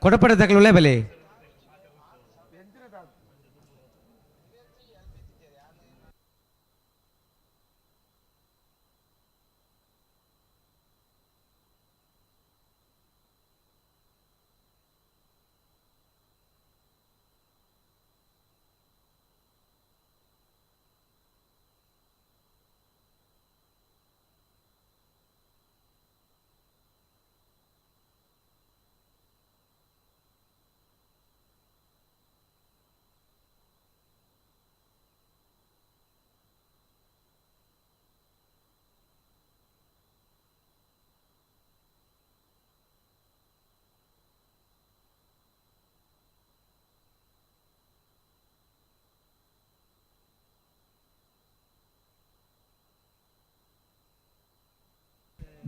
ಕೊಡಪಡೆ ತಕಲುಳ್ಳೆ ಬಲೆ.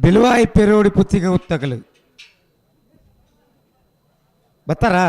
ಬಿಲುವಾಯಿ ಪೆರೋಡಿ ಪುತ್ತಿಗೆ ಉತ್ತಗಲು ಬತ್ತಾರಾ?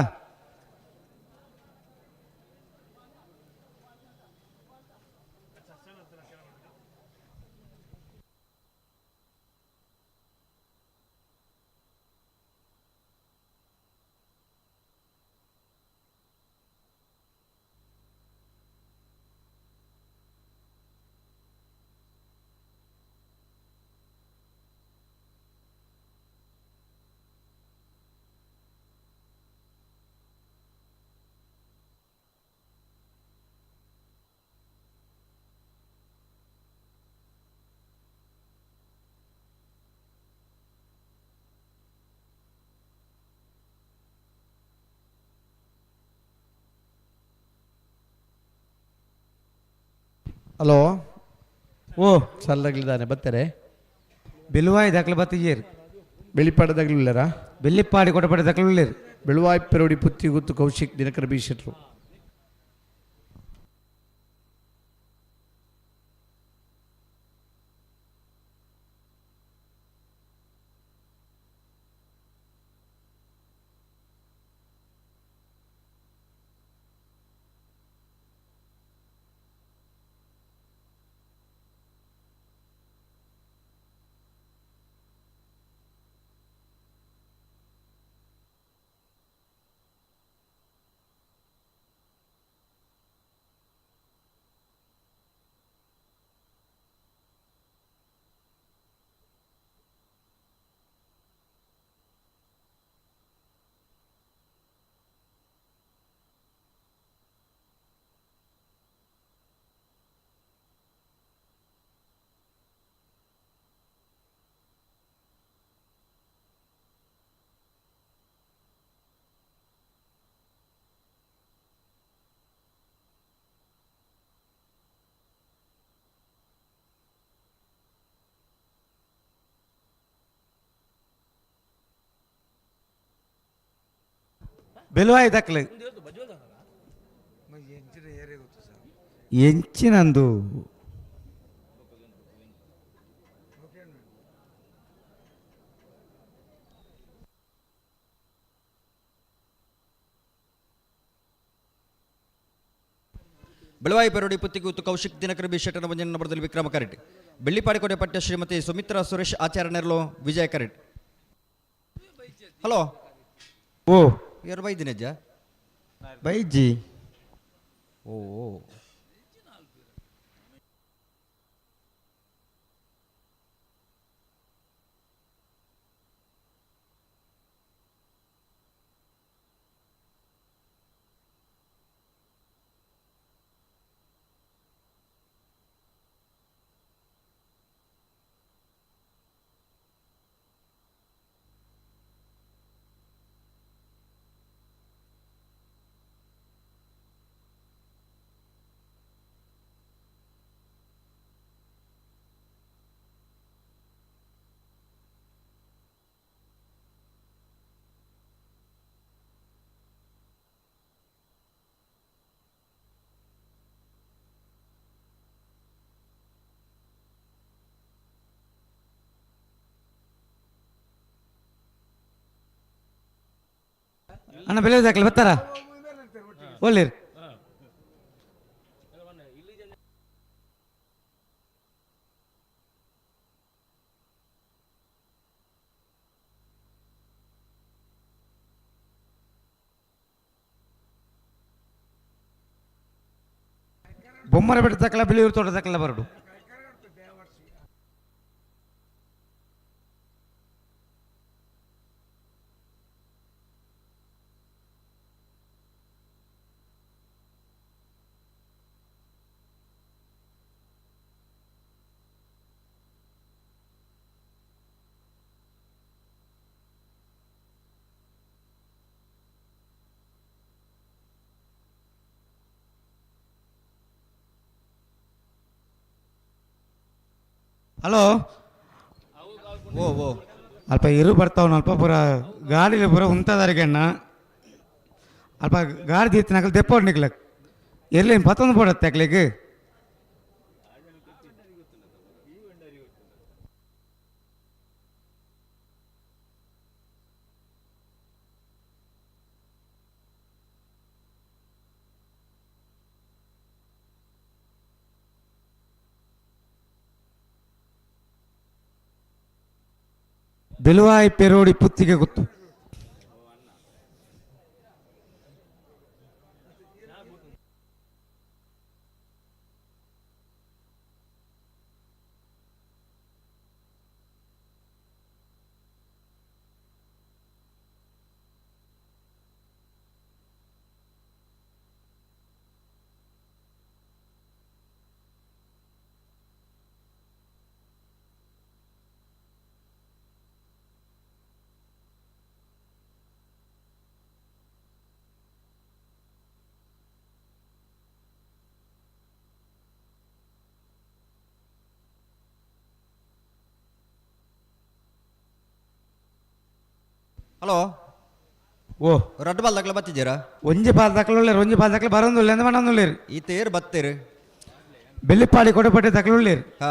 ಹಲೋ. ಓ. ಸಲ್ಲಗ್ಲಿದ್ದಾನೆ ಬರ್ತಾರೆ. ಬಿಲುವಾಯಿ ದಾಖಲೆ ಬತ್ತಿಜೇರು. ಬೆಳಿಪಾಡದಾಗ್ಲಿಲ್ಲರಾ? ಬೆಳ್ಳಿಪ್ಪಾಡಿ ಕೊಡಪಡೆ ದಾಖಲೆ. ಬೆಳುವಾಯಿ ಪೆರೋಡಿ ಪುತ್ತಿಗುತ್ತು ಕೌಶಿಕ್ ದಿನಕರ ಬಿ ಶೆಟ್ರು. ಬೆಲುವಾಯಿ ದಾಖಲೆ ಎಂಚಿನಂದು. ಬೆಳವಾಯಿ ಪೆರೋಡಿ ಪುತ್ತಿಗೂತು ಕೌಶಿಕ್ ದಿನಕರ ಬಿ ಶೆಟ್ಟನ ಒಂಜನ ನಂಬರದಲ್ಲಿ ವಿಕ್ರಮ ಕರೆಟ್. ಬೆಳ್ಳಿಪಾಡಿಕೋಟೆ ಪಟ್ಯ ಶ್ರೀಮತಿ ಸುಮಿತ್ರಾ ಸುರೇಶ್ ಆಚಾರ್ಯ ನೆರಳು ವಿಜಯ ಕರೆಟ್. ಹಲೋ. ಓ. ಯಾರು ಬೈದಿನಜ್ಜ? ಬೈಜಿ. ಓ. ಅಣ್ಣ ಬೆಲೆ ದಾಖಲೆ ಬರ್ತಾರ ಒಳ್ಳಿರಿ. ಬೊಮ್ಮರ ಬೆಟ್ಟ ತಕ್ಕಲ ಬಿಳಿಯೂರು ತೋಟ ತಕ್ಕಲ ಬರಡು. ಹಲೋ. ಓ ಓ ಅಲ್ಪ ಇರು ಬರ್ತಾವನ ಅಲ್ಪ ಪೂರ ಗಾಡಿಲಿ ಪೂರ ಉಂತದಾರಿಗೆ ಅಣ್ಣ. ಅಲ್ಪ ಗಾಡಿ ದೀತ್ನಾಕಲ್ ದೆಪ್ಪೋಡ್ ನಿಕ್ಲಕ್ ಎಲ್ಲಿ ಪತ್ತೊಂದು ಪೋಡತ್ತೆ ಅಕ್ಲಿಗೆ. ಬೆಲುವಾಯಿ ಪೆರೋಡಿ ಪುತ್ತಿಗೆ ಗೊತ್ತು. ಹಲೋ. ಓ ರಡ್ಡು ಬಾಲ್ ದಾಖಲೆ ಬತ್ತಿದ್ದೀರಾ? ಒಂಜಿ ಪಾಲ್ ದಾಖಲೆ, ಒಂಜಿ ಪಾಲ್ ದಾಖಲೆ ಬರೋಂದುಲ್ಲ ಎಂದ ಮಾಡೊಂದುಲ್ಲೇರು. ಈ ತೇರ್ ಬತ್ತೀರಿ. ಬೆಳ್ಳಿಪಾಡಿ ಕೊಡಪಟ್ಟೆ ದಾಖಲೆ. ಹಾ,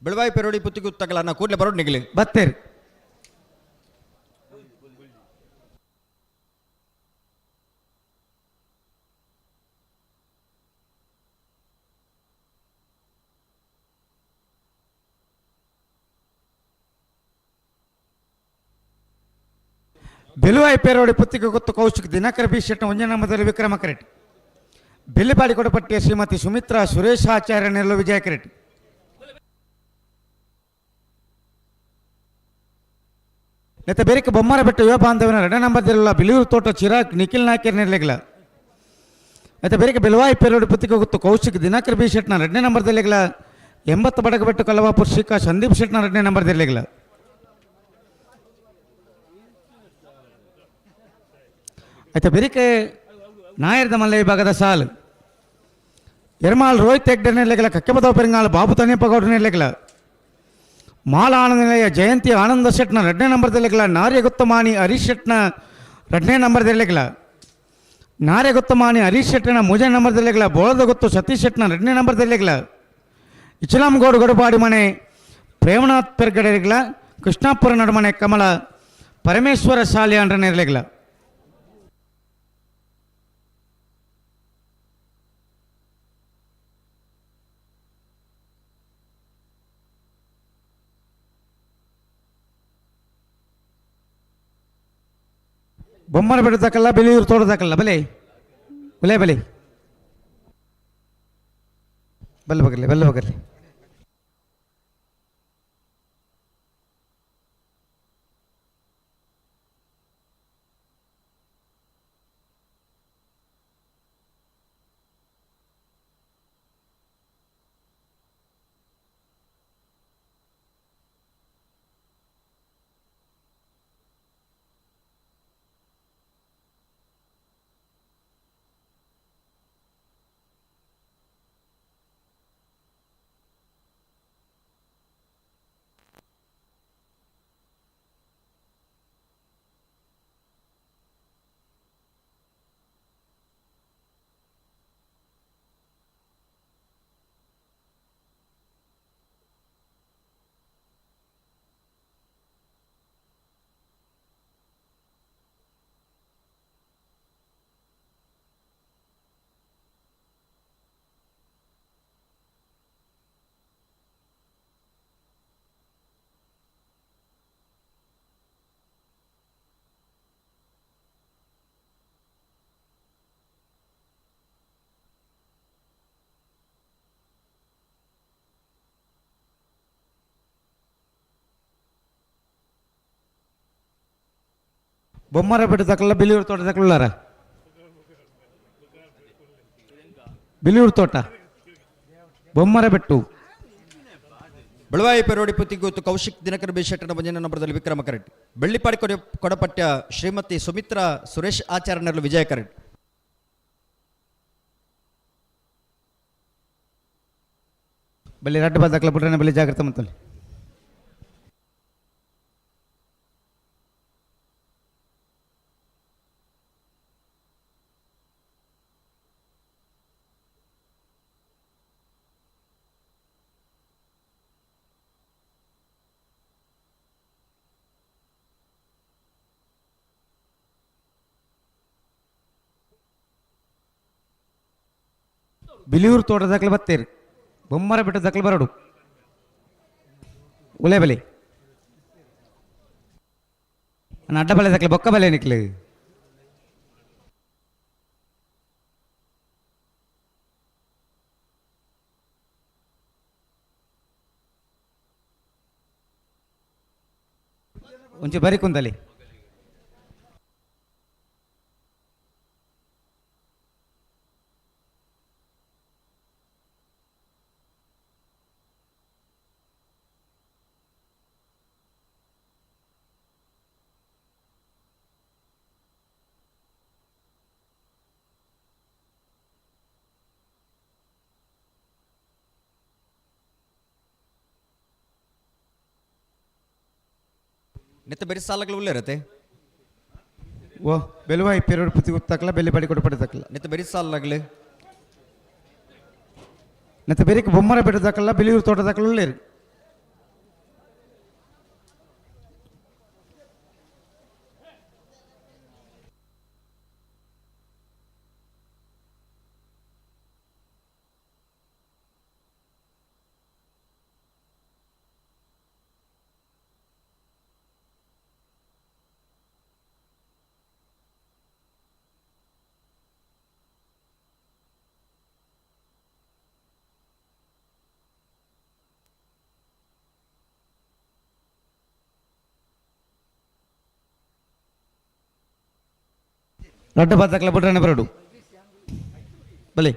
ಬೆಳವಾಯಿ ಪೆರೋಡಿ ಪುತ್ತಿಗೆ ತಗಲ ನಾ ಕೂಡಲೇ ಬರೋಡ್ ನಿಗಲಿ. ಬತ್ತೇರಿ. ಬೆಲುವಾಯಿ ಪೇರೋಡಿ ಪುತ್ತಿಗೆ ಗೊತ್ತು ಕೌಶಿಕ್ ದಿನಕರ ಬಿ ಶೆಟ್ಟ ಒಂಜನ ಮೊದಲು ವಿಕ್ರಮ ಕರೆಟ್. ಬೆಳ್ಳಿಪಾಡಿ ಕೊಡಪಟ್ಟಿಯ ಶ್ರೀಮತಿ ಸುಮಿತ್ರಾ ಸುರೇಶ್ ಆಚಾರ್ಯ ನೆಲ್ಲು ವಿಜಯ ಕರೆಟ್. ನೆತ್ತ ಬೇರೆಕ್ಕೆ ಬೊಮ್ಮರ ಬೆಟ್ಟ ಯುವ ಬಾಂಧವನ ಎರಡನೇ ನಂಬರ್ ದಿರಲ್ಲ ಬಿಳಿಯೂರು ತೋಟ ಚಿರಾಗ್ ನಿಖಿಲ್ ನಾಯ್ಕರ್ ನೆರಳಿಗಳ. ಮತ್ತೆ ಬೇರೆಕ್ಕೆ ಬೆಲುವಾಯಿ ಪೇರೋಡಿ ಪುತ್ತಿಗೆ ಗೊತ್ತು ಕೌಶಿಕ್ ದಿನಕರ್ ಬಿ ಶೆಟ್ನ ಎರಡನೇ ನಂಬರ್ ದಿರಲಿಗಳ. 80 ಬಡಗಬೆಟ್ಟು ಕಲವಾಪುರ್ ಶಿಖಾ ಸಂದೀಪ್ ಶೆಟ್ನ ಎರಡನೇ ನಂಬರ್ ದಿರಲಿಗಳ. ಆಯ್ತಾ ಬೆರಿಕೆ ನಾಯರ್ದ ಮಲ್ಲೆ ವಿಭಾಗದ ಸಾಲು ಎರ್ಮಾಲ್ ರೋಹಿತ್ ಹೆಗ್ಡೆ ನೆಲೆಗಳ, ಕಕ್ಕೆಬದವ ಪೆರಂಗಾಲ್ ಬಾಬು ತನಿಯಪ್ಪಗೌಡ ನೆಲೆಗಳ, ಮಾಲ ಆನಂದ ನಿಲಯ ಜಯಂತಿ ಆನಂದ ಶೆಟ್ನ ಎರಡನೇ ನಂಬರ್ ದಿರಲಿಗಳ, ನಾರ್ಯಗುತ್ತಮಾನಿ ಹರೀಶ್ ಶೆಟ್ನ ಎರಡನೇ ನಂಬರ್ ದಿರಲಿಗಳ, ನಾರ್ಯಗುತ್ತಮಾನಿ ಹರೀಶ್ ಶೆಟ್ಟನ ಮೂರನೇ ನಂಬರ್ ದಿರಲಿಗಳ, ಬೋಳದ ಗೊತ್ತು ಸತೀಶ್ ಶೆಟ್ನ ಎರಡನೇ ನಂಬರ್ ದಿರಲಿಗಳ, ಇಚಲಾಂಗೌಡ ಗಡುಪಾಡಿ ಮನೆ ಪ್ರೇಮನಾಥ್ ಪೆರ್ಗಡೆಗಳ, ಕೃಷ್ಣಾಪುರ ನಡುಮನೆ ಕಮಲ ಪರಮೇಶ್ವರ ಶಾಲೆ ನೆರಳಿಗಳ. ಬೊಮ್ಮನ ಬೆಟ್ಟದಕ್ಕಲ್ಲ ಬೆಳೆಯೂರು ತೋಟದಕ್ಕಲ್ಲ ಬಲೆ ಬಲೆ ಬಲೆ ಬಲ್ಲ ಬಗರ್ಲಿ ಬಲ್ಲ ಬಗರ್ಲಿ. ಬೊಮ್ಮರ ಬೆಟ್ಟದಕ್ಕಲ್ಲ ಬಿಲಿಯೂರು ತೋಟದಕ್ಕಲ್ಲಾರ ಬಿಲಿಯೂರು ತೋಟ ಬೊಮ್ಮರ ಬೆಟ್ಟು. ಬೆಳವಾಯಿ ಪೆರೋಡಿ ಪುತ್ತಿಗೂತು ಕೌಶಿಕ್ ದಿನಕರ ಬಿ ಶೆಟ್ಟನ ಒಂಜನೇ ನಂಬರ್ದಲ್ಲಿ ವಿಕ್ರಮ ಕರೆಟ್. ಬೆಳ್ಳಿಪಾಡಿ ಕೊಡೆ ಕೊಡಪಟ್ಯ ಶ್ರೀಮತಿ ಸುಮಿತ್ರಾ ಸುರೇಶ್ ಆಚಾರ್ಯನರ್ಲು ವಿಜಯ ಕರೆಟ್. ಬಲ್ಲಿ ರಡ್ಡು ಬದಕ್ಲ ಬಿಟ್ರೆ ಬಲ್ಲಿ ಜಾಗ್ರತೆ ಮತ್ತಲ್ಲಿ. ಬಿಲಿಯೂರು ತೋಟದಾಕ್ಲೆ ಬತ್ತೀರಿ, ಬೊಮ್ಮರ ಬೆಟ್ಟದಾಕ್ಲೆ ಬರಡು ಉಲೆ ಬಲಿ ನಾನು ಅಡ್ಡ ಬಲೆ ದಕ್ಲೆ ಬೊಕ್ಕ ಬಲೆ ನಿಕ್ಲೆ. ಒಂಚೂರು ಬರಿ ಕುಂತಲಿ. ನಿತ್ತ ಬೇರೆ ಸಾಲಗಳು ಉಳ್ಳೇರತೆ. ಓ ಬೆಲುವ ಪೆರೋಡು ಪುತಿ ಗೊತ್ತಾಕಲ್ಲ ಬೆಲೆ ಬಡಿ ಕೊಟ್ಟು ಪಡೆದಕ್ಕಲ್ಲ. ನಿತ್ತ ಬೇರೆ ಸಾಲಾಗಲಿ. ಮತ್ತೆ ಬೇರೆ ಬೊಮ್ಮರ ಬೆಟ್ಟದಾಕಲ್ಲ ಬಿಲಿಯೂರು ತೋಟದಾಕಲ್ಲ ಉಳ್ಳೇರಿ. ರಡ್ಡು ಬದಕ್ಲ ಬಿಟ್ರೆ ಬರಡು ಬಲಿ.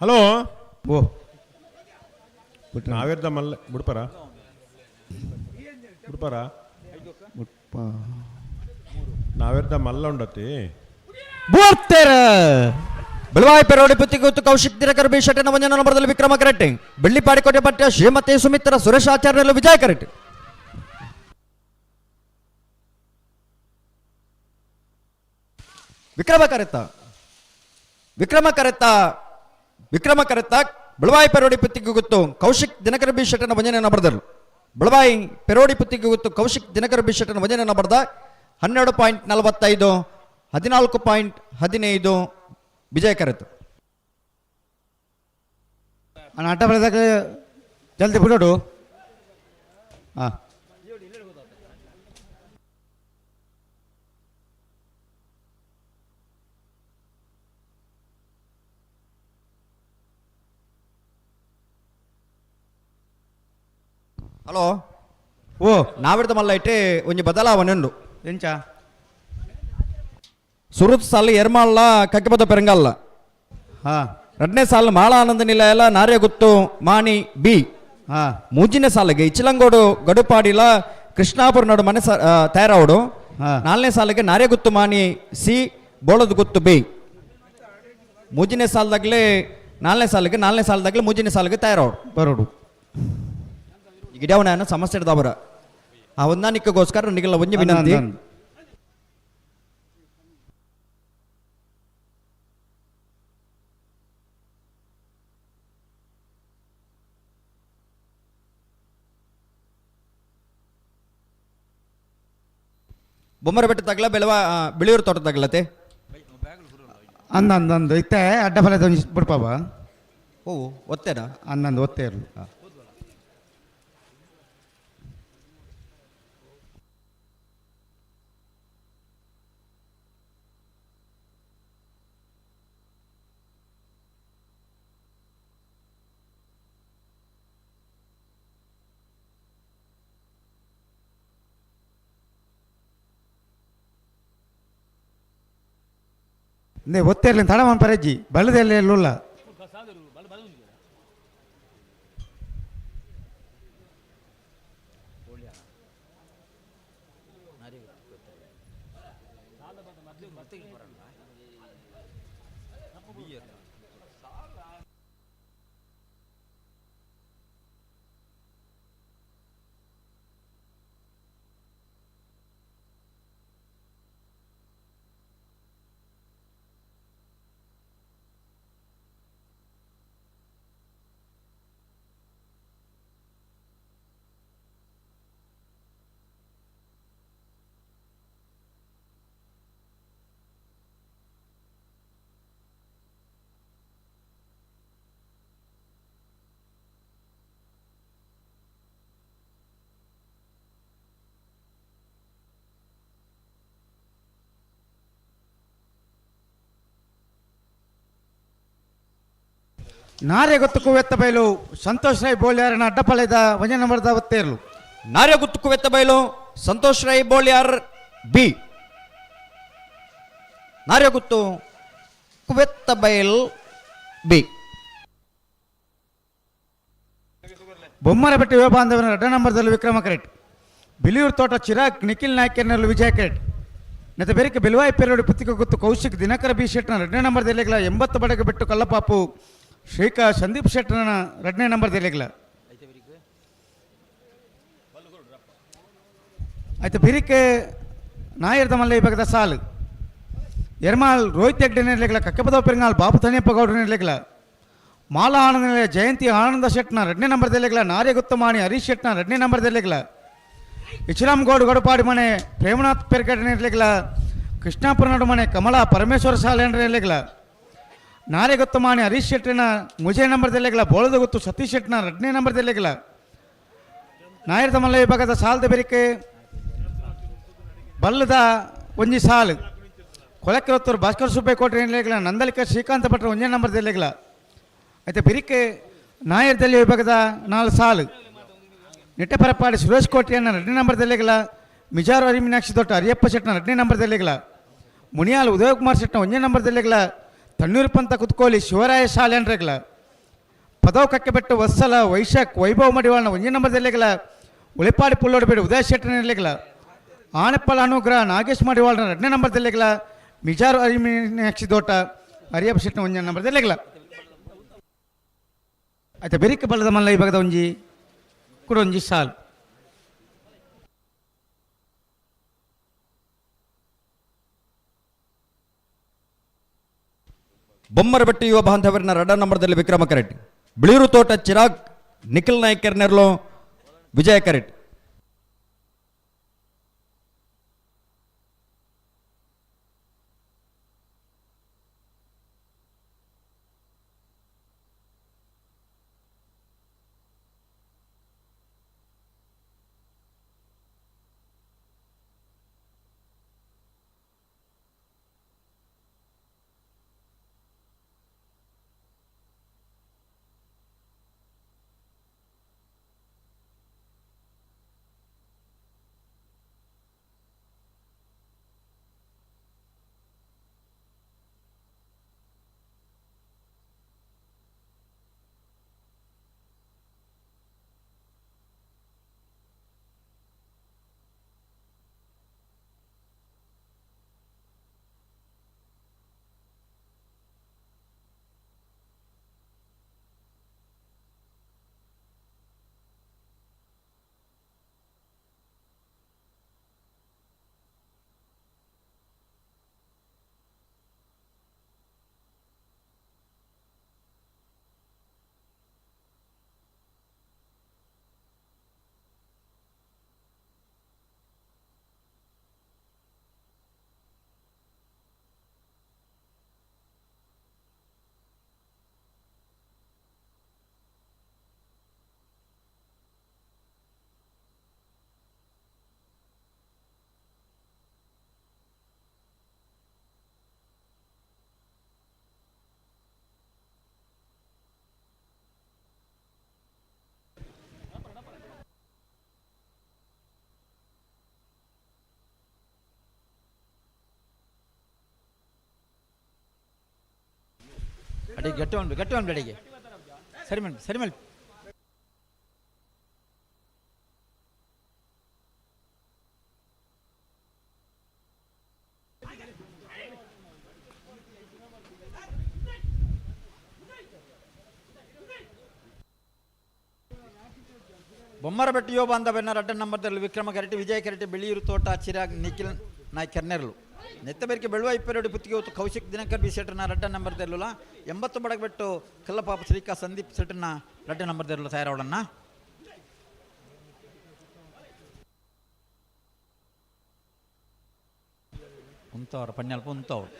Hello. ಓ ನಾವಿರ್ದ ಮಲ್ಲೆ ಬಿಡ್ಪಾರ ಬಿಡ್ಪಾರ ನಾವಿರ್ದ ಮಲ್ಲ ಉಂಡತಿ ಬೋರ್ತೇರ. ಬೆಳವಾಯಿ ಪೆರೋಡಿ ಪುತ್ತಿಗುತ್ತು ಕೌಶಿಕ್ ದಿನಕರ್ ಬಿ ಶೆಟ್ಟನ ಒಂಜನ ನಂಬರದಲ್ಲಿ ವಿಕ್ರಮ ಕರೆಕ್ಟ್. ಬೆಳ್ಳಿಪಾಡಿ ಕೋಟೆ ಪಟ್ಯ ಶ್ರೀಮತಿ ಸುಮಿತ್ರ ಸುರೇಶ್ ಆಚಾರ್ಯರು ವಿಜಯ ಕರೆಕ್ಟ್. ವಿಕ್ರಮ ಕರೆತ ವಿಕ್ರಮ ಕರೆತ ವಿಕ್ರಮ ಕರೆತ ಬೆಳವಾಯಿ ಪೆರೋಡಿ ಪುತ್ತಿಗುತ್ತು ಕೌಶಿಕ್ ದಿನಕರ್ ಬಿ ಶೆಟ್ಟನ ಒಂಜನ ನಂಬರದಲ್ಲಿ ಬೆಳವಾಯಿ ಪೆರೋಡಿ ಪುತ್ತಿಗುತ್ತು ಕೌಶಿಕ್ ದಿನಕರ್ ಬಿ ಶೆಟ್ಟನ ಒಂಜನ ನಂಬರದ 12.45 14.15 ವಿಜಯ ಕರೆತು. ಅಣ್ಣ ಅಡ್ಡ ಬೆಳೆದಾಗ ಜಲ್ದಿ ಬಿಡೋಡು. ಹಾಂ ಹಲೋ. ಓ ನಾವಿಡ್ದ ಮಲ್ಲ ಇಟ್ಟೆ ಒಂಜಿ ಬದಲಾವಣೆ ಉಂಡು. ಎಂಚ? ಸುರುತ್ ಸಾಲು ಎರ್ಮಾಳ್ಲ ಕಕ್ಕಿಬದ ಪೆರಂಗಲ್ಲ. ಹಾಂ. ಎರಡನೇ ಸಾಲು ಮಾಳ ಆನಂದ ನಿಲಯಲ ನಾರ್ಯಗುತ್ತು ಮಾಣಿ ಬಿ. ಹಾಂ. ಮೂಜಿನ ಸಾಲಿಗೆ ಇಚಿಲಂಗೋಡು ಗಡುಪಾಡಿಲ ಕೃಷ್ಣಾಪುರ ನಡು ಮನೆ ತಯಾರಾವಡು. ಹಾ. ನಾಲ್ಕನೇ ಸಾಲಿಗೆ ನಾರ್ಯಗುತ್ತು ಮಾಣಿ ಸಿ ಬೋಳದ ಗುತ್ತು ಬಿ. ಮೂಜಿನೇ ಸಾಲದಾಗಲೇ ನಾಲ್ಕನೇ ಸಾಲಿಗೆ ನಾಲ್ಕನೇ ಸಾಲದಾಗಲೇ ಮೂಜಿನ ಸಾಲಿಗೆ ತಯಾರಾವಡು. ಬರೋಡು. ಗಿಡವನ ಸಮಸ್ಯೆ ಇಡ್ದಾವರ ಆ ಹೊಂದಾಣಿಕೆಗೋಸ್ಕರ ನಿಗಲ ಒಂಜಿ ವಿನಂತಿ. ಬೊಮ್ಮರ ಬೆಟ್ಟ ತಗಲ ಬೆಳವ ಬಿಳಿಯೂರು ತೋಟ ತಗಲತೆ. ಅಂದ ಅಂದ ಅಂದು ಇತ್ತೆ ಅಡ್ಡ ಫಲದ ಒಂಜಿ ಬಿಡ್ಪಾವ. ಓ ಒತ್ತೇನಾ? ಅಂದಂದು ಒತ್ತೇ ಇರಲು. ನೇ ಒತ್ತೇ ಇರಲಿ ತಡ ಪರಜ್ಜಿ ಬಲ್ಲದೆಲ್ಲ ಎಲ್ಲುಲ್ಲ. ನಾರೆ ಗೊತ್ತು ಕುವೆತ್ತ ಬೈಲು ಸಂತೋಷ್ ರಾಯ್ ಬೋಳ್ಯಾರನ ಅಡ್ಡಪಳೆದ ಒಂಜ ನಂಬರ್ದ ಒತ್ತೇರ್ಲು. ನಾರ್ಯಗುತ್ತು ಕುವೆತ್ತ ಬೈಲು ಸಂತೋಷ್ ರೈ ಬೋಳ್ಯಾರ್ ಬಿ. ನಾರ್ಯಗುತ್ತು ಕುವೆತ್ತ ಬೈಲ್ ಬಿ. ಬೊಮ್ಮರಬೆಟ್ಟ ಯುವ ಬಾಂಧವನ ಅಡ್ಡ ನಂಬರ್ದಲ್ಲಿ ವಿಕ್ರಮ ಕರೆಕ್ಟ್. ಬಿಲಿಯೂರು ತೋಟ ಚಿರಾಗ್ ನಿಖಿಲ್ ನಾಯ್ಕರ್ನಲ್ಲಿ ವಿಜಯ ಕರೆಕ್ಟ್. ನೆತ ಬೆರಿಕೆ ಬೆಲುವಾಯಿ ಪೆರೋಡಿ ಪುತ್ತಿಕ ಗೊತ್ತು ಕೌಶಿಕ್ ದಿನಕರ ಬಿ ಶೆಟ್ನ ಎರಡನೇ ನಂಬರ್ದಲ್ಲಿ 80 ಬಡಗ ಬಿಟ್ಟು ಕಲ್ಲಪಾಪು ಶ್ರೀಕಾ ಸಂದೀಪ್ ಶೆಟ್ಟನ ಎರಡನೇ ನಂಬರ್ದಲ್ಲಿ. ಆಯ್ತು ಬಿರಿಕೆ ನಾಯರ್ದ ಮಲ್ಲ ವಿಭಾಗದ ಸಾಲು ಎರ್ಮಾಲ್ ರೋಹಿತ್ ಹೆಗ್ಡೆ ನೆರಳಿಗಳ ಕಕ್ಕಪದವ ಪೆರಂಗಾಲ್ ಬಾಬು ತಣಿಯಪ್ಪ ಗೌಡ್ರ ನೆರಳಿಗಳ ಮಾಲಾ ಆನಂದ ನಿಲಯ ಜಯಂತಿ ಆನಂದ ಶೆಟ್ನ ಎರಡನೇ ನಂಬರ್ದಲ್ಲಿಗಳ ನಾರ್ಯಗುತ್ತಮಾಣಿ ಹರೀಶ್ ಶೆಟ್ನ ಎರಡನೇ ನಂಬರ್ದಲ್ಲಿಗಳ ಇಚ್ರಾಮ್ ಗೌಡ್ ಗೌಡಪಾಡಿ ಮನೆ ಪ್ರೇಮನಾಥ್ ಪೆರ್ಗಡೆ ನೆರಳಿಗಳ ಕೃಷ್ಣಾಪುರ ನಡು ಮನೆ ಕಮಲಾ ಪರಮೇಶ್ವರ ಶಾಲೆ ನೆರಳಿಗಳ ನಾರ್ಯಗುತ್ತಮಾಣಿ ಹರೀಶ್ ಶೆಟ್ಟಿನ ಮುಜೆ ನಂಬರ್ದಲ್ಲಿಗಳ ಬೋಳದಗುತ್ತು ಸತೀಶ್ ಶೆಟ್ನ ಎರಡನೇ ನಂಬರ್ದಲ್ಲಿಗಳ ನಾಯರ್ದ ಮಲ್ಲ ವಿಭಾಗದ ಸಾಲದ ಬೆರಿಕೆ ಬಲ್ಲದ ಒಂಜಿ ಸಾಲು ಕೊಲಕ್ಕಿರತ್ತೂರು ಭಾಸ್ಕರ್ ಸುಬ್ಬಯ್ಯ ಕೋಟೆ ನೆಲೆಗಳ ನಂದಲಿಕ ಶ್ರೀಕಾಂತ ಭಟ್ರ ಒಂಜೇ ನಂಬರ್ದಲ್ಲಿಗಳ అయితే ಬಿರಿಕೆ ನಾಯರ್ದಲ್ಲಿ ವಿಭಾಗದ ನಾಲ್ಕು ಸಾಲು ನಿಟ್ಟೆಪರಪಾಡಿ ಸುರೇಶ್ ಕೋಟೆಯನ್ನ ಎರಡನೇ ನಂಬರ್ದಲ್ಲಿಗಳ ಮಿಜಾರು ಹರಿಮೀನಾಕ್ಷಿ ದೊಡ್ಡ ಹರಿಯಪ್ಪ ಶೆಟ್ನ ಎರಡನೇ ನಂಬರ್ದಲ್ಲಿಗಳ ಮುನಿಯಾಲ್ ಉದಯಕುಮಾರ್ ಶೆಟ್ನ ಒಂಜೇ ನಂಬರ್ದಲ್ಲಿಗಳ ತಣ್ಣೀರು ಪಂತ ಕುತ್ಕೋಲಿ ಶಿವರಾಯ ಶಾಲೆ ಅಂಡ್ರೆಗಳ. ಪದವು ಕಕ್ಕೆಬೆಟ್ಟು ವತ್ಸಲ ವೈಶಾಖ್ ವೈಭವ ಮಡಿವಾಳನ ಒಂಜಿ ನಂಬರ್ ಜಿಲ್ಲೆಗಳ ಉಳಿಪಾಡಿ ಪುಲ್ಲೋಡು ಬೇಡು ಉದಯ ಶೆಟ್ಟರ್ ಇರ್ಲಿಕ್ಕಲ ಆನೆಪ್ಪಲ ಅನುಗ್ರಹ ನಾಗೇಶ್ ಮಡಿವಾಳನ ಎರಡನೇ ನಂಬರ್ ಜಿಲ್ಲೆಗಳ ಮಿಜಾರು ಅರಿಮಿನಾಕ್ಷಿ ದೋಟ ಹರಿಯಪ್ಪ ಶೆಟ್ಟನ ಒಂಜಿ ನಂಬರ್ ಜಿಲ್ಲೆಗಳ ಆಯ್ತಾ ಬೆರಿಕೆ ಬಲ್ಲದ ಮಲ್ಲ ಈ ಭಾಗದ ಒಂಜಿ ಕುಡೊಂಜಿ ಸಾಲು. ಬೊಮ್ಮರಬೆಟ್ಟು ಯುವ ಬಾಂಧವರನ್ನ ರಡ ನಂಬರ್ದಲ್ಲಿ ವಿಕ್ರಮ ಕರೆಟ್, ಬಿಳಿಯೂರು ತೋಟ ಚಿರಾಗ್ ನಿಖಿಲ್ ನಾಯ್ಕರ್ ನೆರ್ಲು ವಿಜಯ ಕರೆಟ್. ಅಡಿಗೆ ಗಟ್ಟಿ ಒಂದು ಗಟ್ಟಿ ಒಂದು ಅಡಿಗೆ ಸರಿ ಮೇಡಮ್, ಸರಿ ಮೇಡಮ್. ಬೊಮ್ಮರಬೆಟ್ಟು ಯುವ ಬಾಂಧವನ್ನ ರಡ್ಡ ನಂಬರ್ದಲ್ಲಿ ವಿಕ್ರಮ ಕರಟಿ, ವಿಜಯ ಕರಟಿ, ಬಿಳಿಯೂರು ತೋಟ ಚಿರಾಗ್ ನಿಖಿಲ್ ನಾಯ್ಕ ಕೆರ್ನೆರ್ಲು. ನೆತ್ತಬೇರಿಕೆ ಬೆಳುವ ಇಪ್ಪೆರಡು ಪುತ್ತಿಗೆ ಹೊತ್ತು ಕೌಶಿಕ್ ದಿನಕರ್ ಬಿ ಶೆಟ್ಟರ್ನ ರಡ್ಡ ನಂಬರ್ದಲ್ಲಲ್ಲ. 80 ಬಡಗಬೆಟ್ಟು ಕಲ್ಲಪಾಪ ಶ್ರೀಕಾ ಸಂದೀಪ್ ಶೆಟ್ಟರ್ನ ರಡ್ಡ ನಂಬರ್ದಲ್ಲೂ ತಯಾರಾವಡನ್ನ. ಉಂತವ್ರ ಪನ್ಯಲ್ಪ ಉಂತವ್ರು.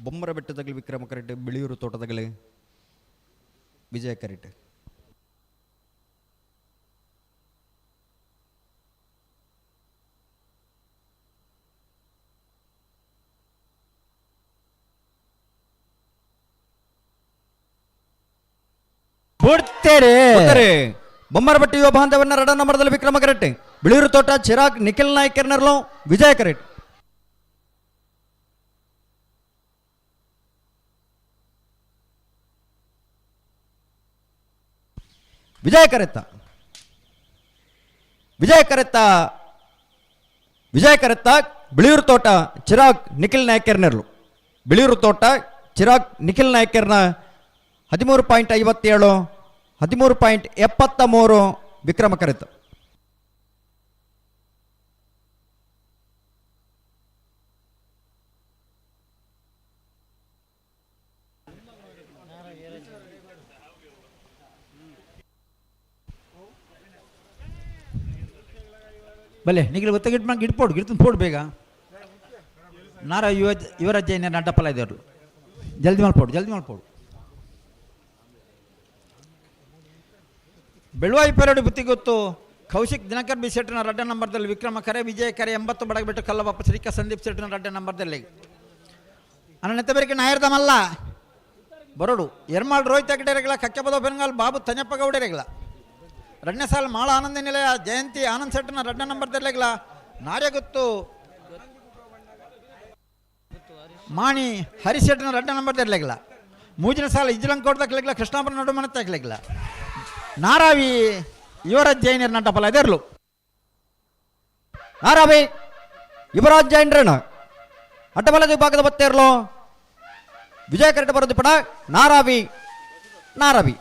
ಬೊಮ್ಮರ ಬೆಟ್ಟದಾಗಲಿ ವಿಕ್ರಮ ಕರೆಟ್, ಬಿಳಿಯೂರು ತೋಟದಾಗಲಿ ವಿಜಯ ಕರೆಟ್. ಬುಡ್ತೇರೆ. ಉತ್ತರೆ ಬೊಮ್ಮರಬಟ್ಟಿ ಯುವ ಬಾಂಧವನ್ನ ರಡ ನಂಬರ್ದಲ್ಲಿ ವಿಕ್ರಮ ಕರೆಟ್ಟಿ, ಬಿಳಿಯೂರು ತೋಟ ಚಿರಾಗ್ ನಿಖಿಲ್ ನಾಯ್ಕ್ ಕೆರ್ನರ್ಲು ವಿಜಯ ಕರೆಟ್. ವಿಜಯ ಕರೆತ್ತ, ವಿಜಯ ಕರೆತ್ತ, ವಿಜಯ ಕರೆತ್ತ ಬಿಳಿಯೂರು ತೋಟ ಚಿರಾಗ್ ನಿಖಿಲ್ ನಾಯ್ಕೆರ್ನೆರ್ಲು. ಬಿಳಿಯೂರು ತೋಟ ಚಿರಾಗ್ ನಿಖಿಲ್ ನಾಯ್ಕೆರ್ನ 13.57, 13.73 ವಿಕ್ರಮ ಕರೆತ. ಬಲೆ ನಿಗಿಲ್ ಗೊತ್ತ ಗಿಟ್ ಮಾಡಿ ಗಿಡ್ಪೋಡು ಗಿಡ್ತು ಪೋಡು ಬೇಗ. ನಾರ ಯುವ ಯುವರಾಜ್ ಜೈನ ಅಡ್ಡಪ್ಪಲ ಇದ್ದವರು. ಜಲ್ದಿ ಮಲ್ಪೋಡು, ಜಲ್ದಿ ಮಲ್ಪೋಡು. ಬೆಳುವಾಯಿ ಪೆರಡು ಬುತ್ತಿ ಗೊತ್ತು ಕೌಶಿಕ್ ದಿನಕರ್ ಬಿ ಶೆಟ್ಟನ ರಡ್ಡ ನಂಬರ್ದಲ್ಲಿ ವಿಕ್ರಮ ಕರೆ, ವಿಜಯ ಕರೆ. 80 ಬಡಗಬಿಟ್ಟು ಕಲ್ಲಬಪ್ಪ ಶ್ರೀಕ ಸಂದೀಪ್ ಶೆಟ್ಟನ ರಡ್ಡ ನಂಬರ್ದಲ್ಲಿ. ಅನ್ನ ಬೇರಿಗೆ ನಾಯರ್ದಮಲ್ಲ ಬರೋಡು. ಎರ್ಮಾಳ್ ರೋಹಿತ್ ಹೆಗ್ಡೆರೆಗಳ, ಕಕ್ಕೆಬದ ಬೆಂಗಾಲ್ ಬಾಬು ತನ್ಯಪ್ಪ ಗೌಡರೆಗಳ. ರಡ್ನೇ ಸಾಲ ಮಾಳ ಆನಂದ ನಿಲಯ ಜಯಂತಿ ಆನಂದ್ ಶೆಟ್ಟನ ರಡ್ಡ ನಂಬರ್ದಲ್ಲೆಗಳ. ನಾರ್ಯಗುತ್ತು ಮಾಣಿ ಹರಿಶೆಟ್ಟನ ರಡ್ಡ ನಂಬರ್ದಲ್ಲೆಗಳ. ಮೂಜಿನ ಸಾಲ ಇಜ್ಲಂಕೋಟದಕ್ಲೆಗ್ಲ ಕೃಷ್ಣಾಪುರ ನಡುಮನ ತಕ್ಲೆಗ್ಲ. ನಾರಾವಿ ಯುವರಾಜ್ ಜೈನರ್ ನಟಪಲ ಇದರ್ಲು. ನಾರಾವಿ ಯುವರಾಜ್ ಜೈನ್ರಣ ಅಡ್ಡಬಲದ ವಿಭಾಗದ ಬತ್ತೇರ್ಲು ವಿಜಯ ಕರೆಟ್ ಬರೋದು ಪಡ. ನಾರಾವಿ, ನಾರಾವಿ.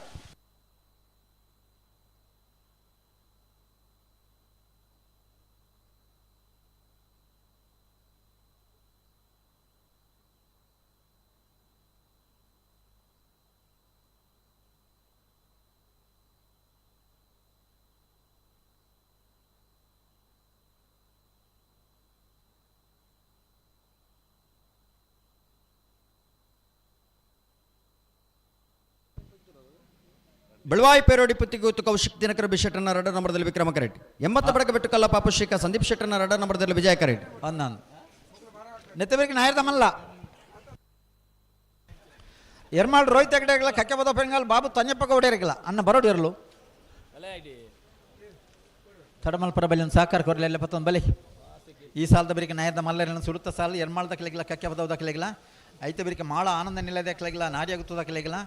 ಬೆಳವಾಯಿ ಪೇರೋಡಿ ಪುತ್ತಿಗೂತು ಕೌಶಿಕ್ ದಿನಕರ ಬಿ ಶೆಟ್ಟನ ರಡ ನಂಬರ್ದಲ್ಲಿ ವಿಕ್ರಮ ಕರೆಟ್. 80 ಬಡಕ ಬೆಟ್ಟು ಕಲ್ಲ ಪಾಪ ಶ್ರೀಕ ಸಂದೀಪ್ ಶೆಟ್ಟನ ರಡ ನಂಬರ್ದಲ್ಲಿ ವಿಜಯ ಕರೆಟ್. ಒಂದೊಂದು ನೆತ್ತಬೇರಿಗೆ ನಾಯರ್ದಮಲ್ಲ. ಎರ್ಮಾಳ್ ರೋಹಿತ್ ಹೆಗ್ಡೆಗಳ, ಕಕ್ಕೆಬದ ಬೆಂಗಾಲ್ ಬಾಬು ತನ್ಯಪ್ಪ ಗೌಡರಿಗಳ. ಅನ್ನ ಬರೋಡು ಇರಲು ತಡಮಲ್ಪರ ಬಲಿ ಒಂದು ಸಹಕಾರ ಕೊರಲೆಲ್ಲ ಪತ್ತೊಂದು ಬಲಿ. ಈ ಸಾಲದ ಬರಿಗೆ ನಾಯರ್ದ ಮಲ್ಲರನ್ನ ಸುಡುತ್ತ ಸಾಲ. ಎರ್ಮಾಳ್ ದಕ್ಲೆಗಿಲ್ಲ, ಕಕ್ಕೆಬದವ್ ದಕ್ಲೆಗಿಲ್ಲ. ಐತೆ ಬರಿಗೆ ಮಾಳ ಆನಂದ ನಿಲಯ ದಕ್ಲೆಗಿಲ್ಲ, ನಾರಿಯಾಗುತ್ತ ದಕ್ಲೆಗಿಲ್ಲ.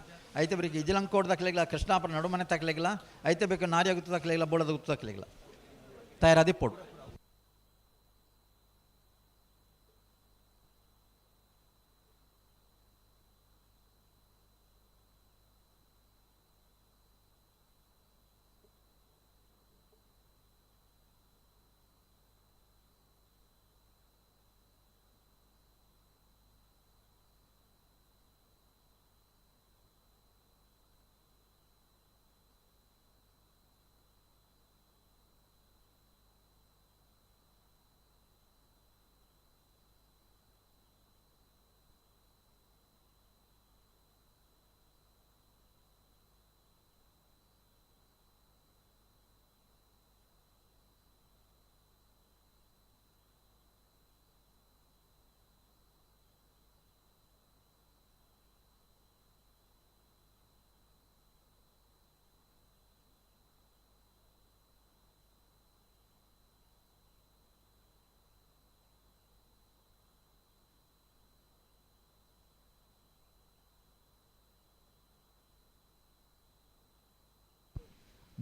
ಐತೆ ಬರಿಗೆ ಇಜಿಲಂಕೋಡ್ ದಕ್ಲೆಗಿಲ್ಲ, ಕೃಷ್ಣಾಪುರ ನಡುಮನೆ ತಕ್ಲೆಗಿಲ್ಲ. ಐತೆ ಬೇಕು ನಾರಿಯಾಗುತ್ತ ದಕ್ಲೆಗಿಲ್ಲ, ಬೋಳದ ಗುತ್ತ ದಕ್ಲೆಗಿಲ್ಲ. ತಯಾರಾದಿ ಪೋಡು.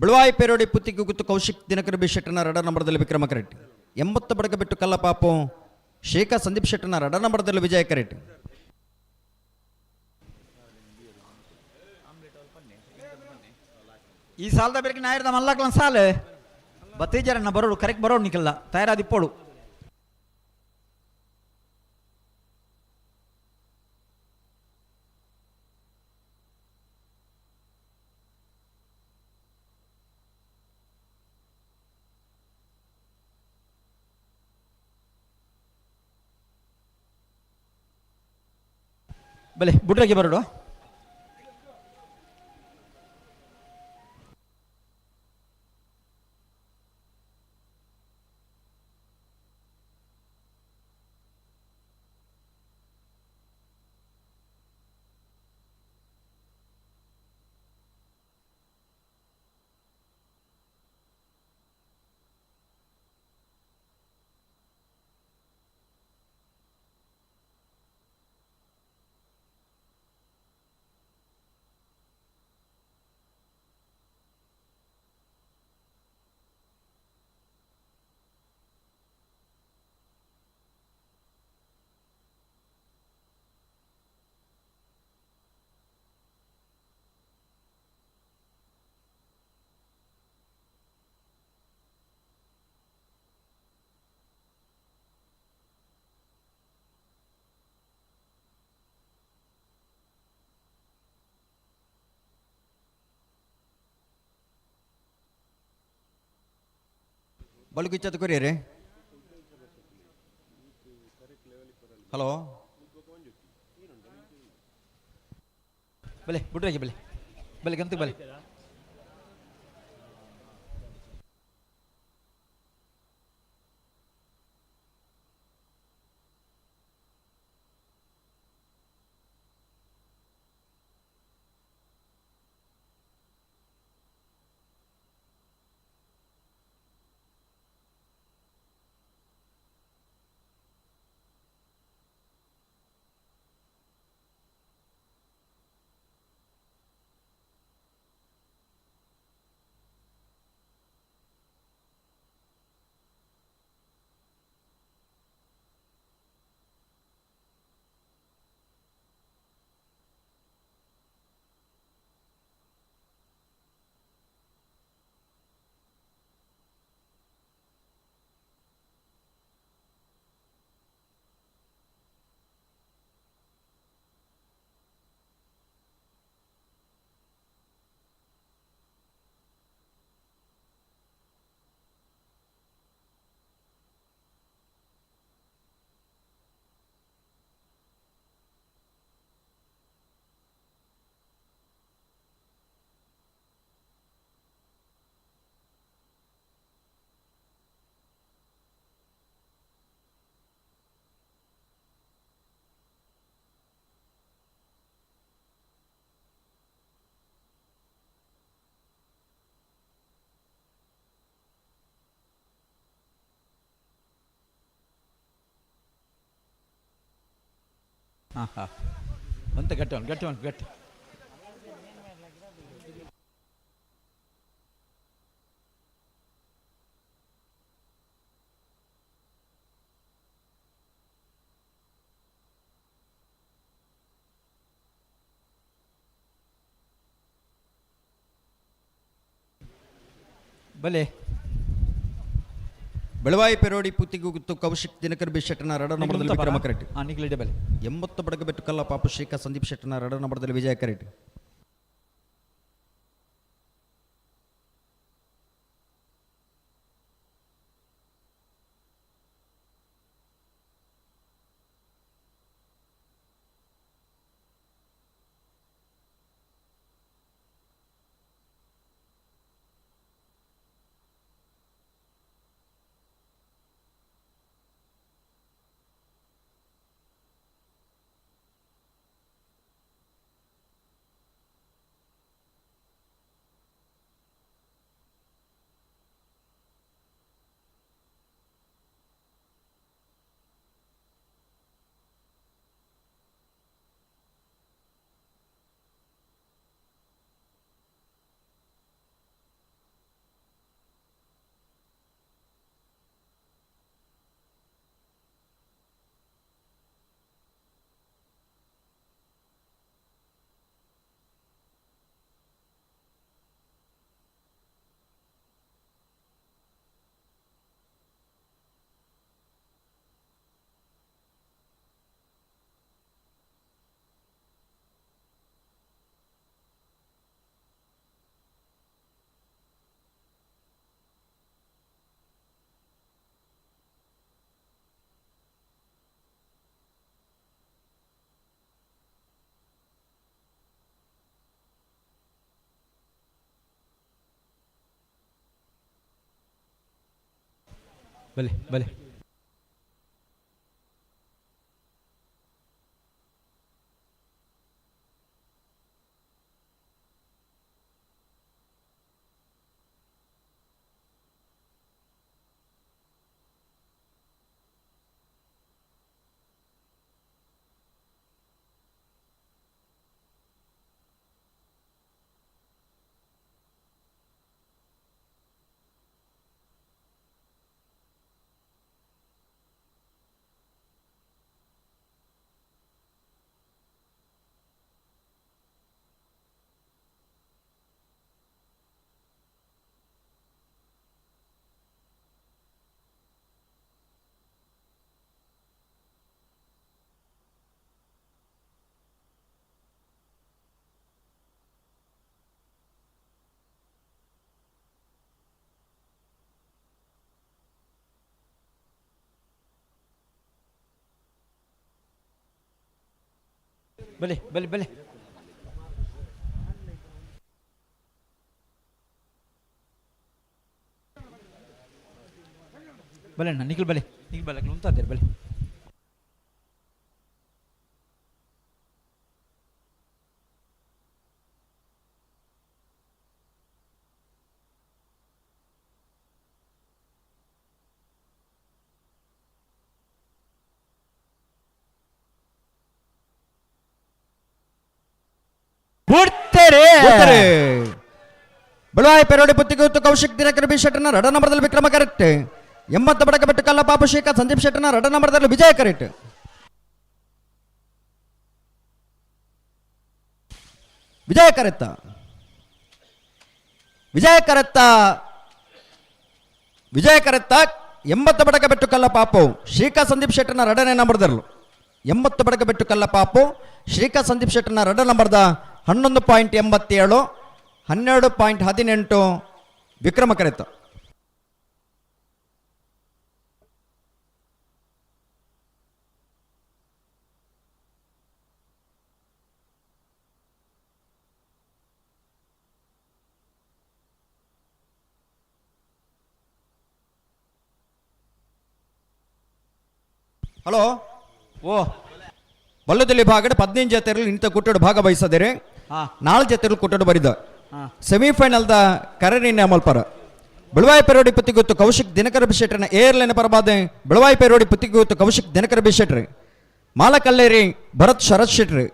ಬೆಳವಾಯಿ ಪೇರೋಡಿ ಪುತ್ತಿಗೆ ಗುತ್ತು ಕೌಶಿಕ್ ದಿನಕರ ಬಿ ಶೆಟ್ಟನ ರಡ ನಂಬರ್ದಲ್ಲಿ ವಿಕ್ರಮ ಕರೆಟ್. 80 ಬಡಕ ಬಿಟ್ಟು ಕಲ್ಲ ಪಾಪು ಶೇಖ ಸಂದೀಪ್ ಶೆಟ್ಟನ ರಡ ನಂಬರ್ದಲ್ಲಿ ವಿಜಯ ಕರೆಟ್. ಈ ಸಾಲದ ಬೇರೆ ನಾಯರ್ದ ಮಲ್ಲಕ್ಲ ಸಾಲ ಬತ್ತೀಜರನ್ನ ಬರೋಡು, ಕರೆಕ್ಟ್ ಬರೋಡು. ನಿಖಲ್ಲ ತಯಾರಾದಿಪ್ಪೋಡು. ಬಲೆ ಬುಡ್ರಗೆ ಬರೋಡು. ಬಳುಕಿಚ್ಚದ ಕೊರಿಯರೆ. ಹಲೋ ಬಲೆ ಬುಡ್ರಾಜಿ ಬಲೆ ಬಲೆ ಗಂತು ಬಲೆ. ಹಾಂ ಹಾಂ ಅಂತ ಗಟ್ಟಿ ಉಂಟು, ಗಟ್ಟಿ ಉಂಟು, ಗಟ್ಟಿ. ಬಲೆ ಬೆಳವಾಯಿ ಪೆರೋಡಿ ಪುತ್ತಿಗುತ್ತು ಕೌಶಿಕ್ ದಿನಕರ್ ಬಿ ಶೆಟ್ಟನ ರಡ ನಂಬರದಲ್ಲಿ ವಿಕ್ರಮ ಕರೆಟ್. ಹಾಂ ನಿಗ್ಲಿಡೆ ಬಲೆ. 80 ಬಡಗಬೆಟ್ಟು ಕಲ್ಲ ಪಾಪು ಶ್ರೀಕಾ ಸಂದೀಪ್ ಶೆಟ್ಟನ ರಡ ನಂಬರದಲ್ಲಿ ವಿಜಯ ಕರೆಟ್. ಬಲೆ ಬಲೆ. ಬಲಿ ಬಲಿ ಬಲಿ ಬಲೆ ಅಣ್ಣ ನಿಖಿಲ್ ಬಲೆ ನಿಖಿಲ್ ಬಲೆ ಉಂತಾದೇರು ಬಲೆ. ಬುಡ್ತೇರೆ. ಉತ್ತರೆ. Belvai ಪೆರೋಡಿ Puttige Kaushik Dinakar B ಶೆಟ್ಟರ್ನ ರಡ ನಂಬರ್ದಲ್ಲಿ Vikrama correct. 80 ಬಡಕ ಬೆಟ್ಟು ಕಲ್ಲ ಪಾಪು ಶೇಖ ಸಂದೀಪ್ ಶೆಟ್ಟರ್ನ ರಡ ನಂಬರ್ದಲ್ಲಿ ವಿಜಯ ಕರೆಕ್ಟ್. ವಿಜಯ ಕರೆತ್ತ, ವಿಜಯ ಕರೆತ್ತ, ವಿಜಯ ಕರೆತ್ತ. 80 ಬಡಕ ಬೆಟ್ಟು ಕಲ್ಲ ಪಾಪು ಶ್ರೀಕಾ ಸಂದೀಪ್ ಶೆಟ್ಟರ್ನ ರಡನೇ ನಂಬರ್ದರ್ಲು. 80 ಬಡಕ ಬೆಟ್ಟು ಕಲ್ಲ ಪಾಪು ಶ್ರೀಕಾ ಸಂದೀಪ್ ಶೆಟ್ಟರ್ನ ರಡ ನಂಬರ್ದ 11.87, 12.18 ವಿಕ್ರಮ ಕರೆತ. ಹಲೋ. ಓ. ಬಲ್ಲದಲ್ಲಿ ಭಾಗಡ್ 15 ಜತೆರಲ್ಲಿ ಇಂಥ ಕುಟ್ಟಡು ಭಾಗವಹಿಸದಿರಿ. ಹಾ. 4 ಜತೆರಲ್ಲಿ ಕುಟ್ಟಡು ಬರಿದ. ಹಾ. ಸೆಮಿಫೈನಲ್ದ ಕರನಿನ ಮಲ್ಪರ ಬೆಳವಾಯಿ ಪೆರೋಡಿ ಪುತ್ತಿಗುತ್ತು ಕೌಶಿಕ್ ದಿನಕರ ಬಿಶೆಟ್ರನ ಏರ್ಲೆನ ಪರಬಾದೆ. ಬೆಳವಾಯಿ ಪೆರೋಡಿ ಪುತ್ತಿಗುತ್ತು ಕೌಶಿಕ್ ದಿನಕರ ಬಿಶೆಟ್ರಿ, ಮಾಲಕಲ್ಲೇರಿ ಭರತ್ ಶರತ್ ಶೆಟ್ರಿ,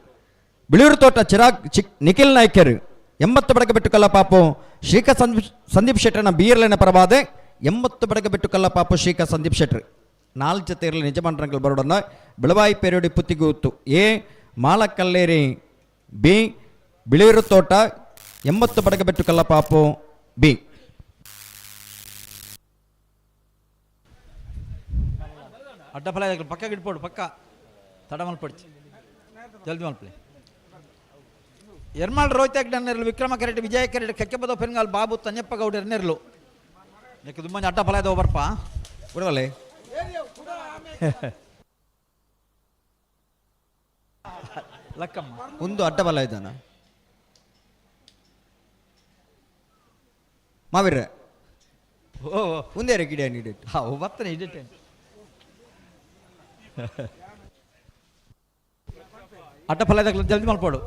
ಬಿಳಿಯೂರು ತೋಟ ಚಿರಾಗ್ ಚಿಕ್ ನಿಖಿಲ್ ನಾಯ್ಕರ್. 80 ಬಡಕ ಬೆಟ್ಟು ಕಲ್ಲ ಪಾಪು ಶ್ರೀಕಾ ಸಂದೀಪ್ ಶೆಟ್ಟರ್ನ ಬಿಯರ್ಲೆನ ಪರಬಾದೆ. 80 ಬಡಕ ಬೆಟ್ಟು ಕಲ್ಲ ಪಾಪು ಶ್ರೀಕಾ ಸಂದೀಪ್ ಶೆಟ್ರಿ. 4 ಜೊತೆ ಇರಲಿ ನಿಜಮಾನ್ರಂಗಲ್ ಬರೋಡನ್ನ. ಬೆಳವಾಯಿ ಪೆರೋಡಿ ಪುತ್ತಿಗುತ್ತು ಎ, ಮಾಲಕಲ್ಲೇರಿ ಬಿ, ಬಿಳಿಯೂರು ತೋಟ 80 ಬಡಕ ಬೆಟ್ಟು ಕಲ್ಲ ಪಾಪು ಬಿ. ಅಡ್ಡ ಫಲ ಪಕ್ಕ ಗಿಡ್ಪೋಡು, ಪಕ್ಕ ತಡ ಮಲ್ಪಡಿಚಿ, ಜಲ್ದಿ ಮಲ್ಪಲೆ. ಎರ್ಮಾಳ್ ರೋಹಿತ್ ನೆರಳು ವಿಕ್ರಮ ಕರೆಟ್, ವಿಜಯ ಕರೆಟ್, ಕಕ್ಕೆಪದ ಪೆನ್ಗಾಲ್ ಬಾಬು ತನ್ಯಪ್ಪ ಗೌಡ ನೆರಳು. ಯಾಕೆ ತುಂಬ ಅಡ್ಡ ಫಲ ಇದಾವ ಬರ್ಪ. ಬಿಡವಲ್ಲೇ. ಲಕ್ಕಮ್ಮ. ಒಂದು ಅಡ್ಡ ಬಲ ಇದ್ದಾನ ಮಾವಿರ. ಓ. ಒಂದೇ ಗಿಡ ನೀಡಿ. ಹಾ, ಬರ್ತಾನೆ ಇಡಿಟೆ. ಅಡ್ಡ ಫಲ ಇದಾಗ ಜಲ್ದಿ ಮಲ್ಪೋಡು.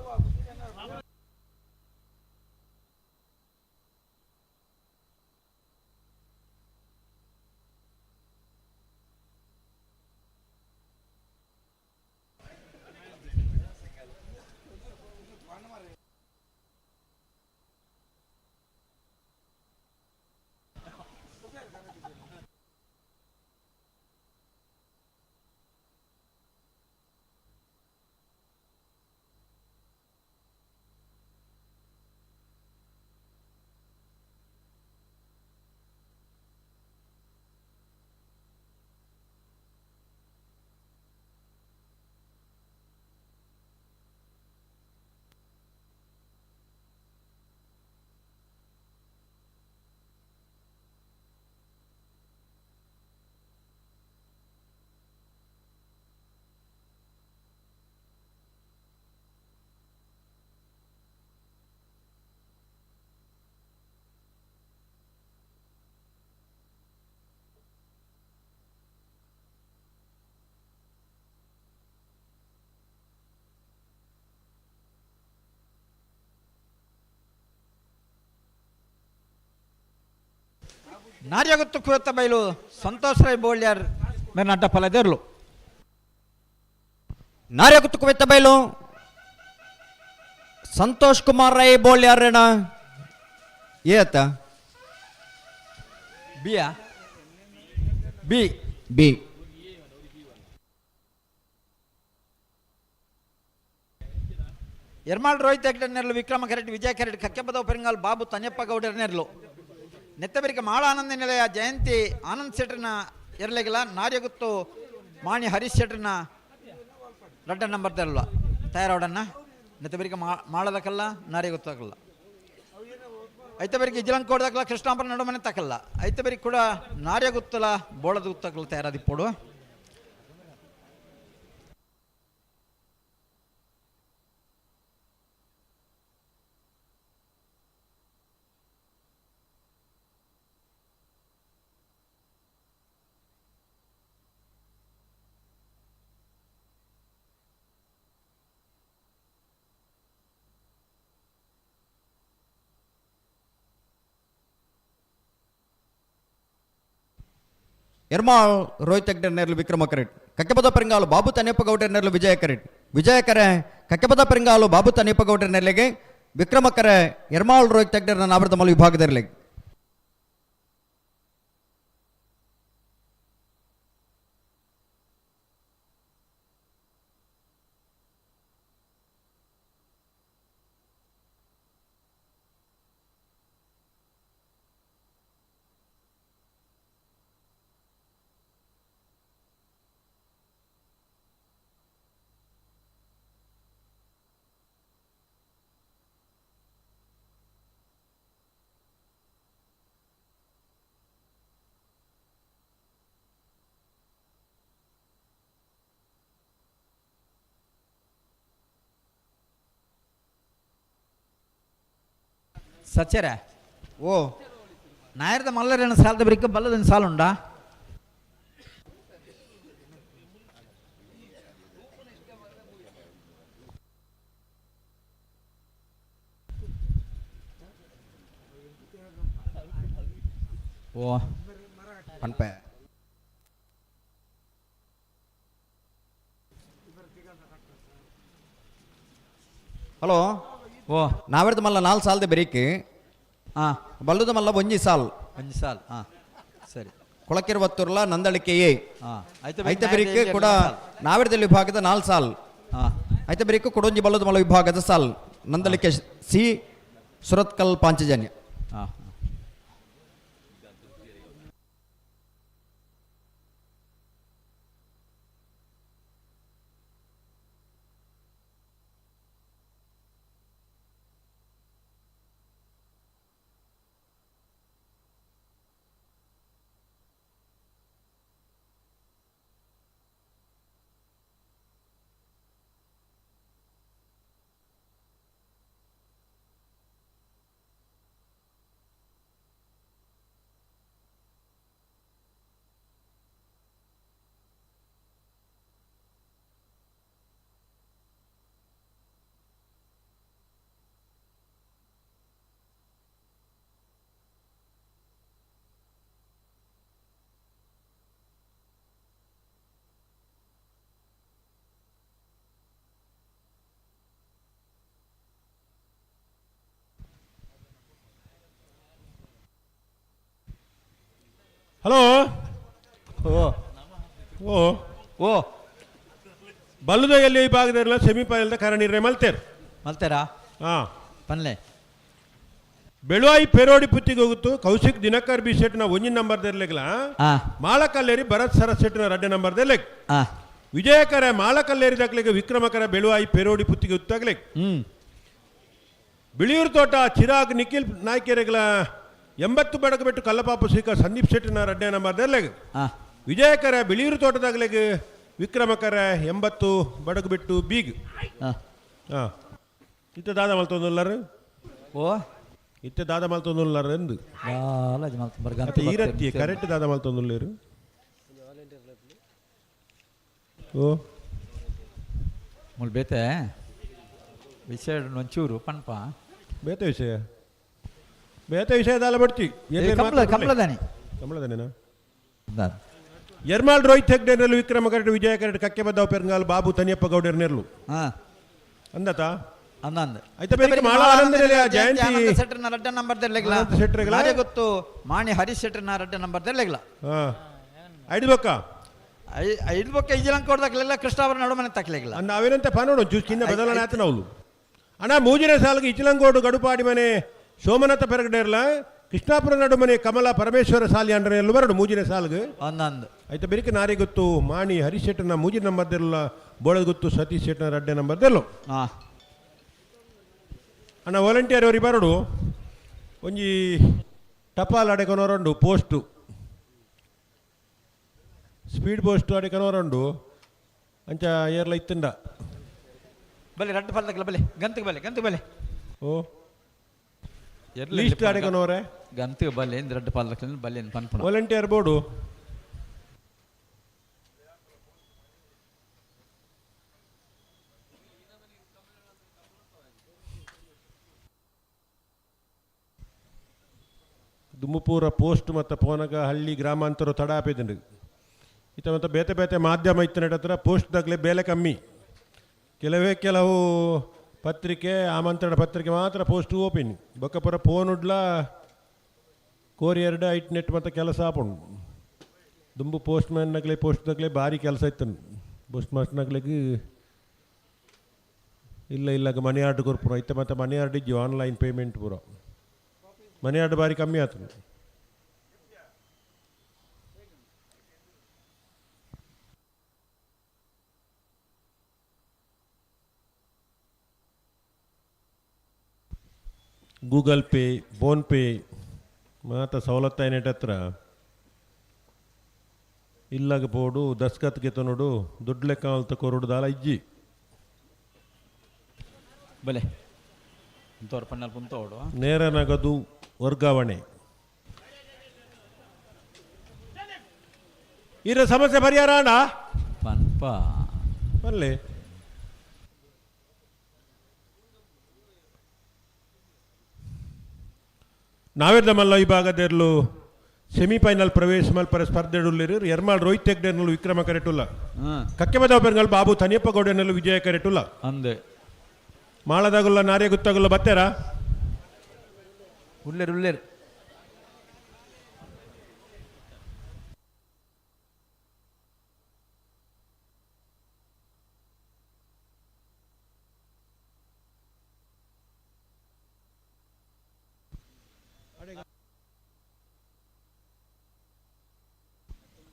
ನಾರ್ಯಗುತ್ತು ಕುವೆತ್ತ ಬೈಲು ಸಂತೋಷ್ ರೈ ಬೋಳ್ಯಾರ್ ಮೇರೆ ಅಡ್ಡ ಫಲ ದೇರ್ಲು. ನಾರ್ಯಗುತ್ತು ಕುವೆತ್ತ ಬೈಲು ಸಂತೋಷ್ ಕುಮಾರ್ ರೈ ಬೋಳ್ಯಾರಣ ಏ ಆತ. ಬಿಯಾ ಬಿ. ಬಿ. ಎರ್ಮಾಳ್ ರೋಹಿತ್ ಹೆಗ್ಡೆ ನೆರಳು ವಿಕ್ರಮ ಕರೆಟ್, ವಿಜಯ ಕರೆಟ್, ಕಕ್ಕೆಪದವ್ ಪೆರಂಗಾಲ್ ಬಾಬು ತನ್ಯಪ್ಪ ಗೌಡರ ನೆರಳು. ನೆತ್ತಬೆರಿಕೆ ಮಾಳ ಆನಂದ ನಿಲಯ ಜಯಂತಿ ಆನಂದ್ ಶೆಟ್ಟರ್ನ ಎರಲೆಗಿಲ್ಲ. ನಾರ್ಯಗುತ್ತು ಮಾಣಿ ಹರೀಶ್ ಶೆಟ್ಟರ್ನ ರಡ್ಡ ನಂಬರ್ ತರಲ್ಲ ತಯಾರಾವಡನ್ನ. ನೆತ್ತಬೆರಿಕೆ ಮಾಳದಕ್ಕಲ್ಲ, ನಾರ್ಯಗುತ್ತಕ್ಕಲ್ಲ. ಐತಬೆರಿಗೆ ಇಜಲಂಕೋಡ್ದಕ್ಕಲ್ಲ, ಕೃಷ್ಣಾಪುರ ನಡುಮನೆ ತಕ್ಕಲ್ಲ. ಐತಬೆರಿಗೆ ಕೂಡ ನಾರ್ಯಗುತ್ತಲ ಬೋಳದ ಗುತ್ತಕ್ಕಲ್ಲ ತಯಾರಾದಿಪ್ಪೋಡು. ಎರ್ಮಾಳ್ ರೋಹಿತ್ ಹೆಗ್ಡೆ ನೆರಳು ವಿಕ್ರಮ ಕರೆಟ್ ಕಕ್ಕೆಪದ ಪೆರಂಗಾಲು ಬಾಬು ತನೇಪ ಗೌಡರ ನೆರಳು ವಿಜಯ ಕರೆಟ್ ವಿಜಯ ಕರೆ ಕಕ್ಕೆಪದ ಪೆರಂಗಾಲು ಬಾಬು ತನೇಪ ಗೌಡರ ನೆರಳಿಗೆ ವಿಕ್ರಮ ಕರೆ ಎರ್ಮಾಳ್ ರೋಹಿತ್ ಹೆಗ್ಡೆ ನಾವರದ ಮಲ್ಲ ವಿಭಾಗದಲ್ಲಿ. ಸಚರ. ಓ. ನಾಯರ್ದ ಮಲ್ಲರೇನ ಸಾಲದ ಬರಿಕ ಬಲ್ಲದನ್ ಸಾಲ ಉಂಡಾ? ಓ. ಪನ್ಪೆ. ಹಲೋ. ಓ. ನಾವೆರ್ದ ಮಲ್ಲ ನಾಲ್ ಸಾಲದ ಬೆರಿಕೆ. ಬಲ್ಲದ ಮಲ್ಲ ಒಂಜಿ ಸಾಲ್. ಒಂಜಿ ಸಾಲ್, ಹಾಂ ಸರಿ. ಕೊಳಕಿರುವತ್ತುರ್ಲ ನಂದಳಿಕೆ ಎ. ಐತ. ಐತ ಬೆರಿಕೆ ಕೂಡ ನಾವೆರ್ದಲ್ಲಿ ವಿಭಾಗದ ನಾಲ್ ಸಾಲ್. ಐತ ಬೆರಿಕೆ ಕೊಡೊಂಜಿ ಬಲ್ಲದ ಮಲ್ಲ ವಿಭಾಗದ ಸಾಲ್ ನಂದಳಿಕೆ ಸಿ ಸುರತ್ಕಲ್ ಪಾಂಚಜನ್ಯ. ಹಲೋ. ಓ. ಓ. ಓ. ಬಲ್ಲದ ಎಲ್ಲಿ ವಿಭಾಗದ ಸೆಮಿಫೈನಲ್ದ ಕರ ನಿರ್ಣಯ ಮಲ್ತೇರ್. ಮಲ್ತೇರಾ? ಹಾ. ಪನ್ಲೆ. ಬೆಳುವಾಯಿ ಪೆರೋಡಿ ಪುತ್ತಿಗೆ ಹೋಗುತ್ತು ಕೌಶಿಕ್ ದಿನಕರ್ ಬಿ ಶೆಟ್ನ ಒಂಜಿನ ನಂಬರ್ ದೆರ್ಲೆಗ್ಲ. ಮಾಳಕಲ್ಲೇರಿ ಭರತ್ ಸರಸ್ ಶೆಟ್ನ ರಡ್ಡೆ ನಂಬರ್ ದೆರ್ಲೆಗ್. ವಿಜಯಕರ ಮಾಳಕಲ್ಲೇರಿ ದಾಖಲೆಗೆ ವಿಕ್ರಮಕರ ಬೆಳುವಾಯಿ ಪೆರೋಡಿ ಪುತ್ತಿಗೆ ಉತ್ತಾಗಲೆ. ಬಿಳಿಯೂರು ತೋಟ ಚಿರಾಗ್ ನಿಖಿಲ್ ನಾಯ್ಕೆರೆಗಳ 80 ಬಡಗಬೆಟ್ಟು ಕಲ್ಲಪಾಪು ಸೀಕ ಸಂದೀಪ್ ಶೆಟ್ಟಿನ ರಡ್ಡೆ ನಂಬರ್ ದೆರ್ಲೆಗ್. ವಿಜಯಕರ ಬಿಳಿಯೂರು ತೋಟದಾಗಲೆಗ್ ವಿಕ್ರಮಕರ 80 ಬಡಗಬೆಟ್ಟು ಬೀಗ್. ಹಾಂ ಇತ್ತೆ ದಾದ ಮಲ್ತೊಂದುಲ್ಲಾರು? ಓ. ಇತ್ತೆ ದಾದ ಮಲ್ತೊಂದುಲ್ಲಾರು ಎಂದು? ದಾಲ ಅತ್ತೆ ಈರತ್ತಿ ಕರೆಕ್ಟ್ ದಾದ ಮಲ್ತೊಂದುಲ್ಲೇರು. ಓ. ಮುಲ್ ಬೇತೆ ವಿಷಯ ಒಂಚೂರು ಪನ್ಪ. ಬೇತೆ ವಿಷಯ, ಬೇತೆ ವಿಷಯ ದಾಲ ಬಡ್ತಿ. ಕಂಪ್ಲ ಕಂಪ್ಲದಾನಿ. ಕಮಲದನೇನಾ? ಎರ್ಮಾಳ್ ರೋಹಿತ್ ಹೆಗ್ಡೆ ನೆರಳು ವಿಕ್ರಮ ಕರಡು ವಿಜಯ ಕರಡು ಕಕ್ಕೆ ಬದ್ದಾವ್ ಪೆರಂಗಾಲ್ ಬಾಬು ತನಿಯಪ್ಪ ಗೌಡರ್ ನೆರಳು. ಅಂದತ? ಅಂದಂದ. ಐತ ಬೇರೆ ಮಾಳ ಆನಂದ ನೆಲೆಯ ಜಯಂತಿ ಶೆಟ್ಟರ್ನ ರಡ್ಡ ನಂಬರ್ ದೆರ್ಲೆಗ್ಲ. ಆನಂದ ಶೆಟ್ಟರ್ಗಳ? ಮಾರೆ ಗೊತ್ತು ಮಾಣಿ ಹರೀಶ್ ಶೆಟ್ಟರ್ನ ರಡ್ಡ ನಂಬರ್ ದೆರ್ಲೆಗ್ಲ. ಹಾ ಐದು ಬೊಕ್ಕ. ಐದು ಬೊಕ್ಕ ಇಜಿಲಂಕ ಹೊಡ್ದಾಕ್ಲೆಲ್ಲ ಕೃಷ್ಣಾವರ ನಡುಮನೆ ತಕ್ಲೆಗ್ಲ. ಅಂದ ಅವೇನಂತೆ ಪಾನೋಡು ಚೂಸ್ ಚಿನ್ನ ಬದಲಾವಣೆ ಆತ ನಾವು ಅಣ್ಣ. ಮೂಜಿನ ಸಾಲಿಗೆ ಇಚಿಲಂಗೋಡು ಗಡುಪಾಡಿ ಮನೆ ಸೋಮನಾಥ ಪೆರಗಡೇರ್ಲ ಕೃಷ್ಣಾಪುರ ನಡುಮನೆ ಕಮಲ ಪರಮೇಶ್ವರ ಸಾಲಿ ಅಂಡ್ರೆ ಎಲ್ಲ ಬರಡು ಮೂಜಿನ ಸಾಲ್ಗೆ. ಒಂದೊಂದು. ಐತ ಬೆರಿಕೆ ನಾರಿ ಗೊತ್ತು ಮಾಣಿ ಹರೀಶ್ ಶೆಟ್ಟರ್ನ ಮೂಜಿನ ನಂಬರ್ ದೆರ್ಲ ಬೋಳದ ಗೊತ್ತು ಸತೀಶ್ ಶೆಟ್ಟರ್ನ ರಡ್ಡೆ ನಂಬರ್ ದೆರ್ಲು. ಅಣ್ಣ ವಾಲಂಟಿಯರ್ ಅವ್ರಿಗೆ ಬರಡು ಒಂಜಿ ಟಪಾಲ್ ಅಡೆಕೊನೋರಂಡು ಪೋಸ್ಟು ಸ್ಪೀಡ್ ಪೋಸ್ಟು ಅಡೆಕೊನೋರಂಡು ಅಂಚ ಏರ್ಲ ಇತ್ತಂಡ. ಬಲೆ ರಡ್ಡು ಫಲ್ದಕ್ಲ ಬಲೆ ಗಂತಿಗೆ ಬಲೆ ಗಂತಿಗೆ ಬಲೆ. ಓ ಲೀಸ್ಟ್ ಅಡೆಕೊನೋರೆ. ಗಂತಿಗೆ ಬಲೆ ಇಂದ್ ರಡ್ಡು ಪಾಲ್ದಕ್ಲ ಬಲೆ ಪನ್ಪುಣ. ವಾಲಂಟಿಯರ್ ಬೋರ್ಡು ದುಮ್ಮಪೂರ ಪೋಸ್ಟ್ ಮತ್ತು ಪೋನಗ ಹಳ್ಳಿ ಗ್ರಾಮಾಂತರ ತಡ ಆಪೇದಂಡು. ಇತ್ತ ಮತ್ತು ಬೇತೆ ಬೇತೆ ಮಾಧ್ಯಮ ಇತ್ತು ಹತ್ರ ಪೋಸ್ಟ್ದಾಗಲೇ ಬೇಲೆ ಕಮ್ಮಿ. ಕೆಲವೇ ಕೆಲವು ಪತ್ರಿಕೆ, ಆಮಂತ್ರಣ ಪತ್ರಿಕೆ ಮಾತ್ರ ಪೋಸ್ಟ್ ಓಪಿನ್. ಬೊಕ್ಕಪುರ ಫೋನ್ ಉಡ್ಲ ಕೊರಿಯರ್ಡ್ ಐಟ್ ನೆಟ್ ಮತ್ತು ಕೆಲಸ ಆಪುಂಡು. ದುಂಬು ಪೋಸ್ಟ್ ಮ್ಯಾನ್ನಗಲೇ ಪೋಸ್ಟ್ದಾಗಲೇ ಭಾರಿ ಕೆಲಸ ಇತ್ತು. ಪೋಸ್ಟ್ ಮಾಸ್ಟರ್ನಗ್ಲಿಗೆ ಇಲ್ಲ ಇಲ್ಲ ಮನಿ ಆರ್ಡರ್ ಕೊರ್ಪುರ ಇತ್ತ ಮತ್ತು ಮನಿ ಆರ್ಡರ್ ಇಜ್ಜಿ, ಆನ್ಲೈನ್ ಪೇಮೆಂಟ್ ಪೂರ. ಮನಿ ಆರ್ಡರ್ ಭಾರಿ ಕಮ್ಮಿ ಆತು. ಗೂಗಲ್ ಪೇ, ಫೋನ್ಪೇ ಮಾತ ಸವಲತ್ತು ಏನೇಟ್ ಹತ್ರ ಇಲ್ಲಾಗ ಪೋಡು ದಸ್ಕತ್ಗೆ ತನೋಡು ದುಡ್ಡು ಲೆಕ್ಕ ಅಲ್ತ ಕೊರಡು ದಾಲ ಇಜ್ಜಿ. ಬಲೆ ತೋರ್ ಪಣ್ಣಲ್ ಪುಂತೋಡು. ನೇರ ನಗದು ವರ್ಗಾವಣೆ ಇರ ಸಮಸ್ಯೆ ಪರಿಹಾರ ಅಣ್ಣ. ಪನ್ಪ. ಬರಲಿ. ನಾವೆರ್ದ ಮಲ್ಲ ವಿಭಾಗದೆರ್ಲು ಸೆಮಿಫೈನಲ್ ಪ್ರವೇಶ ಮಲ್ಪರ ಸ್ಪರ್ಧೆಡುಲ್ಲಿರು ಎರ್ಮಾಳ್ ರೋಹಿತ್ ಹೆಗ್ಡೆನಲ್ಲೂ ವಿಕ್ರಮ ಕರೆಟುಲ್ಲ. ಕಕ್ಕೆಮದ ಪೆರ್ಗಲ್ ಬಾಬು ತನಿಯಪ್ಪ ಗೌಡನಲ್ಲೂ ವಿಜಯ ಕರೆಟುಲ್ಲ. ಅಂದೆ. ಮಾಳದಾಗುಲ್ಲ ನಾರ್ಯ ಗುತ್ತಾಗುಲ್ಲ ಬತ್ತೇರಾ? ಉಲ್ಲೇರು ಉಲ್ಲೇರು.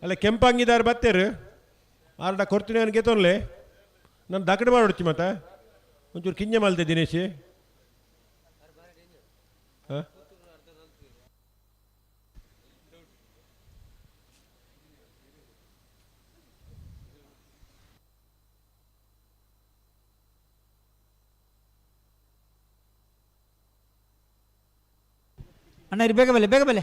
ಅಲ್ಲ ಕೆಂಪಂಗಿದಾರು ಬತ್ತೇರು ಆರ್ಡ ಕೊಡ್ತೀನಿ ಅವನಿಗೆ ತೊನ್ಲೆ ನಾನು ದಕಡೆ ಮಾಡೋಡ್ಚಿ ಮತ್ತೆ ಒಂಚೂರು ಕಿಂಜ ಮಲ್ತೆ ದಿನೇಶ್. ಹಾಂ ಅಣ್ಣ ಇರಿ, ಬೇಗ ಬಲೆ ಬೇಗ ಬಲೆ.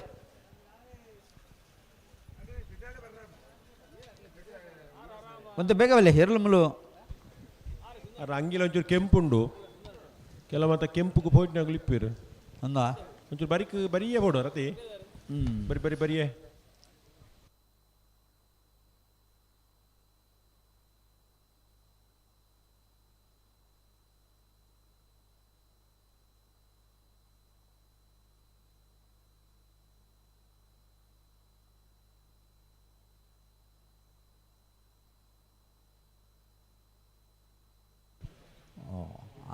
ಒಂದು ಬೇಗ ಬಲೆ ಹೆರ್ಲು ಮುಲು. ಅರ ಅಂಗಿಲ ಒಂಚೂರು ಕೆಂಪುಂಡು ಕೆಲವು ಮತ್ತೆ ಕೆಂಪುಗು ಪೋಯ್ಟ್ನಾಗಲು ಇಪ್ಪಿರು. ಅಂದ. ಒಂಚೂರು ಬರಿಕ್ ಬರಿಯೇ ಬೋಡು ರತಿ. ಬರಿ ಬರಿ ಬರಿಯೇ.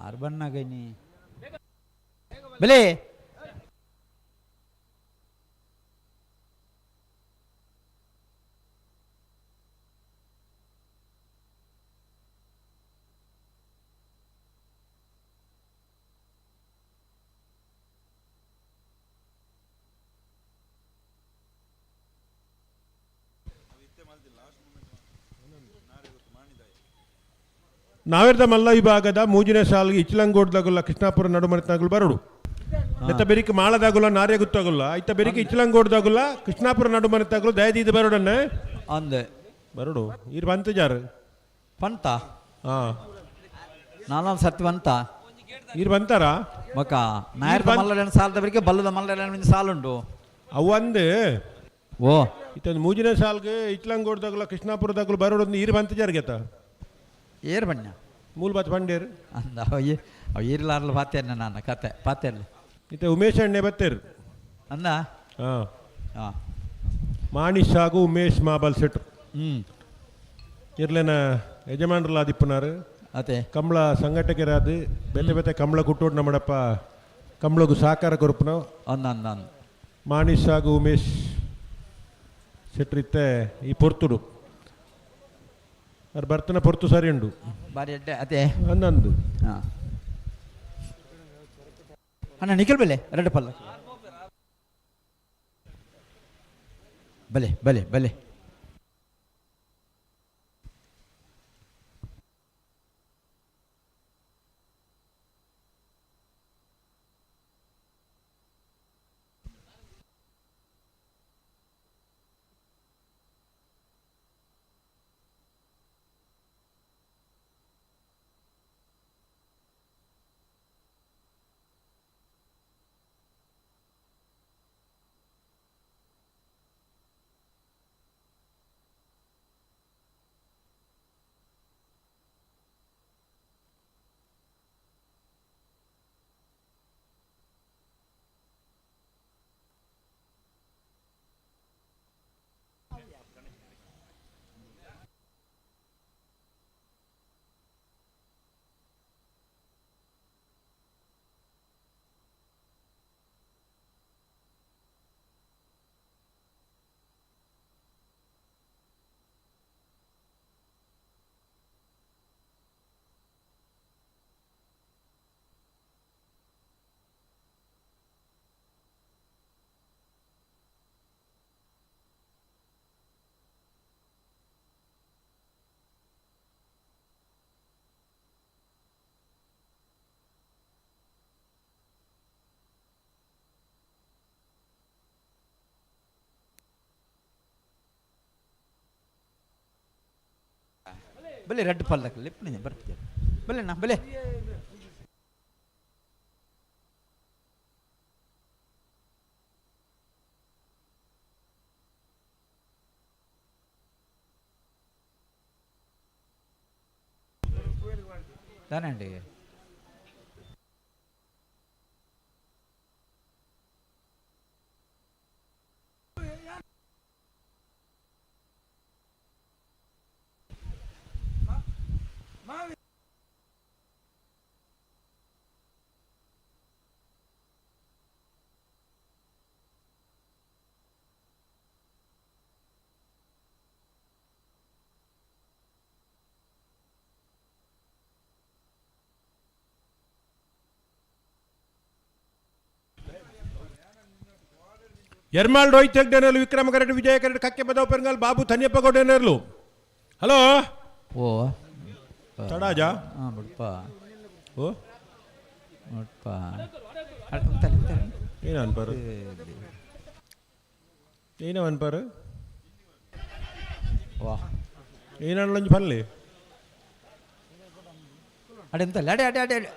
ಆರು ಬಣ್ಣಗೈನಿ ಬೆಲೆ. ನಾವೆರ್ದ ಮಲ್ಲ ವಿಭಾಗದ ಮೂಜಿನ ಸಾಲಿಗೆ ಇಚ್ಲಂಗೋಡ್ದಾಗುಲ್ಲ ಕೃಷ್ಣಾಪುರ ನಡುಮನೆತನಾಗುಲು ಬರಡು. ಇತ್ತ ಬೆರಿಕ್ ಮಾಳದಾಗುಲ್ಲ ನಾರ್ಯ ಗುತ್ತಾಗುಲ್ಲ ಇತ್ತ ಬೆರಿಕ್ ಇಚ್ಲಂಗೋಡ್ದಾಗುಲ್ಲ ಕೃಷ್ಣಾಪುರ ನಡುಮನೆತಾಗುಲು ದಯದೀದ ಬರೋಡನ್ನೆ. ಅಂದೆ. ಬರಡು ಇರ್ ಬಂತ ಜಾರು. ಪಂತ. ಹಾ. ನಾಲ್ಕು ಸರ್ತಿ ಬಂತ. ಇರ್ ಬಂತಾರ. ಬೊಕ ನಾಯರ್ದ ಮಲ್ಲಲೇನ ಸಾಲದ ಬರಿಗೆ ಬಲ್ಲದ ಮಲ್ಲಲೇನ ಸಾಲುಂಡು. ಅವು ಅಂದು. ಓ. ಇತ್ತೊಂದು ಮೂಜಿನ ಸಾಲ್ಗೆ ಇಚ್ಲಂಗೋಡ್ದಾಗುಲ್ಲ ಕೃಷ್ಣಾಪುರದಾಗುಲು ಬರೋಡು ಇರ್ ಬಂತ ಜಾರ್ಗೆತ. ಏರ್ ಬಣ್ಣ. ಮೂಲ ಬಾತ್ ಬಂಡೇರು. ಅಂದ ಅವ ಏರ್ಲಾರ್ಲ ಪಾತೇರ್ನ ನಾನು ಕತೆ ಪಾತೇರ್ಲ. ಇತ್ತ ಉಮೇಶ್ ಅಣ್ಣೆ ಬತ್ತೇರು. ಅಂದ. ಹಾ. ಹಾ. ಮಾಣಿಶ್ ಹಾಗೂ ಉಮೇಶ್ ಮಾಬಲ್ ಸೆಟ್ರು. ಇರ್ಲೇನ ಯಜಮಾನ್ರಲ್ಲ ದಿಪ್ಪನಾರು. ಅದೇ. ಕಂಬಳ ಸಂಘಟಕರಾದ ಬೇತೆ ಬೇತೆ ಕಂಬಳ ಕುಟ್ಟೋಡು ನಮ್ಮಡಪ್ಪ ಕಂಬಳಗು ಸಹಕಾರ ಕೊರಪುನ. ಅಂದ ಅಂದ ಅಂದ. ಮಾಣಿಶ್ ಹಾಗೂ ಉಮೇಶ್ ಸೆಟ್ರಿತ್ತೆ ಈ ಪೊರ್ತುಡು ಅವ್ರು ಬರ್ತನ ಪೊರ್ತು ಸರಿ ಉಂಡು. ಬಾರಿ ಎಡ್ಡೆ ಅದೇ. ಅಂದಂದು. ಹಾಂ ಅಣ್ಣ ನಿಖಿಲ್ ಬೆಲೆ ಎರಡು ಪಲ್ಲ ಬಲೆ ಬಲೆ ಬಲೆ. ಬಲೆ ರೆಡ್ ಪಲ್ಲಕ್ಕೆ ಲಿಪ್ಪಿನ ಬರ್ತೀವಿ ಬಲೆ ನಾ ಬಲೆ. ತಾನೇ. ಎರ್ಮಾಲ್ ರೋಹಿತ್ ಹೆಗ್ಡೆನರ್ಲು, ವಿಕ್ರಮ ಕರಡು, ವಿಜಯ ಕರಡು, ಕಕ್ಕೆ ಬದವ್ ಪೆರಂಗಲ್, ಬಾಬು ಥನ್ಯಪ್ಪ ಗೌಡನರ್ಲು. ಹಲೋ. ಓ. ತಡಾಜ. ಹಾಂ, ಬಿಡಪ್ಪ. ಓ. ನೋಡಪ್ಪ, ಉಂತಲೆ ಉಂತಲೆ. ಏನು ಅನ್ಪಾರು, ಏನೋ ಅನ್ಪಾರು. ವಾ. ಏನೊಂಜಿ ಪನ್ಲಿ. ಅಡೆ ಉಂತಲೆ, ಅಡೆ ಅಡೆ ಅಡೆ ಅಡೆ.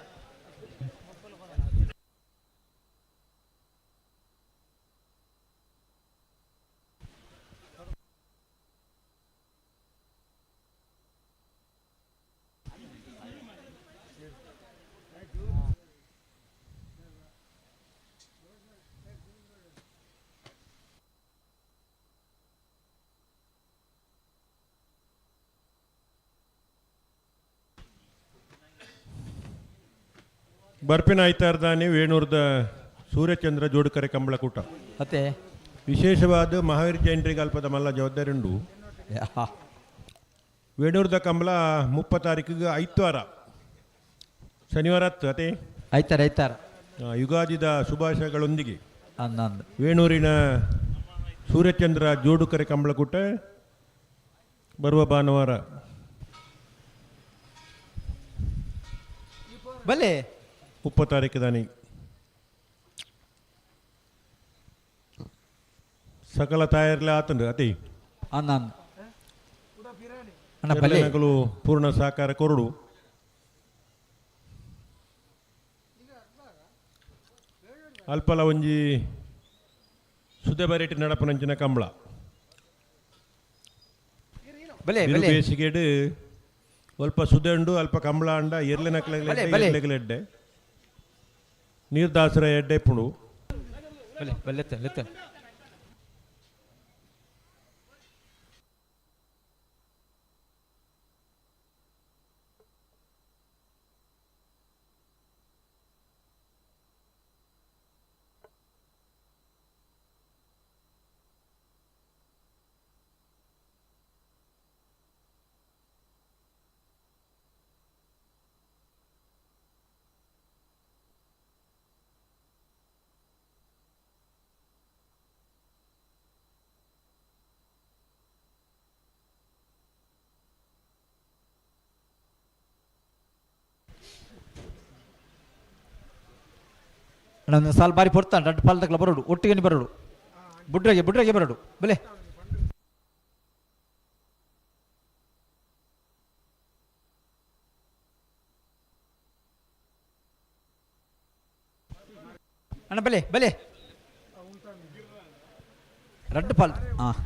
ಬರ್ಪಿನ ಐತಾರ್ದಾನಿ ವೇಣೂರ್ದ ಸೂರ್ಯಚಂದ್ರ ಜೋಡುಕರೆ ಕಂಬಳಕೂಟ. ಅತ್ತೆ. ವಿಶೇಷವಾದ ಮಹಾವೀರ ಜೈನರಿಗೆ ಅಲ್ಪದ ಮಲ್ಲ ಜವಾಬ್ದಾರಿ ಉಂಡು. ವೇಣೂರ್ದ ಕಂಬಳ 30 ತಾರೀಕಿಗೆ ಐತ್ವಾರ, ಶನಿವಾರ ಹತ್ತು ಅದೇ. ಐತಾರ ಐತಾರ. ಯುಗಾದಿದ ಶುಭಾಶಯಗಳೊಂದಿಗೆ ಅಂದ. ವೇಣೂರಿನ ಸೂರ್ಯಚಂದ್ರ ಜೋಡುಕರೆ ಕಂಬಳಕೂಟ ಬರುವ ಭಾನುವಾರ. ಬಲೆ. 30 ತಾರೀಕು ದಾನಿ ಸಕಲ ತಾಯರ್ಲೆ ಆತಂಡು ಅತಿ. ಅಂದ ಅಂದ ಅಣ್ಣ, ಬಲೆ. ನಗಲು ಪೂರ್ಣ ಸಹಕಾರ ಕೊರಡು. ಅಲ್ಪಲ ಒಂಜಿ ಸುದೆ ಬರೇಟಿ ನಡಪನಂಚಿನ ಕಂಬಳ. ಬಲೆ. ಬಿರು ಬಲೆ. ಬೇಸಿಗೆಡ್ ಅಲ್ಪ ಸುದೆ ಉಂಡು, ಅಲ್ಪ ಕಂಬಳ ಅಂಡ ಎರ್ಲೆ ನಕ್ಲೆ. ಬಲೆ, ಬಲೆ. ಎಡ್ಡೆ ನೀರ್ ದಾಸರ ಎಡ್ಡೆ ಇಪ್ಪುಂಡು. ಬಲೆ ಬಲೆ, ಲೆತ್ತ ಲೆತ್ತ. ಅಣ್ಣ, ಒಂದು ಸಾಲು ಬಾರಿ ಪೊರ್ತಾನೆ. ರಡ್ಡು ಪಾಲ್ದಕ್ಲ ಬರೋಡು, ಒಟ್ಟಿಗೆ ಬರೋಡು, ಬುಡ್ರಗೆ ಬುಡ್ರಗೆ ಬರೋಡು. ಬಲೆ. ಅಣ್ಣ, ಬಲೆ ಬಲೆ, ರಡ್ಡು ಪಾಲ್. ಹಾಂ.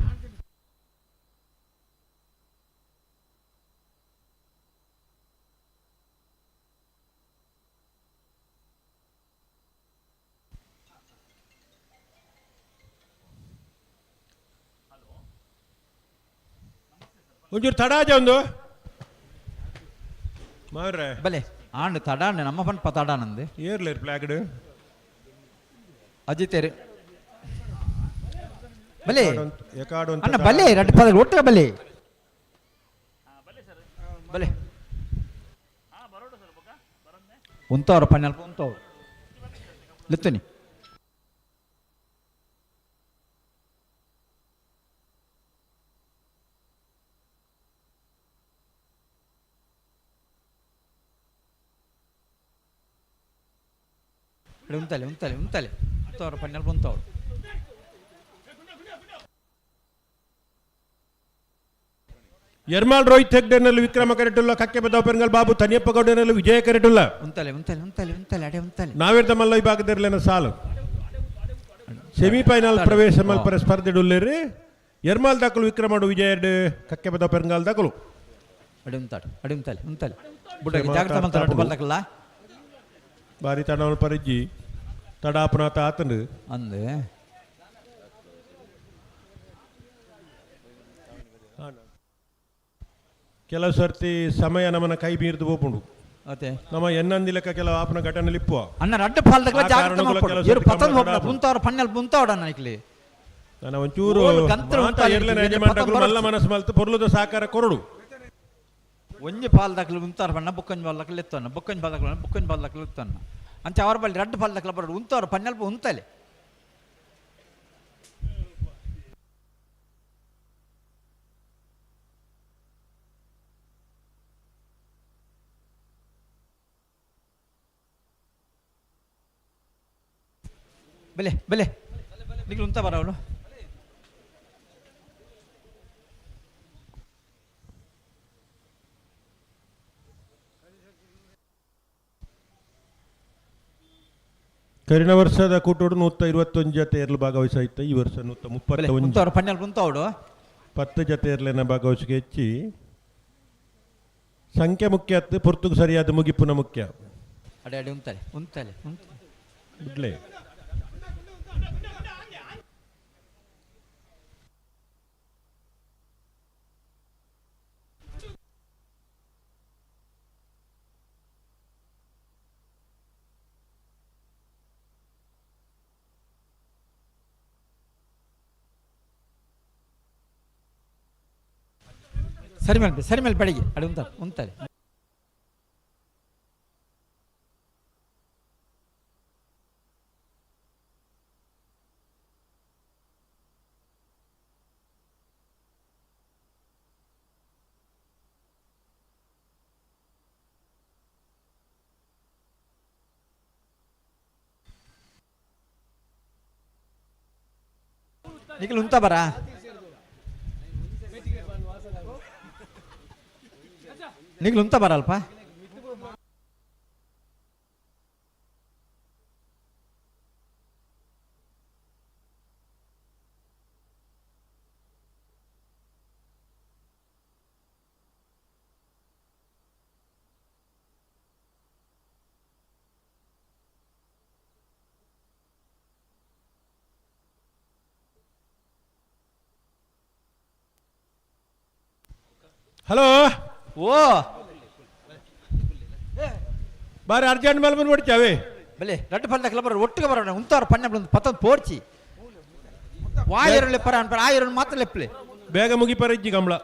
ಒಂಚೂರು ತಡಾಜ ಒಂದು ಮಾರ್ರೆ. ಬಲೆ ಆಂಡ್ ತಡಾಂಡ್ ನಮ್ಮ ಪನ್ಪ ತಡಾನಂದು. ಏರ್ಲೇರ್ ಪ್ಲಾಕ್ಡ್. ಅಜಿತೇರು ಬಲೆ. ಎಕಾಡು. ಅಣ್ಣ, ಬಲೆ, ರಡ್ಡು ಪದ ಒಟ್ಟಿಗೆ ಬಲೆ ಬಲೆ. ಉಂತವ್ರ ಪನ್ನೆಲ್ಪ ಉಂತವ್ರು ಲೆತ್ತನಿ. ಉಂತಲೆ ಉಂತಲೆ ಉಂತಲೆ, ಉಂತವ್ರ ಪನ್ನೆಲ್ಪ ಉಂತವ್ರು. ಎರ್ಮಾಲ್ ರೋಹಿತ್ ಹೆಗ್ಡೆನಲ್ಲಿ ವಿಕ್ರಮ ಕರೆಟುಲ್ಲ, ಕಕ್ಕೆ ಬದಾವ್ ಪೆರಂಗಲ್ ಬಾಬು ತನಿಯಪ್ಪ ಗೌಡನಲ್ಲಿ ವಿಜಯ ಕರೆಟುಲ್ಲ. ಉಂತಲೆ ಉಂತಲೆ ಉಂತಲೆ ಉಂತಲೆ ಅಡೆ ಉಂತಲೆ. ನಾವೇರ್ದ ಮಲ್ಲ ವಿಭಾಗದಿರ್ಲೇನ ಸಾಲು ಸೆಮಿಫೈನಲ್ ಪ್ರವೇಶ ಮಲ್ಪರ ಸ್ಪರ್ಧೆ ಉಲ್ಲೇರಿ. ಎರ್ಮಾಲ್ ದಾಖಲು ವಿಕ್ರಮ ವಿಜಯ ಎರಡು, ಕಕ್ಕೆ ಬದಾವ್ ಪೆರಂಗಲ್ ದಾಖಲು. ಅಡೆ ಉಂತಾಡು, ಅಡೆ ಉಂತಲೆ ಉಂತಲೆ ಬುಡ್ಡ, ಜಾಗ್ರತೆ ಮಂತ ಬಲ್ದಕಲ್ಲ. ಬಾರಿ ತಡ ಪರಿಜ್ಜಿ ತಡಾಪನಾಥ ಆತಂಡು. ಅಂದೆ. ಕೆಲವು ಸರ್ತಿ ಸಮಯ ನಮ್ಮನ್ನ ಕೈ ಮೀರಿದು ಹೋಪುಂಡು. ಅತೆ. ನಮ್ಮ ಎನ್ನಂದಿ ಲೆಕ್ಕ ಕೆಲವು ಆಪನ ಘಟನೆ ಲಿಪ್ಪುವ. ಅಣ್ಣ ರಡ್ಡ ಪಾಲ್ದಕಲ ಆ ಜಾಗ್ರತೆ ಕಾರಣಗಳ ಮಲ್ಪೊಡು. ಕೆಲವು ಏರು ಸರ್ತಿ ಪತನ್ ಕಮಲ ಹೋಗ್ನ ತಡ. ಬುಂತಾವ್ರ ಪಣ್ಣಲ್ ಬುಂತಾವಡ ಅಣ್ಣ ಇಕ್ಲಿ. ನಾನು ಒಂಚೂರು ಓಲು ಗಂತ್ರ ಮಾತ ಉಂತಾಲೆ ಎರ್ಲೆನ ಇಕ್ಲಿ, ಯಜಮಾನ್ರಗಳು ಪತನ್ ಮಲ್ಲ ಬರೊಡ್ಚಿ. ಮನಸ್ಸು ಮಲ್ತು ಪೊರ್ಲುದ ಸಾಕಾರ ಕೊರಡು. ಒಂಜಿ ಪಾಲ್ದಕ್ಲು ಉಂತಾರ ಪಣ್ಣ ಬುಕ್ಕೊಂಜಿ ಪಾಲ್ದಕ್ಲು ಎತ್ತೊನ್ನ, ಬುಕ್ಕೊಂಜಿ ಪಾಲ್ದಕ್ಲು, ಬುಕ್ಕೊಂಜಿ ಪಾಲ್ದಕ್ಲು ಎತ್ತೊನ್ನ. ಅಂಚ ಅವರ ಬಲ್ಲಿ ರಡ್ಡು ಪಾಲ್ದಕ್ಲ ಬರಡು ಉಂತಾವ್ರ ಪಣ್ಣಲ್ಪ ಉಂತಲೆ. ಬೆಲೆ ಬೆಲೆ ನಿಗ್ಲು ಉಂತ ಬರವಳು. ಕರಿನ ವರ್ಷದ ಕೂಟೋಡು 121 ಜತೆ ಎರ್ಲು ಭಾಗವಹಿಸಾಯ್ತು. ಈ ವರ್ಷ ನೂತ ಬೆಲೆ ಮುಪ್ಪತ್ತ ಉಂತವ್ರ ಪಣ್ಣಲ್ ಉಂತಾವಡು. 10 ಜತೆ ಎರ್ಲೆನ ಭಾಗವಹಿಸಿಗೆ ಹೆಚ್ಚಿ. ಸಂಖ್ಯೆ ಮುಖ್ಯ ಅತ್ತು, ಪೊರ್ತುಗು ಸರಿಯಾದ ಮುಗಿಪುನ ಮುಖ್ಯ. ಅಡೆ ಅಡೆ ಉಂತಲೆ ಉಂತಲೆ ಉಂತಲೆ. ಬಿಡ್ಲೆ. ಸರಿ ಮೇಲೆ ಸರಿ ಮೇಲೆ ಬೆಳಿಗ್ಗೆ ಅಡೆ ಉಂತಾರೆ ಉಂತಾರೆ. ನಿಖಿಲ್ ಉಂತ ಬರಾ, ನಿಖಿಲ್ ಉಂತ ಬರಲ್ಪ. ಹಲೋ. ಓ. ಬಾರಿ ಅರ್ಜೆಂಟ್ ಮೇಲೆ ಬಂದು ಬಿಡ್ಚಾವೆ. ಬಲೆ ರಡ್ಡು ಪಲ್ದಕ್ಲ ಬರ ಒಟ್ಟಿಗೆ ಬರೋಣ ಉಂತಾರ ಪಣ್ಣ ಬಂದು ಪತ್ತೊಂದು ಪೋಡ್ಚಿ ವಾಯರು ಲೆಪ್ಪರ ಅನ್ಪರ ಆಯರು ಮಾತ್ರ ಲೆಪ್ಪಲೆ. ಬೇಗ ಮುಗಿಪರ ಇಜ್ಜಿ ಕಂಬಳ.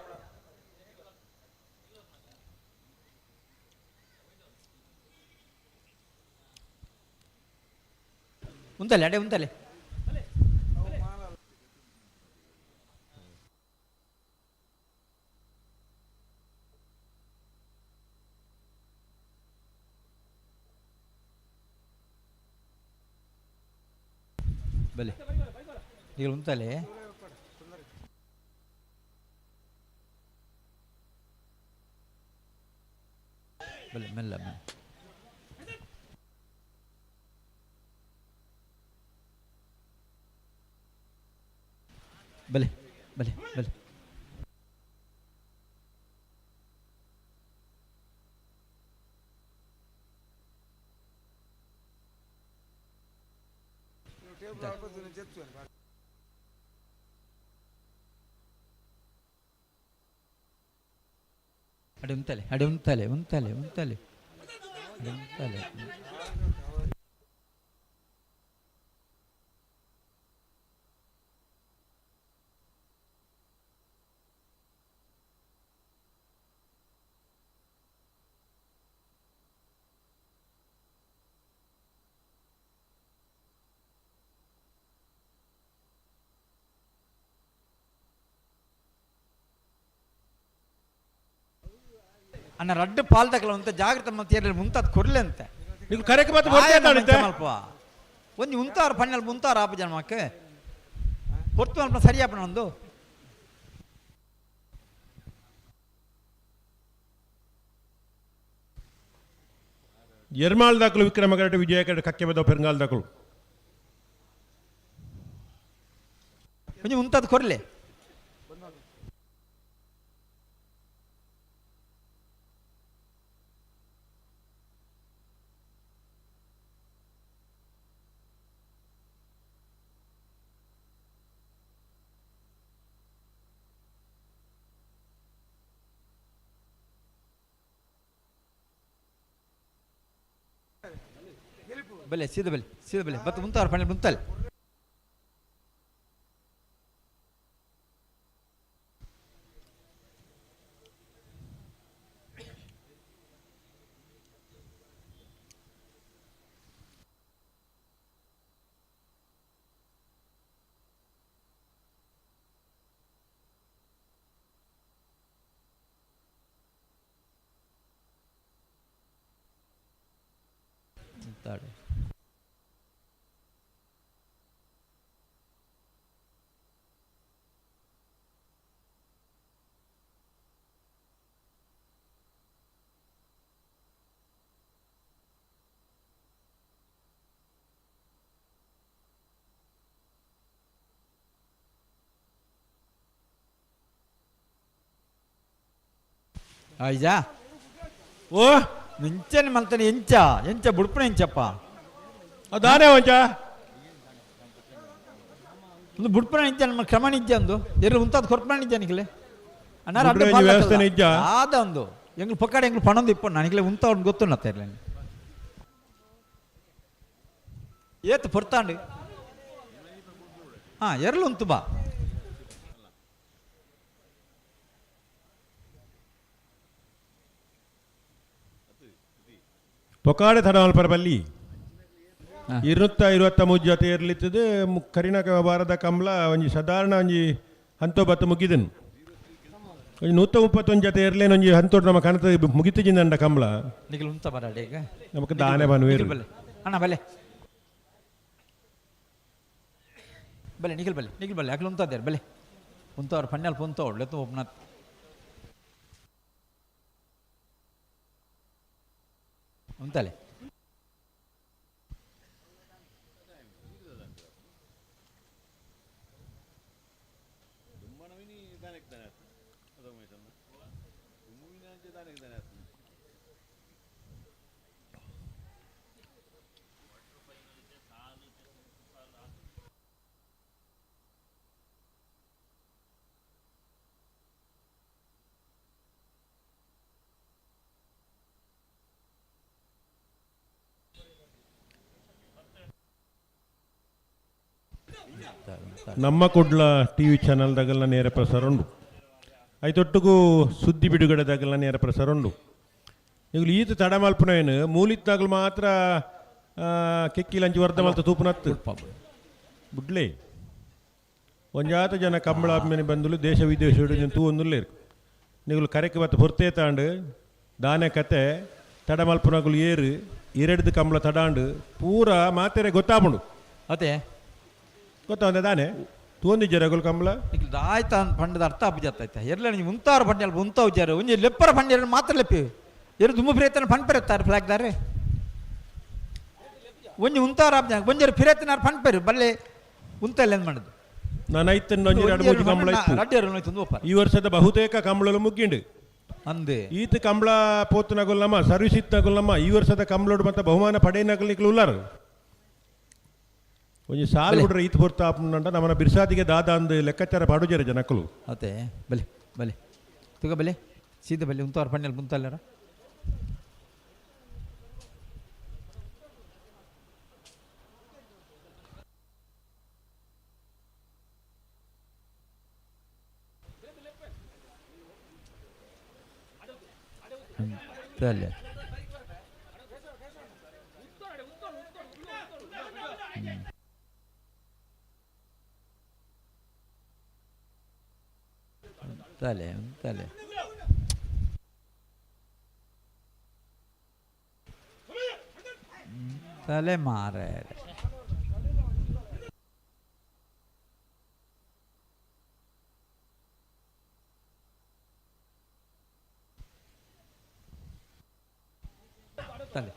ಉಂತಲೆ ಅಡೆ ಉಂತಲೆ. ಬಲೆ ಈಗ ಉಂತಲೆ. ಬಲೆ ಮೆಲ್ಲ ಮೆಲ್ಲ. ಬಲೆ ಬಲೆ ಬಲೆ. ಅಡೆ ಉಂತಲೆ ಅಡೆ ಉಂತಲೆ ಉಂತಲೆ ಉಂತಲೆ ಅಡೆ ಉಂತಲೆ. ಅಣ್ಣ ರಡ್ಡು ಪಾಲ್ದಕಲ ಉಂತ ಜಾಗ್ರತೆ ಮತ್ತೆ ಮುಂತಾದ ಕೊರ್ಲೆ ಅಂತೆ. ನೀವು ಕರೆಕ್ ಮತ್ತೆ ಬರ್ತಾ. ಮಲ್ಪ ಒಂಜಿ ಉಂತಾರ ಪಣ್ಣಲ್ ಮುಂತಾರ ಆಪ ಜನ ಮಕ್ಕ ಪೊರ್ತು ಮಲ್ಪ ಸರಿ ಆಪಣ ಒಂದು. ಎರ್ಮಾಳ್ ದಾಕಲು ವಿಕ್ರಮ ಕರೆಟ್ ವಿಜಯ ಕರೆಟ್ ಕಕ್ಕೆಬದ ಪೆರಂಗಾಲ್ ದಾಕಲು. ಒಂಜಿ ಉಂತದ್ ಕೊರ್ಲೆ. ಬಲೆ ಸೀದ ಬಲೆ ಸೀದ ಬಲೆ ಬತ್ತು ಮುಂತಾರ ಪಣಿ ಮುಂತಲ್. ಮುಂತಾಡೆ. ಆಯ್ಜಾ? ಓ. ನಿಂಚನೆ ಮಲ್ತಾನೆ ಎಂಚ ಎಂಚ ಬುಡ್ಪಣ ಎಂಚಪ್ಪ. ಅದಾನೆ ವಂಚ. ಒಂದು ಬುಡ್ಪಣ ಎಂಚ ನಮ್ಮ ಕ್ರಮ ನಿಜ್ಜ ಒಂದು ಎರ್ಲು ಉಂತಾದ ಕೊರ್ಪಣ ನಿಜ್ಜ ನಿಕ್ಲೆ ಅನ್ನಾರ ಬುಡ್ರೆ ಅಡ್ಡ ಒಂಜಿ ವ್ಯವಸ್ಥೆನೆ ಇಜ್ಜ? ಆದ ಒಂದು ಎಂಗ್ಲು ಪೊಕ್ಕಾಡೆ ಎಂಗ್ಲು ಪಣೊಂದು ಇಪ್ಪು ನನಗೆ ಉಂತ ಉಂಟು ಗೊತ್ತುಂಡ ಇರ್ಲಿ ಏತ್ ಪೊರ್ತಾಂಡು ಹಾ ಎರ್ಲು ಉಂತು ಬಾ. ಪೊಕಾಡೆ ತಡವಲ್ಪರ ಬಲ್ಲಿ 223 ಜೊತೆ ಇರ್ಲಿತ್ತದು. ಕರಿನಾಕ ವಾರದ ಕಂಬ್ಲ ಒಂಜಿ ಸಾಧಾರಣ ಒಂಜಿ ಹಂತೋ ಬತ್ತು ಮುಗಿದನು. ಒಂಜಿ 131 ಜೊತೆ ಇರ್ಲೇನು ಒಂಜಿ ಹಂತೋಡು ನಮ್ಮ ಕನತ ಮುಗಿತಿಜಿಂದಂಡ ಕಂಬ್ಲ. ನಿಖಿಲ್ ಉಂತ ಬರಾಡೆ ಈಗ. ನಮಕ್ ದಾನೆ ಬನ್ವೇರು. ನಿಖಿಲ್ ಬಲ್ಲೆ ಅಣ್ಣ ಬಲ್ಲೆ ಬಲ್ಲೆ ನಿಖಿಲ್ ಬಲ್ಲೆ ನಿಖಿಲ್ ಬಲ್ಲೆ ಅಖಿಲ್ ಉಂತಾದೇರು ಬಲ್ಲೆ ಉಂತವ್ರು ಪಣ್ಣಲ್ ಪುಂತ ಒಳ್ಳೆ ಒಬ್ಬನ ಉಂತಲೆ. ನಮ್ಮ ಕುಡ್ಲ ಟಿವಿ ಚಾನಲ್ದಾಗೆಲ್ಲ ನೇರ ಪ್ರಸಾರ ಉಂಡು. ಐತೊಟ್ಟಿಗೂ ಸುದ್ದಿ ಬಿಡುಗಡೆದಾಗೆಲ್ಲ ನೇರ ಪ್ರಸಾರ ಉಂಡು. ಈಗ ಈತ ತಡ ಮಲ್ಪುನ ಏನು ಮೂಲಿತ್ತಾಗಲು ಮಾತ್ರ, ಕೆಕ್ಕಿಲಂಚಿ ವರ್ಧ ಮಲ್ತ ತೂಪುನತ್ತು ಬುಡ್ಲೆ ಒಂಜಾತ ಜನ ಕಂಬಳ ಆದ್ಮೇಲೆ ಬಂದಲು ದೇಶ ವಿದೇಶ ತೂ ಒಂದುಲ್ಲೇರು. ನೀವು ಕರೆಕ್ ಬತ್ತ ಪೊರ್ತೇ ತಾಂಡು ದಾನೆ ಕತೆ ತಡ ಮಲ್ಪುನಗುಲು ಏರು ಎರಡ್ದು ಕಂಬಳ ತಡಾಂಡು ಪೂರ ಮಾತೆರೆ ಗೊತ್ತಾಪುಂಡು. ಅದೇ ಗೊತ್ತಾಂದ ದಾನೆ ತೂಂದಿಜ್ಜರಗುಲು ಕಂಬಳ. ನಿಖಿಲ್ ಆಯ್ತಾ ಅಂತ ಪಂಡದ ಅರ್ಥ ಆಪುಜಾತ ಆಯ್ತಾ ಎರ್ಲ ನೀವು ಉಂತಾರು ಪಂಡ್ಯಲ್ ಉಂತ ಉಜ್ಜಾರು ಒಂಜಿ ಲೆಪ್ಪರ ಪಂಡ್ಯಲ್ ಮಾತ್ರ ಲೆಪ್ಪಿ ಎರು ದುಮ್ಮು ಪ್ರೇತನ ಪಂಡ್ ಪೆರುತ್ತಾರೆ ಫ್ಲಾಗ್ದಾರೆ ಒಂಜಿ ಉಂತಾರ ಆಪ್ಜ ಒಂಜಿ ಫಿರೇತನಾರ್ ಪಂಡ್ ಪೆರು ಬಲ್ಲೆ ಉಂತಲ್ಲ ಏನ್ ಮಾಡುದು. ನಾನು ಐತಂಡು ಒಂಜಿ ಎರಡು ಮೂಜಿ ಕಂಬಳ ಇತ್ತು. ರಡ್ಡಿಯರು ಹೋಯ್ತು ಒಪ್ಪ. ಈ ವರ್ಷದ ಬಹುತೇಕ ಕಂಬಳಲು ಮುಗ್ಗಿಂಡು. ಅಂದೆ ಈತ ಕಂಬಳ ಪೋತನಗುಲ್ಲಮ್ಮ ಸರ್ವಿಸ್ ಇತ್ತಗುಲ್ಲಮ್ಮ ಈ ವರ್ಷದ ಕಂಬಳೋಡು ಮತ್ತೆ ಬಹುಮಾನ ಪಡೆಯನಗಲಿಕ್ಕೆ ಉಲ್ಲಾರು ಒಂಜಿ ಸಾಲು ಬಿಡ್ರೆ ಈತ ಪೊರ್ತ ಆಪುಂಡ ನಮ್ಮನ ಬಿರ್ಸಾದಿಗೆ ದಾದ ಅಂದು ಲೆಕ್ಕಾಚಾರ ಪಾಡುಜಾರೆ ಜನಕ್ಕಲು. ಅತ್ತೆ ಬಲೆ ಬಲೆ ತುಗ ಬಲೆ ಸೀದ ಬಲೆ ಉಂತಾರ ಪಂಡ್ಯಲ್ ಮುಂತಲ್ಲರ. ತಲೆ ತಲೆ ತಲೆ ತಲೆ ಮಾರೆ. ತಲೆ.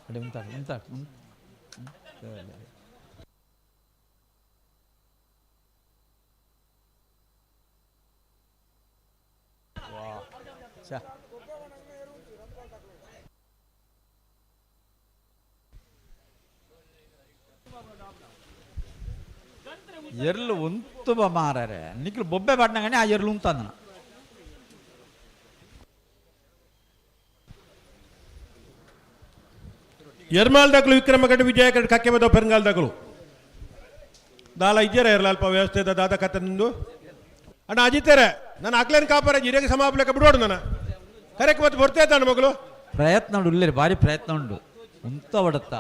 ಅಡೆ ಉಂತಾಡು ಉಂತಾಡು. ವಾ ಚಾ ಎರ್ಲು ಉಂತು ಮಾರರೆ ನಿಕ್ಲು ಬೊಬ್ಬೆ ಬಾಡ್ನಗನೆ ಆ ಎರ್ಲು ಉಂತಂದನ. ಎರ್ಮಾಲ್ ದಕಲು ವಿಕ್ರಮ ಕಡೆ ವಿಜಯ ಕಡೆ ಕಕ್ಕೆ ಬದ ಪೆರಂಗಾಲ್ ದಕಲು ದಾಲ ಇಜ್ಜರ ಎರ್ಲ ಅಲ್ಪ ವ್ಯವಸ್ಥೆ ದಾದ ಕತೆ ನಿಂದು ಅಣ್ಣ ಅಜಿತೇರೆ ನಾನು ಅಕ್ಲೇನ್ ಕಾಪಾರ ಜಿರೆಗೆ ಸಮಾಪಲಕ್ಕೆ ಬಿಡೋಡು ನಾನು ಕರೆಕ್ಟ್ ಮತ್ತೆ ಬರ್ತೇ ತಾನು ಮಗಳು. ಪ್ರಯತ್ನ ಉಂಡು ಉಲ್ಲೇರಿ, ಭಾರಿ ಪ್ರಯತ್ನ ಉಂಡು ಉಂತ ಹೊಡತ್ತ.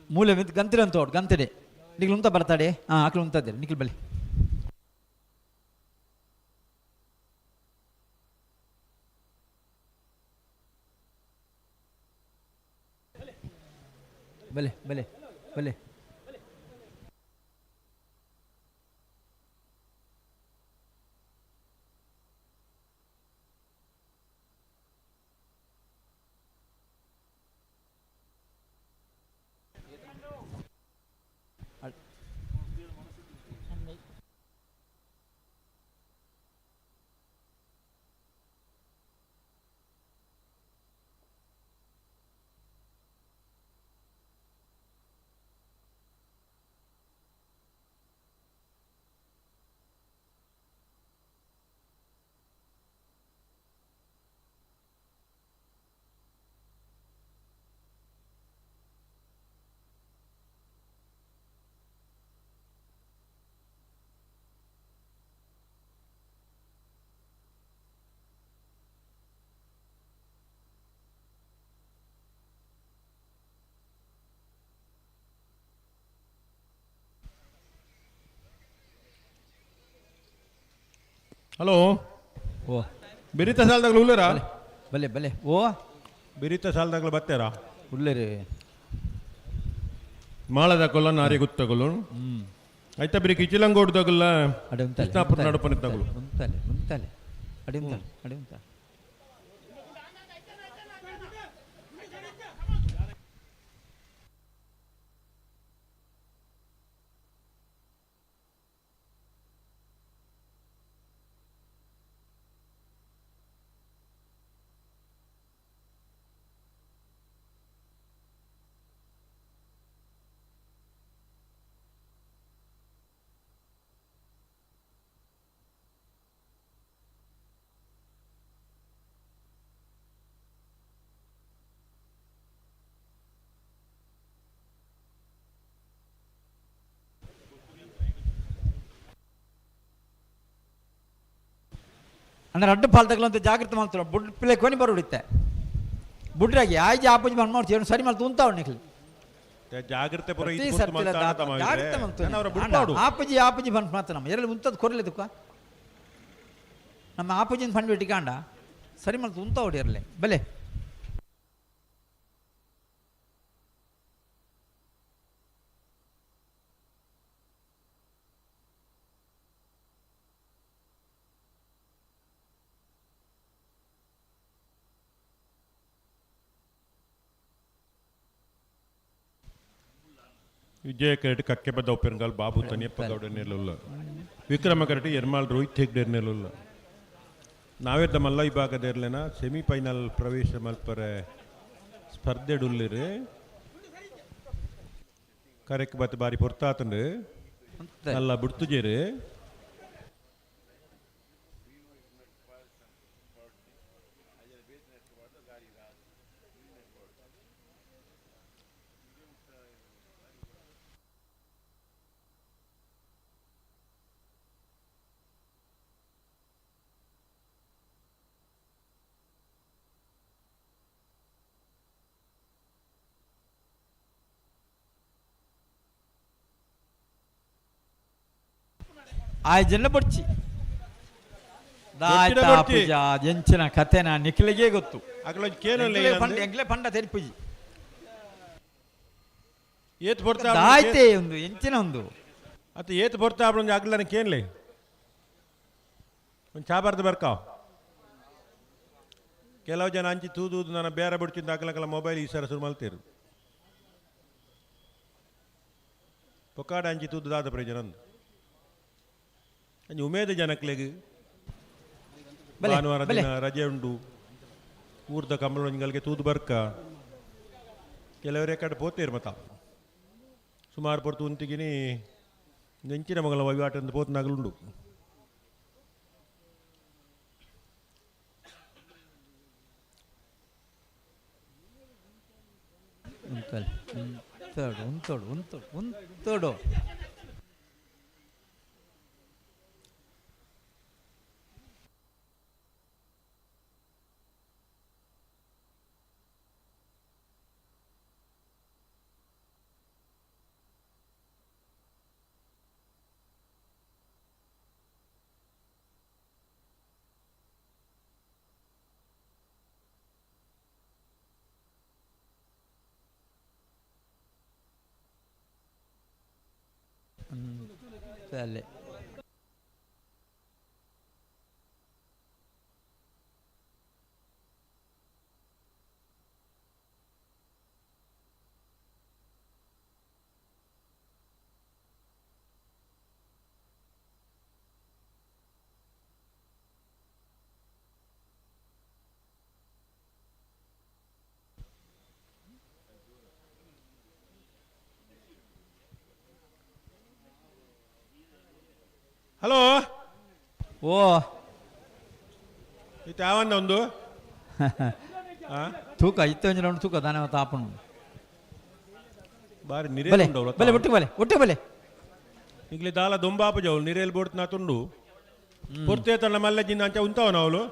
ಮೂಲೆ ಮಿತ್ ಗಂತಿರಿ ಅಂತ ಹೊಡ್ ಗಂತಿರಿ ನಿಕ್ಲು ಉಂತ ಬರ್ತಾಡೆ. ಹಾಂ, ಆಕ್ಲು ಉಂತದ್ದೀರಿ ನಿಕ್ಲು ಬಲಿ. ಬಲೆ ಬಲೆ ಬಲೆ. ಹಲೋ. ಓ. ಬಿರಿತ ಸಾಲದಾಗಲು ಉಳ್ಳರಾ? ಬಲೆ ಬಲೆ ಓ. ಬಿರಿತ ಸಾಲದಾಗಲು ಬತ್ತೇರಾ? ಉಲ್ಲೇರಿ. ಮಾಳದ ಕೊಲ್ಲ ನಾರಿ ಗುತ್ತಗಲು ಆಯ್ತಾ ಬಿರಿ ಕಿಚಿಲಂಗೋಡ್ದಾಗಲ್ಲ. ಅಡೆ ಉಂತಲೆ. ಕೃಷ್ಣಾಪುರ ನಡುಪನಿದ್ದಾಗಲು. ಉಂತಲೆ ಉಂತಲೆ, ಅಡೆ ಉಂತಲೆ, ಅಡೆ ಉಂತಲೆ. ಅಂದ್ರೆ ಅಡ್ಡ ಪಾಲ್ತಕ್ಕಂತ ಜಾಗ್ರತೆ ಮಾಡ್ತಾರೆ. ಬುಡ್ ಪಿಲೆ ಕೊನಿ ಬರುಡಿತ್ತೆ ಬುಡ್ರಾಗಿ ಆಯ್ಜಿ ಆಪುಜಿ ಬಂದ್ ಮಾಡ್ತೀವಿ, ಏನು ಸರಿ ಮಾಡ್ತು ಉಂತಾವ್ ನಿಖಲ್. ಜಾಗ್ರತೆ ಪೂರ. ಪ್ರತಿ ಸರ್ತಿಲ ಜಾಗ್ರತೆ ಮಾಡ್ತು. ಆಪುಜಿ ಆಪುಜಿ ಬಂದ್ ಮಾತ್ರ ನಮ್ಮ ಎರಡು ಉಂತದ್ ಕೊರ್ಲಿದಕ್ಕ ನಮ್ಮ ಆಪುಜಿನ ಫಂಡ್ ಇಟ್ಕೊಂಡ ಸರಿ ಮಾಡ್ತು ಉಂತಾವ್ ಇರಲಿ ಬಲೆ. ವಿಜಯ ಕರಟಿ ಕಕ್ಕೆ ಬದ್ದ ಪೆರಂಗಾಲ್ ಬಾಬು ತನಿಯಪ್ಪ ಗೌಡ ನೆಲುಲ್ಲ, ವಿಕ್ರಮ ಕರಟಿ ಎರ್ಮಾಲ್ ರೋಹಿತ್ ಹೆಗ್ಡೆ ನೆಲುಲ್ಲ. ನಾವೇದ ಮಲ್ಲ ವಿಭಾಗದ ಇರ್ಲೇನ ಸೆಮಿಫೈನಲ್ ಪ್ರವೇಶ ಮಲ್ಪರೆ ಸ್ಪರ್ಧೆ ಡುಲ್ಲಿರಿ. ಕರೆಕ್ ಬತ್ ಬಾರಿ ಪೊರ್ತಾತಂಡು ನಲ್ಲ ಬುಡ್ತುಜೇರು. ಆ ಜನ ಬಡ್ಚಿ ದಾಯ್ತ ಪೂಜಾ ಎಂಚಿನ ಕತೆನ ನಿಖಿಲಿಗೆ ಗೊತ್ತು. ಅಗಲ ಕೇನಲ್ಲ. ಎಂಕ್ಲೆ ಪಂಡ, ಎಂಕ್ಲೆ ಪಂಡ ತೆರಿಪುಜಿ. ಏತ್ ಪೊರ್ತಾ? ದಾಯ್ತೆ ಒಂದು ಎಂಚಿನ ಒಂದು. ಅತ್ತ ಏತ್ ಪೊರ್ತಾ ಒಂಜಿ ಅಗ್ಲನ ಕೇನ್ಲೆ, ಒಂದು ಚಾಬಾರ್ದು ಬರ್ಕಾವ್. ಕೆಲವು ಜನ ಅಂಚಿ ತೂದು ನನ್ನ ಬೇರೆ ಬಿಡ್ತಿದ್ದ ಅಗ್ಲಕಲ ಮೊಬೈಲ್ ಈ ಸರ ಶುರು ಮಲ್ತೇರು. ಪೊಕ್ಕಾಡ ಅಂಚಿ ತೂದು ದಾದ ಪ್ರಯೋಜನ? ಅಂಚಿ ಉಮೇದ ಜನಕ್ಲೆಗ್. ಬಲೆ, ಭಾನುವಾರ ಬಲೆ. ದಿನ ರಜೆ ಉಂಡು, ಊರ್ದ ಕಂಬಳೊಂಜಿಗಳಿಗೆ ತೂದು ಬರ್ಕ. ಕೆಲವರೇ ಕಡೆ ಪೋತೇರು ಮತ ಸುಮಾರು ಪೊರ್ತು ಉಂತಿಗಿನಿ ನೆಂಚಿನ ಮಗಳ ವಹಿವಾಟಂದು ಪೋತನಾಗಲುಂಡು. ಉಂತಲ್ ಉಂತೋಡು ಉಂತೋಡು ಉಂತೋಡು ಉಂತೋಡು. ಅಲ್ಲೇ. ಹಲೋ. ಓ. ಇತ್ತೆ ಯಾವಂದ ಒಂದು? ಆ? ತೂಕ ಇತ್ತು ಒಂಜಿ ರೌಂಡ್ ತೂಕ ದಾನೆ ತಾಪಣು. ಬಾರಿ ನಿರೇಲ್ ಬಲೆ. ಉಂಡು ಅವ್ಲ. ಬಲೆ, ಒಟ್ಟಿಗೆ ಬಲೆ, ಒಟ್ಟಿಗೆ ಬಲೆ. ಈಗಲೇ ದಾಲ ದೊಂಬಾಪ ಜೌಲ್ ನಿರೇಲ್ ಬೋಡ್ತು ನಾ ತುಂಡು ಪೊರ್ತೆ ತನ್ನ ಮಲ್ಲ ಜಿಂದ ಅಂಚ ಉಂತಾವನ ಅವಳು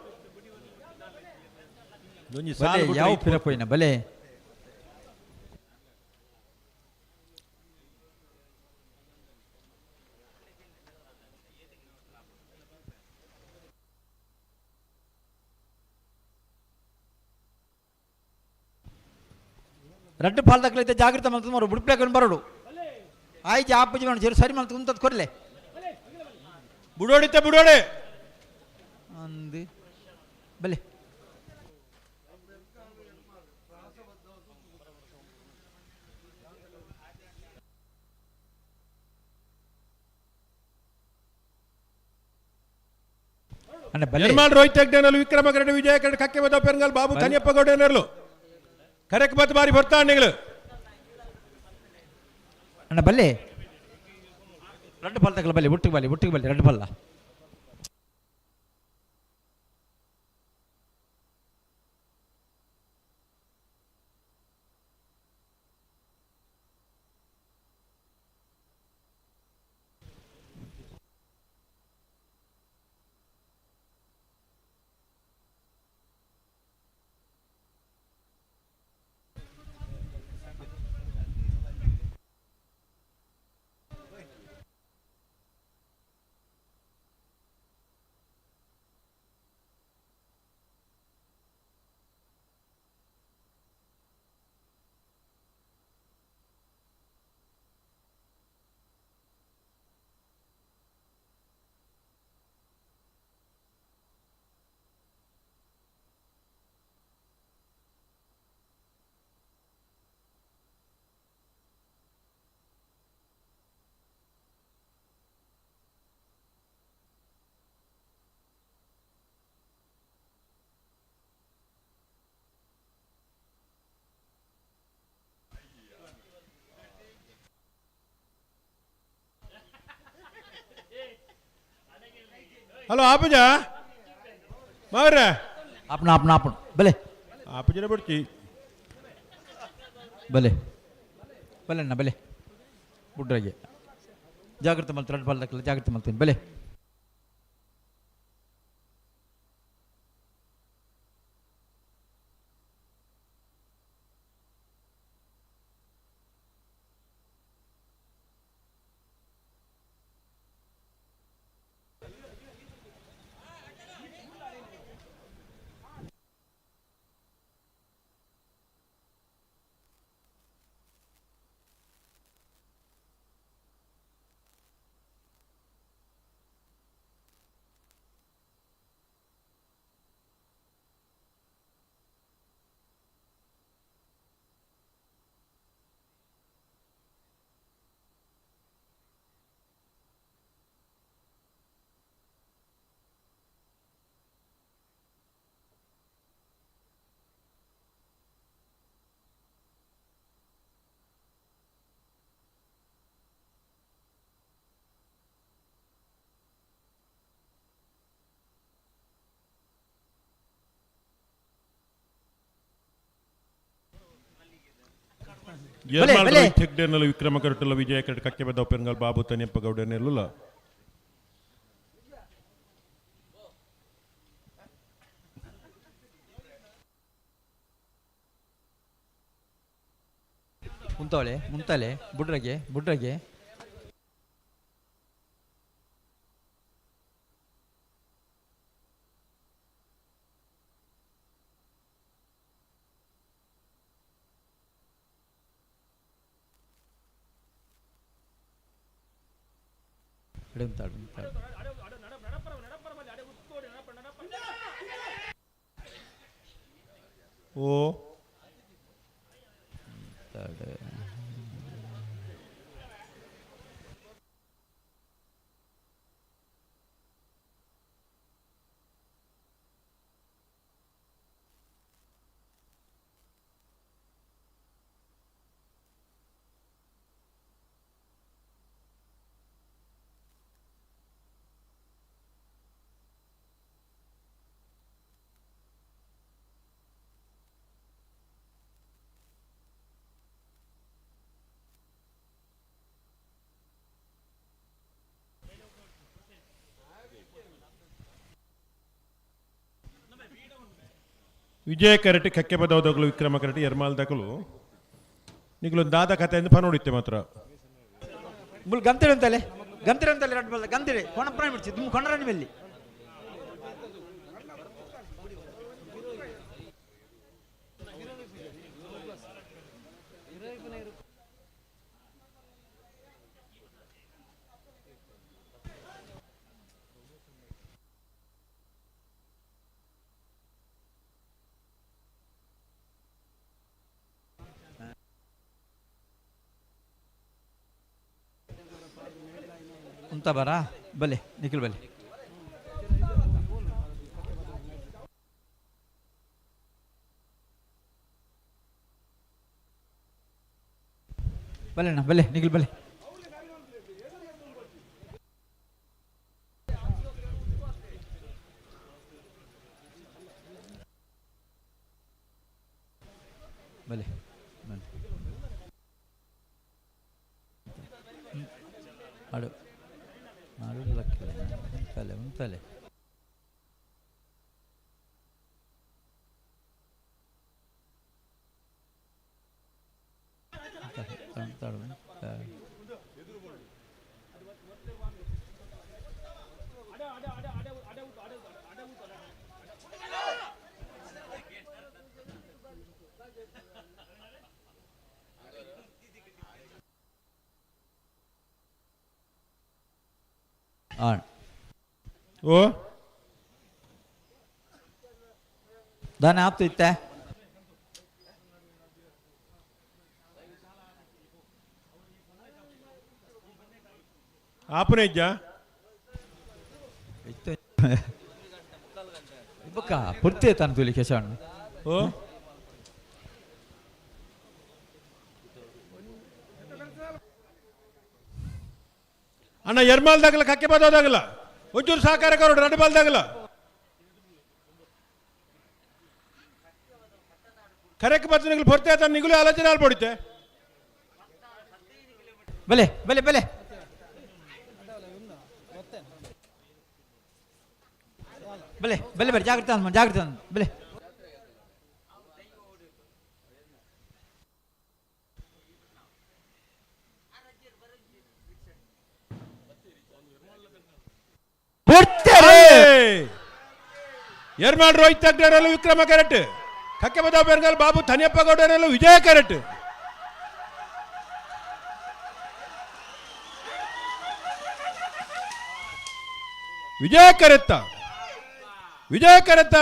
ಒಂಜಿ ಬಲೆ ಸಾಲ್ ಬಿಟ್ರೆ ಯಾವ ಇತ್ತು. ಪಿರಪೋಯಿನ ಬಲೆ. ರಡ್ಡು ಪಾಲ್ದಕ್ಲೈತೆ, ಜಾಗ್ರತೆ ಮಲ್ತು ಮರು ಬುಡ್ಪ್ಲೇಕೊಂಡು ಬರೋಡು. ಆಯ್ತು, ಆಪುಜಿ ಮಾಡಿ ಜರು ಸರಿ ಮಲ್ತು ಉಂತದ್ ಕೊರ್ಲೆ. ಬುಡೋಡಿತ್ತೆ ಬುಡೋಡೆ. ಅಂದು ಬಲೆ. ಅಣ್ಣ ಬಲೆ. ನಿರ್ಮಾಣ ರೋಹಿತ್ ಹೆಗ್ಡೆನಲ್ಲೂ, ವಿಕ್ರಮ ಕರಡಿ, ವಿಜಯ ಕರಡಿ, ಕಕ್ಕೆ ಬದ ಪೆರಂಗಲ್ ಬಾಬು ತನಿಯಪ್ಪ ಗೌಡನರ್ಲು ಕರೆಕ್ ಬತ್ ಬಾರಿ ಬರ್ತಾಣಿಗಳು. ಅಣ್ಣ ಬಲ್ಲೆ, ರಡ್ಡು ಪಾಲ್ ತಗಲ ಬಲ್ಲೆ, ಒಟ್ಟಿಗೆ ಬಲ್ಲೆ, ಒಟ್ಟಿಗೆ ಬಲ್ಲೆ, ರಡ್ಡು ಪಲ್ಲ. ಹಲೋ ಆಪುಜ ಮಾವ್ರೆ. ಆಪಣ ಆಪಣ ಆಪಣ ಬಲೆ. ಆಪುಜನ ಬಿಡ್ತಿ. ಬಲೆ ಬಲೆ ಅಣ್ಣ ಬಲೆ. ಬುಡ್ರಾಗೆ ಜಾಗ್ರತೆ ಮಲ್ತು, ರಡ್ಡು ಪಾಲ್ ತಗಲ, ಜಾಗ್ರತೆ ಮಲ್ತೀನಿ ಬಲೆ. ಎರ್ಮಾಳ್ ಬಲೆ. ರೋಹಿತ್ ಹೆಗ್ಡೆನಲ್ಲ ವಿಕ್ರಮ ಕರಟಲ್ಲ ವಿಜಯ ಕರಟ್ ಕಕ್ಕೆ ಬದವ್ ಪೆರಂಗಾಲ್ ಬಾಬು ತನಿಯಪ್ಪ ಗೌಡನೆಲ್ಲ. ಮುಂತಾಳೆ ಮುಂತಾಲೆ ಬುಡ್ರಗೆ ಬುಡ್ರಗೆ. ಉಂತಾಳು ಉಂತಾಳು. ಓ ವಿಜಯ ಕರಟಿ ಕಕ್ಕೆ ಬದವದಗಳು ವಿಕ್ರಮ ಕರಟಿ ಎರ್ಮಾಲ್ ದಕಲು ನಿಗುಲು ದಾದ ಕಥೆ ಎಂದು ನೋಡಿತ್ತೆ ಮಾತ್ರ. ಮುಲ್ ಗಂತಿಡೆ ಅಂತಲೆ ಗಂತಿಡೆ ಅಂತಲೆ ರಡ್ಡು ಬಲ್ಲ ಗಂತಿಡೆ ಕೊಣಪ್ರಾಣಿ ಬಿಡ್ಸಿ ತುಂಬ ಕೊಂಡರಾಣಿ ಬೆಲ್ಲಿ. ಉಂತ ಬರಾ ಬಲೆ ನಿಖಿಲ್ ಬಲೆ ಬಲೆ ಅಣ್ಣ ಬಲೆ ನಿಖಿಲ್ ಬಲೆ ಬಲೆ ಬಲೆ ಮಾಡು ಮಾಡು ಉಂತಲೆ ಉಂತಲೆ. ಓ ದಾನೆ ಆಪ್ತು ಇತ್ತೆ. ಆಪನೆ ಇಜ್ಜಾ? ಇತ್ತು ಬೊಕ್ಕ ಪುರ್ತಿ ತಾನು ತುಲಿ ಕೇಶವಣ್ಣ. ಓ ಅಣ್ಣ ಎರ್ಮಾಲ್ದಾಗಲ್ಲ ಕಕ್ಕೆ ಬದೋದಾಗಲ್ಲ ಒಂಚೂರು ಸಹಕಾರ ಕರೋಡು ರಡ್ಡು ಬಾಲ್ದಾಗಲ್ಲ ಕರೆಕ್ಟ್ ಬರ್ತನಿಗಳು ಪೊರ್ತೆ ಆತ ನಿಗುಲು ಆಲೋಚನೆ ಆಲ್ಪಡಿತೆ. ಬಲೆ ಬಲೆ ಬಲೆ ಬಲೆ ಬಲೆ ಬಲೆ ಜಾಗ್ರತೆ ಅಂದ್ ಜಾಗ್ರತೆ ಅಂದ್ ಬಲೆ. ಎರ್ಮಾಳ್ ರೋಹಿತ್ ಹೆಗ್ಡೆರಲ್ಲೂ ವಿಕ್ರಮ ಕರೆಕ್ಟ್, ಕಕ್ಕೆ ಬದಾವ್ ಬೆರ್ಗಲ್ ಬಾಬು ಥನಿಯಪ್ಪ ಗೌಡರಲ್ಲೂ ವಿಜಯ ಕರೆಕ್ಟ್. ವಿಜಯ ಕರೆತ್ತ ವಿಜಯ ಕರೆತ್ತ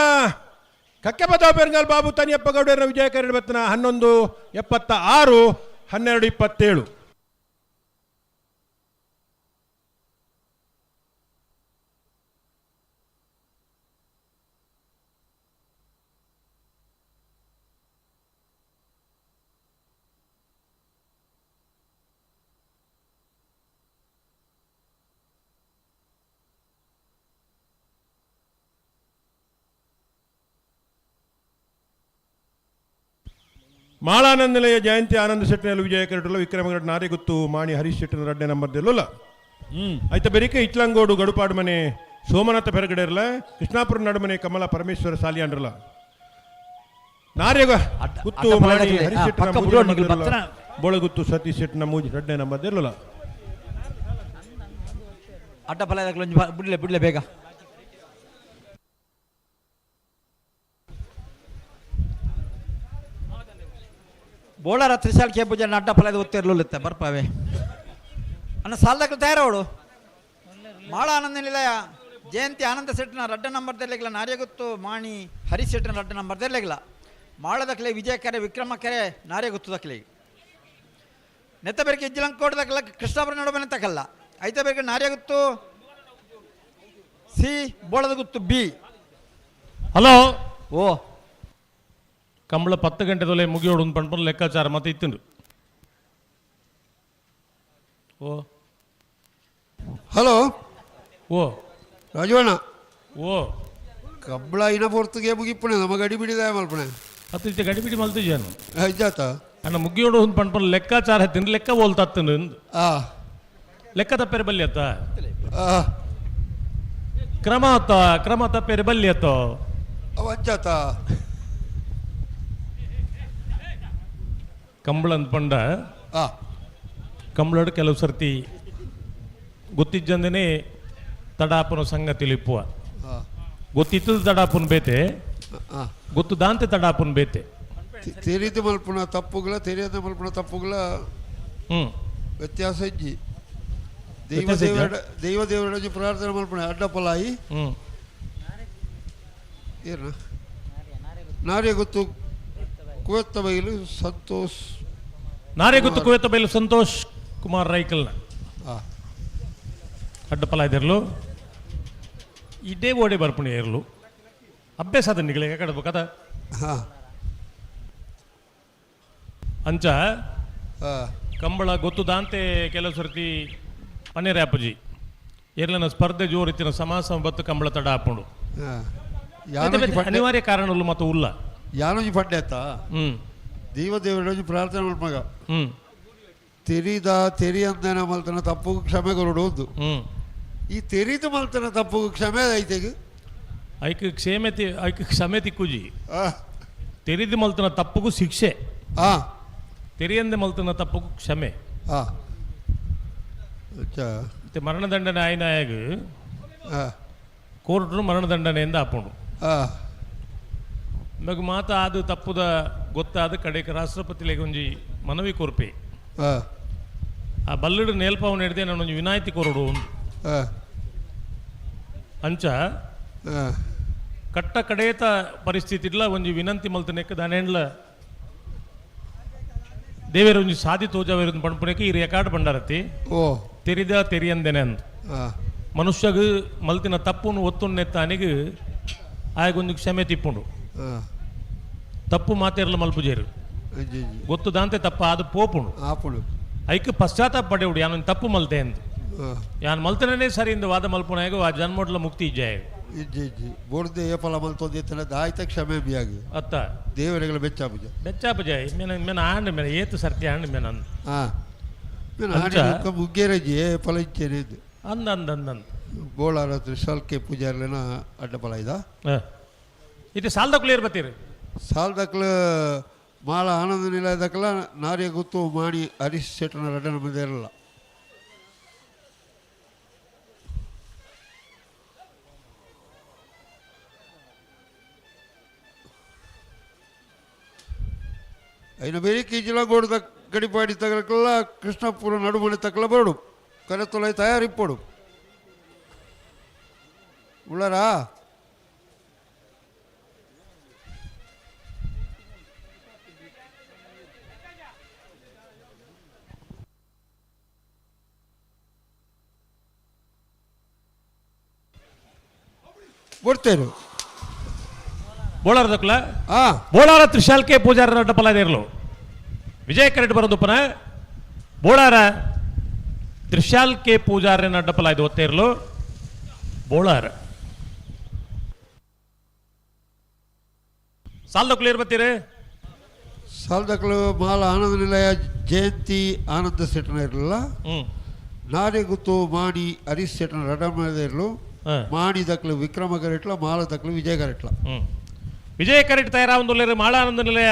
ಕಕ್ಕೆ ಬದಾವ್ ಬೆರ್ಗಲ್ ಬಾಬು ತನಿಯಪ್ಪ ಗೌಡರ ವಿಜಯ ಕರೆಟ್ ಬತ್ತನ 11:76 12:27. ಮಾಳಾನಂದ ನಿಲಯ ಜಯಂತಿ ಆನಂದ ಶೆಟ್ಟಿನಲ್ಲಿ ವಿಜಯ ಕರೆಟುಲ್ಲ ವಿಕ್ರಮಗಡ ನಾರಿಗುತ್ತು ಮಾಣಿ ಹರೀಶ್ ಶೆಟ್ಟಿನ ರಡ್ಡೆ ನಂಬರ್ ದೆಲ್ಲುಲ್ಲ. ಐತ ಬೆರಿಕೆ ಇಚ್ಲಂಗೋಡು ಗಡುಪಾಡು ಮನೆ ಸೋಮನಾಥ ಪೆರಗಡೆರ್ಲ ಕೃಷ್ಣಾಪುರ ನಡುಮನೆ ಕಮಲ ಪರಮೇಶ್ವರ ಸಾಲಿಯಾಂಡ್ರಲ್ಲ ನಾರ್ಯಗ ಗುತ್ತು ಅಡ್ಡ ಮಾಣಿ ಪಲಗಲೆ, ಹರೀಶ್ ಶೆಟ್ಟಿನ ಪಕ್ಕ ಮೂಜಿ ಬಿಡೋಣ ನಂಬರ್ ನಿಗಲ್ ದೆಲ್ಲುಲ್ಲ. ಬತ್ತನ. ಬೋಳಗುತ್ತು ಸತೀಶ್ ಶೆಟ್ಟಿನ ಮೂಜಿ ರಡ್ಡೆ ನಂಬರ್ ದೆಲ್ಲುಲ್ಲ. ಅಡ್ಡ ಫಲ ಒಂಜಿ ಬಿಡ್ಲೆ ಬಿಡ್ಲೆ ಬೇಗ. ಬೋಳಾರ ತ್ರಿಶಾಲ್ ಕೆ ಪೂಜೆ ಅಡ್ಡ ಫಲದ ಒತ್ತಿರ್ಲಿತ್ತ ಬರ್ಪಾವೆ ಅಣ್ಣ ಸಾಲದಕ್ಕೆ ತಯಾರವಳು. ಮಾಳ ಆನಂದ ನಿಲಯ ಜಯಂತಿ ಆನಂದ ಶೆಟ್ಟಿನ ರಡ್ಡ ನಂಬರ್ ದೆರ್ಲೆಗಿಲ್ಲ. ನಾರ್ಯಗುತ್ತು ಮಾಣಿ ಹರೀಶ್ ಶೆಟ್ಟಿನ ರಡ್ಡ ನಂಬರ್ ದೆರ್ಲೆಗಿಲ್ಲ. ಮಾಳದಕ್ಲೆ ವಿಜಯ ಕೆರೆ ವಿಕ್ರಮ ಕೆರೆ ನಾರ್ಯಗುತ್ತು ದಕ್ಲೆ ನೆತ್ತಬೆರಕೆ ಇಜ್ಜಲಂಕೋಟ ದಕ್ಕಲ ಕೃಷ್ಣಾಪುರ ನಡುಮನೆ ತಕಲ್ಲ. ಐತ ಬೆರಕೆ ನಾರ್ಯಗುತ್ತು ಸಿ ಬೋಳದ ಗುತ್ತು ಬಿ. ಹಲೋ. ಓ. ಕಂಬಳ 10 ಗಂಟೆದೊಲೆ ಮುಗಿಯೋಡು ಒಂದು ಪಣ್ಪುನ ಲೆಕ್ಕಾಚಾರ ಮತ್ತೆ ಇತ್ತುಂಡು. ಓ. ಹಲೋ. ಓ. ರಾಜವಣ್ಣ. ಓ. ಕಬ್ಬಳ ಇನ ಪೊರ್ತುಗೆ ಮುಗಿಪ್ಪಣೆ ನಮ್ಮ ಗಡಿ ಬಿಡಿದಾಯ ಮಲ್ಪಣೆ. ಹತ್ತು ಇತ್ತೆ ಗಡಿಬಿಡಿ ಮಲ್ತಿಜಾನು. ಇಜ್ಜಾತ. ಅಣ್ಣ ಮುಗಿಯೋಡು ಒಂದು ಪಣ್ಪುನ ಲೆಕ್ಕಾಚಾರ ಹತ್ತಿನ ಲೆಕ್ಕ ಹೋಲ್ತಾತ್ತನು. ಆ. ಲೆಕ್ಕ ತಪ್ಪೇರೆ ಬಲ್ಲಿ ಅತ್ತ. ಆ. ಕ್ರಮ ಅತ್ತ ಕ್ರಮ ತಪ್ಪೇರೆ ಬಲ್ಲಿ ಅತ್ತ. ಅವ ಅಂಚಾತ. ಕಂಬಳ ಅಂತ ಪಂಡ ಆ. ಕಂಬಳಡು ಕೆಲವು ಸರ್ತಿ ಗೊತ್ತಿಜ್ಜಂದನೇ ತಡಾಪನ ಸಂಗತಿ ಇಪ್ಪುವ. ಆ. ಗೊತ್ತಿತ್ತದ ತಡಾಪುನ್ ಬೇತೆ. ಆ. ಗೊತ್ತು ದಾಂತೆ ತಡಾಪುನ್ ಬೇತೆ. ತೆರಿದು ಮಲ್ಪುಣ ತಪ್ಪುಗಳ ತೆರಿಯದ ಮಲ್ಪುಣ ತಪ್ಪುಗಳ ವ್ಯತ್ಯಾಸ ಇಜ್ಜಿ ದೈವ ವ್ಯತ್ಯಾಸ ಇಜ್ಜಾ? ದೇವರ ದೈವ ದೇವರ ಪ್ರಾರ್ಥನೆ ಮಲ್ಪುಣ ಅಡ್ಡ ಪಲಾಯಿ. ಏನ ನಾರೇ ಗೊತ್ತು ಕುವೆತ್ತ ಬೈಲು ಸಂತೋಷ್. ನಾರೇ ಗೊತ್ತು ಕುವೆತ್ತ ಬೈಲು ಸಂತೋಷ್ ಕುಮಾರ್ ರೈಕಲ್ನ ಆ. ಅಡ್ಡ ಪಲ ಇದಿರ್ಲು ಇದೇ ಓಡೆ ಬರ್ಪುಣಿ ಇರ್ಲು ಅಭ್ಯಾಸ ಅದ ನಿಗಳಿಗೆ ಕಡಬೇಕು ಅದ. ಹಾ. ಅಂಚ ಆ. ಕಂಬಳ ಗೊತ್ತು ದಾಂತೆ ಕೆಲವು ಸರ್ತಿ ಪನ್ನೇರೆ ಅಪ್ಪಜಿ ಎರ್ಲನ ಸ್ಪರ್ಧೆ ಜೋರಿತ್ತಿನ ಸಮಾಸ ಬತ್ತು ಕಂಬಳ ತಡ ಹಾಪುಂಡು. ಆ. ಯಾನೊಂಜಿ ಫಡ್ಡೆ ಅನಿವಾರ್ಯ ಕಾರಣಗಳು ಮತ್ತು ಉಲ್ಲ. ಯಾನೊಂಜಿ ಫಡ್ಡೆ ಆತ. ದೈವ ದೇವರ ಪ್ರಾರ್ಥನೆ ಮಲ್ಪಗ. ತೆರಿದ ತೆರಿ ಅಂದನ ಮಲ್ತನ ತಪ್ಪು ಕ್ಷಮೆ ಕೊರಡು ಒಂದು. ಈ ತೆರಿದು ಮಲ್ತನ ತಪ್ಪು ಕ್ಷಮೆ ಐತೆಗೆ. ಐಕ್ ಕ್ಷೇಮತಿ ಐಕ್ ಕ್ಷಮೆ ತಿಕ್ಕುಜಿ. ಆ. ತೆರಿದು ಮಲ್ತನ ತಪ್ಪುಗೂ ಶಿಕ್ಷೆ. ಆ. ತೆರಿಯಂದೆ ಮಲ್ತನ ತಪ್ಪುಗೂ ಕ್ಷಮೆ. ಆ ಅಚ್ಚಾ. ಮತ್ತೆ ಮರಣದಂಡನೆ ಆಯ್ನಾಯಾಗ ಆ. ಕೋರ್ಟ್ರು ಮರಣದಂಡನೆಯಿಂದ ಹಾಪುಂಡು. ಆ. ಮಗ ಮಾತ ಅದು ತಪ್ಪುದ ಗೊತ್ತಾದ ಕಡೆಗೆ ರಾಷ್ಟ್ರಪತಿಲೆಗೆ ಒಂಜಿ ಮನವಿ ಕೊರ್ಪೆ. ಆ. ಆ ಬಲ್ಲಡು ನೇಲ್ಪಾವನ ಹಿಡ್ದೆ ನಾನು ಒಂಜಿ ವಿನಾಯಿತಿ ಕೊರಡು ಒಂದು. ಆ. ಅಂಚ ಆ. ಕಟ್ಟ ಕಡೇತ ಪರಿಸ್ಥಿತಿ ಇಲ್ಲ ಒಂಜಿ ವಿನಂತಿ ಮಲ್ತನೆಕ್ ದಾನೆಂಡ್ಲ ದೇವೇರ ಒಂಜಿ ಸಾದಿ ತೋಜಾವೇರ ಪಣಪುನೆಕ್ ಈ ರೆಕಾರ್ಡ್ ಬಂಡಾರತಿ. ಓ. ತೆರಿದ ತೆರಿಯಂದೆನೆ ಅಂದ್. ಆ. ಮನುಷ್ಯಗ ಮಲ್ತಿನ ತಪ್ಪುನು ಒತ್ತುನ್ನೆತ್ತಾನಿಗ್ ಆಯಗೊಂದು ಕ್ಷಮೆ ತಿಪ್ಪುಂಡು. ಆ. ತಪ್ಪು ಮಾತೇರ್ಲ ಮಲ್ಪುಜೇರು. ಅಂಜಿ ಅಂಜಿ. ಗೊತ್ತು ದಾಂತೆ ತಪ್ಪ ಅದು ಪೋಪುಂಡು. ಆಪುಂಡು. ಐಕ್ ಪಶ್ಚಾತ್ತಾಪ ಪಡೆಯುಡು ಯಾನೊಂದು ತಪ್ಪು ಮಲ್ತೆ ಅಂದ್. ಆ. ಯಾನ್ ಮಲ್ತನೇ ಸರಿ ಇಂದ ವಾದ ಮಲ್ಪುನಾಗ ಆ ಜನ್ಮೋಡ್ಲ ಮುಕ್ತಿ ಇಜ್ಜಾಯ. ಇಜ್ಜಿ ಇಜ್ಜಿ ಬೋರ್ದೆ ಏಪಲ ಮಲ್ತೊಂದು ಇತ್ತನ ದಾಯ್ತ ಕ್ಷಮೆ ಬಿಯಾಗಿ. ಅತ್ತ. ದೇವರೆಗಳ ಬೆಚ್ಚಾಪುಜ. ಬೆಚ್ಚಾಪುಜಾಯ್ ಮೇನ ಮೇನ ಆಂಡ್ ಮೇನ ಏತು ಸರ್ತಿ ಆಂಡ್ ಮೇನ ಅಂದ್. ಆ ಮೇನ ಅಂಚ? ಆನೆ ಮುಗ್ಗೇರಜ್ಜಿ ಏಪಲ ಇಚ್ಚೇನೆ ಇದು. ಅಂದ ಅಂದ ಅಂದ ಅಂದ. ಬೋಳಾರ ತ್ರಿಶಾಲ್ಕೆ ಪೂಜಾರ್ಲೆನ ಅಡ್ಡ ಫಲ ಇದ. ಇದು ಸಾಲದ ಕ್ಲಿಯರ್ ಬತ್ತೀರಿ. ಸಾಲ್ದಕ್ಲ ಮಾಳ ಆನಂದ ನಿಲಯದಕ್ಲ ನಾರ್ಯ ಗುತ್ತು ಮಾಣಿ ಹರೀಶ್ ಶೆಟ್ಟನ ರಡ್ಡನ ಮುಂದೆ ಇರಲ್ಲ. ಐನ ಬೇರೆ ಕೀಜಿಲ ಗೋಡದ ಗಡಿಪಾಡಿ ತಗಲಕ್ಕೆಲ್ಲ ಕೃಷ್ಣಪುರ ನಡುಮನೆ ತಕ್ಕಲ ಬರಡು ಕರೆತೊಲೈ ತಯಾರಿಪ್ಪಡು ಉಳ್ಳರಾ. ಬರ್ತೇರು. ಬೋಳಾರ ದಕ್ಲ ಆ. ಬೋಳಾರ ತ್ರಿಶಾಲ್ಕೆ ಪೂಜಾರ ಅಡ್ಡ ಫಲ ಇರಲು ವಿಜಯ ಕರೆಟ್ ಬರೋದುಪ್ಪನ ಬೋಳಾರ ತ್ರಿಶಾಲ್ ಕೆ ಪೂಜಾರನ ಅಡ್ಡಪಲ ಇದು ಒತ್ತೇ ಇರಲು ಬೋಳಾರ ಸಾಲದ ಕ್ಲಿಯರ್ ಬತ್ತೀರಿ. ಸಾಲದಕ್ಲು ಮಾಲ ಆನಂದ ನಿಲಯ ಜಯಂತಿ ಆನಂದ ಸೆಟ್ನ ಇರಲಿಲ್ಲ. ನಾಡೆ ಗುತ್ತು ಮಾಣಿ ಹರೀಶ್ ಶೆಟ್ಟನ ರಡಮದ ಇರಲು. ಮಾಣಿ ದಕ್ಲು ವಿಕ್ರಮ ಗರೆಟ್ಲ, ಮಾಲ ದಕ್ಲು ವಿಜಯ ಗರೆಟ್ಲ. ವಿಜಯ ಕರೆಟ್ ತಯಾರಾವೊಂದುಲ್ಲೆರ್ ಮಾಳಾನಂದ ನಿಲಯ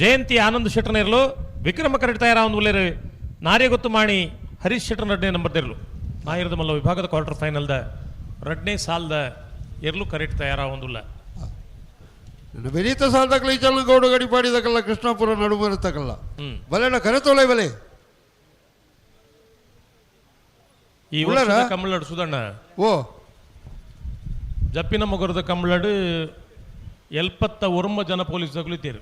ಜಯಂತಿ ಆನಂದ್ ಶೆಟ್ಟನ ಇರಲು. ವಿಕ್ರಮ ಕರೆಟ್ ತಯಾರಾವೊಂದುಲ್ಲೆರ್ ನಾರ್ಯಗುತ್ತು ಮಾಣಿ ಹರೀಶ್ ಶೆಟ್ಟನ ರಡ್ಡನೇ ನಂಬರ್ ಇರಲು. ನಾಯಿರದ ಮಲ್ಲ ವಿಭಾಗದ ಕ್ವಾರ್ಟರ್ ಫೈನಲ್ದ ರಡ್ಡನೇ ಸಾಲದ ಎರ್ಲು ಕರೆಕ್ಟ್ ತಯಾರಾವೊಂದುಲ್ಲ. ಬೆನೀತ ಸಾಲದಕ್ಲ ಈ ಚಲನ ಗೌಡ ಗಡಿಪಾಡಿ ದಕಲ್ಲ ಕೃಷ್ಣಾಪುರ ನಡುಮರ ತಕಲ್ಲ. ಬಲೆನ ಕರೆತೋಲೆ ಬಲೆ. ಈ ಉಳ್ಳಾರ? ವರ್ಷದ ಕಮಲಡು ಸುಧಣ್ಣ. ಓ. ಜಪ್ಪಿನ ಮೊಗರದ ಕಮಲಡು 79 ಜನ ಪೊಲೀಸ್ ತಗುಲಿತೀರು.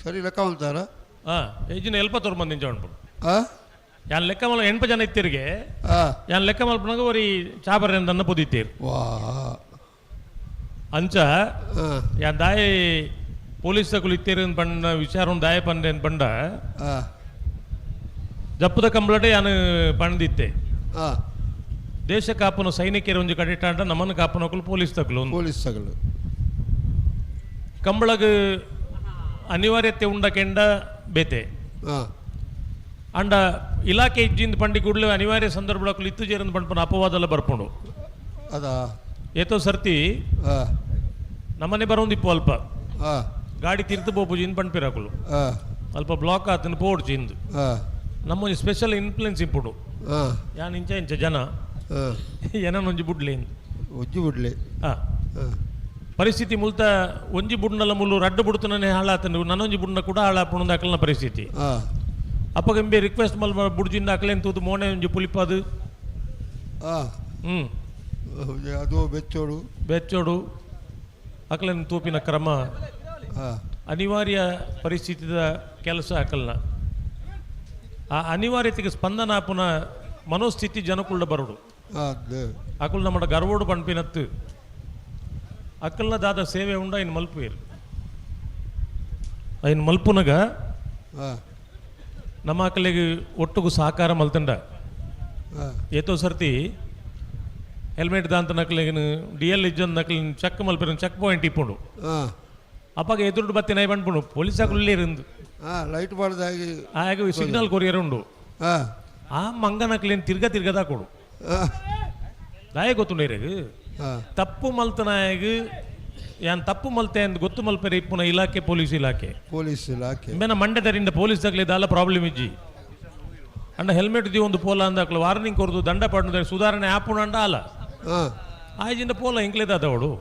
ಸರಿ ಲೆಕ್ಕ ಅಂತಾರ. ಏಜಿನ 79 ಮಂದಿ ಉಂಟು. ಯಾನ್ ಲೆಕ್ಕ ಮಲ್ಲ 8 ಜನ ಇತ್ತಿರಿಗೆ. ಯಾನ್ ಲೆಕ್ಕ ಮಲ್ಪನಾಗ ಒರಿ ಚಾಬರ್ ಪುದಿತ್ತೀರು. ವಾ. ಅಂಚ ಯಾನ್ ದಾಯಿ ಪೊಲೀಸ್ ತಗುಲು ಇತ್ತೀರು ಪಂಡ ವಿಚಾರ ದಾಯ ಪಂಡೆ ಪಂಡ ಜಪ್ಪುದ ಕಂಬಳಟೆ ಯಾನ್ ಪಂಡಿತ್ತೆ. ದೇಶ ಕಾಪುನ ಸೈನಿಕರು ಒಂಜಿ ಕಡಿಟಾಂಡ ನಮ್ಮನ್ನು ಕಾಪುನಕುಲು ಪೊಲೀಸ್ ತಗುಲು. ಪೊಲೀಸ್ ತಗುಲು. ಕಂಬಳಗ್ ಅನಿವಾರ್ಯತೆ ಉಂಡ ಕೆಂಡ ಬೇತೆ. ಅಂಡ ಇಲಾಖೆ ಇಜ್ಜಿಂದ ಪಂಡಿ ಕೂಡಲೇ ಅನಿವಾರ್ಯ ಸಂದರ್ಭ ಇತ್ತು ಜೇರಂದು ಪಂಡ್ಪನ ಅಪವಾದಲ್ಲ ಬರ್ಪುಂಡು. ಅದಾ. ಏತೋ ಸರ್ತಿ ನಮ್ಮನೆ ಬರೋಂದಿಪ್ಪು ಅಲ್ಪ. ಗಾಡಿ ತಿರ್ತು ಪೋಪುಜಿ ಇಂದ್ ಪಂಡ್ಪಿರಾಕುಲು. ಅಲ್ಪ ಬ್ಲಾಕ್ ಆತನ ಪೋಡ್ಜಿ ಇಂದು. ನಮ್ಮೊಂಜಿ ಸ್ಪೆಷಲ್ ಇನ್ಫ್ಲುಯೆನ್ಸ್ ಇಂಪುಡು. ಯಾನ್ ಇಂಚ ಇಂಚ ಜನ ಏನೊಂಜಿ ಬುಡ್ಲಿ ಇಂದು. ಒಂಜಿ ಬುಡ್ಲಿ. ಪರಿಸ್ಥಿತಿ ಮುಲ್ತ ಒಂಜಿ ಬುಡ್ನಲ್ಲ ಮುಲ್ಲು ರಡ್ಡು ಬುಡ್ತನೇ ಹಾಳಾತನು ನನ್ನೊಂಜಿ ಬುಡ್ನ ಕೂಡ ಹಾಳಾಪುಣಂದು ಅಕಲ್ನ ಪರಿಸ್ಥಿತಿ. ಅಪ್ಪಗ ಎಂಬೆ ರಿಕ್ವೆಸ್ಟ್ ಮಲ್ ಬುಡ್ಜಿಂದ ಅಕಲೇನ್ ತೂದು ಮೋನೆ ಒಂಜಿ ಪುಲಿಪಾದು. ಅದು ಬೆಚ್ಚೋಡು. ಬೆಚ್ಚೋಡು ಅಕಲೇನ್ ತೂಪಿನ ಕ್ರಮ. ಅನಿವಾರ್ಯ ಪರಿಸ್ಥಿತಿದ ಕೆಲಸ ಅಕಲ್ನ. ಆ ಅನಿವಾರ್ಯತೆಗೆ ಸ್ಪಂದನ ಆಪುನ ಮನೋಸ್ಥಿತಿ ಜನಕುಳ್ಳ ಬರೋಡು. ಅಕುಲ್ ನಮ್ಮ ಗರ್ವೋಡು ಪಣ್ಪಿನತ್ತು ಅಕಲ್ನ ದಾದ ಸೇವೆ ಉಂಡ ಇನ್ ಮಲ್ಪುವೇರು. ಐನ್ ಮಲ್ಪುನಗ ನಮ್ಮ ಅಕಲಿಗೆ ಒಟ್ಟುಗು ಸಹಕಾರ ಮಲ್ತಂಡ. ಏತೋ ಸರ್ತಿ ಹೆಲ್ಮೆಟ್ ದಾಂತ ನಕಲಿಗೆ ಡಿ ಎಲ್ ಇಜ್ಜನ್ ನಕಲಿನ ಚೆಕ್ ಮಲ್ಪಿನ ಚೆಕ್ ಪಾಯಿಂಟ್ ಇಪ್ಪುಂಡು. ಅಪ್ಪಾಗ ಎದುರು ಬತ್ತಿ ನೈ ಬಂದ್ಪುಂಡು ಪೊಲೀಸ್ ಅಕುಲು ಲೈಟ್ ಬಾರ್ದಾಗಿ ಆಗ ಸಿಗ್ನಲ್ ಕೊರಿಯರ್ ಉಂಡು. ಆ ಮಂಗನಕ್ಲೇನು ತಿರ್ಗ ತಿರ್ಗದ ಕೊಡು ದಾಯ ಗೊತ್ತುಂಡೇರು ತಪ್ಪು ಮಲ್ತನಾಯಗ ಯಾನ್ ತಪ್ಪು ಮಲ್ತೆ ಅಂದ್ ಗೊತ್ತು ಮಲ್ಪೆರೆ ಇಪ್ಪುನ ಇಲಾಖೆ ಪೊಲೀಸ್ ಇಲಾಖೆ. ಪೊಲೀಸ್ ಇಲಾಖೆ. ಮೇನ ಮಂಡ್ಯದರಿಂದ ಪೊಲೀಸ್ ತಗಲಿ ದಾಲ ಪ್ರಾಬ್ಲಮ್ ಇಜ್ಜಿ. ಅಂಡ ಹೆಲ್ಮೆಟ್ the ಒಂದು ಪೋಲ ಅಂದಾಕ್ಲ ವಾರ್ನಿಂಗ್ ಕೊರ್ದು ದಂಡ ಪಡ್ದು ಸುಧಾರಣೆ ಆಪುಣ ಅಂಡ ಅಲ್ಲ. ಆಯ್ಜಿಂದ ಪೋಲ ಇಂಕ್ಲೇದಾದವಡು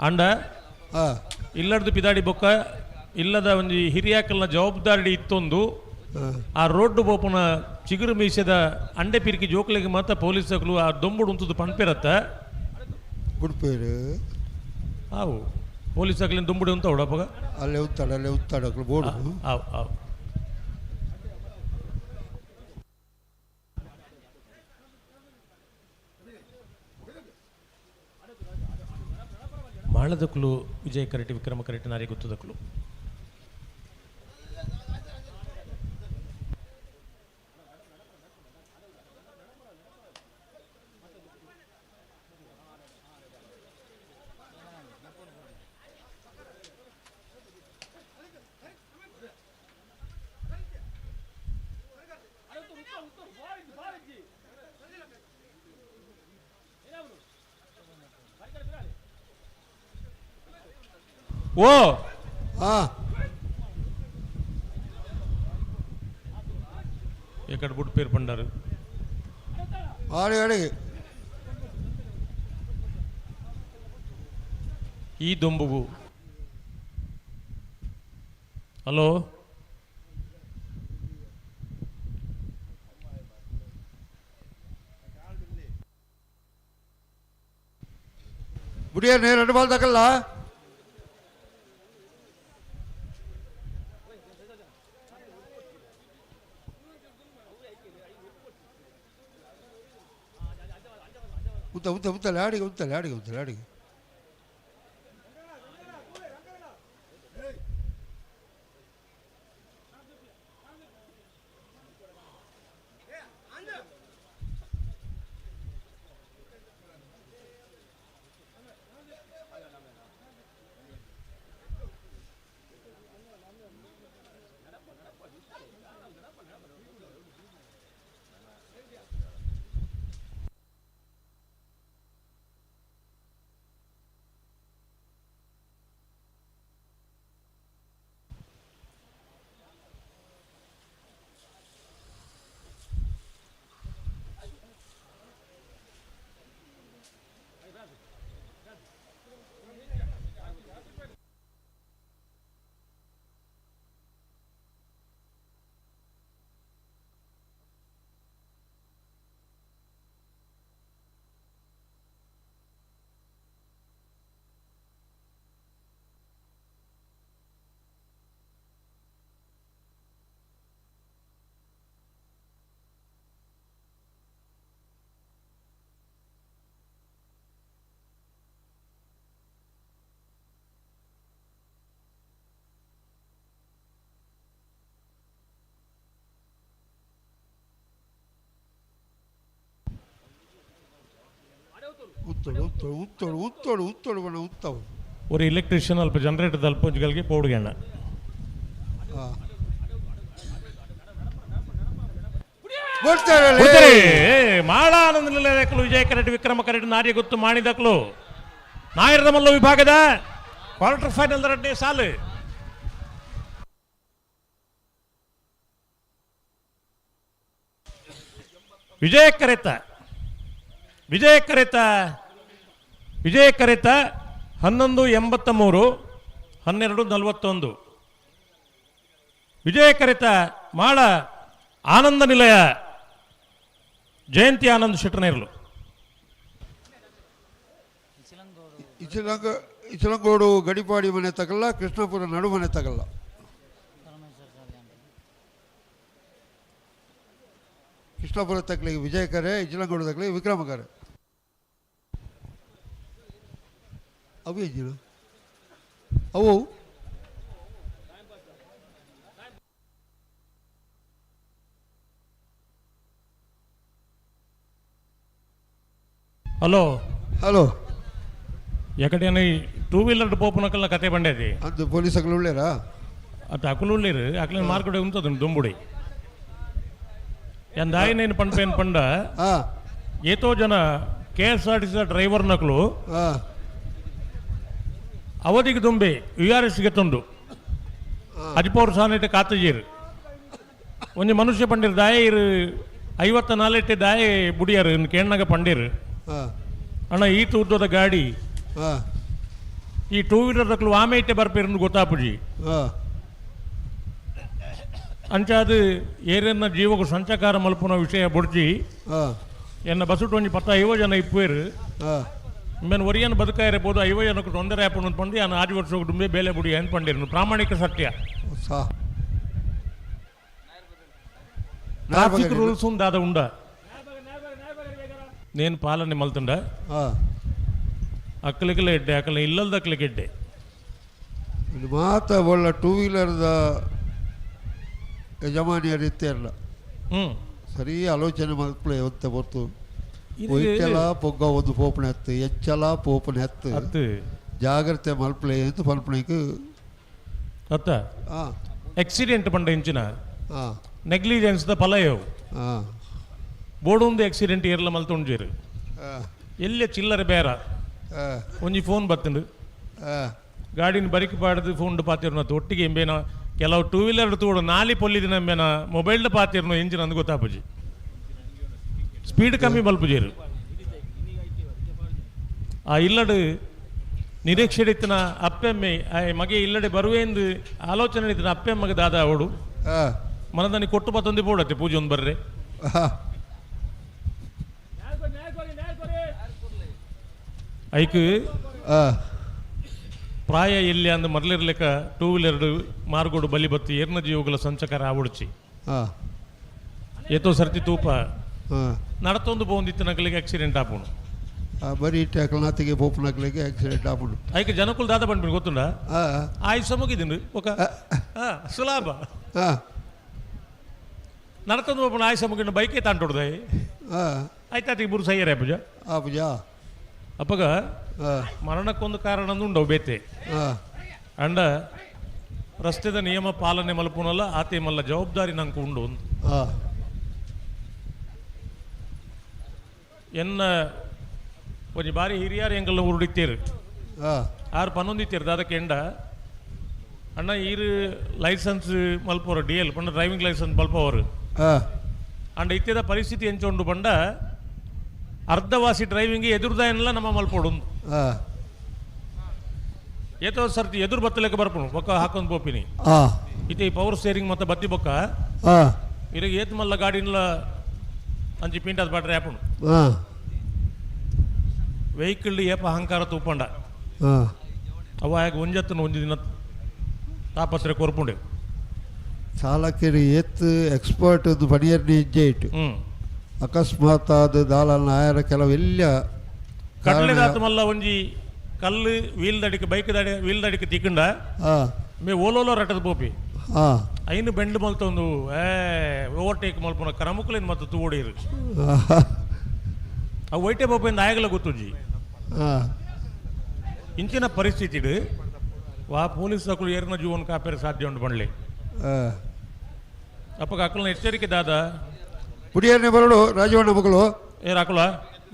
ಅಂಡ ಇಲ್ಲಡ್ದು ಪಿದಾಡಿ ಬೊಕ್ಕ ಇಲ್ಲದ ಒಂಜಿ ಹಿರಿಯಾಕಲ್ನ ಜವಾಬ್ದಾರಿ ಇತ್ತೊಂದು ಆ ರೋಡ್ಡು ಬೋಪುನ ಚಿಗುರು ಮೀಸೆದ ಅಂಡೆ ಪಿರ್ಕಿ ಜೋಕ್ಲೆಗೆ ಮಾತ್ರ ಪೊಲೀಸಗಳು ಆ ದೊಂಬುಡು ಉಂತುದು ಪಣ್ಪಿರತ್ತ. ಬುಡ್ಪೇರು. ಆವು ಪೊಲೀಸ್ ಅಕ್ಲಿನ ದುಂಬುಡು ಉಂತ ಉಡಪಗ. ಅಲ್ಲೇ ಉತ್ತಾಡ ಅಲ್ಲೇ ಉತ್ತಾಡ ಬೋರ್ಡು. ಆವು ಆವು. ಮಾಳದಕ್ಕಲು ವಿಜಯ ಕರೆಟಿ ವಿಕ್ರಮ ಕರೆಟಿ ನಾರಿ ಗೊತ್ತದಕ್ಕಲು. ಓ ಎಕಡೆ ಬುಡ್ ಪೇರು ಪಂಡಾರು. ಆಡಿ ಅಡಿಗೆ. ಈ ದೊಂಬುಗು ಹಲೋ ಬುಡಿಯ ನೇರ ಎರಡು ಬಾಲ್ ತಕಲ್ಲ. ಉತ್ತ ಉತ್ತ ಉತ್ತಲೆ ಆಡಿಗೆ ಉತ್ತಲೆ ಆಡಿಗೆ ಉತ್ತಲೆ ಆಡಿಗೆ. ಉತ್ತೋಡು ಉತ್ತೋಡು ಉತ್ತೋಡು ಉತ್ತೋಡು ಉತ್ತೋಡು ಬಣ್ಣ ಉತ್ತವು. ஒரு ಎಲೆಕ್ಟ್ರಿಷಿಯನ್ ಅಲ್ಪ ಜನರೇಟರ್ ಅಲ್ಪ ಒಂಜಿಗಳಿಗೆ ಪೋಡುಗೆಣ್ಣ. ಕೊಡ್ತಾರಲ್ಲ. ಮಾಳಾನಂದ ನಿಲಯದಕ್ಕಲು ವಿಜಯ ಕರೆಟ್ ವಿಕ್ರಮ ಕರೆಟ್ ನಾರ್ಯ ಗೊತ್ತು ಮಾಡಿದಕ್ಲು ನಾಯರದ ಮಲ್ಲ ವಿಭಾಗದ ಕ್ವಾರ್ಟರ್ ಫೈನಲ್ ಎರಡನೇ ಸಾಲು. ವಿಜಯ ಕರೆತ ವಿಜಯ ಕರೆತ ವಿಜಯ ಕರೆತ 11.83, 12.41. ವಿಜಯ ಕರೆತ ಮಾಳ ಆನಂದ ನಿಲಯ ಜಯಂತಿ ಆನಂದ್ ಶೆಟ್ಟನೇರ್ಲು. ಇಚಲಂಗ ಇಚಲಂಗೋಡು ಗಡಿಪಾಡಿ ಮನೆ ತಗಲ್ಲ, ಕೃಷ್ಣಪುರ ನಡು ಮನೆ ತಗಲ್ಲ. ಕೃಷ್ಣಪುರ ತಕ್ಕಲಿಗೆ ವಿಜಯಕರೆ, ಇಚಲಂಗೋಡು ತಕ್ಕಲಿಗೆ ವಿಕ್ರಮಕರೆ. ಅವು ಎಂಜಿನ ಅವು. ಹಲೋ. ಹಲೋ. ಎಕಡೆ ಟೂ ವೀಲರ್ ಪೋಪುನಕಲ್ನ ಕತೆ ಬಂಡೇದಿ. ಅದು ಪೊಲೀಸಗಳು ಉಳ್ಳೇರಾ? ಅತ್ತ ಅಕುಲು ಉಳ್ಳೇರು, ಅಕ್ಲಿನ ಮಾರ್ಕೆಟ್ ಉಂತದ ದುಂಬುಡಿ ಎಂದಾಯಿನೇನು ಪಂಪೇನು ಪಂಡ. ಏತೋ ಜನ K S R T C driver ನಕಲು ಅವಧಿಗೆ ದುಂಬೆ you are ಎಸ್ಗೆ ತುಂಡು ಅಜಿಪೋರ್ ಸಾನೆಟ್ ಕಾತಜೀರು ಒಂಜಿ ಮನುಷ್ಯ ಪಂಡಿರ್ ದಾಯ ಇರು ಐವತ್ತ ನಾಲೆಟ್ಟೆ ದಾಯ ಬುಡಿಯಾರು ಇನ್ನು ಕೇಣ್ಣಗ ಪಂಡಿರು. ಅಣ್ಣ, ಈ ತೂರ್ದದ ಗಾಡಿ ಈ ಟೂ ವೀಲರ್ ದಕ್ಲು ಆಮೆ ಇಟ್ಟೆ ಬರ್ಪೇರು ಗೊತ್ತಾಪುಜಿ. ಅಂಚಾದ ಏರನ್ನ ಜೀವకు ಸಂಚಕಾರ ಮಲ್ಪುನ ವಿಷಯ ಬುಡ್ಜಿ. ಎನ್ನ ಬಸುಟು ಒಂಜಿ ಪತ್ತ ಐವ ಜನ ಇಪ್ಪೇರು. ಇಂಬೆನ್ ಒರಿಯನ್ ಬದುಕಾಯಿರಬಹುದು, ಐವ ಜನಕ್ಕೆ ತೊಂದರೆ ಆಪುಂಡು ಪಂಡು ಯಾನ್ ಆಜಿ ವರ್ಷ ಡುಂಬೆ ಬೇಲೆ ಬುಡಿ ಅಂತ ಪಂಡಿರು. ಪ್ರಾಮಾಣಿಕ ಸತ್ಯ. ಸಾ. ಟ್ರಾಫಿಕ್ ರೂಲ್ಸ್ ದಾದ ಉಂಡ నేను ಪಾಲನೆ ಮಲ್ತುಂಡ. ಅಕ್ಕಲಿಗೆಲ್ಲ ಎಡ್ಡೆ, ಅಕ್ಕಲ ಇಲ್ಲಲ್ದ ಅಕ್ಕಲಿಗೆ ಎಡ್ಡೆ. ಇದು ಮಾತ ಒಳ್ಳ ಟೂ ವೀಲರ್ದ ಯಜಮಾನಿಯರು ಇತ್ತೇರಲ್ಲ. ಸರಿ ಆಲೋಚನೆ ಮಲ್ಪಲೆ ಒಂತೆ ಹೊರ್ತು. ಒಯ್ಟೆಲ ಪೊಗ್ಗ ಒಂದು ಪೋಪಣೆ ಹತ್ತು ಎಚ್ಚಲ ಪೋಪಣೆ ಹತ್ತು. ಅತ್ತು. ಜಾಗ್ರತೆ ಮಲ್ಪಲೆ ಅಂತ ಪಲ್ಪಣೆಗೆ. ಅತ್ತ. ಆಕ್ಸಿಡೆಂಟ್ ಪಂಡ ಇಂಚಿನ ನೆಗ್ಲಿಜೆನ್ಸ್ ದ ಫಲಯವು. ಬೋಡೊಂದು ಆಕ್ಸಿಡೆಂಟ್ ಏರ್ಲ ಮಲ್ತುಂಜೇರು. ಎಲ್ಲೆ ಚಿಲ್ಲರೆ ಬೇರ. ಒಂಜಿ ಫೋನ್ ಬತ್ತಂಡು. ಗಾಡಿನ ಬರಿಕ್ ಪಾಡ್ದು ಫೋನ್ ಪಾತಿರ್ನ ಒಟ್ಟಿಗೆ ಎಂಬೇನ ಕೆಲವು ಟೂ ವೀಲರ್ ತೂಡು ನಾಲಿ ಪೊಲ್ಲಿದಿನ ಎಂಬೇನ ಮೊಬೈಲ್ ಪಾತಿರ್ನ ಇಂಜಿನ್ ಅಂದ್ ಗೊತ್ತಾಪುಜಿ. ಸ್ಪೀಡ್ ಕಮ್ಮಿ ಮಲ್ಪುಜೇರು. ಆ ಇಲ್ಲಡು ನಿರೀಕ್ಷೆಡಿತ್ತಿನ ಅಪ್ಪೆಮ್ಮೆ ಆ ಮಗೆ ಇಲ್ಲಡೆ ಬರುವೆಂದು ಆಲೋಚನೆ ಇತ್ತಿನ ಅಪ್ಪೆಮ್ಮಗೆ ದಾದ ಅವಡು. ಮನದಾನಿ ಕೊಟ್ಟು ಬತ್ತೊಂದು ಪೋಡತ್ತೆ ಪೂಜೆ ಒಂದು ಬರ್ರೆ. ಐಕ್ ಪ್ರಾಯ ಎಲ್ಲಿ ಅಂದ್ ಮರ್ಲಿರ್ಲೆಕ್ಕ ಟೂ ವೀಲರ್ ಮಾರ್ಗೋಡು ಬಲಿ ಬತ್ತಿ ಏರ್ನ ಜೀವಗಳ ಸಂಚಕಾರ ಆವಡ್ಚಿ. ಏತೋ ಸರ್ತಿ ತೂಪ ನಡತೊಂದು ಪೋಂದಿತ್ತು ನಕಲಿಗೆ ಆಕ್ಸಿಡೆಂಟ್ ಆಪುಣು. ಬರೀ ಇಟ್ಟೆ ಪೋಪುನಕ್ಲಿಗೆ ಆಕ್ಸಿಡೆಂಟ್ ಆಪುಂಡು. ಐಕ್ ಜನಕುಲು ದಾದ ಬಂದ್ಬಿಡು ಗೊತ್ತುಂಡ. ಆಯುಷ ಮುಗಿದಿಂಡು ఒక ಸುಲಾಭ. ನಡತೊಂದು ಪೋಪುಣ ಆಯುಷ ಮುಗಿಂಡು ಬೈಕೇ ತಾಂಟೊಡ್ದಾಯಿ. ಆಯ್ತಾತಿಗೆ ಬುರು ಸೈಯರೇ ಪೂಜಾ. ಆ ಪೂಜಾ. ಅಪ್ಪಗ ಮರಣಕ್ಕೊಂದು ಕಾರಣ ಉಂಡವು ಬೇತೆ. ಅಂಡ ರಸ್ತೆದ ನಿಯಮ ಪಾಲನೆ ಮಲ್ಪುನಲ್ಲ ಆತೆ ಮಲ್ಲ ಜವಾಬ್ದಾರಿ ನಂಗೆ ಉಂಡು. ಎನ್ನ ಒಂಜಿ ಬಾರಿ ಹಿರಿಯಾರು ಎಂಕಲ್ನ ಉರುಡಿತ್ತೇರು. ಆರು ಪನ್ನೊಂದಿತ್ತೇರು ದಾದ ಕೆಂಡ ಅಣ್ಣ ಈರು ಲೈಸೆನ್ಸ್ ಮಲ್ಪೋರು ಡಿ ಎಲ್ ಪಂಡ ಡ್ರೈವಿಂಗ್ ಲೈಸೆನ್ಸ್ ಮಲ್ಪವರು. ಅಂಡ ಇತ್ಯದ ಪರಿಸ್ಥಿತಿ ಎಂಚ ಉಂಡು ಪಂಡ ಅರ್ಧವಾಸಿ ಡ್ರೈವಿಂಗ್ ಎದುರುದಾಯನ್ಲ ನಮ್ಮ ಮಲ್ಪೋಡು. ಏತೋ ಸರ್ತಿ ಎದುರು ಬತ್ತಲೆಕ್ಕ ಬರ್ಪುನು ಬೊಕ್ಕ ಹಾಕೊಂದು ಪೋಪಿನಿ. ಇತ್ತೆ ಈ ಪವರ್ ಸ್ಟೇರಿಂಗ್ ಮತ್ತೆ ಬತ್ತಿ ಬೊಕ್ಕ ಇರಗ ಏತ್ ಮಲ್ಲ ಗಾಡಿನ್ಲ ಅಂಚಿ ಪಿಂಟಾದ ಬಾಟ್ರೆ ಆಪುನು. ವೆಹಿಕಲ್ ಏಪ ಅಹಂಕಾರ ತೂಪಂಡ. ಅವ ಆಗ ಒಂಜತ್ತನ ಒಂಜಿ ದಿನ ತಾಪತ್ರೆ ಕೊರ್ಪುಂಡೆ. ಚಾಲಕರು ಏತ್ ಎಕ್ಸ್ಪರ್ಟ್ ಒಂದು ಪಣಿಯರ್ನಿ ಹೆಜ್ಜೆ ಇಟ್ಟು ಅಕಸ್ಮಾತ್ ಆದ ದಾಲನ ಆಯರ ಕೆಲವು ಎಲ್ಲ ಕಡಲೆದಾತ ಮಲ್ಲ ಒಂಜಿ ಕಲ್ಲು ವೀಲ್ ದಡಿಕೆ ಬೈಕ್ ದಡಿ ವೀಲ್ ದಡಿಕೆ ತಿಕ್ಕಂಡ ಮೇ ಓಲೋಲೋ ರಟ್ಟದ ಪೋಪಿ. ಐನು ಬೆಂಡ್ ಮಲ್ತೊಂದು ಏ ಓವರ್ಟೇಕ್ ಮಲ್ಪುನ ಕ್ರಮಕುಲೇನು ಮತ್ತು ತೂವಡಿರು. ಅವು ವೈಟೆ ಬೋಪೆಂದು ಆಯಗಲ ಗೊತ್ತುಜ್ಜಿ. ಇಂಚಿನ ಪರಿಸ್ಥಿತಿಡ್ ವಾ ಪೊಲೀಸ್ ಅಕುಲು ಏರ್ನ ಜೀವನ ಕಾಪೇರೆ ಸಾಧ್ಯ ಉಂಡು ಪಂಡ್ಲೆ. ಅಪ್ಪಗ ಅಕಲ್ನ ಎಚ್ಚರಿಕೆ ದಾದ ಬುಡಿಯರ್ನೆ ಬರಡು ರಾಜವಣ್ಣ ಮಕ್ಕಳು. ಏರ್ ಅಕುಲ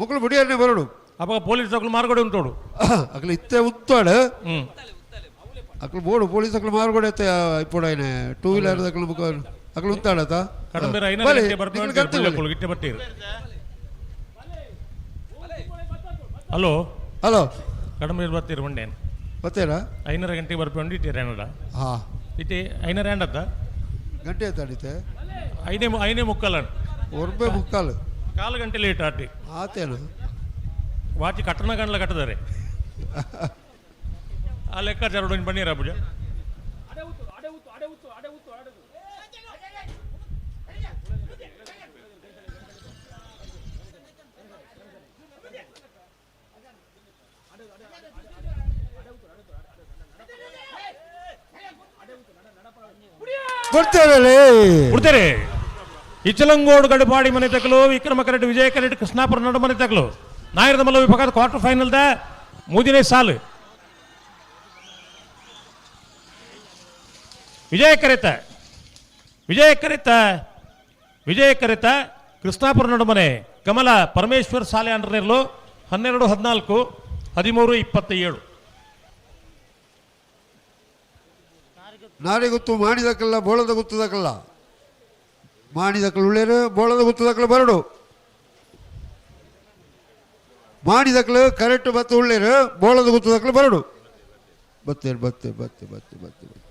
ಮಕ್ಕಳು ಬುಡಿಯರ್ನೆ ಬರಡು. ಅಪ್ಪಗ ಪೊಲೀಸ್ ಅಕುಲು ಮಾರ್ಗಡೆ ಉಂಟೋಡು. ಅಕಲು ಇತ್ತೆ ಉತ್ತಾಡು. ಅಕಲು ಬೋಡು ಪೊಲೀಸ್ ಅಕಲು ಮಾರ್ಗಡೆ ಇಪ್ಪೊಡಾಯ್ನೆ ಟೂ ವೀಲರ್ ಅಕಲು ಮುಖ ಅಕಲು ಉತ್ತಾಡತ. ಕಡಂಬೇರ ಐನೂರು ಗಂಟೆ ಬರ್ಪೆ ಇಟ್ಟೆ ಬತ್ತೀರು. Hello hello ಕಡಂಬೇರು ಬತ್ತೀರು ಮಂಡೇನು ಬತ್ತೀರಾ? 5 ಗಂಟೆಗೆ ಬರ್ಪೆ ಉಂಡು ಇಟ್ಟಿರ ಏನಡ ಹಾಂ ಇಟ್ಟೆ 5 ಆಂಡತ್ತ ಗಂಟೆ ಆಯ್ತು. 5:45 9:45 ಕಾಲು ಗಂಟೆ ಲೇಟ್ ಆಟಿ ಆತೇನು ವಾಚಿ ಕಟ್ಟಣ ಗಂಡ್ಲ ಕಟ್ಟದಾರೆ ಆ ಲೆಕ್ಕಾಚಾರ ಬನ್ನಿರ ಪೂಜೆ. ಕೊಡ್ತಾರೆ ಇಚ್ಚಲಂಗೋಡು ಗಡುಪಾಡಿ ಮನೆ ತಕಲು ವಿಕ್ರಮ ಕರೆಟ್ ವಿಜಯ ಕರೆಟ್ ಕೃಷ್ಣಾಪುರ ನಡು ಮನೆ ತಕಲು ನಾಯರದ ಮಲ್ಲ ವಿಭಾಗದ ಕ್ವಾರ್ಟರ್ ಫೈನಲ್ದ ಮೂದಿನೇ ಸಾಲು. ವಿಜಯ ಕರೆತ ವಿಜಯ ಕರೆತ ವಿಜಯ ಕರೆತ ಕೃಷ್ಣಾಪುರ ನಡುಮನೆ ಕಮಲ ಪರಮೇಶ್ವರ್ ಸಾಲೆ ಅಂಡ್ರನೇರ್ಲು 12 14 13 27. ನಾಳೆ ಗೊತ್ತು ಮಾಡಿದಕ್ಕಲ್ಲ ಬೋಳದ ಗೊತ್ತದಕ್ಕಲ್ಲ ಮಾಡಿದಕ್ಕಲು ಉಳ್ಳೇರು ಬೋಳದ ಗೊತ್ತದಕ್ಕಲ್ಲ ಬರಡು ಮಾಡಿದಕ್ಕಲು ಕರೆಕ್ಟ್ ಬತ್ತು ಉಳ್ಳೇರು ಬೋಳದ ಗೊತ್ತದಕ್ಕಲು ಬರಡು ಬತ್ತೇರು ಬತ್ತೆ ಬತ್ತೆ ಬತ್ತೆ ಬತ್ತೆ ಬತ್ತೆ.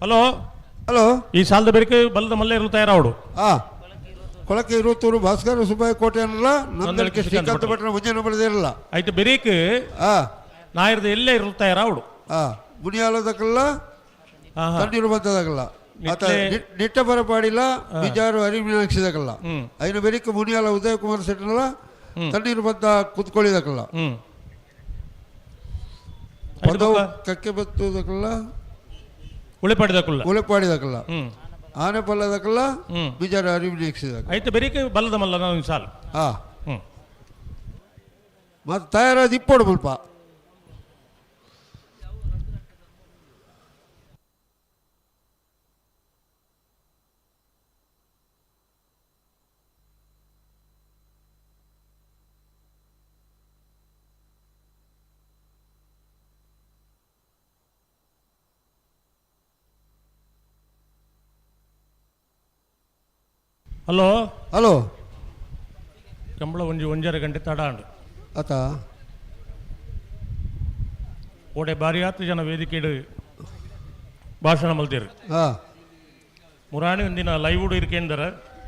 ಹಲೋ ಹಲೋ ಈ ಸಾಲದ ಬೇರಿಕೆ ಬಲದ ಮಲ್ಲೇರು ತಯಾರಾವಡು. ಕೊಳಕೆ ಇರುತ್ತೂರು ಭಾಸ್ಕರ ಸುಬ್ಬಯ್ಯ ಕೋಟೆ ಅನ್ನಲ್ಲ ನಂದಳಿಕೆ ಶ್ರೀಕಾಂತ ಭಟ್ರ ಮುಂಜಾನೆ ಬರೆದಿರಲ್ಲ. ಆಯ್ತು ಬೆರೀಕ್ ನಾಯರ್ದ ಎಲ್ಲೇ ಇರು ತಯಾರಾವಡು. ಮುನಿಯಾಲದಕ್ಕಲ್ಲ ತಣ್ಣೀರು ಬಂತದಕ್ಕಲ್ಲ ಆತ ನಿಟ್ಟ ಬರಪಾಡಿಲ್ಲ ಬಿಜಾರು ಅರಿವಿನಾಕ್ಷಿದಕ್ಕಲ್ಲ ಐನ ಬೆರಿಕ ಮುನಿಯಾಲ ಉದಯ ಕುಮಾರ್ ಸೆಟ್ನಲ್ಲ ತಣ್ಣೀರು ಬಂತ ಕುತ್ಕೊಳ್ಳಿದಕ್ಕಲ್ಲ ಪದವು ಕಕ್ಕೆ ಬತ್ತುದಕ್ಕಲ್ಲ ಉಳೆಪಾಡಿದಕ್ಕಲ್ಲ ಉಳೆಪಾಡಿದಕ್ಕಲ್ಲ ಆನೆ ಪಲ್ಲದಕ್ಕಲ್ಲ ಬಿಜಾರು ಅರಿವಿನಾಕ್ಷಿದಕ್ಕಲ್ಲ. ಆಯ್ತು ಬೆರಿಕ ಬಲ್ಲದ ಮಲ್ಲ ನಾನು ಸಾಲು. ಮತ್ತೆ ತಯಾರಾದ ಇಪ್ಪೋಡು ಮುಲ್ಪ. ಹಲೋ ಹಲೋ ಕಂಬಳ ಒಂಜಿ ಒಂಜರೆ ಗಂಟೆ ತಡ ಅಂಡು. ಆತ ಓಡೆ ಬಾರಿ ಆತು ಜನ ವೇದಿಕೆಡು ಭಾಷಣ ಮಲ್ತೀರು. ಮುರಾಣಿ ಒಂದಿನ ಲೈವ್ ಇರ್ಕೇಂದರ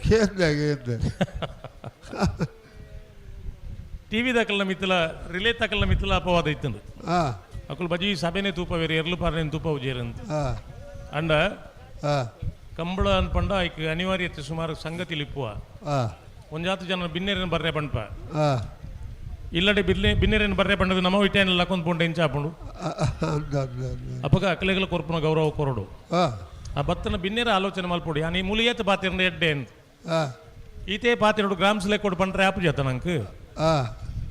ಕೇಂದ್ರ ಟಿವಿ ದಾಕಲ್ನ ಮಿತ್ತಲ ರಿಲೇ ತಕಲ್ನ ಮಿತ್ತಲ ಅಪವಾದ ಇತ್ತಂದು. ಅಕುಲು ಬಜಿ ಸಭೆನೆ ತೂಪವೇರು ಎರ್ಲು ಪಾರನೆ ತೂಪ ಉಜೇರಂತ. ಅಂಡ ಕಂಬಳ ಅನ್ಪಂಡ ಐಕ್ ಅನಿವಾರ್ಯತೆ ಸುಮಾರು ಸಂಗತಿ ಲಿಪ್ಪುವ ಒಂಜಾತು ಜನ ಬಿನ್ನೇರಿನ ಬರ್ರೆ ಪಂಡ್ಪ ಇಲ್ಲಡೆ ಬಿರ್ಲೆ ಬಿನ್ನೇರಿನ ಬರ್ರೆ ಪಂಡದು ನಮ್ಮ ಇಟ್ಟೇನೆಲ್ಲ ಲಕ್ಕೊಂದು ಪುಂಡ ಇಂಚಾಪುಂಡು. ಅಪ್ಪಗ ಅಕಲೆಗಳ ಕೊರ್ಪುನ ಗೌರವ ಕೊರಡು. ಆ ಬತ್ತನ ಬಿನ್ನೇರ ಆಲೋಚನೆ ಮಲ್ಪೊಡು ಯಾನಿ ಮುಲಿಯೇತ ಪಾತಿರಂಡ ಎಡ್ಡೆ ಅಂತ ಈತೇ ಪಾತಿರಡು ಗ್ರಾಮ್ಸ್ ಲೆಕ್ಕೊಡು ಪಂಡ್ರೆ ಆಪು ಜತ ನಂಕ್.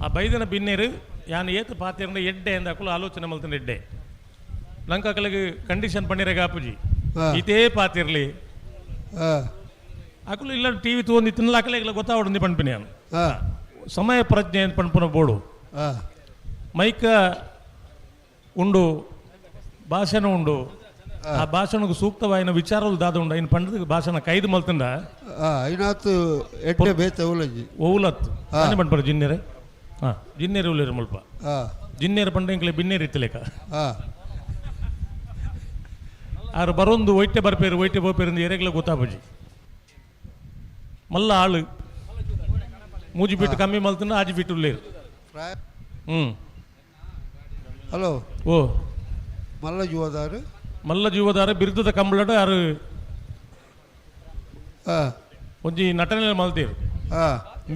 ಆ ಬೈದನ ಬಿನ್ನೇರು ಯಾನ್ ಏತ ಪಾತಿರಂಡ ಎಡ್ಡೆ ಅಂದ ಅಕುಲು ಆಲೋಚನೆ ಮಲ್ತನ ಎಡ್ಡೆ ನಂಕ ಅಕಲೆಗೆ ಕಂಡೀಷನ್ ಪಂಡಿರೆಗ ಆಪುಜಿ ಈತೇ ಪಾತಿರ್ಲಿ ಅಕುಲು ಇಲ್ಲ ಟಿವಿ ತಗೊಂಡು ತಿನ್ನಲ ಅಕಲೆಗ್ಲ ಗೊತ್ತಾವಡು ಪಂಪಿನಿ ನಾನು. ಸಮಯ ಪ್ರಜ್ಞೆ ಅಂತ ಪಂಪುನ ಬೋಡು ಮೈಕ ಉಂಡು ಭಾಷಣ ಉಂಡು ಆ ಭಾಷಣకు ಸೂಕ್ತವಾಯಿನ ವಿಚಾರలు ದಾದ ಉಂಡು ಐನ್ ಪಂಡದ ಭಾಷಣ ಕೈದು ಮಲ್ತಂಡ ಐನಾತು ಎಡ್ಡೆ ಬೇತೆ ಉಲಜಿ ಓಲತ್ ಅನೆ ಪಂಪರ ಜಿನ್ನೆರೆ ಜಿನ್ನೆರೆ ಉಲ್ಲೇರು ಮುಲ್ಪ ಜಿನ್ನೇರು ಪಂಡ ಇಂಕ್ಲೆ ಬಿನ್ನೇರು ಇತ್ತಲೇಕ ಆರು ಬರೊಂದು ಒಯ್ಟೆ ಬರ್ಪೇರು ಒಯ್ಟೆ ಬೋಪೇರು ಎರೆಗ್ಲ ಗೊತ್ತಾಪುಜಿ ಮಲ್ಲ ಆಳು ಮೂಜಿ ಬಿಟ್ಟು ಕಮ್ಮಿ ಮಲ್ತಂಡ ಆಜಿ ಬಿಟ್ಟು ಉಲ್ಲೇರು. ಹಲೋ ಓ ಮಲ್ಲ ಜುವದಾರು ಮಲ್ಲ ಜೀವದಾರ ಬಿರುದದ ಕಂಬಳಡು ಆರು ಒಂಜಿ ನಟನೆ ಮಲ್ತೀರು.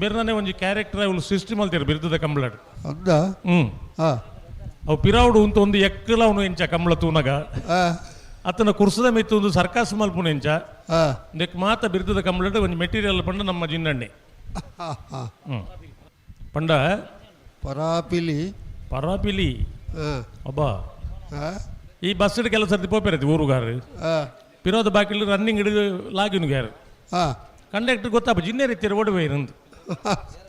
ಬೇರೆ ಒಂಜಿ ಕ್ಯಾರೆಕ್ಟರ್ ಅವಳು ಸೃಷ್ಟಿ ಮಲ್ತೀರ ಬಿರುದದ ಕಂಬಳಡ್. ಅಂದ. ಅವು ಪಿರಾವುಡು ಉಂತು ಒಂದು ಎಕ್ಕಲ ಅವನು ಎಂಚ ಕಂಬಳ ತೂನಗ ಅತನ ಕುರ್ಸದ ಮಿತ್ತು ಒಂದು ಸರ್ಕಾಸ ಮಲ್ಪುನ ಎಂಚ ನೆಕ್ ಮಾತ ಬಿರುದದ ಕಂಬಳಡ್ ಒಂಜಿ ಮೆಟೀರಿಯಲ್ ಪಂಡ ನಮ್ಮ ಜಿನ್ನಣ್ಣೆ. ಪಂಡ ಪರಾಪಿಲಿ ಪರಾಪಿಲಿ ಅಬ್ಬಾ ಈ ಬಸ್ ಕೆಲಸ ಸರ್ತಿ ಪೋಪೇರತಿ ಊರುಗಾರು ಪಿರೋದ ಬಾಕಿಲ್ ರನ್ನಿಂಗ್ ಹಿಡಿದು ಲಾಗಿನುಗಾರು ಕಂಡಕ್ಟರ್ ಗೊತ್ತಾಪ ಜಿನ್ನೆ ರೀತಿಯ ಓಡುವೆ ಇರಂದು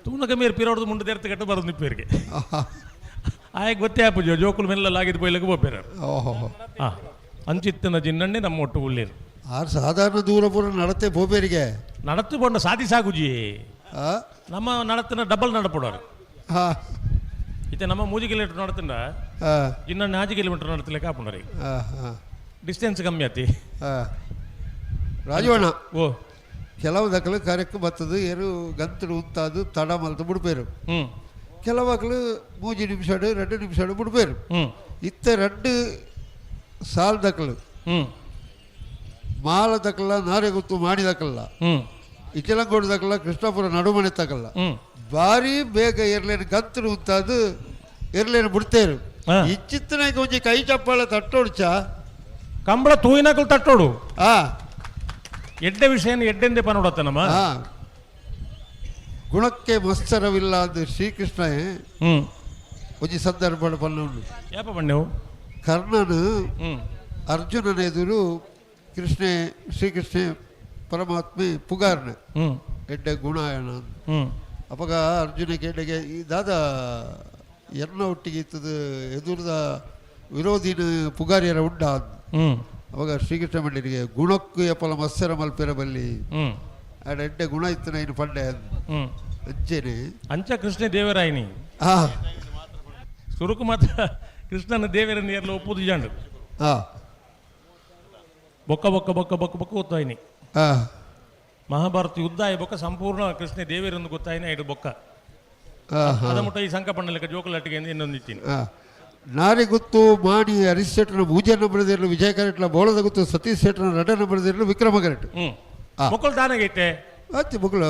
ತೂನಕ ಮೇರ್ ಪಿರೋಡ್ದು ಮುಂಡೆ ದೇರ್ತ ಕಟ್ಟ ಬರೋದು ನಿಪ್ಪೇರಿಗೆ ಆಯ್ ಗೊತ್ತೇ ಆಪು ಜೋಕುಲ್ ಮೆಲ್ಲ ಲಾಗಿದ್ದು ಪೋಯ್ಲಕ್ಕೆ ಪೋಪೇರ. ಅಂಚಿತ್ತನ ಜಿನ್ನಣ್ಣೆ ನಮ್ಮ ಒಟ್ಟು ಉಳ್ಳೇರು. ಆರ್ ಸಾಧಾರಣ ದೂರ ಪೂರ ನಡತೆ ಪೋಪೇರಿಗೆ ನಡತು ಪೋಂಡ ಸಾದಿ ಸಾಗುಜಿ ನಮ್ಮ ನಡತನ ಡಬಲ್ ನಡಪಡೋರು. ಇತ್ತೆ ನಮ್ಮ 3 ಕಿಲೋಮೀಟರ್ ನಡತಂಡ ಇನ್ನ 4 ಕಿಲೋಮೀಟರ್ ನಡತಲೆ ಕಾಪುಂಡರಿ ಡಿಸ್ಟೆನ್ಸ್ ಕಮ್ಮಿ ಆತಿ. ರಾಜವಣ್ಣ ಓ ಕೆಲವು ದಕ್ಕಲು ಕರೆಕ್ಟ್ ಬರ್ತದೆ ಏರು ಗಂತಡು ಉಂತಾದು ತಡ ಮಲ್ತು ಬಿಡ್ಪೇರು. ಕೆಲವು ಮಕ್ಕಳು 3 ನಿಮಿಷ 2 ನಿಮಿಷ ಬಿಡ್ಪೇರು. ಇತ್ತ 2 ಸಾಲ್ ದಕ್ಕಲು ಮಾಲ ದಕ್ಕಲ್ಲ ನಾರೆ ಗೊತ್ತು ಮಾಡಿ ದಕ್ಕಲ್ಲ ಇಚಲಂಗೋಡು ದಕ್ಕಲ್ಲ ಕೃಷ್ಣಾಪುರ ನಡುಮನೆ ತಕಲ್ಲ ಭಾರಿ ಬೇಗ ಎರ್ಲೇನು ಗಂತಡು ಉಂತಾದು ಎರ್ಲೇನು ಬಿಡ್ತೇರು. ಇಚ್ಚಿತ್ತನಾಗ ಒಂಜಿ ಕೈ ಚಪ್ಪಾಳೆ ತಟ್ಟೋಡ್ಚ ಕಂಬಳ ತೂಯಿನಕಲು ತಟ್ಟೋಡು. ಎಡ್ಡೆ ವಿಷಯ ಎಡ್ಡೆಂದೆ ಪನೋಡತ್ತ ನಮ್ಮ ಗುಣಕ್ಕೆ ಮತ್ಸರವಿಲ್ಲ ಅಂದು ಶ್ರೀಕೃಷ್ಣ ಒಂಜಿ ಸಂದರ್ಭ ಪನ್ನುಂಡು. ಯಾಪ ಪಣ್ಣೆವು ಕರ್ಣನು ಅರ್ಜುನನ ಎದುರು ಕೃಷ್ಣೆ ಶ್ರೀಕೃಷ್ಣ ಪರಮಾತ್ಮೆ ಪುಗಾರ್ನ ಎಡ್ಡೆ ಗುಣ ಅಪಗ ಅರ್ಜುನ ಕೇಂಡೆಗೆ ಈ ದಾದ ಎನ್ನ ಒಟ್ಟಿಗೆ ಇತ್ತದ ಎದುರದ ವಿರೋಧಿನ ಪುಗಾರಿಯರ ಉಂಡ. ಅವಾಗ ಶ್ರೀಕೃಷ್ಣ ಮಂಡಳಿಗೆ ಗುಣಕ್ಕೂ ಎಪ್ಪಲ ಮತ್ಸರ ಮಲ್ಪೆರ ಬಲ್ಲಿ ಆಡ ಎಡ್ಡೆ ಗುಣ ಇತ್ತು ನೈನು ಪಂಡೆ ಅಂಚೆನೆ ಅಂಚ ಕೃಷ್ಣ ದೇವರಾಯಿನಿ ಸುರುಕು ಮಾತ್ರ ಕೃಷ್ಣನ ದೇವರ ನೇರ್ಲ ಒಪ್ಪುದು ಜಾಂಡು. ಬೊಕ್ಕ ಬೊಕ್ಕ ಬೊಕ್ಕ ಬೊಕ್ಕ ಬೊಕ್ಕ ಗೊತ್ತಾಯಿನಿ ಮಹಾಭಾರತ ಯುದ್ಧ ಆಯ ಬೊಕ್ಕ ಸಂಪೂರ್ಣ ಕೃಷ್ಣ ದೇವರನ್ನು ಗೊತ್ತಾಯಿನಿ ಐಡು ಬೊಕ್ಕ ಅದ ಮುಟ್ಟ ಈ ಸಂಕ ಪಣ್ಣಲೆಕ್ಕ ಜೋಕುಲಟ್ಟಿಗೆ ಇನ್ನೊಂದು ಇತ್ತೀನಿ. ನಾರಿಗುತ್ತು ಮಾಣಿ ಹರೀಶ್ ಶೆಟ್ಟನ ಪೂಜೆ ನಂಬರದಿರಲು ವಿಜಯ ಕರೆಟ್ಲ ಬೋಳದ ಗುತ್ತು ಸತೀಶ್ ಶೆಟ್ಟನ ರಡ್ಡ ನಂಬರದಿರಲು ವಿಕ್ರಮ ಕರೆಟ್. ಮಕ್ಕಳು ದಾನಾಗೈತೆ ಅತ್ತಿ ಮಕ್ಕಳು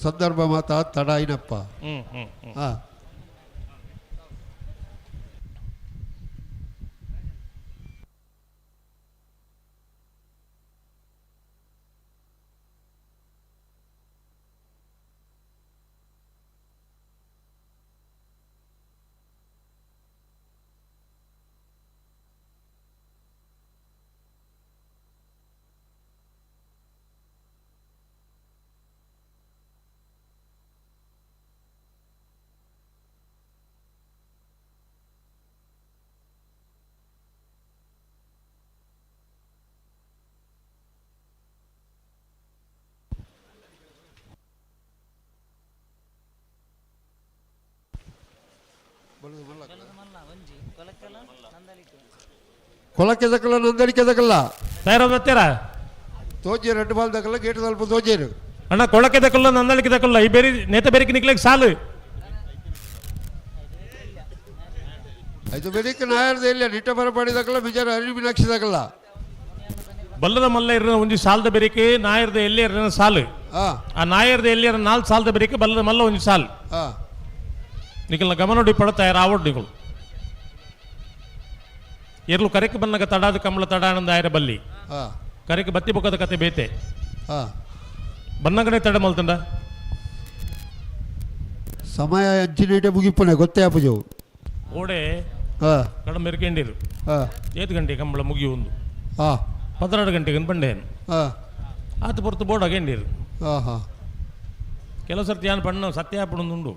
ಸಂದರ್ಭ ಮಾತಾ ತಡ ಐನಪ್ಪ. ಹಾಂ ಕೊಲಕ್ಕೆ ದಕ್ಕಲ್ಲ ನಂದಡಿಕೆ ದಕ್ಕಲ್ಲ ತಯಾರಾದ ತೋಜೇರು 2 ಬಾಲ್ ದಕ್ಕಲ್ಲ ಗೇಟ್ ಸ್ವಲ್ಪ ತೋಜೇರು ಅಣ್ಣ ಕೊಳಕೆ ದಕ್ಕಲ್ಲ ನಂದಳಿಕೆ ದಕ್ಕಲ್ಲ ಈ ಬೇರೆ ನೇತ ಬೇರೆಗೆ ನಿಕ್ಲೆಗ್ ಸಾಲು ಐದು ಬೇಡಿಕೆ ನಾಯರ್ದ ಇಲ್ಲ ನಿಟ್ಟ ಬರಪಾಡಿ ದಕ್ಕಲ್ಲ ಬಿಜಾರ ಅರಿವಿ ಮೀನಾಕ್ಷಿ ದಕ್ಕಲ್ಲ ಬಲ್ಲದ ಮಲ್ಲ ಇರ ಒಂಜಿ ಸಾಲದ ಬೆರಿಕೆ ನಾಯರ್ದ ಎಲ್ಲಿ ಇರ ಸಾಲು ಆ ನಾಯರ್ದ ಎಲ್ಲಿ 4 ಸಾಲದ ಬೆರಿಕೆ ಬಲ್ಲದ ಮಲ್ಲ ಒಂಜಿ ಸಾಲು ನಿಕಲ್ನ ಗಮನ ಪಡ ತಯಾರಾವಡ್ ನಿಕಲು ಎರ್ಲು ಕರೆಕ್ ಬನ್ನಗ ತಡಾದ ಕಮಲ ತಡಾನಂದ ಆಯರ ಬಲ್ಲಿ ಕರೆಕ್ ಬತ್ತಿ ಬೊಕ್ಕದ ಕತೆ ಬೇತೆ ಬನ್ನಗನೆ ತಡ ಮಲ್ತಂಡ ಸಮಯ ಅಂಚಿನೇಟೆ ಮುಗಿಪುನೆ ಗೊತ್ತೇ ಆಪುಜು ಓಡೆ ಕಡ ಮೆರ್ಕೆಂಡಿರು 8 ಗಂಟೆ ಕಂಬಳ ಮುಗಿಯುವುದು 12 ಗಂಟೆಗೆ ಬಂಡೇನು ಆತ ಪೊರ್ತು ಬೋರ್ಡ್ ಅಗೆಂಡಿರು ಕೆಲವು ಸರ್ತಿ ಯಾನ್ ಪಣ್ಣ ಸತ್ಯ ಆಪುಂಡು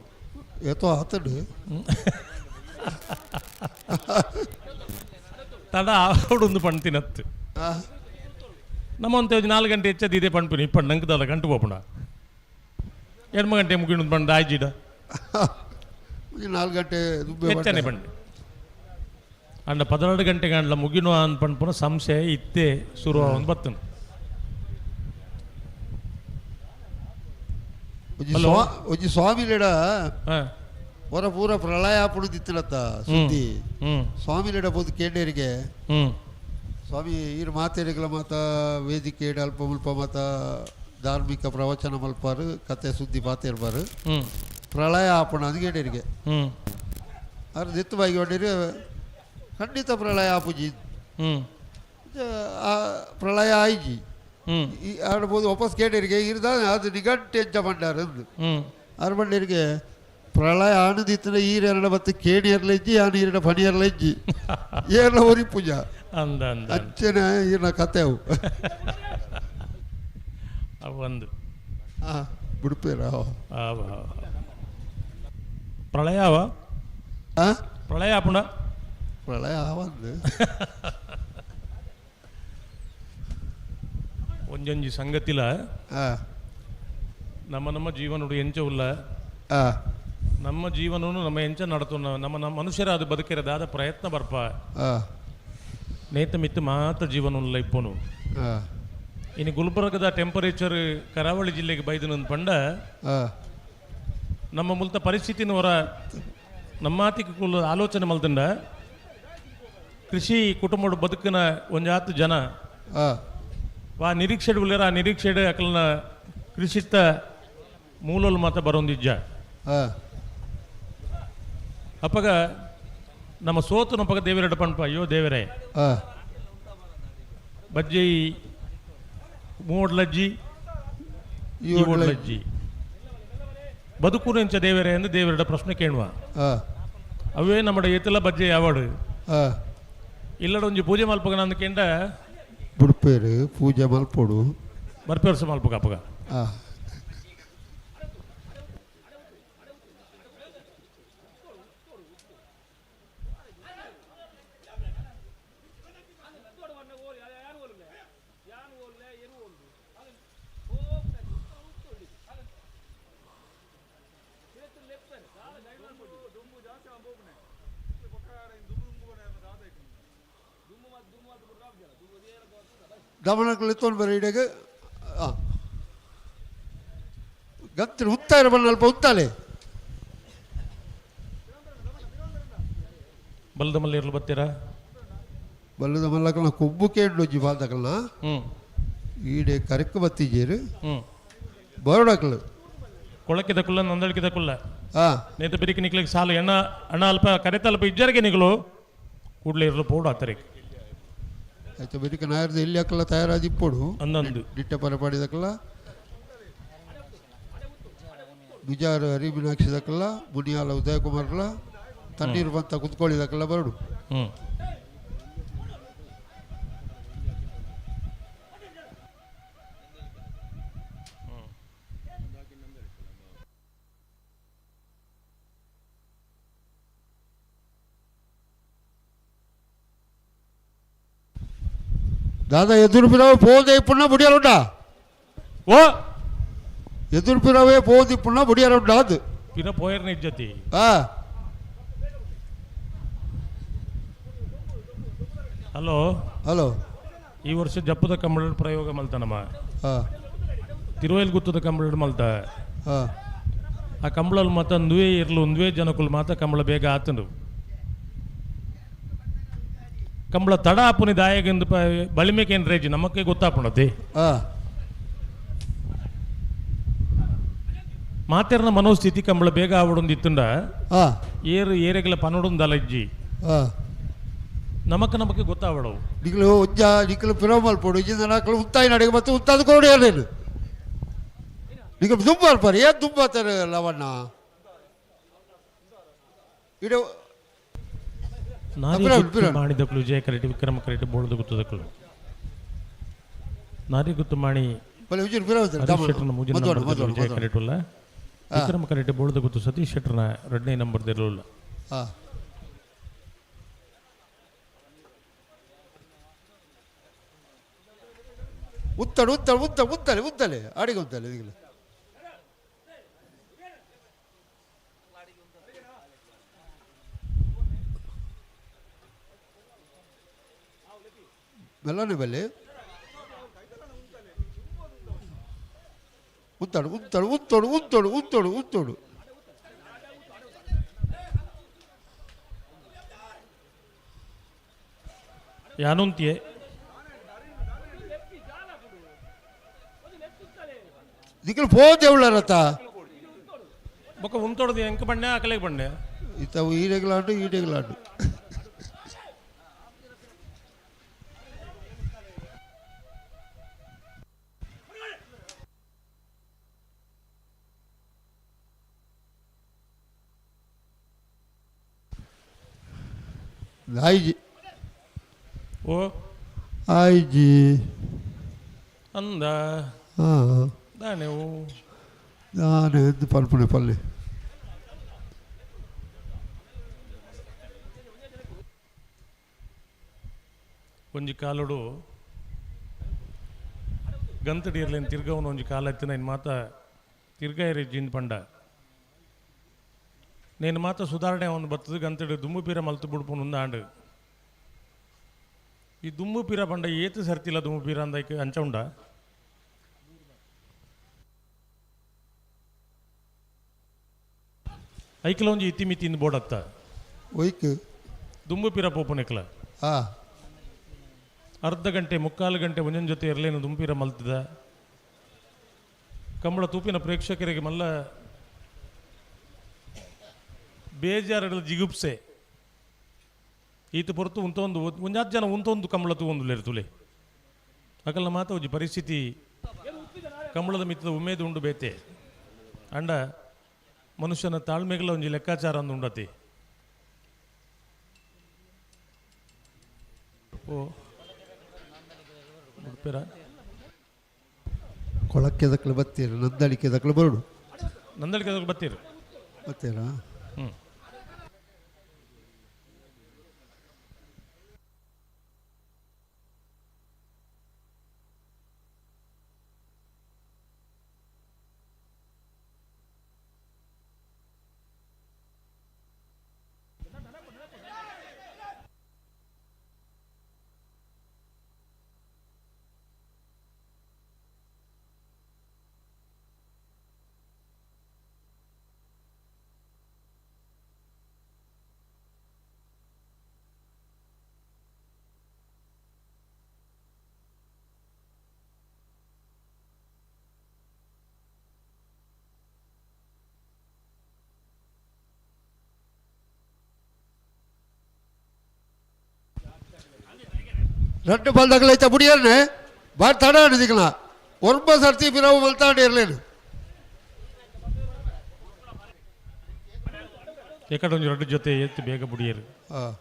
ಏತೋ ಆತಡು ತಡ ಆವಡೊಂದು ಪಣ್ ತಿನ್ನತ್ತು ನಮ್ಮ ಒಂದು 4 ಗಂಟೆ ಹೆಚ್ಚದ ಇದೇ ಪಣ್ಪಿನಿ ಇಪ್ಪಣ್ಣು ನಂಗೆ ದಾದ ಗಂಟು ಪೋಪುಂಡ 8 ಗಂಟೆ ಮುಗಿಣು ಪಂಡ ಆಯ್ಜಿಡ 4 ಗಂಟೆ ಹೆಚ್ಚನೆ ಪಂಡೆ ಅಂಡ 12 ಗಂಟೆ ಗಂಟ್ಲ ಮುಗಿನು ಅನ್ ಪಣ್ಪುನ ಸಂಶಯ ಇತ್ತೆ ಶುರು ಒಂದು ಬತ್ತನು. ಒಂಜಿ ಸ್ವಾಮಿಲೆಡ ಹೊರ ಪೂರ ಪ್ರಳಯ ಆಪುಡುದಿತ್ತಿನತ್ತ ಸುದ್ದಿ ಸ್ವಾಮಿಲೆಡ ಪೋದು ಕೇಂಡೇರಿಗೆ ಸ್ವಾಮಿ ಈರು ಮಾತೇರಿಗಳ ಮಾತ ವೇದಿಕೆ ಅಲ್ಪ ಮುಲ್ಪ ಮಾತ ಧಾರ್ಮಿಕ ಪ್ರವಚನ ಮಲ್ಪಾರು ಕತೆ ಸುದ್ದಿ ಪಾತಿರ್ಬಾರು ಪ್ರಳಯ ಆಪಣ ಅದು ಕೇಳಿರಿಗೆ ಅರ್ ದಿತ್ತು ಬಾಯಿಗೆ ಹೊಡೀರಿ ಖಂಡಿತ ಪ್ರಳಯ ಆಪುಜಿ ಆ ಪ್ರಳಯ ಆಯ್ಜಿ ಈ ಆಡ್ಬೋದು ವಾಪಸ್ ಕೇಳಿರಿಗೆ ಇರ್ದ ಅದು ನಿಘಂಟು ಎಂಚ ಮಂಡಾರ ಅಂದು ಆರು ಮಂಡರಿಗೆ ಪ್ರಳಯ ಆನಂದಿತ್ತನ ಈರೆರಡ ಮತ್ತು ಕೇಣಿಯರ್ಲೆಜ್ಜಿ ಆ ನೀರಿನ ಫಣಿಯರ್ಲೆಜ್ಜಿ ಏರ್ಲ ಒರಿ ಪೂಜಾ ಅಂದ ಅಂದ ಅಂಚೆನ ಈರ್ನ ಕತೆ ಅವು ಒಂದು ಬಿಡ್ಪೇರ ಪ್ರಳಯವ ಪ್ರಳಯ ಆಪುಂಡ ಪ್ರಳಯ ಆವಂದು ಒಂಜೊಂಜಿ ಸಂಗತಿಲ ನಮ್ಮ ನಮ್ಮ ಜೀವನಡು ಎಂಚ ಉಲ್ಲ ನಮ್ಮ ಜೀವನನು ನಮ್ಮ ಎಂಚ ನಡತು ನಮ್ಮ ನಮ್ಮ ಮನುಷ್ಯರ ಅದು ಬದುಕಿರದಾದ ಪ್ರಯತ್ನ ಬರ್ಪ ನೇತ ಮಿತ್ತು ಮಾತ್ರ ಜೀವನ ಉಲ್ಲ ಇಪ್ಪನು ಇನ್ನು ಗುಲ್ಬರ್ಗದ ಟೆಂಪರೇಚರ್ ಕರಾವಳಿ ಜಿಲ್ಲೆಗೆ ಬೈದನ ಪಂಡ ನಮ್ಮ ಮುಲ್ತ ಪರಿಸ್ಥಿತಿನ ಹೊರ ನಮ್ಮಾತಿಗೆ ಕುಲ್ಲ ಆಲೋಚನೆ ಮಲ್ತಂಡ ಕೃಷಿ ಕುಟುಂಬದ ಬದುಕಿನ ಒಂಜಾತು ಜನ ವಾ ನಿರೀಕ್ಷೆಡ್ ಉಳ್ಳೇರ ಆ ನಿರೀಕ್ಷೆಡ್ ಅಕಲ್ನ ಕೃಷಿತ್ತ ಮೂಲಲ್ ಮಾತ ಬರೋಂದಿಜ್ಜ ಅಪ್ಪಗ ನಮ್ಮ ಸೋತು ನಪ್ಪಗ ದೇವರೆಡ ಪಣ್ಪ ಅಯ್ಯೋ ದೇವರೇ ಬಜ್ಜಿ ಮೂಡ್ಲಜ್ಜಿ ಈ ಓಡ್ಲಜ್ಜಿ ಬದುಕು ಎಂಚ ದೇವರೇ ಎಂದು ದೇವರೆಡ ಪ್ರಶ್ನೆ ಕೇಳುವ ಅವೇ ನಮ್ಮ ಏತಲ ಬಜ್ಜೆ ಯಾವಾಡು ಇಲ್ಲಡ ಒಂಜಿ ಪೂಜೆ ಮಲ್ಪಗ ನಂದು ಕೇಂಡ ಬುಡ್ಪೇರು ಪೂಜೆ ಮಲ್ಪೊಡು ಬರ್ಪೆ ವರ್ಷ ಮಲ್ಪಗ ಅಪ್ಪಗ ದಮನಗಳು ಎತ್ತೊಂದು ಬರ ಇಡಗ ಗಂತಿನ ಉತ್ತಾರೆ ಬಣ್ಣ ಅಲ್ಪ ಉತ್ತಾಲೆ ಬಲ್ಲದ ಮಲ್ಲ ಇರ್ಲು ಬತ್ತೀರಾ ಬಲ್ಲದ ಮಲ್ಲಕಲ್ನ ಕೊಬ್ಬು ಕೇಂಡೊಜ್ಜಿ ಬಾಲ್ದಕಲ್ನ ಈಡೆ ಕರೆಕ್ ಬತ್ತಿಜೇರು ಬರೋಡಕ್ಲು ಕೊಳಕಿದ ಕುಲ್ಲ ನಂದಳಿಕಿದ ಕುಲ್ಲ ನೇತ ಬಿರಿಕಿ ನಿಕ್ಲಿಗೆ ಸಾಲು ಎಣ್ಣ ಅಣ್ಣ ಅಲ್ಪ ಕರೆತ ಅಲ್ಪ ಇಜ್ಜರಿಗೆ ನಿಗಲು ಕೂಡಲೇ ಇರಲು ಪೋಡು ಆತರಿಗೆ ಆಯ್ತು ಬಿರಿಕ ನಾಯರ್ದು ಎಲ್ಲಿ ಹಾಕಲ್ಲ ತಯಾರಾದಿಪ್ಪೊಡು ಅಂದಂದು ದಿಟ್ಟ ಪರ ಪಾಡಿದಕ್ಕಲ್ಲ ಬಿಜಾರು ಹರಿ ಮೀನಾಕ್ಷಿದಕ್ಕಲ್ಲ ಮುನಿಯಾಲ ಉದಯಕುಮಾರ್ಲ ತಣ್ಣೀರು ಬಂತ ಕುತ್ಕೊಳ್ಳಿದಕ್ಕಲ್ಲ ಬರಡು ದಾದಾ ಎದುರು ಪೋದೆ ಪುಣ್ಣ ಬುಡಿಯಾರುಂಡ ಓ ಎದುರು ಪಿರವೇ ಪೋದಿ ಪುಣ್ಣ ಬುಡಿಯಾರುಂಡ ಅದು ಪಿರ ಪೋಯರ್ನ ಇಜ್ಜತಿ ಹಲೋ ಹಲೋ ಈ ವರ್ಷ ಜಪ್ಪದ ಕಂಬಳ ಪ್ರಯೋಗ ಮಲ್ತನಮ್ಮ ತಿರುವೈಲ್ ಗುತ್ತದ ಕಂಬಳ ಮಲ್ತ ಆ ಕಂಬಳಲ್ಲಿ ಮಾತ ಒಂದುವೇ ಇರ್ಲು ಒಂದುವೇ ಜನಕುಲು ಮಾತ ಕಂಬಳ ಬೇಗ ಆತಂಡು ಕಂಬಳ ತಡ ಆಪುನಿ ದಾಯಗಂದು ಬಳಿಮೇಕೇನು ರೇಜಿ ನಮಕ್ಕೆ ಗೊತ್ತಾಪುಣತಿ ಮಾತೆರ್ನ ಮನೋಸ್ಥಿತಿ ಕಂಬಳ ಬೇಗ ಆವಡೊಂದು ಇತ್ತುಂಡ ಏರು ಏರೆಗಲ ಪನೊಡೊಂದು ಅಜ್ಜಿ ನಮಕ್ ನಮಕ್ಕೆ ಗೊತ್ತಾವಡವು ನಿಕ್ಲು ಒಂಜ ನಿಕ್ಲು ಪಿರವ್ ಮಲ್ಪೊಡು ಇಜ್ಜಿಂದ ನಕಲು ಉತ್ತಾಯಿ ನಡಿಗೆ ಮತ್ತು ಉತ್ತಾದ ಕೊರಡು ಏನೇನು ನಿಕ್ಲು ದುಂಬ ಅಲ್ಪಾರೆ ಏನ್ ದುಂಬ ಆತಾರೆ ಲವಣ್ಣ ಇಡ ನಾರಿ ಗುತ್ತು ಮಾಣಿದಕ್ಲು ವಿಜಯ ಕರೆಟಿ ವಿಕ್ರಮ ಕರೆಟಿ ಬೋಳದ ಗುತ್ತದಕ್ಲು ನಾರಿ ಗುತ್ತು ಮಾಣಿ ಬಲೆ ವಿಜಯ ಪಿರವ್ ಹರೀಶ್ ಶೆಟ್ಟರ್ನ ಮೂಜಿನ ನಂಬರ್ ವಿಜಯ ಕರೆಟುಲ್ಲ ವಿಕ್ರಮ ಕರೆಟಿ ಬೋಳದ ಗುತ್ತು ಸತೀಶ್ ಶೆಟ್ಟರ್ನ ಎರಡನೇ ನಂಬರ್ ದಿರಲಿಲ್ಲ ಉತ್ತಡು ಉತ್ತಡು ಉತ್ತ ಉತ್ತಲೆ ಉತ್ತಲೆ ಅಡಿಗೆ ಉತ್ತಲೆ ಈಗಲೇ ಮೆಲ್ಲನೆ ಬಲ್ಲಿ ಉತ್ತಡು ಉತ್ತಡು ಉತ್ತಡು ಉತ್ತಡು ಉತ್ತಡು ಉತ್ತಡು ಯಾನುಂತಿಯೇ ನಿಕಲ್ ಪೋದೇವುಳ್ಳರತ್ತ ಬೊಕ್ಕ ಉಂತೊಡದು ಎಂಕ ಬಣ್ಣೆ ಆಕಲೆಗ್ ಬಣ್ಣೆ ಇತ್ತವು ಈಡೆಗ್ಲಾಂಡು ಈಡೆಗ್ಲಾಂಡು ಆಯ್ಜಿ ಓ ಆಯ್ಜಿ ಅಂದ ಹಾಂ ದಾನೆ ಓ ನಾನು ಎದ್ದು ಪಲ್ಪುಣೆ ಪಲ್ಲೆ ಒಂಜಿ ಕಾಲುಡು ಗಂತಡಿಯರ್ಲೇನು ತಿರ್ಗವನು ಒಂಜಿ ಕಾಲ ಎತ್ತಿನ ಇನ್ನು ಮಾತ ತಿರ್ಗಾಯರಿ ಜಿನ್ ಪಂಡ నేను ಮಾತ ಸುಧಾರಣೆ ಒಂದು ಬರ್ತದೆ ಗಂತಡು ದುಮ್ಮು ಪೀರ ಮಲ್ತು ಬುಡ್ಪುನು ಉಂದಾಂಡು ಈ ದುಮ್ಮು ಪೀರ ಪಂಡ ಏತು ಸರ್ತಿಲ್ಲ ದುಮ್ಮು ಪೀರ ಅಂದ ಅಂಚ ಉಂಡ ಐಕ್ಲ ಒಂಜಿ ಇತಿ ಮಿತಿ ಬೋಡತ್ತ ಒಯ್ಕ್ ದುಂಬು ಪೀರ ಪೋಪುನೆಕ್ಲ ಹಾಂ ಅರ್ಧ ಗಂಟೆ ಮುಕ್ಕಾಲು ಗಂಟೆ ಒಂದೊಂದು ಜೊತೆ ಇರಲೇನು ದುಂಪಿರ ಮಲ್ತದ ಕಂಬಳ ತೂಪಿನ ಪ್ರೇಕ್ಷಕರಿಗೆ ಮಲ್ಲ ಬೇಜಾರು ಜಿಗುಪ್ಸೆ ಈತ ಪೊರ್ತು ಉಂತೊಂದು ಒಂಜಾತ್ ಜನ ಉಂತೊಂದು ಕಂಬಳ ತೂವೊಂದು ತುಲೆ ಅಕಲ್ನ ಮಾತ ಒಂಜಿ ಪರಿಸ್ಥಿತಿ ಕಂಬಳದ ಮಿತ್ತದ ಉಮೇದು ಉಂಡು ಬೇತೆ ಅಂಡ ಮನುಷ್ಯನ ತಾಳ್ಮೆಗಳ ಒಂಜಿ ಲೆಕ್ಕಾಚಾರ ಅಂದು ಉಂಡತಿ ಓ ಉಡುಪಿರ ಕೊಳಕ್ಕೆ ದಕ್ಕಲು ಬತ್ತೀರ ನಂದಳಿಕೆ ದಕ್ಕಲು ಬರುಡು ನಂದಳಿಕೆ ದಕ್ಕಲು ಬತ್ತೀರು ಬತ್ತೀರಾ ಹ್ಞೂ ரெண்டு பல்தகளை முடியாது ಬಾರ್ ತಡ ಅಡಿದಿಕ್ಕಲ ಒರ್ಬ ಸರ್ತಿ ಪಿರವು ಮಲ್ತಾಂಡಿ ಇರಲೇನು ಎಕಡೆ ಒಂಜಿ ರಡ್ಡು ಜೊತೆ ಎತ್ತು ಬೇಗ ಬುಡಿಯರು ಹಾಂ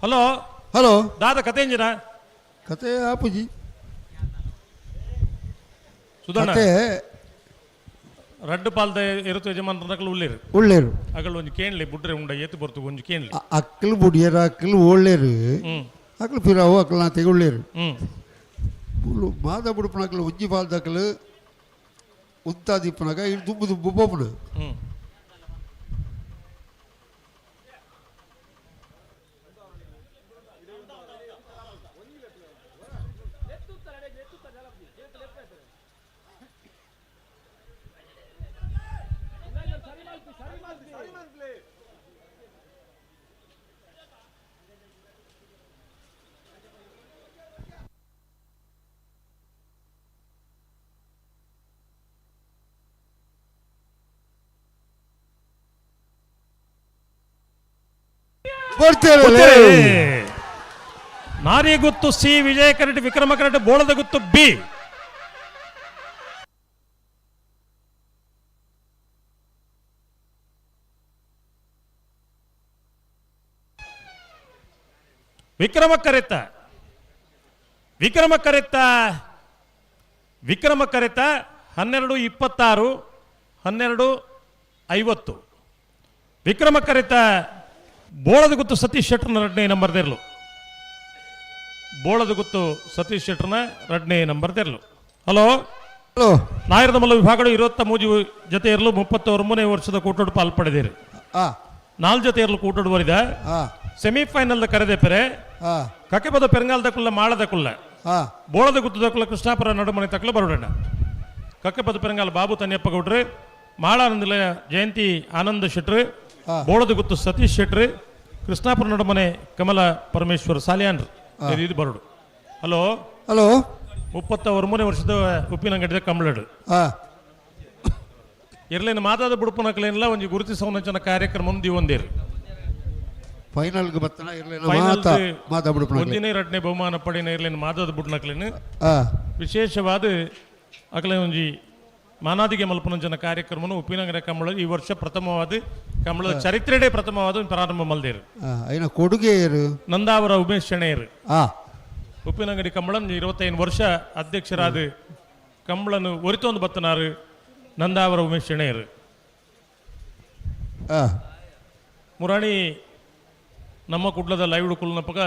ಹಲೋ ಹಲೋ ದಾದ ಕತೆ ಎಂಜಿನ ಕತೆ ಆಪುಜಿ ಸುಧಣ್ಣ ಕತೆ ರಡ್ಡು ಪಾಲ್ದ ಎರುತು ಯಜಮಾನ್ರನಕಲು ಉಳ್ಳೇರು ಉಳ್ಳೇರು ಅಗಲ್ ಒಂಜಿ ಕೇಣ್ಲೆ ಬುಡ್ರೆ ಉಂಡ ಏತು ಬರ್ತು ಒಂಜಿ ಕೇಣ್ಲೆ ಅಕ್ಕಲು ಬುಡಿಯರ ಅಕ್ಕಲು ಓಳ್ಳೇರು ಅಕ್ಕಲು ಪಿರಾವು ಅಕ್ಕಲು ನಾ ತೆಗುಳ್ಳೇರು ಮುಳ್ಳು ಮಾದ ಬುಡುಪನಕಲು ಒಂಜಿ ಪಾಲ್ದಕ್ಕಲು ಉಂತಾದಿಪ್ಪನಕ ಇಡು ದುಂಬು ದುಂಬು ಪೋಪುನು ನಾರಿ ಗುತ್ತು ಸಿ ವಿಜಯ ಕರಟ್ ವಿಕ್ರಮ ಕರಟ್ ಬೋಳದ ಗುತ್ತು ಬಿ. ವಿಕ್ರಮ ಕರೆತ ವಿಕ್ರಮ ಕರೆತ ವಿಕ್ರಮ ಕರೆತ 12:26 12:50 ವಿಕ್ರಮ ಕರೆತ ಬೋಳದ ಗುತ್ತು ಸತೀಶ್ ಶೆಟ್ಟರ್ನ ರಡ್ನೇ ನಂಬರ್ ದೇರ್ಲು. ಬೋಳದ ಗುತ್ತು ಸತೀಶ್ ಶೆಟ್ಟರ್ನ ರಡ್ನೇ ನಂಬರ್ ದೇರ್ಲು. ಹಲೋ. ಹಲೋ. ನಾಯರದ ಮಲ್ಲ ವಿಭಾಗಗಳು 23 ಜೊತೆ ಇರಲು 39ನೇ ವರ್ಷದ ಕೂಟೋಡು ಪಾಲ್ ಪಡೆದಿರು. 4 ಜೊತೆ ಇರಲು ಕೂಟೋಡು ಬರಿದ. ಸೆಮಿಫೈನಲ್ ಕರೆದೆ ಪೆರೆ. ಕಕೆಪದ ಪೆರಂಗಾಲ್ ದಕುಲ್ಲ ಮಾಳದ ಕುಲ್ಲ. ಬೋಳದ ಗುತ್ತದ ಕುಲ್ಲ ಕೃಷ್ಣಾಪುರ ನಡುಮನೆ ತಕ್ಕಲು ಬರೋಡಣ್ಣ. ಕಕ್ಕೆಪದ ಪೆರಂಗಾಲ್ ಬಾಬು ತನ್ಯಪ್ಪ ಗೌಡ್ರು, ಮಾಳಾನಂದಲ ಜಯಂತಿ ಆನಂದ ಶೆಟ್ರು, ಬೋಳದ ಗುತ್ತು ಸತೀಶ್ ಶೆಟ್ರು, ಕೃಷ್ಣಾಪುರ ನಡುಮನೆ ಕಮಲ ಪರಮೇಶ್ವರ ಸಾಲಿಯಾನ್ರು. ಇದು ಬರೋಡು. ಹಲೋ. ಹಲೋ. 39ನೇ ವರ್ಷದ ಉಪ್ಪಿನಂಗಡಿದ ಕಮಲಡು. ಇರ್ಲೇನು ಮಾತಾದ ಬುಡುಪನಕ್ಲೇನಿಲ್ಲ ಒಂಜಿ ಗುರುತಿಸವನಂಚನ ಕಾರ್ಯಕ್ರಮ ದಿವಂದೇರು. ಫೈನಲ್ಗೆ ಬತ್ತನ ಇರ್ಲೇನ ಫೈನಲ್ ಮಾತಾ ಮಾತಾ ಬಿಡುಪನ. ಒಂದಿನೇ ಎರಡನೇ ಬಹುಮಾನ ಪಡಿನ ಇರ್ಲೇನು ಮಾತಾದ ಬುಡ್ನಕ್ಲೇನು ವಿಶೇಷವಾದ ಅಕಲೆ ಒಂಜಿ ಮಾನಾದಿಗೆ ಮಲ್ಪನಂಚನ ಕಾರ್ಯಕ್ರಮನು ಉಪ್ಪಿನಂಗಡ ಕಮಲ ಈ ವರ್ಷ ಪ್ರಥಮವಾದ ಕಮಲದ ಚರಿತ್ರೆಡೇ ಪ್ರಥಮವಾದ ಒಂಜಿ ಪ್ರಾರಂಭ ಮಲ್ದೇರು. ಐನ ಕೊಡುಗೆ ಏರು? ನಂದಾವರ ಉಮೇಶ್ ಶೆಣೆಯರು. ಉಪ್ಪಿನಂಗಡಿ ಕಂಬಳಂ 25 ವರ್ಷ ಅಧ್ಯಕ್ಷರಾದ ಕಂಬಳನು ಒರಿತೊಂದು ಬತ್ತನಾರು ನಂದಾವರ ಉಮೇಶ್ ಶೆಣೆಯರು. ಮುರಾಣಿ ನಮ್ಮ ಕುಡ್ಲದ ಲೈವ್ ಕುಲ್ನಪಗ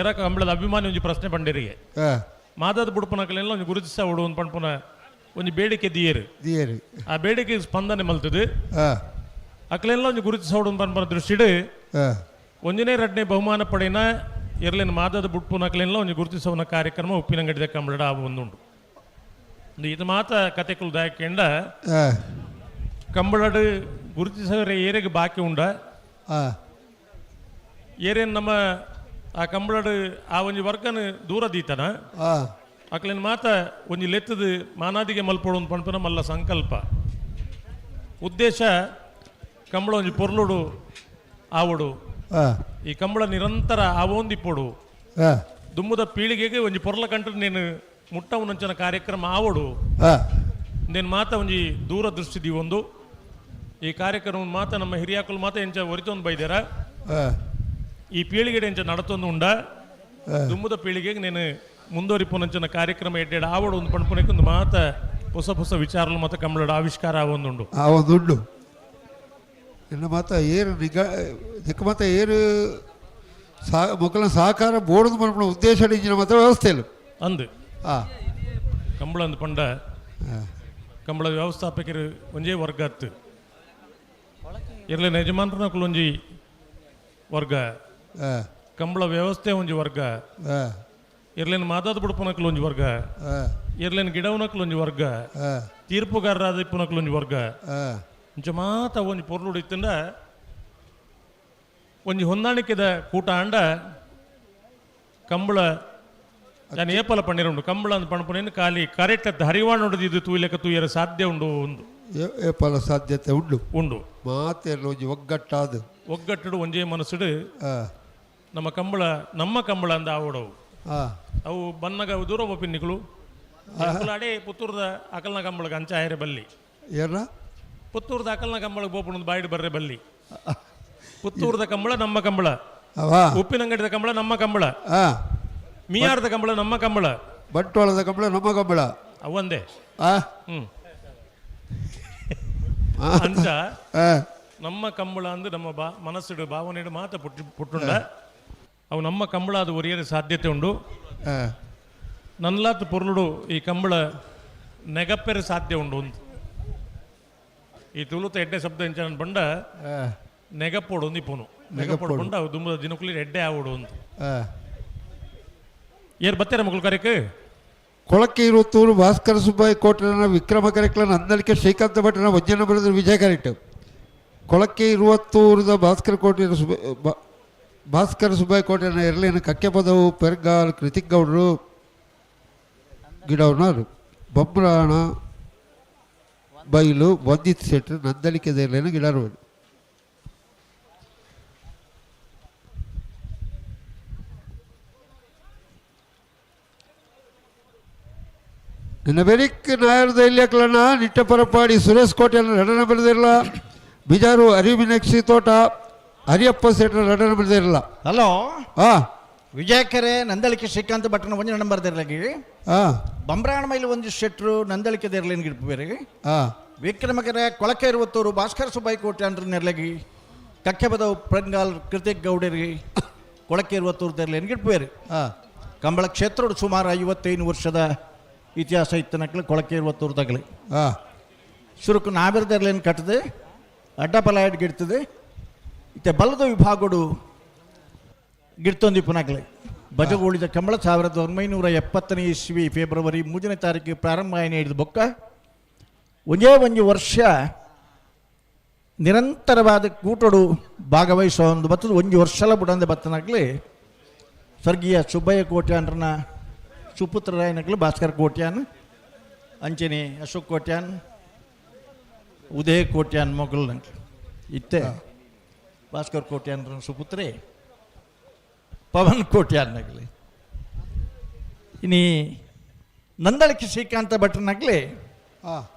ಎರ ಕಂಬಳದ ಅಭಿಮಾನಿ ಒಂಜಿ ಪ್ರಶ್ನೆ ಪಂಡೇರಿಗೆ. ಮಾದಾದ ಬುಡುಪನಕಲೆಲ್ಲ ಒಂಜಿ ಗುರುತಿಸ ಉಡು ಒಂದು ಪಣ್ಪುನ ಒಂಜಿ ಬೇಡಿಕೆ ದಿಯೇರು. ದಿಯೇರು. ಆ ಬೇಡಿಕೆ ಸ್ಪಂದನೆ ಮಲ್ತದು. ಅಕ್ಲೆಲ್ಲ ಒಂಜಿ ಗುರುತಿಸ ಉಡು ಪನ್ಪುನ ದೃಷ್ಟಿಡ್ ಒಂಜನೇ ರಡ್ನೇ ಬಹುಮಾನ ಪಡೆಯನ ಎರ್ಲೆನ್ ಮಾದದ ಬುಡ್ಪುನಕ್ಲೆಲ್ಲ ಒಂಜಿ ಗುರುತಿಸವನ ಕಾರ್ಯಕ್ರಮ ಉಪ್ಪಿನಂಗಡಿದ ಕಂಬಳಡ ಆ ಒಂದುಂಡು. ಇದು ಮಾತ ಕತೆಕುಲು ದಾಯಕೆಂಡ ಕಂಬಳಡು ಗುರುತಿಸವರೆ ಏರೆಗೆ ಬಾಕಿ ಉಂಡ. ಏರೇನು ನಮ್ಮ ಆ ಕಂಬಳಡು ಆ ಒಂಜಿ ವರ್ಗನ ದೂರ ದೀತನ. ಅಕ್ಲೆನ್ ಮಾತ ಒಂಜಿ ಲೆತ್ತದ ಮಾನಾದಿಗೆ ಮಲ್ಪೊಡು ಒಂದು ಪನ್ಪುನ ಮಲ್ಲ ಸಂಕಲ್ಪ ಉದ್ದೇಶ ಕಂಬಳ ಒಂಜಿ ಪೊರ್ಲುಡು ಆವಡು. ಈ ಕಂಬಳ ನಿರಂತರ ಆವೊಂದಿಪ್ಪೊಡು. ದುಮ್ಮದ ಪೀಳಿಗೆಗೆ ಒಂಜಿ ಪೊರ್ಲ ಕಂಟ್ರೆ ನೀನು ಮುಟ್ಟವನಂಚನ ಕಾರ್ಯಕ್ರಮ ಆವಡು. ನೇನು ಮಾತ ಒಂಜಿ ದೂರ ದೃಷ್ಟಿ ದೀವೊಂದು ಈ ಕಾರ್ಯಕ್ರಮ ಮಾತ ನಮ್ಮ ಹಿರಿಯಾಕುಲು ಮಾತ ಎಂಚ ಒರಿತೊಂದು ಬೈದಾರ. ಈ ಪೀಳಿಗೆಡೆ ಎಂಚ ನಡತೊಂದು ಉಂಡ. ದುಮ್ಮದ ಪೀಳಿಗೆಗೆ ನೀನು ಮುಂದುವರಿಪುನಂಚನ ಕಾರ್ಯಕ್ರಮ ಎಡ್ಡೆಡ್ ಆವಡು ಒಂದು ಪಣ್ಪುನಕ್ಕೆ ಒಂದು ಮಾತ ಹೊಸ ಹೊಸ ವಿಚಾರలు ಮಾತ ಕಂಬಳದ ಆವಿಷ್ಕಾರ ಆವೊಂದುಂಡು. ಆ ಒಂದು ಉಂಡು. ನಿನ್ನ ಮಾತ ಏರು ನಿಗ ನಿಕ್ಕ ಮಾತ ಏರು ಸಾ ಮೊಕ್ಕಲ ಸಹಕಾರ ಬೋರ್ಡ್ ಮನ್ಪುನ ಉದ್ದೇಶ ಇಂಚಿನ ಮಾತ್ರ ವ್ಯವಸ್ಥೆ ಇಲ್ಲ. ಅಂದು. ಕಂಬಳ ಅಂದ್ ಪಂಡ ಕಂಬಳ ವ್ಯವಸ್ಥಾಪಕರು ಒಂಜೇ ವರ್ಗ ಅತ್ತು. ಇರ್ಲಿನ ಯಜಮಾನ್ರನ ಒಂಜಿ ವರ್ಗ. ಕಂಬಳ ವ್ಯವಸ್ಥೆ ಒಂಜಿ ವರ್ಗ. ಇರ್ಲಿನ ಮಾದಾದ ಬುಡುಪನಕ್ಲು ಒಂಜಿ ವರ್ಗ. ಇರ್ಲಿನ ಗಿಡವನಕ್ಲು ಒಂಜಿ ವರ್ಗ. ತೀರ್ಪುಗಾರರಾದ ಇಪ್ಪುನಕ್ಲು ಒಂಜಿ ವರ್ಗ. ಇಂಚ ಮಾತ ಒಂಜಿ ಪೊರ್ಲುಡು ಇತ್ತಂಡ ಒಂಜಿ ಹೊಂದಾಣಿಕೆದ ಕೂಟ ಅಂಡ ಕಂಬಳ ನಾನು ಏಪಲ ಪಣ್ಣಿರುಂಡು ಕಂಬಳ ಅಂದ್ ಪಣಪುನೇನು ಖಾಲಿ ಕರೆಕ್ಟ್ ಅತ್ತ ಹರಿವಾಣ ಇದು ತೂಯ್ಲೆಕ್ಕ ತೂಯರ ಸಾಧ್ಯ ಉಂಡು ಒಂದು. ಏಪಲ ಸಾಧ್ಯತೆ ಉಂಡು. ಉಂಡು. ಮಾತೆಲ್ಲ ಒಂಜಿ ಒಗ್ಗಟ್ಟಾದ ಒಗ್ಗಟ್ಟುಡು ಒಂಜೇ ಮನಸ್ಸುಡು. ನಮ್ಮ ಕಂಬಳ ನಮ್ಮ ಕಂಬಳ ಅಂದ ಆವಡವು. ಅವು ಬನ್ನಗ ಅವು ದೂರ ಒಪ್ಪಿನಿಕುಲು ಅಡೆ ಪುತ್ತೂರ್ದ ಅಕಲ್ನ ಕಂಬಳಗೆ ಅಂಚ ಆಯರೆ ಬಲ್ಲಿ. ಏನ? ಪುತ್ತೂರ್ದ ಅಕಲ್ನ ಕಂಬಳಗೆ ಬೋಪುಣದ ಬಾಯಿಡ್ ಬರ್ರೆ ಬಲ್ಲಿ. ಪುತ್ತೂರ್ದ ಕಂಬಳ ನಮ್ಮ ಕಂಬಳ. ಉಪ್ಪಿನಂಗಡಿದ ಕಂಬಳ ನಮ್ಮ ಕಂಬಳ. ಮಿಯಾರ್ದ ಕಂಬಳ ನಮ್ಮ ಕಂಬಳ. ಬಂಟ್ವಾಳದ ಕಂಬಳ ನಮ್ಮ ಕಂಬಳ. ಅವಂದೇ. ಅಂಚ ನಮ್ಮ ಕಂಬಳ ಅಂದು ನಮ್ಮ ಬಾ ಮನಸ್ಸುಡು ಭಾವನೆಡು ಮಾತ ಪುಟ್ಟಿ ಪುಟ್ಟುಂಡ ಅವು ನಮ್ಮ ಕಂಬಳ ಅದು ಒರಿಯರೆ ಸಾಧ್ಯತೆ ಉಂಡು. ನನ್ಲಾತ್ ಪೊರ್ಲುಡು ಈ ಕಂಬಳ ನೆಗಪ್ಪೆರೆ ಸಾಧ್ಯ ಉಂಡು ಅಂತ ಈ ತುಳುತ ಎಡ್ಡೆ ಶಬ್ದ ಎಂಚ ಬಂಡ ನೆಗಪ್ಪೋಡು ಒಂದು ಇಪ್ಪುನು ನೆಗಪ್ಪೋಡು ಬಂಡ ಅವು ದುಂಬದ ದಿನಕುಲಿ ಎಡ್ಡೆ ಆವೋಡು ಅಂತ. ಏರ್ ಬತ್ತೆರ ಮಕ್ಕಳು ಕರೆಕ್? ಕೊಳಕ್ಕೆ ಇರುತ್ತೂರು ಭಾಸ್ಕರ ಸುಬ್ಬಯ್ಯ ಕೋಟೆನ ವಿಕ್ರಮ ಕರೆಕ್ಲ ನಂದಳಿಕೆ ಶ್ರೀಕಾಂತ ಭಟ್ಟನ ವಜ್ಜನ ಬರೆದ ವಿಜಯ ಕರೆಕ್ಟ್. ಕೊಳಕ್ಕೆ ಇರುವತ್ತೂರದ ಭಾಸ್ಕರ ಕೋಟೆಯ ಭಾಸ್ಕರ ಸುಬ್ಬಯ್ಯ ಕೋಟೆನ ಎರಲಿನ ಕಕ್ಕೆಪದವು ಪೆರ್ಗಾಲ್ ಕೃತಿಕ್ ಗೌಡರು ಗಿಡವನವರು ಬೊಬ್ರಾಣ ಬೈಲು ವಂದಿತ್ ಶೆಟ್ರು ನಂದಳಿಕೆ ದೇರ್ಲೇನ ಗಿಡರು. ನಿನ್ನ ಬೆರಿಕ್ ನಾಯರ್ದ ಇಲ್ಲಿಯಕ್ಲಣ್ಣ ನಿಟ್ಟಪರಪಾಡಿ ಸುರೇಶ್ ಕೋಟೆಯನ್ನು ನಡನ ಬರೆದಿರಲ್ಲ. ಬಿಜಾರು ಅರಿವಿನಕ್ಷಿ ತೋಟ ಹರಿಯಪ್ಪ ಶೆಟ್ಟರ್ ನಡನ ಬರೆದಿರಲ್ಲ. ಹಲೋ. ವಿಜಯಕೆರೆ ನಂದಳಿಕೆ ಶ್ರೀಕಾಂತ್ ಭಟ್ನ ಒಂಜಿ ನಂಬರ್ ದೇರ್ಲಗಿ. ಬಂಬ್ರಾಣ ಮೈಲು ಒಂಜಿ ಶೆಟ್ರು ನಂದಳಿಕೆ ದೇರ್ಲೇನ್ ಗಿಡ್ಪು ಬೇರೆ. ವಿಕ್ರಮಕೆರೆ ಕೊಳಕೆ ಇರುವತ್ತೂರು ಭಾಸ್ಕರ ಸುಬ್ಬಾಯಿ ಕೋಟೆ ಅಂದ್ರೆ ನೆರ್ಲಗಿ. ಕಕ್ಕೆಬದವು ಪ್ರಂಗಾಲ್ ಕೃತಿಕ್ ಗೌಡರಿ ಕೊಳಕೇರುವ ತೂರ್ದರ್ಲಿ ಎನ್ಗಿಟ್ಪೇರು. ಕಂಬಳ ಕ್ಷೇತ್ರೋಡು ಸುಮಾರು 55 ವರ್ಷದ ಇತಿಹಾಸ ಇತ್ತನಕ್ಲು ಕೊಳಕೇರುವ ತೂರ್ದಗಲಿ. ಶುರುಕು ನಾವಿರ್ದರ್ಲೇನು ಕಟ್ಟದೆ ಅಡ್ಡಪಲಾಯಡ್ ಗಿಡ್ತದೆ ಇತ್ತೆ ಬಲದ ವಿಭಾಗಡು ಗಿಡ್ತೊಂದಿಪ್ಪುನಕ್ಲೆ ಬಜಗೋಳಿದ ಕಂಬಳ 1970ನೇ ಇಸ್ವಿ ಫೆಬ್ರವರಿ 3ನೇ ತಾರೀಕು ಪ್ರಾರಂಭ ಆಯ್ನ ಹಿಡಿದು ಬೊಕ್ಕ ಒಂದೇ ಒಂದು ವರ್ಷ ನಿರಂತರವಾದ ಕೂಟಡು ಭಾಗವಹಿಸುವ ಒಂದು ಬತ್ತದ ಒಂಜಿ ವರ್ಷಲ ಬುಡಂದೆ ಬತ್ತನಾಗ್ಲಿ ಸ್ವರ್ಗೀಯ ಸುಬ್ಬಯ್ಯ ಕೋಟ್ಯಾನ್ರನ ಸುಪುತ್ರರಾಯನಕ್ಲು ಭಾಸ್ಕರ್ ಕೋಟ್ಯಾನ್, ಅಂಚನೆ ಅಶೋಕ್ ಕೋಟ್ಯಾನ್, ಉದಯ ಕೋಟ್ಯಾನ್ ಮೊಗಲ್ನ ಇತ್ತೆ ಭಾಸ್ಕರ್ ಕೋಟ್ಯಾನ್ರನ ಸುಪುತ್ರೆ ಪವನ್ ಕೋಟ್ಯಾನ್ನಾಗಲಿ. ಇನಿ ನಂದಳಿಕೆ ಶ್ರೀಕಾಂತ ಭಟ್ರನಾಗಲಿ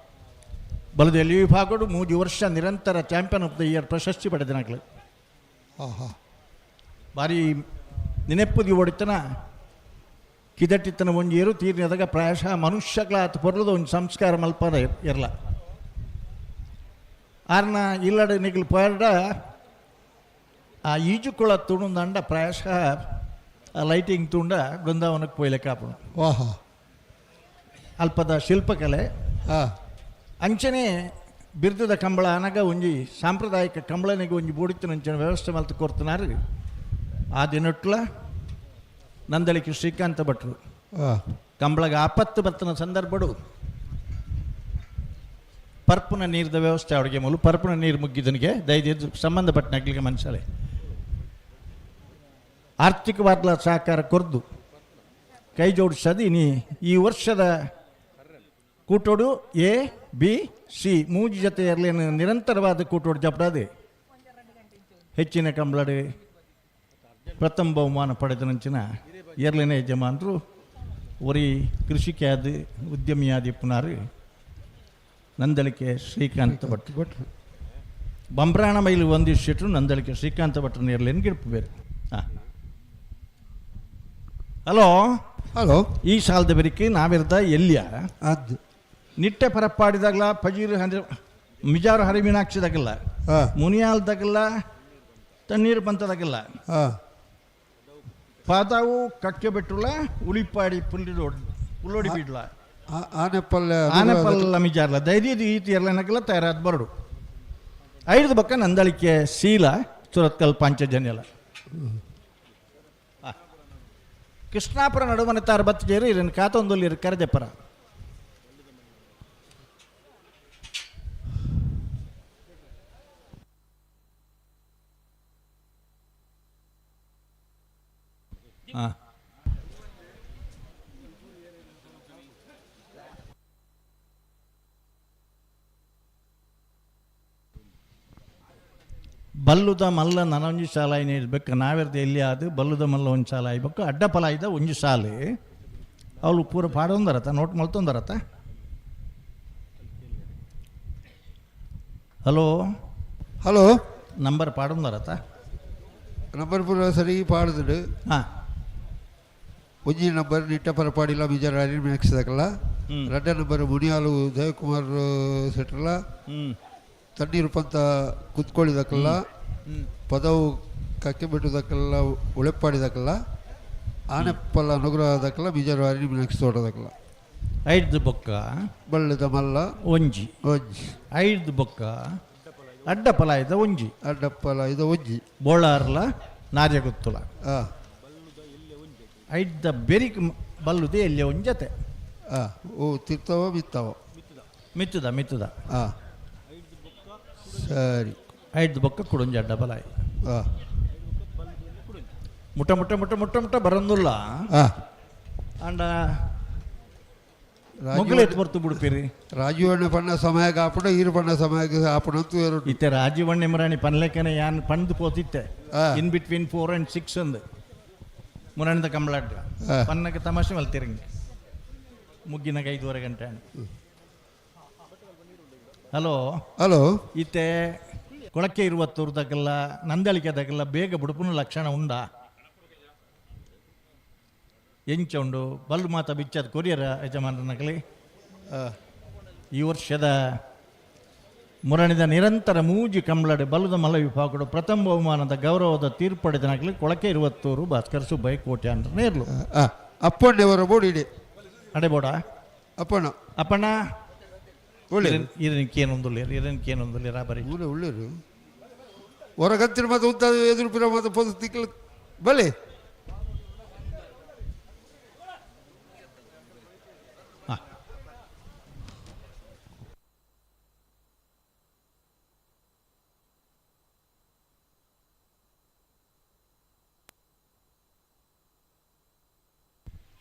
ಬಲದಲ್ಲಿ ವಿಭಾಗಡು 3 ವರ್ಷ ನಿರಂತರ ಚಾಂಪಿಯನ್ ಆಫ್ the year ಪ್ರಶಸ್ತಿ ಪಡೆದನಾಗಲಿ. ಭಾರಿ ನೆನೆಪ್ಪುದಿ ಓಡಿತನ ಕಿದಟ್ಟಿತ್ತನ ಒಂಜಿ ಏರು ತೀರ್ನದಾಗ ಪ್ರಾಯಶಃ ಮನುಷ್ಯಗಳ ಆತ ಪೊರ್ಲದ ಒಂದು ಸಂಸ್ಕಾರ ಮಲ್ಪದ ಇರಲ ಆರ್ನ ಇಲ್ಲಡ ನಿಗಲು ಪೋಯರ್ಡ ಆ ಈಜುಕೊಳ ತುಣುಂದಂಡ ಪ್ರಾಯಶಃ ಆ ಲೈಟಿಂಗ್ ತುಂಡ ಬೃಂದಾವನಕ್ಕೆ ಪೋಯ್ಲೆ ಕಾಪುಣ. ವಾಹಾ. ಅಲ್ಪದ ಶಿಲ್ಪಕಲೆ ಅಂಚನೆ ಬಿರ್ದದ ಕಂಬಳ ಅನಗ ಒಂಜಿ ಸಾಂಪ್ರದಾಯಿಕ ಕಂಬಳನಿಗೆ ಒಂಜಿ ಬೋಡಿತ್ತಿನ ಅಂಚನೆ ವ್ಯವಸ್ಥೆ ಮಲ್ತು ಕೊರ್ತನಾರು. ಆ ದಿನಟ್ಲ ನಂದಳಿಕೆ ಶ್ರೀಕಾಂತ ಭಟ್ರು ಕಂಬಳಗ ಆಪತ್ತು ಬರ್ತನ ಸಂದರ್ಭಡು ಪರ್ಪುನ ನೀರ್ದ ವ್ಯವಸ್ಥೆ ಅವಳಿಗೆ ಮೂಲು ಪರ್ಪುನ ನೀರು ಮುಗ್ಗಿದನಿಗೆ ದಯದಿದ್ದು ಸಂಬಂಧಪಟ್ಟ ನಗ್ಲಿಗೆ ಮನುಷ್ಯಳೆ ಆರ್ಥಿಕವಾದ ಸಹಕಾರ ಕೊರ್ದು ಕೈ ಜೋಡಿಸೋದು. ಇನಿ ಈ ವರ್ಷದ ಕೂಟೋಡು ಎ ಬಿ ಸಿ ಮೂಜಿ ಜೊತೆ ಇರಲೇನು ನಿರಂತರವಾದ ಕೂಟೋಡು ಜಪಡಾದೆ ಹೆಚ್ಚಿನ ಕಂಬಳಡೆ ಪ್ರಥಮ ಬಹುಮಾನ ಪಡೆದ ನಂಚಿನ ಎರಡನೇ ಯಜಮಾನರು ಒರಿ ಕೃಷಿಕ್ಯಾದ ಉದ್ಯಮಿಯಾದಿ ಪುನಾರು ನಂದಳಿಕೆ ಶ್ರೀಕಾಂತ ಭಟ್. ಭಟ್ರು. ಬಂಬ್ರಾಣ ಮೈಲು ಒಂದಿಷ್ಟು ನಂದಳಿಕೆ ಶ್ರೀಕಾಂತ ಭಟ್ರ ನೇರ್ಲೇನು ಗಿಡಪು ಬೇರೆ. ಹಾಂ, ಹಲೋ. ಹಲೋ. ಈ ಸಾಲದ ಬೆರಿಕೆ ನಾವಿರ್ದ ಎಲ್ಲಿಯ ಅದು ನಿಟ್ಟೆ ಪರಪ್ಪಾಡಿದಾಗಲ ಪಜೀರು ಹರಿ ಮಿಜಾರು ಹರಿ ಮೀನಾಕ್ಷಿದಾಗಲ್ಲ, ಮುನಿಯಾಲ್ದಾಗಲ್ಲ, ತಣ್ಣೀರು ಬಂತದಾಗಲ್ಲ, ಪಾದಾವು ಕಕ್ಕೆ ಬಿಟ್ಟುಲ ಉಳಿಪಾಡಿ ಪುಲ್ಲಿಡೋಡ್ ಪುಲ್ಲೋಡಿ ಬಿಡ್ಲ ಆನೆಪಲ್ಲೆ. ಆನೆಪಲ್ಲ ಮಿಜಾರ್ಲ ಧೈರ್ಯದ ಈತಿ ಎರ್ಲನಕಲ್ಲ ತಯಾರಾದ ಬರಡು ಐದು ಬಕ್ಕ ನಂದಳಿಕೆ ಶೀಲ ಸುರತ್ಕಲ್ ಪಾಂಚಜನ್ಯಲ ಕೃಷ್ಣಾಪುರ ನಡುಮನೆ ತಾರ ಬತ್ತು ಜೇರು ಇದನ್ನು ಕಾತೊಂದಲ್ಲಿ ಕರೆದೆಪ್ಪರ. ಹಾಂ, ಬಲ್ಲುದ ಮಲ್ಲ ನನೊಂಜಿ ಸಾಲ ಇರ್ಬೇಕು ನಾವೆರ್ದ ಎಲ್ಲಿ ಅದು ಬಲ್ಲುದ ಮಲ್ಲ ಒಂದು ಸಾಲ ಆಯ್ಬೇಕು ಅಡ್ಡ ಫಲ ಇದ್ದ ಒಂಜಿ ಸಾಲೆ ಅವಳು ಪೂರ ಪಾಡೊಂದರತ್ತ ನೋಟ್ ಮಲ್ತೊಂದರತ್ತ. ಹಲೋ. ಹಲೋ. ನಂಬರ್ ಪಾಡೊಂದರತ್ತ? ನಂಬರ್ ಪೂರ ಸರಿ ಪಾಡ್ದುಡು. ಹಾಂ. ಒಂಜಿ ನಂಬರ್ ನಿಟ್ಟ ಪರಪಾಡಿಲ್ಲ ಮಿಜಾರ್ ಅರಿನ್ ಮ್ಯಾಕ್ಸ್ ದಕಲ್ಲ. ರಡ್ಡ ನಂಬರ್ ಮುನಿಯಾಲು ಜಯಕುಮಾರ್ ಸೆಟ್ರಲ, ತಣ್ಣೀರು ಪಂತ ಕುತ್ಕೊಳ್ಳಿದಕ್ಕಲ್ಲ, ಪದವು ಕಕ್ಕೆ ಬಿಟ್ಟುದಕ್ಕೆಲ್ಲ ಉಳೆಪ್ಪಾಡಿದಕ್ಕಲ್ಲ, ಆನೆಪ್ಪಲ್ಲ ನಗುರದಕ್ಕಲ್ಲ ಮಿಜಾರು ಅರಿನ್ ಮ್ಯಾಕ್ಸ್ ತೋಟದಕ್ಕಲ್ಲ. ಐದು ಬೊಕ್ಕ ಬಳ್ಳದ ಮಲ್ಲ ಒಂಜಿ. ಒಂಜಿ. ಐದು ಬೊಕ್ಕ ಅಡ್ಡ ಫಲ ಇದ್ದ ಒಂಜಿ. ಅಡ್ಡಪ್ಪಲ ಇದು ಒಂಜಿ. ಬೋಳಾರ್ಲ ನಾರ್ಯ ಗೊತ್ತುಲ. ಐದ ಬೆರಿಕ್ ಬಲ್ಲುದೆ ಎಲ್ಲಿ ಒಂಜತೆ. ಓ ತಿರ್ತವ ಮಿತ್ತವ? ಮಿತ್ತದ ಮಿತ್ತದ. ಸರಿ. ಐದು ಬೊಕ್ಕ ಕುಡೊಂಜಿ ಅಡ್ಡ ಬಲ. ಮುಟ್ಟ ಮುಟ್ಟ ಮುಟ್ಟ ಮುಟ್ಟ ಮುಟ್ಟ ಬರಂದುಲ್ಲ. ಅಂಡ ಮೊಗಲೇತ್ ಬರ್ತು ಬಿಡ್ತೀರಿ. ರಾಜೀವಣ್ಣ ಪಣ್ಣ ಸಮಯ ಆಪುಂಡ ಈರು ಪಣ್ಣ ಸಮಯ ಆಪುಂಡ ಅಂತ ಎರಡು. ಇತ್ತೆ ರಾಜೀವಣ್ಣ ಇಮ್ರಾಣಿ ಪನ್ಲೆಕ್ಕನೆ ಯಾನ್ ಪಂದ್ ಪೋತಿತ್ತೆ. ಇನ್ ಬಿಟ್ವೀನ್ 4 and 6 ಅಂದ್ ಮುರಾಣಿದ ಕಂಬಳಾಡ್ಡ ಪನ್ನಕ್ಕೆ ತಮಾಷೆ ಮಲ್ತಿರಂಗೆ ಮುಗ್ಗಿನಾಗ 5:30 ಗಂಟೆ. ಹಲೋ. ಹಲೋ. ಇತ್ತೆ ಕೊಳಕ್ಕೆ ಇರುವ ತೂರ್ದಾಗಲ್ಲ ನಂದಳಿಕೆದಾಗಲ್ಲ ಬೇಗ ಬುಡುಪುನ ಲಕ್ಷಣ ಉಂಡಾ ಎಂಚ ಉಂಡು ಬಲ್ಲು ಮಾತ ಬಿಚ್ಚದ ಕೊರಿಯರ ಯಜಮಾನನಗಲಿ. ಈ ವರ್ಷದ ಮುರಣಿದ ನಿರಂತರ ಮೂಜಿ ಕಂಬ್ಳಡ್ ಬಲದ ಮಲ್ಲ ವಿಭಾಗಡು ಪ್ರಥಮ ಬಹುಮಾನದ ಗೌರವದ ತೀರ್ಪಡೆದನಾಗಲಿ ಕೊಳಕೆ ಇರುವತ್ತೂರು ಭಾಸ್ಕರ್ ಸುಬ್ಬಯ್ಯ ಕೋಟೆ ಅಂತ ನೇರ್ಲು. ಅಪ್ಪಣ್ಣವರ ಬೋಡಿ ಅಡೆ ಬೋಡ ಅಪ್ಪಣ್ಣ ಅಪ್ಪಣ್ಣ ಒಳ್ಳೆ ಇದಕ್ಕೇನೊಂದುಲ್ಲೇರು ಇದಕ್ಕೇನೊಂದುಲ್ಲೇರು ಬರೀ ಊರ ಒಳ್ಳೆಯರು ಹೊರಗತ್ತಿರ ಮತ್ತು ಉಂತ ಎದುರು ಪಿರ ಮತ್ತು ಪೊದು ತಿಕ್ಕಲು ಬಲೆ.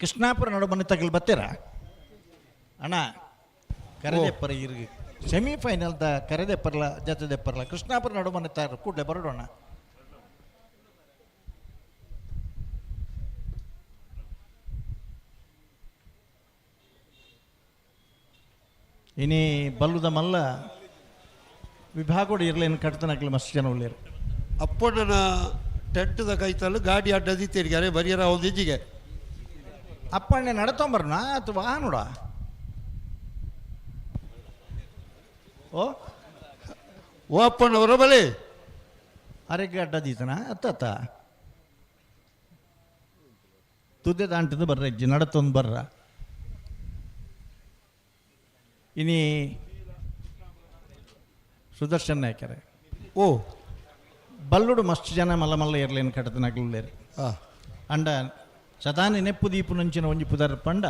ಕೃಷ್ಣಾಪುರ ನಡು ಮನೆ ತಗಲ್ ಬತ್ತೀರಾ ಅಣ್ಣ? ಕರೆದೆಪ್ಪರ ಇರ್ಗಿ ಸೆಮಿಫೈನಲ್ದ ಕರೆದೆಪ್ಪರ್ಲ ಜತೆದೆಪ್ಪರ್ಲ ಕೃಷ್ಣಾಪುರ ನಡು ಮನೆ ತಾರ ಕೂಡಲೇ ಬರೋಣ. ಇನಿ ಬಲ್ಲುದ ಮಲ್ಲ ವಿಭಾಗೋಡು ಇರ್ಲೇನು ಕಟ್ತನಕ್ಲಿ ಮಸ್ತ್ ಜನ ಉಳ್ಳೇರು. ಅಪ್ಪಣ್ಣನ ಟೆಂಟದ ಕೈತಲ್ಲ ಗಾಡಿ ಅಡ್ಡದಿತ್ತೇರಿಗೆ ಅರೆ ಬರಿಯರ ಒಂದು ಇಂಜಿಗೆ ಅಪ್ಪಣ್ಣೆ ನಡತೊಂಬರ್ನ ಅಥವಾ ವಾಹನೋಡ? ಓ ಓ ಅಪ್ಪಣ್ಣವರ ಬಲೆ ಅರೆಗೆ ಅಡ್ಡದೀತನ ಅತ್ತ ತುದ್ದೆ ದಾಂಟದ ಬರ್ರ ಅಜ್ಜಿ ನಡತೊಂದು ಬರ್ರ. ಇನಿ ಸುದರ್ಶನ್ ನಾಯ್ಕರೆ ಓ ಬಲ್ಲುಡು ಮಸ್ತ್ ಜನ ಮಲ್ಲ ಮಲ್ಲ ಇರ್ಲೇನು ಕಟ್ಟತನಾಗ್ಲೇರಿ. ಅಂಡ ಸದಾ ನೆನೆಪ್ಪು ದೀಪು ನಂಚಿನ ಒಂಜಿ ಪುದರ್ ಪಂಡ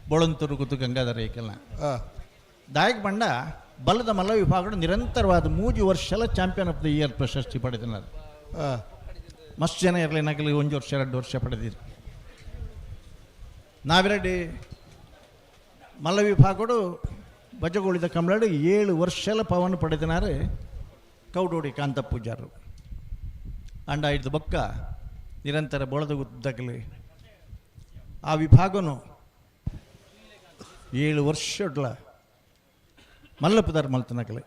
ಬೊಳಂತೂರು ಗುತ್ತು ಗಂಗಾಧರ ಏಕಲ್ನ ದಾಯಕ್ ಪಂಡ ಬಲ್ಲದ ಮಲ್ಲ ವಿಭಾಗಡು ನಿರಂತರವಾದ ಮೂಜಿ ವರ್ಷಲ ಚಾಂಪಿಯನ್ ಆಫ್ the year ಪ್ರಶಸ್ತಿ ಪಡೆದಿದ್ದಾರೆ. ಮಸ್ತ್ ಜನ ಇರಲಿ ನಗಲಿ ಒಂದು ವರ್ಷ ಎರಡು ವರ್ಷ ಪಡೆದಿರು. ನಾವಿರಡಿ ಮಲ್ಲ ವಿಭಾಗಡು ಬಜಗೋಳಿದ ಕಮಲಾಡು 7 ವರ್ಷಲ ಪವನ್ ಪಡೆದಿನಾರು ಕೌಡೋಡಿ ಕಾಂತ ಪೂಜಾರು. ಅಂಡ ಐದು ಬೊಕ್ಕ ನಿರಂತರ ಬೊಳದ ಗುದ್ದಗಲಿ ಆ ವಿಭಾಗನು 7 ವರ್ಷಡ್ಲ ಮಲ್ಲಪುದಾರ್ ಮಲ್ತನಕಲೆ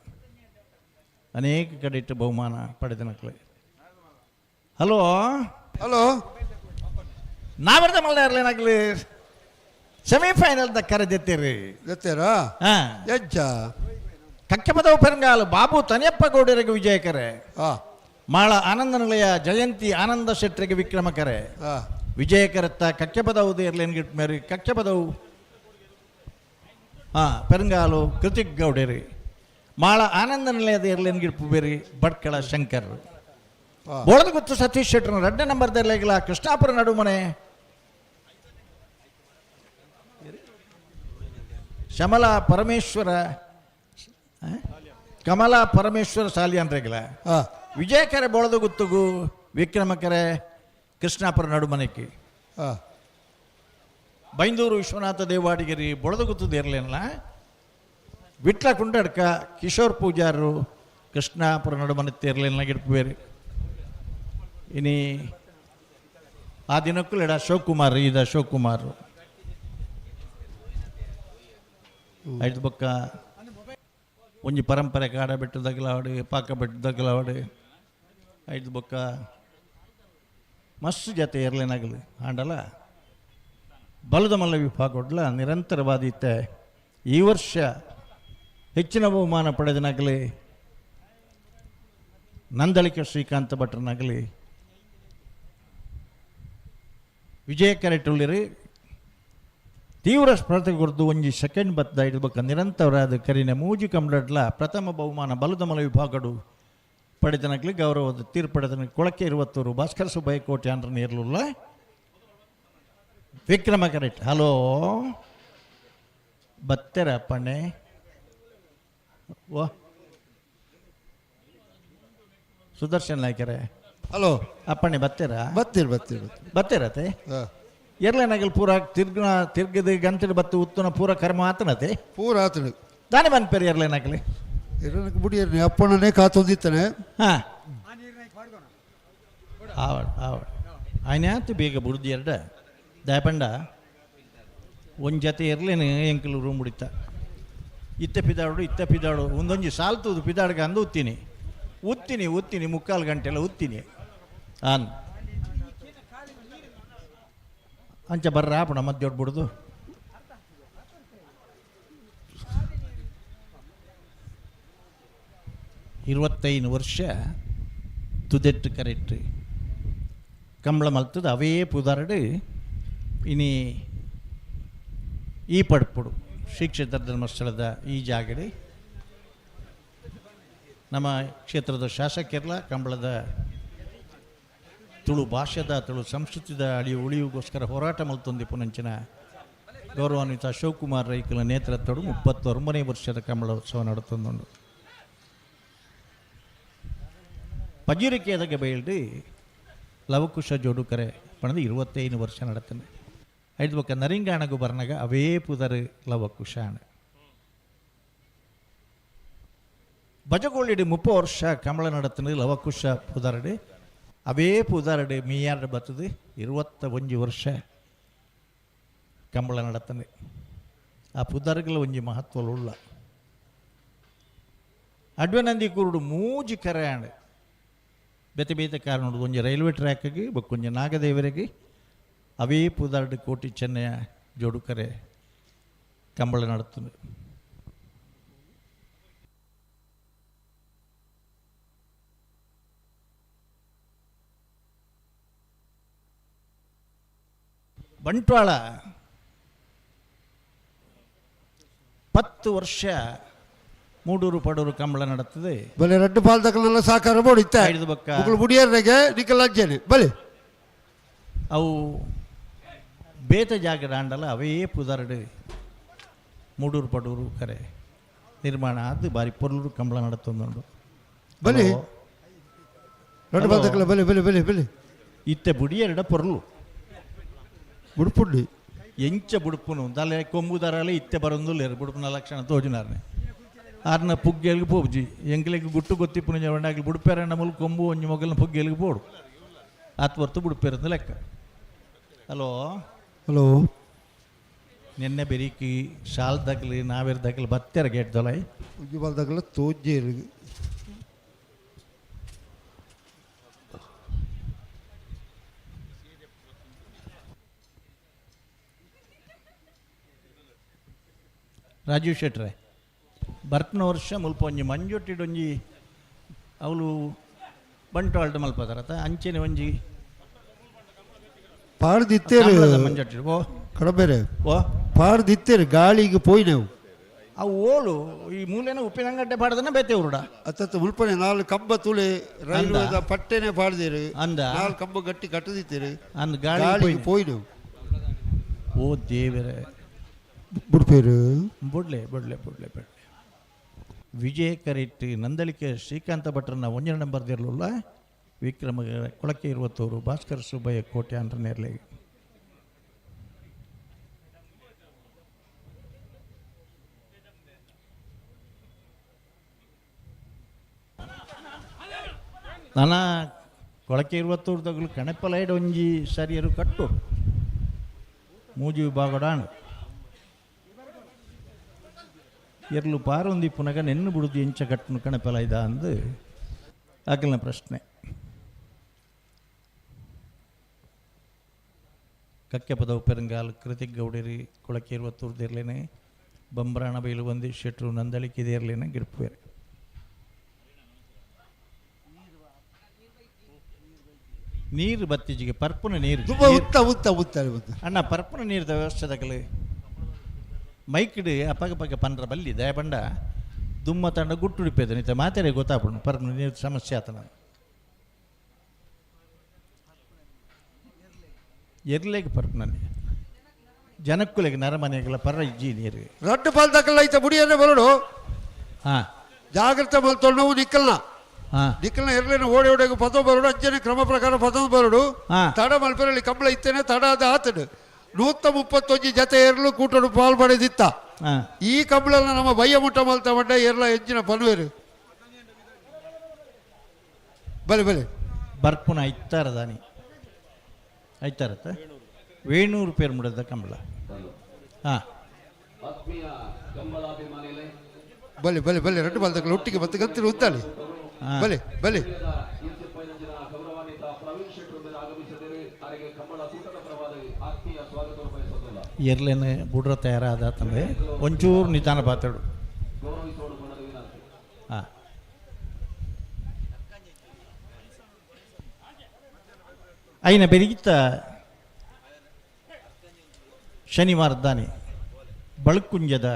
ಅನೇಕ ಕಡೆ ಇಟ್ಟು ಬಹುಮಾನ ಪಡೆದನಕಲೆ. ಹಲೋ ಹಲೋ ನಾವೆರ್ದ ಮಲ್ಲ ಇರ್ಲೇನಾಗಲಿ ಸೆಮಿಫೈನಲ್ the ಕರೆದೆತ್ತೀರಿ ಗೊತ್ತೇರಾ ಹಾಂ ಎಂಚ ಕಕ್ಕೆಪದವು ಪೆರಂಗಾಲು ಬಾಬು ತನಿಯಪ್ಪ ಗೌಡರಿಗೆ ವಿಜಯಕರೆ ಮಾಳ ಆನಂದ ನಿಲಯ ಜಯಂತಿ ಆನಂದ ಶೆಟ್ಟರಿಗೆ ವಿಕ್ರಮಕರೆ ವಿಜಯಕರತ್ತ ಕಕ್ಕೆಪದವು ಇರ್ಲೇನ್ ಗಿಟ್ ಮೇರಿ ಕಕ್ಕೆಪದವು ಹಾಂ ಪೆರಂಗಾಲು ಕೃತಿಕ್ ಗೌಡರಿ ಮಾಳ ಆನಂದ ನಿಲಯದ ಇರ್ಲೇನ್ ಗಿಟ್ಪು ಬೇರಿ ಭಟ್ಕಳ ಶಂಕರ್ ಬೋಳದಗುತ್ತು ಸತೀಶ್ ಶೆಟ್ಟರ್ ಎರಡನೇ ನಂಬರ್ ದರ್ಲೇಗಿಲ್ಲ ಕೃಷ್ಣಾಪುರ ನಡುಮನೆ ಶಮಲಾ ಪರಮೇಶ್ವರ ಕಮಲಾ ಪರಮೇಶ್ವರ ಸಾಲಿಯನ್ರೆಗಿಲ ವಿಜಯಕರೆ ಬೋಳದಗುತ್ತುಗು ವಿಕ್ರಮಕರೆ ಕೃಷ್ಣಾಪುರ ನಡುಮನೆಗೆ ಬೈಂದೂರು ವಿಶ್ವನಾಥ ದೇವಾಡಿಗರಿ ಬೊಳದಗುತ್ತದ ಇರಲಿಲ್ಲ ವಿಟ್ಲ ಕುಂಡಡ್ಕ ಕಿಶೋರ್ ಪೂಜಾರು ಕೃಷ್ಣಾಪುರ ನಡುಮನೆ ತೇರ್ಲಿಲ್ಲ ಗಿಡ್ಪು ಇನಿ ಆ ದಿನಕ್ಕೂ ಇಡ ಅಶೋಕ್ ಕುಮಾರ್ ಇದು ಅಶೋಕ್ ಕುಮಾರ್ ಐದು ಬೊಕ್ಕ ಒಂಜಿ ಪರಂಪರೆ ಕಾಡ ಬೆಟ್ಟು ದಗಲಾವಡಿ ಪಾಕ ಬೆಟ್ಟು ದಗಲಾವಡಿ ಐದು ಬೊಕ್ಕ ಮಸ್ತ್ ಜೊತೆ ಇರಲೇನಾಗಲಿ ಆಂಡಲ ಬಲದ ಮಲ್ಲ ವಿಭಾಗ ನಿರಂತರವಾದೀತೆ ಈ ವರ್ಷ ಹೆಚ್ಚಿನ ಬಹುಮಾನ ಪಡೆದನಾಗಲಿ ನಂದಳಿಕೆ ಶ್ರೀಕಾಂತ ಭಟ್ರನಾಗಲಿ ವಿಜಯ ಕರೆಟುಳ್ಳಿರಿ ತೀವ್ರ ಸ್ಪರ್ಧೆ ಕುರಿತು ಒಂಜಿ ಸೆಕೆಂಡ್ ಬತ್ತ ಇಡ್ಬೇಕ ನಿರಂತರವಾದ ಕರಿನ ಮೂಜಿ ಕಂಬ್ಲಡ್ಲ ಪ್ರಥಮ ಬಹುಮಾನ ಬಲದ ಮಲ ವಿಭಾಗಡು ಪಡೆದನಾಗಲಿ ಗೌರವದ ತೀರ್ಪಡೆದನ ಕೊಳಕೆ ಇರುವತ್ತೂರು ಭಾಸ್ಕರ ಸುಬ್ಬಯ್ಯ ಕೋಟೆ ಅಂದ್ರೆ ಇರಲಿಲ್ಲ ವಿಕ್ರಮ ಕರೆಕ್ಟ್. ಹಲೋ ಬತ್ತೆರ ಅಪ್ಪಣ್ಣೆ ಓ ಸುದರ್ಶನ್ ನಾಯ್ಕರೇ ಹಲೋ ಅಪ್ಪಣ್ಣೆ ಬತ್ತೆರಾ ಬತ್ತೀರಿ ಬತ್ತೀರಿ ಬತ್ತೆರತೆ ಎರ್ಲೇನಾಗಲ್ ಪೂರ ತಿರ್ಗನ ತಿರ್ಗದ ಗಂತಿನ ಬತ್ತು ಉತ್ತುನ ಪೂರ ಕರ್ಮ ಆತನತೆ ಪೂರ ಆತನು ದಾನೆ ಬಂದ್ಪೇರಿ ಎರ್ಲೇನಾಗಲಿ ಎರಡಕ್ಕೆ ಬುಡಿಯರ್ನಿ ಅಪ್ಪಣ್ಣನೇ ಕಾತೊಂದಿತ್ತಾನೆ. ಹಾಂ ಆವಡ್ ಆವಡ್ ಆಯ್ನಾತು ಬೇಗ ಬುಡ್ದು ಎರಡ ದಯಪಂಡ ಒಂದು ಜೊತೆ ಇರಲೇನು ಎಂಕಲು ರೂಮ್ ಬಿಡಿತ ಇತ್ತ ಪಿದಾಡು ಇತ್ತ ಪಿದಾಡು ಒಂದೊಂಜಿ ಸಾಲ್ತುದು ಪಿದಾಡ್ಗ ಅಂದು ಉತ್ತೀನಿ ಉತ್ತೀನಿ ಉತ್ತೀನಿ ಮುಕ್ಕಾಲು ಗಂಟೆ ಎಲ್ಲ ಉತ್ತೀನಿ ಆನ್ ಅಂಚ ಬರ್ರ ಆಪಣ ಮಧ್ಯ ಬಿಡುದು. 25 ವರ್ಷ ತುದೆಟ್ಟು ಕರೆಕ್ಟ್ ಕಂಬಳ ಮಲ್ತದ ಅವೇ ಪುದಾರಡು ಇನಿ ಈ ಪಡ್ಪುಡು ಶ್ರೀ ಕ್ಷೇತ್ರ ಧರ್ಮಸ್ಥಳದ ಈ ಜಾಗಡೆ ನಮ್ಮ ಕ್ಷೇತ್ರದ ಶಾಸಕರ್ಲ ಕಂಬಳದ ತುಳು ಭಾಷೆದ ತುಳು ಸಂಸ್ಕೃತಿದ ಅಳಿ ಉಳಿಯುಗೋಸ್ಕರ ಹೋರಾಟ ಮಲ್ತೊಂದಿ ಪುನಂಚಿನ ಗೌರವಾನ್ವಿತ ಅಶೋಕ್ ಕುಮಾರ್ ರೈಕುಲ ನೇತೃತ್ವಡು 39ನೇ ವರ್ಷದ ಕಂಬಳ ಉತ್ಸವ ನಡೆತೊಂದುಂಡು. ಪಜಿರಿಕೆಯದಗೆ ಬಯಲ್ಡು ಲವಕುಶ ಜೋಡುಕರೆ ಪಣದು 25 ವರ್ಷ நடத்துன. ಐದು ಬೊಕ್ಕ ನರಿಂಗಾಣಗು ಬರ್ನಗ ಅವೇ ಪುದರ್ ಲವಕುಶ ಬಜಗೋಳಿಡು 30 ವರ್ಷ ಕಮಲ நடத்துனது ಲವಕುಶ ಪುದರಡು ಅವೇ ಪುದರಡು ಮೀಯಾರ್ಡು ಬತ್ತದು 21 ವರ್ಷ ಕಂಬಳ நடத்துனது. ಆ ಪುದರ್ಗಳ ಒಂಜಿ ಮಹತ್ವಲುಳ್ಳ ಅಡ್ವನಂದಿ ಕುರುಡು ಮೂಜಿ ಕರೆಯಾಂಡ್ ಬೇತೆ ಬೇತೆ ಕಾರಣ ಒಂಜಿ ರೈಲ್ವೆ ಟ್ರ್ಯಾಕ್ಗೆ ಬೊಕ್ಕೊಂಜಿ ನಾಗದೇವರಿಗೆ ಅವೇ ಪುದರ್ಡು ಕೋಟಿ ಚೆನ್ನಯ ಜೋಡುಕರೆ ಕಂಬಳ நடத்துனது. ಬಂಟ್ವಾಳ 10 ವರ್ಷ ಮೂಡೂರು ಪಡೂರು ಕಂಬಳ நடத்துது. ಬಲೆ ರಡ್ಡು ಪಾಲ್ದಕಲೆಲ್ಲ ಸಾಕಾರ ಬೋಡಿತ್ತ ಐದು ಬೊಕ್ಕ ಮುಗುಳು ಬುಡಿಯರ್ರೆಗೆ ನಿಕಲ್ ಅಂಚೆನೆ ಬಲೆ ಅವು ಬೇತೆ ಜಾಗದ ಆಂಡಲ ಅವೇ ಪುದರಡು ಮೂಡೂರು ಪಡೂರು ಕರೆ ನಿರ್ಮಾಣ ಅದು ಬಾರಿ ಪೊರ್ಲೂರು ಕಂಬಳ நடತ್ತೊಂದುಂಡು. ಬಲೆ ಹಲೋ. ರಡ್ಡು ಪಾಲ್ದಕಲ ಬಲೆ ಬಲೆ ಬಲೆ ಬಲೆ ಇತ್ತೆ ಬುಡಿಯರಡ ಪೊರ್ಲು ಬುಡ್ಪುಂಡಿ ಎಂಚ ಬುಡುಪುನು ತಲೆ ಕೊಂಬುದಾರಲೆ ಇತ್ತೆ ಬರೊಂದುಲ್ಲೆರ್ ಬುಡುಪುನ ಲಕ್ಷಣ ತೋಜುನಾರ್ನೆ ಆರ್ನ ಪುಗ್ಗೆಲ್ಗ್ ಪೋಪುಜಿ ಎಂಕ್ಲೆಗ್ ಗುಟ್ಟು ಗೊತ್ತಿಪ್ಪುನ ಜವಂಡಾಗ್ಲಿ ಬುಡುಪೆರಣ್ಣ ಮುಲ್ ಕೊಂಬು ಒಂಜಿ ಮೊಗಲ್ನ ಪುಗ್ಗೆಲ್ಗ್ ಪೋಡು ಆತ್ ಹೊರ್ತು ಬುಡುಪೆರಂದು ಲೆಕ್ಕ. ಹಲೋ ಹಲೋ ನಿನ್ನೆ ಬೆರಿಕಿ ಶಾಲ್ ದಗ್ಲಿ ನಾವೇರ್ ದಗ್ಲಿ ಬತ್ತೆರ ಗೇಟ್ ದೊಲೈ ಒಂಜಿ ಪಾಲ್ದಕಲ ತೋಜೇರು ರಾಜೀವ್ ಶೆಟ್ರೆ ಬರ್ಪನ ವರ್ಷ ಮುಲ್ಪ ಒಂಜಿ ಮಂಜೊಟ್ಟಿಡೊಂಜಿ ಅವಳು ಬಂಟ್ವಾಲ್ಡ್ ಮಲ್ಪದಾರತ ಅಂಚೆನೆ ಒಂಜಿ ಪಾಡ್ದಿತ್ತೇರು ಮಂಜೊಟ್ಟಿ ಓ ಕಡಬೇರೆ ಓ ಪಾಡ್ದಿತ್ತೇರು ಗಾಳಿಗೆ ಪೋಯಿನೆವು ಅವು ಓಳು ಈ ಮೂಲೆನ ಉಪ್ಪಿನಂಗಡ್ಡೆ ಪಾಡ್ದನ ಬೇತೆ ಉರುಡ ಅತ್ತತ್ತ ಮುಲ್ಪನೆ ನಾಲ್ ಕಂಬ ತುಳೆ ರೈಲ್ವೆದ ಪಟ್ಟೆನೆ ಪಾಡ್ದೇರು ಅಂದ ನಾಲ್ ಕಂಬ ಗಟ್ಟಿ ಕಟ್ಟದಿತ್ತೇರು ಅಂದ್ ಗಾಳಿ ಗಾಳಿಗೆ ಪೋಯಿನೆವು ಓ ದೇವರೇ ಬುಡ್ಪೇರು ಬುಡ್ಲೆ ಬುಡ್ಲೆ ಬುಡ್ಲೆ ಬುಡ್ಲೆ ವಿಜಯ ಕರೆಕ್ಟ್ ನಂದಳಿಕೆ ಶ್ರೀಕಾಂತ ಭಟ್ರನ್ನ ಒಂಜನೇ ನಂಬರ್ ಇರಲಿಲ್ಲ ವಿಕ್ರಮ ಕೊಳಕೆ ಇರುವತ್ತವರು ಭಾಸ್ಕರ್ ಸುಬ್ಬಯ್ಯ ಕೋಟೆ ಅಂದ್ರನೇರ್ಲೆ ನಾನಾ ಕೊಳಕೆ ಇರುವತ್ತೂರ್ದಗಳು ಕಣಪಲೈಡ್ ಒಂಜಿ ಸರಿಯರು ಕಟ್ಟು ಮೂಜಿ ವಿಭಾಗಡಾಣು ಎರ್ಲು ಪಾರೊಂದಿ ಪುನಗ ನೆನ್ನು ಬುಡುದು ಎಂಚ ಕಟ್ಟನು ಕಣಪಲ ಇದ ಅಂದು ಅಗಲಿನ ಪ್ರಶ್ನೆ. ಕಕ್ಕೆ ಪದವು ಪೆರಂಗಾಲ್ ಕೃತಿಕ್ ಗೌಡೇರಿ ಕೊಳಕೆ ಇರುವತ್ತೂರ್ದಿರ್ಲೇನೆ ಬಂಬ್ರಾಣ ಬೈಲು ಬಂದು ಶೆಟ್ರು ನಂದಳಿಕೆದೇರ್ಲೇನೆ ಗಿರ್ಪುವೇರು. ನೀರು ಬತ್ತೀಚಿಗೆ ಪರ್ಪುನ ನೀರು ತುಂಬ ಉತ್ತ ಉತ್ತ ಉತ್ತ ಅಣ್ಣ ಪರ್ಪುನ ನೀರ್ದ ವ್ಯವಸ್ಥೆ ತಗಲು ಮೈಕ್ಡ್ ಅಪಗ ಪಗ ಪನ್ರ ಬಲ್ಲಿ ದಯಬಂಡ ದುಮ್ಮ ತಂಡ ಗುಟ್ಟುಡಿಪೇದ ನಿತ ಮಾತೆರೆ ಗೊತ್ತಾಪುಂಡು ಪರ್ಪುನ ನೀರು ಸಮಸ್ಯೆ ಆತನ ಎರ್ಲೆಗ್ ಪರ್ಪುನ ಜನಕ್ಕುಲೆಗ್ ನರಮನೆಗಳ ಪರ್ರ ಇಜ್ಜಿ ನೀರು ರಡ್ಡು ಪಾಲ್ದಕಲ್ಲ ಐತ ಬುಡಿಯನ್ನೇ ಬರೋಡು ಹಾ ಜಾಗ್ರತೆ ಮಲ್ತೊಂಡವು ನಿಕ್ಕಲ್ನ ಹಾ ನಿಕ್ಕಲ್ನ ಎರ್ಲೇನ ಓಡಿ ಓಡೆಗೆ ಪದ ಬರೋಡು ಅಂಚನೆ ಕ್ರಮ ಪ್ರಕಾರ ಪದ ಬರೋಡು ಹಾ. ತಡ ಮಲ್ಪೆರಲ್ಲಿ ಕಂಬಳ ಇತ್ತೇನೆ ತಡ ಅದ ಆತಡು 131 ಜತೆ ಎರ್ಲು ಕೂಟಡು ಪಾಲ್ ಪಡೆದಿತ್ತ ಹಾ ಈ ಕಂಬಳನ ನಮ್ಮ ಬಯ್ಯ ಮುಟ್ಟ ಮಲ್ತ ಮಂಡ ಎರ್ಲ ಎಂಜಿನ ಪನ್ವೇರು ಬಲೆ ಬಲೆ ಬರ್ಪುನ ಐತಾರ ದಾನಿ ಐತಾರತ್ತ ವೇಣೂರು ಪೇರು ಮುಡದ ಕಂಬಳ ಹಾ ಬಲೆ ಬಲೆ ಬಲೆ ರಡ್ಡು ಬಾಲ್ದಕಲ್ಲ ಒಟ್ಟಿಗೆ ಮತ್ತೆ ಗಂತಿರು ಉತ್ತಾಳಿ ಹಾ. ಬಲೆ ಬಲೆ ಎರ್ಲೇನೆ ಬುಡ್ರ ತಯಾರಾದ ತಂದೆ ಒಂಚೂರು ನಿಧಾನ ಪಾತಾಡು ಹಾಂ ಐನ ಬೆರಿಗಿತ್ತ ಶನಿವಾರದಾನೆ ಬಳುಕುಂಜದ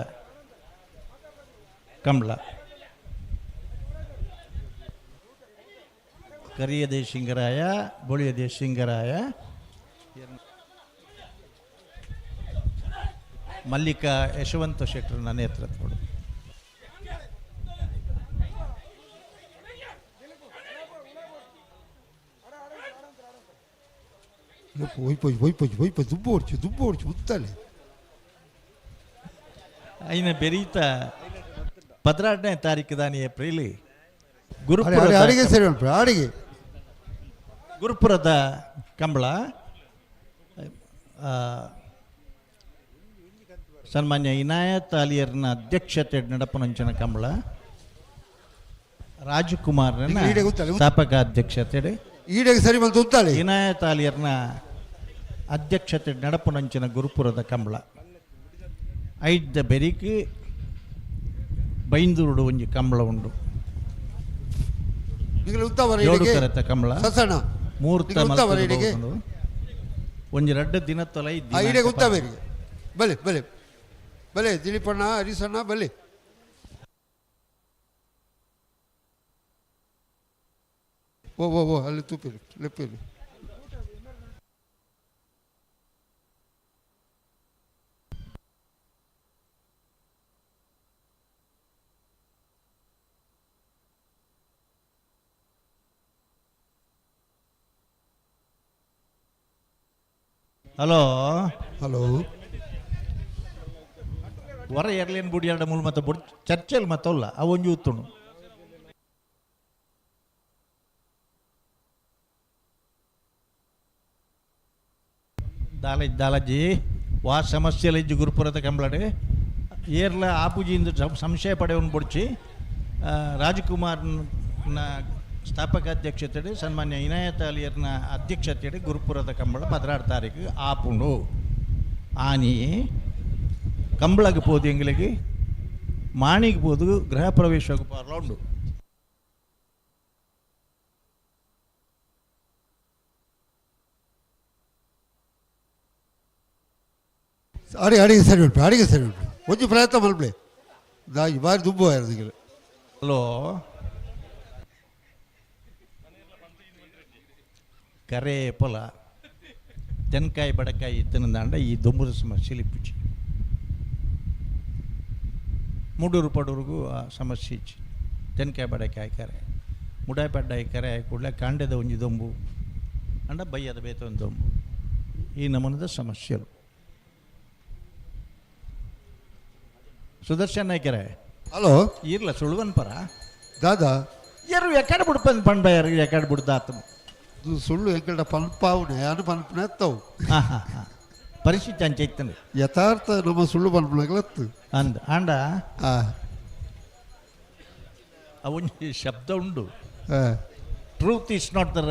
ಕಂಬಳ ಕರಿಯದೆ ಸಿಂಗರಾಯ ಬೊಳಿಯದೆ ಸಿಂಗರಾಯ ಮಲ್ಲಿಕಾ ಯಶವಂತ ಶೆಟ್ಟರನ್ನ ನೇತೃತ್ವಡು. ಹೋಯ್ ಹೋಯ್ ಹೋಯ್ ಹೋಯ್ ದುಬ್ಬು ಹೊಡ್ಚು ದುಬ್ಬು ಹೊಡ್ಚು ಉತ್ತಾಲೆ. ಐನ ಬೆರೀತ 16ನೇ ತಾರೀಕು ದಾನಿ ಏಪ್ರಿಲ್ ಅಡಿಗೆ ಸರಿ ಉಂಟು ಅಡಿಗೆ ಗುರುಪುರದ ಕಂಬಳ ಸನ್ಮಾನ್ಯ ಇನಾಯತ್ ಅಲಿಯರ್ನ ಅಧ್ಯಕ್ಷತೆ ನಡಪನಂಚಿನ ಕಂಬಳ ರಾಜಕುಮಾರ್ನ ಸ್ಥಾಪಕ ಅಧ್ಯಕ್ಷತೆ ಈಡೆಗೆ ಸರಿ ಬಂತು ಉತ್ತಾಳೆ ಇನಾಯತ್ ಅಲಿಯರ್ನ ಅಧ್ಯಕ್ಷತೆ ನಡಪನಂಚಿನ ಗುರುಪುರದ ಕಂಬಳ ಐದ ಬೆರಿಕ್ ಬೈಂದೂರುಡು ಒಂಜಿ ಕಂಬಳ ಉಂಡು. ಕರೆತ ಕಂಬಳ ಮೂರ್ತ ಒಂಜಿ ರಡ್ಡ ದಿನ ತೊಲೈ ಬಲೆ ಬಲೆ ಬಲೆ ದಿಲೀಪಣ್ಣ ಹರೀಶಣ್ಣ ಬಲೆ. ಓ ಓ ಓ ಅಲ್ಲಿ ತೂಪಿರಿ ಲೆಪ್ಪಿರಿ. ಹಲೋ ಹಲೋ ಹೊರ ಎರ್ಲೇನ್ ಬುಡಿ ಎರಡು ಮೂಲು ಮತ್ತೆ ಬುಡ್ ಚರ್ಚೆಲ್ ಮತ್ತಲ್ಲ ಅವು ಒಂಜಿ ಉತ್ತುಣು. ದಾಲ ದಾಲಜಿ ವಾ ಸಮಸ್ಯೆಲ ಇಜ್ಜಿ ಗುರುಪುರದ ಕಂಬ್ಳಡ್ ಏರ್ಲ ಆಪುಜಿಂದ ಸಂಶಯ ಪಡೆಯವನು ಬುಡ್ಚಿ ರಾಜ್ಕುಮಾರ್ನ ಸ್ಥಾಪಕ ಅಧ್ಯಕ್ಷತೆಡು ಸನ್ಮಾನ್ಯ ಇನಾಯತ್ ಅಲಿಯರ್ನ ಅಧ್ಯಕ್ಷತೆಡು ಗುರುಪುರದ ಕಂಬಳ 16 ತಾರೀಕು ಆಪುಂಡು. ಆನಿ ಕಂಬಳಗೆ ಪೋದು ಎಂಗ್ಲಿಗೆ ಮಾಣಿಗೆ ಪೋದು ಗೃಹ ಪ್ರವೇಶಕ್ಕೆ ಪಾರ್ಲ ಉಂಡು. ಅಡಿಗೆ ಅಡಿಗೆ ಸರಿ ಉಂಟು ಅಡಿಗೆ ಸರಿ ಉಂಟು ಒಂಜಿ ಪ್ರಯತ್ನ ಮಲ್ಪಲೆ ದಾಯಿ ಬಾರಿ ದುಬ್ಬು ಆಯ್ತು. ಹಲೋ ಕರೆ ಪೊಲ ತೆನ್ಕಾಯಿ ಬಡಕಾಯಿ ಇತ್ತನಂದಾಂಡ ಈ ದೊಂಬುದ ಸಮಸ್ಯೆ ಇಪ್ಪುಜಿ. ಮುಡೂರು ಪಡೂರಿಗೂ ಆ ಸಮಸ್ಯೆ ಇಚ್ಚಿ ತೆನ್ಕಾಯಿ ಬಡಕಾಯಿ ಕರೆ ಮುಡಾಯಿ ಪಡ್ಡಾಯಿ ಕರೆ ಕೂಡಲೇ ಕಾಂಡೆದ ಒಂಜಿ ದೊಂಬು ಅಂಡ ಬಯ್ಯದ ಬೇತ ಒಂದು ದೊಂಬು ಈ ನಮೂನದ ಸಮಸ್ಯೆಗಳು. ಸುದರ್ಶನ್ ನಾಯ್ಕರೆ ಹಲೋ ಇರ್ಲ ಸುಳುವನ್ ಪರ ದಾದಾ ಯಾರು ಎಕ್ಕಡೆ ಬಿಡ್ಪಂದ್ ಪಂಡ ಯಾರು ಎಕ್ಕಡೆ ಬಿಡ್ದಾತನು ಸುಳ್ಳು ಎಂಕಲ್ಡ ಪನ್ಪಾವುನೆ ಯಾನು ಪನ್ಪನೆ ಅತ್ತವು. ಹಾಂ ಹಾಂ ಹಾಂ ಪರಿಸ್ಥಿತಿ ಅಂಚ ಇತ್ತಂದು ಯಥಾರ್ಥ ನಮ್ಮ ಸುಳ್ಳು ಪನ್ಪುನಗಲತ್ತು ಅಂದ ಆಂಡ ಅವೊಂಜಿ ಶಬ್ದ ಉಂಡು. Truth is not the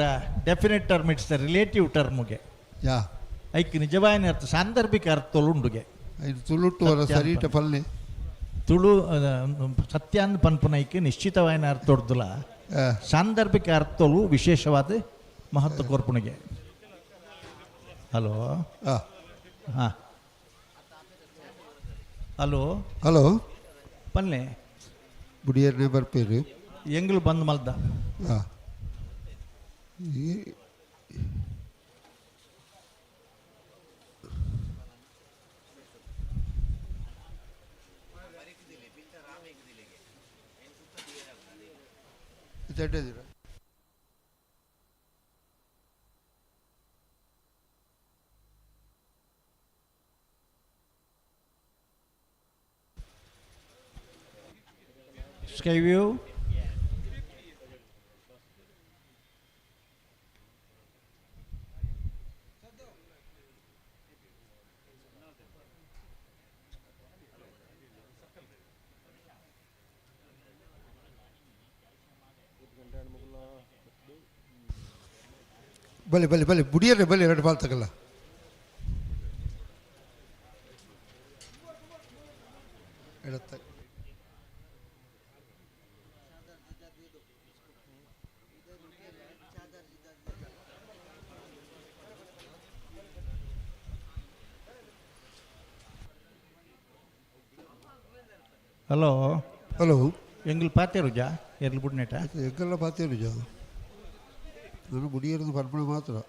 definite term, it's the relative ಟರ್ಮ್ಗೆ. ಯಾ ಐಕ್ ನಿಜವಾಯಿನ ಅರ್ಥ ಸಾಂದರ್ಭಿಕ ಅರ್ಥಗಳು ಉಂಡುಗೆ. ತುಳುಟು ಸರಿಟ ಪಲ್ಲೆ ತುಳು ಸತ್ಯಾನ್ ಪನ್ಪುನೈಕ್ ನಿಶ್ಚಿತವಾಯಿನ ಅರ್ಥ ಹೊಡ್ದುಲ ಸಾಂದರ್ಭಿಕ ಅರ್ಥಗಳು ವಿಶೇಷವಾದ ಮಹತ್ವ ಕೊರ್ಪುಣಿಗೆ. ಹಲೋ ಹಾಂ ಹಲೋ ಹಲೋ ಪನ್ಲೆ ಬುಡಿಯರ್ನೇ ಬರ್ಪೇರು ಎಂಗ್ಲು ಬಂದ್ ಮಲ್ದ. ಹಾಂ ಸ್ಕೈ ವ್ಯೂ ಬಲೆ ಬಲೆ ಬಲೆ ಬುಡಿಯರೆ ಬಲೆ ಎರಡು ಬಾಲ್ ತಗಲ್ಲ. ಎಡತ್ತ Hello. Hello. ಎಂಗ್ಲು ಪಾತೇರುಜಾ ಎರ್ಲು ಬುಡ್ನೇಟ? ಎಂಕಲ್ಲ ಪಾತೇರುಜಾ, ನಾನು ಬುಡಿಯೇರ್ದು ಪರ್ಪಣ ಮಾತ್ರ.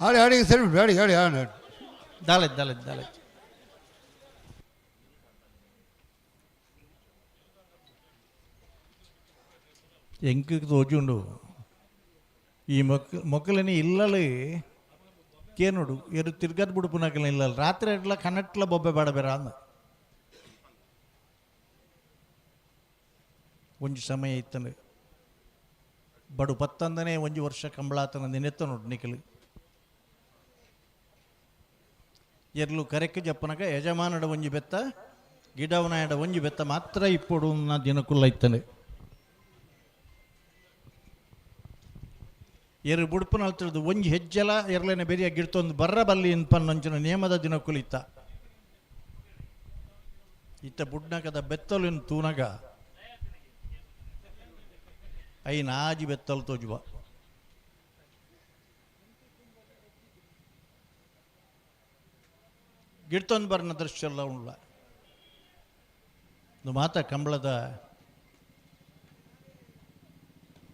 ಆಡಿ ಆಡಿ ಸರಿ ಆಡಿ ಆಡಿ ಆಡಿ ಆಡಿ. ದಾಲಜ್ ದಾಲಜ್ ದಾಲಜ್. ಎಂಕ್ ತೋಜುಂಡು ಈ ಮೊಕ್ಕలని ಇಲ್ಲಲು ಕೇನುಡು ಎರು ತಿರ್ಗದ್ ಬುಡುಪುನಕಲ ಇಲ್ಲಲ್ ರಾತ್ರಿ ಎಟ್ಲ ಕನ್ನಟ್ಲ ಬೊಬ್ಬೆ ಬಾಡ ಬೇರ ಅಂದ ಒಂಜಿ ಸಮಯ ಇತ್ತಂದು ಬಡು ಪತ್ತಂದನೇ ಒಂಜಿ ವರ್ಷ ಕಂಬಳಾತನ ನೆನೆತ್ತ ನೋಡು ನಿಖಲು ಎರ್ಲು ಕರೆಕ್ ಜಪ್ಪನಕ ಯಜಮಾನಡ ಒಂಜಿ ಬೆತ್ತ ಗಿಡವನಾಯಡ ಒಂಜಿ ಬೆತ್ತ ಮಾತ್ರ ಇಪ್ಪೊಡು ದಿನಕುಲ್ಲ ಇತ್ತಂದೆ. ಎರು ಬುಡ್ಪುನ ಅಲ್ತಿರ್ದು ಒಂಜಿ ಹೆಜ್ಜೆಲ ಎರ್ಲೆನೆ ಬೆರಿಯ ಗಿಡ್ತೊಂದು ಬರ್ರ ಬಲ್ಲಿ ಪನ್ನೊಂಚಿನ ನಿಯಮದ ದಿನಕುಲು ಇತ್ತ. ಇತ್ತ ಬುಡ್ನಕದ ಬೆತ್ತಲು ತೂನಗ ಐನ್ ಆಜಿ ಬೆತ್ತಲು ತೋಜುವ. ಗಿಡ್ತೊಂದು ಬರ್ನ ದೃಶ್ಯ ಎಲ್ಲ ಉಳ್ಳ ಇದು ಮಾತ ಕಂಬಳದ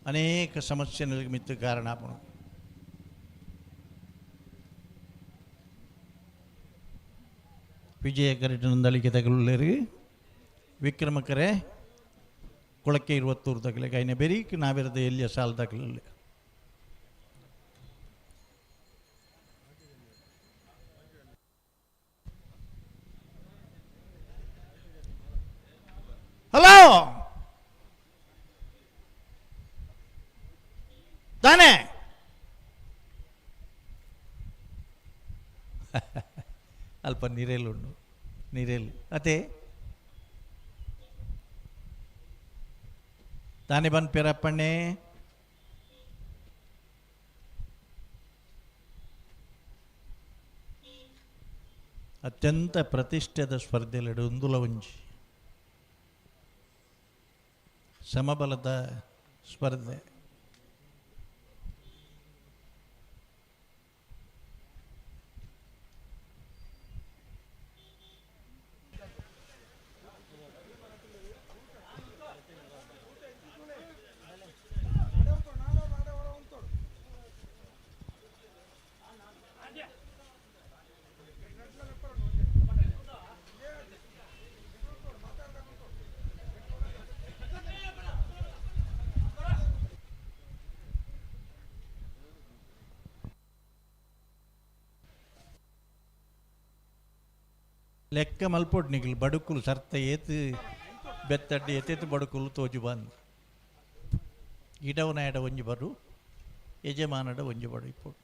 ಅನೇಕ ಸಮಸ್ಯೆ ಮಿತ್ತು ಕಾರಣ ಆಪುಂಡು. ವಿಜಯ ಕರೆಟ್ ನಂದಳಿಕೆ ತಗಲುಳ್ಳೇರು ವಿಕ್ರಮಕರೆ ಕೊಳಕೆ ಇರುವತ್ತೂರು ತಗಲೆ ಕೈನ ಬೆರೀಕ್ ನಾವಿರದ ಎಲ್ಲಿಯ ಸಾಲ ತಗಲಲ್ಲಿ. ಹಲೋ ತಾನೇ ಅಲ್ಪ ನೀರೇಲು ಉಂಡು ನೀರೇಲು ಅತೆ ತಾನೇ ಬಂದು ಪೇರಪ್ಪಣ್ಣೆ. ಅತ್ಯಂತ ಪ್ರತಿಷ್ಠಿತ ಸ್ಪರ್ಧೆಲೆಡು ಉಂದುಲ ಒಂಜಿ ಸಮಬಲದ ಸ್ಪರ್ಧೆ. ಲೆಕ್ಕ ಮಲ್ಪೊಡ್ ನಿಗಲ್ ಬಡುಕುಲು ಸರ್ತ ಏತ್ ಬೆತ್ತಡ್ಡಿ ಏತೇತು ಬಡುಕುಲು ತೋಜು ಬಂದು ಗಿಡವನಾಯಡ ಒಂಜಿ ಬರು ಯಜಮಾನಡ ಒಂಜಿ ಬಡು ಇಪ್ಪೊಡು.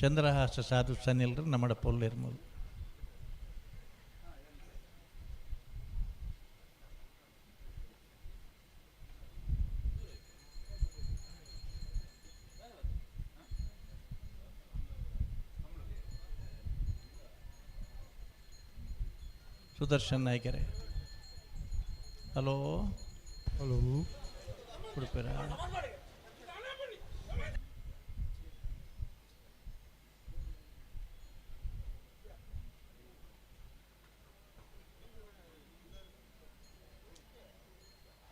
ಚಂದ್ರಹಾಸ ಸಾಧು ಸನ್ನಿಲ್ರು ನಮ್ಮಡ ಪೊಲ್ಲೆರ್ಮುಲು. ಸುದರ್ಶನ್ ನಾಯ್ಕರೇ. ಹಲೋ. ಹಲೋ. ಉಡುಪಿರ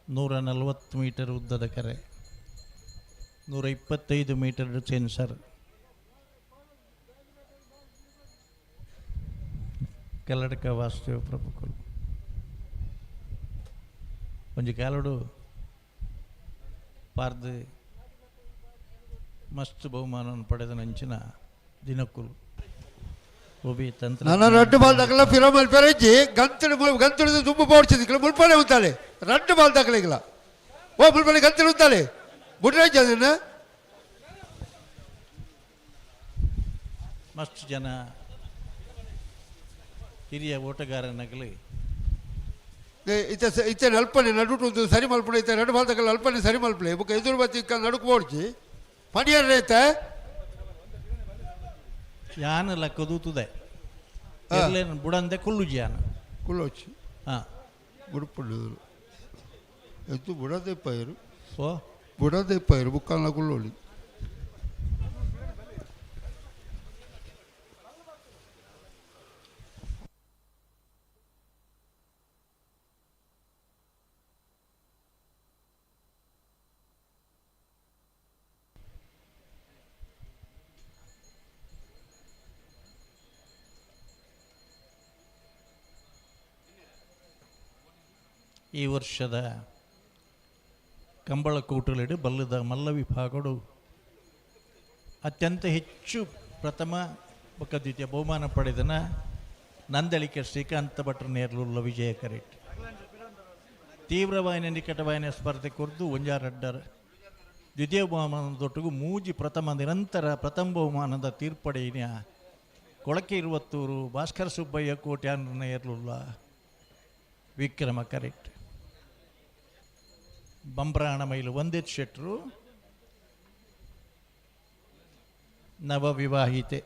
140 ಮೀಟರ್ ಉದ್ದದ ಕರೆ, 125 ಮೀಟರ್ ಸೆನ್ಸರ್. ಕಲ್ಲಡ್ಕ ವಾಸುದೇವ ಪ್ರಭುಕುಲು ಒಂಜಿ ಕಾಲೋಡು ಪಾರ್ದು ಮಸ್ತ್ ಬಹುಮಾನವನ್ನು ಪಡೆದ ನಂಚಿನ ದಿನಕ್ಕುಲು ಒಬಿ ತಂತ್ರ. ನನ್ನ ರಡ್ಡು ಬಾಲ್ ದಾಖಲೆ ಫಿರಮಲ್ ಪೆರೆಜ್ಜಿ ಗಂತಡು ಗಂತುಡು ದುಂಬು ಪೋಡ್ಚಿದ್ ಮುಲ್ಪನೆ ಉಂತಾಳೆ ರಡ್ಡು ಬಾಲ್ ದಾಖಲೆ ಇಲ್ಲ. ಓ ಬುಲ್ಬಲಿ ಗಂತಿಲು ಉಂತಾಲೆ ಬುಡ್ರಾಜ್ ಅದನ್ನ ಮಸ್ತ್ ಜನ ಹಿರಿಯ ಓಟಗಾರನಾಗಲಿ ಇತ್ತ ಇತ್ತೆ ಅಲ್ಪನೆ ನಡುಟು ಸರಿ ಮಲ್ಪುಣ ಇತ್ತೆ ನಡು ಬಾಲ್ತಕಲ್ಲ ಅಲ್ಪನೆ ಸರಿ ಮಲ್ಪಲೆ ಬೊಕ್ಕ ಎದುರು ಬತ್ತಿ ನಡುಕು ಬೋಡ್ಚಿ ಪಣಿಯರ್ ಐತೆ ಯಾನ್ ಲಕ್ಕದೂತುದೆ ಎರ್ಲೇನ್ ಬುಡಂದೆ ಕುಲ್ಲುಜಿ ಯಾನ್ ಕುಲ್ಲೋಚಿ ಹಾಂ ಬುಡುಪುಂಡು ಎತ್ತು ಬುಡದೆ ಪೈರು ಓ ಬುಡದೆ ಪೈರು ಬುಕ್ಕಲ್ನ ಕುಲ್ಲೋಲಿ ಈ ವರ್ಷದ ಕಂಬಳ ಕೂಟಲಿಡು ಬಲ್ಲದ ಮಲ್ಲ ವಿಭಾಗಡು ಅತ್ಯಂತ ಹೆಚ್ಚು ಪ್ರಥಮ ಬೊಕ್ಕ ದ್ವಿತೀಯ ಬಹುಮಾನ ಪಡೆದನ ನಂದಳಿಕೆ ಶ್ರೀಕಾಂತ ಭಟ್ರ ನೇರ್ಲುಲ್ಲ ವಿಜಯ ಕರೆಟ್. ತೀವ್ರವಾಹಿನಿ ನಿಕಟವಾಹಿನ ಸ್ಪರ್ಧೆ ಕೊರ್ದು ಒಂಜಾರಡ್ಡರ್ ದ್ವಿತೀಯ ಬಹುಮಾನದೊಟ್ಟಿಗೂ ಮೂಜಿ ಪ್ರಥಮ ನಿರಂತರ ಪ್ರಥಮ ಬಹುಮಾನದ ತೀರ್ಪಡೆಯಿನ ಕೊಳಕೆ ಇರುವತ್ತೂರು ಭಾಸ್ಕರ ಸುಬ್ಬಯ್ಯ ಕೋಟ್ಯಾನ್ ನೇರ್ಲುಲ್ಲ ವಿಕ್ರಮ ಕರೆಕ್ಟ್. ಬಂಬ್ರಾಣ ಮೈಲು ವಂದಿತ್ ಶೆಟ್ರು ನವವಿವಾಹಿತೆ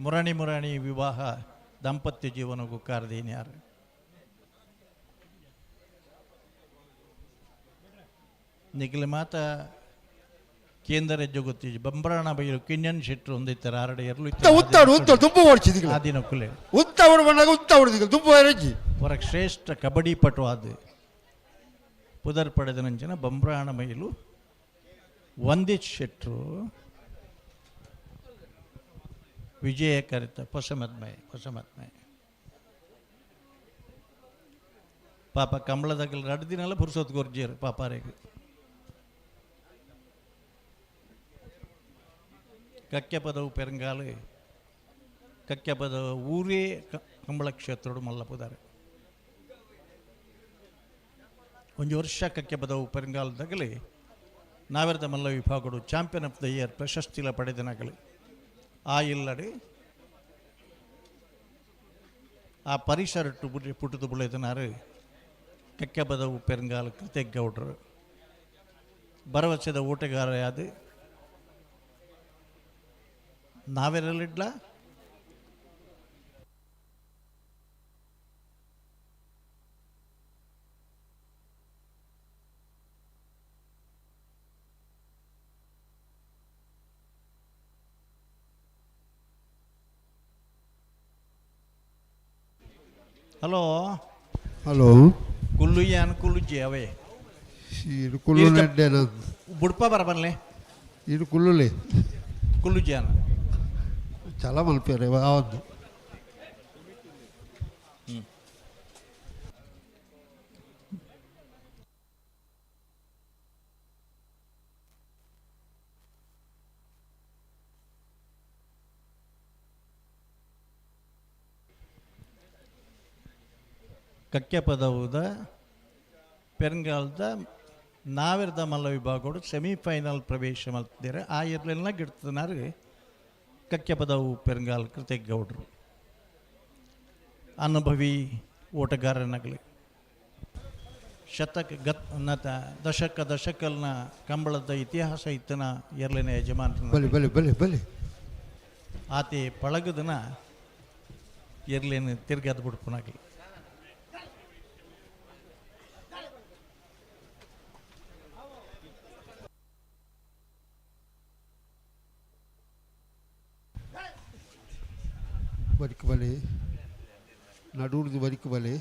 ಮುರಾಣಿ ಮುರಾಣಿ ವಿವಾಹ ದಾಂಪತ್ಯ ಜೀವನಕ್ಕೂ ಕಾರದೀನ್ಯಾರು. ನಿಖಿಲ ಮಾತ ಕೇಂದ್ರ ಜೊಗತ್ತಿ ಬಂಬ್ರಾಣ ಬೈಲು ಕಿಂಜನ್ ಶೆಟ್ರು ಒಂದಿತ್ತರ ಆರಡೆ ಎರಲು ಉತ್ತಾಡು ಉತ್ತಾಡು ದುಂಬು ಓಡಿಸಿದಿಲ್ಲ ಆದಿನ ಕುಲೆ ಉತ್ತ ಓಡು ಬಂದಾಗ ಉತ್ತ ಓಡಿದಿಲ್ಲ ದುಂಬು ಎರಜ್ಜಿ ಹೊರ ಶ್ರೇಷ್ಠ ಕಬಡ್ಡಿ ಪಟು ಆದ ಪುದರ್ ಪಡೆದ ನಂಚಿನ ಬಂಬ್ರಾಣ ಮೈಲು ವಂದಿತ್ ಶೆಟ್ರು ವಿಜಯ ಕರಿತ ಹೊಸಮದ್ಮಯ ಹೊಸಮದ್ಮಯ ಪಾಪ ಕಂಬಳದಾಗಲ್ ಎರಡು ದಿನ ಪುರ್ಸೊತ್ತು ಗೊರ್ಜಿಯರು ಪಾಪಾರಿಗೆ. ಕಕ್ಕೆಪದವು ಪೆರಂಗಾಲು ಕಕ್ಕೆಪದ ಊರೇ ಕಂಬಳ ಕ್ಷೇತ್ರಡು ಮಲ್ಲಪುದಾರೆ. ಒಂದು ವರ್ಷ ಕಕ್ಕೆಪದವು ಪೆರಂಗಾಲದಾಗಲಿ ನಾವೆರದ ಮಲ್ಲ ವಿಭಾಗಡು ಚಾಂಪಿಯನ್ ಆಫ್ the year ಪ್ರಶಸ್ತಿಲ ಪಡೆದನಾಗಲಿ ಆ ಇಲ್ಲಡೆ ಆ ಪರಿಸರಟ್ಟು ಪುಟ್ಟದು ಬುಳೆದನಾರು ಕಕ್ಕೆಪದವು ಪೆರಂಗಾಲ ಕೃತಜ್ಞೌಡ್ರು ಭರವಸೆದ ಓಟಗಾರ ಯಾದು ನಾವೆರಲಿಡ್ಲ ಹಲೋ ಹಲೋ ಕುಲ್ಲು ಯಾನ್ ಕುಲ್ಲುಜ್ಜಿ ಅವೇ ಇದು ಕುಲ್ಲು ನೆಡ್ಡೇನ ಬುಡ್ಪ ಬರಬಲ್ಲೆ ಇದು ಕುಲ್ಲುಲೆ ಕುಲ್ಲುಜ್ಜಿ ಯಾನ್ ಚಲ ಮಲ್ಪೇರೆ ಆವದ್ದು ಕಕ್ಕೆಪದವುದ ಪೆರಂಗಾಲದ ನಾವೆರದ ಮಲ್ಲ ವಿಭಾಗಡು ಸೆಮಿಫೈನಲ್ ಪ್ರವೇಶ ಮಲ್ತಿದ್ದಾರೆ. ಆ ಇರ್ಲೆಲ್ಲ ಗಿಡ್ತನಾರು ಕಕ್ಕೆಪದವು ಪೆರಂಗಾಲ್ ಕೃತಜ್ಞೌಡ್ರು ಅನುಭವಿ ಓಟಗಾರನಾಗಲಿ ಶತಕ ಗತ್ ನತ ದಶಕ ದಶಕಲ್ನ ಕಂಬಳದ ಇತಿಹಾಸ ಇತ್ತನ ಎರ್ಲಿನ ಯಜಮಾನ ಬಲಿ ಬಲಿ ಬಲಿ ಬಲಿ ಆತಿ ಪಳಗದನ ಎರ್ಲೇನು ತಿರ್ಗಾದ ಬಿಡ್ಪುನಾಗಲಿ. ಬರಿಕು ಬಲಿ ನಡುವುದು ಬರಿಕು ಬಲಿ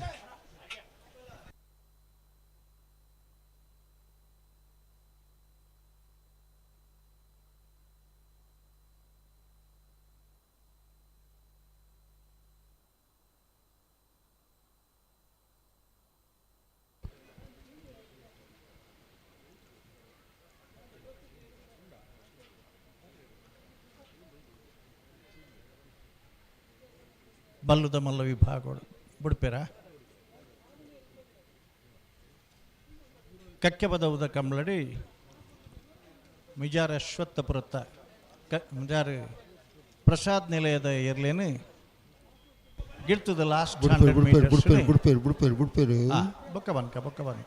ಬಲ್ಲುದ ಮಲ್ಲ ವಿಭಾಗಗಳು ಬುಡ್ಪೇರ. ಕಕ್ಕೆಪದವುದ ಕಂಬಳಡಿ ಮಿಜಾರ್ ಅಶ್ವತ್ಥಪುರತ್ತ ಮಿಜಾರ್ ಪ್ರಸಾದ್ ನಿಲಯದ ಎರ್ಲೇನು ಗಿಡ್ತದ ಲಾಸ್ಟ್ ಬುಡ್ಪೇರು 100 ಬುಡ್ಪೇರು ಮೀಟರ್ಸ್ ಬುಡ್ಪೇರು ಬುಡ್ಪೇರು ಬುಡ್ಪೇರು ಬುಡ್ಪೇರು. ಬೊಕ್ಕ ಬನ್ಕ ಬೊಕ್ಕ ಬನ್ಕ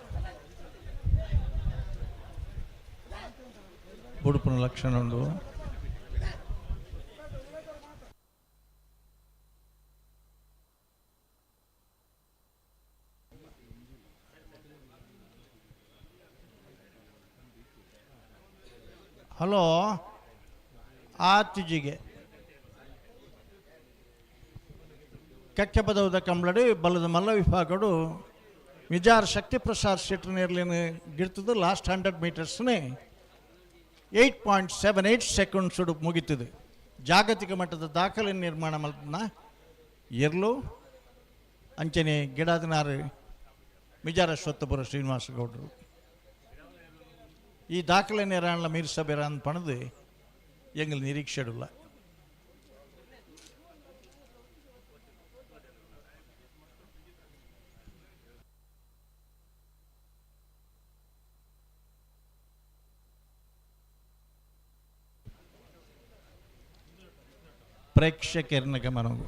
ಬುಡುಪುನ ಲಕ್ಷಣ ಉಂಡು. ಹಲೋ ಆತಿಜಿಗೆ ಕಕ್ಕೆಪದವುದ ಕಂಬಳಡಿ ಬಲದ ಮಲ್ಲ ವಿಭಾಗಡು ಮಿಜಾರ್ ಶಕ್ತಿ ಪ್ರಸಾದ್ ಶೆಟ್ಟರ್ನೇರ್ಲಿನ ಗಿಡ್ತದ ಲಾಸ್ಟ್ 100 ಮೀಟರ್ಸ್ನೇ 8.78 ಸೆಕೆಂಡ್ಸ್ ಮುಗೀತದೆ. ಜಾಗತಿಕ ಮಟ್ಟದ ದಾಖಲೆ ನಿರ್ಮಾಣ ಮಲ್ತನ ಎರ್ಲು ಅಂಚನೆ ಗಿಡಾದನಾರು ಮಿಜಾರ ಅಶ್ವತ್ಥಪುರ ಶ್ರೀನಿವಾಸ ಗೌಡರು ಈ ದಾಖಲೆ ನೇರಾಣಲ ಮೀರ್ಸಬೇರ ಅಂತ ಪಣದು ಎಂಗಲ್ ನಿರೀಕ್ಷೆಡುಲ್ಲ. ಪ್ರೇಕ್ಷಕರನ್ನ ಗಮನವು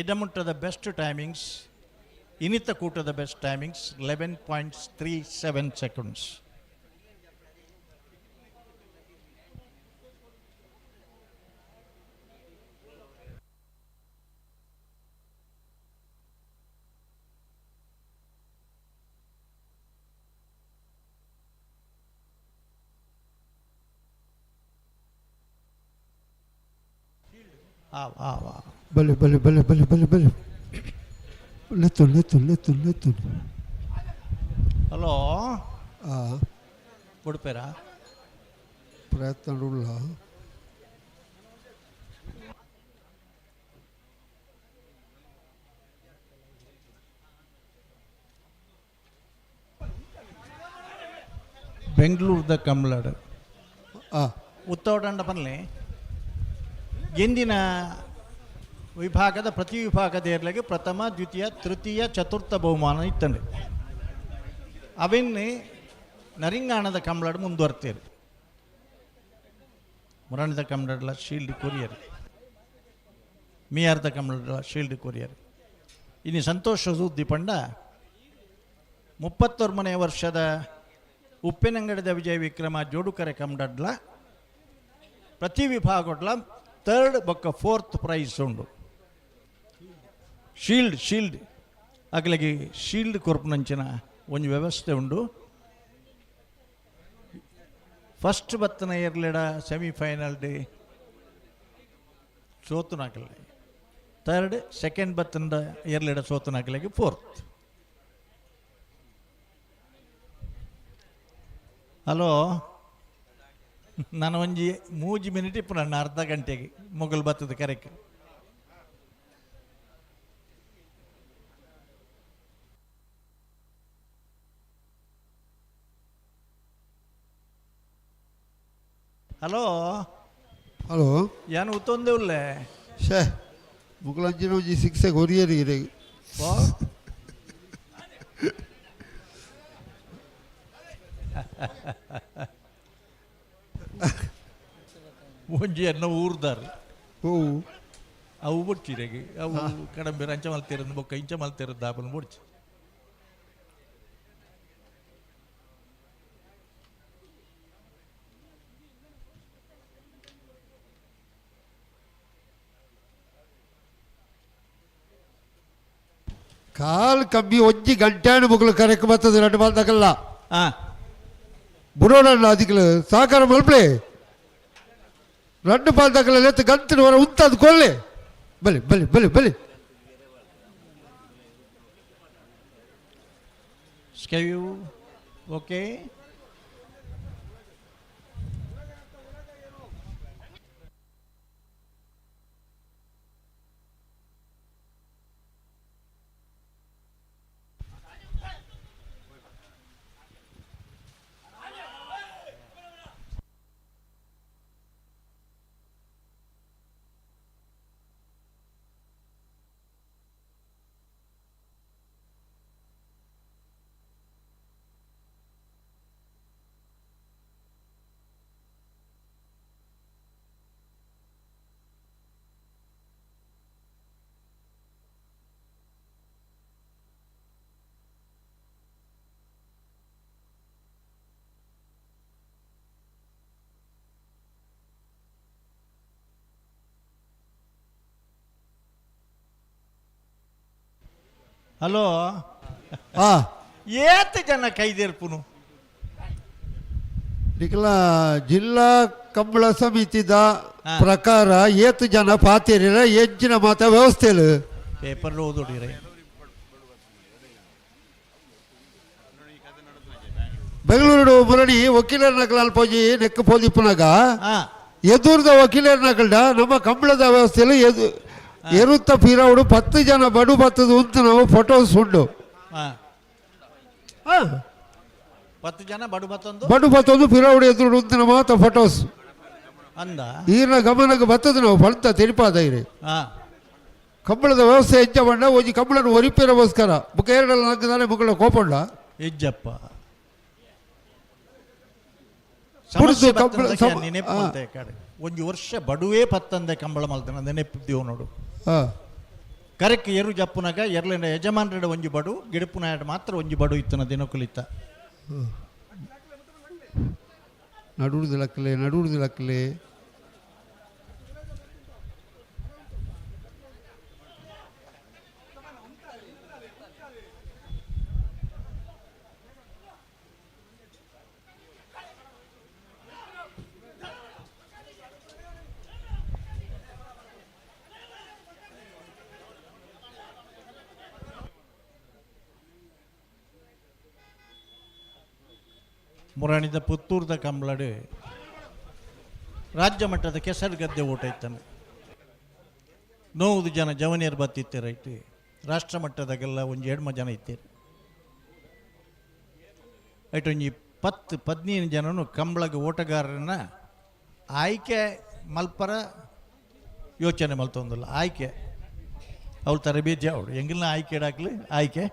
ಇಡಮುಟ್ಟದ ಬೆಸ್ಟ್ ಟೈಮಿಂಗ್ಸ್ ಇನ್ನಿತ ಕೂಟದ ಬೆಸ್ಟ್ ಟೈಮಿಂಗ್ಸ್ 11.37 ಸೆಕೆಂಡ್ಸ್. ಬಲೆ ಬಲೆ ಬಲೆ ಬಲೆ ಬಲೆ ಬಲೆ ಲೆತ್ತು ಲೆತ್ತು ಲೆತ್ತು ಲೆತ್ತು. ಹಲೋ ಕೊಡ್ಪೇರಾ ಪ್ರಯತ್ನ ಉಳ್ಳ. ಬೆಂಗಳೂರದ ಕಮ್ಲಾಡ್ ಉತ್ತೋಡಂಡ ಪನ್ಲೆ ಎಂದಿನ ವಿಭಾಗದ ಪ್ರತಿ ವಿಭಾಗದ ಏರ್ಲೆಗೆ ಪ್ರಥಮ ದ್ವಿತೀಯ ತೃತೀಯ ಚತುರ್ಥ ಬಹುಮಾನ ಇತ್ತಂಡೆ. ಅವೆನ್ನೇ ನರಿಂಗಾಣದ ಕಮ್ಲಾಡ್ ಮುಂದುವರ್ತೀರಿ. ಮುರಾಣಿದ ಕಮ್ಲಾಡ್ಲ ಶೀಲ್ಡ್ ಕೊರಿಯರ್ ಮಿಯಾರ್ದ ಕಮ್ಲಾಡ್ಲ ಶೀಲ್ಡ್ ಕೊರಿಯರ್. ಇನ್ನು ಸಂತೋಷ ಸುದ್ದಿ ಪಂಡ 31ನೇ ವರ್ಷದ ಉಪ್ಪಿನಂಗಡಿದ ವಿಜಯ ವಿಕ್ರಮ ಜೋಡುಕರೆ ಕಮ್ಡಡ್ಲ ಪ್ರತಿ ವಿಭಾಗಡ್ಲ ಥರ್ಡ್ ಬೊಕ್ಕ ಫೋರ್ತ್ ಪ್ರೈಸ್ ಉಂಡು. ಶೀಲ್ಡ್ ಶೀಲ್ಡ್ ಅಗಲಿಗೆ ಶೀಲ್ಡ್ ಕೊರ್ಪುನಂಚಿನ ಒಂಜಿ ವ್ಯವಸ್ಥೆ ಉಂಡು. ಫಸ್ಟ್ ಬತ್ತನ ಎರ್ಲೆಡ ಸೆಮಿಫೈನಲ್ ಡೆ ಸೋತುನಾಕಲೆ ಥರ್ಡ್ ಸೆಕೆಂಡ್ ಬತ್ತನ ಎರ್ಲೆಡ ಸೋತುನಾಕಲೆಗೆ ಫೋರ್ತ್. ಹಲೋ ನಾನು ಒಂಜಿ ಮೂಜಿ ಮಿನಿಟ್ ಇಪ್ಪು ನನ್ನ ಅರ್ಧ ಗಂಟೆಗೆ ಮೊಗಲ್ ಬತ್ತದ ಕರೆಕ್. ಹಲೋ ಹಲೋ ಯಾನು ಉತ್ತೊಂದೇ ಉಲ್ಲೆ ಶೇ ಮುಗುಲಂಜಿನ ಒಂಜಿ ಸಿಕ್ಸೆ ಕೊರಿಯರ್ ಇರೆ. ಒಂಜಿ ಎನ್ನ ಊರ್ದಾರ್ ಓ ಅವು ಬೊಡ್ಚಿರೆಗೆ ಅವು ಕಡಂಬೆ ಅಂಚ ಮಲ್ತಿರೋದು ಬೊಕ್ಕ ಇಂಚ ಮಲ್ತಿರೋದು ದಾಪನ ಬೊಡ್ಚಿ. ಕಾಲು ಕಮ್ಮಿ ಒಂಜಿ ಗಂಟೆ ಮುಗುಲು ಕರೆಕ್ ಬರ್ತದೆ ಎರಡು ಬಾಲ್ದಾಗಲ್ಲ. ಬುಡೋಣ ಅದಕ್ಕೆ ಸಹಕಾರ ಮಲ್ಪ್ಲೆ రెండు ಪಾಲ್ ಲೆತ್ತು ಗಂತಿನ ಹೊರ ಉಂತದು ಕೊಲ್ಲೆ ಬಲಿ ಬಲಿ ಬಲಿ ಬಲಿ. ಸ್ಕೆವ್ಯೂ ಓಕೆ. ಹಲೋ. ಆ. ಏತ್ ಜನ ಕೈದೇರ್ಪುನು? ನಿಕಲ ಜಿಲ್ಲಾ ಕಂಬಳ ಸಮಿತಿದ ಪ್ರಕಾರ ಏತ್ ಜನ ಪಾತೇರಿರ, ಎಂಚಿನ ಮಾತ ವ್ಯವಸ್ಥೆಲು? ಪೇಪರ್ ಓದೋಡಿರೆ. ಬೆಂಗಳೂರು ಮುರಳಿ ವಕೀಲರ ನಕಲ ಅಲ್ಪೋಜಿ ನೆಕ್ ಪೋದಿಪ್ಪುನಾಗ ಎದುರ್ದ ವಕೀಲರ ನಕಲ್ಡ ನಮ್ಮ ಕಂಬಳದ ವ್ಯವಸ್ಥೆಯಲ್ಲಿ ಎದು ಎರುತ್ತ ಪೀರವಡು 10 ಜನ ಬಡು ಬತ್ತದ ಉಂತು ನಾವು ಫೋಟೋಸ್ ಉಂಡು. 10 ಜನ ಬಡು ಬತ್ತೊಂದು. ಬಡು ಬತ್ತೊಂದು ಪಿರವಡು ಎದುರು ಉಂತಿನ ಮಾತ ಫೋಟೋಸ್. ಅಂದ. ಈರ್ನ ಗಮನಕ್ಕೆ ಬತ್ತದ ನಾವು ಪಂತ ತಿಳಿಪಾದ ಇರಿ. ಕಂಬಳದ ವ್ಯವಸ್ಥೆ ಹೆಚ್ಚ ಬಂಡ ಒಂಜಿ ಕಂಬಳನ ಒರಿಪೇರಗೋಸ್ಕರ ಬುಕ್ಕ ಎರಡಲ್ಲ ನಾಲ್ಕು ಮುಕ್ಕಳ ಕೋಪಂಡ. ಇಜ್ಜಪ್ಪ. ಪುರ್ದು ಸಮಸ್ಯೆ ಕಂಬಳ ಬತ್ತಂದ ನೆನಪು ಮಲ್ತೆ ಕಡೆ. ಒಂಜಿ ವರ್ಷ ಬಡುವೇ ಪತ್ತಂದೆ ಕಂಬಳ ಮಲ್ತನ ನೆನಪಿದ್ದೀವಿ ನೋಡು. ಕರೆಕ್ ಎರು ಜಪ್ಪುನಾಗ ಎರ್ಲಿನ ಯಜಮಾನ್ರೆಡ ಒಂಜಿ ಬಡು, ಗಿಡಪುನಾಡ ಮಾತ್ರ ಒಂಜಿ ಬಡು ಇತ್ತನ ದಿನಕುಲಿತ್ತ. ನಡುವುದು ಲಕ್ಕಲೆ, ನಡುವುದು ಲಕ್ಕಲೆ. ಮುರಾಣಿದ ಪುತ್ತೂರ್ದ ಕಂಬಳಡು ರಾಜ್ಯ ಮಟ್ಟದ ಕೆಸರು ಗದ್ದೆ ಓಟ ಇತ್ತಾನೆ. ನೋವು ಜನ ಜವನಿಯರು ಬತ್ತಿತ್ತೆ ರೈಟ್. ರಾಷ್ಟ್ರ ಮಟ್ಟದಾಗೆಲ್ಲ ಒಂಜಿ ಎಡ್ಮ ಜನ ಇತ್ತೀರಿ ಐಟ್. ಒಂಜಿ 10-15 ಜನನು ಕಂಬಳಗ ಓಟಗಾರರನ್ನ ಆಯ್ಕೆ ಮಲ್ಪರ ಯೋಚನೆ ಮಲ್ತೊಂದಿಲ್ಲ. ಆಯ್ಕೆ ಅವ್ರು ತರಬೇತಿ ಅವಳು ಎಂಗಿಲ್ನ ಆಯ್ಕೆ ಇಡಾಕ್ಲಿ ಆಯ್ಕೆ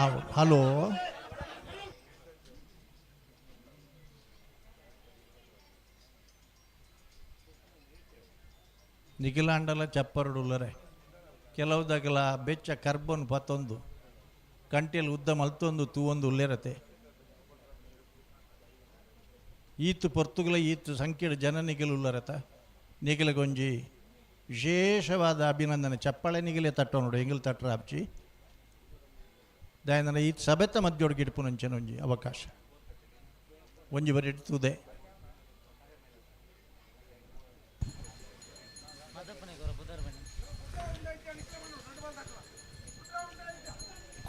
ಆವು. ಹಲೋ, ನಿಖಿಲಾಂಡಲ ಚಪ್ಪರಡುಲ್ಲರೆ ಕೆಲವುದಾಗಲ ಬೆಚ್ಚ ಕರ್ಬನ್ ಪತ್ತೊಂದು ಕಂಟೆಲ್ ಉದ್ದ ಮಲ್ತೊಂದು ತೂವೊಂದು ಉಲ್ಲೇರತೆ. ಈತು ಪೊರ್ತುಗಲ ಈತು ಸಂಖ್ಯೆಡ್ ಜನ ನಿಗಿಲು ಉಲ್ಲರತ. ನಿಗಿಲಗೊಂಜಿ ವಿಶೇಷವಾದ ಅಭಿನಂದನೆ ಚಪ್ಪಾಳೆ ನಿಗಿಲೆ ತಟ್ಟೋ ನೋಡು ಎಂಗಿಲ್ ತಟ್ಟರ ಅಬ್ಜಿ ದಾಯಂದನ ಈತ್ ಸಭೆತ ಮಧ್ಯೋಡ್ಗೆ ಇಡ್ಪುನಂಚನ ಒಂಜಿ ಅವಕಾಶ ಒಂಜಿ ಬರಿ ಇಡ್ತುದೆ.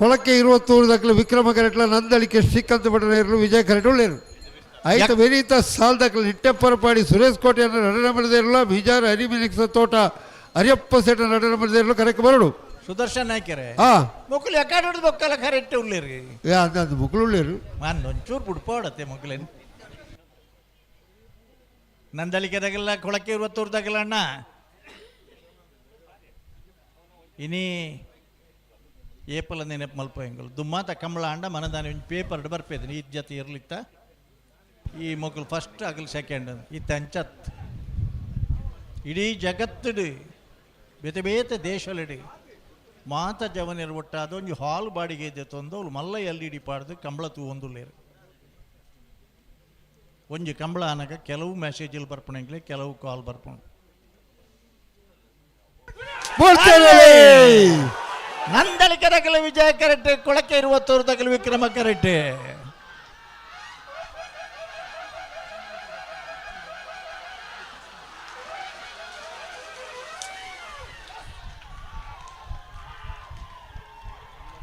ಕೊಳಕ್ಕೆ ಇರುವತ್ತೂರು ದಾಖಲೆ ವಿಕ್ರಮ ಕರೆಟ್ಲ ನಂದಳಿಕೆ ಶ್ರೀಕಾಂತ ಭಟ್ಟನ ಇರಲು ವಿಜಯ ಕರೆಟ್ ಉಳ್ಳೇರು ಆಯ್ತು. ವಿನೀತ ಸಾಲ್ ದಾಖಲೆ ನಿಟ್ಟೆಪ್ಪರಪಾಡಿ ಸುರೇಶ್ ಕೋಟೆಯನ್ನು ನಟನೆ ಮಾಡಿದ ಇರಲ್ಲ. ಬಿಜಾರ್ ಹರಿಮಿನಿಕ್ಸ ತೋಟ ಹರಿಯಪ್ಪ ಸೇಟ ನಟನೆ ಮಾಡಿದ ಇರಲು ಕರೆಕ್ ಬರಡು. ಸುದರ್ಶನ್ ನಾಯ್ಕರೆ. ಮೊಕ್ಕಲು ಎಕಾಡ್ ಹಿಡಿದು ಬೊಕ್ಕಲ ಕರೆಕ್ಟ್ ಉಳ್ಳೇರಿ. ಏ ಅದು ಮುಕ್ಕಳು ಉಳ್ಳೇರು. ನಾನು ಒಂಚೂರು ಬುಡ್ಪಾಡತ್ತೆ ಮೊಕ್ಕಲೇನು. ನಂದಳಿಕೆದಾಗೆಲ್ಲ ಕೊಳಕ್ಕೆ ಇರುವತ್ತೂರ್ದಾಗೆಲ್ಲ ಅಣ್ಣ ಇನಿ ಏಪಲ ನೆನಪು ಮಲ್ಪ ಎಂಗಲು ದುಮ್ಮಾತ ಕಂಬಳ ಅಂಡ ಮನದಾನಿ ಒಂಜಿ ಪೇಪರ್ ಬರ್ಪೇದಿನಿ ಈ ಜೊತೆ ಇರ್ಲಿತ್ತ ಈ ಮೊಕ್ಕಲು ಫಸ್ಟ್ ಆಗಲಿ ಸೆಕೆಂಡ್ ಇತ್ತ ಅಂಚತ್ ಇಡೀ ಜಗತ್ತಿಡು ಬೇತೆ ಬೇತೆ ದೇಶಲಿಡಿ ಮಾತ ಜವನಿರು ಒಟ್ಟಾದ ಒಂಜಿ ಹಾಲ್ ಬಾಡಿಗೆ ಇದೆ ತೊಂದು ಅವ್ಲು ಮಲ್ಲ ಎಲ್ ಇಡಿ ಪಾಡ್ದು ಕಂಬಳ ತೂವೊಂದುಲ್ಲೇರು. ಒಂಜಿ ಕಂಬಳ ಆನಗ ಕೆಲವು ಮೆಸೇಜಲ್ಲಿ ಬರ್ಪಣಂಗ್ಲೆ ಕೆಲವು ಕಾಲ್ ಬರ್ಪಣ. ನಂದಳಿಕೆ ದಗಲ ವಿಜಯ ಕರೆಕ್ಟ್, ಕೊಳಕೆ ಇರುವತ್ತೂರು ದಗಲ ವಿಕ್ರಮ ಕರೆಕ್ಟ್.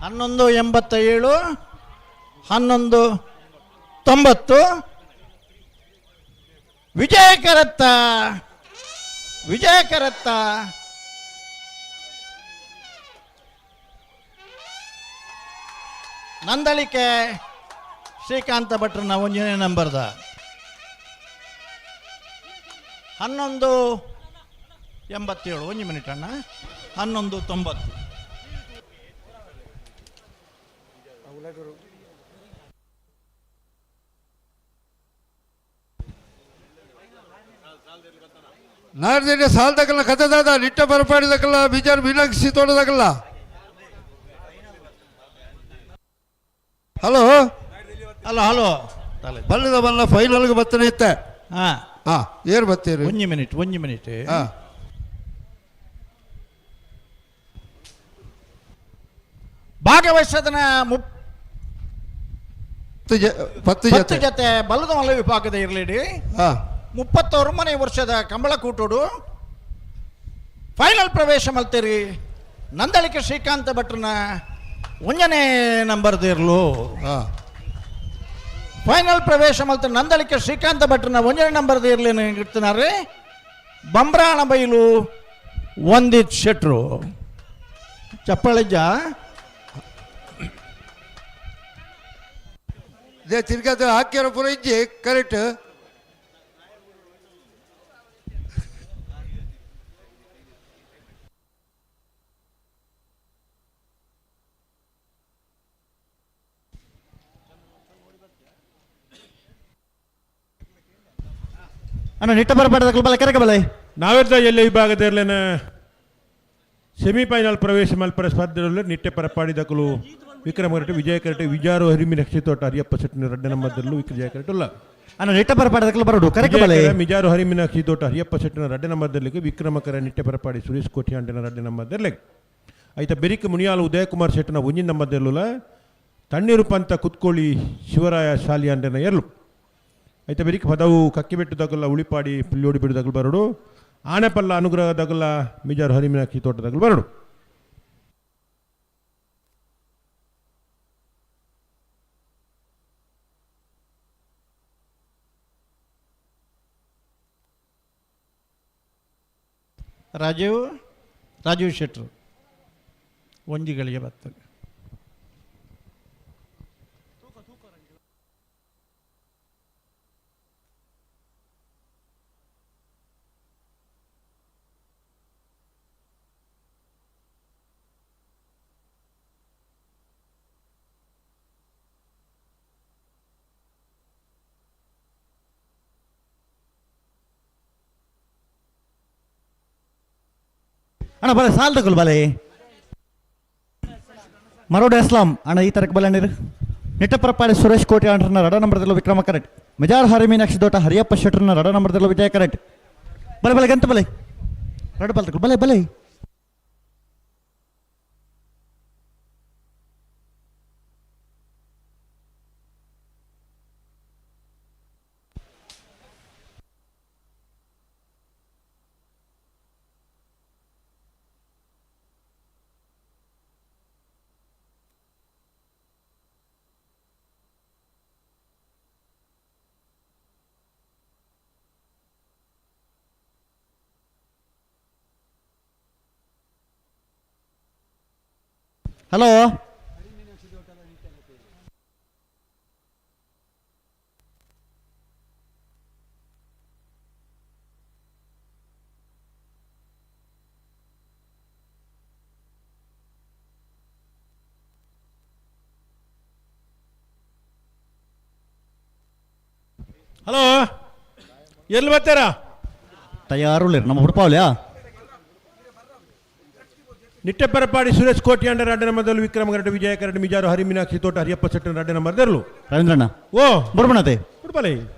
11:87, 11:90. ವಿಜಯ ಕರತ್ತ, ವಿಜಯ ಕರತ್ತ. ನಂದಳಿಕೆ ಶ್ರೀಕಾಂತ ಭಟ್ರನ ಒಂದನೇ ನಂಬರ್ದ 11:87. ಒಂದು ಮಿನಿಟ್ ಅಣ್ಣ, 11:90. ನಾಡ್ದಿನ ಸಾಲದಕ್ಕಲ್ಲ ಕಥೆದಾದ ನಿಟ್ಟ ಬರಪಾಡಿದಕ್ಕಲ್ಲ ಬಿಜಾರ್ ಮೀನಾಕ್ಷಿ ತೋಟದಕ್ಕಲ್ಲ. ಹಲೋ ಹಲೋ ಹಲೋ ಬಲ್ಲದ ಬಲ್ಲ ಫೈನಲ್ಗೆ ಬರ್ತಾನೆ ಇತ್ತೆ. ಹಾ ಏರ್ ಬರ್ತೀರಿ? ಒಂಜಿ ಮಿನಿಟ್, ಒಂಜಿ ಮಿನಿಟ್. ಭಾಗವಹಿಸದನ 10 10 ಜತೆ. ಜತೆ ಬಲ್ಲದ ಮಲ್ಲ ವಿಭಾಗದ ಇರಲಿಡಿ. 39ನೇ ವರ್ಷದ ಕಂಬಳಕೂಟೋಡು ಫೈನಲ್ ಪ್ರವೇಶ ಮಲ್ತೇರಿ ನಂದಳಿಕೆ ಶ್ರೀಕಾಂತ ಭಟ್ರನ 1ನೇ ನಂಬರ್ದಿರ್ಲು. ಫೈನಲ್ ಪ್ರವೇಶ ಮಲ್ತ ನಂದಳಿಕೆ ಶ್ರೀಕಾಂತ ಭಟ್ರನ 1ನೇ ನಂಬರ್ದ ಇರ್ಲೇನು ಇಡ್ತಿನಾರೆ ಬಂಬ್ರಾಣ ಬೈಲು ವಂದಿತ್ ಶೆಟ್ರು ಚಪ್ಪಳಿಜ್ಜ. They ತಿರ್ಗಾದ ಹಾಕ್ಯಾರ ಪೂರ ಇಂಜಿ ಕರೆಕ್ಟ್. ಅಣ್ಣ ನಿಟ್ಟ ಬರಬೇಡ ಬಲ ಕರೆಕ ಬಲ. ನಾವೆರ್ದ ಎಲ್ಲ ವಿಭಾಗದ ಸೆಮಿಫೈನಲ್ ಪ್ರವೇಶ ಮಲ್ಪರ ಸ್ಪರ್ಧೆಯಲ್ಲಿ ನಿಟ್ಟೆ ಪರಪಾಡಿದಕಲು ವಿಕ್ರಮ ಕರಟೆ, ವಿಜಯ ಕರಟೆ, ವಿಜಾರು ಹರಿಮಿ ನಕ್ಷಿತೋಟ ಹರಿಯಪ್ಪ ಸೆಟ್ಟಿನ ರಡ್ಡ ನಂಬರ್ದಲ್ಲೂ ವಿಕ್ರ ಕರಟೆ ಉಲ್ಲ. ಅಣ್ಣ ನಿಟ್ಟ ಬರಪಾಡದಕ್ಕಲು ಬರೋಡು ಕರೆಕ ಬಲ. ವಿಜಯ ಕರೆ, ಮಿಜಾರು ಹರಿಮಿನ ತೋಟ ಹರಿಯಪ್ಪ ಸೆಟ್ಟಿನ ರಡ್ಡ ನಂಬರ್ದಲ್ಲಿ ವಿಕ್ರಮ ಕರೆ ನಿಟ್ಟೆ ಪರಪಾಡಿ ಸುರೇಶ್ ಕೋಠಿ ಅಂಟಿನ ರಡ್ಡ ನಂಬರ್ದಲ್ಲಿ ಐತ ಬೆರಿಕ್ ಮುನಿಯಾಲ ಉದಯಕುಮಾರ್ ಶೆಟ್ಟಿನ ಒಂಜಿನ ನಂಬರ್ದಲ್ಲುಲ ತಣ್ಣೀರು ಪಂತ ಕುತ್ಕೋಳಿ ಶಿವರಾಯ ಶಾಲಿ ಅಂಟಿನ ಎರಲು ಐತ ಬೆರಿಕ್ ಪದವು ಕಕ್ಕಿಬೆಟ್ಟು ದಗಲ ಉಳಿಪಾಡಿ ಪಿಲ್ಲೋಡಿ ಬಿಡು ದಗಲು ಬರಡು ಆನೆಪಲ್ಲ ಅನುಗ್ರಹ ದಗಲ ಮಿಜಾರು ಹರಿಮಿನಾಕ್ಷಿ ತೋಟ ದಗಲು ಬರಡು. ರಾಜೀವ್ ರಾಜೀವ್ ಶೆಟ್ರು ಒಂಜಿಗಳಿಗೆ ಬರ್ತದೆ. ಅಣ್ಣ ಬಲೆ ಸಾಲ್ ತಗೊಲ್ ಬಲೆ ಮರೋಡ್ ಅಸ್ಲಾಂ ಅಣ್ಣ ಈ ತರಕ ಬಲೆ ನೀರು ನಿಟ್ಟಪರಪಾಡಿ ಸುರೇಶ್ ಕೋಟಿ ಅಂಟ್ರನ್ನ ರಡ ನಂಬರ್ದಲ್ಲೂ ವಿಕ್ರಮ ಕರೆಕ್ಟ್ ಮಿಜಾರ್ ಹರಿ ಮೀನಾಕ್ಷಿ ದೋಟ ಹರಿಯಪ್ಪ ಶೆಟ್ರನ್ನ ರಡ ನಂಬರ್ದಲ್ಲೂ ವಿಜಯ ಕರೆಕ್ಟ್ ಬಲೆ ಬಲೆ ಗಂತ ಬಲೆ ರಡ ಬಲ್ ತಗೊಲ್ ಬಲೆ ಬಲೆ. ಹಲೋ ಹಲೋ ಎಲ್ಲಿ ಬರ್ತಾರಾ? ತಯಾರುಳ್ಳಿರ್ ನಮ್ಮ ಹುಡುಪಾವಲ್ಯಾ. ನಿಟ್ಟೆಪರಪಾಡಿ ಸುರೇಶ್ ಕೋಟಿ ಅಂಡರ್ ರಡ್ಡ ನಂಬರ್ದಲ್ಲಿ ವಿಕ್ರಮ ಕರಟೆ ವಿಜಯ ಕರಟೆ ಮಿಜಾರು ಹರಿ ಮೀನಾಕ್ಷಿ ತೋಟ ಹರಿಯಪ್ಪ ಸೆಟ್ಟನ್ ರಡ್ಡ ನಂಬರ್ದಲ್ಲೂ ರವೀಂದ್ರಣ್ಣ ಓ ಬರ್ಬಣತೆ ಉಡುಪಲೆ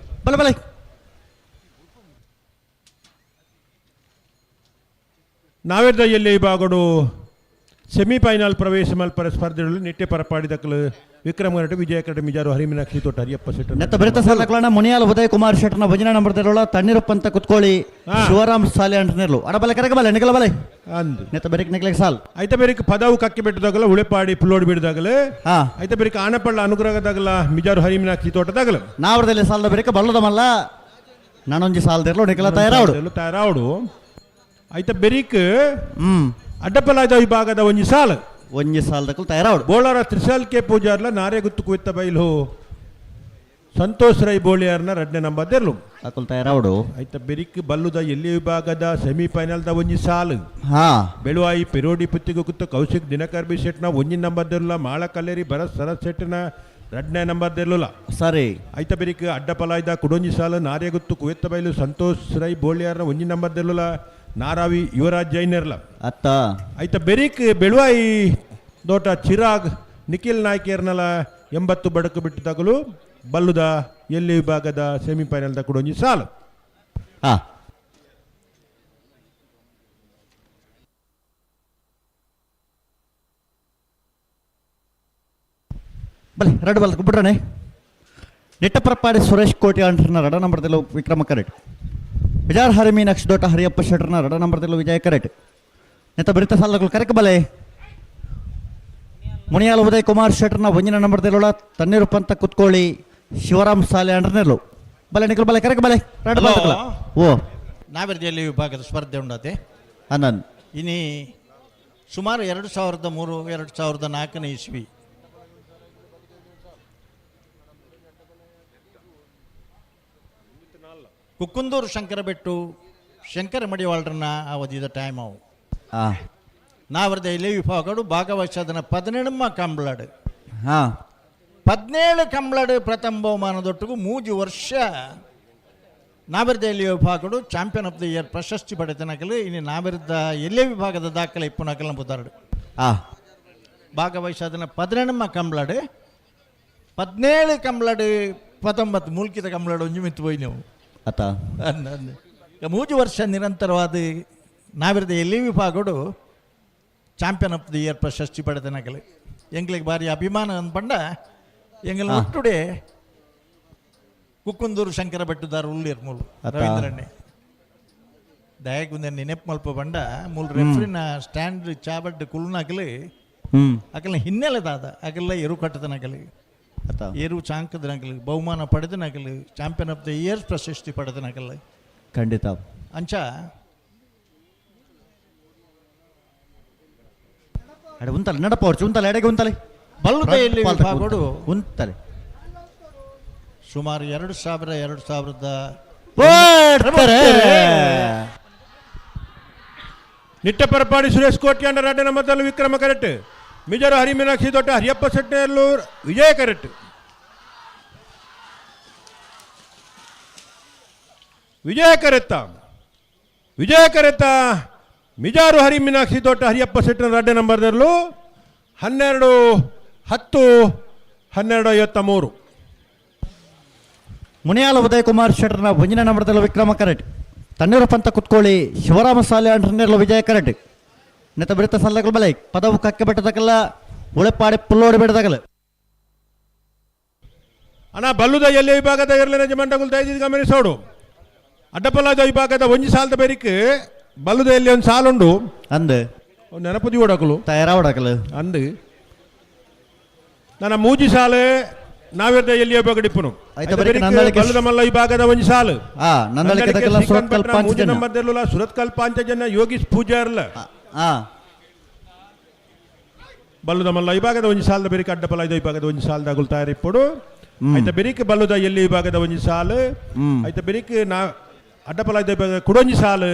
ಬಲೆ ಬಲೆ. ನಾವೆರ್ದ ಎಲ್ಲಿ ವಿಭಾಗಡು ಸೆಮಿಫೈನಲ್ ಪ್ರವೇಶ ಮಲ್ಪರ ಸ್ಪರ್ಧೆಗಳು ನಿಟ್ಟೆ ಪರಪಾಡಿದಕ್ಕಲು ವಿಕ್ರಮ ಕರಟೆ ವಿಜಯ ಕರಟೆ ಮಿಜಾರು ಹರಿ ಮೀನಾಕ್ಷಿ ತೋಟ ಹರಿಯಪ್ಪ ಸೆಟ್ಟನ್ ನೆತ್ತ ಬೆರೆತ ಸಾಲಕ್ಲಣ್ಣ ಮುನಿಯಾಲ ಉದಯ್ ಕುಮಾರ್ ಶೆಟ್ಟರ್ನ ಭಜನಾ ನಂಬರ್ ತೆರಳ ತಣ್ಣೀರಪ್ಪಂತ ಕುತ್ಕೊಳ್ಳಿ ಶಿವರಾಮ್ ಸಾಲೆ ಅಂಟನಿರ್ಲು ಅಡ ಬಲೆ ಕರೆಕ ಬಲೆ ನಿಗಲ ಬಲೆ ಅಂದು ನೆತ್ತ ಬೆರಕ್ ನಿಗ್ಲಿಕ್ ಸಾಲ್ ಐತ ಬೆರಿಕ್ ಪದವು ಕಕ್ಕಿ ಬೆಟ್ಟದಾಗಲ ಉಳೆಪಾಡಿ ಪುಲ್ಲೋಡಿ ಬಿಡದಾಗಲ ಐತ ಬೆರಿಕ್ ಆನಪಳ್ಳ ಅನುಗ್ರಹದಾಗಲ ಮಿಜಾರು ಹರಿ ಮೀನಾಕ್ಷಿ ತೋಟದಾಗಲ ನಾವರದಲ್ಲಿ ಸಾಲದ ಬೆರಕ ಬಲ್ಲದ ಮಲ್ಲ ನಾನೊಂಜಿ ಸಾಲದಿರ್ಲು ನಿಗಲ ತಯಾರಾವಡು ತಯಾರಾವಡು ಐತ ಬೆರಿಕ್ ಅಡ್ಡಪಲಾದ ವಿಭಾಗದ ಒಂಜಿ ಸಾಲ್ ಒಂಜಿ ಸಾಲದಕ್ಕೂ ತಯಾರಾವಡು ಬೋಳಾರ ತ್ರಿಸಾಲ್ ಕೆ ಪೂಜಾರ್ಲ ನಾರೆಗುತ್ತು ಕುವಿತ್ತ ಬೈಲು ಸಂತೋಷ್ ರೈ ಬೋಳಿಯಾರ್ನ ರಡ್ನೆ ನಂಬರ್ ದೆರ್ಲು ಅಕುಲ್ ತಯಾರಾವಡು ಐತ ಬೆರಿಕ್ ಬಲ್ಲುದ ಎಲ್ಲಿ ವಿಭಾಗದ ಸೆಮಿಫೈನಲ್ದ ಒಂಜಿ ಸಾಲ್ ಬೆಳುವಾಯಿ ಪೆರೋಡಿ ಪುತ್ತಿಗೆ ಕುತ್ತ ಕೌಶಿಕ್ ದಿನಕರ್ ಬಿ ಶೆಟ್ನ ಒಂಜಿ ನಂಬರ್ ದೆರ್ಲ ಮಾಳ ಕಲ್ಲೇರಿ ಭರತ್ ಸರತ್ ಶೆಟ್ನ ರಡ್ನೆ ನಂಬರ್ ದೆರ್ಲುಲ ಸರಿ ಐತ ಬೆರಿಕ್ ಅಡ್ಡಪಲಾಯ್ದ ಕುಡೊಂಜಿ ಸಾಲು ನಾರೆಗುತ್ತು ಕುವೆತ್ತ ಬೈಲು ಸಂತೋಷ್ ರೈ ಬೋಳಿಯಾರ್ನ ಒಂಜಿ ನಂಬರ್ ದೆರ್ಲುಲ ನಾರಾವಿ ಯುವರಾಜ್ ಜೈನೆರ್ಲ ಅತ್ತ ಐತ ಬೆರಿಕ್ ಬೆಳುವಾಯಿ ದೋಟ ಚಿರಾಗ್ ನಿಖಿಲ್ ನಾಯ್ಕೇರ್ನಲ 80 ಬಡಕು ಬಿಟ್ಟು ತಗಲು ಬಲ್ಲುದ ಎಲ್ಲಿ ವಿಭಾಗದ ಸೆಮಿಫೈನಲ್ದ ಕುಡೊಂಜಿ ಸಾಲು. ಬಲೆ ರಡ್ಡು ಬಲ್ ಬಿಡ್ರಣೆ. ನಿಟ್ಟಪರಪಾಡಿ ಸುರೇಶ್ ಕೋಟಿ ಅಂಟ್ರನ ರಡ ನಂಬರ್ದಲ್ಲೂ ವಿಕ್ರಮ ಕರೆಟ್. ಬಿಜಾರ್ ಹರಿ ಮೀನಾಕ್ಷಿ ದೋಟ ಹರಿಯಪ್ಪ ಶೆಟ್ರನ ರಡ ನಂಬರ್ದಲ್ಲೂ ವಿಜಯ ಕರೆಟ್. ನೆತ್ತ ಬರಿತ ಸಾಲಗಳು ಕರೆಕ ಬಲೆ. ಮುನಿಯಾಲ ಉದಯ್ ಕುಮಾರ್ ಶೆಟ್ರನ ಒಂಜಿನ ನಂಬರ್ದಲ್ಲೋಳ ತಣ್ಣೀರು ಪಂತ ಕುತ್ಕೊಳ್ಳಿ ಶಿವರಾಮ್ ಸಾಲೆ ಅಂಡ್ರನೆಲ್ಲು. ಬಲೆ ನಿಖಲ್ ಬಲೆ ಕರೆಕ ಬಲೆ ರಡ್ಡು ಹಲೋ. ಬಾಲ್ತಕಲ. ಓ ನಾವೆರ್ದಿಯಲ್ಲಿ ವಿಭಾಗದ ಸ್ಪರ್ಧೆ ಉಂಡತೆ. ಅನ್ನನ್. ಇನಿ ಸುಮಾರು 2003 2004ನೇ ಇಸ್ವಿ ಕುಕ್ಕುಂದೂರು ಶಂಕರ ಬೆಟ್ಟು ಶಂಕರ ಮಡಿವಾಳ್ರನ್ನ ಅವಧಿದ ಟೈಮ್ ಅವು. ನಾವರ್ದ ಇಲ್ಲಿ ವಿಭಾಗಡು ಭಾಗವಹಿಸದನ 17 ಕಂಬ್ಳಾಡು. 17 ಕಂಬ್ಳಾಡು ಪ್ರಥಮ ಬಹುಮಾನದೊಟ್ಟಿಗೂ 3 ವರ್ಷ ನಾವಿರ್ದ ಎಲ್ಲಿ ವಿಭಾಗಡು ಚಾಂಪಿಯನ್ ಆಫ್ the year ಪ್ರಶಸ್ತಿ ಪಡೆದ ನಕಲು. ಇನ್ನು ನಾವಿರ್ದ ಎಲ್ಲೇ ವಿಭಾಗದ ದಾಖಲೆ ಇಪ್ಪು ನಕಲು ನಂಬುದಾರಡು. ಭಾಗವಹಿಸದನ 18 ಕಂಬ್ಳಾಡು 17 ಕಂಬ್ಳಾಡು 19 ಮೂಲ್ಕಿದ ಕಂಬ್ಳಾಡು ಒಂಜಿ ಮಿತ್ತು ಪೋಯಿ ನೀವು. ಅತ. ಅಂದ್ 3 ವರ್ಷ ನಿರಂತರವಾದ ನಾವಿರ್ದ ಎಲ್ಲಿ ವಿಭಾಗಡು ಚಾಂಪಿಯನ್ ಆಫ್ the year ಪ್ರಶಸ್ತಿ ಪಡೆದ ನಕಲು. ಎಂಗ್ಲಿಗೆ ಭಾರಿ ಅಭಿಮಾನ ಅಂದ್ಪಂಡ ಎಂಗಲ್ ಒಟ್ಟುಡೆ ಕುಕ್ಕುಂದೂರು ಶಂಕರ ಬೆಟ್ಟದಾರ ಉಳ್ಳೀರ್ ಮೂಲು. ಅತ್ತ. ರವೀಂದ್ರಣ್ಣೆ ದಯಗುಂದ ನೆನಪು ಮಲ್ಪ ಬಂಡ ಮೂಲು ರೆಫ್ರಿನ ಸ್ಟ್ಯಾಂಡ್ ಚಾಬಡ್ಡು ಕುಲ್ನಕಲಿ. ಅಕಲ್ನ ಹಿನ್ನೆಲೆ ದಾದ ಅಕಲ್ಲ ಎರು ಕಟ್ಟದನಕಲಿ. ಅತ್ತ. ಎರು ಚಾಂಕದನಕಲಿ ಬಹುಮಾನ ಪಡೆದನಕಲಿ ಚಾಂಪಿಯನ್ ಆಫ್ the year ಪ್ರಶಸ್ತಿ ಪಡೆದನಕಲಿ. ಖಂಡಿತ. ಅಂಚ. ಅಡೆ ಉಂತಲೆ ನಡಪ ಹೊರ್ಚು ಉಂತಲೆ ಎಡೆಗೆ ಉಂತಲೆ. ಬಲ್ಲುದ ಎಲ್ಲಿ ವಿಭಾಗಡು ಉಂತಲೆ. ಸುಮಾರು 2000 2000 ಓಡ್ತಾರೆ. ನಿಟ್ಟ ಪರಪಾಡಿ ಸುರೇಶ್ ಕೋಟ್ಯಾಂಡ ರಡ್ಡ ನಂಬರ್ದಲ್ಲಿ ವಿಕ್ರಮ ಕರೆಕ್ಟ್. ಮಿಜರು ಹರಿಮೀನಾಕ್ಷಿ ದೊಡ್ಡ ಹರಿಯಪ್ಪ ಸೆಟ್ಟೆಯಲ್ಲೂ ವಿಜಯ ಕರೆಕ್ಟ್. ವಿಜಯ ಕರೆತ್ತ ವಿಜಯ ಕರೆತ್ತ ಮಿಜಾರು ಹರಿ ಮೀನಾಕ್ಷಿ ದೊಡ್ಡ ಹರಿಯಪ್ಪ ಸೆಟ್ಟನ ರಡ್ಡ ನಂಬರ್ದಲ್ಲೂ 12 10 12 53. ಮುನಿಯಾಲ ಉದಯ್ ಕುಮಾರ್ ಶೆಟ್ಟರ್ನ ಒಂಜಿನ ನಂಬರ್ದಲ್ಲಿ ವಿಕ್ರಮ ಕರೆಟ್. ತಣ್ಣೀರು ಪಂತ ಕುತ್ಕೊಳ್ಳಿ ಶಿವರಾಮ ಸಾಲೆ ಅಂಡ್ರನೆಲ್ಲ ವಿಜಯ ಕರೆಟ್. ನೆತ್ತ ಬಿಡಿತ ಸಲ್ಲಗಳು ಬಲೆ ಪದವು ಕಕ್ಕೆ ಬೆಟ್ಟದಕಲ್ಲ ಉಳೆಪಾಡಿ ಪುಲ್ಲೋಡಿ ಬೆಟ್ಟದಕಲ್ಲ. ಅಣ್ಣ ಬಲ್ಲುದ ಎಲ್ಲಿ ವಿಭಾಗದ ಇರಲಿನ ಜಮಂಡಗುಲ್ ದಯದಿದ್ದು ಗಮನಿಸೋಡು. ಅಡ್ಡಪಲ್ಲಾದ ವಿಭಾಗದ ಒಂಜಿ ಸಾಲದ ಬೇರಿಕ್ ಬಲ್ಲುದ ಎಲ್ಲಿ ಒಂದು ಸಾಲುಂಡು. ಅಂದು. ನೆನಪುದಿ ಓಡಕಲು. ತಯಾರಾವಡಕಲು. ಅಂದು ನನ್ನ ಮೂಜಿ ಸಾಲು ನಾವಿರ್ದ ಎಲ್ಲಿ ವಿಭಾಗ ಡಿಪ್ಪುನು. ಆಯ್ತಾ ಬರೀ ನಂದಳಿಕೆ ಬಲ್ಲದ ಮಲ್ಲ ವಿಭಾಗದ ಒಂಜಿ ಸಾಲು. ನಂದಳಿಕೆ ದಕಲ ಸುರತ್ಕಲ್ ಮೂಜಿ ಪಾಂಚಜನ್ಯ. ನಂಬರ್ ದೆಲ್ಲುಲ ಸುರತ್ಕಲ್ ಪಾಂಚಜನ್ಯ ಯೋಗೀಶ್ ಪೂಜಾರ್ಲ. ಬಲ್ಲುದ ಮಲ್ಲ ವಿಭಾಗದ ಒಂಜಿ ಸಾಲದ ಬೆರಿಕ್ ಅಡ್ಡಪಲ ಐದು ವಿಭಾಗದ ಒಂಜಿ ಸಾಲದ ಅಗುಲ್ ತಯಾರಿಪ್ಪುಡು. ಐತ ಬೆರಿಕ್ ಬಲ್ಲುದ ಎಲ್ಲಿ ವಿಭಾಗದ ಒಂಜಿ ಸಾಲು. ಐತ ಬೆರಿಕ್ ನಾ ಅಡ್ಡಪಲ ಐದು ವಿಭಾಗದ ಕುಡೊಂಜಿ ಸಾಲು.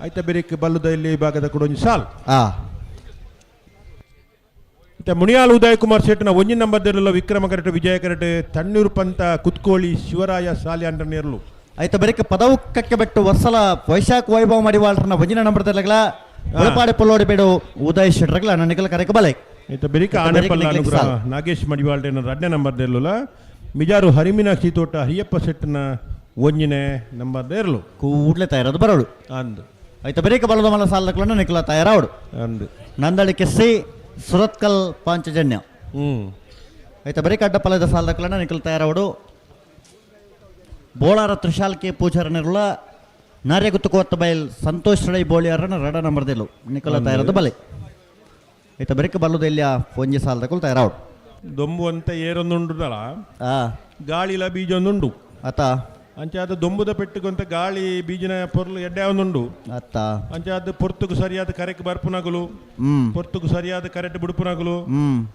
ಐತ ಬೆರಿಕ್ ಬಲ್ಲುದ ಎಲ್ಲಿ ವಿಭಾಗದ ಕುಡೊಂಜಿ ಸಾಲು. ಮತ್ತೆ ಮುನಿಯಾಲ್ ಉದಯ್ ಕುಮಾರ್ ಶೆಟ್ನ ಒಂಜಿ ನಂಬರ್ ದೆಲ್ಲುಲ ವಿಕ್ರಮ ಕರೆಟ್ ವಿಜಯ ಕರೆಟ್ ತಣ್ಣೀರು ಪಂತ ಕುತ್ಕೋಳಿ ಶಿವರಾಯ ಸಾಲಿ ಅಂಡನೇರ್ಲು. ಆಯ್ತ ಬರೀಕ ಪದವು ಕಕ್ಕೆ ಬೆಟ್ಟು ವರ್ಷಲ ವೈಶಾಖ ವೈಭವ ಮಡಿವಾಳ್ರನ ಒಂಜಿನ ನಂಬರ್ ದೆಲ್ಲಗಲ ಉಳೆಪಾಡಿ ಪುಲ್ಲೋಡಿ ಬೇಡು ಉದಯ್ ಶೆಟ್ಟರ್ಗಲ ನನ್ನಿಗಲ ಕರೆಕ ಬಲೆ. ಐತ ಬೆರಿಕ ಐತ ಬೆರಿಕ ಆನೆಪಲ್ಲ ನಿಕ್ಲಿಕ್ ಅನುಗ್ರಹ ಸಾಲ್. ನಾಗೇಶ್ ಮಡಿವಾಳ್ಡೇನ ರಡ್ನೇ ನಂಬರ್ ದೆಲ್ಲುಲ ಮಿಜಾರು ಹರಿಮೀನಾಕ್ಷಿ ತೋಟ ಹರಿಯಪ್ಪ ಶೆಟ್ಟನ ಒಂಜಿನೇ ನಂಬರ್ ದೇರ್ಲು. ಕೂಡ್ಲೆ ತಯಾರದು ಬರೋಡು. ಅಂದು. ಆಯ್ತ ಬರೀಕ ಬಲದ ಮಲ್ಲ ಸಾಲದಕ್ಲನ್ನ ನಿಖಲ ತಯಾರಾವಡು. ಅಂದು. ನಂದಳಿಕೆ ಸಿ ಸುರತ್ಕಲ್ ಪಾಂಚಜನ್ಯ. ಆಯ್ತ ಬರೀಕ ಅಡ್ಡಪಲದ ಸಾಲದಕ್ಲನ್ನ ನಿಖಲ ತಯಾರಾವಡು. ಬೋಳಾರ ತ್ರಿಶಾಲ್ಕೆ ಪೂಜಾರನಿರುಳ ನಾರ್ಯಗುತ್ತು ಕೋತ್ತ ಬಯಲ್ ಸಂತೋಷ್ ರೈ ಬೋಳಿಯಾರನ ರಡ ನಂಬರ್ ದೆಲ್ಲು ನಿಖಲ ತಯಾರದು ಬಲೆ. ಆಯ್ತ ಬರೀಕ ಬಲ್ಲದ ಇಲ್ಲಿಯ ಒಂಜಿ ಸಾಲದಕ್ಕಲು ತಯಾರಾವಡು. ದೊಂಬು ಅಂತ ಏರೊಂದುಂಡುದಲ್ಲ ಗಾಳಿಲ ಬೀಜ ಒಂದುಂಡು. ಅತ. ಅಂಚಾದ ದೊಂಬುದ ಪೆಟ್ಟುಗೊಂತ ಗಾಳಿ ಬೀಜಿನ ಪೊರ್ಲು ಎಡ್ಡೆ ಒಂದುಂಡು. ಅತ್ತ. ಅಂಚಾದ ಪೊರ್ತುಗು ಸರಿಯಾದ ಕರೆಕ್ ಬರ್ಪುನಗುಲು ಪೊರ್ತುಗು ಸರಿಯಾದ ಕರೆಕ್ಟ್ ಬಿಡುಪುನಗುಲು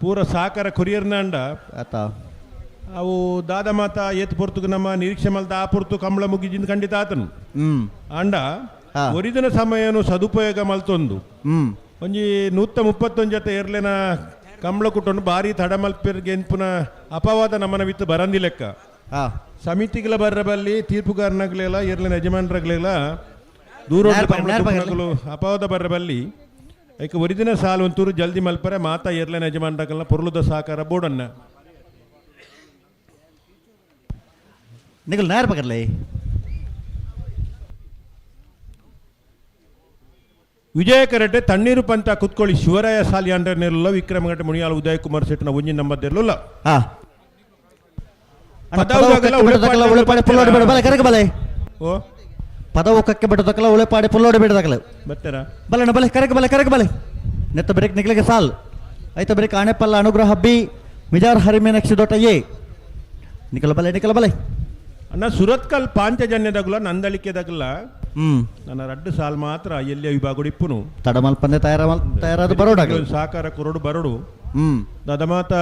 ಪೂರ ಸಾಕರ ಕೊರಿಯರ್ನಾಂಡ. ಅತ್ತ. ಅವು ದಾದ ಮಾತ ಏತ್ ಪೊರ್ತುಗು ನಮ್ಮ ನಿರೀಕ್ಷೆ ಮಲ್ದ ಆ ಪೊರ್ತು ಕಂಬಳ ಮುಗಿಜಿಂದ ಖಂಡಿತ ಆತನು. ಆಂಡ ಒರಿದಿನ ಸಮಯನು ಸದುಪಯೋಗ ಮಲ್ತೊಂದು ಒಂಜಿ 131 ಜೊತೆ ಎರ್ಲೆನ ಕಂಬಳ ಕುಟ್ಟೊಂಡು ಭಾರಿ ತಡಮಲ್ಪೆರ್ಗೆ ಎನ್ಪುನ ಅಪವಾದ ನಮ್ಮನ ವಿತ್ತು ಬರಂದಿ ಲೆಕ್ಕ. ಸಮಿತಿಗಳ ಬರ್ರ ಬಲ್ಲಿ ತೀರ್ಪುಗಾರನಾಗ್ಲಿಲ್ಲ ಎರ್ಲೆನ ಯಜಮಾನರಾಗ್ಲಿಲ್ಲ ದೂರ ನೇರ ಬರ್- ನೇರ ಬರ್- ಅಪವಾದ ಬರ್ರ ಬಲ್ಲಿ ಐಕ ಒರಿದಿನ ಸಾಲು ಒಂತೂರು ಜಲ್ದಿ ಮಲ್ಪರೆ ಮಾತಾ ಎರ್ಲೆನ ಯಜಮಾನರಾಗಲ್ಲ ಪೊರ್ಲುದ ಸಾಕಾರ ಬೋಡನ್ನ. ನಿಖಲ್ ನೇರ ಪಕಡ್ಲಿ. ವಿಜಯ ಕರೆಟೆ ತಣ್ಣೀರು ಪಂತ ಕುತ್ಕೊಳ್ಳಿ ಶಿವರಾಯ ಸಾಲಿಯಾಂಡ್ರನೆಲ್ಲ ವಿಕ್ರಮಘಟ್ಟ ಮುನಿಯಾಲ ಉದಯ್ ಕುಮಾರ್ ಶೆಟ್ಟನ ಒಂಜಿ ನಂಬರ್ ಹಾ. ಪದವು ಉಳೆಪಾಡಿ ಪುಲ್ಲೋಡಿ ಬೇಡ ಬಲೆ ಕರೆಕ್ ಬಲೆ. ಓ ಪದವು ಕಕ್ಕೆ ಬಿಡದಕ್ಕಲ್ಲ ಉಳೆಪಾಡಿ ಪುಲ್ಲೋಡಿ ಬಿಡದಕ್ಕಲ್ಲ. ಬರ್ತಾರ ಬಲಣ್ಣ ಬಲೆ ಕರೆಕ್ ಬಲೆ ಕರೆಕ್ ಬಲೆ. ನೆತ್ತ ಬ್ರೇಕ್ ನಿಗ್ಲಿಗೆ ಸಾಲ್ ಐತ ಬ್ರೇಕ್ ಆಣೆಪಲ್ಲ ಅನುಗ್ರಹ ಬಿ ಮಿಜಾರ್ ಹರಿಮೀನಾಕ್ಷಿ ದೊಟ್ಟ ಎ ನಿಕಲ ಬಲೆ ನಿಕಲ ಬಲೆ. ಅಣ್ಣ ಸುರತ್ಕಲ್ ಪಾಂಚಜನ್ಯದಾಗಲ ನಂದಳಿಕೆದಾಗಲ ಹ್ಮ್ ನನ್ನ ರಡ್ಡು ಸಾಲ್ ಮಾತ್ರ ಎಲ್ಲಿಯ ವಿಭಾಗ ಇಪ್ಪುನು ತಡಮಲ್ ಪಂದೆ ತಯಾರ ತಯಾರಾದ ಬರೋಡಾಗಲ ಸಹಕಾರ ಕೊರಡು ಬರೋಡು. ಹ್ಮ್ ದಾದ ಮಾತ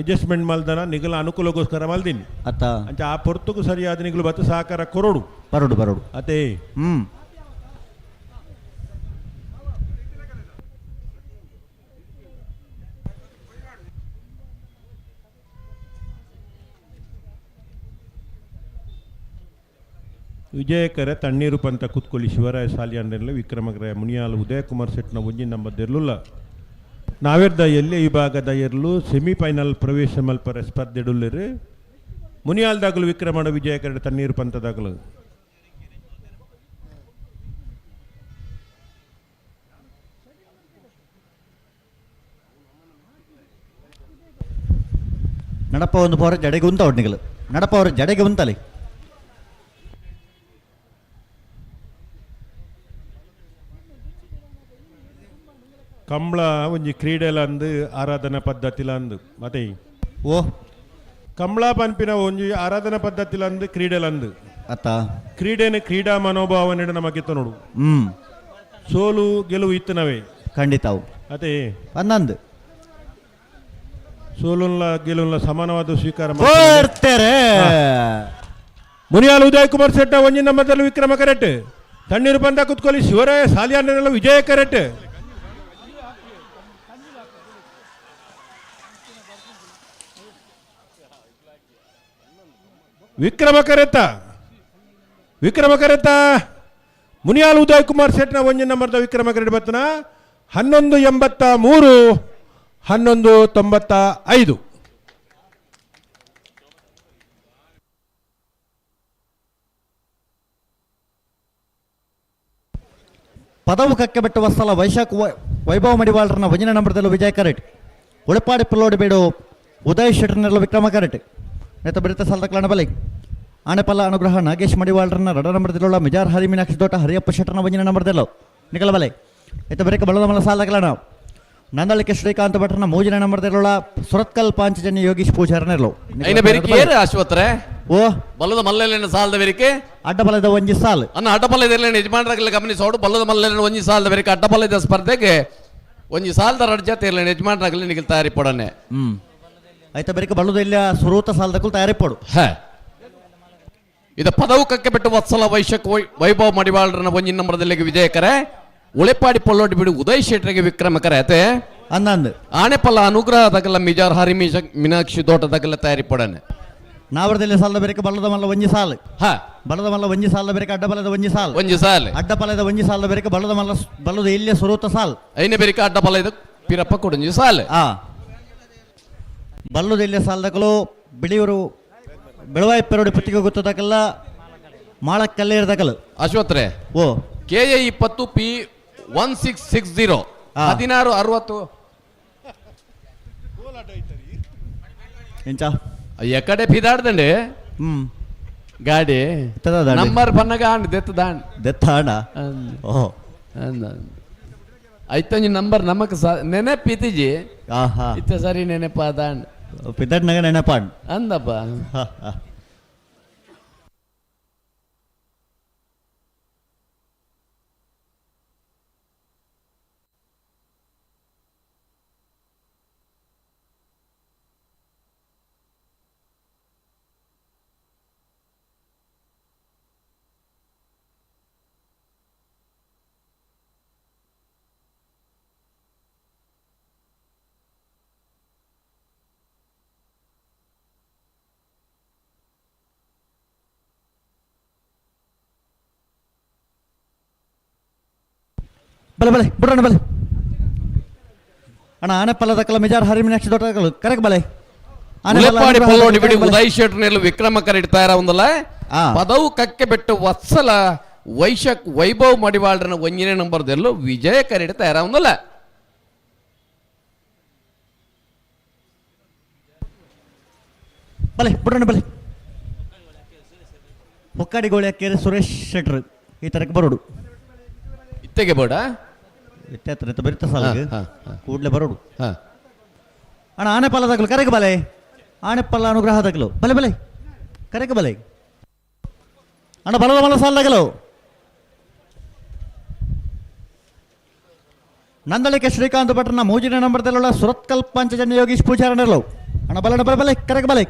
ಅಡ್ಜಸ್ಟ್ಮೆಂಟ್ ಮಲ್ದನ ನಿಗಲ ಅನುಕೂಲಗೋಸ್ಕರ ಮಲ್ದಿನಿ. ಅತ್ತ ಅಂಚ ಆ ಪೊರ್ತುಗು ಸರಿಯಾದ ನಿಗಲು ಬತ್ತು ಸಹಕಾರ ಕೊರಡು ಬರೋಡು ಬರೋಡು. ಅತೇ. ಹ್ಮ್ ವಿಜಯಕರ ತಣ್ಣೀರು ಪಂತ ಕುತ್ಕೊಳ್ಳಿ ಶಿವರಾಯ ಸಾಲಿಯಾಂಡ್ರೆಲ್ಲ ವಿಕ್ರಮಗ್ರಹ ಮುನಿಯಾಲ ಉದಯಕುಮಾರ್ ಶೆಟ್ನ ಒಂಜಿ ನಂಬರ್ ನಾವೆರ್ದ ಎಲ್ಲೆ ವಿಭಾಗದ ಎರ್ಲು ಸೆಮಿಫೈನಲ್ ಪ್ರವೇಶ ಮಲ್ಪರ ಸ್ಪರ್ಧೆಡುಲ್ಲರು ಮುನಿಯಾಲ್ದಾಗಲು ವಿಕ್ರಮಣ ವಿಜಯಕರ ತಣ್ಣೀರು ಪಂತದಾಗಲು. ನಡಪ ಒಂದು ಪೋರ ಜಡೆಗೆ ಉಂತ ಒಡ್ನಿಗಲು ನಡಪ ಅವರ ಜಡೆಗೆ ಉಂತಲಿ. ಕಂಬಳ ಒಂಜಿ ಕ್ರೀಡೆಲ ಅಂದು ಆರಾಧನಾ ಪದ್ಧತಿಲ ಅಂದು ಮತ್ತೆ ಓ ಕಂಬಳ ಪನ್ಪಿನ ಒಂಜಿ ಆರಾಧನಾ ಪದ್ಧತಿಲ ಅಂದು ಕ್ರೀಡೆಲ ಅಂದು ಅತ್ತ ಕ್ರೀಡೆನ ಕ್ರೀಡಾ ಮನೋಭಾವನೆ ನಮಗೆ ನೋಡು. ಹ್ಮ್ ಸೋಲು ಗೆಲುವು ಇತ್ತು ನಾವೇ ಖಂಡಿತ ಅವು ಅದೇ ಹನ್ನೊಂದು ಸೋಲುಲ್ಲ ಗೆಲುವುಲ್ಲ ಸಮಾನವಾದ ಸ್ವೀಕಾರ. ಬರ್ತಾರೆ. ಮುನಿಯಾಲ್ ಉದಯ್ ಕುಮಾರ್ ಶೆಟ್ಟ ಒಂಜಿ ನಂಬರ್ದಲ್ಲಿ ವಿಕ್ರಮ ಕರೆಕ್ಟ್ ತಣ್ಣೀರು ಬಂದ ಕುತ್ಕೊಳ್ಳಿ ಶಿವರಾಯ ಸಾಲಿಯಾನೆಲ್ಲ ವಿಜಯ ಕರೆಕ್ಟ್ ವಿಕ್ರಮ ಕರೆತ ವಿಕ್ರಮ ಕರೆತ ಮುನಿಯಾಲ್ ಉದಯ್ ಕುಮಾರ್ ಶೆಟ್ನ ಒಂಜಿ ನಂಬರ್ದ ವಿಕ್ರಮ ಕರೆಟ್ ಬತ್ತನ 11.83 11.95. ಪದವು ಕಕ್ಕೆ ಬಿಟ್ಟು ವಸ್ತಲ ವೈಶಾಖ ವೈಭವ ಮಡಿವಾಳರನ್ನ ಒಂಜಿನ ನಂಬರ್ದಲ್ಲಿ ವಿಜಯ ಕರೆಟ್ ಉಳಪಾಡಿ ಪಿಲ್ಲೋಡಿ ಬೇಡು ಉದಯ್ ಶೆಟ್ಟರ್ನೆಲ್ಲ ವಿಕ್ರಮ ಕರೆಟ್ ನೇತ ಬಿಡಿತ ಸಾಲದ ಬಲಿ ಆಣೆಪಲ್ಲ ಅನುಗ್ರಹ ನಾಗೇಶ್ ಮಡಿವಾಳರನ್ನ ರಡ ನಂಬರ್ದಿಲ್ಲೋಳ ಮಿಜಾರ್ ಹರಿ ಮೀನಾಕ್ಷಿ ದೋಟ ಹರಿಯಪ್ಪ ಶೆಟ್ಟರ್ನ ಒಂಜಿನ ನಂಬರ್ದಿಲ್ಲೋ ನಿಕಲ ಬಲೆ ಏತ ಬರೇಕ ಬಳದ ಮಲ ಸಾಲದ ನಂದಳಿಕೆ ಶ್ರೀಕಾಂತ ಭಟ್ರನ ಮೂಜಿನ ನಂಬರ್ದಿಲ್ಲೋಳ ಸುರತ್ಕಲ್ ಪಾಂಚಜನ್ಯ ಯೋಗೀಶ್ ಪೂಜಾರನೆಲ್ಲೋ ಐನ ಬೆರಿಕೆ ಏರು ಅಶ್ವತ್ರೆ ಓ ಬಲ್ಲದ ಮಲ್ಲೆಲೆನ ಸಾಲದ ಬೆರಿಕೆ ಅಡ್ಡಬಲದ ಒಂಜಿ ಸಾಲ್ ಅನ್ನ ಅಡ್ಡಬಲ್ಲದ ಯಜಮಾನರಾಗಲಿ ಗಮನಿಸೋಡು ಬಲ್ಲದ ಮಲ್ಲೆಲೆನ ಒಂಜಿ ಸಾಲದ ಬೆರಿಕೆ ಅಡ್ಡಬಲ್ಲದ ಸ್ಪರ್ಧೆಗೆ ಒಂಜಿ ಸಾಲದ ರಡ್ಜ ತೇರ್ಲೇನ ಯಜಮಾನರಾಗಲಿ ನಿಗಲ್ ತಯಾರಿ ಪಡನೆ. ಹ್ಮ್ ಆಯ್ತಾ ಬೆರಿಕೆ ಬಲ್ಲದ ಇಲ್ಲ ಸುರೂತ ಸಾಲದಕ್ಕೂ ತಯಾರಿ ಪಡು. ಹ ಇದು ಪದವು ಕಕ್ಕೆ ಬಿಟ್ಟು ವತ್ಸಲ ವೈಶಕ್ ವೈಭವ ಮಡಿವಾಳರನ್ನ ಒಂಜಿ ನಂಬರದಲ್ಲಿ ವಿಜಯಕರೆ ಉಳೆಪಾಡಿ ಪೊಲ್ಲೋಡಿ ಬಿಡು ಉದಯ್ ಶೆಟ್ಟರಿಗೆ ವಿಕ್ರಮಕರೆ ಅತೆ ಅಂದಂದು ಆಣೆಪಲ್ಲ ಅನುಗ್ರಹ ದಗಲ ಮಿಜಾರ್ ಹರಿ ಮೀನಾಕ್ಷಿ ದೋಟದಾಗಲ ತಯಾರಿ ಪಡನೆ. ನಾವರದಲ್ಲಿ ಸಾಲದ ಬೆರಿಕೆ ಬಲ್ಲದ ಮಲ್ಲ ಒಂಜಿ ಸಾಲು ಹ ಬಲದ ಮಲ್ಲ ಒಂಜಿ ಸಾಲದ ಬೆರಿಕೆ ಅಡ್ಡಬಲದ ಒಂಜಿ ಸಾಲ್ ಒಂಜಿ ಸಾಲ್ ಅಡ್ಡಬಲದ ಒಂಜಿ ಸಾಲದ ಬೆರಿಕೆ ಬಲ್ಲದ ಮಲ್ಲ ಬಲ್ಲದ ಇಲ್ಲೇ ಸುರೂತ ಸಾಲ್ ಐನ ಬೆರಿಕೆ ಅಡ್ಡಬಲ ಇದು ಪಿರಪ್ಪ ಕೊಡೊಂಜಿ ಸಾಲ್. ಆ ಬಲ್ಲದ ಇಲ್ಲೇ ಸಾಲದಕಲು ಬಿಳಿಯವರು ಬೆಳವಾಯಿ ಪೆರೋಡಿ ಪುತ್ತಿಗೆ ಗೊತ್ತದಕಲ್ಲ ಮಾಳಕ್ಕಲ್ಲೇ ಇರದಕಲು. ಅಶ್ವತ್ರೆ ಓ K A 20 P 1660 1660. ಎಂಚ ಎಕಡೆ ಫಿದಾಡ್ದಂడి ಹ್ಮ್ ಗಾಡಿ ಎತ್ತದ ನಂಬರ್ ಪನ್ನಗ ಆಂಡ್ ದೆತ್ತದಾಂಡ್ ದೆತ್ತಾಂಡ ಓಹೋ ಐತಂಜಿ ನಂಬರ್ ನಮಕ್ ನೆನಪಿತಿಜಿ. ಆಹಾ ಇತ್ತ ಸರಿ ನೆನಪಾದಾಂಡ್ ಪಿದಡ್ನಗ ನೆನಪಾಂಡ್ ಅಂದಪ್ಪ. ಬಲೆ ಬಲೆ ಬಿಡೋಣ ಬಲೆ ಅಣ್ಣ ಆನೆ ಪಲ್ಲದಕ್ಕಲ್ಲ ಮಿಜಾರ್ ಹರಿ ಮೀನಾಕ್ಷಿ ದೊಡ್ಡ ಕರೆಕ್ ಬಲೆ ಉಲೆಪಾಡಿ ಪಲ್ಲೋಡಿ ಬಿಡಿ ಉದಯ್ ಶೆಟ್ಟರ್ನೆಲ್ಲ ವಿಕ್ರಮ ಕರೆಟ್ ತಯಾರ ಒಂದಲ್ಲ ಪದವು ಕಕ್ಕೆ ಬೆಟ್ಟು ವತ್ಸಲ ವೈಶಕ್ ವೈಭವ್ ಮಡಿವಾಳ್ರನ ಒಂಜನೇ ನಂಬರ್ದಲ್ಲೂ ವಿಜಯ ಕರೆಡ್ ತಯಾರಾವನಲ್ಲ. ಬಲೆ ಬುಡಣ್ಣ ಬಲೆ. ಹೊಕ್ಕಾಡಿ ಗೋಳಿ ಹಾಕಿದ್ರೆ ಸುರೇಶ್ ಶೆಟ್ರ್ ಈ ತರಕ್ಕೆ ಬರೋಡು. ಇತ್ತೆಗೆ ಬೋಡ. ಇತ್ತೆ ಹತ್ರ ಬರಿತ ಸಾಲಿಗೆ. ಹಾ, ಹಾ. ಕೂಡಲೇ ಬರೋಡು. ಹಾ. ಅಣ್ಣ ಆನೆಪಲ್ಲ ತಗಲು ಕರೆಗೆ ಬಲೆ. ಆನೆಪಲ್ಲ ಅನುಗ್ರಹ ತಗಲು ಬಲೆ ಬಲೆ ಕರೆಗೆ ಬಲೆ. ಅಣ್ಣ ಬಲದ ಮಲ್ಲ ಸಾಲ ತಗಲು. ನಂದಳಿಕೆ ಶ್ರೀಕಾಂತ್ ಭಟ್ರನ ಮೂಜಿನ ನಂಬರ್ದಲ್ಲ ಸುರತ್ಕಲ್ ಪಂಚಜನ್ಯ ಯೋಗೀಶ್ ಪೂಜಾರನಲ್ಲವು. ಅಣ್ಣ ಬಲಣ ಬಲೆ ಬಲೆ ಕರೆಗೆ ಬಲೆ.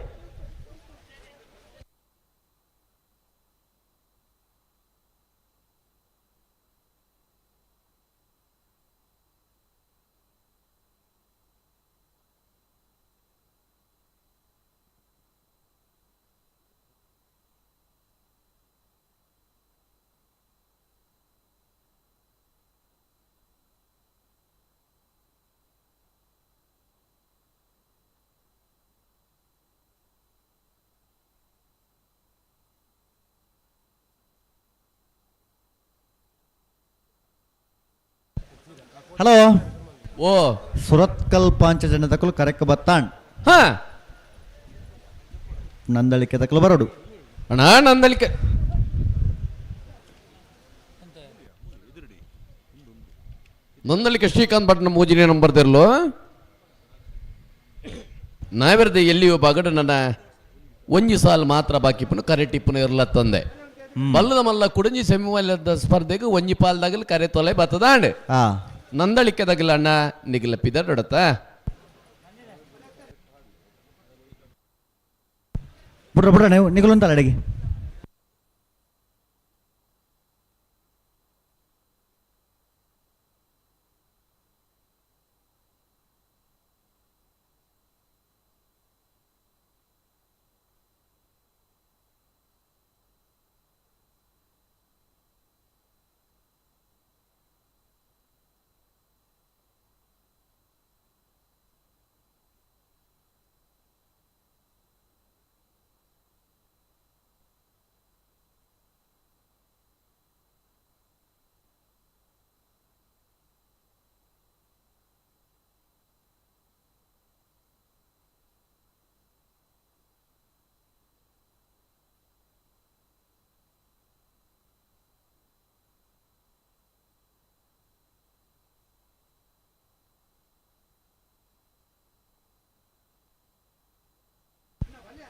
ಹಲೋ. ಓ. ಸುರತ್ಕಲ್ ಪಾಂಚಜನ್ಯ ತಕಲು ಕರೆಕ್ ಬತ್ತಾಣ್. ಹಾ. ನಂದಳಿಕೆ ತಕಲು ಬರೋಡು. ಅಣ್ಣ ನಂದಳಿಕೆ ನಂದಳಿಕೆ ಶ್ರೀಕಾಂತ್ ಭಟ್ನ ಮೂಜಿನೇ ನಂಬರ್ದಿರ್ಲು ನಾವೆರ್ದ ಎಲ್ಲಿಯೋ ಬಗಡ ನನ್ನ ಒಂಜಿ ಸಾಲ್ ಮಾತ್ರ ಬಾಕಿ ಪುನ ಕರೆ ಟಿಪ್ಪುನ ಇರ್ಲ ತಂದೆ ಬಲ್ಲದ ಮಲ್ಲ ಕುಡಂಜಿ ಸೆಮಿವಲ್ಲದ ಸ್ಪರ್ಧೆಗೆ ಒಂಜಿ ಪಾಲ್ದಾಗಲ್ ಕರೆ ತೊಲೆ ಬತ್ತದಾಂಡ್. ನಂದಳಿಕೆದಾಗಲ ಅಣ್ಣ ನಿಗಲ ಪಿದಡೊಡತ. ಬುಡ್ರ ಬುಡ್ರ ನೀವು ನಿಗಲುಂತಲ್ಲ ಅಡಿಗೆ.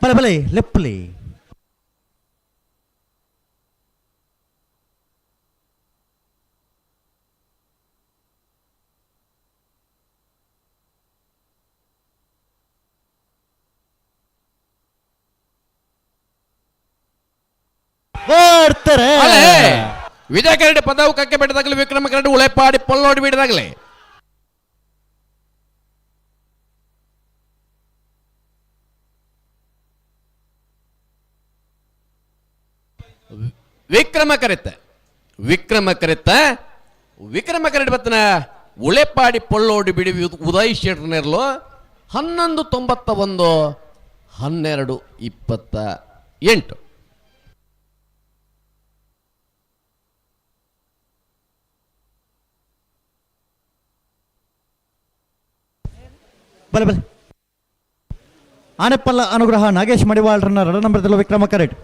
ಬಲೆ ಬಲೆ ಲೆಪ್ಪಲಿ. ಬರ್ತಾರೆ. ವಿಜಯ ಕರಡಿ ಪದವು ಕಕ್ಕೆ ಬೆಟ್ಟದಾಗಲಿ ವಿಕ್ರಮ ಕರಡಿ ಉಳೆಪಾಡಿ ಪೊಳ್ಳೋಡಿ ಬಿಡದಾಗಲಿ. ವಿಕ್ರಮ ಕರೆತ ವಿಕ್ರಮ ಕರೆತ ವಿಕ್ರಮ ಕರಡಿ ಬತ್ತನ ಉಳೆಪಾಡಿ ಪೊಳ್ಳೋಡಿ ಬಿಡಿ ಉದಯ್ ಶೆಟ್ರನೆರ್ಲು 11.91 12.28. ಬಲೆ ಬಲೆ. ಆನೆಪ್ಪಲ್ಲ ಅನುಗ್ರಹ ನಾಗೇಶ್ ಮಡಿವಾಳ್ರನ್ನ ರಡ ನಂಬರ್ದಲ್ಲೋ ವಿಕ್ರಮ ಕರೆಕ್ಟ್.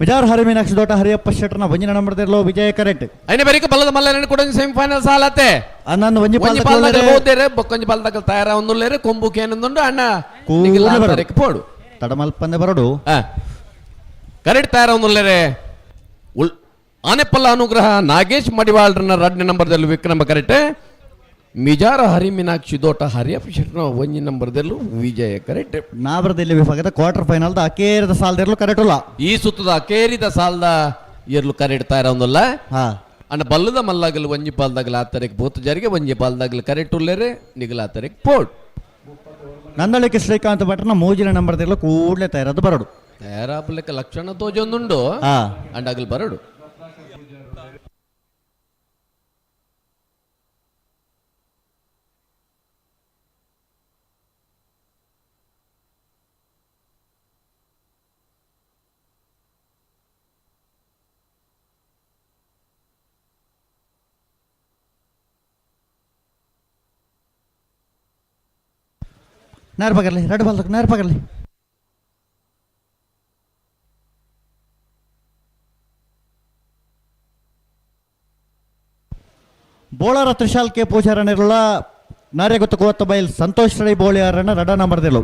ವಿಜಾರ್ ಹರಿ ಮೀನಾಕ್ಷಿ ದೋಟ ಹರಿಯಪ್ಪ ಶೆಟ್ಟರ್ನ ಒಂಜಿನ ನಂಬರ್ದಿರಲೋ ವಿಜಯ ಕರೆಕ್ಟ್. ಐನೆ ಬರೀಕ ಬಲ್ಲದ ಮಲ್ಲ ಕೂಡ ಸೆಮಿಫೈನಲ್ ಸಾಲತ್ತೆ. ಅಣ್ಣನ ಒಂಜಿ ಒಂಜಿ ಪಾಲ್ದಾಗಲ್ ಬೋದೇರೆ ಬೊಕ್ಕೊಂಜಿ ಪಾಲ್ದಾಗಲ್ ತಯಾರ ಒಂದುಲ್ಲೇರೆ ಕೊಂಬು ಕೇನಂದುಂಡು ಅಣ್ಣ ಕೂಡಲೇ ಪೋಡು. ತಡಮಲ್ಪಂದೆ ಬರೋಡು. ಕರೆಕ್ಟ್ ತಯಾರ ಒಂದುಲ್ಲೇರೆ. ಆನೆಪ್ಪಲ್ಲ ಅನುಗ್ರಹ ನಾಗೇಶ್ ಮಡಿವಾಳ್ರನ್ನ ರಡ್ನೇ ನಂಬರ್ದಲ್ಲಿ ವಿಕ್ರಮ ಕರೆಕ್ಟ್. ಮಿಜಾರ ಹರಿ ಮೀನಾಕ್ಷಿ ದೋಟ ಹರಿಯಪ್ಪ ಶೆಟ್ಟರ್ನ ಒಂಜಿ ನಂಬರ್ದಲ್ಲೂ ವಿಜಯ ಕರೆಕ್ಟ್. ನಾಬ್ರದಲ್ಲಿ ವಿಭಾಗದ ಕ್ವಾರ್ಟರ್ ಫೈನಲ್ ಅಕೇರದ ಸಾಲದಿರಲು ಕರೆಕ್ಟ್ ಅಲ್ಲ. ಈ ಸುತ್ತದ ಅಕೇರಿದ ಸಾಲದ ಎರ್ಲು ಕರೆಕ್ಟ್ ತಯಾರ ಒಂದಲ್ಲ. ಅಣ್ಣ ಬಲ್ಲದ ಮಲ್ಲಾಗಲು ಒಂಜಿ ಪಾಲ್ದಾಗಲ ಆತರಿಗೆ ಬೋತ ಜಾರಿಗೆ ಒಂಜಿ ಪಾಲ್ದಾಗಲು ಕರೆಕ್ಟ್ ಉಲ್ಲೇರೆ ನಿಗಲ ಆತರಿಗೆ ಪೋಡ್. ನಂದಳಿಕೆ ಶ್ರೀಕಾಂತ್ ಭಟ್ರನ ಮೂಜಿನ ನಂಬರ್ದಿರಲು ಕೂಡಲೇ ತಯಾರದ್ದು ಬರೋಡು. ತಯಾರಾಪಲೆಕ್ಕ ಲಕ್ಷಣ ತೋಜೊಂದುಂಡು ಅಂಡಾಗಲು ಬರೋಡು. ನೇರ ಪಗರ್ಲಿ ರಡ್ಡು ಬಾಲ್ದಕ್ ನೇರ ಪಗರ್ಲಿ. ಬೋಳಾರ ತ್ರಿಶಾಲ್ ಕೆ ಪೂಜಾರನಿರಲ್ಲ ನಾರ್ಯಗುತ್ತ ಕೋತ್ತ ಬೈಲ್ ಸಂತೋಷ್ ರೈ ಬೋಳಿಯಾರನ್ನ ರಡ ನಂಬರ್ದಿಲ್ಲ.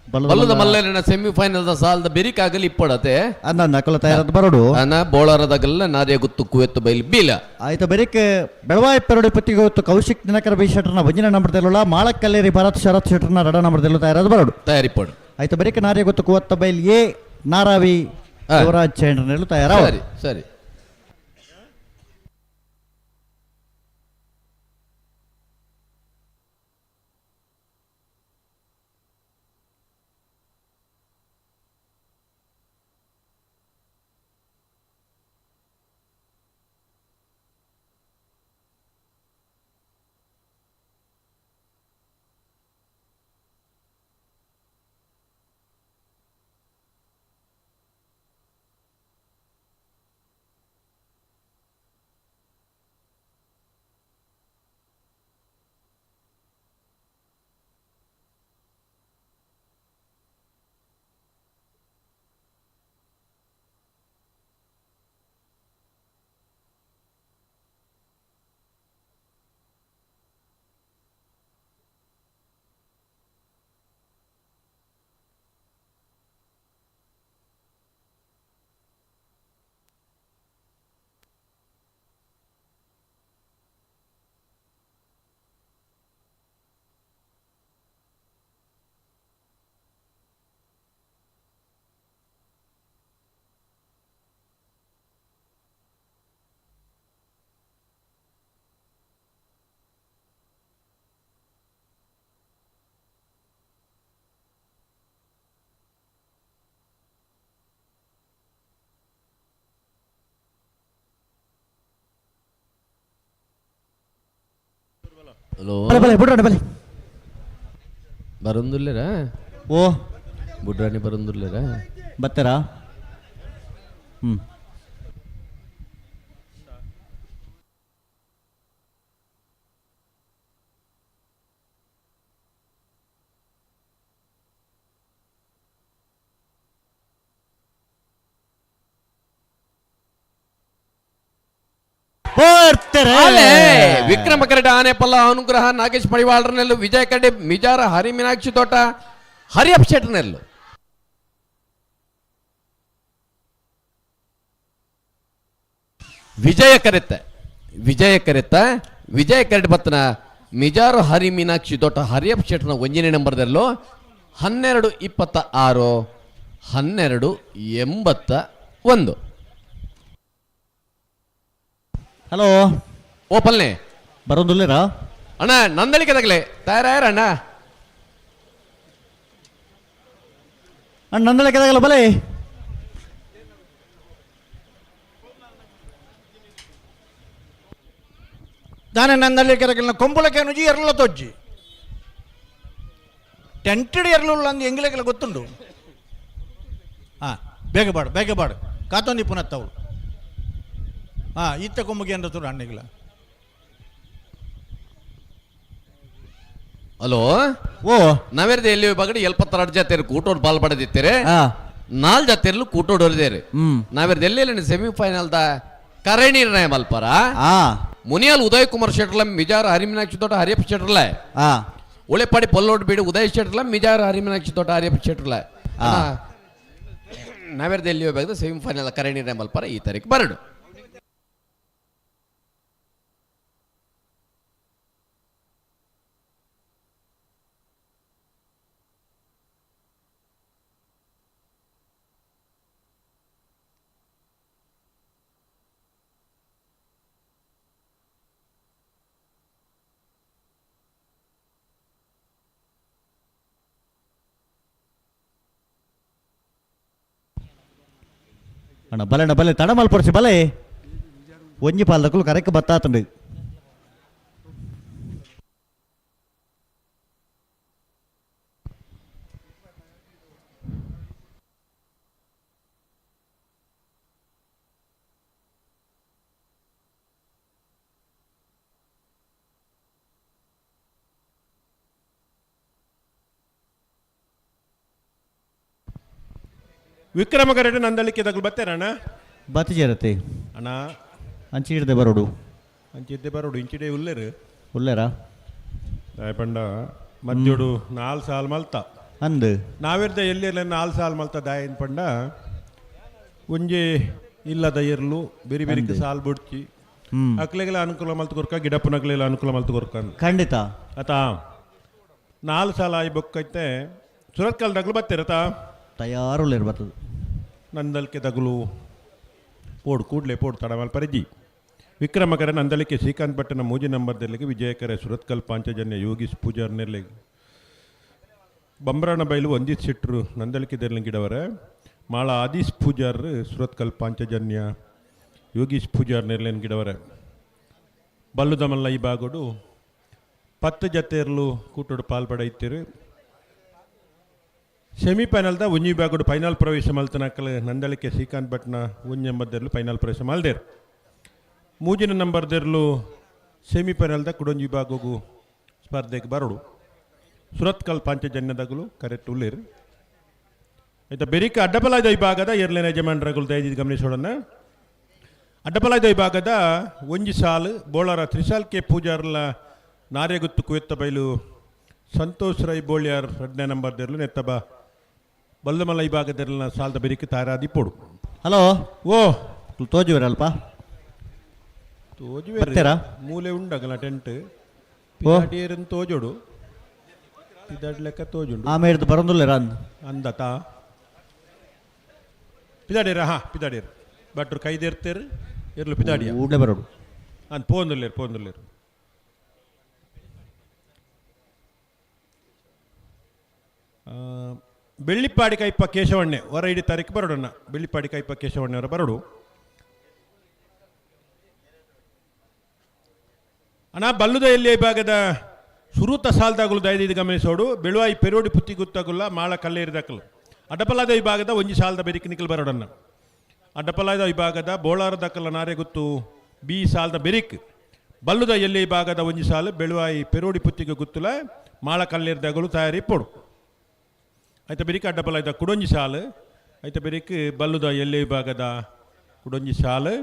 ಬಲ್ಲದ ಮಲ್ಲರಿನ ಸೆಮಿಫೈನಲ್ the ಸಾಲದ ಬೆರಿಕಾಗಲಿ ಇಪ್ಪಡತೆ. ಅಂದ ಅಕಲ ತಯಾರದ ಬರೋಡು. ಅನ ಬೋಳಾರದಾಗಲ್ಲ ನಾರ್ಯಗುತ್ತು ಕುವೆತ್ತು ಬೈಲ್ ಬೀಲ. ಆಯ್ತು ಬೆರಿಕ್ ಬೆಳವಾಯಿ ಪೆರಡಿ ಪತ್ತಿಗೆ ಕೌಶಿಕ್ ದಿನಕರ ಬಿ ಶೆಟ್ಟರ್ನ ಒಂಜಿನ ನಂಬರ್ದಿಲ್ಲ. ಮಾಳಕ್ಕಲ್ಲೇರಿ ಭರತ್ ಶರತ್ ಶೆಟ್ಟರ್ನ ರಡ ನಂಬರ್ದಿಲ್ಲ ತಯಾರದ ಬರೋಡು. ತಯಾರಿಪಡು. ಆಯ್ತು ಬೆರಿಕ್ ನಾರ್ಯಗುತ್ತು ಕುವತ್ತ ಬೈಲ್ ಎ ನಾರಾವಿ ಯುವರಾಜ್ ಚೇಂಡ್ರನೆಲ್ಲ ತಯಾರ. ಸರಿ ಸರಿ. ಹಲೋ. ಬಲೆ ಬಲೆ ಬುಡ್ರಾಣಿ ಬಲೆ. ಬರಂದುಲ್ಲೇರಾ? ಓ ಬುಡ್ರಾಣಿ ಬರಂದುಲ್ಲೇರಾ? ಬತ್ತೀರಾ? ಹ್ಞೂ. ವಿಕ್ರಮ ಕರಡೆ ಆನೆಪಲ್ಲ ಅನುಗ್ರಹ ನಾಗೇಶ್ ಮಡಿವಾಳರನೆಲ್ಲು, ವಿಜಯ ಕರಡೆ ಮಿಜಾರ ಹರಿ ಮೀನಾಕ್ಷಿ ತೋಟ ಹರಿಯಪ್ಪ ಶೆಟ್ಟರ್ನೆಲ್ಲು. ವಿಜಯ ಕರೆತ ವಿಜಯ ಕರೆತ ವಿಜಯ ಕರಡೆ ಬತ್ತನ ಮಿಜಾರು ಹರಿ ಮೀನಾಕ್ಷಿ ತೋಟ ಹರಿಯಪ್ಪ ಶೆಟ್ಟರ್ನ ಒಂದನೇ ನಂಬರ್ದಲ್ಲೂ 12:26 12:81. ಹಲೋ. ಓ ಪಲ್ನೆ ಬರೋದಿಲ್ಲರಾ? ಅಣ್ಣ ನಂದಳಿಕೆ ತಗಲೆ ತಯಾರಾಯರ ಅಣ್ಣ. ಅಣ್ಣ ನಂದಳಿಕೆ ತಗಲ ಬಲೆ. ದಾನೆ ನಂದಳಿಕೆ ತಗಲಿನ ಕೊಂಬುಲಕ್ಕೆ ನುಜಿ ಎರಲ ತೊಜ್ಜಿ ಟೆಂಟೆಡ್ ಎರಲುಲ್ಲ ಅಂದು ಎಂಗ್ಲೆಗೆಲ್ಲ ಗೊತ್ತುಂಡು. ಹಾಂ ಬೇಗ ಬಾಡು ಬೇಗ ಬಾಡು ಕಾತೊಂದಿ ಪುನತ್ತವಳು. ಹಾಂ ಇತ್ತ ಕೊಂಬುಗೆ ಅಂದ್ರೆ ತುರು ಅಣ್ಣಿಗಿಲ್ಲ. ಹಲೋ. ಓ ನಾವೇರ್ದ ಎಲ್ಲಿ ಬಗಡಿ ಎಲ್ಪತ್ತೆರಡು ಜಾತಿಯರು ಕೂಟೋಡ್ ಬಾಲ್ ಪಡೆದಿತ್ತಾರೆ. ನಾಲ್ ಜಾತಿಯರ್ಲು ಕೂಟೋಡ್ ಹೊರದೇರಿ. ನಾವೇರ್ದ ಎಲ್ಲಿ ಸೆಮಿಫೈನಲ್ the ಕರೆ ನಿರ್ಣಯ ಮಲ್ಪರ. ಮುನಿಯಾಲ್ ಉದಯ್ ಕುಮಾರ್ ಶೆಟ್ಟರ್ಲ ಮಿಜಾರ್ ಹರಿಮೀನಾಕ್ಷಿ ತೋಟ ಹರಿಯಪ್ಪ ಶೆಟ್ಟರ್ಲ. ಉಳೆಪಾಡಿ ಪಲ್ಲೋಡ್ ಬೀಡು ಉದಯ್ ಶೆಟ್ಟರ್ಲ ಮಿಜಾರ್ ಹರಿಮೀನಾಕ್ಷಿ ತೋಟ ಹರಿಯಪ್ಪ ಶೆಟ್ಟರ್ಲ. ನಾವೇರ್ದ ಎಲ್ಲಿ ಹೋಗ್ಬೇಕು ಸೆಮಿಫೈನಲ್ ಕರೆ ನಿರ್ಣಯ ಮಲ್ಪರ ಈ ತಾರೀಕು ಬರಡು. ಅಣ್ಣ ಬಲೆ ಅಣ್ಣ ಬಲೆ ತಡ ಮಲ್ಪೊಡ್ಸಿ ಬಲೆ. ಒಂಜಿ ಪಾಲ್ದಕ್ಕಲು ಕರೆಕ್ ಬತ್ತಾತಂಡು. ವಿಕ್ರಮ ಕರೆಟ್ ನಂದಳಿಕೆ ದಗ್ಲು ಬತ್ತೇರಣ್ಣ ಬತ್ತಿಜೇರತ್ತೆ ಅಣ್ಣ. ಅಂಚಿ ಹಿಡ್ದೆ ಬರೋಡು. ಅಂಚಿದ್ದೆ ಬರೋಡು, ಇಂಚಿಡೆ ಉಲ್ಲೇರು. ಉಲ್ಲೇರಾ? ಪಂಡ ಮಧ್ಯೋಡು ನಾಲ್ ಸಾಲ್ ಮಲ್ತ. ಅಂದ್. ನಾವಿರ್ದ ಎಲ್ಲಿ ನಾಲ್ ಸಾಲ್ ಮಲ್ತ ದಾಯನ್ ಪಂಡ ಒಂಜಿ ಇಲ್ಲದ ಎರ್ಲು ಬೆರಿ ಬೆರಿಕ್ ಸಾಲ್ ಬುಡ್ಚಿ ಅಕ್ಲೆಗೆಲ್ಲ ಅನುಕೂಲ ಮಲ್ತು ಕೊರ್ಕ, ಗಿಡಪ್ಪನಕ್ಲೆಲ್ಲ ಅನುಕೂಲ ಮಲ್ತು ಕೊರ್ಕ. ಖಂಡಿತ. ಆತ ನಾಲ್ ಸಾಲ ಆಯಿ ಬೊಕ್ಕೈತೆ ಸುರತ್ಕಲ್ ದಗ್ಲು ಬತ್ತೀರತ. ತಯಾರುಲ್ಲೇರು ಬರ್ತದೆ. ನಂದಲ್ಕೆ ದಗ್ಲು ಪೋಡು ಕೂಡ್ಲೆ ಪೋಡು ತಡಮಲ್ ಪರಿಜಿ. ವಿಕ್ರಮಕರ ನಂದಳಿಕೆ ಶ್ರೀಕಾಂತ್ ಭಟ್ಟನ ಮೂಜಿ ನಂಬರ್ ದೆಲ್ಲಿಗೆ, ವಿಜಯಕರ ಸುರತ್ಕಲ್ ಪಾಂಚಜನ್ಯ ಯೋಗೀಶ್ ಪೂಜಾರ್ ನೆರ್ಲೆಗ್, ಬಂಬ್ರಾಣ ಬೈಲು ವಂದಿತ್ ಶೆಟ್ರು ನಂದಳಿಕೆ ದೆರ್ಲಿಂಗಿಡವರ, ಮಾಳ ಆದೀಶ್ ಪೂಜಾರ್ ಸುರತ್ಕಲ್ ಪಾಂಚಜನ್ಯ ಯೋಗೀಶ್ ಪೂಜಾರ್ ನೆರ್ಲೇನ್ ಗಿಡವರ. ಬಲ್ಲುದಮಲ್ಲ ಈ ಬಾಗೋಡು 10 ಜತೆರ್ಲು ಕೂಟೋಡು ಪಾಲ್ಪಡೈತಿರು. ಸೆಮಿಫೈನಲ್ದ ಒಂಜಿ ಬಾಗೋಡು ಫೈನಲ್ ಪ್ರವೇಶ ಮಲ್ತನಕಲ್ ನಂದಳಿಕೆ ಶ್ರೀಕಾಂತ್ ಭಟ್ನ ಒಂಜಿ ಎಂಬತ್ತೆರ್ಲು ಫೈನಲ್ ಪ್ರವೇಶ ಮಲ್ದೇರು. ಮೂಜಿನ ನಂಬರ್ ದೆರ್ಲು ಸೆಮಿಫೈನಲ್ದ ಕುಡೊಂಜಿ ವಿಭಾಗಗೂ ಸ್ಪರ್ಧೆಗೆ ಬರೋಡು. ಸುರತ್ಕಲ್ ಪಾಂಚಜನ್ಯದಗಲು ಕರೆಕ್ಟ್ ಉಳ್ಳೇರು. ಆಯ್ತಾ, ಬೆರಿಕ ಅಡ್ಡಪಲಾದ ವಿಭಾಗದ ಎರ್ಲೇನ ಯಜಮಾನರಗಳು ದಯದಿದ್ದು ಗಮನಿಸೋಣ. ಅಡ್ಡಪಲಾದ ವಿಭಾಗದ ಒಂಜಿ ಸಾಲು ಬೋಳಾರ ತ್ರಿಸಾಲ್ ಕೆ ಪೂಜಾರ್ಲ ನಾರ್ಯಗುತ್ತು ಕುವೆತ್ತ ಬೈಲು ಸಂತೋಷ್ ರೈ ಬೋಳ್ಯಾರ್ ಎರಡನೇ ನಂಬರ್ ದೆರ್ಲು ನೆತ್ತಬ ಬಲ್ಲಮಲ್ಲ ವಿಭಾಗದೆರ್ಲಿನ ಸಾಲದ ಬೆರಿಕೆ ತಾರಾದಿಪ್ಪೋಡು. ಹಲೋ. ಓ. ತೋಜುವರಲ್ಪ? ತೋಜುವೆ. ಬರ್ತೀರಾ? ಮೂಲೆ ಉಂಡಗಲ ಟೆಂಟ್ ಪಿದಾಡಿಯರನ್ ತೋಜೋಡು, ಪಿದಾಡ್ ಲೆಕ್ಕ ತೋಜುಂಡು. ಆಮೇಲೆ ಬರೋದಿಲ್ಲ ಅಂದ್. ಅಂದತ ಪಿದಾಡಿಯರ, ಹಾ ಪಿದಾಡಿಯರು ಭಟ್ರು ಕೈದೇರ್ತೇರು ಇರ್ಲು ಪಿದಾಡಿಯ. ಕೂಡಲೇ ಬರೋಡು. ಅಂದ್ ಪೋಂದುಲ್ಲೇರು ಪೋಂದುಲ್ಲೇರು. ಬೆಳ್ಳಿಪ್ಪಾಡಿ ಕೈಪ ಕೇಶವಣ್ಣೆ ಹೊರ ಇಡೀ ತಾರೀಕು ಬರೋಡಣ್ಣ. ಬೆಳ್ಳಿಪ್ಪಾಡಿ ಕೈಪ ಕೇಶವಣ್ಣೆಯವರ ಬರೋಡು ಅಣ್ಣ. ಬಲ್ಲುದ ಎಲ್ಲಿ ಭಾಗದ ಸುರೂತ ಸಾಲ್ದಾಗುಲು ದಯದಿದ್ದು ಗಮನಿಸೋಡು. ಬೆಳುವಾಯಿ ಪೆರೋಡಿ ಪುತ್ತಿ ಗುತ್ತಾಗುಲ್ಲ ಮಾಳ ಕಲ್ಲೇರಿದಾಕಲು ಅಡ್ಡಪಲಾದ ವಿಭಾಗದ ಒಂಜಿ ಸಾಲದ ಬೆರಿಕ್ ನಿಕಲ್ ಬರೋಡಣ್ಣ. ಅಡ್ಡಪಲಾದ ವಿಭಾಗದ ಬೋಳಾರ ದಕ್ಕಲ ನಾರೆಗುತ್ತು ಬಿ ಸಾಲದ ಬೆರಿಕ್ ಬಲ್ಲುದ ಎಲ್ಲಿ ಭಾಗದ ಒಂಜಿ ಸಾಲು ಬೆಳುವಾಯಿ ಪೆರೋಡಿ ಪುತ್ತಿಗೆ ಗುತ್ತುಲ ಮಾಳ ಕಲ್ಲೇರಿದಾಗಲು ತಯಾರಿ ಪೋಡು. ಐತ ಬೆರಿಕ್ ಅಡ್ಡಪಲಾಯ್ದ ಕುಡೊಂಜಿ ಸಾಲು, ಐತ ಬೆರಿಕ್ ಬಲ್ಲುದ ಎಲ್ಲಿ ವಿಭಾಗದ ಕುಡೊಂಜಿ ಸಾಲು.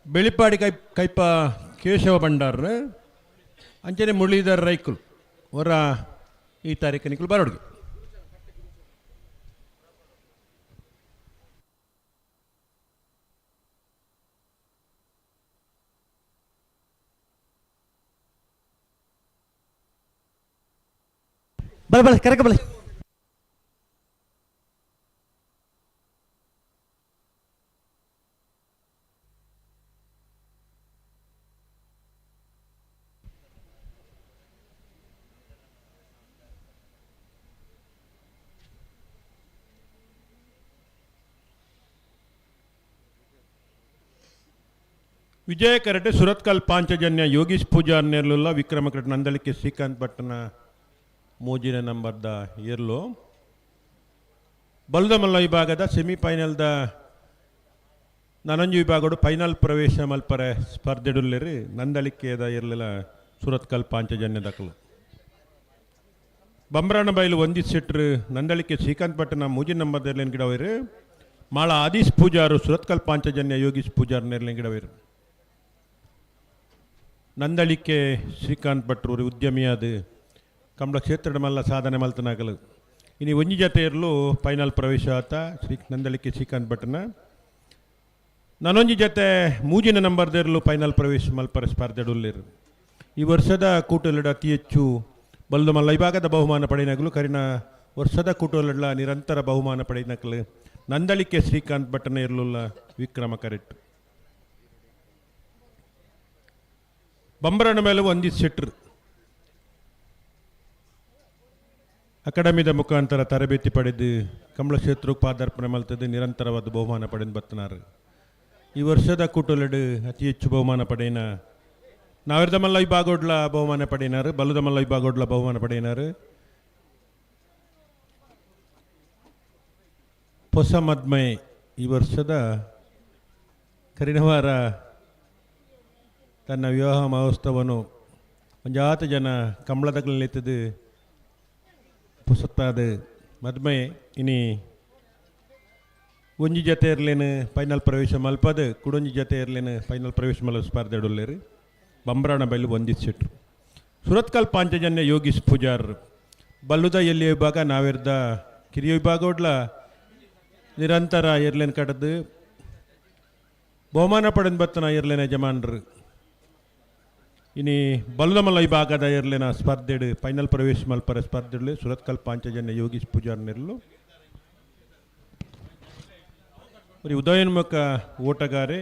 ಬೆಳಿಪಾಡಿ ಕೈ ಕೈಪ ಕೇಶವ ಭಂಡಾರ್ ಅಂಚನೆ ಮುರಳೀಧರ್ ರೈಕುಲ್ ಅವರ ಈ ತಾರೀಕು ನಿಕುಲು ಬರೋಡ್ಗೆ. ಬಲೆ ಬಲೆ ಕರೆಕ ಬಲೆ. ವಿಜಯ ಕರಟೆ ಸುರತ್ಕಲ್ ಪಾಂಚಜನ್ಯ ಯೋಗೀಶ್ ಪೂಜಾರ್ ನೇರ್ಲುಲ್ಲ, ವಿಕ್ರಮ ಕರಟೆ ನಂದಳಿಕೆ ಶ್ರೀಕಾಂತ್ ಭಟ್ಟನ ಮೋಜಿನ ನಂಬರ್ದ ಏರ್ಲು. ಬಲ್ದಮಲ್ಲ ವಿಭಾಗದ ಸೆಮಿಫೈನಲ್ದ ನನಂಜು ವಿಭಾಗಡು ಫೈನಲ್ ಪ್ರವೇಶ ಮಲ್ಪರೆ ಸ್ಪರ್ಧೆಡುಲ್ಲೇರಿ ನಂದಳಿಕೆದ ಇರಲಿಲ್ಲ ಸುರತ್ಕಲ್ ಪಾಂಚಜನ್ಯ ದಕಲು. ಬಂಬ್ರಾಣ ಬೈಲು ವಂದಿತ್ ಶೆಟ್ರು ನಂದಳಿಕೆ ಶ್ರೀಕಾಂತ್ ಭಟ್ಟನ ಮೂಜಿನ ನಂಬರ್ ನೇರ್ಲೇನ್ ಗಿಡವೇರು. ಮಾಳ ಆದೀಶ್ ಪೂಜಾರು ಸುರತ್ಕಲ್ ಪಾಂಚಜನ್ಯ ಯೋಗೀಶ್ ಪೂಜಾರ್ ನೇರ್ಲೇನ್ ಗಿಡವೇರು. ನಂದಳಿಕೆ ಶ್ರೀಕಾಂತ್ ಭಟ್ರು ಉದ್ಯಮಿಯಾದ ಕಂಬಳ ಕ್ಷೇತ್ರದ ಮಲ್ಲ ಸಾಧನೆ ಮಲ್ತನಾಗಲು ಇನಿ ಒಂಜಿ ಜತೆ ಇರಲು ಫೈನಲ್ ಪ್ರವೇಶ ಆತ ಶ್ರೀ ನಂದಳಿಕೆ ಶ್ರೀಕಾಂತ್ ಭಟ್ಟನ. ನಾನೊಂಜಿ ಜತೆ ಮೂಜಿನ ನಂಬರ್ದಿರಲು ಫೈನಲ್ ಪ್ರವೇಶ ಮಲ್ಪರ ಸ್ಪರ್ಧೆಡುಲ್ಲೇರು. ಈ ವರ್ಷದ ಕೂಟಲಿಡ ಅತಿ ಹೆಚ್ಚು ಬಲ್ದು ಮಲ್ಲ ವಿಭಾಗದ ಬಹುಮಾನ ಪಡೆಯನಗಲು ಕರಿನ ವರ್ಷದ ಕೂಟಲಿಡ ನಿರಂತರ ಬಹುಮಾನ ಪಡೆಯನಕಲು ನಂದಳಿಕೆ ಶ್ರೀಕಾಂತ್ ಭಟ್ಟನ ಇರ್ಲುಲ್ಲ ವಿಕ್ರಮ ಕರೆಕ್ಟ್. ಬಂಬರನ ಮೇಲೆ ಒಂದಿತ್ ಶೆಟ್ರು ಅಕಾಡೆಮಿದ ಮುಖಾಂತರ ತರಬೇತಿ ಪಡೆದು ಕಮಲ ಕ್ಷೇತ್ರಕ್ಕೆ ಪಾದಾರ್ಪಣೆ ಮಲ್ತದೆ ನಿರಂತರವಾದ ಬಹುಮಾನ ಪಡೆದು ಬತ್ತನಾರು. ಈ ವರ್ಷದ ಕೂಟೊಲೆಡು ಅತಿ ಹೆಚ್ಚು ಬಹುಮಾನ ಪಡೆಯಿನ ನಾವಿರ್ದ ಮಲ್ಲ ವಿಭಾಗೋಡ್ಲ ಬಹುಮಾನ ಪಡೆಯಿನಾರು, ಬಲ್ಲದ ಮಲ್ಲ ವಿಭಾಗೋಡ್ಲ ಬಹುಮಾನ ಪಡೆಯಿನಾರು. ಹೊಸ ಮದ್ಮೆ ಈ ವರ್ಷದ ಕರಿನವಾರ ತನ್ನ ವಿವಾಹ ಮಹೋತ್ಸವನು ಒಂಜಾತ ಜನ ಕಂಬಳದಗಳಲ್ಲಿ ಪುಸತ್ತಾದ ಮದ್ಮೆ. ಇನಿ ಒಂಜಿ ಜತೆ ಇರ್ಲೇನು ಫೈನಲ್ ಪ್ರವೇಶ ಮಲ್ಪದು, ಕುಡೊಂಜಿ ಜತೆ ಇರ್ಲೇನು ಫೈನಲ್ ಪ್ರವೇಶ ಮಲ್ಲ ಸ್ಪರ್ಧೆ ಇಡಲ್ಲೇರು. ಬಂಬ್ರಾಣ ಬೈಲು ಒಂದಿತ್ ಸೆಟ್ರು. ಸುರತ್ಕಲ್ ಪಾಂಚಜನ್ಯ ಯೋಗೀಶ್ ಪೂಜಾರ್ ಬಲ್ಲುದ ಎಲ್ಲಿ ವಿಭಾಗ ನಾವಿರ್ದ ಕಿರಿಯ ವಿಭಾಗ ನಿರಂತರ ಎರ್ಲೇನ್ ಕಡದು ಬಹುಮಾನ ಪಡೆದು ಬತ್ತನ ಎರ್ಲೇನ ಯಜಮಾನ್ರು. ಇನಿ ಬಲ್ಲುದಮಲ್ಲ ವಿಭಾಗದ ಎರ್ಲೇನ ಸ್ಪರ್ಧೆಡು ಫೈನಲ್ ಪ್ರವೇಶ ಮಲ್ಪರ ಸ್ಪರ್ಧೆಡು ಸುರತ್ಕಲ್ ಪಾಂಚಜನ್ಯ ಯೋಗೀಶ್ ಪೂಜಾರ್ ನೆರ್ಲು. ಉದಯೋನ್ಮುಖ ಓಟಗಾರೆ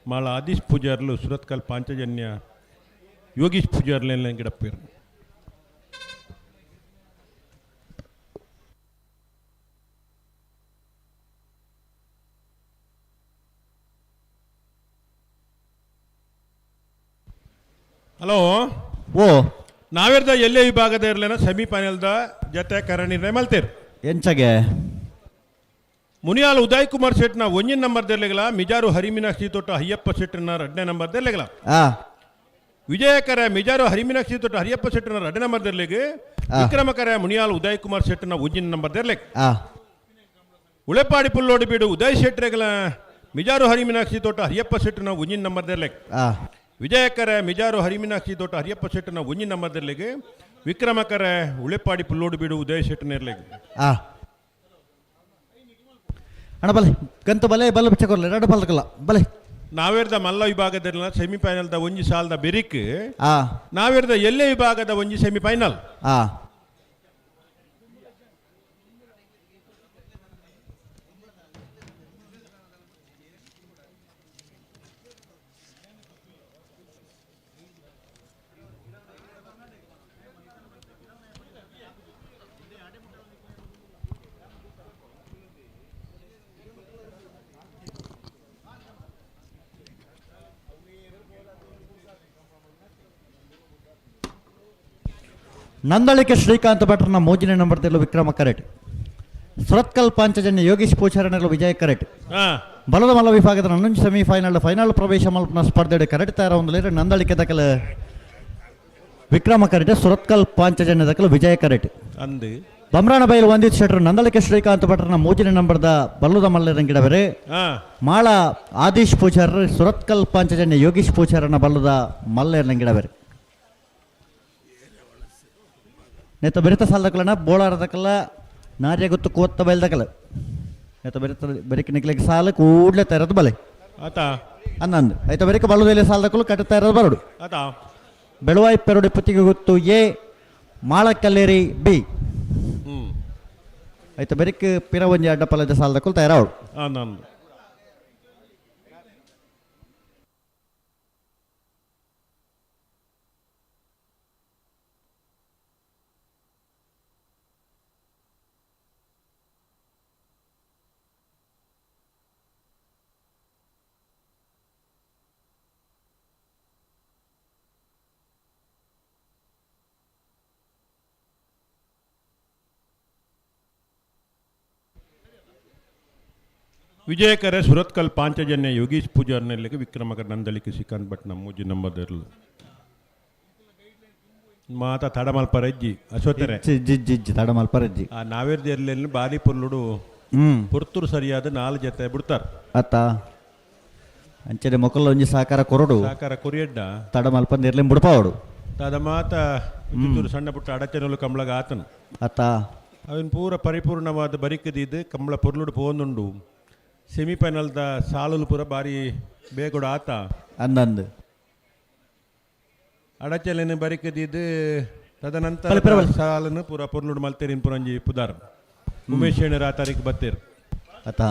ಮಾಳ ಆದೀಶ್ ಪೂಜಾರ್ಲು ಸುರತ್ಕಲ್ ಪಾಂಚಜನ್ಯ ಯೋಗೀಶ್ ಪೂಜಾರ್ಲೆಲ್ಲ ಗಿಡಪ್ಪೇರು. ಹಲೋ ಓ ನಾವಿರ್ದ ಎಲ್ಲೇ ವಿಭಾಗದ ಇರ್ಲೇನ ಸೆಮಿಫೈನಲ್ದ ಜೊತೆ ಕರ ನಿರ್ಣಯ ಮಲ್ತೇರು. ಎಂಚಗೆ ಮುನಿಯಾಲ್ ಉದಯ್ ಕುಮಾರ್ ಶೆಟ್ನ ಒಂಜಿನ ನಂಬರ್ ದೆರ್ಲೆಗಲ, ಮಿಜಾರು ಹರಿಮೀನಾಕ್ಷಿ ತೋಟ ಅಯ್ಯಪ್ಪ ಶೆಟ್ಟನ ಎರಡನೇ ನಂಬರ್ ದೆರ್ಲೆಗಲ. ವಿಜಯಕರ ಮಿಜಾರು ಹರಿಮೀನಾಕ್ಷಿ ತೋಟ ಹರಿಯಪ್ಪ ಶೆಟ್ಟನ ಎರಡನೇ ನಂಬರ್ ದೆರ್ಲೆಗ್. ವಿಕ್ರಮಕರ ಮುನಿಯಾಲ್ ಉದಯ್ ಕುಮಾರ್ ಶೆಟ್ಟನ ಒಂಜಿನ ನಂಬರ್ ದೆರ್ಲೆಗ್. ಉಳೆಪಾಡಿ ಪುಲ್ಲೋಡಿ ಬೀಡು ಉದಯ್ ಶೆಟ್ರೆಗಲ ಮಿಜಾರು ಹರಿಮೀನಾಕ್ಷಿ ತೋಟ ಹರಿಯಪ್ಪ ಶೆಟ್ಟನ ಒಂಜಿನ ನಂಬರ್ ದೆರ್ಲೆಗ್. ವಿಜಯಕರ ಮಿಜಾರು ಹರಿಮೀನಾಕ್ಷಿ ತೋಟ ಹರಿಯಪ್ಪ ಶೆಟ್ಟನ ಒಂಜಿನ ನಂಬರ್ ದೆರ್ಲೆಗ್. ವಿಕ್ರಮಕರ ಉಳೆಪಾಡಿ ಪುಲ್ಲೋಡು ಬೀಡು ಉದಯ್ ಶೆಟ್ಟನ ಇರ್ಲೆಗ್. ಅಣ್ಣ ಬಲೆ ಗಂತ ಬಲೆ ಬಲ್ಲ ಬಿಚ್ಚ ಕೊರ್ಲೆ ಎರಡು ಬಲ್ಕಲ್ಲ ಬಲೆ. ನಾವೇರ್ದ ಮಲ್ಲ ವಿಭಾಗದ ಸೆಮಿಫೈನಲ್ದ ಒಂಜಿ ಸಾಲದ ಬೆರಿಕ್ ನಾವೇರ್ದ ಎಲ್ಲೆ ವಿಭಾಗದ ಒಂಜಿ ಸೆಮಿಫೈನಲ್. ನಂದಳಿಕೆ ಶ್ರೀಕಾಂತ್ ಭಟ್ರನ ಮೋಜಿನ ನಂಬರ್ ವಿಕ್ರಮ ಕರೆಟ್. ಸುರತ್ಕಲ್ ಪಾಂಚಜನ್ಯ ಯೋಗೀಶ್ ಪೂಜಾರನಲು ವಿಜಯ್ ಕರೆಟ್. ಬಲದ ಮಲ್ಲ ವಿಭಾಗದ ನನ್ನೊಂದು ಸೆಮಿಫೈನಲ್ ಫೈನಲ್ ಪ್ರವೇಶ ಮಲ್ಪನ ಸ್ಪರ್ಧೆ ಕರೆಟ್ ತಯಾರ ಹೊಂದಲಿರೆ ನಂದಳಿಕೆ ದಕಲ ವಿಕ್ರಮ ಕರೆಟ್, ಸುರತ್ಕಲ್ ಪಾಂಚಜನ್ಯ ದಕಲ ವಿಜಯ ಕರೆಟ್. ಅಂದು ಬಮ್ರಾಣ ಬೈಲು ವಂದಿತ್ ಶೆಟ್ರು ನಂದಳಿಕೆ ಶ್ರೀಕಾಂತ್ ಭಟ್ರನ ಮೋಜಿನ ನಂಬರ್ದ ಬಲ್ಲುದ ಮಲ್ಲರಂಗಿಡವರೆ. ಮಾಳ ಆದೀಶ್ ಪೂಜಾರ್ ಸುರತ್ಕಲ್ ಪಾಂಚಜನ್ಯ ಯೋಗೀಶ್ ಪೂಜಾರನ ಬಲ್ಲುದ ಮಲ್ಲೆರಂಗಿಡವರೆ. ನೇತ ಬೆರಿತ ಸಾಲದಕಲನ ಬೋಳಾರದಕಲ್ಲ ನಾರ್ಯ ಗೊತ್ತು ಕೋತ್ತ ಬಯಲ್ದಕಲ ನೇತ ಬೆರಿತ ಬೆರಿಕ ನಿಕ್ಲಿಗೆ ಸಾಲ ಕೂಡ್ಲೆ ತರದು ಬಲೆ ಆತ ಅನ್ನಂದು ಆಯ್ತ ಬೆರಿಕ ಬಲ್ಲುದೆಲೆ ಸಾಲದಕಲು ಕಟ್ಟ ಇರೋದು ಬರಡು. ಆತ ಬೆಳವಾಯಿ ಪೆರಡಿ ಪುತ್ತಿಗೆ ಗೊತ್ತು ಎ, ಮಾಳಕಲ್ಲೇರಿ ಬಿ. ಆಯ್ತ ಬೆರಿಕ್ ಪಿರವಂಜಿ ಅಡ್ಡ ಪಲದ ಸಾಲದಕಲು ತಯಾರಾವಡು. ಅನ್ನಂದು. ವಿಜಯಕರ ಸುರತ್ಕಲ್ ಪಾಂಚಜನ್ಯ ಯೋಗೀಶ್ ಪೂಜಾರ್ನೆಲ್ಲಿಗೆ ವಿಕ್ರಮಕರ ನಂದಳಿಕೆ ಶ್ರೀಕಾಂತ್ ಭಟ್ ಮೂಜಿ ನಂಬರ್ ಮಾತ ತಡಮಲ್ಪರಜ್ಜಿ ಅಶ್ವತ್ಥರೆ. ಜಿಜ್ಜಿ ತಡಮಲ್ಪರಜ್ಜಿ. ಆ ನಾವೇರ್ದೇರ್ಲೆಲ್ಲಿ ಬಾರಿ ಪೊರ್ಲುಡು ಪೊರ್ತುರು ಸರಿಯಾದ ನಾಲ್ ಜೊತೆ ಬಿಡ್ತಾರೆ. ಅತ್ತ ಅಂಚನೆ ಮೊಕಲ್ ಒಂಜಿ ಸಹಕಾರ ಕೊರಡು. ಸಹಕಾರ ಕೊರಿಯಡ್ಡ ತಡಮಲ್ಪ ನಿರ್ಲಿಂ ಬುಡ್ಪಾವಡು. ತದ ಮಾತ ಸಣ್ಣ ಪುಟ್ಟ ಅಡಚಣೆಲು ಕಂಬಳಗ ಆತನು. ಅತ್ತ ಅವನ್ ಪೂರ ಪರಿಪೂರ್ಣವಾದ ಬರಿಕದಿದ್ದು ಕಂಬಳ ಪೊರ್ಲುಡು ಪೋಂದುಂಡು. ಸೆಮಿಫೈನಲ್ದ ಸಾಲುಲು ಪೂರ ಬಾರಿ ಬೇಗೊಡು ಆತ. ಅಂದಂದು ಅಡಚಲೆನ್ ಬರಿಕದಿದ್ದು ತದನಂತರ ಸಾಲನ್ನು ಪೂರ ಪೊರ್ಲುಡು ಮಲ್ತೇರಿನ್ ಪುರಂಜಿ ಪುದಾರ್ ಉಮೇಶ್ ಶೇಣರ್ ಆ ತಾರೀಕು ಬತ್ತೇರು. ಅತ್ತ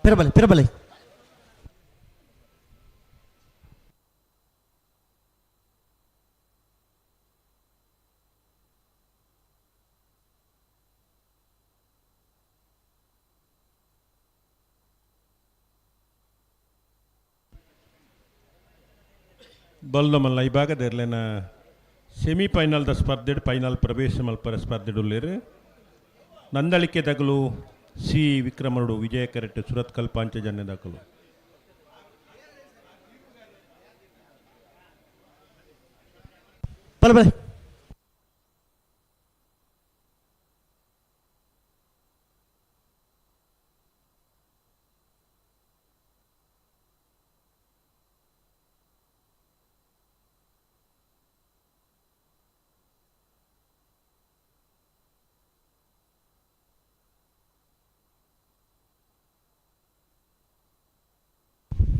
ಪಿರಬಲೆ ಪಿರಬಲೆ ಬಲ್ಲಮಲ್ಲ ಈ ಭಾಗದ ಸೆಮಿಫೈನಲ್ದ ಸ್ಪರ್ಧೆ ಫೈನಲ್ ಪ್ರವೇಶ ಮಲ್ಪರ ಸ್ಪರ್ಧೆಡುಲ್ಲೇರು ನಂದಳಿಕೆ ದಗಲು ಸಿ ವಿಕ್ರಮರುಡು ವಿಜಯ ಕರೆಟ್ ಸುರತ್ಕಲ್ ಪಾಂಚಜನ್ಯ ದಾಖಲು. ಬಲೆ ಬಲೆ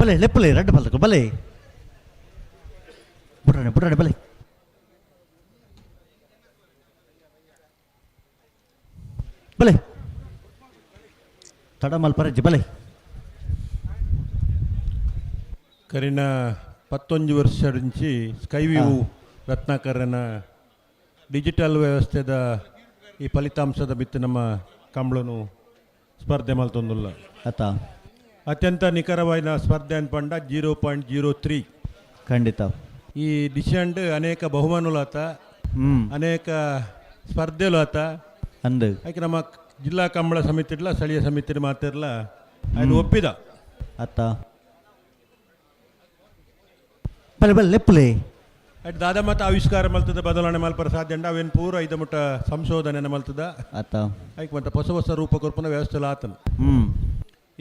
ಬಲೆ ಲೆಪ್ಪಲೆ ರಡ್ಡು ಬಲ್ತಕ ಬಲೆ ಬುಡಾಣೆ ಬುಡಾಣೆ ಬಲೆ ಬಲೆ ತಡಮಲ್ ಪರಜ್ಜಿ ಬಲೆ ಕರಿನ 11 ವರ್ಷ ಸ್ಕೈವ್ಯೂ ರತ್ನಾಕರನ ಡಿಜಿಟಲ್ ವ್ಯವಸ್ಥೆದ ಈ ಫಲಿತಾಂಶದ ಬಿತ್ತು ನಮ್ಮ ಕಂಬಳನು ಸ್ಪರ್ಧೆ ಮಲ್ತೊಂದುಲ್ಲ. ಅತ್ತ ಅತ್ಯಂತ ನಿಖರವಾದ ಸ್ಪರ್ಧೆ ಅನ್ಪಂಡ 0.03. ಖಂಡಿತ ಈ ಡಿಸೆಂಡ್ ಅನೇಕ ಬಹುಮಾನುಲಾತ, ಅನೇಕ ಸ್ಪರ್ಧೆಲಾತ ಅಂದು ಅದಕ್ಕೆ ನಮ್ಮ ಜಿಲ್ಲಾ ಕಂಬಳ ಸಮಿತಿ ಇರಲ್ಲ, ಸ್ಥಳೀಯ ಸಮಿತಿ ಮಾತಿರಲ್ಲ ಅದನ್ನು ಒಪ್ಪಿದ. ಅತ್ತ ಬಲೆ ಬಲೆ ಲೆಪ್ಪಲೆ ಅಟ್ ದಾದ ಮತ ಆವಿಷ್ಕಾರ ಮಲ್ತದ ಬದಲಾವಣೆ ಮಲ್ಪರ ಸಾಧ್ಯ ಉಂಡು. ಅವೇನು ಪೂರ ಐದ ಮುಟ್ಟ ಸಂಶೋಧನೆ ಮಲ್ತದ ಅತ್ತ ಐಕ್ ಮತ್ತೆ ಹೊಸ ಹೊಸ ರೂಪ ಕೊರ್ಪುನ ವ್ಯವಸ್ಥೆ ಆತನ.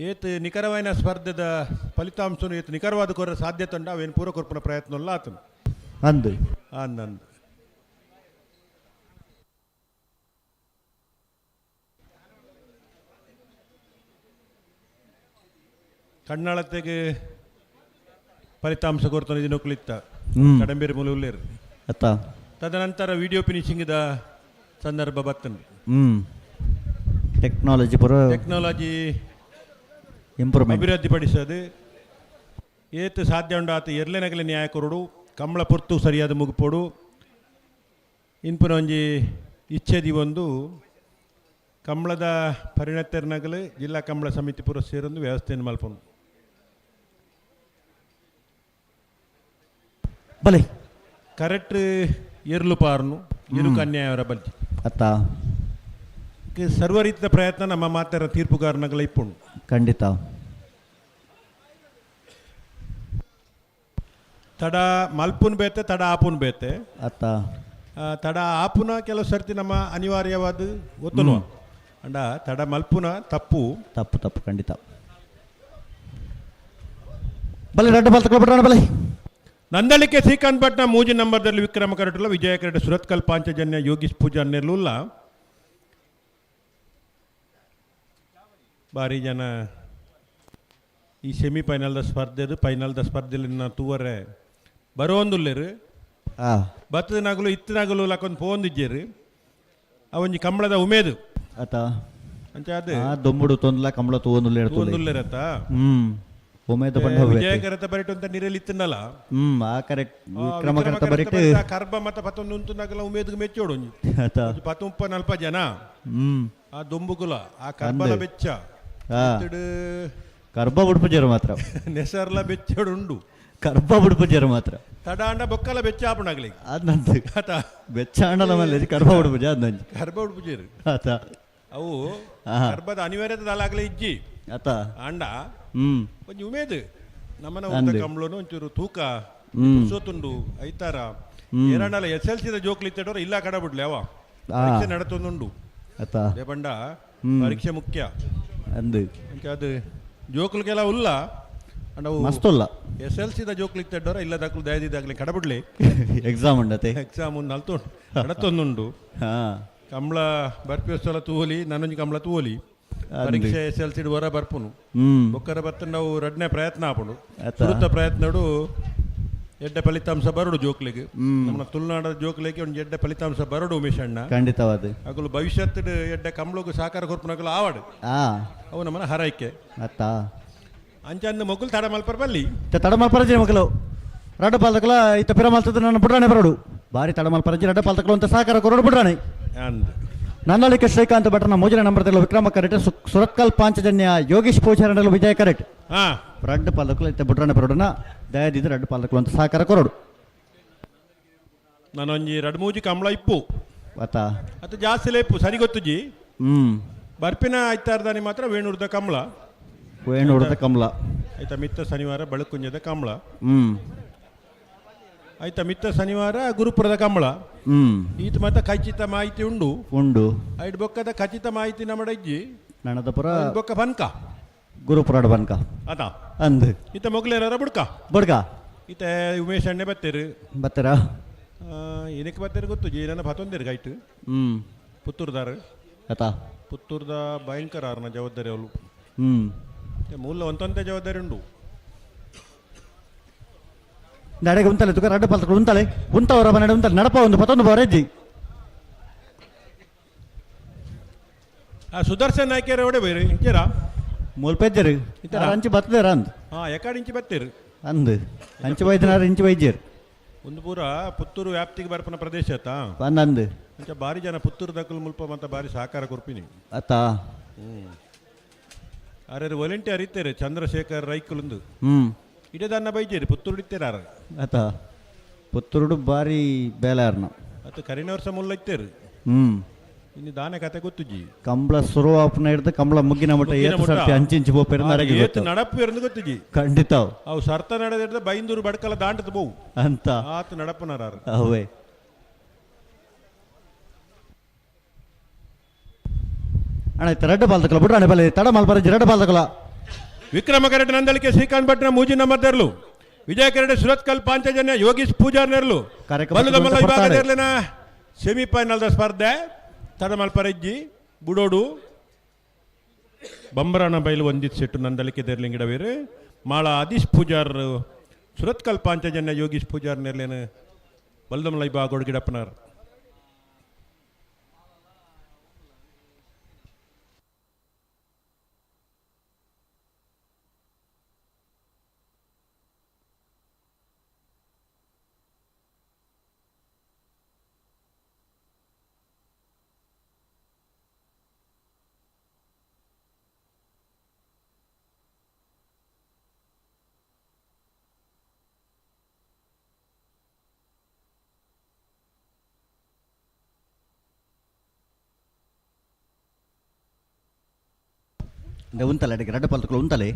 ಏತ್ ನಿಖರವಾದ ಸ್ಪರ್ಧೆದ ಫಲಿತಾಂಶನು ಏತ್ ನಿಖರವಾದ ಕೊರ ಸಾಧ್ಯತೆ ಉಂಡು ಅವೇನು ಪೂರ ಕೊರ್ಪುನ ಪ್ರಯತ್ನ ಅಲ್ಲ ಆತನ ಅಂದು ಅಂದಂದು. ಕಣ್ಣಳತೆಗೆ ಫಲಿತಾಂಶ ಕೊಡ್ತಾನೆ ದಿನಕ್ಕಲಿತ್ತ ಕಡಂಬೇರಿ ಮೂಲುಲ್ಲೇರು. ಅತ್ತ ತದನಂತರ ವಿಡಿಯೋ ಫಿನಿಶಿಂಗ್ the ಸಂದರ್ಭ ಬತ್ತನು. ಟೆಕ್ನಾಲಜಿ ಪೂರ ಟೆಕ್ನಾಲಜಿ ಇಂಪ್ರೂವ್ಮೆಂಟ್ ಅಭಿವೃದ್ಧಿಪಡಿಸೋದು ಏತು ಸಾಧ್ಯ ಉಂಡು ಆತ ಎರ್ಲೆನಗಲೆ ನ್ಯಾಯ ಕೊರಡು ಕಂಬಳ ಪೊರ್ತು ಸರಿಯಾದ ಮುಗಿಪೋಡು ಇನ್ಪುನ ಒಂಜಿ ಇಚ್ಛೆದಿ ಒಂದು ಕಂಬಳದ ಪರಿಣತರ್ನಗಲು ಜಿಲ್ಲಾ ಕಂಬಳ ಸಮಿತಿ ಪೂರ ಸೇರೊಂದು ವ್ಯವಸ್ಥೆಯನ್ನು ಮಲ್ಪನು. ಬಲೆ ಕರೆಕ್ಟ್ ಎರ್ಲು ಪಾರ್ನು ಎರು ಕನ್ಯಾಯವರ ಬಲ್ಜಿ ಅತ್ತ ಸರ್ವ ರೀತಿಯ ಪ್ರಯತ್ನ ನಮ್ಮ ಮಾತರ ತೀರ್ಪುಗಾರನಗಳ ಇಪ್ಪುಂಡು. ಖಂಡಿತ ತಡ ಮಲ್ಪುನ್ ಬೇತೆ ತಡ ಆಪುನ್ ಬೇತೆ ಅತ್ತ ತಡ ಆಪುನ ಕೆಲವು ಸರ್ತಿ ನಮ್ಮ ಅನಿವಾರ್ಯವಾದ ಒತ್ತನು ಅಂಡ ತಡ ಮಲ್ಪುನ ತಪ್ಪು ತಪ್ಪು ತಪ್ಪು ಖಂಡಿತ. ಬಲೆ ರಡ್ಡು ಬಲ್ ತಗೊಳ್ಬಿಟ್ರಣ ಬಲೆ ನಂದಳಿಕೆ ಶ್ರೀಕಾಂತ್ ಭಟ್ನ ಮೂಜಿ ನಂಬರ್ದಲ್ಲಿ ವಿಕ್ರಮ ಕರಟುಲ್ಲ ವಿಜಯ ಕರಟು ಸುರತ್ಕಲ್ ಪಾಂಚಜನ್ಯ ಯೋಗೀಶ್ ಪೂಜಾ ನೆರ್ಲುಲ್ಲ. ಭಾರಿ ಜನ ಈ ಸೆಮಿಫೈನಲ್ದ ಸ್ಪರ್ಧೆದು ಫೈನಲ್ದ ಸ್ಪರ್ಧೆಲಿ ತೂವರೆ ಬರೋಂದುಲ್ಲೇರು ಬತ್ತದನಾಗಲು ಇತ್ತನಾಗಲು ಲಕ್ಕೊಂದು ಪೋಂದಿಜ್ಜೇರು ಅವೊಂಜಿ ಕಂಬಳದ ಉಮೇದು ಅತ್ತ ಅಂಚ ಅದು ದೊಂಬುಡು ತೊಂದ್ಲ ಕಂಬಳ ತೂವೊಂದುಲ್ಲೇರು ತೂವೊಂದುಲ್ಲೇರತ್ತ ಉಮೇದ ಪಂಡ ವಿಜಯ ಕರತ ಬರಿಟು ಅಂತ ನೀರಲ್ಲಿ ಇತ್ತನಲ್ಲ. ಆ ಕರೆಕ್ಟ್ ವಿಕ್ರಮ ಕರತ ಬರಿಟು ಕರ್ಬ ಮತ್ತ ಪತ್ತೊಂದು ಉಂತುನಾಗಲ ಉಮೇದ್ಗೆ ಮೆಚ್ಚೋಡು ಒಂಜಿ ಅತ್ತ ಪತ್ತು ನಲ್ಪ ಜನ ಆ ದೊಂಬುಗುಲ ಆ ಕರ್ಬಲ ಬೆಚ್ಚ ಕರ್ಬ ಬುಡ್ಪುಜರು ಮಾತ್ರ ನೆಸರ್ಲ ಬೆಚ್ಚೋಡು ಉಂಡು ಕರ್ಬ ಬುಡ್ಪುಜರು ಮಾತ್ರ ತಡಾಂಡ ಬೊಕ್ಕಲ ಬೆಚ್ಚ ಆಪಣಾಗಲಿ ಅದ್ ಆತ ಬೆಚ್ಚ ಆಂಡಲ ಮೇಲೆ ಕರ್ಬ ಬುಡ್ಪುಜ ಅದ್ ಕರ್ಬ ಉಡ್ಪುಜರು ಆತ ಅವು ಕರ್ಬದ ಅನಿವಾರ್ಯತೆ ದಾಲಾಗಲೇ ಇಜ್ಜಿ ಆತ ಆಂಡ ಒಂಜಿ ಉಮೇದ್ ನಮ್ಮನ ಕಂಬ್ಳನು ಒಂಚೂರು ತೂಕ ಸೋತುಂಡು ಐತಾರ ಏರಾಂಡಲ ಎಸ್ ಎಲ್ ಸಿದ ಜೋಕ್ಲಿ ಇತ್ತಡೋರು ಇಲ್ಲ ಕಡ ಬಿಡ್ಲಿ ಅವ ಪರೀಕ್ಷೆ ನಡತೊಂದುಂಡು ಆತ ದೇಪಂಡ ಪರೀಕ್ಷೆ ಮುಖ್ಯ ಅಂದು ಅದು ಜೋಕ್ಲಿಗೆಲ್ಲ ಉಲ್ಲ ನಾವು ಮಸ್ತುಲ್ಲ ಎಸ್ ಎಲ್ ಸಿದ ಜೋಕ್ಲಿ ಇತ್ತಡೋರ ಇಲ್ಲ ದಾಖಲು ದಯದಿದ್ದಾಗಲಿ ಕಡಬಿಡ್ಲಿ ಎಕ್ಸಾಮ್ ಉಂಡತೆ ಎಕ್ಸಾಮ್ ಒಂದು ನಲ್ತು ನಡತೊಂದುಂಡು ಕಂಬಳ ಬರ್ಪಿವಸ್ತಲ ತೂವಲಿ ನಾನೊಂಜಿ ಕಂಬಳ ತೂವಲಿ. ಪರೀಕ್ಷೆ ಎಸ್ ಎಲ್ ಸಿ ಹೊರ ಬರ್ಪುನು. ಬೊಕ್ಕರ ಬತ್ತ ನಾವು ರಡ್ನೇ ಪ್ರಯತ್ನ ಆಪುಂಡು. ಸುರುತ ಪ್ರಯತ್ನಡು ಎಡ್ಡೆ ಫಲಿತಾಂಶ ಬರಡು ಜೋಕ್ಲಿಗೆ. ನಮ್ಮ ತುಳುನಾಡ ಜೋಕ್ಲಿಗೆ ಒಂದು ಎಡ್ಡೆ ಫಲಿತಾಂಶ ಬರಡು ಉಮೇಶ್ ಅಣ್ಣ. ಖಂಡಿತವಾದ. ಅಗಲು ಭವಿಷ್ಯತ್ ಎಡ್ಡೆ ಕಂಬ್ಳಗು ಸಾಕಾರ ಕೊರ್ಪುನಗಲು ಆವಾಡು. ಅವು ನಮ್ಮನ ಹರೈಕೆ. ಅತ್ತ ಅಂಚಂದು ಮೊಗ್ಲು ತಡ ಮಲ್ಪರ್ ಬಲ್ಲಿ. ತಡ ಮಲ್ಪರಜಿ ಮಕ್ಕಳು ರಡ್ಡ ಪಾಲ್ತಕಲ ಇತ್ತ ಪಿರ ಮಲ್ತದ ನನ್ನ ಬುಡ್ರಾಣೆ ಬರೋಡು. ಬಾರಿ ತಡ ಮಲ್ಪರಜಿ ರಡ್ಡ ಪಾಲ್ತಕಲು ಅಂತ ಸಾಕಾರ ಕೊರಡು ಬುಡ್ರಾಣೆ. ನನ್ನಳಿಕೆ ಶ್ರೀಕಾಂತ್ ಭಟ್ರನ ಮೂಜನ ನಂಬರ್ ವಿಕ್ರಮ ಕರೆಟ್ ಸುರತ್ಕಲ್ ಪಾಂಚಜನ್ಯ ಯೋಗೇಶ್ ಪೂಜಾರನಲ್ಲೂ ವಿಜಯ ಕರೆಟ್. ರಡ್ಡು ಪಾಲಕಲು ಇತ್ತ ಬುಡ್ರಾಣೆ ಬರೋಡನ ದಯದಿದ್ದು ರಡ್ಡು ಪಾಲಕಲು ಅಂತ ಸಾಕಾರ ಕೊರಡು. ನಾನೊಂಜಿ ರಡ್ಡು ಮೂಜಿ ಕಂಬಳ ಇಪ್ಪು. ಅತ್ತ ಅದು ಜಾಸ್ತಿ ಲೇಪು ಸರಿ ಗೊತ್ತುಜಿ. ಬರ್ಪಿನ ಐತಾರದಾನಿ ಮಾತ್ರ ವೇಣೂರ್ದ ಕಂಬಳ. ವೇಣೂರ್ದ ಕಂಬಳ. ಆಯ್ತಾ ಮಿತ್ತ ಶನಿವಾರ ಬೆಳಕುಂಜದ ಕಂಬಳ. ಆಯ್ತಾ ಮಿತ್ತ ಶನಿವಾರ ಗುರುಪುರದ ಕಂಬಳ. ಈತ ಮಾತ ಖಚಿತ ಮಾಹಿತಿ ಉಂಡು. ಉಂಡು. ಐಡ್ ಬೊಕ್ಕದ ಖಚಿತ ಮಾಹಿತಿ ನಮ್ಮಡ ಇಜ್ಜಿ. ನನದಪುರ ಬೊಕ್ಕ ಬನ್ಕ ಗುರುಪುರ ಬನ್ಕ ಅದ ಅಂದ್ ಈತ ಮೊಗ್ಲೇನಾರ ಬುಡ್ಕ ಬುಡ್ಕ ಈತ ಉಮೇಶ್ ಅಣ್ಣೆ ಬತ್ತೇರು ಬತ್ತರ ಏನಕ್ಕೆ ಬತ್ತೇರು ಗೊತ್ತು ಜಿ ನನ್ನ ಬತ್ತೊಂದೇರು ಗೈಟ್. ಪುತ್ತೂರ್ದಾರ ಅತ ಪುತ್ತೂರ್ದ ಭಯಂಕರ ಆರ್ನ ಜವಾಬ್ದಾರಿ ಅವಳು. ಮೂಲ ಒಂತೊಂತೆ ಜವಾಬ್ದಾರಿ ಉಂಡು. ನಡೆಗೆ ಉಂತಲೆ ತುಕ ರಡ್ಡು ಪಾಲ್ತಗಳು ಉಂತಲೆ ಉಂತವರ ಮನೆ ಉಂತಲೆ ನಡಪ ಒಂದು ಪತ್ತೊಂದು ಬರೆಜ್ಜಿ. ಆ ಸುದರ್ಶನ್ ನಾಯ್ಕರ ಒಡೆ ಬೇರೆ ಇಂಚರ ಮೂಲ್ಪೆಜ್ಜರು ಅಂಚು ಬತ್ತದೇರ ಅಂದ್. ಹಾ ಎಕಾಡ್ ಇಂಚಿ ಬತ್ತೀರು ಅಂದ್ ಅಂಚು ವೈದ್ಯನಾರ ಇಂಚು ವೈದ್ಯರು. ಒಂದು ಪೂರ ಪುತ್ತೂರು ವ್ಯಾಪ್ತಿಗೆ ಬರ್ಪನ ಪ್ರದೇಶ ಆತ ಅಂದ್ ಅಂದ್. ಅಂಚ ಬಾರಿ ಜನ ಪುತ್ತೂರು ದಕ್ಕಲು ಮುಲ್ಪ ಮತ್ತೆ ಬಾರಿ ಸಹಕಾರ ಕೊರ್ಪಿನಿ. ಅತ್ತ ಅರೆ ವಾಲಂಟಿಯರ್ ಇತ್ತೇರು ಚಂದ್ರಶೇಖರ್ ರೈಕುಲುಂದು. ಇಡೇ ದನ್ನ ಬೈಜೇರಿ ಪುತ್ತೂರು ಇತ್ತೇರಾರ. ಅತ್ತ ಪುತ್ತೂರುಡು ಬಾರಿ ಬೇಲಾರ್ನ. ಅತ್ತ ಕರಿನ ವರ್ಷ ಮುಲ್ಲ ಇತ್ತೇರು. ಇನ್ನು ದಾನೆ ಕತೆ ಗೊತ್ತುಜಿ. ಕಂಬಳ ಸುರುವಾಪನ ಹಿಡಿದು ಕಂಬಳ ಮುಗ್ಗಿನ ಮಟ್ಟ ಏತು ಸರ್ತಿ ಅಂಚಿಂಚಿ ಪೋಪೇರು ಏತು ನಡಪು ಇರಂದು ಗೊತ್ತುಜಿ. ಖಂಡಿತ. ಅವು ಸರ್ತ ನಡೆದ ಬೈಂದೂರು ಬಡ್ಕಲ ದಾಂಟದ ಬೋವು ಅಂತ ಆತ ನಡಪುನಾರ. ಅವೇ ಅಣ್ಣ ಇತ್ತ ರಡ್ಡು ಪಾಲ್ತಕಲ ಬಿಡ್ರ ಅಣ್ಣ ಬಲೆ ತಡ ಮಲ್ಪರ ರಡ್ಡು ಪಾಲ್ತಕಲ. ವಿಕ್ರಮ ಕರೆಟ್ ನಂದಳಿಕೆ ಶ್ರೀಕಾಂತ್ ಭಟ್ನ ಮೂಜಿ ನಂಬರ್ ತೆರಲು. ವಿಜಯ ಕರೆಡ್ ಸುರತ್ಕಲ್ ಪಾಂಚಜನ್ಯ ಯೋಗೀಶ್ ಪೂಜಾರ್ ನೆರಲು. ಬಲ್ಲದ ಮಲ್ಲ ವಿಭಾಗದಲ್ಲಿನ ಸೆಮಿಫೈನಲ್ದ ಸ್ಪರ್ಧೆ ತಡಮಲ್ಪರೆಜ್ಜಿ ಬುಡೋಡು ಬಂಬರಾಣ ಬೈಲು ಒಂದಿತ್ ಸೆಟ್ಟು ನಂದಳಿಕೆ ದೇರ್ಲಿಂಗಿಡವೇರು. ಮಾಳ ಆದೀಶ್ ಪೂಜಾರ್ ಸುರತ್ಕಲ್ ಪಾಂಚಜನ್ಯ ಯೋಗೀಶ್ ಪೂಜಾರ್ ನೆರಲೇನು ಬಲ್ಲದಮಲ್ಲ ವಿಭಾಗ ಗಿಡಪ್ಪನಾರ್. ಉಂತಲೆ ಅಡಿಗೆ ರಡ್ಡು ಪಾಲ್ತಕಲು ಉಂತಲೆ.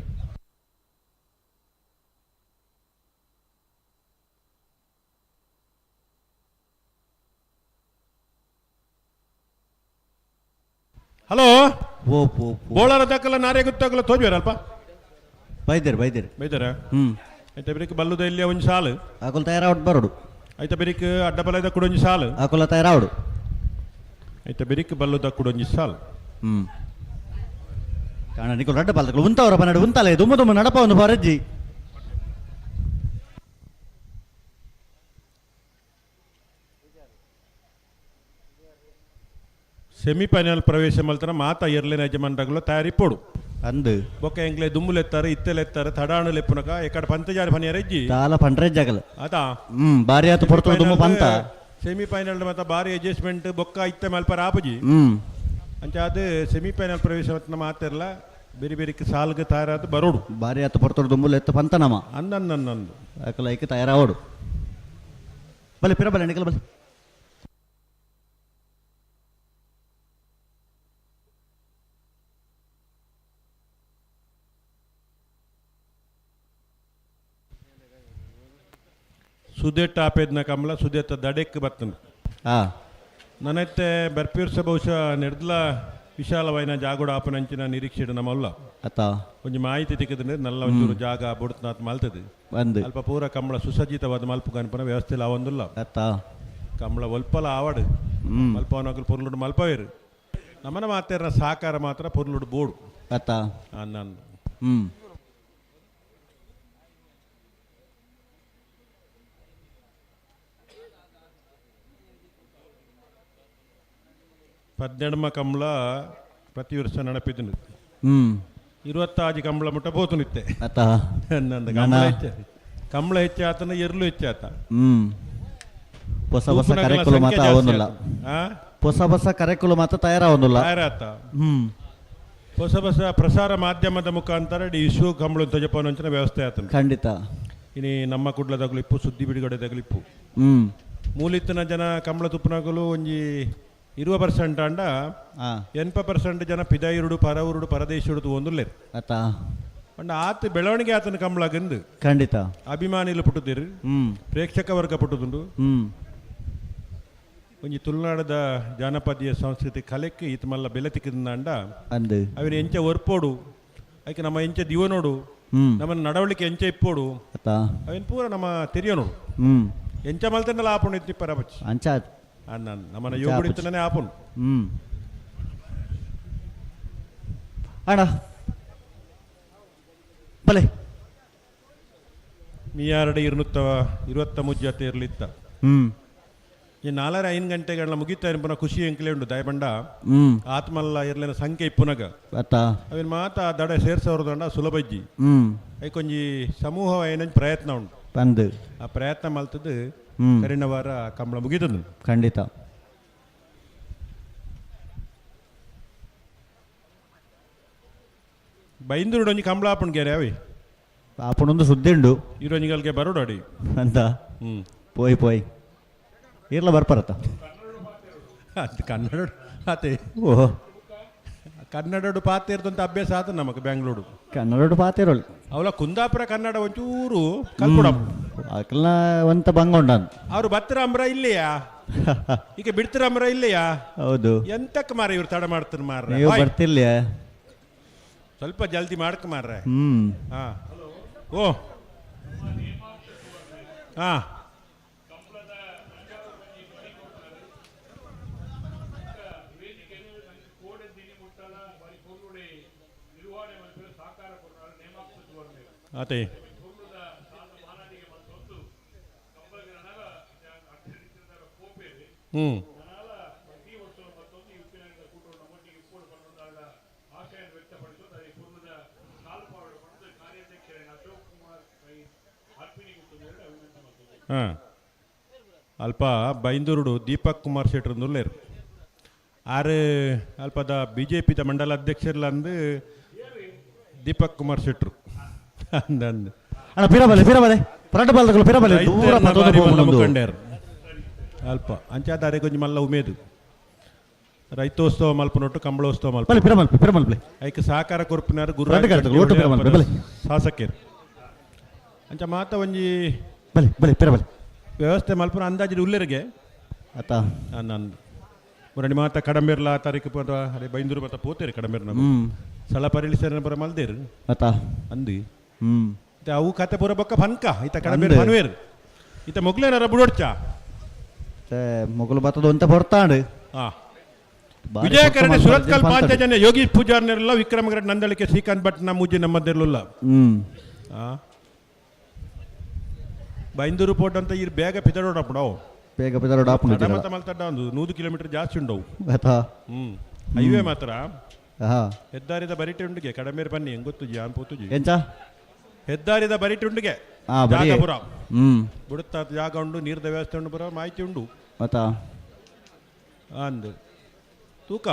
ಹಲೋ ಓ ಪೋ ಬೋಳಾರ ದಕ್ಕಲ ನಾರೇ ಗುತ್ತಾಗಲ ತೋಜ್ವೇರ ಅಲ್ಪ ಬೈದೇರು ಬೈದೇರು ಬೈದಾರ. ಐತ ಬಿರಿಕ್ ಬಲ್ಲುದ ಇಲ್ಲಿ ಒಂಜಿ ಸಾಲು ಆಕುಲ್ ತಯಾರಾವಡ್ ಬರೋಡು. ಐತ ಬಿರಿಕ್ ಅಡ್ಡಬಲದ ಕುಡೊಂಜಿ ಸಾಲು ಆಕುಲ ತಯಾರಾವಡು. ಐತ ಬಿರಿಕ್ ಬಲ್ಲುದ ಕುಡೊಂಜಿ ಸಾಲು. ಕಾಣ ನಿಕುಲ್ ರಡ್ಡ ಪಾಲ್ತಕಲು ಉಂತವರ ಬನ್ನಡು ಉಂತಲೆ ದುಮ್ಮ ದುಮ್ಮ ನಡಪ ಒಂದು ಬರಜ್ಜಿ. ಸೆಮಿಫೈನಲ್ ಪ್ರವೇಶ ಮಲ್ತನ ಮಾತಾ ಎರ್ಲಿನ ಯಜಮಾನ್ರಗಳು ತಯಾರಿ ಪೋಡು ಅಂದು ಬೊಕ್ಕ ಎಂಗ್ಲೆ ದುಂಬುಲೆತ್ತಾರೆ ಇತ್ತೆಲೆತ್ತಾರೆ ತಡಾಣುಲೆಪ್ಪುನಕ ಎಕಡ ಪಂತಜಾರಿ ಪನಿಯರ ಇಜ್ಜಿ ದಾಲ ಪಂಡ್ರೆ ಜಗಲ ಆತ ಬಾರಿ ಆತು ಪೊರ್ತುಡು ದುಮ್ಮು ಪಂತ ಸೆಮಿಫೈನಲ್ ಮತ್ತ ಬಾರಿ ಅಡ್ಜಸ್ಟ್ಮೆಂಟ್ ಬೊಕ್ಕ ಇತ್ತೆ ಮಲ್ಪರ ಆಪುಜಿ ಅಂಚ ಅದು ಸೆಮಿಫೈನಲ್ ಪ್ರವೇಶ ಮತ್ತ ಮಾತಿರಲ್ಲ ಬೇರೆ ಬೇರೆ ಸಾಲ್ಗೆ ತಯಾರಾದ ಬರೋಡು ಬಾರಿ ಆತು ಪೊರ್ತುಡು ದುಂಬುಲೆತ್ತ ಪಂತ ನಮ ಅನ್ನನ್ನನ್ನಂದು ಅಕಲ ಐಕ್ ತಯಾರಾವಡು ಬಲೆ ಪಿರ ಬಲೆ ನಿಕಲ ಬಲೆ ಸುದೇಟ್ ಆಪೇದ್ನ ಕಮಲ ಸುದೇತ ದಡೆಕ್ ಬರ್ತನ ನನೈತೆ ಬರ್ಪೀರ್ಸ ಬಹುಶಃ ನೆಡ್ಲ ವಿಶಾಲವಾಯಿನ ಜಾಗೋಡ ಆಪನಂಚಿನ ನಿರೀಕ್ಷೆ ನಮ್ಮಲ್ಲ ಅತ್ತ ಒಂಜಿ ಮಾಹಿತಿ ತಿಕ್ಕದ್ರೆ ನಲ್ಲ ಒಂಚೂರು ಜಾಗ ಬುಡ್ತನಾತ್ ಮಲ್ತದೆ ಅಲ್ಪ ಪೂರ ಕಮಲ ಸುಸಜ್ಜಿತವಾದ ಮಲ್ಪು ಕನ್ಪನ ವ್ಯವಸ್ಥೆ ಆವೊಂದುಲ್ಲ ಅತ್ತ ಕಮಲ ಒಲ್ಪಲ ಆವಡು ಮಲ್ಪವನಕಲ್ ಪೊರ್ಲುಡು ಮಲ್ಪವೇರು ನಮನ ಮಾತೆರ್ನ ಸಹಕಾರ ಮಾತ್ರ ಪೊರ್ಲುಡು ಬೋಡು. ಅತ್ತ. ನಾನು ಪದ್ನೆಡ್ಮ ಕಂಬಳ ಪ್ರತಿ ವರ್ಷ ನಡಪಿದ್ದು. 26 ಕಂಬಳ ಮುಟ್ಟ ಪೋತು ನಿತ್ತೆ. ನಂದು ಕಂಬಳ ಹೆಚ್ಚ, ಕಂಬಳ ಹೆಚ್ಚಾತನ ಎರ್ಲು ಹೆಚ್ಚಾತ. ಹೊಸ ಹೊಸ ಕರೆಕುಲು ಮಾತ್ರ ಆವೊಂದುಲ್ಲ. ಹೊಸ ಹೊಸ ಕರೆಕುಲು ಮಾತ್ರ ತಯಾರಾವೊಂದುಲ್ಲ. ತಯಾರಾತ. ಹೊಸ ಹೊಸ ಪ್ರಸಾರ ಮಾಧ್ಯಮದ ಮುಖಾಂತರ ಇಡೀ ವಿಶ್ವ ಕಂಬಳ ತಜಪನಂಚಿನ ವ್ಯವಸ್ಥೆ ಆತನ. ಖಂಡಿತ. ಇನಿ ನಮ್ಮ ಕುಡ್ಲ ತಗುಲಿಪ್ಪು, ಸುದ್ದಿ ಬಿಡುಗಡೆ ತಗುಲಿಪ್ಪು. ಮೂಲಿತ್ತಿನ ಜನ ಕಂಬಳ ತುಪ್ಪನಗಲು ಒಂಜಿ 20% ಅಂಡ 80% ಜನ ಪಿದಾಯಿರುಡು ಪರವರುಡು ಪರದೇಶಿರುಡು ಒಂದುಲ್ಲೇರು. ಅತ್ತ. ಅಂಡ ಆತ ಬೆಳವಣಿಗೆ ಆತನ ಕಂಬಳಗಂದು. ಖಂಡಿತ. ಅಭಿಮಾನಿಲು ಪುಟ್ಟುದಿರು, ಪ್ರೇಕ್ಷಕ ವರ್ಗ ಪುಟ್ಟುದುಂಡು. ಒಂಜಿ ತುಳುನಾಡದ ಜಾನಪದೀಯ ಸಂಸ್ಕೃತಿ ಕಲೆಕ್ಕೆ ಈತ ಮಲ್ಲ ಬೆಲೆ ತಿಕ್ಕಿದಂಡ ಅಂದು ಅವಿನ ಎಂಚ ಒರ್ಪೋಡು, ಐಕೆ ನಮ್ಮ ಎಂಚ ದಿವನೋಡು, ನಮ್ಮ ನಡವಳಿಕೆ ಎಂಚ ಇಪ್ಪೋಡು, ಅವಿನ ಪೂರ ನಮ್ಮ ತೆರಿಯೋನೋಡು. ಎಂಚ ಮಲ್ತಂಡಲ ಆಪುಂಡು ಇತ್ತಿ ಪರಬಚ್ಚಿ ಅಂಚ ನಮ್ಮನ ಯೋಗುಡು ಇತ್ತನೇ ಆಪುಂಡು. ಅಣ್ಣ ಬಲೆ ಮೀಯಾರಡೆ 223 ಜೊತೆ ಇರಲಿತ್ತ. ಈ 4-5 ಗಂಟೆಗಳನ್ನ ಮುಗಿತಾ ಪುನಃ ಖುಷಿ ಎಂಕ್ಲೆ ಉಂಡು ದಯಬಂಡ ಆತ್ಮಲ್ಲ ಇರ್ಲಿನ ಸಂಖ್ಯೆ ಇಪ್ಪುನಗ ಅವಿನ ಮಾತ ದಡ ಸೇರ್ಸವ್ರದಂಡ ಸುಲಭ ಇಜ್ಜಿ. ಐಕೊಂಜಿ ಸಮೂಹ ಏನಂಜಿ ಪ್ರಯತ್ನ ಉಂಟು. ಆ ಪ್ರಯತ್ನ ಮಲ್ತದ್ದು ಕರಿನ ವಾರ ಕಂಬಳ ಮುಗಿತದ್ದು. ಖಂಡಿತ. ಬೈಂದೂರು ಒಂಜಿ ಕಂಬಳ ಆಪುಂಡು ಗೆರೆ ಅವಿ ಆಪುಣೊಂದು ಸುದ್ದಿ ಉಂಡು. ಇರೋಂಜಿಗಳಿಗೆ ಬರೋಡು ಅಡಿ ಅಂತ ಪೋಯ್ ಪೋಯ್ ಇರ್ಲ ಬರ್ಪರತ್ತ. ಅದು ಕನ್ನಡ ಅದೇ. ಓಹೋ ಕನ್ನಡಡು ಪಾತಿರ್ದಂತ ಅಭ್ಯಾಸ ಆತ ನಮಗೆ ಬೆಂಗಳೂರು. ಕನ್ನಡಡು ಪಾತಿರೋಳು ಅವಳ ಕುಂದಾಪುರ ಕನ್ನಡ ಒಂಚೂರು ಕಲ್ಪುಡ ಅಕಲ್ನ ಒಂತ ಬಂಗ ಉಂಡ. ಅವರು ಬತ್ತರಾಂಬ್ರ ಇಲ್ಲಿಯಾ, ಈಗ ಬಿಡ್ತಿರಾಂಬ್ರ ಇಲ್ಲಿಯಾ? ಹೌದು. ಎಂತಕ್ಕೆ ಮಾರ ಇವ್ರು ತಡ ಮಾಡ್ತಾರೆ ಮಾರ, ನೀವು ಬರ್ತಿಲ್ಲ ಸ್ವಲ್ಪ ಜಲ್ದಿ ಮಾಡಕ್ ಮಾರ್ರೆ. ಹಾ ಓ ಹಾ ಅದೇ ಹಾಂ ಅಲ್ಪ ಬೈಂದೂರುಡು ದೀಪಕ್ ಕುಮಾರ್ ಶೆಟ್ಟರ್ ನುಲ್ಲೇರು ಆರು ಅಲ್ಪದ ಬಿ ಜೆ ಪಿದ ಮಂಡಲ ಅಧ್ಯಕ್ಷರ್ಲಂದು ದೀಪಕ್ ಕುಮಾರ್ ಶೆಟ್ಟರು ಅಂದ ಅಣ್ಣ ಪಿರಬಲೆ ಪಿರಬಲೆ ಪರಟ ಬಾಲ್ದಗಳು ಪಿರಬಲೆ ದೂರ ಮುಖಂಡರು ಅಲ್ಪ ಅಂಚಾದಾರೆ ಕೊಂಚ ಮಲ್ಲ ಉಮೇದು ರೈತೋತ್ಸವ ಮಲ್ಪನೊಟ್ಟು ಕಂಬಳೋತ್ಸವ ಮಲ್ಪ ಪಿರಮಲ್ಪೆ ಪಿರಮಲ್ಪೆ ಐಕ್ ಸಹಕಾರ ಕೊರ್ಪಿನಾರು ಗುರು ಶಾಸಕರು ಅಂಚ ಮಾತ ಒಂಜಿ ಬಲೆ ಬಲೆ ಪಿರಬಲೆ ವ್ಯವಸ್ಥೆ ಮಲ್ಪನ ಅಂದಾಜು ಉಲ್ಲೆರಿಗೆ ಅತ್ತ ನಾನು ಮುರಣಿ ಮಾತ ಕಡಂಬೆರ್ಲ ತಾರೀಕು ಪದ ಅರೆ ಬೈಂದೂರು ಮಾತ ಪೋತೇರು ಕಡಂಬೆರ್ನ ಸಲ ಪರಿಳಿಸರ ಪುರ ಮಲ್ದೇರು ಅತ್ತ ಅಂದು ಅವು ಕತೆ ಪೂರ ಬೊಕ್ಕ ಫನ್ಕ ಈತ ಕಡಂಬೆರ್ ಫನ್ವೇರ್ ಈತ ಮೊಗ್ಲೇನಾರ ಬುಡೋಡ್ಚ ಮೊಗಲು ಬತ್ತದ ಒಂತ ಹೊರ್ತಾಂಡು. ಹಾ ವಿಜಯ ಕರಡೆ ಸುರತ್ಕಲ್ ಪಾಂಚಜನ್ಯ ಯೋಗೀಶ್ ಪೂಜಾರ್ನೆಲ್ಲ ವಿಕ್ರಮಗಡ ನಂದಳಿಕೆ ಶ್ರೀಕಾಂತ್ ಭಟ್ ನಮ್ಮ ನಮ್ಮದಿರಲಿಲ್ಲ. ಬೈಂದೂರು ಪೋರ್ಟ್ ಅಂತ ಈ ಬೇಗ ಪಿದಡೋಡಪ್ಪು ಬೇಗ ಪಿದರೋಡ ಮತ್ತ ಮಲ್ತಡ್ಡ ಒಂದು 100 ಕಿಲೋಮೀಟರ್ ಜಾಸ್ತಿ ಉಂಡವು. ಹೈವೇ ಮಾತ್ರ ಹೆದ್ದಾರಿದ ಬರಿಟೆ ಉಂಡಿಗೆ ಕಡಮೇರ್ ಬನ್ನಿ ಹೆಂಗ್ ಗೊತ್ತು ಜಾನ್ ಪೋತುಜಿ ಎಂಚ ಹೆದ್ದಾರಿದ ಬರಿಟೆ ಉಂಡಿಗೆ ಜಾಗ ಪುರ ಬುಡುತ್ತ ಜಾಗ ಉಂಡು, ನೀರ್ದ ವ್ಯವಸ್ಥೆ ಉಂಡು, ಪುರ ಮಾಹಿತಿ ಉಂಡು. ಅಂದು ತೂಕ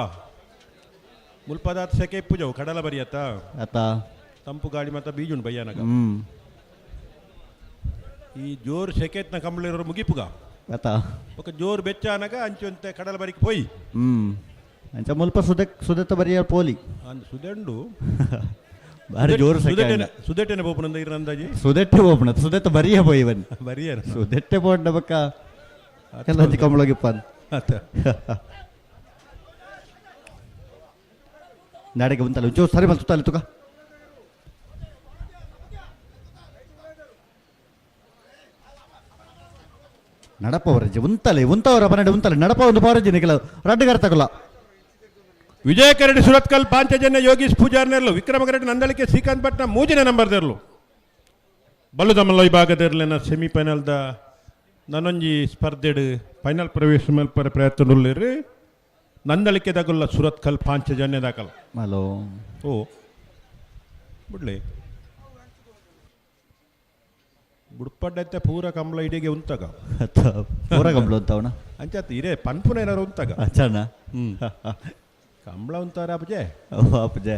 ಮುಲ್ಪದಾತ್ ಸೆಕೆ ಇಪ್ಪುಜವು ಕಡಲ ಬರಿಯತ್ತ ತಂಪು ಗಾಳಿ ಮತ್ತ ಬೀಜ ಉಂಡು ಬಯ್ಯಾನಗ. ಈ ಜೋರು ಸೆಕೆತ್ನ ಕಂಬಳಿರೋರು ಮುಗಿಪುಗ ఒక ಜೋರು ಬೆಚ್ಚ ಅನಗ ಅಂಚುಂತೆ ಕಡಲ ಬರಿಗೆ ಪೋಯಿ ಅಂಚ ಮುಲ್ಪ ಸುದೆತ್ತ ಬರಿಯ ಪೋಲಿ ಅಂದ್ ಸುದೆಂಡು ಬಾರಿ ಜೋರು ಸೆಕೆ ಸುದೆಟ್ಟೆನೆ ಪೋಪುನಂದ ಇರ ಅಂದಾಜಿ ಸುದೆಟ್ಟೆ ಪೋಪುನ ಸುದೆತ್ತ ಬರಿಯ ಪೋಯಿ ಬನ್ನಿ ಬರಿಯ ಸುದೆಟ್ಟೆ ಪೋಂಡ ಬಕ್ಕ ಎಲ್ಲ ಕಂಬಳಗಿಪ್ಪ ನಾಡೆಗೆ ಬಂತಲ್ಲ ಒಂಚೂರು ಸರಿ ಬಂತು ತುಕ ನಡಪ ಅವರಜ್ಜಿ ಉಂತಲೆ ಉಂತವರ ಪನ್ನಡೆ ಉಂತಲೆ ನಡಪ ಒಂದು ಪವರಜ್ಜಿ ನಿಖಲ ರಡ್ಡು ತಗಲ. ವಿಜಯ ಕರಡಿ ಸುರತ್ಕಲ್ ಪಾಂಚಜನ್ಯ ಯೋಗೀಶ್ ಪೂಜಾರ್ನೆರ್ಲು ವಿಕ್ರಮ ಕರಡಿ ನಂದಳಿಕೆ ಶ್ರೀಕಾಂತ್ ಭಟ್ನ ಮೂಜಿನ ನಂಬರ್ ದೆರ್ಲು ಬಲ್ಲುದಮಲ್ಲ ವಿಭಾಗದರ್ಲೆನ ಸೆಮಿಫೈನಲ್ದ ನನೊಂಜಿ ಸ್ಪರ್ಧೆಡ್ ಫೈನಲ್ ಪ್ರವೇಶ ಮಲ್ಪರೆ ಪ್ರಯತ್ನ ನಂದಳಿಕೆ ದಗುಲ್ಲ ಸುರತ್ಕಲ್ ಪಾಂಚಜನ್ಯ ದಾಖಲ ಹಲೋ ಓ ಬಿಡ್ಲಿ ಬುಡ್ಪಡ್ಡೈತೆ ಪೂರ ಕಂಬಳ ಇಡಿಗೆ ಉಂತಾಗ ಪೂರ ಕಂಬಳ ಉಂತಾವಣ ಅಂಚಾತ್ ಇರೇ ಪನ್ಪುನ ಏನಾರು ಉಂತಾಗ ಅಚ್ಚಣ್ಣ ಕಂಬಳ ಉಂತಾರ ಅಪಜೆ ಅಪಜೆ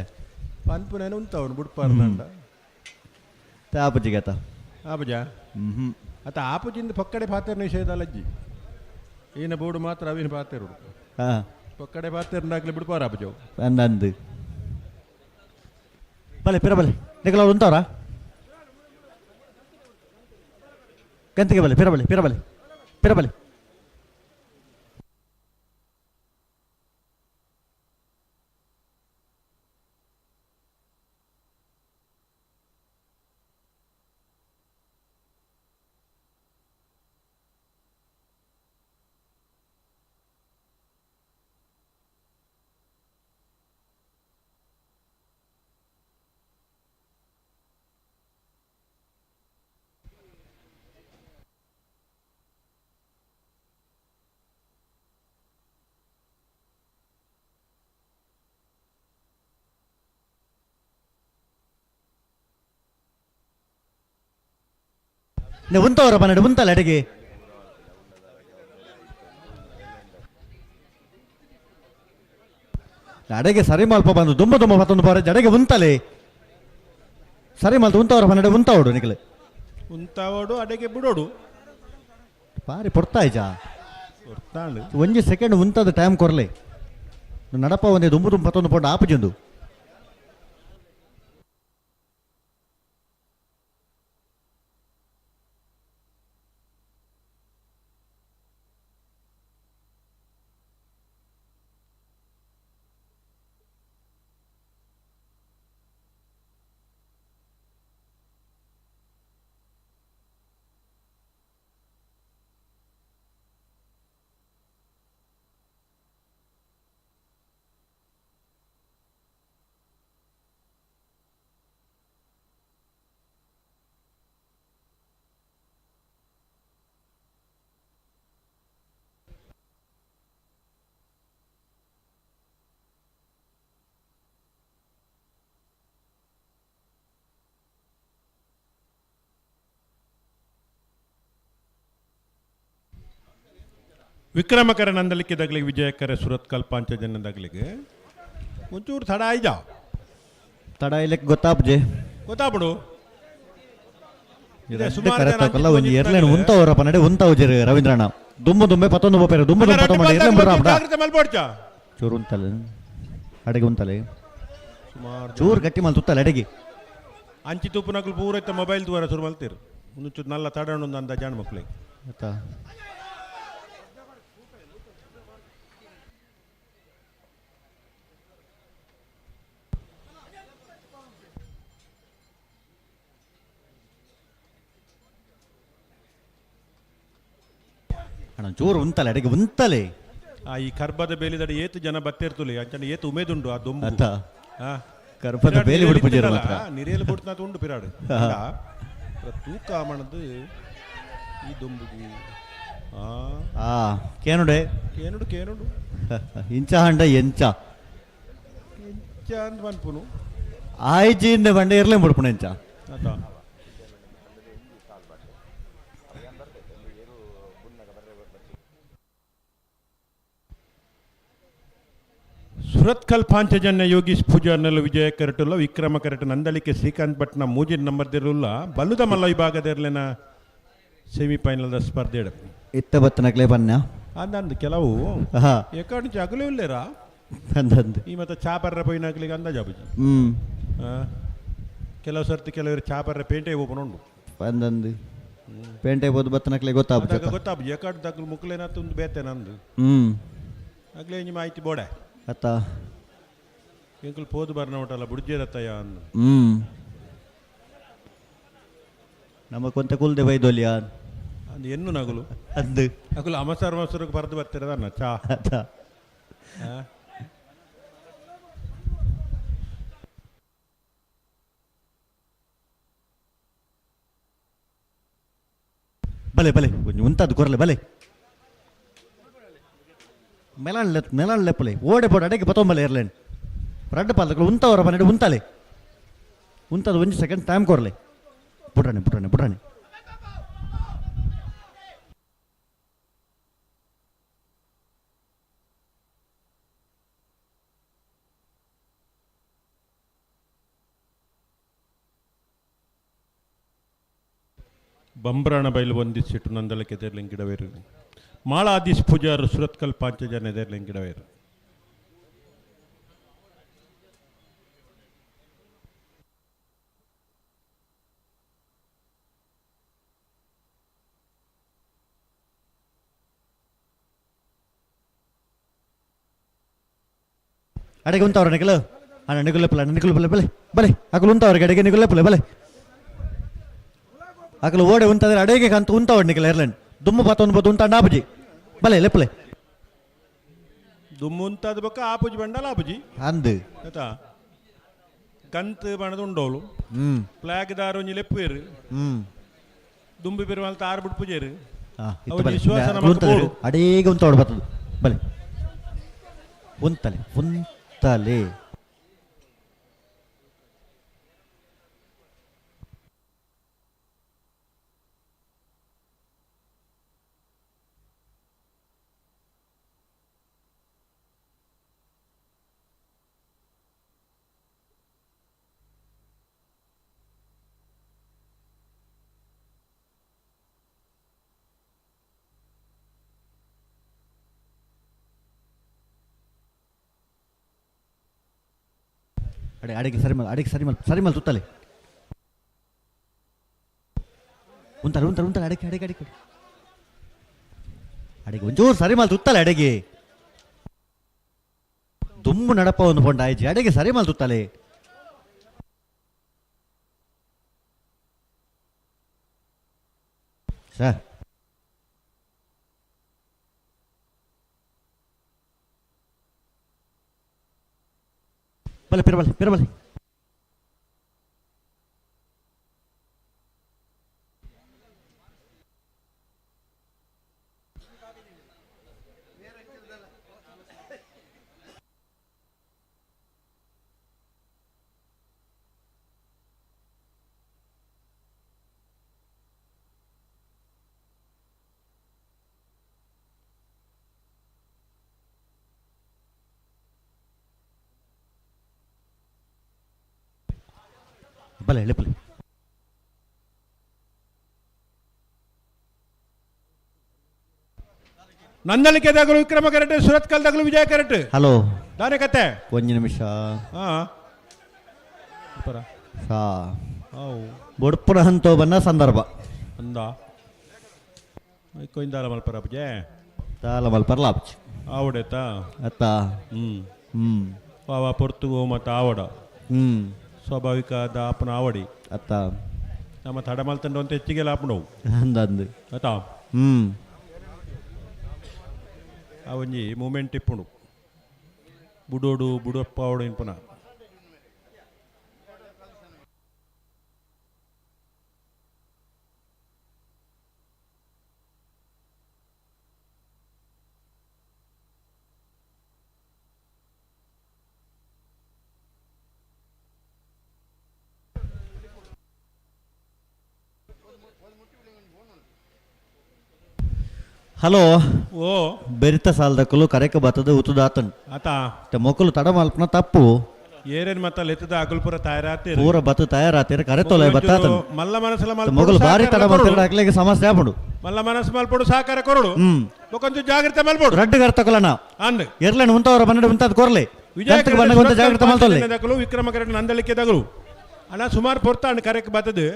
ಪನ್ಪುನೇನು ಉಂತಾವನು ಬುಡ್ಪಾರ್ದಂಡ ಆಪಜಿಗೆ ಆತ ಆಪಜ ಆತ ಆಪುಜಿಂದ ಪಕ್ಕಡೆ ಪಾತೆರ್ ನಿಷೇಧ ಅಲ್ಲಜ್ಜಿ ಈನ ಬೋಡು ಮಾತ್ರ ಅವಿನ ಪಾತೆರು ಪಕ್ಕಡೆ ಪಾತೆರ್ನಾಗ್ಲಿ ಬಿಡ್ಪಾರ ಆಪಜವು ನಂದು ಬಲೆ ಪಿರ ಬಲೆ ನಿಕಲ ಅವ್ರು ಉಂತಾವ್ರಾ ಕಂತಿಗೆ ಬಲೆ ಪಿರ ಬಲೆ ಪಿರ ಬಲೆ ಪಿರ ಬಲೆ ನೀವು ಉಂತವರ ಪನ್ನಡು ಉಂತಲ್ಲ ಅಡಿಗೆ ಅಡೆಗೆ ಸರಿ ಮಲ್ಪ ಬಂದು ದುಂಬ ದುಂಬ ಮತ್ತೊಂದು ಬಾರ ಜಡೆಗೆ ಉಂತಲೆ ಸರಿ ಮಲ್ತು ಉಂತವರ ಪನ್ನಡು ಉಂತಾವಡು ನಿಕಲೆ ಉಂತಾವಡು ಅಡೆಗೆ ಬಿಡೋಡು ಬಾರಿ ಪೊರ್ತಾಯ್ಜಾ ಒಂಜಿ ಸೆಕೆಂಡ್ ಉಂತದ ಟೈಮ್ ಕೊರ್ಲೆ ನಡಪ ಒಂದೇ ದುಂಬು ದುಂಬ ಪತ್ತೊಂದು ಪೊಂಡು ಆಪುಜೊಂದು ವಿಕ್ರಮಕರ ನಂದಲಿಕ್ಕೆ ದಗ್ಲಿಗೆ ವಿಜಯಕರ ಸುರತ್ಕಲ್ ಪಾಂಚಜನ್ಯ ದಗ್ಲಿಗೆ ಒಂಚೂರು ತಡ ಆಯ್ಜಾ ತಡ ಇಲ್ಲಕ್ಕೆ ಗೊತ್ತಾಪಜೆ ಗೊತ್ತಾಪಡು ಕರೆತಕ್ಕಲ್ಲ ಒಂಜಿ ಎರ್ಲೇನು ಉಂತವರ ಪನ್ನಡೆ ಉಂತಾವುಜೆರ್ ರವೀಂದ್ರಣ್ಣ ದುಂಬು ದುಂಬೆ ಪತ್ತೊಂದು ಬೋಪೇರು ದುಂಬು ದುಂಬೆ ಪತ್ತೊಂದು ಮಾಡಿ ಎರ್ಲೇನ್ ಬಿಡ್ರಾಪಡ ಜಾಗ್ರತೆ ಮಲ್ಪೊಡ್ಚ ಚೂರು ಉಂತಲೆ ಅಡಿಗೆ ಉಂತಲೆ ಸುಮಾರು ಚೂರು ಗಟ್ಟಿ ಮಲ್ ತುತ್ತಲೆ ಅಡಿಗೆ ಅಂಚಿ ತೂಪುನಕ್ಲು ಪೂರ ಇತ್ತ ಮೊಬೈಲ್ ತೂವರ ಶುರು ಮಲ್ತೀರು ಒಂಚೂರು ನಲ್ಲ ತಡ ಒಂದು ಅಂದಾಜಾಣ ಮಕ್ಳಿಗೆ ಆಯ್ತಾ ಅಣ್ಣ ಚೂರು ಉಂತಲೆ ಅಡಿಗೆ ಉಂತಲೆ ಆ ಈ ಕರ್ಬದ ಬೇಲಿದಡಿ ಏತು ಜನ ಬತ್ತಿರ್ತುಲಿ ಅಂಚನೆ ಏತು ಉಮೇದುಂಡು ಆ ದೊಂಬು ಅತ್ತ ಕರ್ಬದ ಬೇಲಿ ಬಿಡ್ಪುಜೇರು ಮಾತ್ರ ನಿರೇಲು ಬಿಡ್ತಾನ ಉಂಡು ಪಿರಾಡು ತೂಕ ಮಣದು ಈ ದೊಂಬುಗು ಆ ಕೇನುಡೆ ಕೇನುಡು ಕೇನುಡು ಇಂಚ ಹಂಡ ಎಂಚ ಎಂಚ ಅಂದ್ ಪನ್ಪುನು ಆಯ್ಜಿಂದ ಬಂಡೆ ಇರ್ಲೇ ಬಿಡ್ಪುಣ ಎಂಚ ಅತ್ತ ಸುರತ್ಕಲ್ ಪಾಂಚಜನ್ಯ ಯೋಗೀಶ್ ಪೂಜಾರ್ನಲ್ಲ ವಿಜಯ ಕರಟುಲ್ಲ ವಿಕ್ರಮ ಕರಟು ನಂದಳಿಕೆ ಶ್ರೀಕಾಂತ್ ಭಟ್ನ ಮೂಜಿನ ನಂಬರ್ ದಿರುಲ್ಲ ಬಲ್ಲುದ ಮಲ್ಲ ವಿಭಾಗದಿರ್ಲೆನ ಸೆಮಿಫೈನಲ್ದ ಸ್ಪರ್ಧೆ ಇತ್ತ ಬತ್ತನಕ್ಲೆ ಬನ್ನ ಅಂದಂದು ಕೆಲವು ಎಕಡೆ ಜಗಲೂ ಇಲ್ಲೇರಾ ಅಂದಂದು ಈ ಮತ್ತೆ ಚಾಪರ್ರ ಪೋಯಿನಾಗ್ಲಿಗೆ ಅಂದಾಜು ಕೆಲವು ಸರ್ತಿ ಕೆಲವರು ಚಾಪರ್ರ ಪೇಂಟೆ ಓಪನ್ ಉಂಡು ಅಂದಂದು ಪೇಂಟೆ ಹೋದ್ ಬತ್ತನಕ್ಲೆ ಗೊತ್ತಾಗ ಗೊತ್ತಾಪ ಎಕಡೆ ದಗ್ಲು ಮುಕ್ಲೇನತ್ತು ಒಂದು ಬೇತೆ ನಂದು ಅಗ್ಲೇ ಇಂಜಿ ಮಾಹಿತಿ ಬೋಡೆ ಅತ್ತ ಎಂಕುಲು ಪೋದು ಬರ್ನ ಉಂಟಲ್ಲ ಬುಡ್ಜೇರತ್ತಯ್ಯ ಅಂದು ನಮ್ಮ ಕೊಂತ ಕುಲ್ದೆ ಬೈದೊಲಿಯ ಅಂದು ಎನ್ನು ನಗುಲು ಅಂದು ಅಗುಲು ಅಮಸರ್ ಮಸರುಗೆ ಬರೆದು ಬರ್ತಿರೋದನ್ನ ಚಾ ಅತ್ತ ಬಲೆ ಬಲೆ ಉಂತಾದ್ ಕೊರಲೆ ಬಲೆ ಮೆಲಾನ್ ಮೆಲಾನ್ ಲೆಪ್ಪಲೆ ಓಡೆ ಬೋಡ ಅಡೆಗೆ ಬತ್ತೊಂಬಲೆ ಏರ್ಲೇನ್ ರಡ್ಡು ಪಾಲ್ದಕ್ಲು ಉಂತವರ ಮನೆಡು ಉಂತಾಲೆ ಉಂತದ ಒಂಜಿ ಸೆಕೆಂಡ್ ಟೈಮ್ ಕೊರಲೆ ಪುಟಾಣಿ ಪುಟಾಣಿ ಪುಟಾಣಿ ಬಂಬ್ರಾಣ ಬೈಲು ಒಂದಿಸಿಟ್ಟು ನಂದಲಕ್ಕೆ ಎದರ್ಲಿಂಗಿಡವೇರು ಮಾಳಾದೀಶ್ ಪೂಜಾರು ಸುರತ್ಕಲ್ ಪಾಂಚಜನ ಎದರ್ಲಿಂಗಿಡವೇರು ಅಡೆಗೆ ಉಂತವ್ರ ನಿಖಲು ಅಣ್ಣ ನಿಗುಲೆಪ್ಪಲೆ ಅಣ್ಣ ನಿಗುಲು ಬಲೆ ಬಲೆ ಬಲೆ ಅಕಲು ಉಂತವ್ರಿಗೆ ಅಡೆಗೆ ನಿಗುಲೆಪ್ಪಲೆ ಬಲೆ ಅಕಲು ಓಡೆ ಉಂತದ್ರೆ ಅಡೆಗೆ ಕಂತ ಉಂತವ್ರು ನಿಖಲ್ ಏರ್ಲೈನ್ ದುಮ್ಮು ಬಾತೊಂದು ಬತ್ತು ಉಂತ ಆಪುಜಿ ಬಲೆ ಲೆಪ್ಪಲೆ ದುಮ್ಮು ಉಂತಾದ ಬೊಕ್ಕ ಆಪುಜಿ ಬಂಡಲ ಆಪುಜಿ ಅಂದು ಆಯ್ತಾ ಕಂತ್ ಬಣದ ಉಂಡೋಳು ಫ್ಲಾಗ್ ದಾರು ಒಂಜಿ ಲೆಪ್ಪುವೇರು ದುಂಬಿ ಪೆರುಮಾಲ್ ತಾರು ಬಿಟ್ಟು ಪೂಜೇರು ವಿಶ್ವಾಸ ಅಡೇಗೆ ಉಂತವಡು ಬರ್ತದೆ ಬಲೆ ಉಂತಲೆ ಉಂತಲೆ ಅಡೆ ಅಡಿಗೆ ಸರಿ ಮಲ್ ಅಡಿಗೆ ಸರಿ ಮಲ್ ಸರಿ ಮಲ್ ತುತ್ತಲೆ ಉಂತಲೆ ಉಂತಲೆ ಉಂತಲೆ ಅಡಿಗೆ ಅಡಿಗೆ ಅಡಿಗೆ ಅಡಿಗೆ ಒಂಚೂರು ಸರಿ ಮಲ್ ತುತ್ತಲೆ ಅಡಿಗೆ ದುಮ್ಮು ನಡಪ ಒಂದು ಪೊಂಡ ಆಯ್ತು ಅಡಿಗೆ ಸರಿ ಮಲ್ ತುತ್ತಲೆ ಸರ್ ಬಲೆ ಪಿರಬಲೆ ಪಿರಬಲೆ ಬಲೆ ಲೆಪ್ಪಲೆ ನಂದಳಿಕೆ ದಗಲು ವಿಕ್ರಮ ಕರೆಕ್ಟ್ ಸುರತ್ಕಲ್ ದಗಲು ವಿಜಯ ಕರೆಕ್ಟ್. ಹಲೋ. ದಾನೆ ಕತೆ? ಒಂಜಿ ನಿಮಿಷ. ಹಾ. ಸಾ ಬೊಡ್ಪುನ ಹಂತೋ ಬನ್ನ ಸಂದರ್ಭ. ಅಂದ ಕೊಯ್ಯಿಂದಾಲ ಮಲ್ಪರ ಪೂಜೆ. ದಾಲ ಮಲ್ಪರ ಲಾಪ್ಚಿ. ಆವಡೆತಾ? ಅತ್ತ. ಹ್ಮ್. ಹ್ಮ್. ಪಾವ ಪೊರ್ತುಗು ಮತ್ತು ಆವಡ. ಹ್ಮ್. ಸ್ವಾಭಾವಿಕ ದಾಪನ ಆವಡಿ. ಅತ್ತ. ನಮ್ಮ ತಡ ಮಲ್ತಂಡ ಅಂತ ಹೆಚ್ಚಿಗೆ ಲಾಪುಂಡವು. ಅಂದ ಅಂದು. ಆತಾ? ಹ್ಮ್. ಆ ಒಂಜಿ ಮೂಮೆಂಟ್ ಇಪ್ಪುಂಡು ಬುಡೋಡು ಬುಡಪ್ಪ ಆವಡು ಇನ್ಪುನ. ಹಲೋ. ಓ. ಬೆರಿತ ಸಾಲದಕ್ಕಲು ಕರೆಕ ಬತ್ತದ ಉತುದಾತನ್. ಆತ. ಮೊಕ್ಕಲು ತಡ ಮಲ್ಪನ ತಪ್ಪು. ಏರೇನ್ ಮತ್ತ ಲೆತ್ತದ ಅಗಲ್ಪುರ ತಯಾರಾತೀರ್. ಪೂರ ಬತ್ತು ತಯಾರಾತೀರ್ ಕರೆ ತೊಲೆ ಬತ್ತಾತನ್. ಮಲ್ಲ ಮನಸ್ಸಲ ಮಲ್ಪ ಮೊಗಲು ಬಾರಿ ತಡ ಮಲ್ತಿರ ಅಕ್ಲೆಗೆ ಸಮಸ್ಯೆ ಆಪುಂಡು. ಮಲ್ಲ ಮನಸ್ಸು ಮಲ್ಪೊಡು ಸಹಕಾರ ಕೊರಡು. ಹ್ಮ್. ಬೊಕೊಂಚು ಜಾಗ್ರತೆ ಮಲ್ಪೊಡು. ರಡ್ಡು ಗರ್ತಕೊಲನ. ಅಂದ್. ಎರ್ಲೆನ್ ಉಂತವರ ಬನ್ನಡ ಉಂತಾದ್ ಕೊರ್ಲೆ. ವಿಜಯ ಬನ್ನಗ ಉಂತ ಜಾಗ್ರತೆ ಮಲ್ತೊಲ್ಲೆ. ದಕಲು ವಿಕ್ರಮ ಕರೆಕ್ಟ್ ನಂದಳಿಕೆ ದಗಲು. ಅಣ್ಣ ಸುಮಾರು ಪೊರ್ತಾಂಡ್ ಕರೆಕ್ ಬತ್ತದು.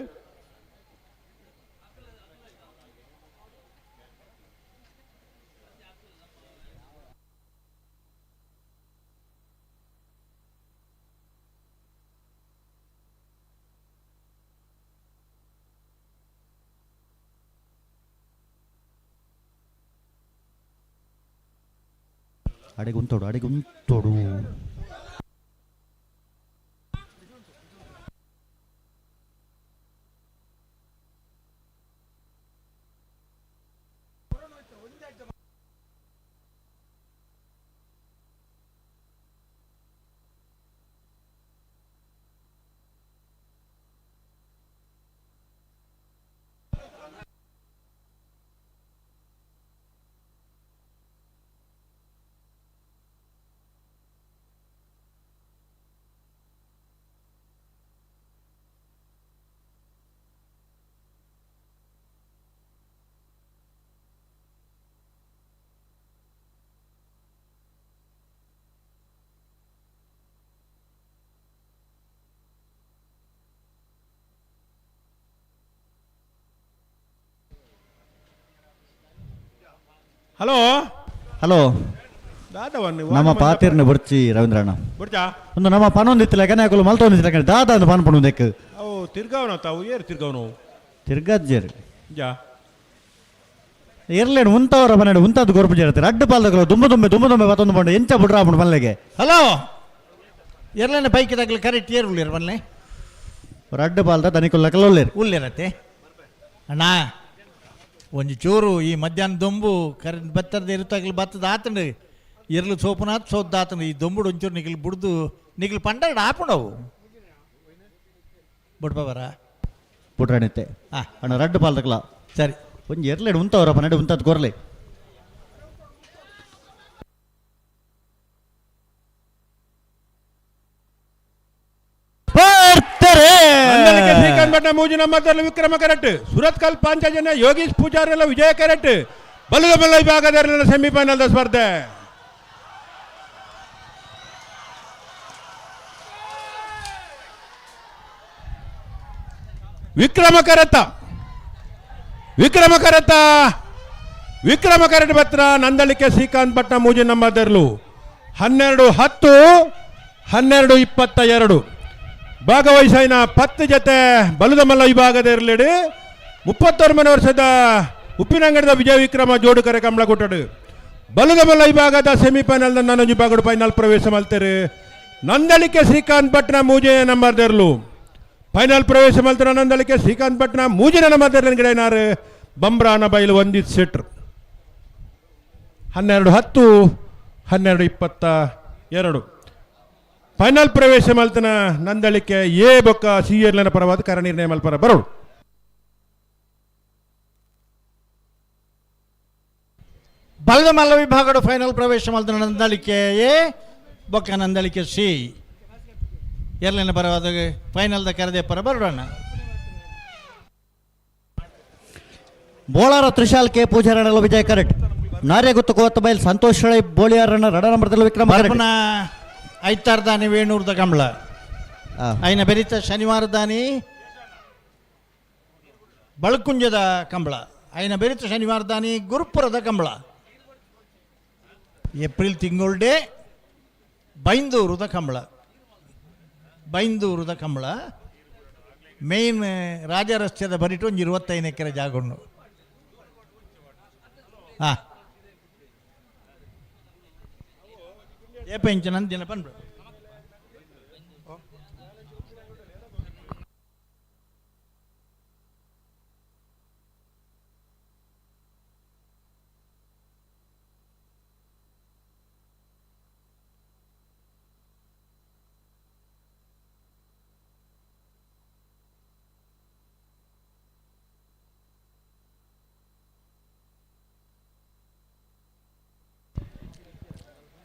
ಅಡೆಗೆ ಉಂತೋಡು ಅಡೆಗೆ ಉಂತೋಡು. Hello hello ನಮ್ಮ ಪಾತಿರ್ನ ಬುಡ್ಚಿ ರವೀಂದ್ರಣ್ಣ ಬುಡ್ಚಾ ಒಂದು ನಮ್ಮ ಪನೊಂದಿತ್ತಿಲ್ಲ ಕನೆ ಹಾಕಲು ಮಲ್ತೊಂದಿತ್ತಿಲ್ಲ ದಾದ ಒಂದು ಪನ್ ಪಣ್ಣು ಅವು ತಿರ್ಗಾವನ ತಾವು ಏರು ತಿರ್ಗಾವನು ತಿರ್ಗಾಜ್ಜೇರು ಜಾ ಇರ್ಲೇನು ಉಂತವರ ಮನೆ ಉಂತದ್ದು ಗೊರ್ಪು ಜೇರ್ತಾರೆ ಅಡ್ಡು ಪಾಲ್ದಗಳು ದುಂಬ ದುಂಬೆ ದುಂಬ ದುಂಬೆ ಬತ್ತೊಂದು ಪಂಡು ಎಂಚ ಬುಡ್ರಾ ಪಂಡು ಮಲ್ಲೆಗೆ. ಹಲೋ ಎರ್ಲೇನೆ ಬೈಕ್ ತಗಲಿ ಕರೆಕ್ಟ್ ಏರ್ ಉಳ್ಳೇರು ಮಲ್ಲೆ. ಅಡ್ಡು ಪಾಲ್ದ ದನಿಕುಲ್ಲಕಲ್ಲ ಉಳ್ಳೇರು ಉಳ್ಳೇರತ್ತೆ ಅಣ್ಣ ಒಂಜಿ ಚೂರು ಈ ಮಧ್ಯಾಹ್ನ ದೊಂಬು ಕರೆ ಬತ್ತರದ ಇರುತ್ತಾಗಲಿ ಬತ್ತದ ಆತಂಡು ಎರ್ಲು ಸೋಪುನಾತ್ ಸೋದ್ದು ಆತಂಡು ಈ ದೊಂಬುಡು ಒಂಚೂರು ನಿಗಿಲ್ ಬುಡ್ದು ನಿಗಿಲ್ ಪಂಡ ಆಪುಂಡವು ಬುಡ್ಬವರ ಪುಟ್ರಾಣಿತ್ತೆ ಅಣ್ಣ ರಡ್ಡು ಪಾಲ್ದಕಲ ಸರಿ ಒಂಜಿ ಎರ್ಲೇಡು ಉಂತವರಪ್ಪ ನಡು ಉಂತದ್ದು ಕೊರ್ಲೆ. ಶ್ರೀಕಾಂತ್ ಭಟ್ಟ ಮೂಜು ನಂಬರ್ ವಿಕ್ರಮ ಕರೆಕ್ಟ್ ಸುರತ್ಕಲ್ ಪಾಂಚಜನ್ಯ ಯೋಗೀಶ್ ಪೂಜಾರೆಲ್ಲ ವಿಜಯ ಕರೆಕ್ಟ್ ಬಲದ ಬಲ ವಿಭಾಗದ ಸೆಮಿಫೈನಲ್ ಸ್ಪರ್ಧೆ. ವಿಕ್ರಮ ಕರೆತ ವಿಕ್ರಮ ಕರೆತ ವಿಕ್ರಮ ಕರೆಟ್ ಪತ್ರ ನಂದಳಿಕೆ ಶ್ರೀಕಾಂತ್ ಭಟ್ಟ ಮೂಜು ನಂಬರ್ದರ್ಲು 12-10 12-22 ಭಾಗವಹಿಸಿನ 10 ಜತೆ ಬಲದ ಮಲ್ಲ ವಿಭಾಗದ ಇರಲಿಡಿ 39 ವರ್ಷದ ಉಪ್ಪಿನಂಗಡದ ವಿಜಯ ವಿಕ್ರಮ ಜೋಡುಕರೆ ಕಮಲಗುಟ್ಟಡು ಬಲದ ಮಲ್ಲ ವಿಭಾಗದ ಸೆಮಿಫೈನಲ್ ನನ್ನ ವಿಭಾಗದ ಫೈನಲ್ ಪ್ರವೇಶ ಮಲ್ತಾರೆ. ನಂದಳಿಕೆ ಶ್ರೀಕಾಂತ್ ಭಟ್ನ ಮೂಜೆ ನಂಬರ್ದರ್ಲು ಫೈನಲ್ ಪ್ರವೇಶ ಮಲ್ತಾರೆ. ನಂದಳಿಕೆ ಶ್ರೀಕಾಂತ್ ಭಟ್ನ ಮೂಜಿನ ನಂಬರ್ದರ್ಲ ಗಿಡನಾರು ಬಂಬ್ರಾನ ಬೈಲು ವಂದಿತ್ ಸೆಟ್ರು 12-10 12-22 ಫೈನಲ್ ಪ್ರವೇಶ ಮಲ್ತನ ನಂದಳಿಕೆ ಎ ಬೊಕ್ಕ ಸಿ ಎರ್ಲನ ಪರವಾದ ಕರ ನಿರ್ಣಯ ಮಲ್ಪರ ಬರೋಡು. ಬಲದ ಮಲ್ಲ ವಿಭಾಗದ ಫೈನಲ್ ಪ್ರವೇಶ ಮಲ್ತನ ನಂದಳಿಕೆ ಎ ಬೊಕ್ಕ ನಂದಳಿಕೆ ಸಿ ಎರ್ಲಿನ ಪರವಾದ ಫೈನಲ್ದ ಕರೆದೆ ಪರ ಬರೋಣ. ಬೋಳಾರ ತ್ರಿಶಾಲ್ ಕೆ ಪೂಜಾರಣ ವಿಜಯ್ ಕರೆಕ್ಟ್ ನಾರ್ಯಗುತ್ತು ಕೋತ್ತಬೈಲ್ ಸಂತೋಷ್ ಶೆಳೈ ಬೋಳಿಯಾರಣ್ಣ ರಡ ನಂಬರ್ದಲ್ಲಿ ವಿಕ್ರಮ ಬರ್ಪುನ ಐತಾರ ದಾನಿ ವೇಣೂರ್ದ ಕಂಬಳ ಐನ ಬೆರಿತ ಶನಿವಾರ ದಾನಿ ಬಳಕುಂಜದ ಕಂಬಳ ಐನ ಬೆರಿತ ಶನಿವಾರ ದಾನಿ ಗುರುಪುರದ ಕಂಬಳ ಏಪ್ರಿಲ್ ತಿಂಗಳುಡೆ ಬೈಂದೂರುದ ಕಂಬಳ ಬೈಂದೂರುದ ಕಂಬಳ ಮೇನ್ ರಾಜರಸ್ತೆದ ಬರಿಟು ಒಂಜಿ 25 ಎಕರೆ ಜಾಗ ಉಂಡು. ಹಾಂ ಏಪ ಇಂಚ ನಂದಿನ ಪನ್ಪು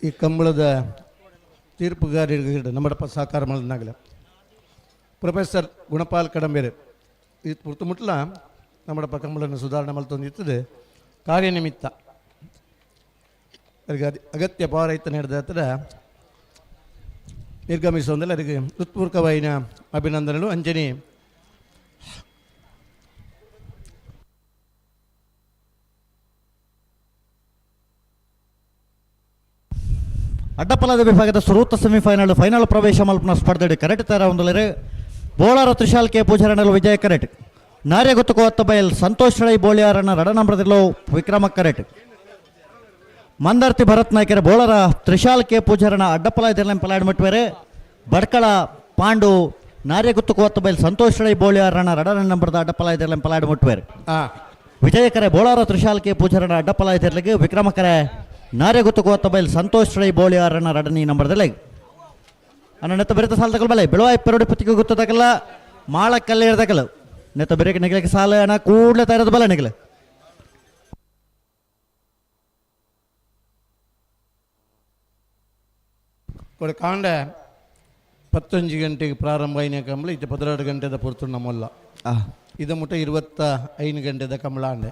ಈ ಕಂಬಳದ ತೀರ್ಪುಗಾರರಿಗೆ ನಮ್ಮಡಪ್ಪ ಸಹಕಾರ ಮಾಡಿದಾಗಲ ಪ್ರೊಫೆಸರ್ ಗುಣಪಾಲ್ ಕಡಂಬೇರೆ ಈ ಪುರ್ತು ಮುಟ್ಲ ನಮ್ಮಡಪ್ಪ ಕಂಬಳನ್ನು ಸುಧಾರಣೆ ಮಲ್ತೊಂದಿರ್ತದೆ ಕಾರ್ಯನಿಮಿತ್ತ ಅವರಿಗೆ ಅಗತ್ಯ ಪಾರೈತ ನೀಡಿದ ಹತ್ರ ನಿರ್ಗಮಿಸುವಂದಲ್ಲ ಅವರಿಗೆ ಹೃತ್ಪೂರ್ವಕವಾಯಿನ ಅಭಿನಂದನೆಗಳು. ಅಂಜನಿ ಅಡ್ಡಪಲದ ವಿಭಾಗದ ಸುರೂತ ಸೆಮಿಫೈನಲ್ ಫೈನಲ್ ಪ್ರವೇಶ ಮಲ್ಪನ ಸ್ಪರ್ಧೆ ಕರೆಕ್ಟ್ ತರ ಒಂದಲರೆ ಬೋಳಾರ ತ್ರಿಶಾಲ್ ಕೆ ಪೂಜಾರಣ್ಣಲು ವಿಜಯ ಕರೆಕ್ಟ್ ನಾರ್ಯಗುತ್ತು ಕೋತ್ತಬೈಲ್ ಸಂತೋಷ್ ಶೆಳೈ ಬೋಳಿಯಾರಣ್ಣ ರಡ ನಂಬರದಿಲ್ಲೋ ವಿಕ್ರಮ ಕರೆಕ್ಟ್ ಮಂದಾರ್ತಿ ಭರತ್ ನಾಯ್ಕರ ಬೋಳರ ತ್ರಿಶಾಲ್ ಕೆ ಪೂಜಾರಣ್ಣ ಅಡ್ಡಪಲ ಇದೆಲ್ಲ ಪಲಾಡ್ ಮಟ್ವೇರೆ ಬಡ್ಕಳ ಪಾಂಡು ನಾರ್ಯಗುತ್ತು ಕೋತ್ತಬೈಲ್ ಸಂತೋಷ್ ಶೆಳೈ ಬೋಳಿಯಾರಣ್ಣ ರಡ ನಂಬರದ ಅಡ್ಡಪಲ ಇದೆಲ್ಲ ಪಲಾಡ್ ಮುಟ್ವೇರೆ ವಿಜಯಕರೆ ಬೋಳಾರ ತ್ರಿಶಾಲ್ ಕೆ ಪೂಜಾರಣ್ಣ ಅಡ್ಡಪಲ ಇದೆರ್ಲಿಗೆ ವಿಕ್ರಮಕರೆ ನಾರ್ಯಗುತ್ತು ಕೋತ್ತಬೈಲ್ ಸಂತೋಷ್ ರೈ ಬೋಳಿಯಾರಣ್ಣ ರಡನಿ ನಂಬರ್ದಲ್ಲಿ ಅಣ್ಣ ನೆತ್ತ ಬೆರೆತ ಸಾಲ ತಗೊಳ್ ಬಲೆ ಬೆಳವಾಯಿ ಪೆರೋಡಿ ಪುತ್ತಿಗೆ ಗೊತ್ತದಕಲ್ಲ ಮಾಳಕ್ಕಲ್ಲೇ ಇರ್ತಕಲ್ಲ ನೆತ್ತ ಬೆರೆಕೆ ನೆಗಲಕ್ಕೆ ಸಾಲ ಅಣ್ಣ ಕೂಡಲೇ ತಯಾರದ ಬಲ ನೆಗಲ. ಕೊಡ ಕಾಂಡ 11 ಗಂಟೆಗೆ ಪ್ರಾರಂಭ ಐನ ಕಂಬಳ ಇದು 16 ಗಂಟೆದ ಪೊರ್ತು ನಮ್ಮಲ್ಲ ಇದು ಮುಟ್ಟ 25 ಗಂಟೆದ ಕಂಬಳ ಅಂಡೆ.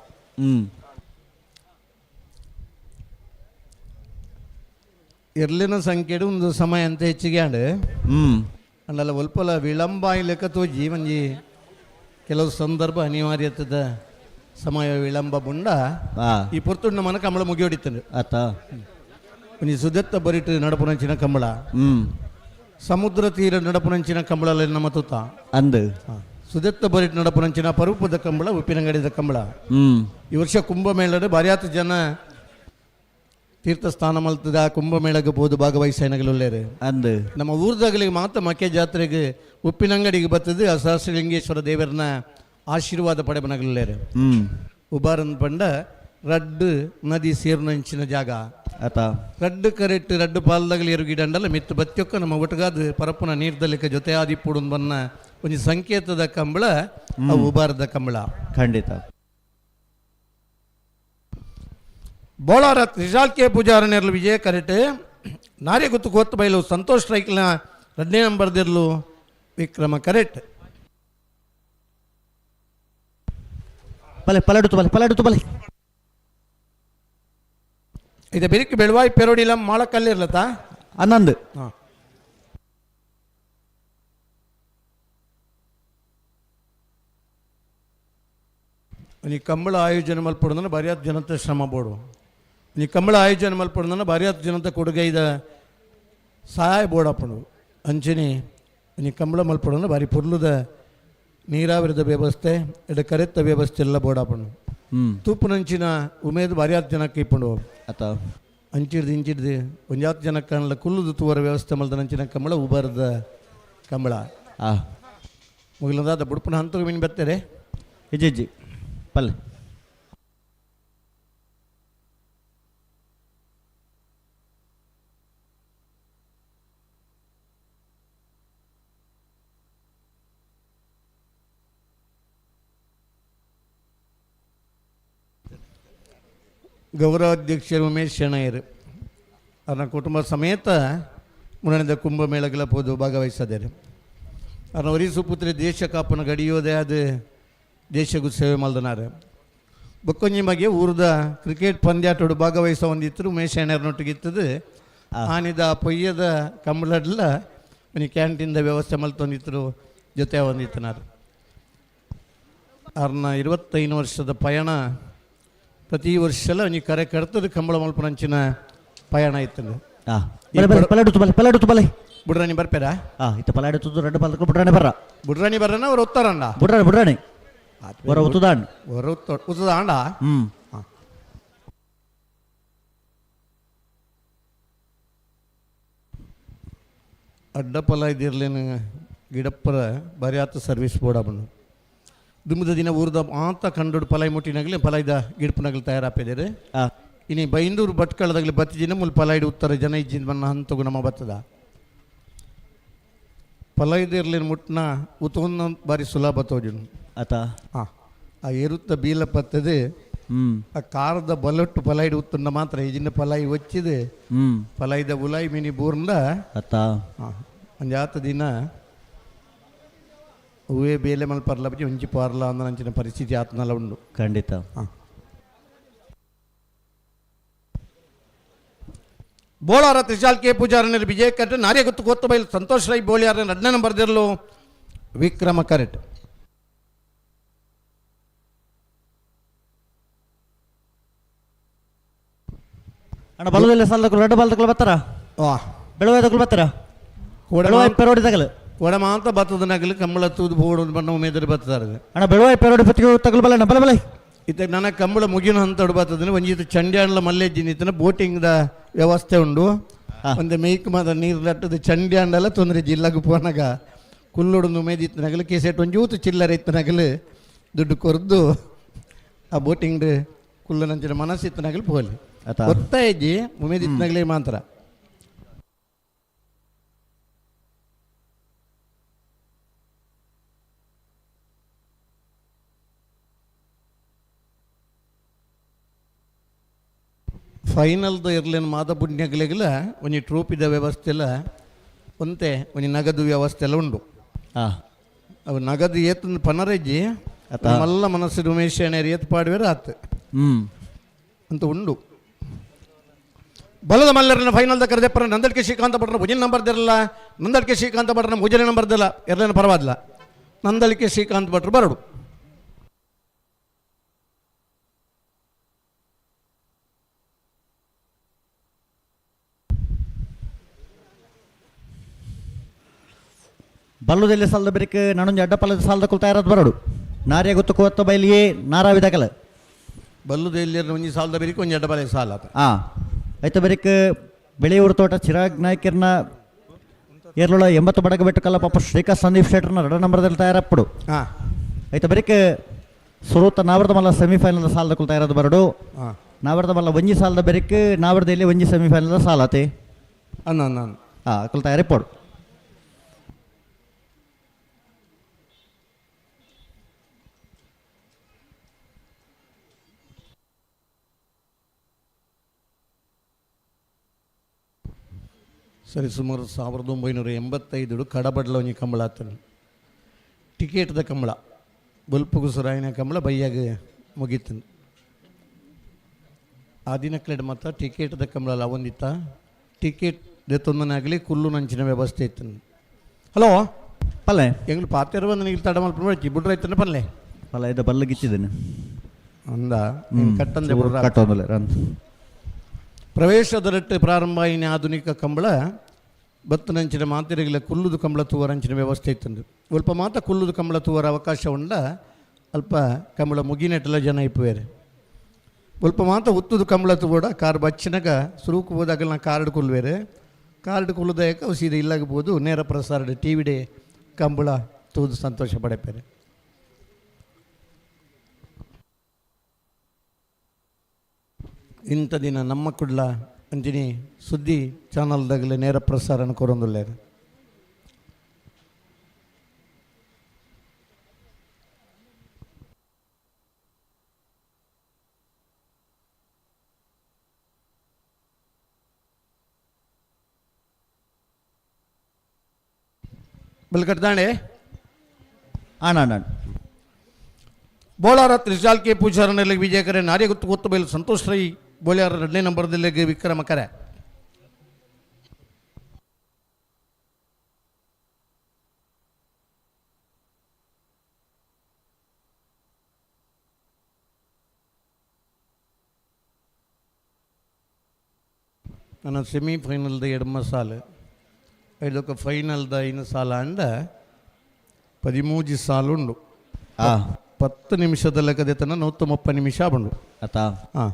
ಎರ್ಲಿನ ಸಂಖ್ಯೆಡು ಒಂದು ಸಮಯ ಅಂತ ಹೆಚ್ಚಿಗೆ ಅಂಡ್ ಅಂಡಲ್ಲ ಒಲ್ಪಲ ವಿಳಂಬ ಲೆಕ್ಕ ತೋಜಿ ಒಂಜಿ ಕೆಲವು ಸಂದರ್ಭ ಅನಿವಾರ್ಯತೆದ ಸಮಯ ವಿಳಂಬ ಬುಂಡ ಈ ಪೊರ್ತುಂಡ ಮನ ಕಂಬಳ ಮುಗಿಯೋಡಿತ್ತಂಡು ಅತ್ತ ಒಂಜಿ ಸುದೆತ್ತ ಬರಿಟ್ ನಡಪುನಂಚಿನ ಕಂಬಳ ಸಮುದ್ರ ತೀರ ನಡಪುನಂಚಿನ ಕಂಬಳ ನಮ್ಮ ತುತ್ತ ಅಂದು ಸುದೆತ್ತ ಬರಿಟ್ ನಡಪುನಂಚಿನ ಪರೂಪದ ಕಂಬಳ ಉಪ್ಪಿನಂಗಡಿದ ಕಂಬಳ. ಈ ವರ್ಷ ಕುಂಭಮೇಳದ ಬಾರ್ಯಾತ ಜನ ತೀರ್ಥಸ್ಥಾನ ಮಲ್ತದ ಕುಂಭಮೇಳಗೆ ಪೋದು ಭಾಗವಹಿಸೈನಗಲುಲ್ಲೇರು ಅಂದು ನಮ್ಮ ಊರ್ದಾಗಲಿಗೆ ಮಾತ್ರ ಮಕ್ಕೆ ಜಾತ್ರೆಗೆ ಉಪ್ಪಿನಂಗಡಿಗೆ ಬರ್ತದೆ ಆ ಸಹಸ್ರಲಿಂಗೇಶ್ವರ ದೇವರನ್ನ ಆಶೀರ್ವಾದ ಪಡೆಬನಗಲುಲ್ಲೇರು. ಉಬಾರನ್ ಪಂಡ ರಡ್ಡು ನದಿ ಸೇರುನಂಚಿನ ಜಾಗ ಅತ ರಡ್ಡು ಕರೆಟ್ ರಡ್ಡು ಪಾಲ್ದಾಗಲಿ ಎರುಗಿಡಂಡಲ ಮಿತ್ತು ಬತ್ತಿಯೊಕ್ಕ ನಮ್ಮ ಒಟ್ಟುಗಾದ ಪರಪ್ಪನ ನೀರ್ದಲಿಕ ಜೊತೆ ಆದಿಪ್ಪುಡು ಬನ್ನ ಒಂಜಿ ಸಂಕೇತದ ಕಂಬಳ ಅವು ಉಬಾರದ ಕಂಬಳ. ಖಂಡಿತ. ಬೋಳಾರ ತ್ರಿಶಾಲ್ ಕೆ ಪೂಜಾರನೆರ್ಲು ವಿಜಯ ಕರೆಟ್ ನಾರ್ಯ ಗುತ್ತು ಕೋತ್ತು ಬೈಲು ಸಂತೋಷ್ ರೈಕ್ಲ ರಡ್ನೇ ನಂಬರ್ದಿರ್ಲು ವಿಕ್ರಮ ಕರೆಟ್. ಬಲೆ ಪಲಾಡುತ್ತು ಬಲೆ ಪಲಾಡುತ್ತು ಬಲೆ. ಇದು ಬೆರಿಕ್ ಬೆಳವಾಯಿ ಪೆರೋಡಿಲ್ಲ ಮಾಳಕಲ್ಲಿರ್ಲತ್ತ ಅನ್ನಂದು. ನೀ ಕಂಬಳ ಆಯೋಜನೆ ಮಲ್ಪಡುದನ್ನ ಬಾರ್ಯಾತ್ ಜನತೆ ಶ್ರಮ ಬೋಡು. ನೀ ಕಂಬಳ ಆಯೋಜನೆ ಮಲ್ಪಡುದನ್ನ ಬಾರ್ಯಾತ್ ಜನತೆ ಕೊಡುಗೈದ ಸಹಾಯ ಬೋಡಪ್ಪಣು ಅಂಚನೆ ನೀ ಕಂಬಳ ಮಲ್ಪಡುದನ್ನ ಬಾರಿ ಪೊರ್ಲುದ ನೀರಾವರಿದ ವ್ಯವಸ್ಥೆ ಎಡ ಕರೆತ್ತ ವ್ಯವಸ್ಥೆ ಎಲ್ಲ ಬೋಡಾಪಣು. ತೂಪುನಂಚಿನ ಉಮೇದು ಬಾರ್ಯಾತ್ ಜನಕ್ಕೆ ಇಪ್ಪುಂಡು ಅತ ಅಂಚಿಡ್ದು ಇಂಚಿಡ್ದು ಒಂಜಾತ್ ಜನಕ್ಕಲ್ಲ ಕುಲ್ಲುದು ತೂವರ ವ್ಯವಸ್ಥೆ ಮಲ್ದ ನಂಚಿನ ಕಂಬಳ ಉಬಾರದ ಕಂಬಳ. ಮುಗಿಲದಾದ ಬುಡುಪನ ಹಂತಕ್ಕೆ ಮೀನು ಬತ್ತಾರೆ ಇಜ್ಜಿ ಪಲ್ಲೆ. ಗೌರವಾಧ್ಯಕ್ಷರು ಉಮೇಶ್ ಶೆಣೈರ್ ಅವರ ಕುಟುಂಬ ಸಮೇತ ಮುನ್ನಡೆದ ಕುಂಭಮೇಳಗಳ ಪೋದು ಭಾಗವಹಿಸದೇರು. ಅವರ ಒರಿಸು ಪುತ್ರಿ ದೇಶ ಕಾಪನ ಗಡಿಯೋದೇ ಅದು ದೇಶಕ್ಕೂ ಸೇವೆ ಮಲ್ದನಾರು. ಬೊಕ್ಕೊಂಜಿ ಬಗ್ಗೆ ಊರದ ಕ್ರಿಕೆಟ್ ಪಂದ್ಯಾಟೋಡು ಭಾಗವಹಿಸ ಒಂದಿತ್ತರು ಉಮೇಶ್ ಶೆಣೈರ್ನೊಟ್ಟಿಗೆ ಇತ್ತದು. ಆನಿದ ಪೊಯ್ಯದ ಕಂಬಳಡ್ಲ ಮನಿ ಕ್ಯಾಂಟೀನ್ದ ವ್ಯವಸ್ಥೆ ಮಲ್ತೊಂದಿತ್ತರು ಜೊತೆ ಒಂದಿತ್ತನಾರು. ಅವ್ರನ್ನ 25 ವರ್ಷದ ಪಯಣ ಪ್ರತಿ ವರ್ಷಲ ನೀ ಕರೆ ಕರ್ತದ ಕಂಬಳ ಮಲ್ಪನಂಚಿನ ಪಯಣ ಇತ್ತಂದು. ಪಲಾಡುತ್ತು ಬಲೆ ಪಲಾಡುತ್ತು ಬಲೆ. ಬುಡ್ರಾಣಿ ಬರ್ಪೇರಾ? ಇತ್ತ ಪಲಾಡುತ್ತು ರಡ್ಡು ಪಾಲ್ಕ ಬುಡ್ರಾಣಿ ಬರ್ರ. ಬುಡ್ರಾಣಿ ಬರ್ರನ ಅವ್ರು ಒತ್ತಾರಣ್ಣ? ಬುಡ್ರಾಣಿ ಬುಡ್ರಾಣಿ ಹೊರ ಉತ್ತದಾಂಡ್. ಹೊರ ಉತ್ತದಾಂಡ? ಅಡ್ಡಪಲ ಇದ್ದಿರ್ಲೇನು ಗಿಡಪ್ಪರ ಬರಿಯಾತ ಸರ್ವಿಸ್ ಬೋರ್ಡ್ ಬಂದು ದುಮ್ಮದ ದಿನ ಊರ್ದ ಆತ ಕಂಡು ಪಲಾಯಿ ಮುಟ್ಟಿನಾಗಲಿ ಪಲಾಯ್ದ ಗಿಡಪನಾಗಲಿ ತಯಾರಾಪಿದ್ದಾರೆ. ಇನಿ ಬೈಂದೂರು ಭಟ್ಕಳದಾಗಲಿ ಬತ್ತಿಜಿನ ಮುಲ್ ಪಲಾಯ್ಡು ಉತ್ತರ ಜನ ಇಜ್ಜಿನ ಬನ್ನ ಹಂತಗು ನಮ್ಮ ಬತ್ತದ ಪಲಾಯ್ದಿರ್ಲಿನ ಮುಟ್ನ ಉತ್ತೊಂದು ಬಾರಿ ಸುಲಭ ತೋಜುನು ಆತ. ಆ ಎರುತ್ತ ಬೀಲ ಪತ್ತದೆ ಆ ಕಾರದ ಬಲೊಟ್ಟು ಪಲಾಯ್ಡು ಉತ್ತಂಡ ಮಾತ್ರ ಇಜಿನ ಪಲಾಯಿ ಒಚ್ಚಿದೆ ಪಲಾಯ್ದ ಉಲಾಯಿ ಮಿನಿ ಬೂರ್ಂದ ಅತ್ತ ಒಂಜಾತ ದಿನ ಹೂವೇ ಬೇಲೆ ಮಲ್ಪರ್ಲ ಬಜ್ಜಿ ಒಂಜಿ ಪಾರ್ಲ ಅಂದ ನಂಚಿನ ಪರಿಸ್ಥಿತಿ ಆತ್ನಲ ಉಂಡು. ಖಂಡಿತ. ಬೋಳಾರ ತ್ರಿಶಾಲ್ ಕೆ ಪೂಜಾರನಲ್ಲಿ ವಿಜಯ ಕರೆಟ್ ನಾರ್ಯ ಗುತ್ತು ಗೊತ್ತು ಬೈಲು ಸಂತೋಷ್ ರೈ ಬೋಳಿಯಾರ ಎರಡನೇ ನಂಬರ್ ದಿರಲು ವಿಕ್ರಮ ಕರೆಟ್. ಅಣ್ಣ ಬಲದಲ್ಲಿ ಸಾಲದಕ್ಕೂ ರಡ್ಡು ಬಾಲ್ದಕ್ಕೂ ಬರ್ತಾರ? ಬೆಳವಾಯ್ದಕ್ಕೂ ಬರ್ತಾರ? ಬೆಳವಾಯ್ ಪೆರೋಡಿ ತಗಲು ಕೊಡ ಮಾತ ಬತ್ತದ ನಗಲು ಕಂಬಳ ತೂದು ಬೋಡು ಬಣ್ಣ ಉಮೇದರು ಬತ್ತಾರೆ. ಅಣ್ಣ ಬೆಳವಾಯ್ ಪೆರೋಡಿ ಪತ್ತಿಗೆ ತಗಲು ಬಲ ಬಲ ಬಲ. ಇತ್ತ ನನ್ನ ಕಂಬಳ ಮುಗಿನ ಹಂತಡು ಬತ್ತದ ಒಂಜಿತ್ತು ಚಂಡ್ಯಾಂಡ್ಲ ಮಲ್ಲೆಜ್ಜಿನ ಬೋಟಿಂಗ್ದ ವ್ಯವಸ್ಥೆ ಉಂಡು. ಒಂದು ಮೇಯ್ಕ್ ಮಾದ ನೀರು ಲಟ್ಟದ ಚಂಡ್ಯಾಂಡಲ ತೊಂದರೆ ಜಿಲ್ಲಾಗು ಪೋನಾಗ ಕುಲ್ಲೋಡು ಉಮೇದಿತ್ತು ನಗಲು ಕೇಸೆಟ್ ಒಂಜೂತು ಚಿಲ್ಲರೆ ಇತ್ತು ನಗಲು ದುಡ್ಡು ಕೊರ್ದು ಆ ಬೋಟಿಂಗ್ ಕುಲ್ಲನಂಚಿನ ಮನಸ್ಸಿತ್ತು ನಗಲು ಪೋಲಿ ಒತ್ತಾಯಜ್ಜಿ ಉಮೇದಿತ್ತು ನಗಲೇ ಮಾತ್ರ. ಫೈನಲ್ದ ಇರ್ಲೇನು ಮಾದ ಪುಣ್ಯಗಳಿಗೆಲ್ಲ ಒಂಜಿ ಟ್ರೋಪಿದ ವ್ಯವಸ್ಥೆ ಎಲ್ಲ ಒಂತೆ ಒಂಜಿ ನಗದು ವ್ಯವಸ್ಥೆ ಎಲ್ಲ ಉಂಡು. ಅವು ನಗದು ಏತಂದು ಪನರೆಜ್ಜಿ ಮಲ್ಲ ಮನಸ್ಸು ಉಮೇಶ್ ಶೆಣೆಯರು ಏತ್ ಪಾಡುವೆರು ಆತು ಅಂತ ಉಂಡು. ಬಲದ ಮಲ್ಲರನ್ನ ಫೈನಲ್ದ ಕರೆದೆಪ್ಪರ ನಂದಳಿಕೆ ಶ್ರೀಕಾಂತ ಭಟ್ರ ಭುಜನ ನಂಬರ್ ದಿರಲ್ಲ, ನಂದಳಿಕೆ ಶ್ರೀಕಾಂತ ಭಟ್ರನ ಭುಜನ ನಂಬರ್ ದಿಲ್ಲ ಎರಡನೇ ಪರವಾದಿಲ್ಲ, ನಂದಳಿಕೆ ಶ್ರೀಕಾಂತ್ ಭಟ್ರು ಬರಡು. ಬಲ್ಲುದೆಲ್ಲಿ ಸಾಲದ ಬೆರಿಕ್ ನಾನೊಂದು ಅಡ್ಡಪಲ್ಲದ ಸಾಲದ ಕುಲ್ ತಯಾರಾದ ಬರೋಡು. ನಾರ್ಯ ಗೊತ್ತು ಕೋತ್ತ ಬೈಲಿಯೇ ನಾರಾವಿದಕಲ. ಬಲ್ಲುದೆಲ್ಲಿ ಒಂಜಿ ಸಾಲದ ಬೆರಿಕ್ ಒಂಜಿ ಅಡ್ಡಪಲ ಸಾಲ. ಆಯ್ತು ಬೆರಿಕ್ ಬೆಳೆಯೂರು ತೋಟ ಚಿರಾಗ್ ನಾಯ್ಕರ್ನ ಏರ್ಲುಳ 80 ಬಡಗ ಬೆಟ್ಟು ಕಲ್ಲಪಾಪ ಶ್ರೀಕಾಂತ್ ಸಂದೀಪ್ ಶೆಟ್ಟರ್ನ 2 ನಂಬರ್ದಲ್ಲಿ ತಯಾರಪ್ಪಡು. ಆಯ್ತು ಬೆರಿಕ್ ಸುರೂತ ನಾವರದ ಮಲ್ಲ ಸೆಮಿಫೈನಲ್ ಸಾಲದ ಕುಲ್ ತಯಾರಾದ ಬರಡು. ನಾವರದ ಮಲ್ಲ ಒಂಜಿ ಸಾಲದ ಬೆರಿಕ್ ನಾವರದಲ್ಲಿ ಒಂಜಿ ಸೆಮಿಫೈನಲ್ ಸಾಲತೆ ಅನ್ನ ಅನ್ನ ಕುಲ್ ತಯಾರಿಪ್ಪಡು. ಸರಿ ಸುಮಾರು 1985 ಕಡಬಡ್ಲ ಒಂಜಿ ಕಂಬಳ ಆತನು. ಟಿಕೆಟ್ದ ಕಂಬಳ ಬೊಲ್ಪುಗು ಸುರಾಯಿನ ಕಂಬಳ ಬೈಯಾಗ ಮುಗೀತನು. ಆ ದಿನಕ್ಲೆಡ್ ಮಾತ್ರ ಟಿಕೆಟ್ದ ಕಂಬಳ ಒಂದಿತ್ತ ಟಿಕೆಟ್ ದೆತ್ತೊಂದನಾಗಲಿ ಕುಲ್ಲು ನಂಚಿನ ವ್ಯವಸ್ಥೆ ಇತ್ತು. ಹಲೋ ಪಲ್ಲೆ ಎಂಗ್ಳು ಪಾತೆರ ಬಂದು ನೀವು ತಡ ಮಲ್ಪ ಬಡ್ರಿ ರೈತನ ಪಲ್ಲೆ ಪಲ್ಲ ಇದು ಬಲ್ಲು ಗಿಚ್ಚಿದ್ದೇನೆ ಅಂದ ಕಟ್ಟಂದೆ ಕಟ್ಟೊಂದಲೆ ಪ್ರವೇಶದರಟ್ಟು ಪ್ರಾರಂಭ అయిన ಆಧುನಿಕ ಕಂಬಳ ಬತ್ತನಂಚಿನ ಮಾತಿರಗಿಲ್ಲ ಕುಲ್ಲುದು ಕಂಬಳ ತೂವರಂಚಿನ ವ್ಯವಸ್ಥೆ ಇತ್ತಂದು. ಅಲ್ಪ ಮಾತ ಕುಲ್ಲುದು ಕಂಬಳ ತೂವರ ಅವಕಾಶ ಉಂಡ ಅಲ್ಪ ಕಂಬಳ ಮುಗಿನೆಟ್ಟಲ ಜನ ಇಪ್ಪುವೇರೆ. ಅಲ್ಪ ಮಾತ ಉತ್ತುದು ಕಂಬಳ ತೂವಡ ಕಾರ್ ಬಚ್ಚಿನಾಗ ಸುರುಕು ಹೋದಾಗಲ ನಾ ಕಾರ್ಡ್ ಕುಲ್ವೇರೆ. ಕಾರ್ಡ್ ಕುಲ್ಲುದಾಯಕ ಅವು ಸೀದಾ ಇಲ್ಲಾಗಬಹುದು ನೇರ ಪ್ರಸಾರ T V day Kambala ತೂದು ಸಂತೋಷ ಪಡೆಪೇರೆ. ಇಂಥ ದಿನ ನಮ್ಮ ಕುಡ್ಲ ಅಂಚಿನಿ ಸುದ್ದಿ ಚಾನಲ್ದಾಗಲೇ ನೇರ ಪ್ರಸಾರನ ಕೊರೊಂದುಲ್ಲೇರು. ಬಲ್ಕಟ್ದಾಣೆ ಆಣ ಬೋಳಾರ ತ್ರಿಶಾಲ್ ಕೆ ಪೂಜಾರನಲ್ಲಿ ವಿಜಯಕರೆ ನಾರ್ಯ ಗೊತ್ತು ಗೊತ್ತು ಬೈಲು ಸಂತೋಷ್ ರೈ ಬೋಳ್ಯಾರ 2ನೇ ನಂಬರ್ದಲ್ಲಿ ವಿಕ್ರಮ ಕರೆ. ನನ್ನ ಸೆಮಿಫೈನಲ್ದ ಎಡಮ ಸಾಲು ಐದೊಕ್ಕ ಫೈನಲ್ದ ಐನು ಸಾಲ ಅಂಡ 13 ಸಾಲು ಉಂಡು. 10 ನಿಮಿಷದ ಲೆಕ್ಕದೆತ್ತನ 130 ನಿಮಿಷ ಬಂಡು. ಅತಾ ಹಾಂ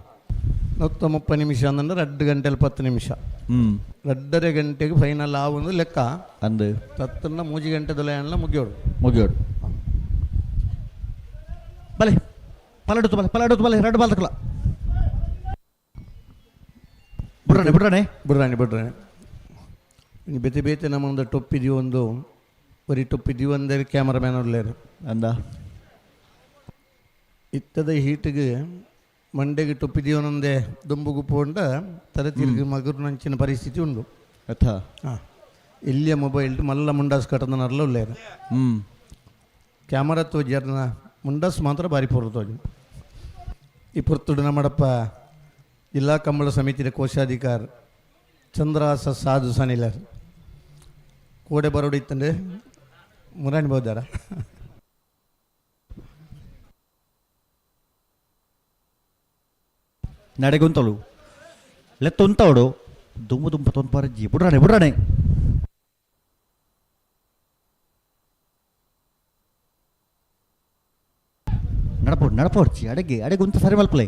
130 ನಿಮಿಷ ಅಂದ್ರೆ 2 ಗಂಟೆಲಿ 10 ನಿಮಿಷ. 2.5 ಗಂಟೆಗೆ ಫೈನಲ್ ಆವೊಂದು ಲೆಕ್ಕ ಅಂದು ತತ್ತನ್ನ 3 ಗಂಟೆದೊಲೆ ಮುಗಿಯೋಡು ಮುಗಿಯೋಡು. ಬಲೆ ಪಲಡುತ್ತು ಬಲೆ ಪಲಡುತ್ತು ಬಲೆ 2 ಬಾಲ್ ತಕಲ ಬುಡ್ರಾಣೆ ಬುಡ್ರಾಣೆ ಬುಡ್ರಾಣೆ ಬುಡ್ರಾಣೆ ಬೇತೆ ಬೇತೆ ನಮ್ಮೊಂದು ಟೊಪ್ಪಿದೀವಿ ಒಂದು ಬರೀ ಟೊಪ್ಪಿದೀವಿ ಅಂದರೆ ಕ್ಯಾಮ್ರಾಮ್ಯಾನ್ ಉಳ್ಳೇರು ಅಂದ ಇತ್ತದ ಹೀಟಿಗೆ ಮಂಡೆಗೆ ಟೊಪ್ಪಿದೀವನೊಂದೇ ದುಂಬುಗು ಪೋಂಡ ತಲೆ ತಿರುಗಿ ಮಗುರು ನಂಚಿನ ಪರಿಸ್ಥಿತಿ ಉಂಡು. ಅಥ ಹಾಂ ಇಲ್ಲಿಯ ಮೊಬೈಲ್ ಮಲ್ಲ ಮುಂಡಾಸ್ ಕಟ್ಟದನರ್ಲ ಉಳ್ಳೇರು. ಕ್ಯಾಮರಾ ತೋಜರ್ನ ಮುಂಡಾಸ್ ಮಾತ್ರ ಭಾರಿ ಪೂರ್ವ ತೋಜು. ಈ ಪುರ್ತುಡು ನಮ್ಮಡಪ್ಪ ಜಿಲ್ಲಾ ಕಂಬಳ ಸಮಿತಿಯ ಕೋಶಾಧಿಕಾರಿ ಚಂದ್ರಾಸ ಸಾಧು ಸನಿಲರ್ ಕೋಡೆ ಬರೋಡು ಇತ್ತಂದ್ರೆ ಮುರಾಣಿ ಬೋದಾರ. ನಡೆಗುಂತಳು ಲೆತ್ತುಂತವಡು ದುಮ್ಮು ದುಂಪ ತೊಂಪರಜ್ಜಿ ಬುಡ್ರಾಣೆ ಬುಡ್ರಾಣೆ ನಡಪೋಡು ನಡಪೋಡ್ಚಿ ಅಡಗೆ ಅಡಗುಂತ ಸರಿ ಮಲ್ಪಲೆ.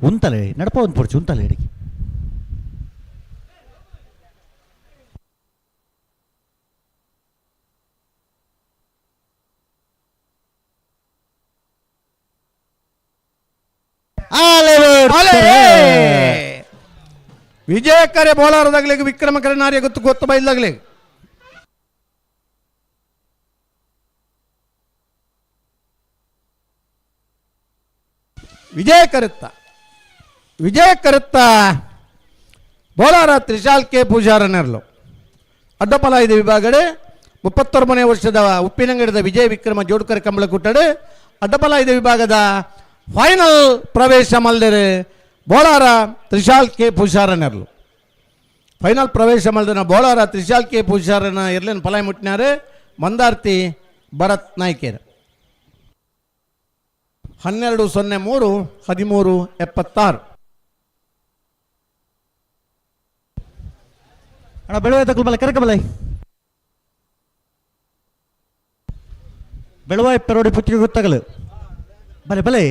ಉಂತಲೆ ನಡಪ ಒಂದು ಪೊಡ್ಚಿ ಉಂತಲೆ ಅಡಿಗೆ. ವಿಜಯಕರೆ ಬೋಲಾರದಾಗ್ಲಿ ವಿಕ್ರಮ ಕರೆ ನಾರ್ಯ ಗೊತ್ತು ಗೊತ್ತು ಬೈಲ್ದಾಗ್ಲಿ. ವಿಜಯ ಕರುತ್ತ ವಿಜಯ ಕರುತ್ತ ಬೋಲಾರ ತ್ರಿಶಾಲ್ ಕೆ ಪೂಜಾರನೆರ್ಲು ಅಡ್ಡಪಲ ಇದೆ ವಿಭಾಗಡೆ 39ನೇ ವರ್ಷದ ಉಪ್ಪಿನಂಗಡಿದ ವಿಜಯ ವಿಕ್ರಮ ಜೋಡ್ಕರ್ ಕಂಬಳಕುಟ್ಟಡೆ ಅಡ್ಡಪಲ ಇದೆ ವಿಭಾಗದ ಫೈನಲ್ ಪ್ರವೇಶ ಮಲ್ದರೆ ಬೋಳಾರ ತ್ರಿಶಾಲ್ ಕೆ ಪೂಜಾರನೆರ್ಲು. ಫೈನಲ್ ಪ್ರವೇಶ ಮಲ್ದಿನ ಬೋಳಾರ ತ್ರಿಶಾಲ್ ಕೆ ಪೂಜಾರನ ಎರ್ಲೆನ್ ಪಲಾಯ್ ಮುಟ್ಟಿನಾರು ಮಂದಾರ್ತಿ ಭರತ್ ನಾಯ್ಕೇರ್. 12.03 13.76. ಅಣ್ಣ ಬೆಳವಾಯಿ ತಕ್ಕಲು ಬಲೆ ಕರಕ ಬಲೆ ಬೆಳವಾಯಿ ಪೆರೋಡಿ ಪುತ್ತಿಗೆ ಗೊತ್ತಾಗಲು ಬಲೆ ಬಲೆ.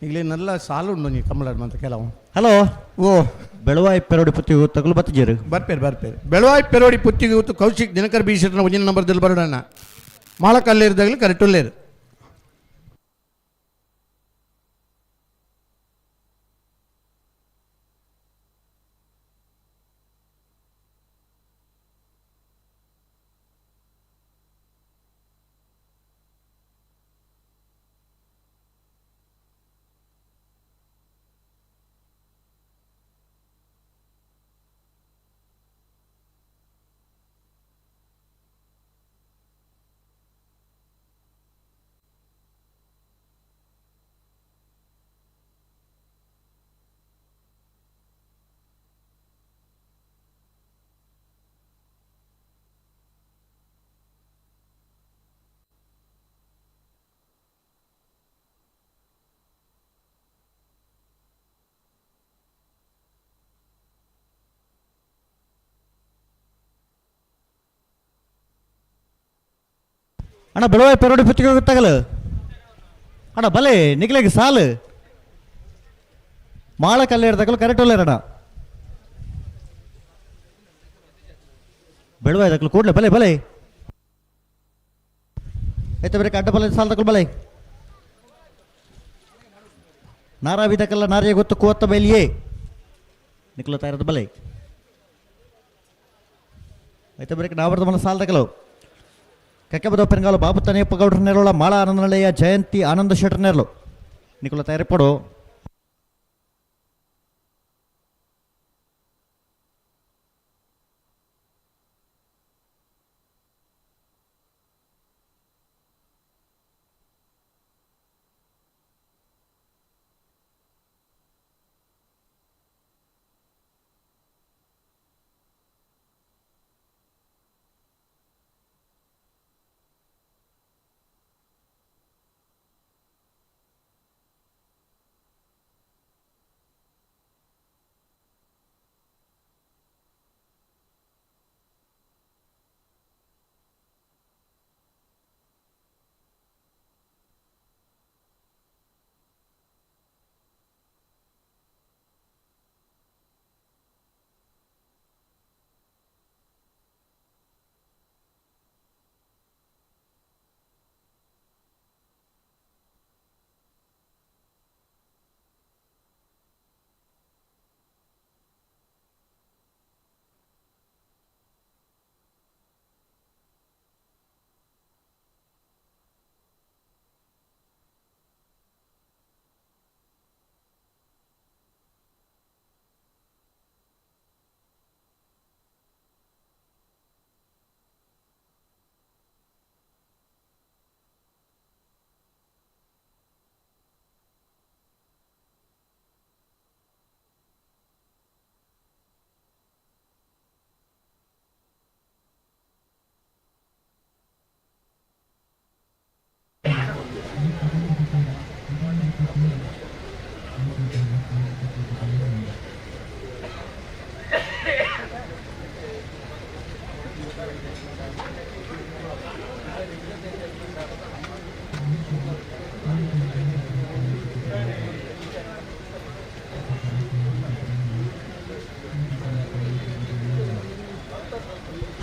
ಈಗಲೇ ನಲ್ಲ ಸಾಲು ಉಂಡು ನೀ ಕಮಲಾಡ್ ಅಂತ ಕೆಲವು. ಹಲೋ. ಓ ಬೆಳವಾಯಿ ಪೆರೋಡಿ ಪುತ್ತಿಗೆ ಗೊತ್ತಾಗಲು ಬತ್ತಿಜೇರು ಬರ್ಪೇರು ಬರ್ಪೇರು. ಬೆಳವಾಯಿ ಪೆರೋಡಿ ಪುತ್ತಿಗೆ ಗೊತ್ತು ಕೌಶಿಕ್ ದಿನಕರ್ ಬೀಸಟ್ನ ಒಂದಿನ ನಂಬರ್ದಲ್ಲಿ ಬರೋಣ. ಮಾಳಕಲ್ಲೇರಿದಾಗಲಿ ಕರೆಕ್ಟ್ ಉಳ್ಳೇರು. ಅಣ್ಣ ಬೆಳವಾಯಿ ಪೆರೋಡಿ ಪುತ್ತಿಗೆ ಗೊತ್ತಾಗಲ್ಲ ಅಣ್ಣ ಬಲೆ ನಿಗ್ಲೆಗೆ ಸಾಲು ಮಾಳ ಕಲ್ಲೇರ್ದಾಗಲು ಕರೆಕ್ಟ್ ಅಣ್ಣ. ಬೆಳವಾಯಿ ತಕ್ಕಲು ಕೂಡಲೇ ಬಲೆ ಬಲೆ ಐತೆ ಬರೀ ಅಡ್ಡ ಬಲೆ ಸಾಲು ತಕ್ಕಲು ಬಲೆ ನಾರಾವಿದಕ್ಕೆಲ್ಲ ನಾರಿಯ ಗೊತ್ತು ಕೂವತ್ತ ಬೈಲಿಯೇ ನಿಕ್ಲ ತಯಾರದ ಬಲೆ ಐತೆ ಬರೀ ನಾವರ್ದ ಮಲ ಸಾಲು ತಕಲು ಕಕ್ಕೆಬದ ಪೆರಂಗಾಲು ಬಾಬು ತನಿಯಪ್ಪ ಗೌಡ್ರ ನೆರಳ ಮಾಳ ಆನಂದನಳೆಯ ಜಯಂತಿ ಆನಂದ ಶೆಟ್ಟರ್ ನೆರಳು ನಿಕುಲ ತಯಾರಿಪಡು.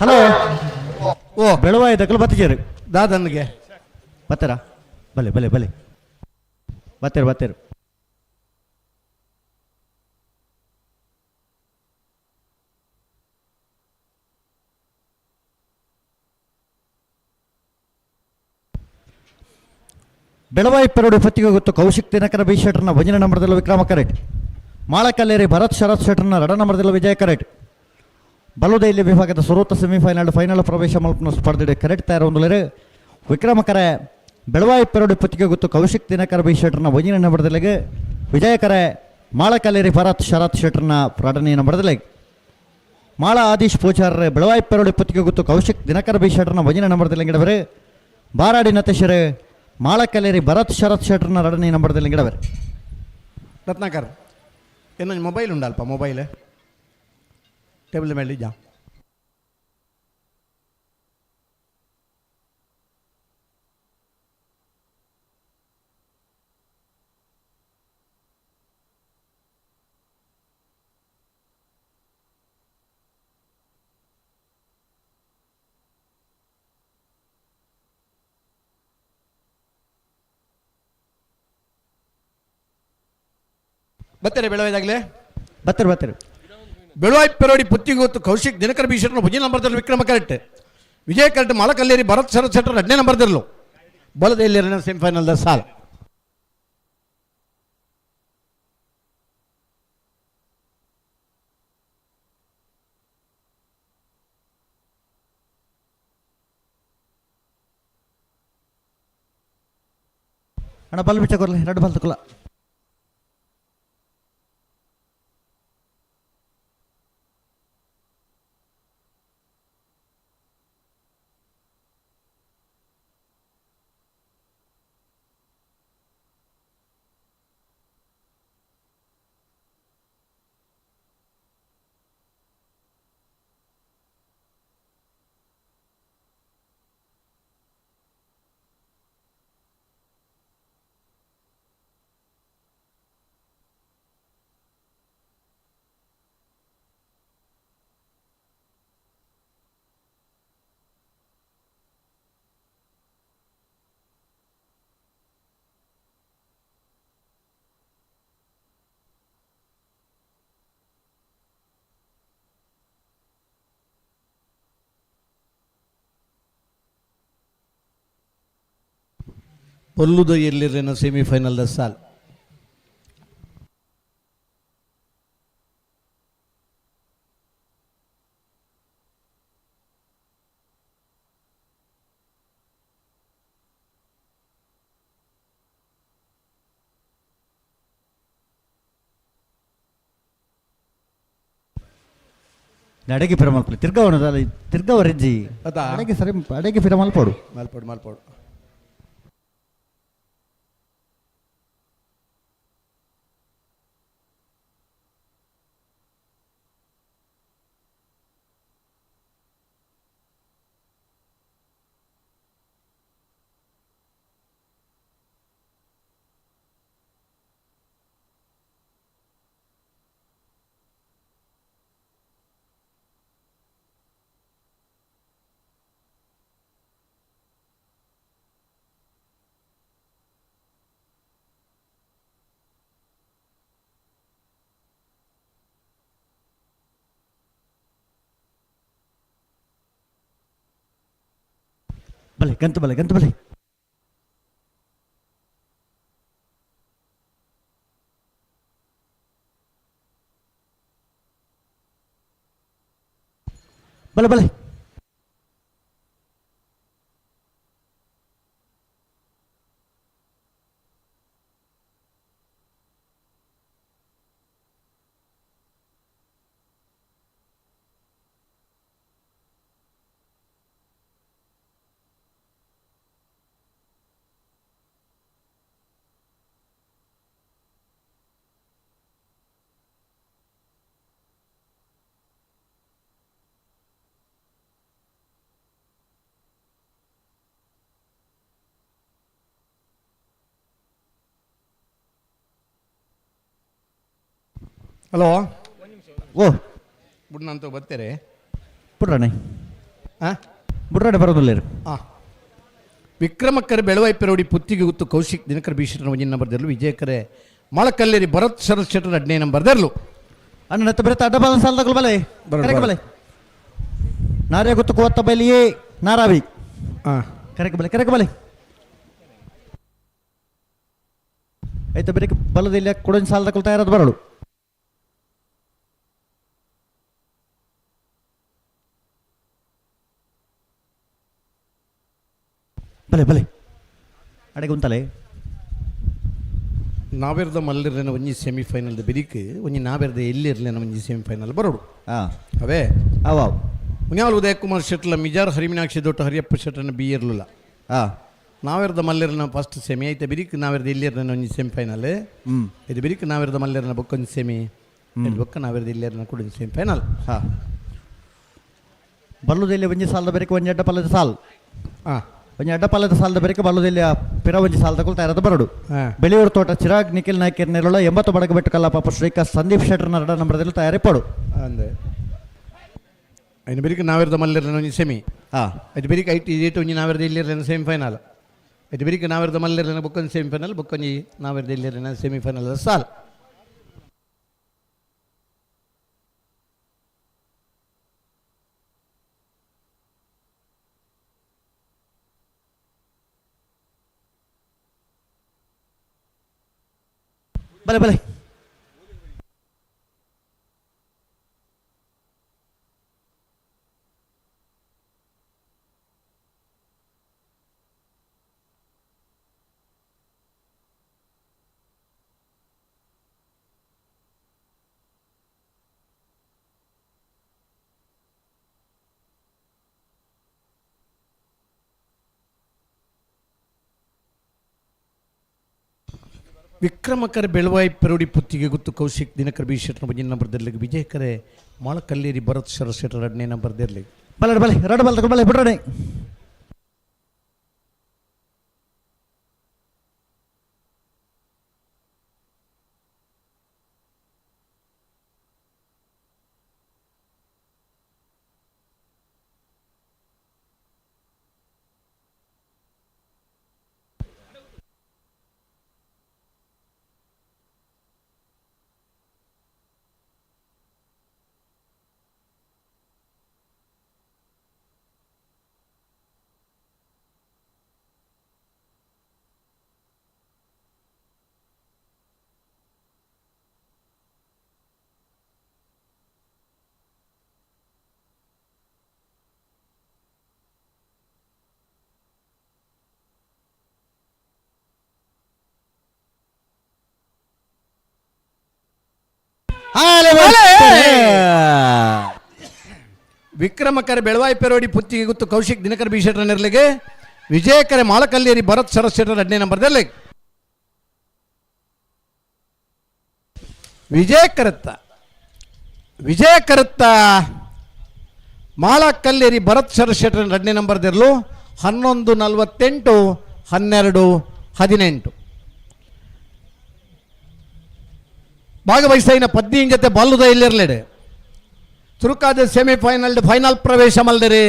ಹಲೋ. ಓ ಬೆಳವಾಯಿ ದಕ್ಕಲು ಬತ್ತಿಜೇರು ದಾದನ್ಗೆ ಬತ್ತರ ಬಲೆ ಬಲೆ ಬಲೆ ಬತ್ತೇರು ಬತ್ತೇರು. Belawai ಪೆರೋಡಿ ಪತ್ತಿಗೆ ಗೊತ್ತು ಕೌಶಿಕ್ ದಿನಕರ ಬಿ ಶೆಟ್ಟರ್ನ ಒಂಜನೇ ನಂಬರ್ದಲ್ಲಿ ವಿಕ್ರಮ ಕರೆಟ್. ಮಾಳಕಲ್ಲೇರಿ ಭರತ್ ಶರತ್ ಶೆಟ್ಟರ್ನ ಎರಡ ನಂಬರ್ದಲ್ಲಿ ವಿಜಯ ಕರೆಟ್. ಬಲುದೈಲಿ ವಿಭಾಗದ ಸುರೂತ ಸೆಮಿಫೈನಲ್ ಫೈನಲ್ ಪ್ರವೇಶ ಮಲ್ಪನ ಸ್ಪರ್ಧೆ ಕರೆಕ್ಟ್ ತಯಾರೊಂದುಲೇರು. ವಿಕ್ರಮ ಕರೆ ಬೆಳವಾಯಿ ಪೆರೋಡಿ ಪತ್ತಿಗೆ ಗೊತ್ತು ಕೌಶಿಕ್ ದಿನಕರ ಬಿ ಶೆಟ್ಟರ್ನ ಒಂಜನೇ ನಂಬರ್ದಲ್ಲಿ ವಿಜಯ ಕರೆ ಮಾಳಕಲ್ಲೇರಿ ಭರತ್ ಶರತ್ ಶೆಟ್ಟರ್ನ ಎರಡನೇ ನಂಬರ್ದಲ್ಲಿ. ಮಾಳ ಆದೀಶ್ ಪೂಜಾರ್ ಬೆಳವಾಯಿ ಪೆರೋಡಿ ಪತ್ತಿಗೆ ಗೊತ್ತು ಕೌಶಿಕ್ ದಿನಕರ ಬಿ ಶೆಟ್ಟರ್ನ ಒಂಜನೇ ನಂಬರ್ದಲ್ಲಿ ಗಿಡವರು. ಬಾರಾಡಿ ನತೇಶರು ಮಾಳಕಲ್ಲೇರಿ ಭರತ್ ಶರತ್ ಶೆಟ್ಟರ್ನ ಎರಡನೇ ನಂಬರ್ದಲ್ಲಿ ಗಿಡವರು. ರತ್ನಾಕರ್ ಏನೊಂದು ಮೊಬೈಲ್ ಉಂಡಲ್ಪ ಮೊಬೈಲ್ ಟೇಬಲ್ ಮೇಲೆ ಇದ್ಯಾ? ಬತ್ತಾರೆ ಬೆಳವಾಯ್ದಾಗಲೇ ಬತ್ತಾರೆ ಬತ್ತಾರೆ. ಬೆಳವಾಯಿ ಪೆರೋಡಿ ಪುತ್ತಿಗೊತ್ತು ಕೌಶಿಕ್ ದಿನಕರ ಬಿ ಶೆಟ್ಟರ್ನ ಒಂಜನೇ ನಂಬರ್ದಲ್ಲಿ ವಿಕ್ರಮ ಕರೆಕ್ಟ್. ವಿಜಯ ಕರೆಕ್ಟ್ ಮಾಳಕಲ್ಲೇರಿ ಭರತ್ ಶರತ್ ಶೆಟ್ಟರ್ ಎರಡನೇ ನಂಬರ್ದಲ್ಲೂ ಬಲದ ಎರಡನೇ ಸೆಮಿಫೈನಲ್ದ ಸಾಲ್. ಅಣ್ಣ ಬಲ್ ಬಿಚ್ಚ ಕೊರ್ಲಿ ಎರಡು ಬಲ್ ತಕೊಲ್ಲ. ಪೊಲ್ಲುದ ಎಲ್ಲಿರನ ಸೆಮಿಫೈನಲ್ದ ಸಾಲ್. ಅಡಗೆ ಫಿರ ಮಲ್ಪಲಿ ತಿರ್ಗವನ ತಿರ್ಗವರೆಜ್ಜಿ ಅಡಗೆ ಸರಿ ಅಡಗೆ ಫಿರ ಮಲ್ಪೋಡು ಮಲ್ಪೋಡು ಮಲ್ಪೋಡು. ಬಲೆ ಗಂತು ಬಲೆ ಗಂತು ಬಲೆ. ಬಲೆ ಬಲೆ. ಹಲೋ ಓ ಬುಡ್ನಂತ ಬರ್ತಾರೆ ಬುಡ್ರಾಣೆ ಹಾಂ ಬುಡ್ರಾಣೆ ಬರೋದಿಲ್ಲ. ಹಾಂ ವಿಕ್ರಮಕ್ಕರೆ ಬೆಳವಾಯಿ ಪೆರೋಡಿ ಪುತ್ತಿಗೆ ಗುತ್ತು ಕೌಶಿಕ್ ದಿನಕರ ಬಿ ಶೆಟ್ಟರ್ ಒಂಜನೇ ನಂಬರ್ದಲ್ಲೂ ವಿಜಯಕರೆ ಮೊಳಕಲ್ಲೇರಿ ಭರತ್ ಶರತ್ ಶೆಟ್ಟರ್ ಎರಡನೇ ನಂಬರ್ದಲ್ಲೂ. ಅಣ್ಣ ಬರುತ್ತೆ ಅಡ್ಡ ಬಲ ಸಾಲದಗಳು ಬಲೆ ಕರೆಕ್ ಬಲೆ. ನಾರ್ಯ ಗೊತ್ತು ಕೋತ್ತ ಬಲಿಯೇ ನಾರಾವಿ. ಹಾಂ ಕರೆಕ್ ಬಲೆ ಕರೆಕ್ ಬಲೆ. ಐತ ಬೆರಿಕ್ ಬಲದಲ್ಲಿ ಕುಡೊಂಜಿ ಸಾಲದಕುಲು ತಯಾರಾದ್ ಬರಡು. ಬಲೆ ಬಲೆ ಅಡೆಗೆ ಉಂತಲೆ. ನಾವೆರ್ದ ಮಲ್ಲಿರ್ಲೆನ ಒಂಜಿ ಸೆಮಿಫೈನಲ್ ಬೆರಿಕ್ ಒಂಜಿ ನಾವೆರ್ದ ಎಲ್ಲಿರ್ಲೆನ ಒಂಜಿ ಸೆಮಿಫೈನಲ್ ಬರೋಡು. ಅವೇ ಅವ ಮುನ್ಯಾಲ್ ಉದಯ ಕುಮಾರ್ ಶೆಟ್ಲ ಮಿಜಾರ್ ಹರಿಮೀನಾಕ್ಷಿ ದೊಟ್ಟ ಹರಿಯಪ್ಪ ಶೆಟ್ಟನ ಬಿ ಇರ್ಲಿಲ್ಲ. ನಾವೆರ್ದ ಮಲ್ಲಿರ್ನ ಫಸ್ಟ್ ಸೆಮಿ ಐತೆ ಬಿರಿಕ್ ನಾವೆರ್ದ ಇಲ್ಲಿರ್ನ ಒಂಜಿ ಸೆಮಿಫೈನಲ್. ಇದು ಬಿರಿಕ್ ನಾವೆರ್ದ ಮಲ್ಲಿರ್ನ ಬೊಕ್ಕೊಂಜಿ ಸೆಮಿ, ಇದು ಬೊಕ್ಕ ನಾವೆರ್ದ ಇಲ್ಲಿರ್ನ ಕೂಡ ಒಂಜಿ ಸೆಮಿಫೈನಲ್. ಬಲ್ಲುದೆಲ್ಲಿ ಒಂಜಿ ಸಾಲದ ಬೆರಿಕ್ ಒಂಜಿ ಅಡ್ಡ ಪಲ್ಲದ ಸಾಲ್. ಒಂಜಿ ಅಡ್ಡ ಪಲ್ಲದ ಸಾಲದ ಬೆರಿಕ್ ಬಲ್ಲುದೆಲ್ಲಿ ಪಿರ ಒಂಜಿ ಸಾಲದ ತಯಾರದ ಬರಡು. ಬೆಳೆಯೂರು ತೋಟ ಚಿರಾಗ್ ನಿಖಿಲ್ ನಾಯ್ಕರ್ ನೆರಳ 80 ಬಡಗಬೆಟ್ಟು ಕಲ್ಲಪಾಪ ಶ್ರೀಕಾ ಸಂದೀಪ್ ಶೆಟ್ಟರ್ನ 2 ನಂಬರದಲ್ಲಿ ತಯಾರಿ ಪಡು. ಅಂದೆ ಐನು ಬೆರಿಕ್ ನಾವೆರ್ದ ಮಲ್ಲಿರ್ನ ಒಂಜಿ ಸೆಮಿ. ಐದು ಬೆರಿಕ್ ಐಟಿ ಏಟ್ ಒಂಜಿ ನಾವೆರ್ದ ಇಲ್ಲಿರ್ನ ಸೆಮಿಫೈನಲ್. ಐದು ಬೆರಿಕ್ ನಾವೆರ್ದ ಮಲ್ಲಿರ್ನ ಬೊಕ್ಕೊಂಜಿ ಸೆಮಿಫೈನಲ್, ಬೊಕ್ಕೊಂಜಿ ನಾವೆರ್ದ ಇಲ್ಲಿರ್ನ ಸೆಮಿಫೈನಲ್ ಸಾಲ್. ಬಲೆ ಬಲೆ ವಿಕ್ರಮಕರ ಬೆಳವಾಯಿ ಪೆರುಡಿ ಪುತ್ತಿಗೆ ಗುತ್ತು ಕೌಶಿಕ್ ದಿನಕರ್ ಬಿ ಶೆಟ್ಟರ್ ಒಂಜಿ ನಂಬರ್ ದೆರ್ಲಿಗೆ, ವಿಜಯಕರೆ ಮೊಳಕಲ್ಲೇರಿ ಭರತ್ ಶರ ಶೆಟ್ಟರ್ 2ನೇ ನಂಬರ್ ದೆರ್ಲಿಗೆ. ಬಲೆ ಬಲೆ ಎರಡು ಬಲ್ ತಗೊಂಡು ಬಲೆ ಬಿಡ್ರಣೆ. ವಿಕ್ರಮಕರ ಬೆಳವಾಯಿ ಪೆರೋಡಿ ಪುತ್ತಿಗೆ ಗುತ್ತು ಕೌಶಿಕ್ ದಿನಕರ್ ಬಿ ಶೆಟ್ಟರ್ ನೆರಳಿಗೆ, ವಿಜಯಕರೆ ಮಾಳಕಲ್ಲೇರಿ ಭರತ್ ಶರತ್ ಶೆಟ್ಟರ್ 2ನೇ ನಂಬರ್ ದೆರ್ಲಿಗೆ. ವಿಜಯಕರತ್ತ ವಿಜಯಕರತ್ತ ಮಾಳಕಲ್ಲೇರಿ ಭರತ್ ಶರತ್ ಶೆಟ್ಟರ್ 2ನೇ ನಂಬರ್ ದೆರ್ಲು. 11:48 12:18 ಭಾಗವಹಿಸಿನ 15 ಜೊತೆ ಬಲ್ಲುದ ಇಲ್ಲಿರಲೇಡೆ. ತುರುಕಾದ ಸೆಮಿಫೈನಲ್ ಫೈನಲ್ ಪ್ರವೇಶ ಮಲ್ದಿರಿ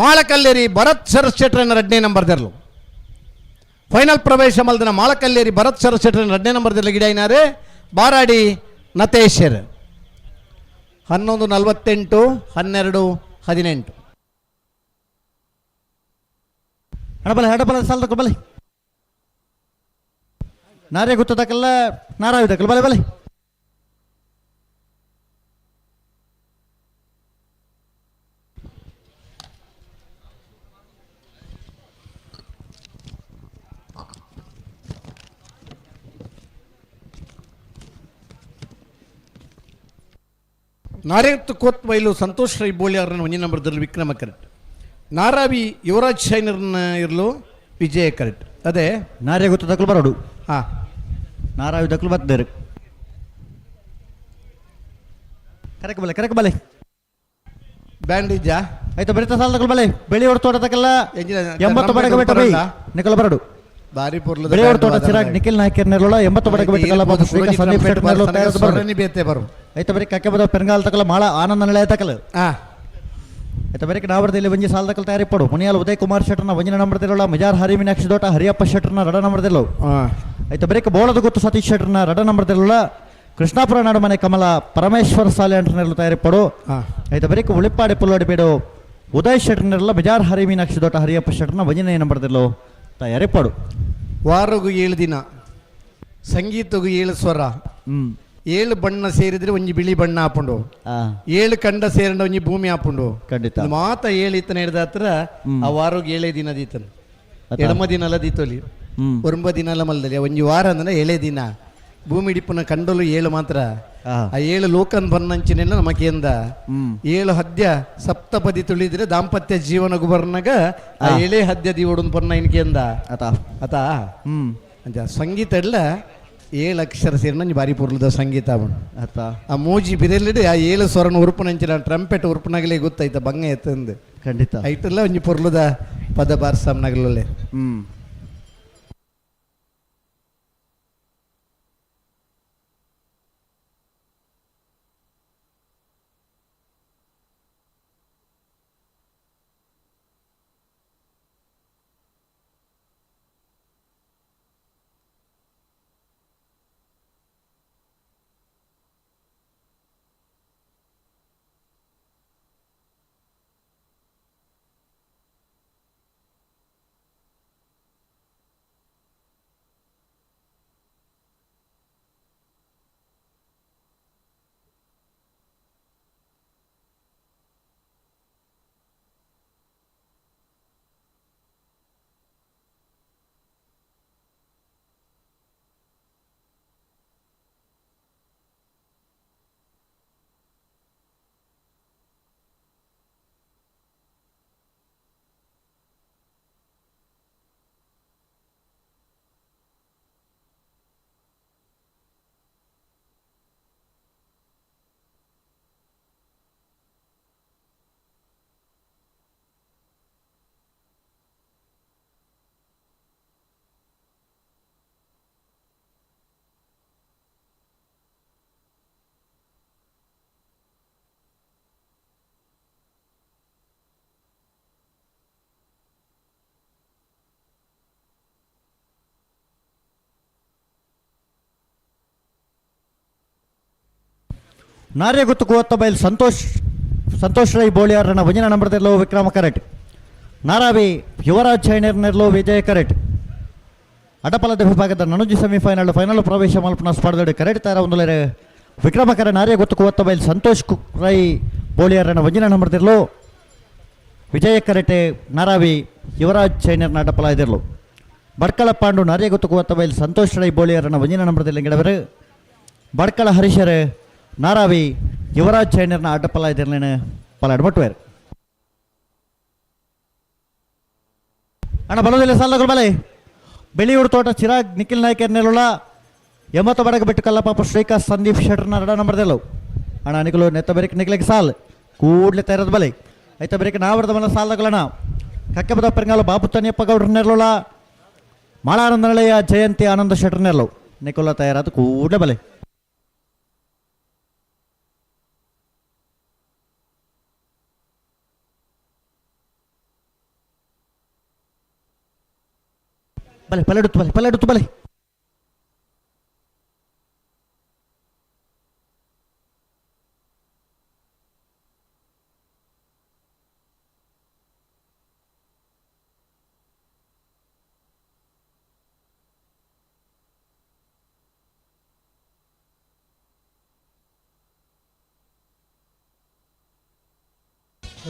ಮಾಳಕಲ್ಲೇರಿ ಭರತ್ ಶರತ್ ಶೆಟ್ಟರ್ನ 2ನೇ ನಂಬರ್ ದೆರ್ಲು. ಫೈನಲ್ ಪ್ರವೇಶ ಮಲ್ದಿನ ಮಾಳಕಲ್ಲೇರಿ ಭರತ್ ಶರತ್ ಶೆಟ್ಟರ್ನ 2ನೇ ನಂಬರ್ ದೆರ್ಲು ಗಿಡೈನಾರೆ ಬಾರಾಡಿ ನತೇಶರ್. 11:48 12:18. ಅಡಬಲೆ ಅಡಬಲ ಸಾಲದ ಬಲೆ ನಾರೇ ಗೊತ್ತದಕ್ಕೆಲ್ಲ ನಾರಾವಿದಕ್ಕಲ್ಲ ಬಲೆ ಬಲೆ. ನಾರಾಯಣ ಕೋತ್ ಬೈಲು ಸಂತೋಷ್ ರೈ ಬೋಳಿ ಅವರನ್ನು ಒಂಜಿ ನಂಬರ್ದಲ್ಲಿ ವಿಕ್ರಮ ಕರೆಕ್ಟ್, ನಾರಾವಿ ಯುವರಾಜ್ ಶೈನರ್ನ ಇರಲು ವಿಜಯ ಕರೆಕ್ಟ್. ಅದೇ ನಾರೇ ಗೊತ್ತದಕ್ಕಲು ಬರೋಡು. ಹಾಂ ನಾರಾವಿ ದಕ್ಕಲು ಬದ್ದಾರೆ. ಕರೆಕ್ ಬಲೆ ಕರೆಕ್ ಬಲೆ ಬ್ಯಾಂಡೇಜಾ ಆಯ್ತು ಬರಿತ ಸಾಲದಕ್ಕಲು ಬಲೆ. ಬೆಳೆಯೋರ್ ತೋಟದಕ್ಕೆಲ್ಲ 80 ಬಡಗ ಬೆಟ್ಟ ಬೈ ನಿಖಲ್ ಬರಡು. ಬಾರಿ ಪೊರ್ಲದ ಬೆಳೆಯೋರ್ ತೋಟ ಚಿರಾಗ್ ನಿಖಿಲ್ ನಾಯ್ಕರ್ ನೆರಳ 80 ಬಡಗ ಬೆಟ್ಟ ಕಲ್ಲ ಬಾಬು ಶ್ರೀಕಾ ಸಂದೀಪ್ ಶೆಟ್ಟರ್ ನೆರಳು ತಯಾರದ ಬರಡು. ಬೇತೆ ಬರು. ಆಯ್ತು ಬರೀ ಕಕ್ಕೆ ಬದ ಪೆರಂಗಾಲ್ ತಕಲ ಮಾಳ ಆನಂದ ನಿಲಯ ತಕಲ. ಆಯ್ತು ಬರೀ ನಾವರದಲ್ಲಿ ಒಂಜಿ ಸಾಲದಕ್ಕಲು ತಯಾರಿ ಪಡು. ಮುನಿಯಾಲ್ ಉದಯ್ ಕುಮಾರ್ ಶೆಟ್ಟರ್ನ ಒಂಜಿನ ನಂಬರ್ದಿಲ್ಲ, ಮಿಜಾರ್ ಹರಿ ಮೀನಾಕ್ಷಿ ದೋಟ ಹರಿಯಪ್ಪ ಶೆಟ್ಟರ್ನ 2 ನಂಬರ್ದಿಲ್ಲ. ಆಯ್ತು ಬರೀ ಬೋಳದ ಗೊತ್ತು ಸತೀಶ್ ಶೆಟ್ಟರ್ನ 2 ನಂಬರ್ದಿಲ್ಲ, ಕೃಷ್ಣಾಪುರ ನಾಡುಮನೆ ಕಮಲ ಪರಮೇಶ್ವರ ಸಾಲೆ ಅಂಟನೆಲ್ಲ ತಯಾರಿ ಪಡು. ಆಯ್ತು ಬರೀ ಉಳಿಪಾಡಿ ಪುಲ್ಲೋಡಿ ಬೇಡು ಉದಯ್ ಶೆಟ್ಟರ್ನೆಲ್ಲ ಮಿಜಾರ್ ಹರಿ ಮೀನಾಕ್ಷಿ ದೋಟ ಹರಿಯಪ್ಪ ಶೆಟ್ಟರ್ನ ಒಂಜಿನ ನಂಬರ್ದಿಲ್ಲ ತಯಾರಿ ಪಡು. ವಾರಗೂ 7 ದಿನ ಸಂಗೀತಗೂ ಏಳು ಸ್ವರ, ಏಳು ಬಣ್ಣ ಸೇರಿದ್ರೆ ಒಂಜಿ ಬಿಳಿ ಬಣ್ಣ ಆಪುಂಡು, ಏಳು ಕಂಡ ಸೇರಂಡ ಒಂಜಿ ಭೂಮಿ ಆಪುಂಡು. ಖಂಡಿತ ಮಾತ ಏಳು ಇತ್ತನ ಹಿಡ್ದ ಹತ್ರ ಆ ವಾರೋಗ್ ಏಳೇ ದಿನ ದೀತನ, ಎಡಮ ದಿನಲ ದೀತೋಲಿ, ಒರಂಬ ದಿನಲ ಮಲ್ದಲ್ಲಿ ಒಂಜಿ ವಾರ ಅಂದ್ರೆ ಏಳೇ ದಿನ. ಭೂಮಿ ಹಿಡಿಪುನ ಕಂಡಲು ಏಳು ಮಾತ್ರ. ಆ ಏಳು ಲೋಕನ್ ಬನ್ನಂಚಿನೆಲ್ಲ ನಮಕೇಂದ ಏಳು ಹದ್ಯ ಸಪ್ತಪದಿ ತುಳಿದ್ರೆ ದಾಂಪತ್ಯ ಜೀವನ ಗುಬರ್ನಾಗ ಆ ಏಳೇ ಹದ್ಯ ದಿವಡುನ್ ಪನ್ನ ಇನ್ಕೇಂದ ಅತ ಅತ. ಅಂಚ ಸಂಗೀತ ಎಲ್ಲ ಏಳು ಅಕ್ಷರ ಸೇರಿ ನಂಜಿ ಬಾರಿ ಪೊರ್ಲುದ ಸಂಗೀತ ಅವನು ಅತ. ಆ ಮೂಜಿ ಬಿರೆಲ್ಲಿಡು ಆ ಏಳು ಸ್ವರನ ಉರುಪುನಂಚಿನ ಟ್ರಂಪೆಟ್ ಉರುಪುನಾಗಲೇ ಗೊತ್ತಾಯ್ತ ಬಂಗ ಎತ್ತಂದು. ಖಂಡಿತ ಐಟಲ್ಲ ಒಂಜಿ ಪೊರ್ಲುದ ಪದ ಬಾರ್ಸಮ್ನಗಲೊಲ್ಲೆ. ನಾರ್ಯಗುತ್ತು ಕೂವತ್ತಬೈಲ್ ಸಂತೋಷ್ ಸಂತೋಷ್ ರೈ ಬೋಳಿಯಾರನ ಒಂಜಿನ ನಂಬರ್ದೆಲ್ಲೋ ವಿಕ್ರಮ ಕರೆಟ್, ನಾರಾವಿ ಯುವರಾಜ್ ಚೈನರ್ನೆಲ್ಲೋ ವಿಜಯ ಕರೆಟ್. ಅಡಪಲದ ವಿಭಾಗದ ನನುಜಿ ಸೆಮಿಫೈನಲ್ ಫೈನಲ್ ಪ್ರವೇಶ ಮಲ್ಪನ ಸ್ಪರ್ಧೆ ಕರೆಟ್ ತಾರ ಒಂದುಲೇರೆ ವಿಕ್ರಮ ಕರೆ ನಾರ್ಯಗುತ್ತು ಕೂವತ್ತಬೈಲ್ ಸಂತೋಷ್ ರೈ ಬೋಳಿಯಾರನ ಒಂಜಿನ ನಂಬರ್ದಿರ್ಲೋ ವಿಜಯ ಕರೆಟೆ ನಾರಾವಿ ಯುವರಾಜ್ ಚೈನರ್ನ ಅಡಪಲ ಇದಿರ್ಲು. ಬಡ್ಕಳ ಪಾಂಡು ನಾರ್ಯಗುತ್ತು ಕೂವತ್ತಬೈಲ್ ಸಂತೋಷ್ ರೈ ಬೋಳಿಯಾರನ ಒಂಜಿನ ನಂಬರ್ದಿಲ್ಲ ಗಿಡವರು ಬಡ್ಕಳ ಹರೀಶರ್ ನಾರಾವಿ ಯುವರಾಜ್ ಚೈನರ್ನ ಅಡ್ಡಪಲ ಇದಿರ್ಲೇನು ಪಲಾಡ್ ಮಟ್ಟುವೇರು. ಅಣ್ಣ ಬಲೋದಿಲ್ಲ ಸಾಲಗಳು ಬಲೆ ಬೆಳಿಯೂರು ತೋಟ ಚಿರಾಗ್ ನಿಖಿಲ್ ನಾಯ್ಕ ನೆಲುಳ 80 ಬಡಗ ಬಿಟ್ಟು ಕಲ್ಲಪಾಪ ಶ್ರೀಕಾಂತ್ ಸಂದೀಪ್ ಶೆಟ್ಟರ್ನ ಅಡ ನಂಬರ್ದೆಲ್ಲವು. ಅಣ್ಣ ನಿಖಲು ನೆತ್ತ ಬೆರಿಕ್ ನಿಖಲಿಗೆ ಸಾಲ್ ಕೂಡ್ಲೆ ತೈರದ ಬಲೆ ಐತ ಬೆರಿಕ್ ನಾವರದ ಮಲ್ಲ ಸಾಲಗಳಣ್ಣ ಕಕ್ಕೆಬದ ಪೆರಂಗಾಲ ಬಾಬು ತನಿಯಪ್ಪ ಗೌಡ್ರ ನೆರಳುಳ ಮಾಳಾನಂದನಳೆಯ ಜಯಂತಿ ಆನಂದ ಶೆಟ್ಟರ್ ನೆರಳು ನಿಖುಲ ತಯಾರಾದ ಕೂಡ್ಲೆ ಬಲೆ. ಬಲೆ ಪಲೆಡುತ್ತು ಬಲೆ ಪಲೆಡುತ್ತು ಬಲೆ.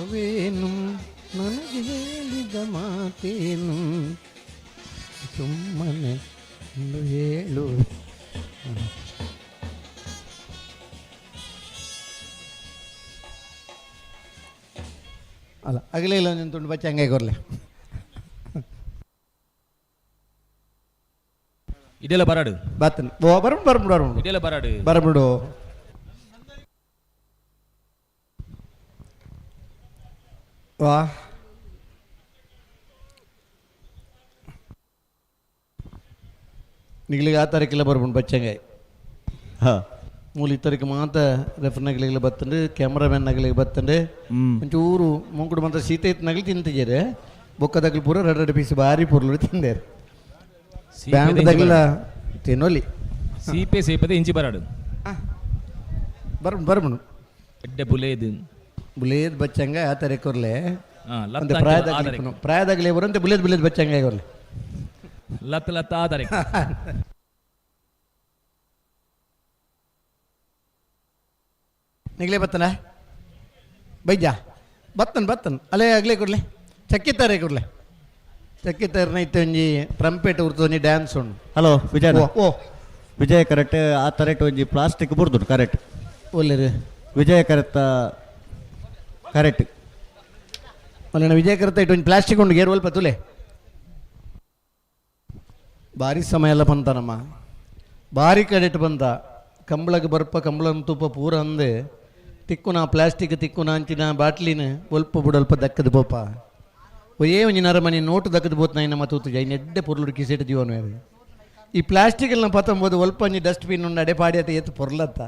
ಅವೇನು ನನಗೆ ಹೇಳಿದ ಮಾತೇನು ಸುಮ್ಮನೆ ಹೇಳು. ಅಲ್ಲ ಅಗಲೇ ಇಲ್ಲ ನಿನ್ನ ತುಂಡು ಬಚ್ಚ ಹಂಗೆ ಕೊರ್ಲೆ ಇದೆಲ್ಲ ಬರಾಡು ಬಾತನ್ ಓ ಬರಬಿಡು ಬರಬಿಡು ಬರಬಿಡು ಇದೆಲ್ಲ ಬರಾಡು ಬರಬಿಡು. ವಾ ನಿಗ್ಲಿಗೆ ಆ ತಾರೀಕೆಲ್ಲ ಬರ್ಬಂಡು ಬಚ್ಚಂಗಾಯಿ. ಹಾಂ ಮೂಲ ಈ ತಾರೀಕು ಮಾತ ರೆಫರ್ನಗಲಿಗೆ ಬತ್ತಂಡು ಕ್ಯಾಮ್ರಾಮ್ಯಾನ್ ನಗಲಿಗೆ ಬತ್ತಂಡು ಒಂಚೂರು ಮುಂಕುಡು ಮಂತ ಶೀತ ಇತ್ತು ನಗಲಿ ತಿಂತಿದ್ದಾರೆ ಬೊಕ್ಕದಗ್ಲು ಪೂರ ಎರಡು ಎರಡು ಪೀಸ್ ಭಾರಿ ಪೂರ್ಲು ತಿಂದೇರು ಬ್ಯಾಂಡ್ದಾಗಲ ತಿನ್ನೋಲಿ ಸೀಪೆ ಸೀಪದೆ ಇಂಚಿ ಬರಾಡು ಬರ್ಬಂಡು ಬರ್ಬಂಡು ಎಡ್ಡೆ ಬುಲೇದು ಬುಲೇದ್ ಬಚ್ಚಂಗ ಆ ತಾರೀಕು ಕೊರ್ಲೆ ಅಂತೆ ಪ್ರಾಯದಾಗಲಿ ಪ್ರಾಯದಾಗಲಿ ಬರಂತೆ ಬುಲೇದ್ ಬುಲೇದ್ ಬಚ್ಚಂಗ ಕೊರ್ಲೆ ಲತ್ತ ಲತ್ತ ಆ ತಾರೀಕು. ನಿಗಲೇ ಬತ್ತನ ಬೈಜ ಬತ್ತನ್ ಬತ್ತನ್ ಅಲ್ಲೇ ಆಗಲೇ ಕೊಡ್ಲೆ ಚಕ್ಕಿತಾರೆ ಕೊಡ್ಲೆ ಚಕ್ಕಿತಾರನ ಇತ್ತೆ ಒಂಜಿ ಟ್ರಂಪೇಟ್ ಉರ್ತು ಒಂಜಿ ಡ್ಯಾನ್ಸ್ ಉಂಡು. ಹಲೋ ವಿಜಯ್. ಓ ಓ ವಿಜಯ ಕರೆಕ್ಟ್ ಆ ತರೆಟ್ ಒಂಜಿ ಪ್ಲಾಸ್ಟಿಕ್ ಬುರ್ದುಂಡು ಕರೆಕ್ಟ್. ಒಲ್ಲೆರು ವಿಜಯ ಕರೆತ್ತ ಕರೆಕ್ಟ್. ಮಲ್ಲ ವಿಜಯ ಕರೆತ್ತ ಇಟ್ಟು ಒಂಜಿ ಪ್ಲಾಸ್ಟಿಕ್ ಉಂಡು ಗೇರ್ ಒಲ್ಪ ತುಲೆ. ಭಾರಿ ಸಮಯ ಎಲ್ಲ ಬಂತನಮ್ಮ, ಭಾರಿ ಕಡೆಟ್ ಬಂತ. ಕಂಬಳಗೆ ಬರ್ಪ ಕಂಬಳನ ತೂಪ ಪೂರ ಅಂದೆ ತಿಕ್ಕುನ ಪ್ಲಾಸ್ಟಿಕ್ ತಿಕ್ಕುನ ಅಂಚಿನ ಬಾಟ್ಲಿನ ಒಲ್ಪ ಬುಡಲ್ಪ ದಕ್ಕದ ಪೋಪ. ಒಯೇ ಒಂಜಿ ನರಮನಿ ನೋಟು ದಕ್ಕದ ಬೋತ್ ನಾಯಿನ ಮತ್ತು ಜೈ ನೆಡ್ಡೆ ಪೊರ್ಲುಡು ಕಿಸೆಟ್ ಜೀವನ. ಈ ಪ್ಲಾಸ್ಟಿಕ್ ಎಲ್ಲ ಪತ್ತೊಂಬೋದು ಒಲ್ಪ ಒಂಜಿ ಡಸ್ಟ್ಬಿನ್ ಉಂಡು ಅಡೆ ಪಾಡಿ ಅತ್ತ ಏತು ಪೊರ್ಲತ್ತ.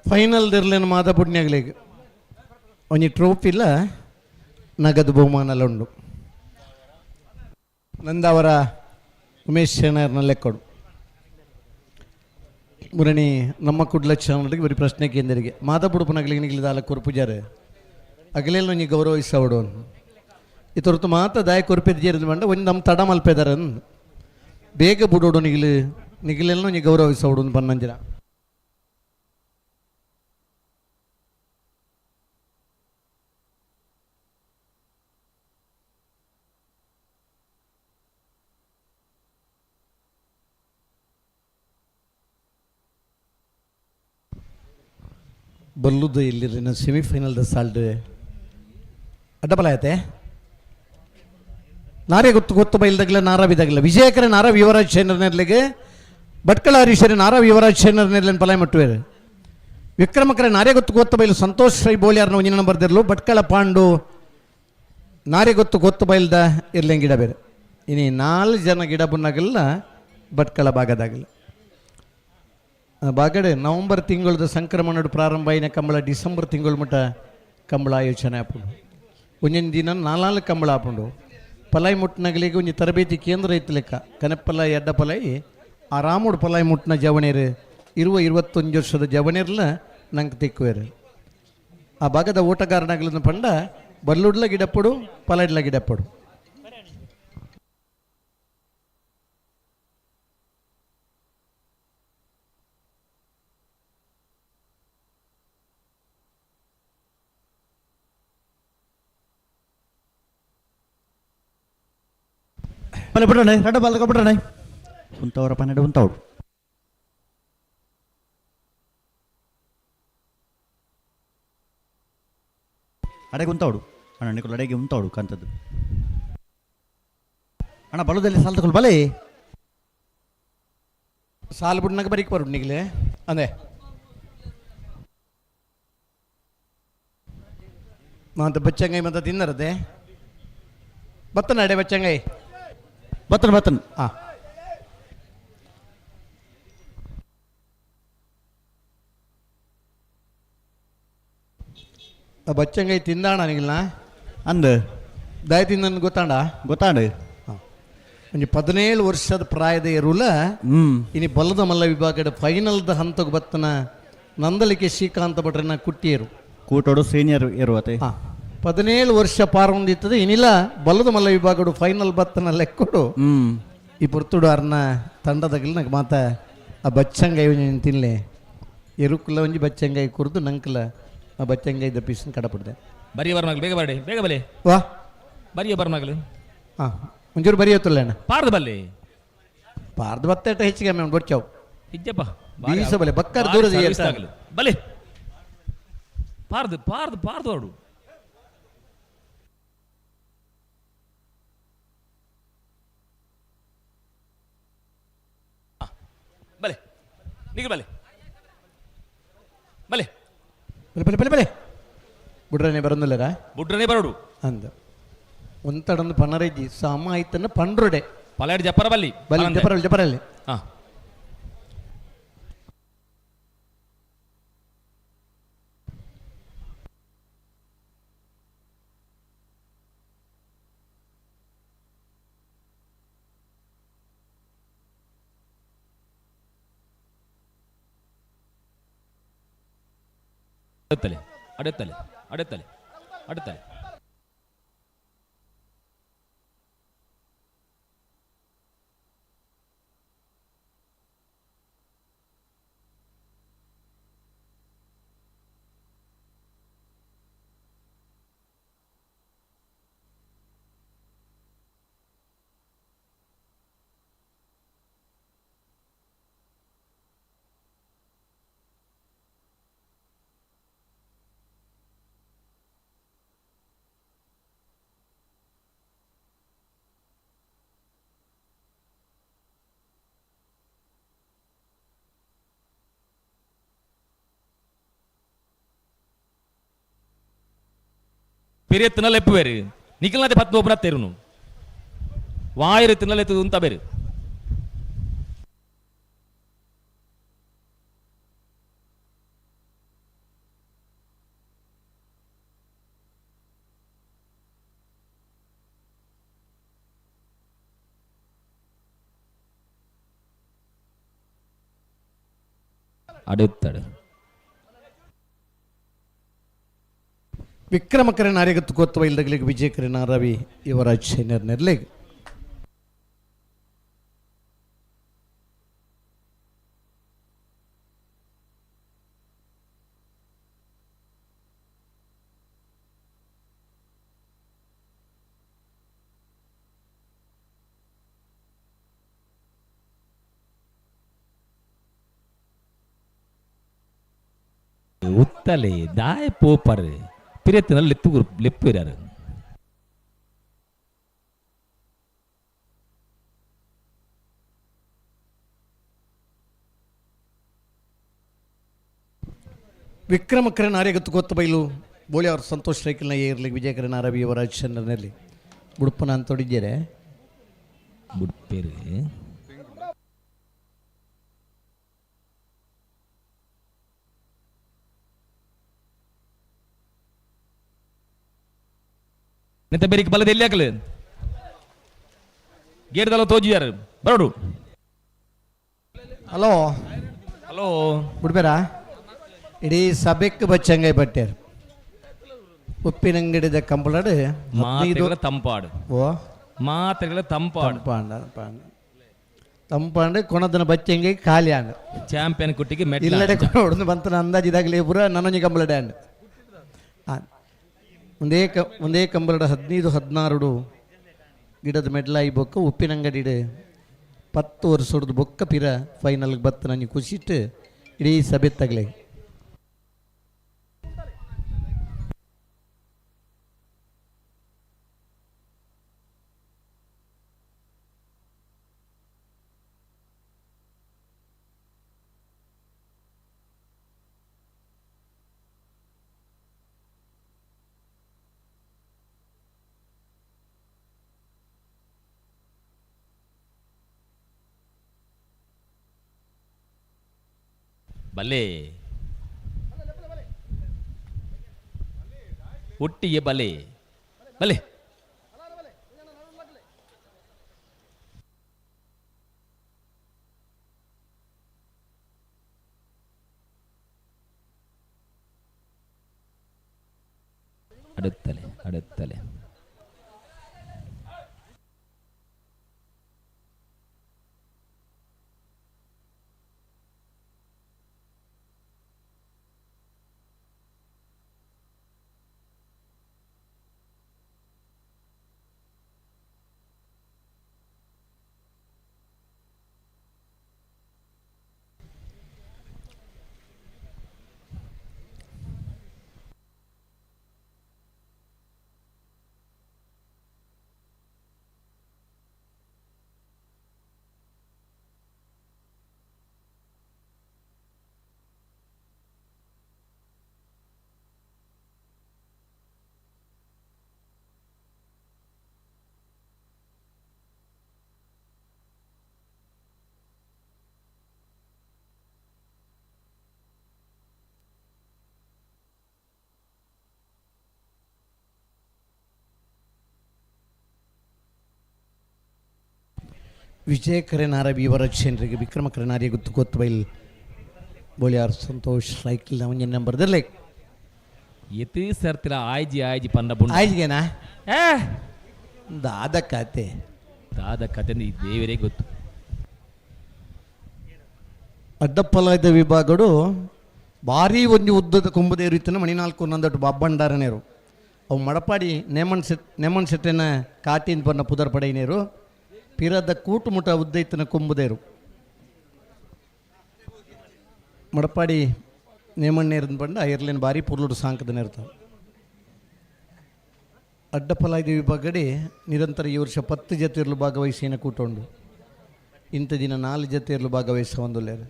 ಫೈನಲ್ ದಿರ್ಲೇನು ಮಾದ ಪುಣ್ಯಾಗ್ಲಿಗೆ ಒಂಜಿ ಟ್ರೋಫಿಲ ನಗದು ಬಹುಮಾನಲ ಉಂಡು. ನಂದವರ ಉಮೇಶ್ ಶೆಣರ್ನ ಲೆಕ್ಕಡು ಮುರಣಿ ನಮ್ಮ ಕುಡ್ಲ ಚಾನಲ್ಗೆ ಬರೀ ಪ್ರಶ್ನೆ ಕೇಂದ್ರಿಗೆ ಮಾದ ಬುಡುಪನಗಲಿಗೆ ನಿಗಲಿದಾಲ ಕೊರ್ಪುಜಾರೆ ಅಗಲೆಲ್ಲ ಒಂಜಿ ಗೌರವಿಸವಡು ಈ ತೊರತು ಮಾತ ದಾಯ ಕೊರ್ಪೆದ ಜೇರಿದ ಮಂಡ ಒಂಜಿ ನಮ್ಮ ತಡ ಮಲ್ಪೆದಾರ ಬೇಗ ಬುಡೋಡು ನಿಗಿಲು ನಿಗಿಲೆಲ್ಲ ಒಂಜಿ ಗೌರವಿಸವಡು ಬನ್ನಂಜಿರ. ಬಲ್ಲುದ ಇಲ್ಲಿ ಸೆಮಿಫೈನಲ್ದ ಸಾಲ್ಡ್ ಅಡ್ಡಬಲ ಆಯ್ತೆ ನಾರೇ ಗೊತ್ತು ಗೊತ್ತು ಬೈಲ್ದಾಗಲ ನಾರಾ ಬಿದಾಗಲ ವಿಜಯಕರ ನಾರಾ ಯುವರಾಜ್ ಶೇನರ್ನೆರ್ಲಿಗೆ ಭಟ್ಕಳ ಹರೀಶರ ನಾರಾ ಯುವರಾಜ್ ಶೇನರ್ನೆರ್ಲಿನ ಪಲಾಯ ಮಟ್ಟುವೇರು. ವಿಕ್ರಮಕರ ನಾರೇ ಗೊತ್ತು ಗೊತ್ತು ಬೈಲು ಸಂತೋಷ್ ರೈ ಬೋಳಿಯಾರ್ನ ಒಂಜಿನ ನಂಬರ್ ಭಟ್ಕಳ ಪಾಂಡು ನಾರೇ ಗೊತ್ತು ಗೊತ್ತು ಬೈಲ್ದ ಇರ್ಲಿಂಗ್ ಗಿಡ ಬೇರೆ. ಇನಿ 4 ಜನ ಗಿಡ ಬುನ್ನಾಗಲ್ಲ ಭಟ್ಕಳ ಭಾಗದಾಗಲ್ಲ. ಬಾಗಡೆ ನವಂಬರ್ ತಿಂಗಳದ ಸಂಕ್ರಮಣ ಪ್ರಾರಂಭ అయిన ಕಂಬಳ ಡಿಸೆಂಬರ್ ತಿಂಗಳು ಮಟ್ಟ ಕಂಬಳ ಆಯೋಜನೆ ಆಪುಂಡು. ಒಂದೊಂದು ದಿನ 4 ಕಂಬಳ ಆಪುಂಡು. ಪಲಾಯಿ ಮುಟ್ಟನಗಲಿಗೆ ಒಂಜಿ ತರಬೇತಿ ಕೇಂದ್ರ ಇತ್ತು ಲೆಕ್ಕ ಕನಪಲಾಯಿ ಅಡ್ಡ ಪಲಾಯಿ ಆರಾಮುಡು ಪಲಾಯಿ ಮುಟ್ಟಿನ ಜವಣೇರು 20-21 ವರ್ಷದ ಜವಣೇರ್ಲ ನಂಗೆ ತಿಕ್ಕುವೇರು. ಆ ಭಾಗದ ಓಟಗಾರನಾಗಲನ್ನ ಪಂಡ ಬಲ್ಲುಡ್ಲ ಗಿಡಪ್ಪಡು ಪಲಾಯ್ಡ್ಲ ಗಿಡಪ್ಪಡು. ಬಲೆ ಬಿಡೋಣ ರಡ್ಡ ಬಾಲ್ಕ ಬಿಡೋಣ ಉಂತವರ 12 ಉಂತವಡು. ಅಡೆಗೆ ಉಂತವಡು ಅಣ್ಣ ನಿಕುಲು ಅಡೆಗೆ ಉಂತವಡು ಕಂತದ್ದು ಅಣ್ಣ ಬಲದಲ್ಲಿ ಸಾಲ್ ತಗೊಳ್ಳು ಬಲೆ ಸಾಲು ಬಿಡ್ನಾಗ ಬರೀಕ್ ಬರು ನಿಗಲೆ ಅಂದೆ ಮಾತ ಬಚ್ಚಂಗೈ ಮತ್ತೆ ತಿನ್ನರದೆ ಬತ್ತನ ಅಡೆ ಬಚ್ಚಂಗೈ ಬತ್ತನ್ ಬತ್ತನ್ ಹಾಂ ಬಚ್ಚಂಗೈ ತಿಂದಾಣ ನಿಗಿಲ್ಲ ಅಂದು ದಾಯ ತಿಂದ ಗೊತ್ತಾಂಡ ಗೊತ್ತಾಂಡ ಒಂಜಿ 17 ವರ್ಷದ ಪ್ರಾಯದ ಎರುಲ ಇನಿ ಬಲದ ಮಲ್ಲ ವಿಭಾಗದ ಫೈನಲ್ದ ಹಂತಕ್ಕೆ ಬತ್ತನ ನಂದಲಿಕೆ ಶ್ರೀಕಾಂತ ಭಟ್ರನ ಕುಟ್ಟಿಯರು ಕೂಟೋಡು ಸೀನಿಯರ್ ಇರುವತೆ. 17 ವರ್ಷ ಪಾರೊಂದಿತ್ತದ ಇನಿಲ ಬಲದ ಮಲ್ಲ ವಿಭಾಗಡು ಫೈನಲ್ ಬತ್ತನ ಲೆಕ್ಕೊಡು ಈ ಪುರ್ತುಡು ಅರ್ನ ತಂಡದಾಗಲಿ ನಂಗೆ ಮಾತ ಆ ಬಚ್ಚಂಗಾಯಿ ಒಂಜಿ ತಿನ್ಲೆ ಎರುಕುಲ ಒಂಜಿ ಬಚ್ಚಂಗಾಯಿ ಕುರಿದು ನಂಕಲ ಆ ಬಚ್ಚಂಗಾಯಿ ಪೀಸನ್ ಕಡಪಡ್ದೆ. ಬರಿಯ ಬರ್ಮಗಲು ಬೇಗ ಬರಡಿ ಬೇಗ ಬಲೆ ವಾ ಬರಿಯ ಬರ್ಮಗಲು ಹಾಂ ಒಂಚೂರು ಬರಿಯತ್ತಲ್ಲ ಅಣ್ಣ ಪಾರ್ದ ಬಲ್ಲೆ ಪಾರ್ದ ಬತ್ತೇಟ ಹೆಚ್ಚಿಗೆ ಆಮೇಲೆ ಬೊಚ್ಚಾವು ಇಜ್ಜಪ್ಪ ಬೀಸ ಬಲೆ ಬಕ್ಕರ್ ದೂರದ ಬಲೆ ಪಾರ್ದು ಪಾರ್ದು ಪಾರ್ದು ಅವಡು ಬಲೆ ನಿಗು ಬಲೆ ಬಲೆ ಬಲೆ ಬಲೆ ಬಲೆ ಬಲೆ ಬುಡ್ರನೆ ಬರಂದಿಲ್ಲರ ಬುಡ್ರನೆ ಬರೋಡು ಅಂದ ಒಂತಡಂದು ಪನರೈಜಿ ಸಾಮ ಆಯ್ತನ್ನ ಪಂಡ್ರೊಡೆ ಪಲಾಡಿ ಜಪ್ಪರ ಬಲ್ಲಿ ಬಲ್ಲಿ ಜಪ್ಪರಲ್ಲಿ ಜಪ್ಪರಲ್ಲಿ ಹಾಂ ಅಡೆತ್ತಲೆ ಅಡೆತ್ತಲೆ ಅಡೆತ್ತಲೆ ಅಡೆತ್ತಲೆ. പെരിയ തിന്നലെപ്പ് പേര് നിക്കലിനകത്ത് പത്ത് നോപ്പിനാ തരുന്നു വായര് തിന്നലെത്ത് ഉന്ത പേര്. അടുത്തട് ವಿಕ್ರಮಕರಣ ಅರೆಗತ್ತು ಕೊತ್ತವ ಇಲ್ಲದಗಳಿಗೆ ವಿಜಯಕರಣ ರವಿ ಯುವರಾಜ್ ನೆರ್ಲೆಗ್. ಉತ್ತಲೆ ದಾಯ ಪೋಪರ್ ಪಿರಿಯತ್ತಿನಲ್ಲಿ ಲೆಪ್ಪು ಲೆಪ್ಪು ಇರಾರು. ವಿಕ್ರಮಕರಣ ಅರೆಗತ್ತು ಕೊತ್ತ ಬೈಲು ಬೋಳಿ ಅವರು ಸಂತೋಷ್ ರೈಕಲ್ನ ಏರ್ಲಿಗೆ ವಿಜಯಕರಣ ರವಿ ಯುವರಾಜ್ ಚಂದ್ರನಲ್ಲಿ ಬುಡುಪನ ಅಂತೊಡಿದ್ದೀರೆ ಬುಡ್ಪೇರು. ನಿಂತ ಬೇರಿಗೆ ಬಲದ ಎಲ್ಲಿ ಹಾಕಲು ಗೇಟ್ದಲ್ಲ ತೋಜಿಯಾರು ಬರೋಡು. ಹಲೋ ಹಲೋ ಬಿಡ್ಬೇರ ಇಡೀ ಸಭೆಕ್ ಬಚ್ಚಂಗೈ ಬಟ್ಟೆರು ಉಪ್ಪಿನಂಗಡಿದ ಕಂಬಳಡು ಮಾತೆಗಳ ತಂಪಾಡು. ಓ ಮಾತೆಗಳ ತಂಪಾಡು. ತಂಪಾಂಡ ತಂಪಾಂಡ ತಂಪಾಂಡು ಕೊಣದನ ಬಚ್ಚಂಗೈ ಖಾಲಿ ಆಂಡ್ ಚಾಂಪಿಯನ್ ಕುಟ್ಟಿಗೆ ಮೆಡ್ಲ್ ಇಲ್ಲಡೆ ಕೊಡೋದು ಬಂತನ ಅಂದಾಜು ಇದಾಗಲಿ ಪೂರ ನನ್ನೊಂಜಿ ಕಂಬಳಡೆ ಆಂಡ್ ಒಂದೇ ಕ ಒಂದೇ ಕಂಬಳಡ 15 16 ಗಿಡದ ಮೆಡ್ಲಾಯಿ ಬೊಕ್ಕ ಉಪ್ಪಿನಂಗಡಿಡು 10 ವರ್ಷದ ಬೊಕ್ಕ ಪಿರ ಫೈನಲ್ಗೆ ಬತ್ತ ನನಗೆ ಖುಷಿಟ್ಟು ಇಡೀ ಸಭೆ ತಗಲೆ. ಬಲೆ ಒಟ್ಟಿಗೆ ಬಲೆ ಬಲೆ. അടുത്തಲೆ അടുത്തಲೆ. ವಿಜಯ ಕರೆನಾರ ಯುವರಾಜ್ ಶೇನ್ರಿಗೆ ವಿಕ್ರಮ ಕರೆನಾರಿಯ ಗುತ್ತು ಕೊತ್ತಬೈಲ್ ಬೋಳಿಯಾರ್ ಸಂತೋಷ್ ಸೈಕಲ್ ಒಂಜಿ ನಂಬರ್ದಲ್ಲಿ. ಎತಿ ಸರ್ತಿಲ ಆಯ್ಜಿ ಆಯ್ಜಿ ಪಂಡ ಬುಂಡ ಆಯ್ಜಿಗೆನಾ ದಾದ ಕತೆ ದಾದ ಕತೆ ಈ ದೇವರೇ ಗೊತ್ತು. ಅಡ್ಡಪ್ಪಲಾಯ್ದ ವಿಭಾಗಡು ಭಾರೀ ಒಂದು ಉದ್ದದ ಕೊಂಬುದೇರು ಇತ್ತನ ಮಣಿನಾಲ್ಕು ನಂದಟ್ಟು ಬಾಬ್ಬಂಡಾರನೇರು ಅವು ಮಡಪಾಡಿ ನೇಮನ್ ಸೆಟ್ ನೇಮನ್ ಸೆಟ್ಟಿನ ಕಾಟಿನ ಬಣ್ಣ ಪುದರ್ ಪಡೆಯನೇರು ಪಿರದ ಕೂಟುಮುಟ ಉದ್ದ ಇತ್ತನ ಕೊಂಬುದೇರು ಮಡಪಾಡಿ ನೇಮಣ್ಣೇರನ್ ಬಂಡ ಐರ್ಲೇನ್ ಭಾರಿ ಪುರ್ಲುಡು ಸಾಂಕದ ನೇರ್ತಾವೆ. ಅಡ್ಡಪಲಾಯ್ದ ವಿಭಾಗಡೆ ನಿರಂತರ ಈ ವರ್ಷ 10 ಜತೆಯರ್ಲು ಭಾಗವಹಿಸಿನ ಕೂಟುಂಡು. ಇಂಥ ದಿನ 4 ಜತೆಯರ್ಲು ಭಾಗವಹಿಸ ಒಂದುಲ್ಲೇರು.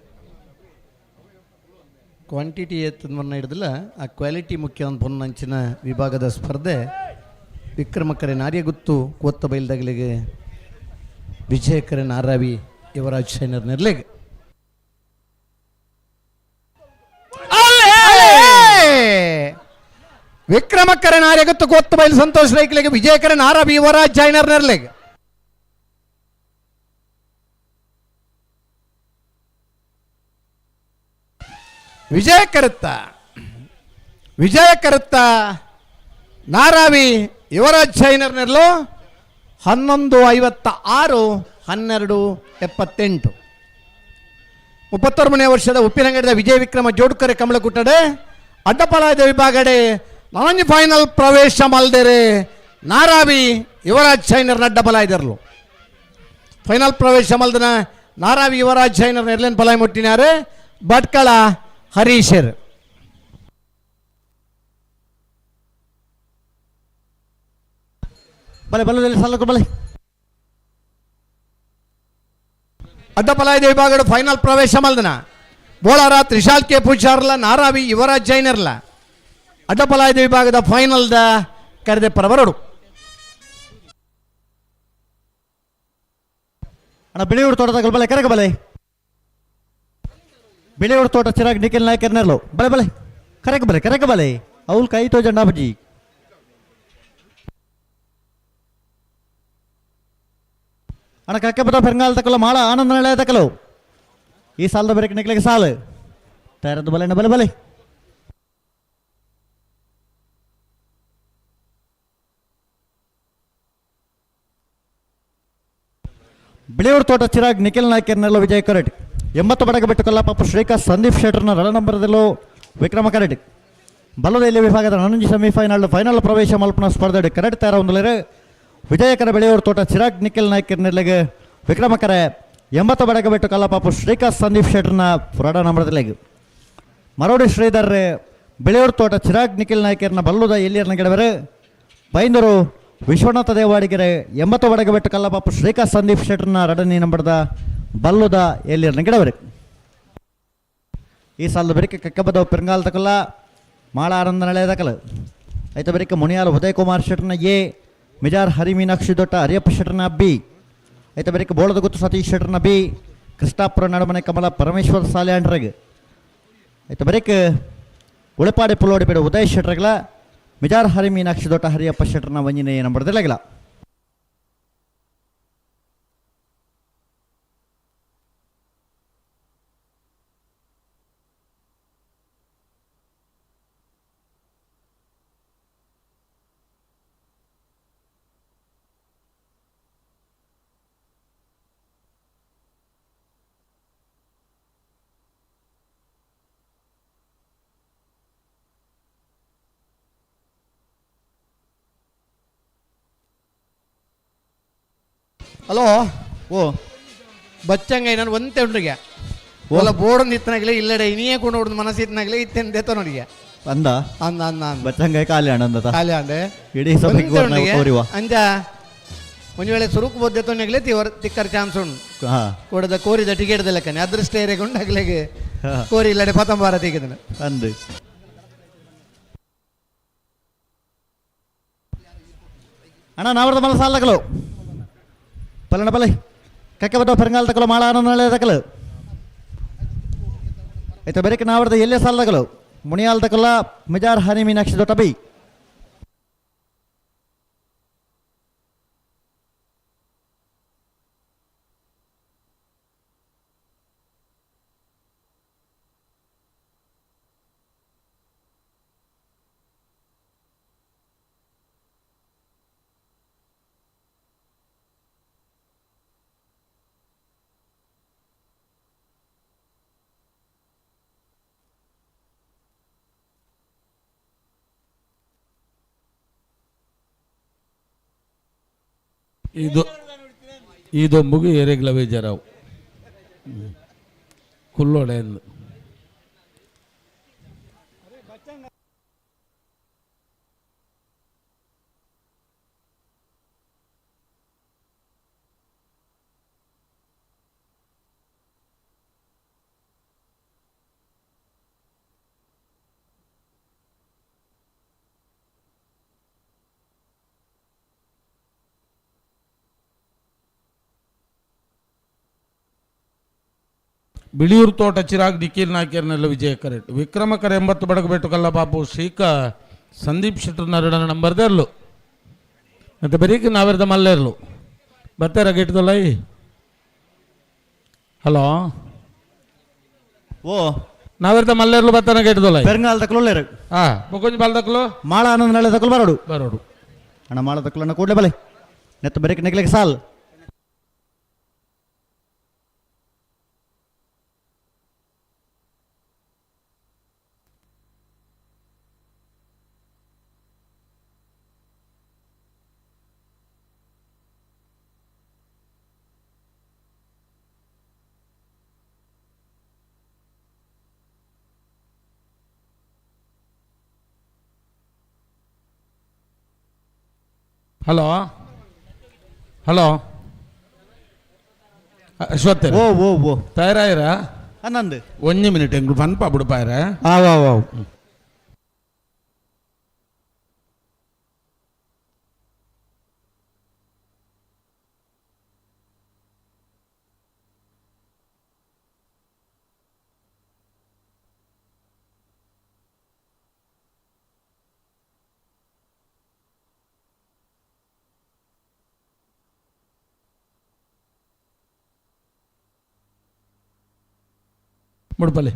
ಕ್ವಾಂಟಿಟಿ ಎತ್ತದನ್ನ ಹಿಡಿದಿಲ್ಲ, ಆ ಕ್ವಾಲಿಟಿ ಮುಖ್ಯ ಒಂದು ಪೊನ್ನಂಚಿನ ವಿಭಾಗದ ಸ್ಪರ್ಧೆ. ವಿಕ್ರಮಕರೆ ನಾರ್ಯಗುತ್ತು ಕೋತ್ತ ಬೈಲ್ದಗಲಿಗೆ ವಿಜಯಕರೆ ನಾರಾವಿ ಯುವರಾಜ್ ಶೈನರ್ ನೆರ್ಲೆಗೆ. ವಿಕ್ರಮಕರೆ ನಾರ್ಯಗುತ್ತು ಕೋತ್ತ ಬೈಲು ಸಂತೋಷ್ ರೈಕ್ಲೆಗೆ ವಿಜಯಕರೆ ನಾರಾವಿ ಯುವರಾಜ್ ಜೈನರ್ ನೆರ್ಲೆಗೆ. ವಿಜಯಕರತ್ತ ವಿಜಯಕರತ್ತ ನಾರಾವಿ ಯುವರಾಜ್ ಶೈನರ್ ನೆರ್ಲು 11:56 12:78. 33ನೇ ವರ್ಷದ ಉಪ್ಪಿನಂಗಡಿದ ವಿಜಯ ವಿಕ್ರಮ ಜೋಡ್ಕರೆ ಕಮಲಕುಟ್ಟಡೆ ಅಡ್ಡಪಾಲಾಯದ ವಿಭಾಗಡೆ ನಾನೊಂದು ಫೈನಲ್ ಪ್ರವೇಶ ಮಲ್ದೇರೆ ನಾರಾವಿ ಯುವರಾಜ್ ಶೈನರ್ ಅಡ್ಡಬಲಾಯ್ದರ್ಲು. ಫೈನಲ್ ಪ್ರವೇಶ ಮಲ್ದನ ನಾರಾವಿ ಯುವರಾಜ್ ಶೈನರ್ ನೆರ್ಲೇನ್ ಪಲಾಯ್ ಮುಟ್ಟಿನಾರೆ ಭಟ್ಕಳ ಹರೀಶರ್. ಬಲೆ ಬಲದಲ್ಲಿ ಸಾಲಕು ಬಲೆ. ಅಡ್ಡಪಲಾಯದ ವಿಭಾಗಡು ಫೈನಲ್ ಪ್ರವೇಶ ಮಲ್ದನ ಬೋಳಾರ ತ್ರಿಶಾಲ್ ಕೆ ಪೂಜಾರ್ಲ ನಾರಾವಿ ಯುವರಾಜ್ ಜೈನರ್ಲ ಅಡ್ಡಪಲಾಯದ ವಿಭಾಗದ ಫೈನಲ್ದ ಕರೆದೆ ಪರಬರಡು. ಅಣ್ಣ ಬಿಳಿಯೂರು ತೋಟದ ಬಲೆ ಕರೆಗ ಬಲೆ. ಬಿಳಿಯೂರು ತೋಟ ಚಿರಾಗ್ ನಿಖಿಲ್ ನಾಯ್ಕರ್ ನೆರ್ಲು ಬಲೆ ಬಲೆ ಕರೆಕ ಬಲೆ ಕರೆಕ ಬಲೆ ಅವ್ಲು ಕೈ ತೋ ಜಂಡಾ ಬಜ್ಜಿ. ಅಣ್ಣ ಕಕ್ಕೆ ಬತ್ತ ಪೆರಂಗಾಲ್ ತಕಲ ಮಾಳ ಆನಂದ ನೆಲೆ ತಕಲು ಈ ಸಾಲದ ಬೇರೆ ನಿಖಲಿಗೆ ಸಾಲು ತಯಾರದ್ದು ಬಲೆ ಅಣ್ಣ ಬಲೆ ಬಲೆ. ಬಿಳಿಯೂರು ತೋಟ ಚಿರಾಗ್ ನಿಖಿಲ್ ನಾಯ್ಕರ್ ನೆರಳು ವಿಜಯ್ ಕರಟಿ 80 ಬಡಗ ಬಿಟ್ಟು ಕೊಲ್ಲಪಾಪ ಶ್ರೀಕಾಂತ್ ಸಂದೀಪ್ ಶೆಟ್ಟರ್ನ ರಳ ನಂಬರದಲ್ಲೂ ವಿಕ್ರಮ ಕರಟಿ. ಬಲದೈಲಿ ವಿಭಾಗದ ನನಂಜಿ ಸೆಮಿಫೈನಲ್ ಫೈನಲ್ ಪ್ರವೇಶ ಮಲ್ಪನ ಸ್ಪರ್ಧೆ ಕರಟಿ ತಯಾರ ಹೊಂದಲೇರು ವಿಜಯಕರ ಬೆಳೆಯೂರು ತೋಟ ಚಿರಾಗ್ ನಿಖಿಲ್ ನಾಯ್ಕರ್ ನೆರಳಿಗೆ ವಿಕ್ರಮಕರೆ 80 ಬಡಗ ಬಿಟ್ಟು ಕಲ್ಲಪಾಪು ಶ್ರೀಕಾಂತ್ ಸಂದೀಪ್ ಶೆಟ್ಟರ್ನ ರಡ ನಂಬರದಲ್ಲಿಗೆ. ಮರೋಡಿ ಶ್ರೀಧರ್ ಬೆಳೆಯೂರು ತೋಟ ಚಿರಾಗ್ ನಿಖಿಲ್ ನಾಯ್ಕರ್ನ ಬಲ್ಲುದ ಎಲ್ಲಿಯರ್ನ ಗೆಡವರು ಬೈಂದೂರು ವಿಶ್ವನಾಥ ದೇವಾಡಿಗೆರೆ 80 ಬಡಗ ಬಿಟ್ಟು ಕಲ್ಲಪಾಪು ಶ್ರೀಕಾಂತ್ ಸಂದೀಪ್ ಶೆಟ್ಟರ್ನ ರಡನಿ ನಂಬರದ ಬಲ್ಲುದ ಎಲ್ಲಿಯರ್ನ ಗಿಡವರು. ಈ ಸಾಲದ ಬರಿಕೆ ಕಕ್ಕಬದ ಪೆರಂಗಾಲ್ ತಕಲ್ಲ ಮಾಳ ಆನಂದ ನಳೆ ತಕಲ ಐತ ಬರಿಕೆ ಮುನಿಯಾಲ ಉದಯ್ ಕುಮಾರ್ ಶೆಟ್ಟರ್ನ ಎ ಮಿಜಾರ್ ಹರಿ ಮೀನಾಕ್ಷಿ ದೊಟ್ಟ ಹರಿಯಪ್ಪ ಶೆಟ್ಟರ್ನ ಬಿ ಐತ ಬರಿಕೆ ಬೋಳದ ಗುತ್ತು ಸತೀಶ್ ಶೆಟ್ಟರ್ನ ಬಿ ಕೃಷ್ಣಾಪುರ ನಡಮನೆ ಕಮಲ ಪರಮೇಶ್ವರ ಸಾಲ್ಯಾಂಡ್ರಗ್ ಐತ ಬರಿಕೆ ಉಳಪಾಡಿ ಪುಲ್ಲೋಡಿ ಬೇಡ ಉದಯ್ ಶೆಟ್ಟರ್ಗಳ ಮಿಜಾರ್ ಹರಿ ಮೀನಾಕ್ಷಿ ದೊಟ್ಟ ಹರಿಯಪ್ಪ ಶೆಟ್ಟರ್ನ ವಂಜನೆ ನಂಬರ್ದಿಲ್ಲಗಿಲ್ಲ. ಹಲೋ ಓ ಬಚ್ಚಂಗ ನಾನು ಒಂತೆ ಉಂಡ್ರಿಗೆ ಓಲ ಬೋರ್ಡ್ ಇತ್ತನಾಗಲೇ ಇಲ್ಲಡೆ ಇನಿಯೇ ಕೊಂಡು ಹೊಡ್ದು ಮನಸ್ಸು ಇತ್ತನಾಗಲೇ ಇತ್ತೇನು ದೇತ ನೋಡಿಗೆ ಅಂದ ಅಂದ ಅಂದ ಅಂದ ಬಚ್ಚಂಗ ಖಾಲಿ ಅಣ್ಣಂದ ಖಾಲಿ ಅಂದೆ ಇಡೀ ಸಭೆಗೆ ಕೋರಿವ ಅಂಜ ಒಂದು ವೇಳೆ ಸುರುಕು ಬೋದ್ದೆ ತೊಂದಾಗಲೇ ತಿವರ್ ತಿಕ್ಕರ್ ಚಾನ್ಸ್ ಉಂಟು ಹಾ ಕೊಡದ ಕೋರಿದ ಟಿಕೆಟ್ ಲೆಕ್ಕನೆ ಅದೃಷ್ಟ ಏರೆಗೊಂಡಾಗಲೇಗೆ ಕೋರಿ ಇಲ್ಲಡೆ ಪತಂಬಾರ ತೆಗೆದನು ಅಂದು ಅಣ್ಣ ನಾವರದ ಮಲ ಸಾಲ ತಕಲು ಪಲ್ಲಣ ಪಲ್ಲೆ ಕಕ್ಕೆ ಬತ್ತ ಪೆರಂಗಾಲ್ ತಕಲು ಮಾಳ ಆನಂದ ನಳೆ ತಕಲು ಆಯ್ತಾ ಬೇರೆ ನಾವರದ ಎಲ್ಲೇ ಸಾಲ ತಕಲು ಮುನಿಯಾಲ್ ತಕಲ ಮಿಜಾರ್ ಹನಿ ಮೀನಾಕ್ಷಿ ದೊಟ್ಟ ಬಿ ಇದು ಈ ದೊಂಬುಗು ಏರೆಗ್ಲ ಬೇಜಾರಾವು ಕುಲ್ಲೋಡೆ ಎಂದು. ಬಿಳಿಯೂರು ತೋಟ ಚಿರಾಗ್ ನಿಖಿಲ್ ನಾಯ್ಕರ್ನೆಲ್ಲ ವಿಜಯ ಕರೆಕ್ಟ್. ವಿಕ್ರಮಕರ 80 ಬಡಗಬೆಟ್ಟು ಕಲ್ಲಬಾಬು ಶ್ರೀಕ ಸಂದೀಪ್ ಶೆಟ್ಟರ್ ನರಡನ ನಂಬರ್ದೇ ಅಲ್ಲು ಮತ್ತೆ ಬರೀಕ್ ನಾವೆರ್ದ ಮಲ್ಲೇರ್ಲು ಬತ್ತಾರ ಗಿಟ್ಟದಲ್ಲ. ಹಲೋ ಓ ನಾವೆರ್ದ ಮಲ್ಲೇರ್ಲು ಬತ್ತಾನ ಗೆಟ್ಟದಲ್ಲ. ಪೆರಂಗಾಲ್ ತಕ್ಲು. ಹಾ ಬೊಕೊಂಜಿ ಬಾಲ್ ತಕ್ಲು. ಮಾಳ ಆನಂದ ನಾಳೆ ತಕ್ಲು ಬರೋಡು ಬರೋಡು ಅಣ್ಣ ಮಾಳ ತಕ್ಲು ಅಣ್ಣ ಕೂಡಲೇ ಬಲೆ ನೆತ್ತ ಬರೀಕ್ ನೆಕ್ಲೆಗೆ ಸಾಲ್. ಹಲೋ ಹಲೋ ಅಶ್ವತ್ಥ ಓ ಓ ಓ ತಯಾರಾಯಿರ? ಅನ್ನಂದು ಒಂಜಿ ಮಿನಿಟ್ ಎಂಗ್ಲು ಪನ್ಪ ಬಿಡುಪಾಯರ. ಆವ್ ಆವ್ ಆವ್. ಮುಡುಪಲ್ಲಿ.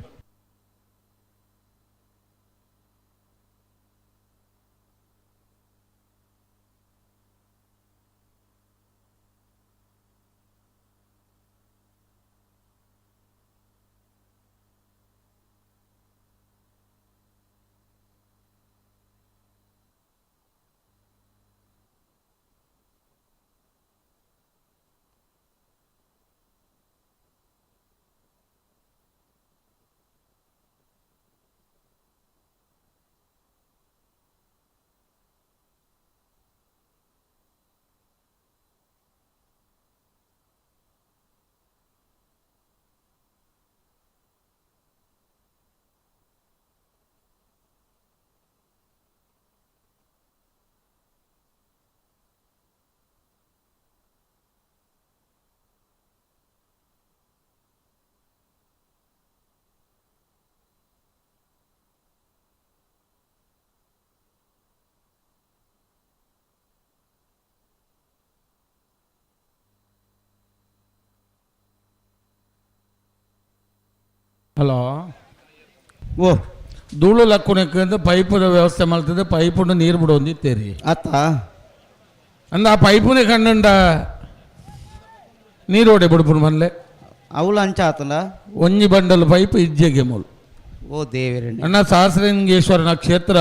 ಹಲೋ ಓ ಧೂಳು ಲಕ್ಕುನಕ್ಕೆ ಪೈಪದ ವ್ಯವಸ್ಥೆ ಮಾಡ್ತದೆ, ಪೈಪನ್ನು ನೀರು ಬಿಡು ಒಂದಿತ್ತೇರಿ ಅತ್ತ ಅಂದ ಆ ಪೈಪುನೇ ಕಣ್ಣಂಡ ನೀರು ಓಡೆ ಬಿಡ್ಪುನು ಮನ್ಲೆ ಅವಳು ಅಂಚ ಆತಲ್ಲ ಒಂಜಿ ಬಂಡಲ್ ಪೈಪ್ ಇಜ್ಜೆಗೆ ಮೂಲು. ಓ ದೇವರಣ್ಣ. ಅಣ್ಣ ಸಹಸ್ರಲಿಂಗೇಶ್ವರನ ಕ್ಷೇತ್ರ,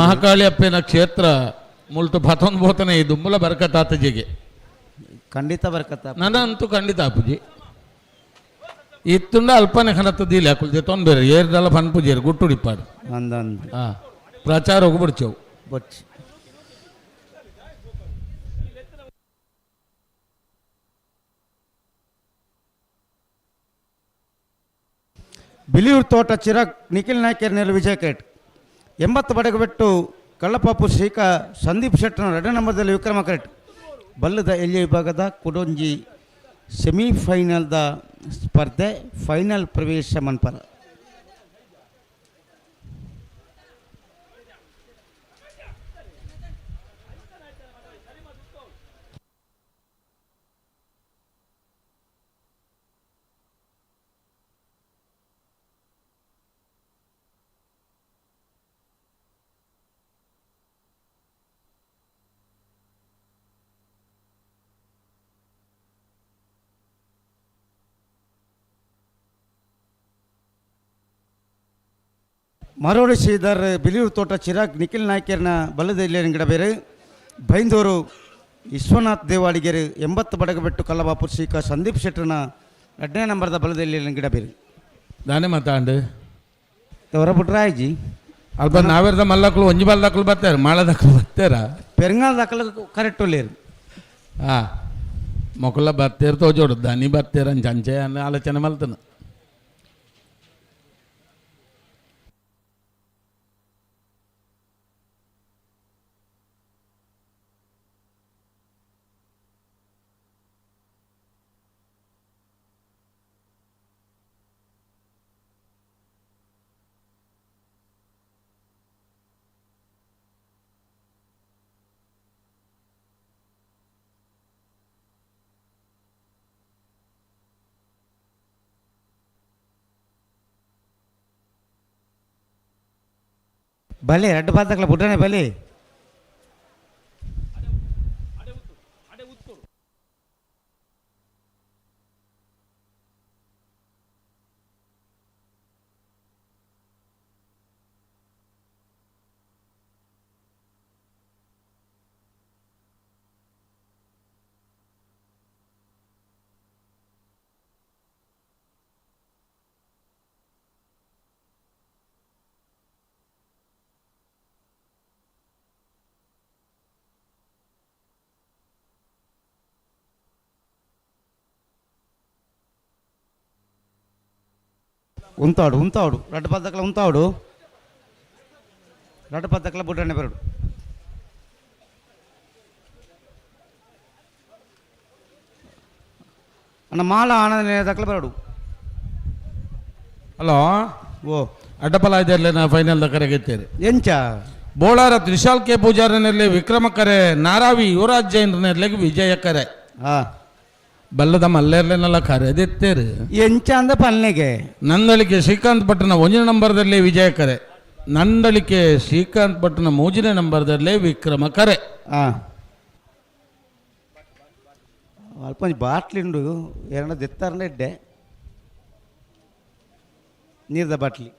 ಮಹಾಕಾಳಿ ಅಪ್ಪನ ಕ್ಷೇತ್ರ ಮುಲ್ತು ಪತೊಂದು ಬೋತನೆ ಈ ದುಂಬುಲ ಬರಕತ್ತಾತ ಜೆಗೆ. ಖಂಡಿತ ಬರಕತ್ತ. ನನಂತೂ ಖಂಡಿತ ಅಪ್ಪುಜಿ ಇತ್ತುಂಡ ಅಲ್ಪನೆ ಕನತ್ತ ದೀಲೆ ಅಕುಲ್ ತೊಂದರೆ ಏರ್ದಲ್ಲ ಪನ್ಪುಜೇರು ಗುಟ್ಟುಡಿಪ್ಪಾಡು ಅಂದಂದು ಹಾಂ ಪ್ರಚಾರ ಹೋಗ್ಬಿಡ್ಚವು ಬೊಚ್ಚಿ. ಬಿಳಿಯೂರು ತೋಟ ಚಿರಾಗ್ ನಿಖಿಲ್ ನಾಯ್ಕರ್ ನೆಲ ವಿಜಯ ಕ್ರೇಟ್ 80 ಬಡಗಬೆಟ್ಟು ಕಳ್ಳಪಾಪು ಶ್ರೀಕ ಸಂದೀಪ್ ಶೆಟ್ಟನ 2 ನಂಬರ್ದಲ್ಲಿ ವಿಕ್ರಮ ಕ್ರೇಟ್ ಬಲ್ಲದ ಎಲ್ಲಿ ವಿಭಾಗದ ಕುಡೊಂಜಿ ಸೆಮಿಫೈನಲ್ದ ಸ್ಪರ್ಧೆ ಫೈನಲ್ ಪ್ರವೇಶ ಮನ್ಪರ. ಮರೋಡಿ ಶ್ರೀಧರ್ ಬಿಳಿಯೂರು ತೋಟ ಚಿರಾಗ್ ನಿಖಿಲ್ ನಾಯ್ಕರ್ನ ಬಲ್ಲದ ಗಿಡ ಬೇರೆ ಬೈಂದೂರು Vishwanath ದೇವಾಡಿಗೆರು 80 ಬಡಗಬೆಟ್ಟು ಕಲ್ಲಬಾಪುರ್ ಶ್ರೀಕ ಸಂದೀಪ್ ಶೆಟ್ಟರ್ನ 2ನೇ ನಂಬರ್ದ ಬಲದಲ್ಲಿ ಗಿಡ ಬೇರು ದಾನೆ ಮಾತಾಂಡು ಹೊರಬಿಟ್ರಾಯ್ಜಿ ಅಲ್ಪ ನಾವೇರ್ದ ಮಲ್ಲಕ್ಲು ಒಂಜಿ ಬಾಲ್ ದಾಖಲು ಬರ್ತಾರೆ ಮಾಳ ದಾಖಲು ಬರ್ತಾರ ಪೆರಂಗಾಲ ದಾಖಲು ಕರೆಕ್ಟ್ ಒಲ್ಲೇರು ಆ ಮೊಕಲ ಬತ್ತೇರು ತೋಜೋಡು ದನಿ ಬತ್ತೇರು ಅಂಚೆ ಅಂಚೆ ಅನ್ನ ಆಲೋಚನೆ ಮಲ್ತನ ಬಲೆ ಎರಡು ಬಾತಕ್ಲ ಬುಡ್ಡನೆ ಬಲೆ ಉಂತಾಡು ಉಂತಾಡು ರಡ್ಡು ಪದ್ದಕ್ಲ ಉಂತಾಡು ರಡ್ಡು ಪದ್ದಕ್ಲ ಬುಡ್ಡನೆ ಬರಡು ಅಣ್ಣ ಮಾಲ ಆನಂದ ದಕ್ಲ ಬರಡು ಹಲೋ ಓ ಅಡ್ಡಪಲ ಇದೆಲ್ಲ ಫೈನಲ್ ಕರೆಗೆತ್ತೇರಿ ಎಂಚ ಬೋಳಾರ ತ್ರಿಶಾಲ್ ಕೆ ಪೂಜಾರನಲ್ಲಿ ವಿಕ್ರಮ ಕರೆ ನಾರಾವಿ ಯುವರಾಜ್ ಜೈನ್ರನಲ್ಲಿ ವಿಜಯ ಕರೆ ಬಲ್ಲದ ಮಲ್ಲೇರ್ಲೆನೆಲ್ಲ ಕರೆದಿತ್ತೇರು ಎಂಚ ಅಂದ ಪಲ್ನೆಗೆ ನಂದಳಿಕೆ ಶ್ರೀಕಾಂತ್ ಭಟ್ನ ಒಂದನೇ ನಂಬರ್ದಲ್ಲಿ ವಿಜಯ ಕರೆ, ನಂದಳಿಕೆ ಶ್ರೀಕಾಂತ್ ಭಟ್ನ ಮೂರನೇ ನಂಬರ್ದಲ್ಲಿ ವಿಕ್ರಮ ಕರೆ. ಅಲ್ಪ ಒಂಜಿ ಬಾಟ್ಲಿ ಉಂಡು ಎರಡು ದೆತ್ತಾರನೇ ಇಡ್ಡೆ ನೀರ್ದ ಬಾಟ್ಲಿ.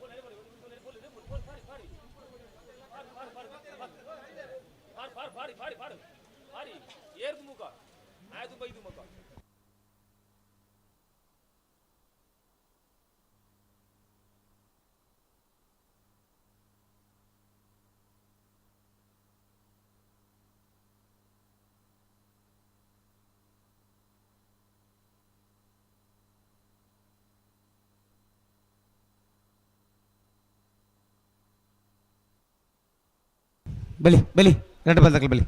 ಬಲಿ ಬಲಿ ಎರಡು ಬಲ್ದಕ್ಲ ಬಲಿ.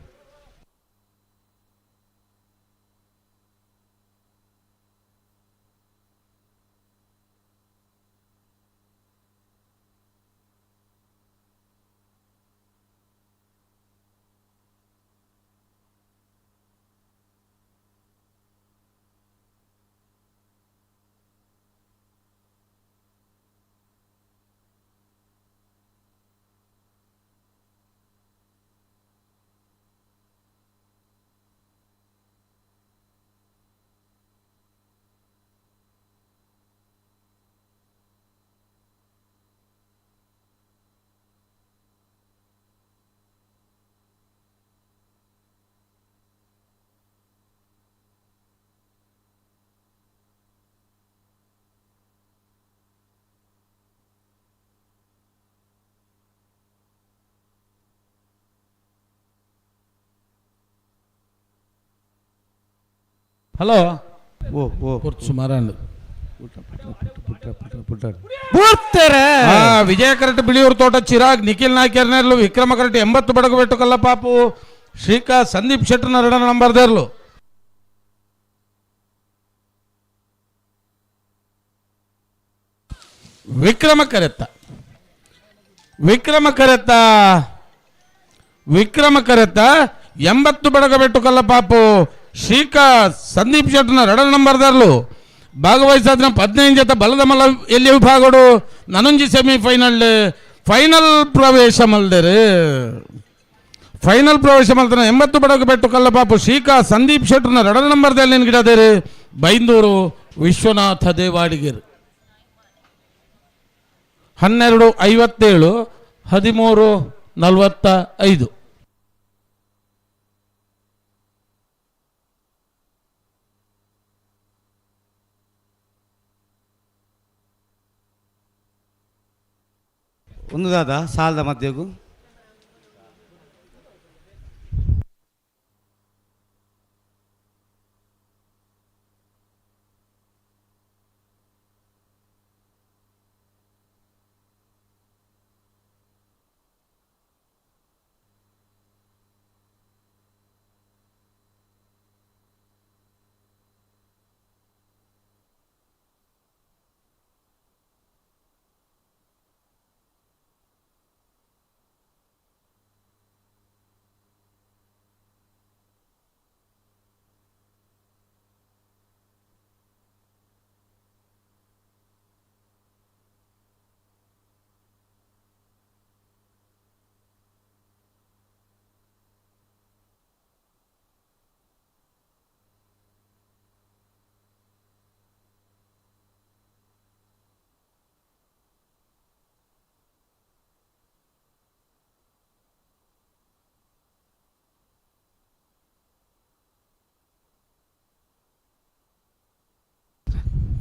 ಹಲೋ ಓ ಓ ಸುಮಾರು ವಿಜಯ ಕರೆಕ್ಟ್ ಬಿಳಿಯೂರು ತೋಟ ಚಿರಾಗ್ ನಿಖಿಲ್ ನಾಯ್ಕರ್ನೆರ್ಲು ವಿಕ್ರಮ ಕರೆಕ್ಟ್ 80 ಬಡಗಬೆಟ್ಟು ಕಲ್ಲಪಾಪು ಶ್ರೀಕಾ ಸಂದೀಪ್ ಶೆಟ್ಟರ್ನ ಎರಡನೇ ನಂಬರ್ದೇರ್ಲು. ವಿಕ್ರಮ ಕರೆತ್ತ ವಿಕ್ರಮ ಕರೆತ್ತ ವಿಕ್ರಮ ಕರೆತ್ತ 80 ಬಡಗಬೆಟ್ಟು ಕಲ್ಲಪಾಪು ಶ್ರೀಕಾ ಸಂದೀಪ್ ಶೆಟ್ಟರ್ನ ಎರಡನೇ ನಂಬರ್ದಾರ್ಲು ಭಾಗವಹಿಸಾದ 15 ಜೊತೆ ಬಲದ ಮಲ್ಲ ಎಲ್ಲಿ ವಿಭಾಗಡು ನನೊಂಜಿ ಸೆಮಿಫೈನಲ್ ಫೈನಲ್ ಪ್ರವೇಶ ಮಲ್ದೇರು. ಫೈನಲ್ ಪ್ರವೇಶ ಮಲ್ತನ 80 ಬಡಗು ಬೆಟ್ಟು ಕಲ್ಲಪಾಪು ಶ್ರೀಕಾ ಸಂದೀಪ್ ಶೆಟ್ಟರ್ನ ಎರಡನೇ ನಂಬರ್ದಲ್ಲಿ ಗಿಡದೇರು ಬೈಂದೂರು ವಿಶ್ವನಾಥ ದೇವಾಡಿಗರು. 12:57 13:45. ಒಂದು ದಾದ ಸಾಲದ ಮಧ್ಯಗೂ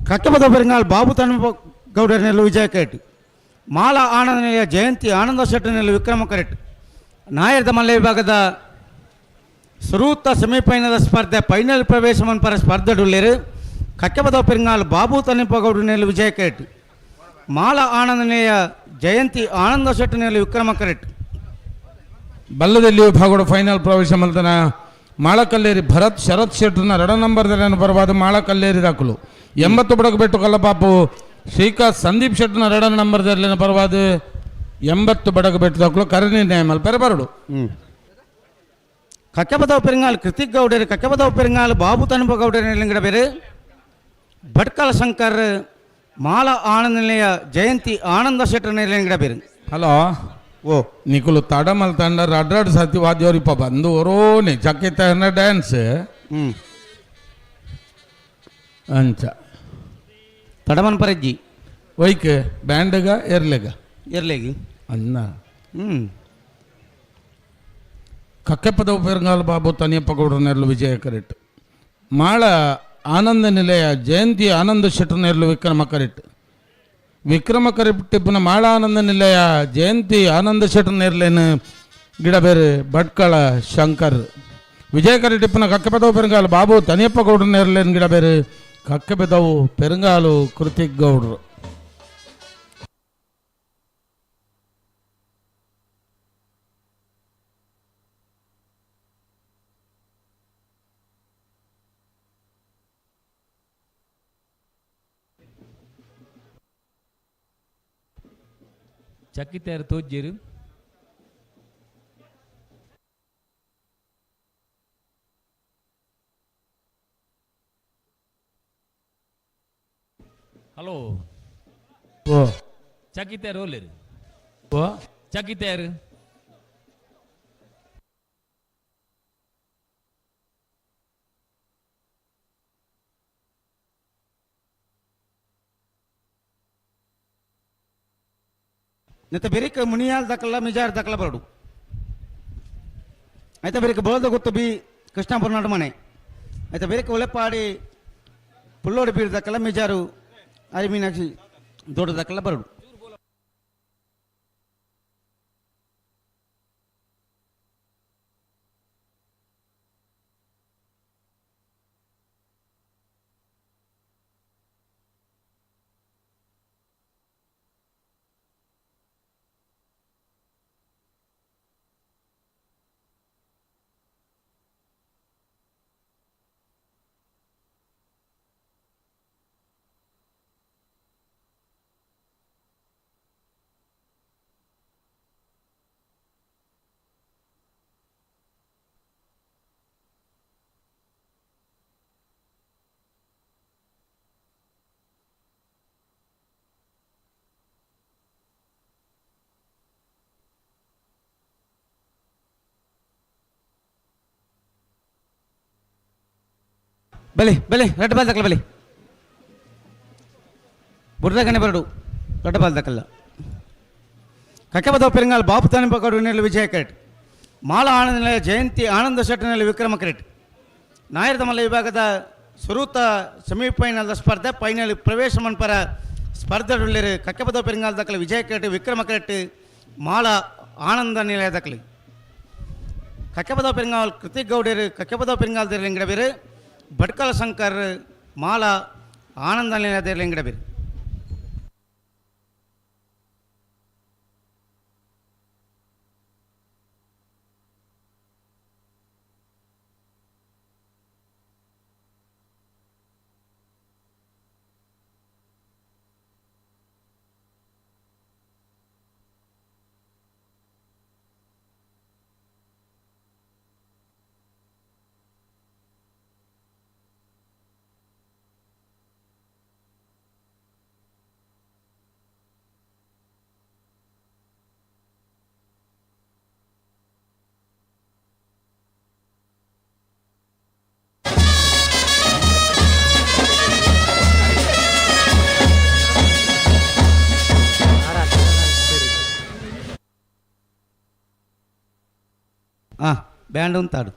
ಕಟ್ಟಬದ ಪೆರಿಂಗಾಲ್ ಬಾಬು ತನ್ನ ಗೌಡರ್ನೆಲ್ಲ ವಿಜಯ ಕರೆಟ್, ಮಾಲಾ ಆನಂದ ನಿಲಯ ಜಯಂತಿ ಆನಂದ ಶೆಟ್ಟರ್ನೆಲ್ಲ ವಿಕ್ರಮ ಕರೆಟ್. ನಾಯರ್ದ ಮಲ್ಲ ವಿಭಾಗದ ಸುರೂತ ಸೆಮಿಫೈನಲ್ ಸ್ಪರ್ಧೆ ಫೈನಲ್ ಪ್ರವೇಶ ಮನ್ಪರ ಸ್ಪರ್ಧೆ ಡುಲ್ಲೇರು ಕಟ್ಟಬದ ಪೆರಿಂಗಾಲ್ ಬಾಬು ತನ್ನಪ್ಪ ಗೌಡರ್ನೆಲ್ಲ ವಿಜಯ ಕರೆಟ್, ಮಾಲಾ ಆನಂದ ನಿಲಯ ಜಯಂತಿ ಆನಂದ ಶೆಟ್ಟರ್ನೆಲ್ಲ ವಿಕ್ರಮ ಕರೆಟ್. ಬಲ್ಲದಲ್ಲಿ ವಿಭಾಗದ ಫೈನಲ್ ಪ್ರವೇಶ ಮಲ್ತನ ಮಾಳಕಲ್ಲೇರಿ ಭರತ್ ಶರತ್ ಶೆಟ್ಟರ್ನ ಎರಡ ನಂಬರ್ದಲ್ಲಿ ಬರಬಾರ್ದು ಮಾಳಕಲ್ಲೇರಿ ದಾಖಲು. 80 ಬಡಗಬೆಟ್ಟು ಕಲ್ಲಪಾಪು ಶ್ರೀಕಾಂತ್ ಸಂದೀಪ್ ಶೆಟ್ಟರ್ನ ಎರಡ ನಂಬರ್ದಲ್ಲಿ ಬರಬಾರ್ದು 80 ಬಡಗಬೆಟ್ಟು ದಾಖಲು. ಕರೆ ನಿರ್ಣಯ ಮಲ್ಪೆರೆ ಬರಡು. ಕಕ್ಕಬದವ ಪೆರಿಂಗಾಲ್ ಕೃತಿಕ್ ಗೌಡರು, ಕಕ್ಕಬದವ ಪೆರಿಂಗಾಲ್ ಬಾಬು ತನುಪ ಗೌಡರ ಲಿಂಗಡ ಬೇರೆ, ಭಟ್ಕಲ ಶಂಕರ್ ಮಾಲ ಆನಂದ ನಿಲಯ ಜಯಂತಿ ಆನಂದ ಶೆಟ್ಟರ್ ಲಿಂಗಡ ಬೇರೆ. ಹಲೋ ಓ ನಿಕುಲು ತಡಮಲ್ ತಂಡ ರಡ್ರಡ್ ಸತಿ ವಾದ್ಯೋರಿಪ್ಪ ಬಂದು ಒರೋನೆ ಚಕ್ಕಿತ ಡ್ಯಾನ್ಸ್ ಅಂಚ ತಡಮನ್ ಪರಜ್ಜಿ ಒಯ್ಕ್ ಬ್ಯಾಂಡ್ಗ ಎರ್ಲೆಗ ಎರ್ಲೆಗಿ ಅನ್ನ ಕಕ್ಕೆಪದ ಪೆರಂಗಾಲ್ ಬಾಬು ತನಿಯಪ್ಪ ಗೌಡರನೆರ್ಲು ವಿಜಯ ಕರೆಟ್, ಮಾಳ ಆನಂದ ನಿಲಯ ಜಯಂತಿ ಆನಂದ ಶೆಟ್ಟರ್ನೆರ್ಲು ವಿಕ್ರಮ ಕರೆಟ್, ವಿಕ್ರಮ ಕರೆಟ್ಟಿಪ್ಪನ ಮಾಳ ಆನಂದ ನಿಲಯ ಜಯಂತಿ ಆನಂದ ಶೆಟ್ಟರ್ನೆರ್ಲೇನು ಗಿಡಬೇರು ಭಟ್ಕಳ ಶಂಕರ್, ವಿಜಯ ಕರೆಟಿಪ್ಪನ ಕಕ್ಕೆಪದವು ಪೆರಂಗಾಲು ಬಾಬು ತನಿಯಪ್ಪ ಗೌಡರನೆರ್ಲೇನು ಗಿಡಬೇರು ಕಕ್ಕೆಬೆದವು ಪೆರಂಗಾಲು ಕೃತಿಕ್ ಗೌಡ್ರು. ಚಕ್ಕಿತ್ಯಾರು ತೋಜ್ಜೇರು ಹಲೋ ಓ ಚಕ್ಕಿತ್ಯಾರು ಓಲೇರು ಓ ಚಕ್ಕಿತ್ಯಾರು ನೆತ್ತ ಬೆರಿಕ ಮುನಿಯಾಲ್ ದಕ್ಕಲ್ಲ ಮಿಜಾರ್ ದಕ್ಕಲ್ಲ ಬರಡು. ಆಯ್ತಾ ಬೆರಿಕ ಬೋಲ್ದ ಗೊತ್ತು ಬಿ ಕೃಷ್ಣಾಪುರ ನಾಡು ಮನೆ. ಆಯ್ತಾ ಬೆರಿಕ ಒಲೆಪಾಡಿ ಪುಲ್ಲೋಡಿ ಬೀರ್ ದಕ್ಕಲ್ಲ ಮಿಜಾರು ಅರಿ ಮೀನಾಕ್ಷಿ ದೊಡ್ಡ ದಕ್ಕಲ್ಲ ಬರಡು. ಬಲಿ ಬಲಿ ರೆಡ್ ಬಾಲ್ ದಕ್ಕಲ್ಲ ಬಲಿ ಬುರ್ದಗನೆ ಬರಡು ರೆಡ್ ಬಾಲ್ ದಕ್ಕಲ್ಲ. ಕಕ್ಕಬದವ ಪೆರಂಗಾಲ್ ಬಾಬು ತನಿಪಗೌಡ ನೆಲೆ ವಿಜಯ ಕರೆಟ್, ಮಾಲ ಆನಂದ ನಿಲಯ ಜಯಂತಿ ಆನಂದ ಶೆಟ್ಟರ್ನಲ್ಲಿ ವಿಕ್ರಮ ಕರೆಟ್. ನಾಯರ್ದ ಮಲ್ಲ ವಿಭಾಗದ ಸುರೂತ ಸೆಮಿಫೈನಲ್ ಸ್ಪರ್ಧೆ ಫೈನಲ್ ಪ್ರವೇಶ ಮನ್ಪರ ಸ್ಪರ್ಧೆ ಕಕ್ಕಬದವ ಪೆರಿಂಗಾಲ್ ದಕ್ಕಲ ವಿಜಯ ಕರೆಟ್, ವಿಕ್ರಮ ಕರೆಟ್. ಮಾಳ ಆನಂದ ನಿಲಯದಕ್ಲಿ ಕಕ್ಕೆಪದ ಪೆರಿಂಗಾಲ್ ಕೃತಿಕ್ ಗೌಡರು ಕಕ್ಕೆಪದ ಪೆರಿಂಗಾಲ್ ದೇರ್ಲಿಂಗಡಬೀರು ಭಟ್ಕಲ ಶಂಕರ್ ಮಾಲ ಆನಂದ ನಿಲಯ ದೇರ್ಲಿಂಗಡಬೀರು. ಬ್ಯಾಂಡ್ ಉಂತಾಡು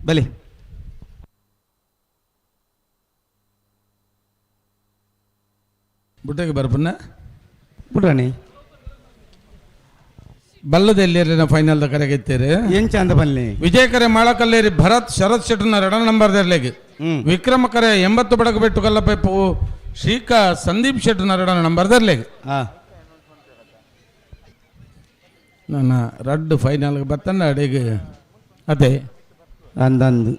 ಬಲಿ ಬುಟ್ಟಗೆ ಬರ್ಪನ್ನ ಬುಡ್ರಾಣಿ ಬಲ್ಲದೆಲ್ಲಿ ಫೈನಲ್ the ಕರೆಗೆತ್ತೀರಿ ಏನ್ ಚಂದ ಬನ್ನಿ ವಿಜಯಕರೆ ಮಾಳಕಲ್ಲೇರಿ ಭರತ್ ಶರತ್ ಶೆಟ್ಟರ್ನ ಎರಡನೇ ನಂಬರ್ ದರ್ಲೆಗೆ ವಿಕ್ರಮ ಕರೆ 80 ಬಡಗ ಬೆಟ್ಟು ಕಲ್ಲಪೈಪು ಶ್ರೀಕಾ ಸಂದೀಪ್ ಶೆಟ್ಟರ್ನ ಎರಡನೇ ನಂಬರ್ ದರ್ಲೆಗೆ. ನನ್ನ ರಡ್ಡು ಫೈನಲ್ ಬತ್ತಂಡ ಅಡಿಗೆ ಅದೇ ಅಂದಂದು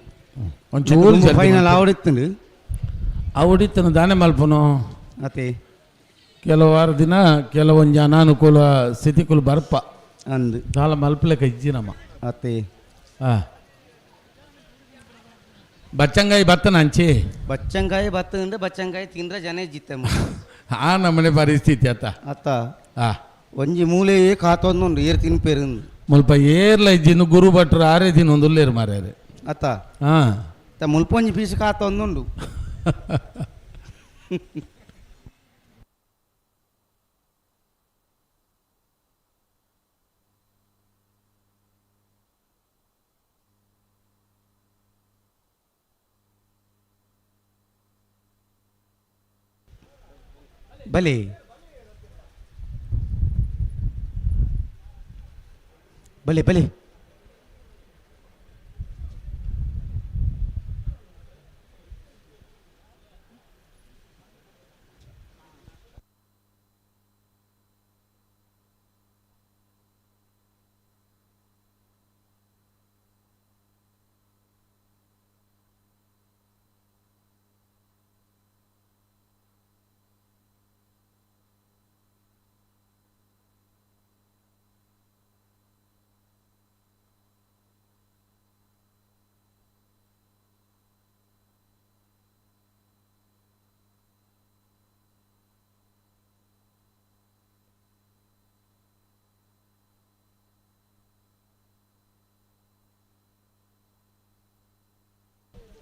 ಒಂಚೂರು ಫೈನಲ್ ಆವಡಿತ್ತಂಡು ಆವಡಿತ್ತನ ದಾನೆ ಮಲ್ಪನು ಅದೇ ಕೆಲವು ವಾರ ದಿನ ಕೆಲವೊಂದು ಅನಾನುಕೂಲ ಸ್ಥಿತಿಕುಲು ಬರ್ಪ ಅಂದು ದಾಲ ಮಲ್ಪಲೆಕ ಇಜ್ಜಿ ನಮ್ಮ ಅತ್ತೆ ಬಚ್ಚಂಗಾಯಿ ಬತ್ತನ ಅಂಚಿ ಬಚ್ಚಂಗಾಯಿ ಬತ್ತಂದ್ರೆ ಬಚ್ಚಂಗಾಯಿ ತಿಂದ್ರೆ ಜನ ಜಿತ್ತಮ್ಮ. ಆ ನಮ್ಮನೆ ಪರಿಸ್ಥಿತಿ ಅತ್ತ ಅತ್ತ ಒಂಜಿ ಮೂಲೆ ಕಾತೊಂದುಂಡು ಏರ್ ತಿನ್ಪೇರು ಮುಲ್ಪ ಏರ್ಲ ಇಜ್ಜಿನ ಗುರು ಭಟ್ರು ಆರೇ ದಿನ ಒಂದು ಉಲ್ಲೇರು ಮಾರ್ಯಾರೆ ಅತ್ತ ಮುಲ್ಪ ಒಂಜಿ ಪೀಸ್ ಕಾತೊಂದುಂಡು. ಬಲಿ ಬಲಿ ಬಲಿ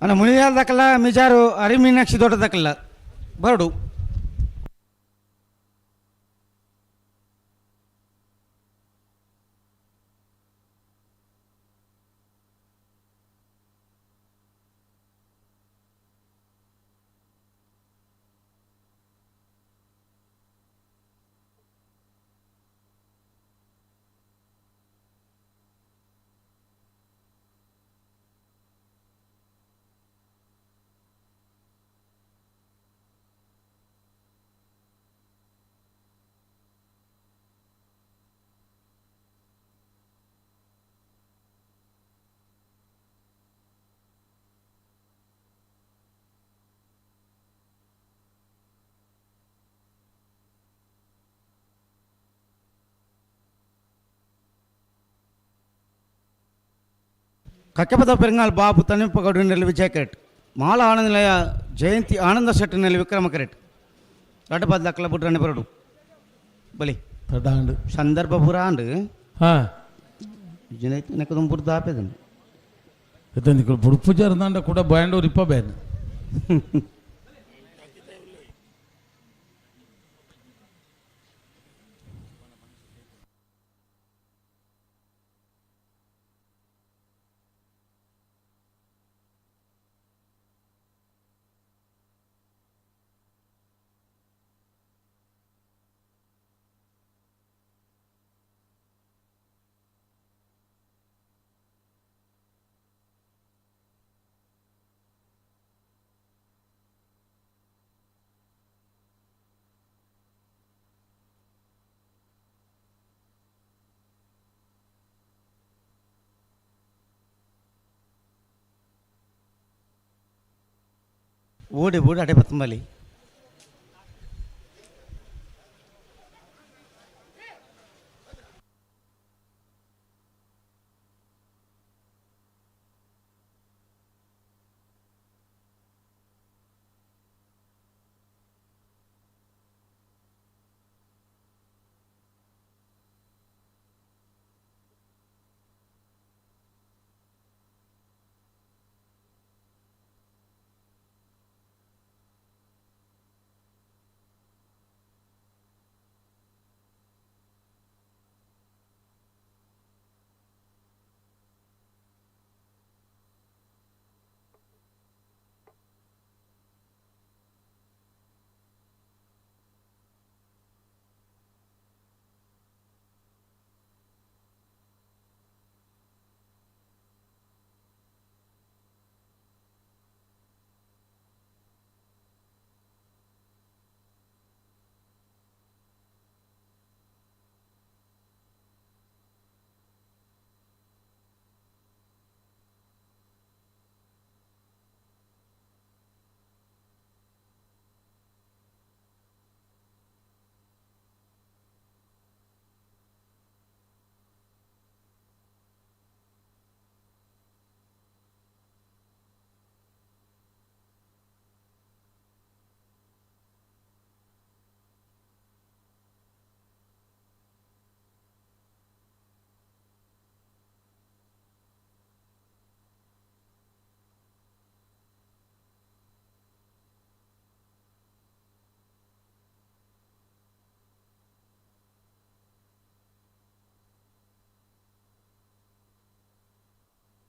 ಅಣ್ಣ ಮುನಿಯಾಲ್ ದಕ್ಕಲ್ಲ ಮಿಜಾರು ಅರಿಮೀನಾಕ್ಷಿ ದೊಡ್ಡದಕ್ಕಲ್ಲ ಬರಡು. ಕಕ್ಕೆಪದ ಪೆರಂಗಾಲ್ ಬಾಬು ತನಿಪ್ಪಗೌಡಿನಲ್ಲಿ ವಿಜಯ ಕರೆಟ್ ಮಾಲ ಆನಂದ ನಿಲಯ ಜಯಂತಿ ಆನಂದ ಶೆಟ್ಟಿನಲ್ಲಿ ವಿಕ್ರಮ ಕರೆಟ್ ರಡ್ಡು ದಕ್ಕಲ ಬುಡ್ರನೆ ಬರಡು ಬಲಿ ತಡಾಂಡು ಸಂದರ್ಭ ಪೂರ ಆಂಡು ಹಾಂ ನೆಕ್ಕದೊಂದು ಬುಡ್ದು ಆಪೇದನು ಇತ್ತಂದಿಕ್ಕಳು ಬುಡ್ಪು ಜರ್ದಾಂಡ ಕೂಡ ಬ್ಯಾಂಡೂರು ಇಪ್ಪ ಬೇನ್ ಓಡಿ ಬೂಡು ಅಡೆ ಬತ್ತಂಬಲಿ.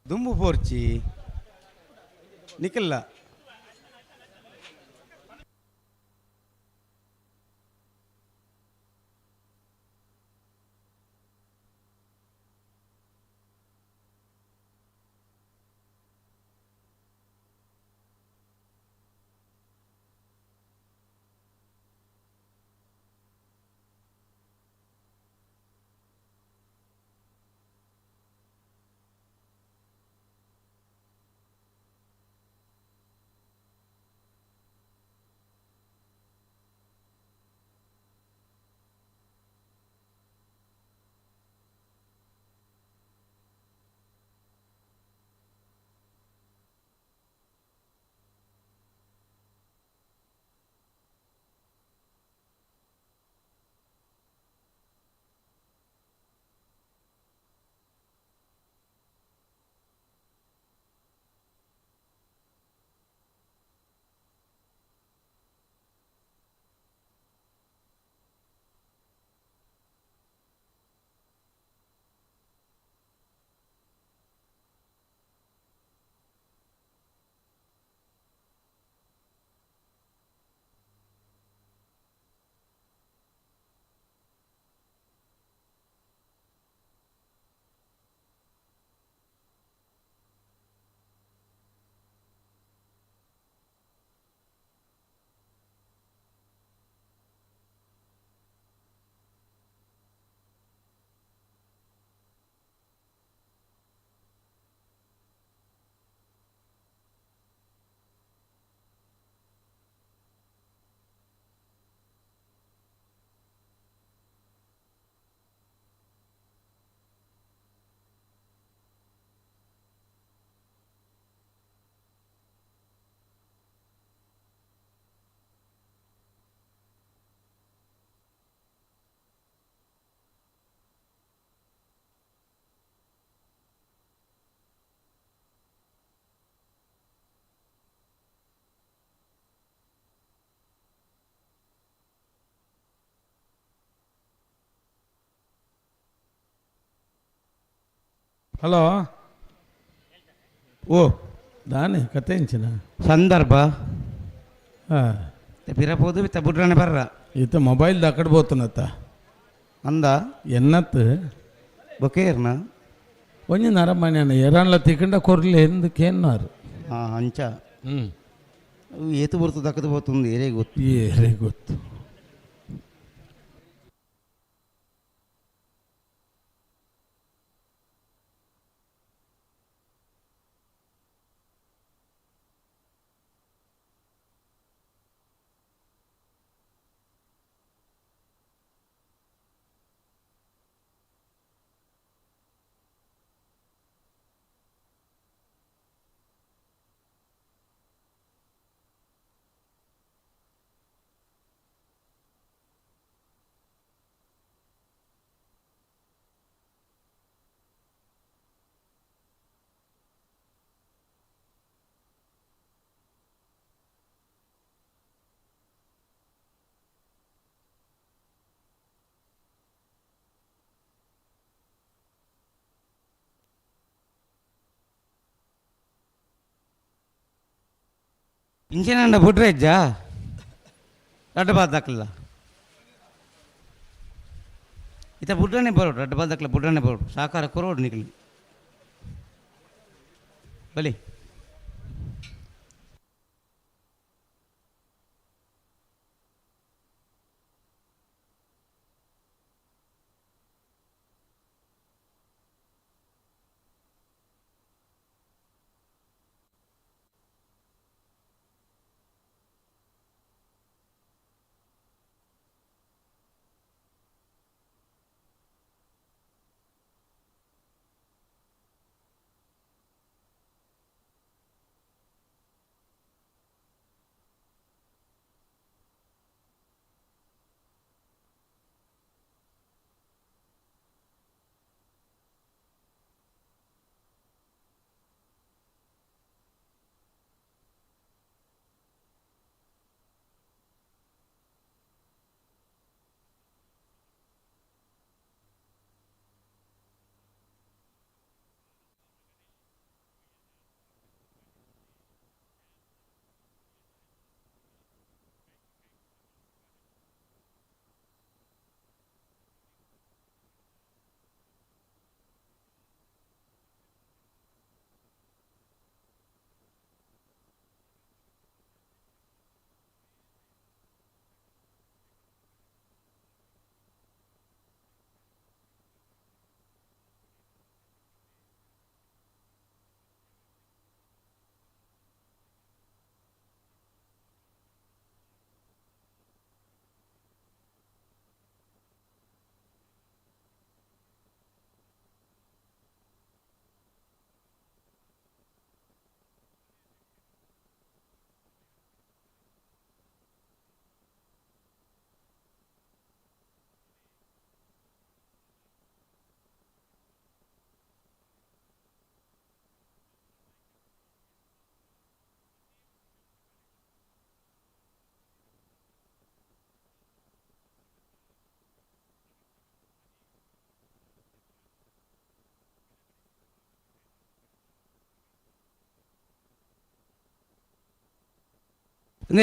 ದುಂಬು ಪೋರ್ಚಿ ನಿಖಲ್ಲ ಹಲೋ ಓ ದಾನೆ ಕತೆ ಎಂಚಿನ ಸಂದರ್ಭ ಹಾಂ ಪಿರಪೋದು ಬಿತ್ತ ಬುಡ್ರನೆ ಬರ್ರ ಈತ ಮೊಬೈಲ್ ದಾಕಡ್ ಬೋತನತ್ತ ಅಂದ ಎನ್ನತ್ತು ಬೊಕೇರ್ನ ಒಂಜಿ ನರಮಣ್ಯನ ಎರಾನ್ಲ ತಿಕ್ಕಂಡ ಕೊರ್ಲಿ ಎಂದು ಕೇನ್ನಾರು ಹಾಂ ಅಂಚ ಹ್ಞೂ ಏತು ಬರ್ತದೆ ದಕ್ಕದು పోతుంది ಏರೇ ಗೊತ್ತು ಏರೇ ಗೊತ್ತು. ಇಂಚಿನ ಬುಡ್ರೆ ಇಜ್ಜಾ ರಡ್ಡ್ ಬಾದಾಕ್ಲ ಇತ್ತ ಬುಡ್ರನೆ ಬರೋಡು, ರಡ್ಡ್ ಬಾದಾಕ್ಲ ಬುಡ್ರನೆ ಬರೋಡು, ಸಾಕಾರ ಕೊರೋಡು ನಿಕ್ಲಿ ಬಲಿ.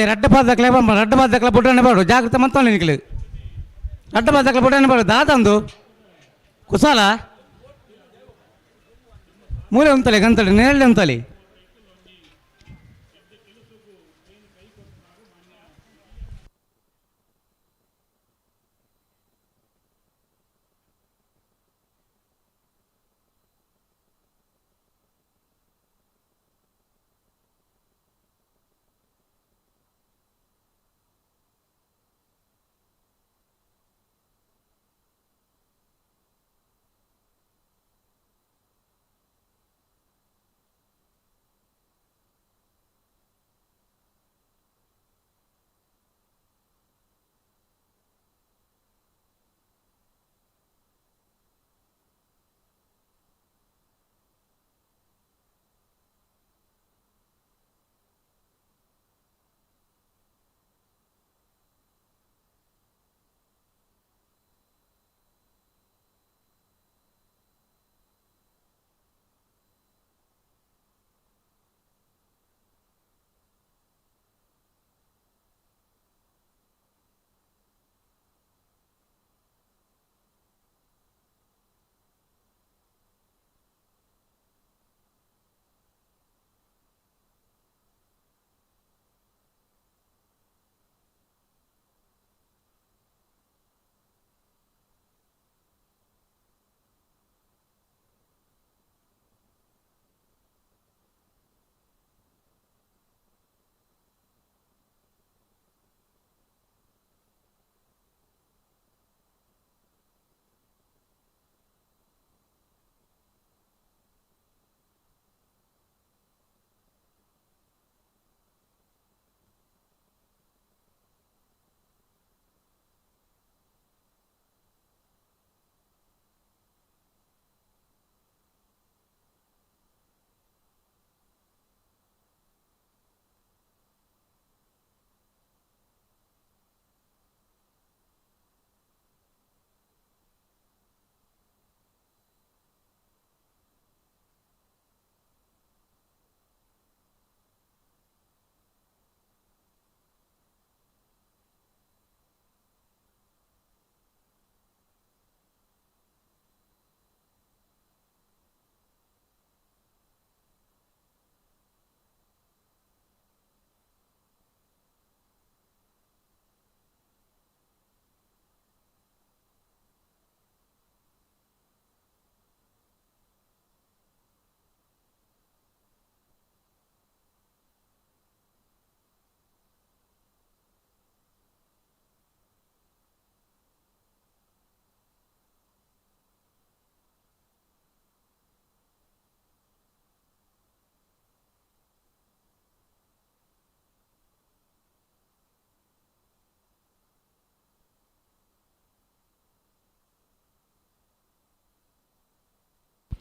ರಡ್ಡ ಪಾದಕ್ಲೆ ರಡ್ಡ ಪಾದಕ್ಲೆ ಬುಡ್ಡನೆ ಬಾಡು, ಜಾಗ್ರತೆ ಮಂತೊಂಡು ನಿಕ್ಲು. ರಡ್ಡ ಪಾದಕ್ಲೆ ಬುಡ್ಡನೆ ಬಾಡು, ದಾದಂದು ಕುಸಾಲ ಮೂಲೆ ಉಂತಲೆ ಗಂತಳಿ ನೇರಳೆ ಉಂತಲಿ.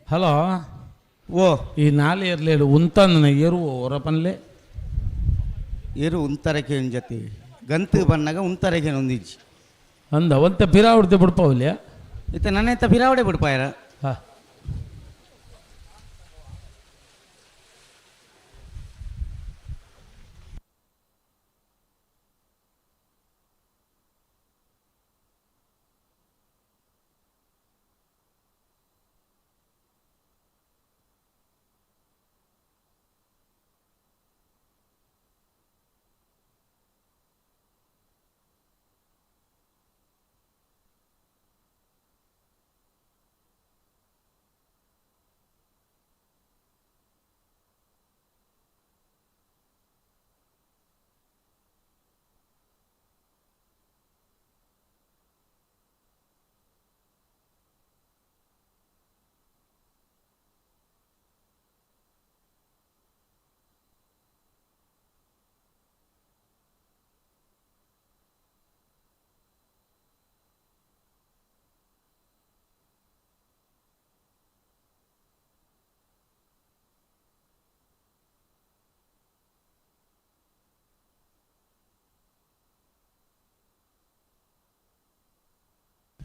ಹಲೋ ಓ ಈ ನಾಲೆ ಇರ್ಲೇಳು ಉಂತಂದನ ಎರುವು ಹೊರಪನ್ಲೆ ಎರು ಉಂತರಕ್ಕೆ ಜೊತೆ ಗಂತು ಬನ್ನಾಗ ಉಂತರಕ್ಕೆ ಒಂದಿಜ್ಜಿ ಅಂದ ಒಂತೆ ಪಿರಾವಡ್ತೆ ಬಿಡ್ಪಾವಲ್ಯ ಇತ್ತ ನನ್ನ ಪಿರಾವಡೆ ಬಿಡ್ಪಾಯರ. ಹಾ.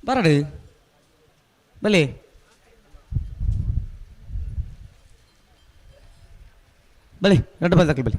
ಬರಡು ಬಲಿ ಬಲಿ ಎರಡು ಬಲ್ ಬಲಿ.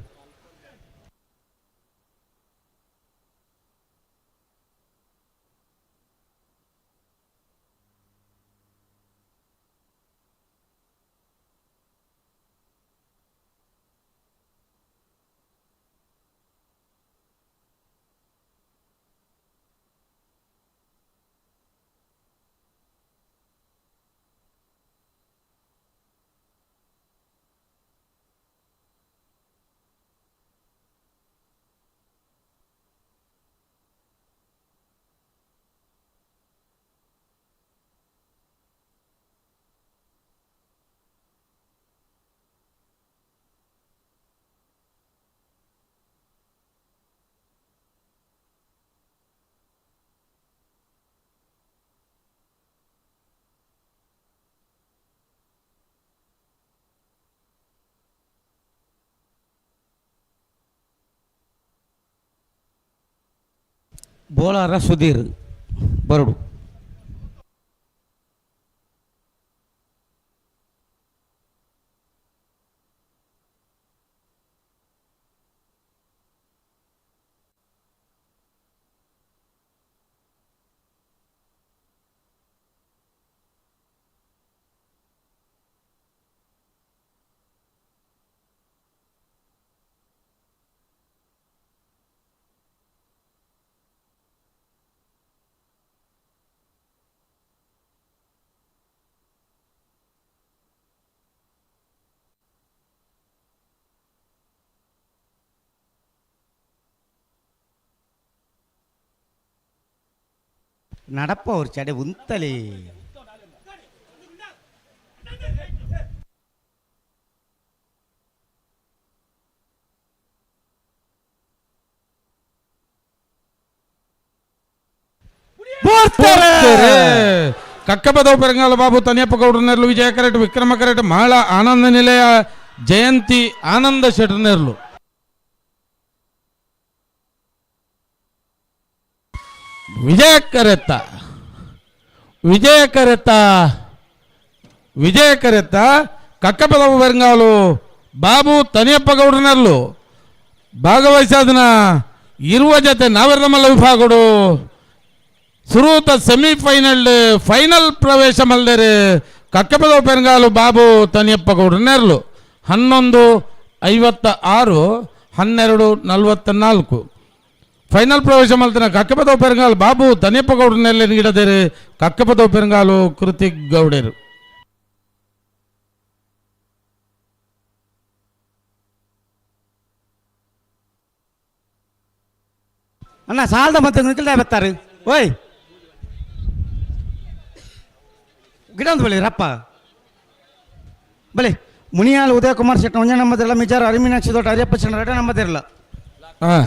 ಬೋಲಾರ ಸುಧೀರ್ ಬರಡು. ನಡಪ್ಪ ಅವ್ರ ಚಡೆ ಉಂತಲಿ. ಕಕ್ಕಪದವು ಪೆರಂಗಾಲ ಬಾಬು ತನಿಯಪ್ಪ ಗೌಡ್ರ ನೆರಳು ವಿಜಯ ಕರೆಟ್ ವಿಕ್ರಮ ಕರೆಟ್ ಮಹಳ ಆನಂದ ನಿಲಯ ಜಯಂತಿ ಆನಂದ ಶೆಟ್ಟರ್ ನೆರಳು. ವಿಜಯ ಕರೆತ್ತ ವಿಜಯ ಕರೆತ್ತ ವಿಜಯ ಕರೆತ್ತ ಕಕ್ಕಪದವು ಬೆರಂಗಾಲು ಬಾಬು ತನಿಯಪ್ಪ ಗೌಡ್ರ ನೆರಳು ಭಾಗವಹಿಸಾದನ ಇರುವ ಜೊತೆ ನಾವೆಲ್ಲ ವಿಭಾಗಡು ಸುರೂತ ಸೆಮಿಫೈನಲ್ ಫೈನಲ್ ಪ್ರವೇಶ ಮಲ್ದರೆ ಕಕ್ಕಪದವು ಪೆರಂಗಾಲು ಬಾಬು ತನಿಯಪ್ಪ ಗೌಡ್ರ ನೆರಳು 11:56 12:44 ಫೈನಲ್ ಪ್ರವೇಶ ಮಲ್ತನ ಕಕ್ಕಪದವು ಪೆರಂಗಾಲು ಬಾಬು ತನಿಯಪ್ಪ ಗೌಡ್ರ ನೆರಳು ಗಿಡದೇರು ಕಕ್ಕಪದವು ಪೆರಂಗಾಲು ಕೃತಿಕ್ ಗೌಡರು. ಅಣ್ಣ ಸಾಲದ ಮತ್ತೆ ನಿಖಿಲ್ದ ಬರ್ತಾರೆ ಓಯ್ ಗಿಡ ಒಂದು ಬಳಿ ರಪ್ಪ ಬಲಿ ಮುನಿಯಾಲ್ ಉದಯ ಕುಮಾರ್ ಶೆಟ್ಟಿ ಒಂದೇ ನಂಬದಿರಲ್ಲ ಮಿಜಾರ್ ಅರಿಮೀನಾಕ್ಷಿ ದೊಡ್ಡ ಹರಿಯಪ್ಪ ಶೆಟ್ಟಿ ಎರಡೇ ನಂಬದಿರಲ್ಲ. ಹಾಂ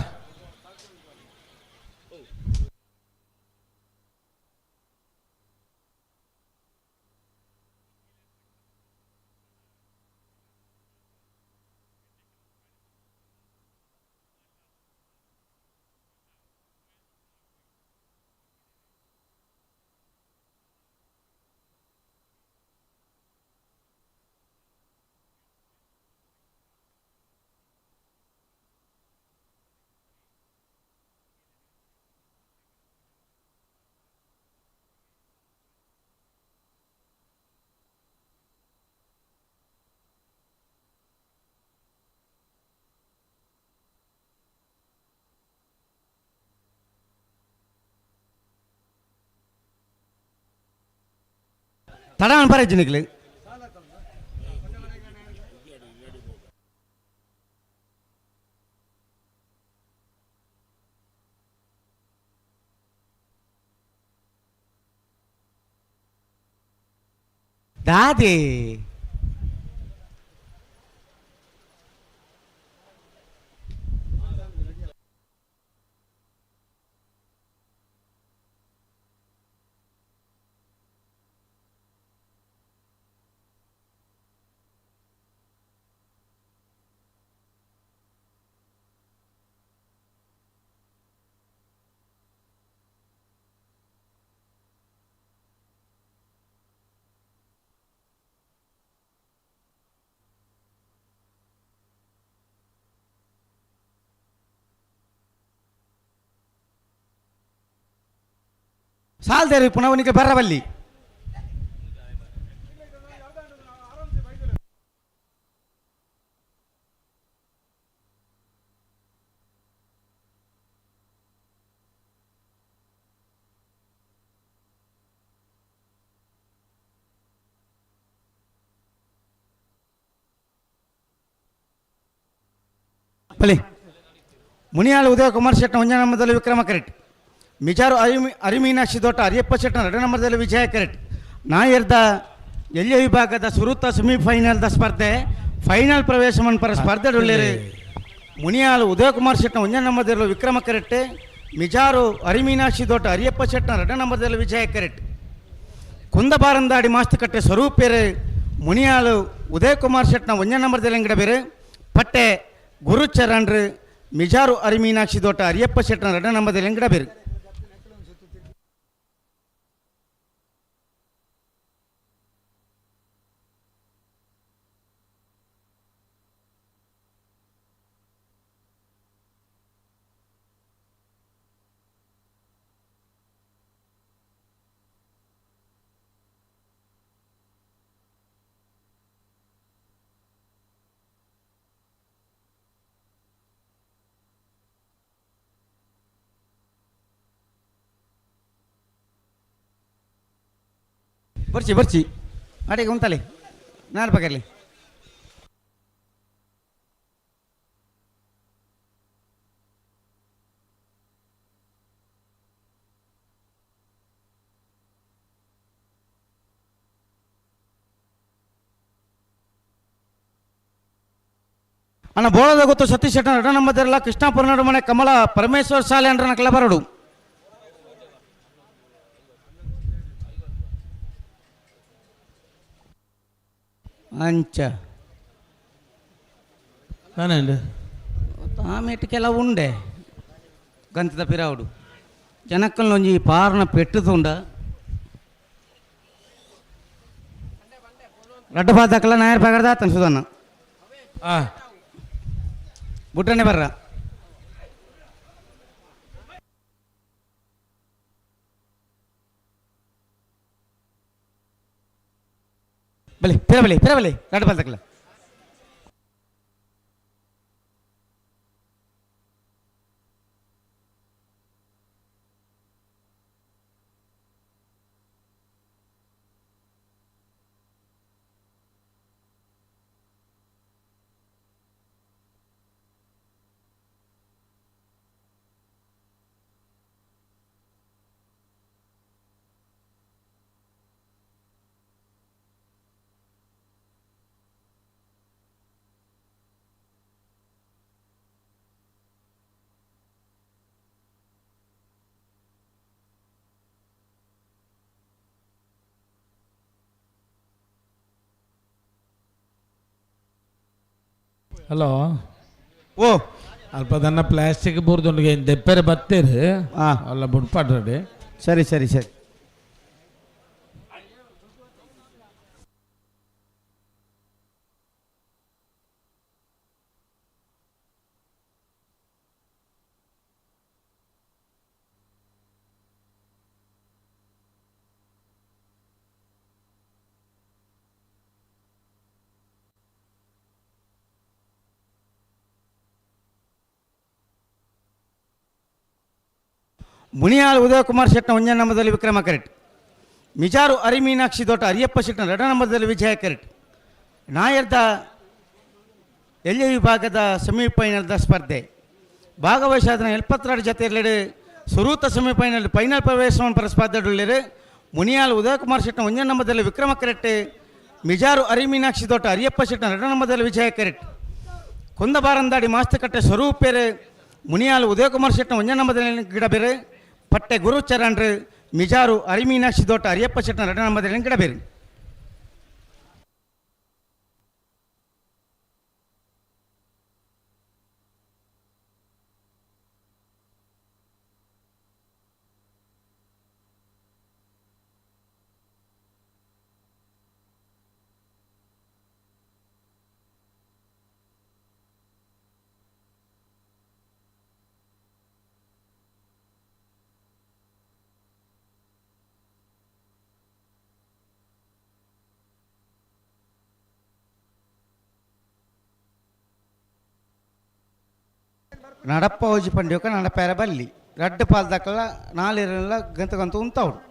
ತಡ ಅನ್ಪಾರೆ ನಿಕ್ಲೆ. ದಾದಿ ಸಾಲ್ದೇರಿ ಪುನವನಿಗೆ ಬರವಲ್ಲಿ. ಬಲಿ ಮುನಿಯಾಳ ಉದಯ ಕುಮಾರ್ ಶೆಟ್ಟ ಒಂಜನ ನಂಬರ್ದಲ್ಲಿ ವಿಕ್ರಮ ಕರೆಕ್ಟ್. ಮಿಜಾರು ಅರಿಮೀನಾಕ್ಷಿ ದೊಟ್ಟ ಅರಿಯಪ್ಪ ಶೆಟ್ಟನ ಎರಡು ನಂಬರ್ದಲ್ಲಿ ವಿಜಯ ಕರೆಕ್ಟ್. ನಾಯರ್ದ ಎಲ್ಯ ವಿಭಾಗದ ಸುರುತ ಸೆಮಿಫೈನಲ್ದ ಸ್ಪರ್ಧೆ ಫೈನಲ್ ಪ್ರವೇಶ ಮನ್ಪರ ಸ್ಪರ್ಧೆ ಉಳ್ಳೇರಿ. ಮುನಿಯಾಳು ಉದಯಕುಮಾರ್ ಶೆಟ್ಟನ ಒಂಜನ ನಂಬರ್ದಲ್ಲಿ ವಿಕ್ರಮ ಕರೆಕ್ಟ್. ಮಿಜಾರು ಅರಿಮೀನಾಕ್ಷಿ ದೊಟ್ಟ ಅರಿಯಪ್ಪ ಶೆಟ್ಟನ ಎರಡು ನಂಬರ್ದಲ್ಲಿ ವಿಜಯ ಕರೆಕ್ಟ್. ಕುಂದಬಾರಂದಾಡಿ ಮಾಸ್ತುಕಟ್ಟೆ ಸ್ವರೂಪೇರು ಮುನಿಯಾಳು ಉದಯಕುಮಾರ್ ಶೆಟ್ಟನ ಒಂಜನ ನಂಬರ್ದಲ್ಲಿ ಅಂಗಡ ಬೇರೆ. ಪಟ್ಟೆ ಗುರುಚರಣ್ರು ಮಿಜಾರು ಅರಿಮೀನಾಕ್ಷಿ ದೊಟ್ಟ ಅರಿಯಪ್ಪ ಶೆಟ್ಟನ ಎರಡು ನಂಬರ್ದಲ್ಲಿ ಅಂಗಡ ಬೇರೆ. ಬರ್ಚಿ ಬರ್ಚಿ ಅಡಿಗೆ ಉಂಟಲ್ಲಿ ನಾಲ್ಕು ಪಕ್ಕಲ್ಲಿ. ಅಣ್ಣ ಬೋಳದ ಗೊತ್ತು ಸತೀಶ್ ಶೆಟ್ಟ ಎರಡು ನಂಬರ್ದಿರಲ್ಲ ಕೃಷ್ಣಾಪುರ ನಡು ಮನೆ ಕಮಲ ಪರಮೇಶ್ವರ ಶಾಲೆ ಅಂಡ್ರ ನಕಲ ಬರಡು. ಅಂಚ ನಾನೇನು ಆಮೇಟಕ್ಕೆಲ್ಲ ಉಂಡೆ ಗಂತದ ಪಿರಾವುಡು ಜನಕ್ಕಲ್ನೊಂಜಿ ಪಾರ್ನ ಪೆಟ್ಟುದುಂಡ ರಡ್ಡ ಪಾದಕ್ಕಲ್ಲ ನಾಯರ್ ಪಗಡ್ದ ಆತನ ಸುಧನ್ನ ಬುಟ್ಟನೆ ಬರ್ರ. ಬಲಿ ಪಿರಬಲಿ ಪಿರಬಲಿ ರಡ್ಡ ಪಾದಕ್ಕಲ್ಲ. ಹಲೋ ಓ ಅಲ್ಪ ದನ್ನ ಪ್ಲಾಸ್ಟಿಕ್ ಬೂರ್ದುಂಡು ದೆಪ್ಪೆರೆ ಬತ್ತೇರು ಅಲ್ಲ ಬುಡ್ಪಾಡ್ರಿ. ಸರಿ ಸರಿ ಸರಿ. ಮುನಿಯಾಲ್ ಉದಯಕುಮಾರ್ ಶೆಟ್ನ ಒಂಜನೇ ನಂಬರ್ದಲ್ಲಿ ವಿಕ್ರಮ ಕರೆಕ್ಟ್. ಮಿಜಾರು ಅರಿಮೀನಾಕ್ಷಿ ದೋಟ ಅರಿಯಪ್ಪ ಶೆಟ್ಟನ ಎರಡನೇ ನಂಬರ್ದಲ್ಲಿ ವಿಜಯ ಕರೆಟ್. ನಾಯರ್ದ ಎಲ್ಯ ವಿಭಾಗದ ಸೆಮಿಫೈನಲ್ದ ಸ್ಪರ್ಧೆ ಭಾಗವಹಿಸಾದ 72 ಜೊತೆಯಲ್ಲಿ ಸುರೂತ ಸೆಮಿಫೈನಲ್ ಫೈನಲ್ ಪ್ರವೇಶವನ್ನು ಸ್ಪರ್ಧೆಡುಳ್ಳರು. ಮುನಿಯಾಲ್ ಉದಯಕುಮಾರ್ ಶೆಟ್ಟನ ಒಂದನೇ ನಂಬರ್ದಲ್ಲಿ ವಿಕ್ರಮ ಕರೆಟ್, ಮಿಜಾರು ಅರಿಮೀನಾಕ್ಷಿ ದೋಟ ಅರಿಯಪ್ಪ ಶೆಟ್ಟನ ಎರಡನೇ ನಂಬರ್ದಲ್ಲಿ ವಿಜಯ ಕರೆಟ್. ಕುಂದಬಾರಂದಾಡಿ ಮಾಸ್ತಕಟ್ಟೆ ಸ್ವರೂಪೇರು ಮುನಿಯಾಲ್ ಉದಯಕುಮಾರ್ ಶೆಟ್ಟನ ಒಂದನೇ ನಂಬರ್ದಲ್ಲಿ ಗಿಡಬೇರು. ಪಟ್ಟೆ ಗುರುಚರಣ್ರು ಮಿಜಾರು ಅರಿಮೀನಾಕ್ಷಿ ದೋಟ ಅರಿಯಪ್ಪ ಶೆಟ್ಟನ ಎರಡನೇ ನಂಬರ್ದಲ್ಲಿ ಗಿಡಬೇರು. ನಡಪ್ಪ ಹೋಜಿ ಪಂಡ್ಯೋಕ ನಡಪೇರ ಬಲ್ಲಿ ರಡ್ಡು ಪಾಲ್ದಕ್ಕಲ್ಲ ನಾಲಿರಲ್ಲ ಗಂತ ಗಂತ ಉಂತಾವಡು.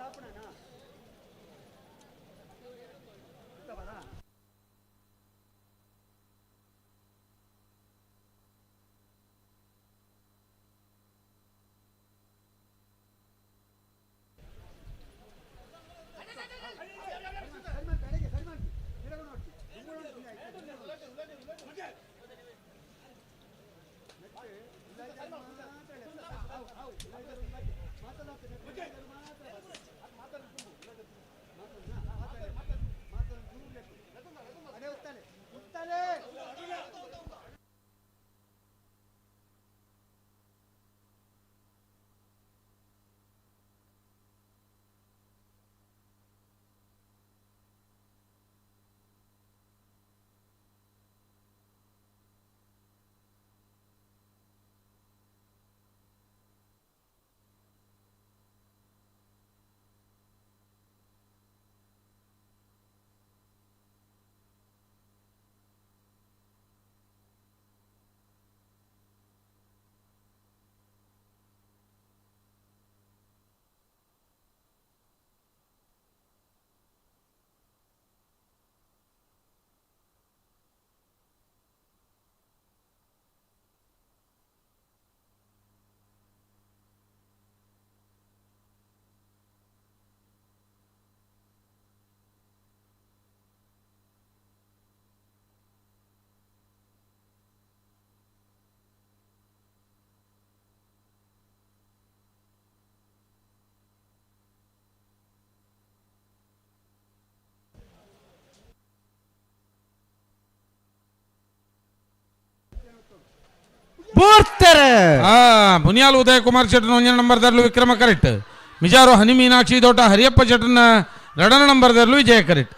ಮುನಿಯಾಲ್ ಉದಯ ಕುಮಾರ್ ಶೆಟ್ಟನ ಒಂಜನೇ ನಂಬರ್ ದರ್ಲು ವಿಕ್ರಮ ಕರೆಕ್ಟ್, ಮಿಜಾರು ಹನಿ ಮೀನಾಕ್ಷಿ ದೋಟ ಹರಿಯಪ್ಪ ಶೆಟ್ಟನ ಎರಡನೇ ನಂಬರ್ ದರ್ಲು ವಿಜಯ ಕರೆಕ್ಟ್.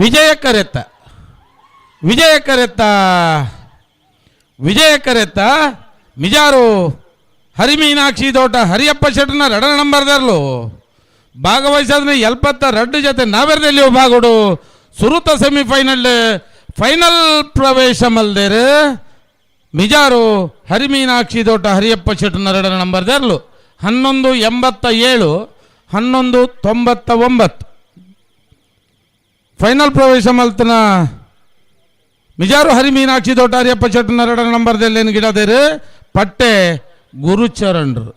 ವಿಜಯ ಕರೆತ್ತ ವಿಜಯ ಕರೆತ್ತ ವಿಜಯ ಕರೆತ್ತ ಮಿಜಾರು ಹರಿಮೀನಾಕ್ಷಿ ದೋಟ ಹರಿಯಪ್ಪ ಶೆಟ್ಟನ ಎರಡನೇ ನಂಬರ್ ದರ್ಲು ಭಾಗವಹಿಸಾದ್ರೆ 72 ಜೊತೆ ನಾವೆರದಲ್ಲಿ ಭಾಗಡು ಸುರುತ ಸೆಮಿಫೈನಲ್ ಫೈನಲ್ ಪ್ರವೇಶ ಮಲ್ದೇರು. ಮಿಜಾರು ಹರಿಮೀನಾಕ್ಷಿ ದೋಟ ಹರಿಯಪ್ಪ ಶೆಟ್ಟನ ಎರಡನೇ ನಂಬರ್ ದರ್ಲು 11.87 11.99 ಫೈನಲ್ ಪ್ರವೇಶ ಮಲ್ತನ ಮಿಜಾರು ಹರಿಮೀನಾಕ್ಷಿ ದೋಟ ಹರಿಯಪ್ಪ ಶೆಟ್ಟನ ಎರಡನೇ ನಂಬರ್ದಲ್ಲಿ ಗಿಡದೇರು ಪಟ್ಟೆ ಗುರುಚರಣ್ರು.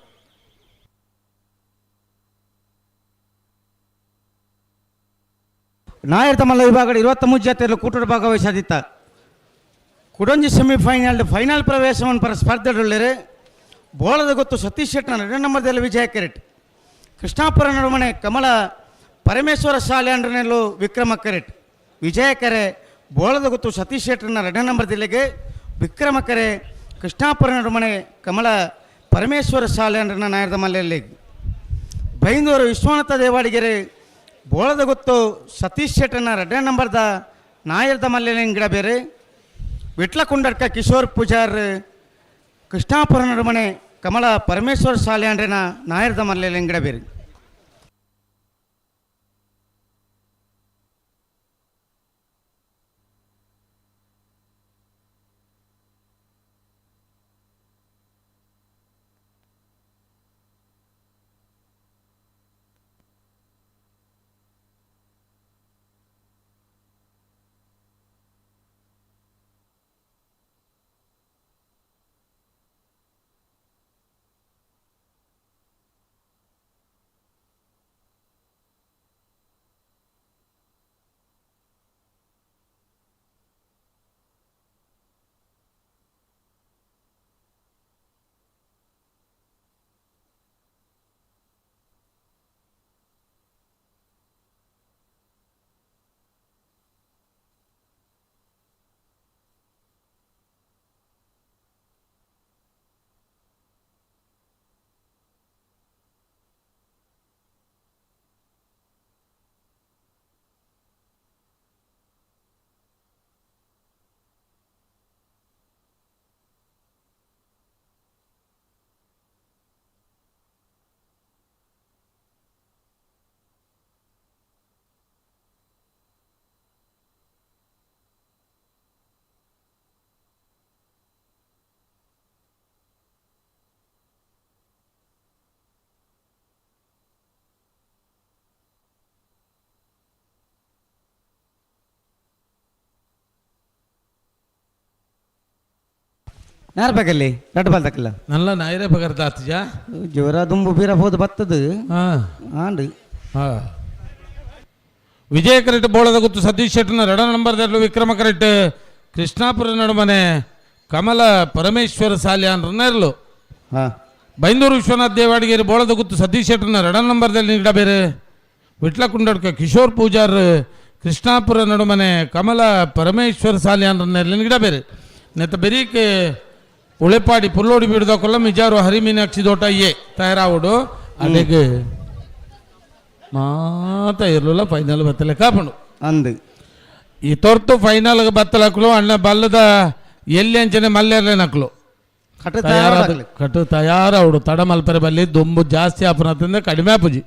ನಾಯರ್ ಮಲ್ಲ ವಿಭಾಗ 23 ಜಾತಿಯಲ್ಲಿ ಕೂಟದ ಭಾಗವಹಿಸಾದಿತ್ತ ಕುಡೊಂಜಿ ಸೆಮಿಫೈನಲ್ ಫೈನಲ್ ಪ್ರವೇಶವನ್ನು ಪರ ಸ್ಪರ್ಧೆಡುಳ್ಳರು. ಬೋಳದ ಗೊತ್ತು ಸತೀಶ್ ಶೆಟ್ಟನ ಎರಡನೇ ನಂಬರ್ದಲ್ಲಿ ವಿಜಯ ಕೆರೆಟ್, ಕೃಷ್ಣಾಪುರ ನಡುಮನೆ ಕಮಲ ಪರಮೇಶ್ವರ ಶಾಲೆ ವಿಕ್ರಮ ಕೆರೆಟ್. ವಿಜಯ ಕೆರೆ ಬೋಳದ ಗೊತ್ತು ಸತೀಶ್ ಶೆಟ್ಟನ ಎರಡನೇ ನಂಬರ್ ಜಿಲ್ಲೆಗೆ, ವಿಕ್ರಮ ಕೆರೆ ಕೃಷ್ಣಾಪುರ ನಡುಮನೆ ಕಮಲ ಪರಮೇಶ್ವರ ಶಾಲೆ ನಾಯರದ ಮಲ್ಲೆಯಲ್ಲಿ. ಬೈಂದೂರು ವಿಶ್ವನಾಥ ದೇವಾಡಿಗೆರೆ ಬೋಳದ ಗೊತ್ತು ಸತೀಶ್ ಶೆಟ್ಟನ ಎರಡನೇ ನಂಬರ್ದ ನಾಯರ್ದ ಮಲ್ಲೆಲಿಂಗ್ ಗಿಡ ಬೇರೆ. ವಿಟ್ಲಕುಂಡರ್ಕ ಕಿಶೋರ್ ಪೂಜಾರ್ ಕೃಷ್ಣಾಪುರ ನಡುಮನೆ ಕಮಲ ಪರಮೇಶ್ವರ ಶಾಲೆ ನಾಯರ್ದ ಮಲ್ಲೆಲಿಂಗ್ ಗಿಡ ಬೇರೆ. ನಾರ್ ಬೇಕಲ್ಲಿ ರಡ್ಡು ಬಾಲ್ ತಕ್ಕಲ್ಲ ನಲ್ಲ ನಾಯಿರೇ ಬಗರ್ದ ಆತಜ ಜೋರ ದುಂಬು ಬೀರ ಹೋದು ಬತ್ತದು. ಆಂಡು. ವಿಜಯ ಕರೆಕ್ಟ್ ಬೋಳದ ಗುತ್ತು ಸತೀಶ್ ಶೆಟ್ಟನ ರಡ ನಂಬರ್ದಲ್ಲಿ ವಿಕ್ರಮ ಕರೆಕ್ಟ್ ಕೃಷ್ಣಾಪುರ ನಡುಮನೆ ಕಮಲ ಪರಮೇಶ್ವರ ಸಾಲ್ಯಾನ್ರನ್ನ ಇರಲು. ಬೈಂದೂರು ವಿಶ್ವನಾಥ್ ದೇವಾಡಿಗೇರಿ ಬೋಳದ ಗುತ್ತು ಸತೀಶ್ ಶೆಟ್ಟನ ರಡ ನಂಬರ್ದಲ್ಲಿ ನೀಡಬೇರೆ. ವಿಟ್ಲ ಕುಂಡಡ್ಕ ಕಿಶೋರ್ ಪೂಜಾರ್ ಕೃಷ್ಣಾಪುರ ನಡುಮನೆ ಕಮಲ ಪರಮೇಶ್ವರ ಸಾಲ್ಯಾನ್ರನ್ನ ನೀಡಬೇರೆ. ನೆತ್ತ ಬೆರೀಕೆ ಉಳೆಪಾಡಿ ಪುಲ್ಲೋಡಿ ಬಿಡ್ದಕ್ಕೊಲ್ಲ ಮಿಜಾರು ಹರಿಮೀನಾಕ್ಷಿ ದೋಟ ಎ ತಯಾರಾವುಡು ಅಲ್ಲಿಗೆ ಮಾತ ಇರಲಿಲ್ಲ ಫೈನಲ್ ಬತ್ತಲೆ ಕಾಪಂಡು ಅಂದು ಈ ತೊರ್ತು ಫೈನಲ್ ಬತ್ತಲಕ್ಲು ಅಣ್ಣ ಬಲ್ಲದ ಎಲ್ಲಿ ಅಂಚನೆ ಮಲ್ಲೇರ್ಲೆ ನಕ್ಲು ಕಟ್ಟು ತಯಾರಾದ ಕಟ್ಟು ತಯಾರಾవుಡು ತಡ ಮಲ್ಪರೆ ಬಲ್ಲಿ ದೊಂಬು ಜಾಸ್ತಿ ಆಪನತ್ತಂದ್ರೆ ಕಡಿಮೆ ಆಪುಜಿ.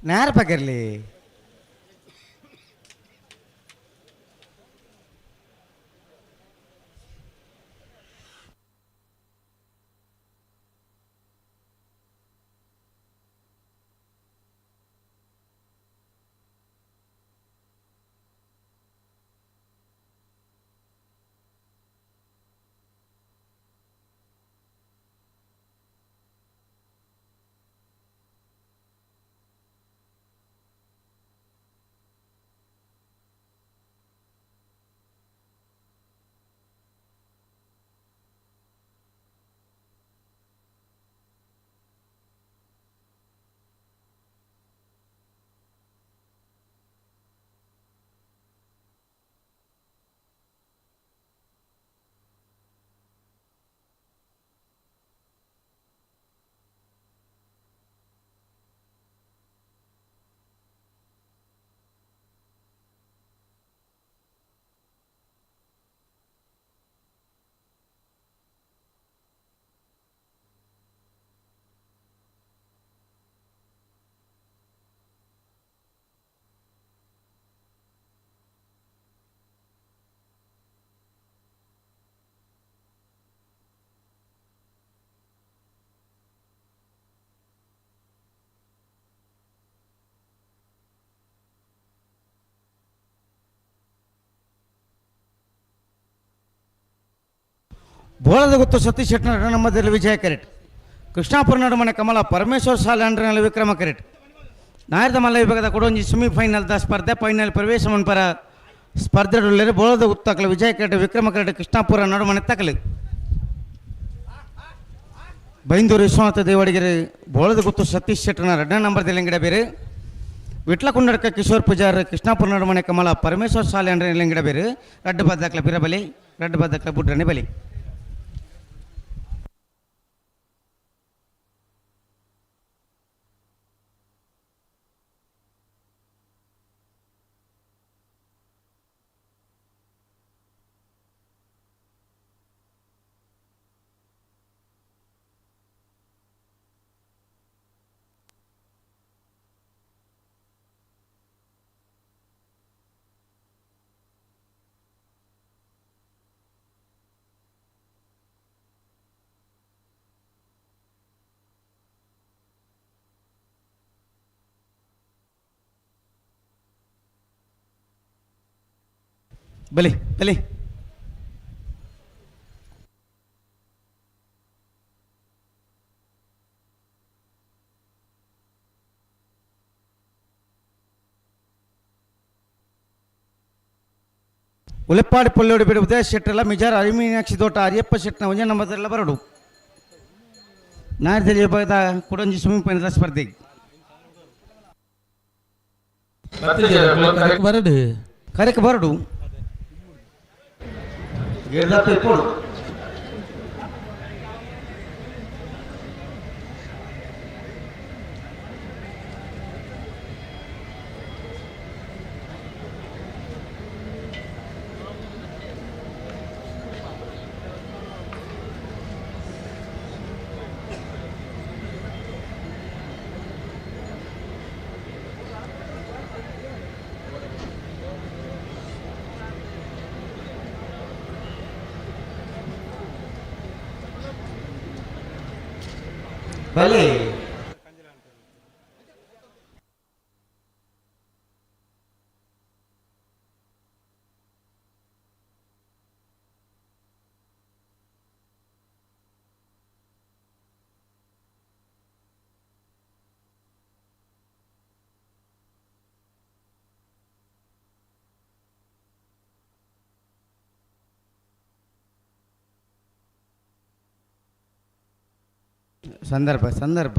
ನೇರ ಪಕರ್ಲಿ ಬೋಳದ ಗೊತ್ತು ಸತೀಶ್ ಶೆಟ್ಟನ ನಮ್ಮದಲ್ಲಿ ವಿಜಯ ಕರೆಟ್ ಕೃಷ್ಣಾಪುರ ನಡುಮನೆ ಕಮಲ ಪರಮೇಶ್ವರ ಸಾಲೆ ವಿಕ್ರಮ ಕರೆಟ್ ನಾಯರ್ದ ಮಲ್ಲ ವಿಭಾಗದ ಕೊಡೊಂಜಿ ಸೆಮಿಫೈನಲ್ the ಸ್ಪರ್ಧೆ ಫೈನಲ್ ಪ್ರವೇಶ ಮನ್ಪರ ಸ್ಪರ್ಧೆ ಬೋಳದ ಗುತ್ತಾಕಲು ವಿಜಯ ಕರೆಟ್ ವಿಕ್ರಮ ಕರೆಟ್ ಕೃಷ್ಣಾಪುರ ನಡುಮನೆ ತಕಲು ಬೈಂದೂರು ವಿಶ್ವನಾಥ ದೇವಡಿಗೆರೆ ಬೋಳದ ಗುತ್ತು ಸತೀಶ್ ಶೆಟ್ಟನ ಎರಡನೇ ನಂಬರ್ ಲಿಂಗಡ ಬೇರೆ ವಿಟ್ಲಕುಂಡಡ್ಕ ಕಿಶೋರ್ ಪೂಜಾರ್ ಕೃಷ್ಣಾಪುರ ನಡುಮನೆ ಕಮಲ ಪರಮೇಶ್ವರ ಸಾಲೆ ಲಿಂಗಡ ಬೇರೆ ರಡ್ಡು ಬದ್ದಾಕ್ಲ ಬಿರಬಲಿ ರಡ್ಡು ಬದ್ದಾಕ್ಲ ಬುಡ್ರನೆ ಬಲಿ. ಬಲಿ ಬಲಿ ಉಲೆಪ್ಪಾಡಿ ಪೊಲ್ಲೋಡಿ ಬಿಡು ಉದಯ ಶೆಟ್ಟಲ್ಲ ಮಿಜಾರ್ ಅರಿಮೀನಾಕ್ಷಿ ತೋಟ ಅರಿಯಪ್ಪ ಶೆಟ್ಟನ ಒಂಜೆ ನಂಬರ್ದೆಲ್ಲ ಬರಡು ನಾಯರ್ದಲ್ಲಿ ವಿಭಾಗದ ಕುಡಂಜಿ ಸ್ವಿಮ್ಮಿಂಗ್ ಪೈನದ ಸ್ಪರ್ಧೆ ಬರಡು ಕರೆಕ್ ಬರಡು ಗಿರ್ದಪ್ಪ. ಬಲೆ. ಸಂದರ್ಭ ಸಂದರ್ಭ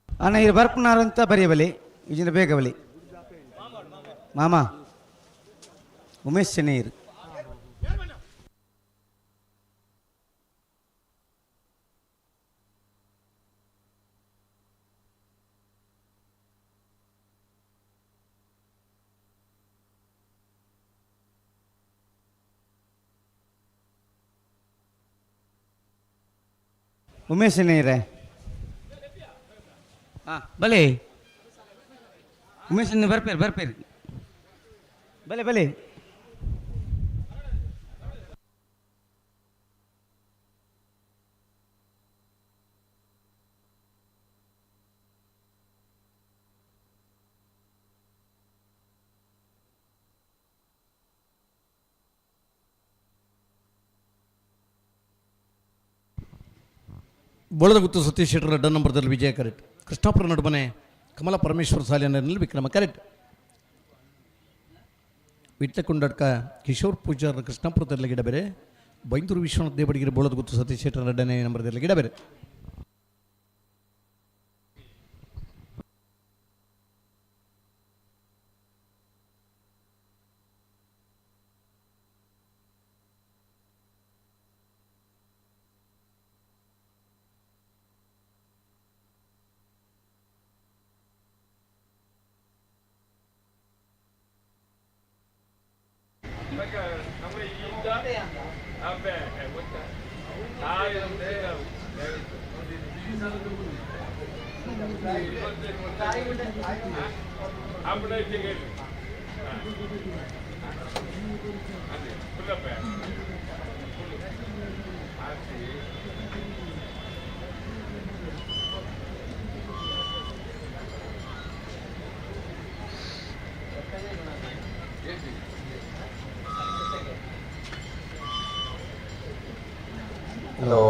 ಅಣ್ಣ ಇದು ಬರ್ಪುನಾರು ಅಂತ ಬರೆಯಬಲಿ ಇಜಿನ ಬೇಗ ಬಲಿ ಮಾಮ ಉಮೇಶ್ ಚೆನ್ನೈರು ಉಮೇಶ್ ಚೆನ್ನೈರೇ ಹಾಂ ಬಲೆ ಉಮೇಶ್ ಬರ್ಪೇರಿ ಬರ್ಪೇರಿ ಬಲೆ ಬಲೆ. ಬೋಳದಗುತ್ತು ಸತೀಶ್ ಶೆಟ್ಟರ್ ಅಡ್ಡ ನಂಬರ್ದಲ್ಲಿ ವಿಜಯ ಕರೆಕ್ಟ್. ಕೃಷ್ಣಾಪುರ ನಡುಮನೆ ಕಮಲ ಪರಮೇಶ್ವರ ಸಾಲಿನಲ್ಲಿ ವಿಕ್ರಮ ಕರೆಕ್ಟ್. ವಿಟ್ಲಕುಂಡಡ್ಕ ಕಿಶೋರ್ ಪೂಜಾರ್ ಕೃಷ್ಣಾಪುರದಲ್ಲಿ ಗಿಡ ಬೇರೆ. ಬೈಂದೂರು ವಿಶ್ವನಾಥ್ ದೇವಡಿಗೆರೆ ಬೋಳದಗುತ್ತು ಸತೀಶ್ ಶೆಟ್ಟರ್ ಅಡ್ಡನೇ ನಂಬರ್ದಲ್ಲಿ ಗಿಡ ಬೇರೆ. ಹಲೋ.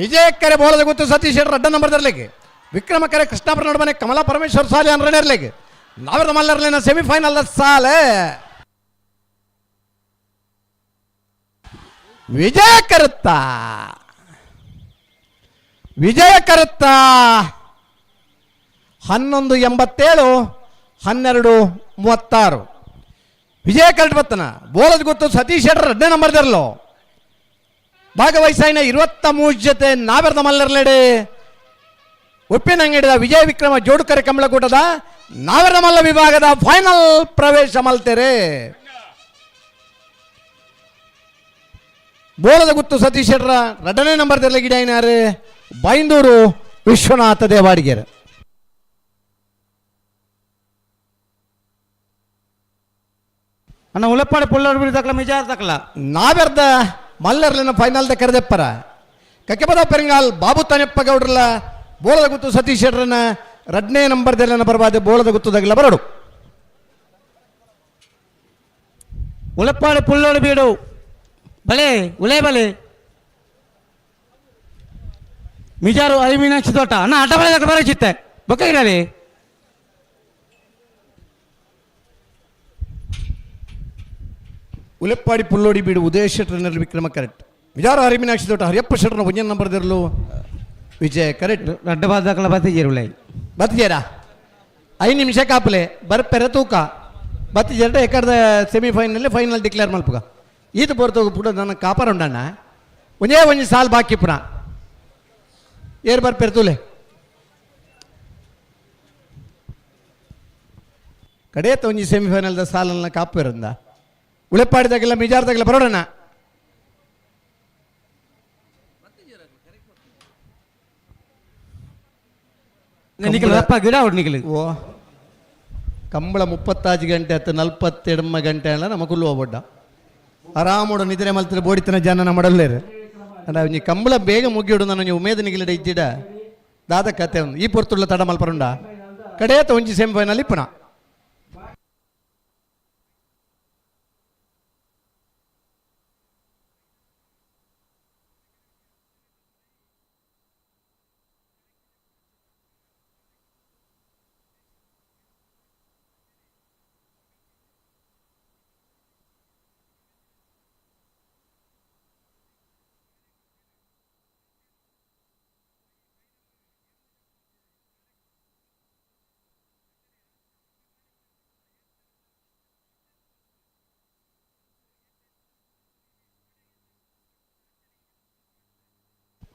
ವಿಜಯಕರೆ ಬೋಳದ ಗೊತ್ತು ಸತೀಶ್ ಶೆಟ್ಟರ್ ಅಡ್ಡ ನಂಬರ್ ದರ್ಲೆಗೆ ವಿಕ್ರಮಕರೆ ಕೃಷ್ಣಾಪುರ ನಡುಮನೆ ಕಮಲಾ ಪರಮೇಶ್ವರ್ ಸಾಲೆ ಅನ್ರನೇರ್ಲೆಗೆ ನಾವೆಲ್ಲ ಮಲ್ಲರ್ಲೇನ ಸೆಮಿಫೈನಲ್ ಸಾಲೆ ವಿಜಯ ಕರುತ್ತ ವಿಜಯ ಕರುತ್ತ 11.87 12.36 ವಿಜಯ ಕರೆಕ್ಟ್ ಬತ್ತನ ಬೋಳದ ಗೊತ್ತು ಸತೀಶ್ ಶೆಟ್ಟರ್ ಎರಡನೇ ನಂಬರ್ ದರ್ಲು ಭಾಗವಹಿಸಾಯಿನ 23 ಜೊತೆ ನಾವೆರದ ಮಲ್ಲರ್ಲೆಡೆ ಉಪ್ಪಿನಂಗಡಿದ ವಿಜಯ ವಿಕ್ರಮ ಜೋಡುಕರೆ ಕಮಲಕೂಟದ ನಾವೆರದ ಮಲ್ಲ ವಿಭಾಗದ ಫೈನಲ್ ಪ್ರವೇಶ ಮಲ್ತೇರೆ. ಬೋಳದ ಗುತ್ತು ಸತೀಶ್ ಶೆಟ್ಟರ ಎರಡನೇ ನಂಬರ್ ದರ್ಲೆ ಗಿಡಾಯಿನಾರು ಬೈಂದೂರು ವಿಶ್ವನಾಥ ದೇವಾಡಿಗೆರೆ. ಅಣ್ಣ ಉಲಪ್ಪಾಡಿ ಪುಲ್ಲೋಡು ಬಿಡಿ ತಕ್ಕಲ ಮಿಜಾರ್ ತಕ್ಕಲ ನಾವೆರ್ದ ಮಲ್ಲರ್ಲಿನ ಫೈನಲ್ the ಕರೆದೆಪ್ಪರ ಕಕ್ಕೆಪದ ಪೆರಂಗಾಲ್ ಬಾಬು ತನೆಪ್ಪ ಗೌಡ್ರಲ್ಲ ಬೋಳದ ಗುತ್ತು ಸತೀಶ್ ಶೆಟ್ಟರನ ಎರಡನೇ ನಂಬರ್ ದೆಲ್ಲನ ಬರಬಾದೆ ಬೋಳದ ಗುತ್ತುದಾಗಲ ಬರಡು. ಉಲಪ್ಪಾಡಿ ಪುಲ್ಲೋಡು ಬೀಡು ಬಲೆ ಉಲೇ ಬಲೆ ಮಿಜಾರು I Meenakshi ತೋಟ ಅಣ್ಣ ಆಟ ಬಳೆ ಬರೋ ಚಿತ್ತೆ ಬೊಕ್ಕಾಗಿರಲಿ. ಉಲೆಪ್ಪಾಡಿ ಪುಲ್ಲೋಡಿ ಬೀಡು ಉದಯ ಶೆಟ್ಟರ್ನಲ್ಲಿ ವಿಕ್ರಮ ಕರೆಕ್ಟ್ ವಿಜಾರ ಹರಿಮೀನಾಕ್ಷಿ ತೋಟ ಹರಿಯಪ್ಪ ಶೆಟ್ಟರ್ನ ಒಂಜನ್ ನಂಬರ್ ದಿರಲು ವಿಜಯ ಕರೆಕ್ಟ್. ರಡ್ಡ ಬಾದಕಲ ಬತ್ತಿಜೇರು ಉಲೈ ಬತ್ತಿಜೇರಾ 5 ನಿಮಿಷ ಕಾಪಲೆ ಬರ್ಪೆರ ತೂಕ ಬತ್ತಿಜೇರ ಎಕಡ್ದ semifinal final declare ಮಲ್ಪುಗ ಈತ ಪೊರ್ತೋಗು ಪುಡ ನನ್ನ ಕಾಪಾರ ಉಂಡಣ್ಣ ಒಂದೇ ಒಂಜಿ ಸಾಲ್ ಬಾಕಿ ಪುನ ಏರ್ ಬರ್ಪೆರ ತೂಲೆ ಕಡೇತ ಒಂಜಿ ಸೆಮಿಫೈನಲ್ದ ಸಾಲನ್ನ ಕಾಪುರಂದ ಉಳೆಪ್ಪಾಡಿದಾಗೆಲ್ಲ ಮಿಜಾರ್ದಾಗೆಲ್ಲ ಬರೋಣ. ಗಿಡ ಹೊಡ್ನಿಕಲು ಓ ಕಂಬಳ 35 ಗಂಟೆ ಹತ್ತು 47 ಗಂಟೆ ಅಲ್ಲ ನಮ್ಮ ಕುಲ್ಲು ಹೋಗ್ಬಡ್ಡ ಆರಾಮೋಡು ನಿದ್ರೆ ಮಲ್ತಿರ ಬೋಡಿತನ ಜನ ನಮ್ಮ ಅಲ್ಲ ಒಂಜಿ ಕಂಬಳ ಬೇಗ ಮುಗಿಯೋಡು ನಾನು ಉಮೇದ ನಿಗಿಲಿಡ ಇದ್ದಿಡ ದಾದ ಕತೆ ಒಂದು ಈ ಪೊರ್ತುಳ್ಳ ತಡ ಮಲ್ಪರುಂಡ ಕಡೇತ ಒಂಜಿ ಸೆಮಿಫೈನಲ್ ಇಪ್ಪನ.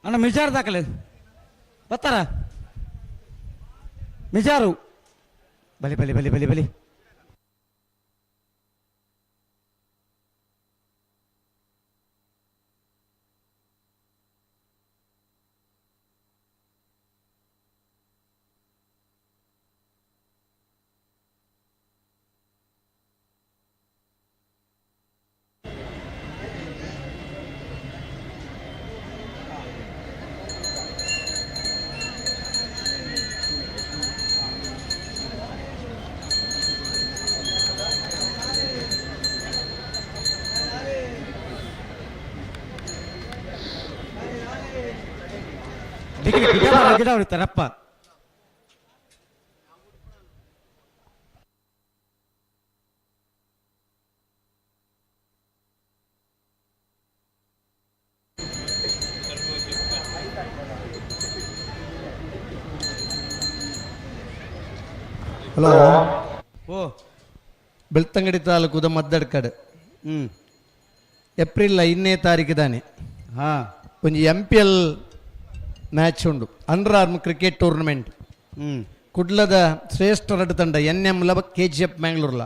ಅಣ್ಣ ಮಿಜಾರ್ ದಾಖಲೆ ಬರ್ತಾರ ಮಿಜಾರು ಬಲಿ ಬಲಿ ಬಲಿ ಬಲಿ ಬಲಿ ಗಿಡ ಹೊಡಿತಾರಪ್ಪ. ಹಲೋ ಓ ಬೆಳ್ತಂಗಡಿ ತಾಲೂಕುದ ಮದ್ದಡ್ಕಡ್ ಏಪ್ರಿಲ್ 5ನೇ ತಾರೀಕು ತಾನೆ ಹಾಂ ಒಂಜಿ M P L match ಉಂಡು under arm cricket tournament. ಕುಡ್ಲದ ಶ್ರೇಷ್ಠ ರಡ್ಡು ತಂಡ ಎನ್ ಎಂ ಲ K G F ಮ್ಯಾಂಗ್ಳೂರ್ಲ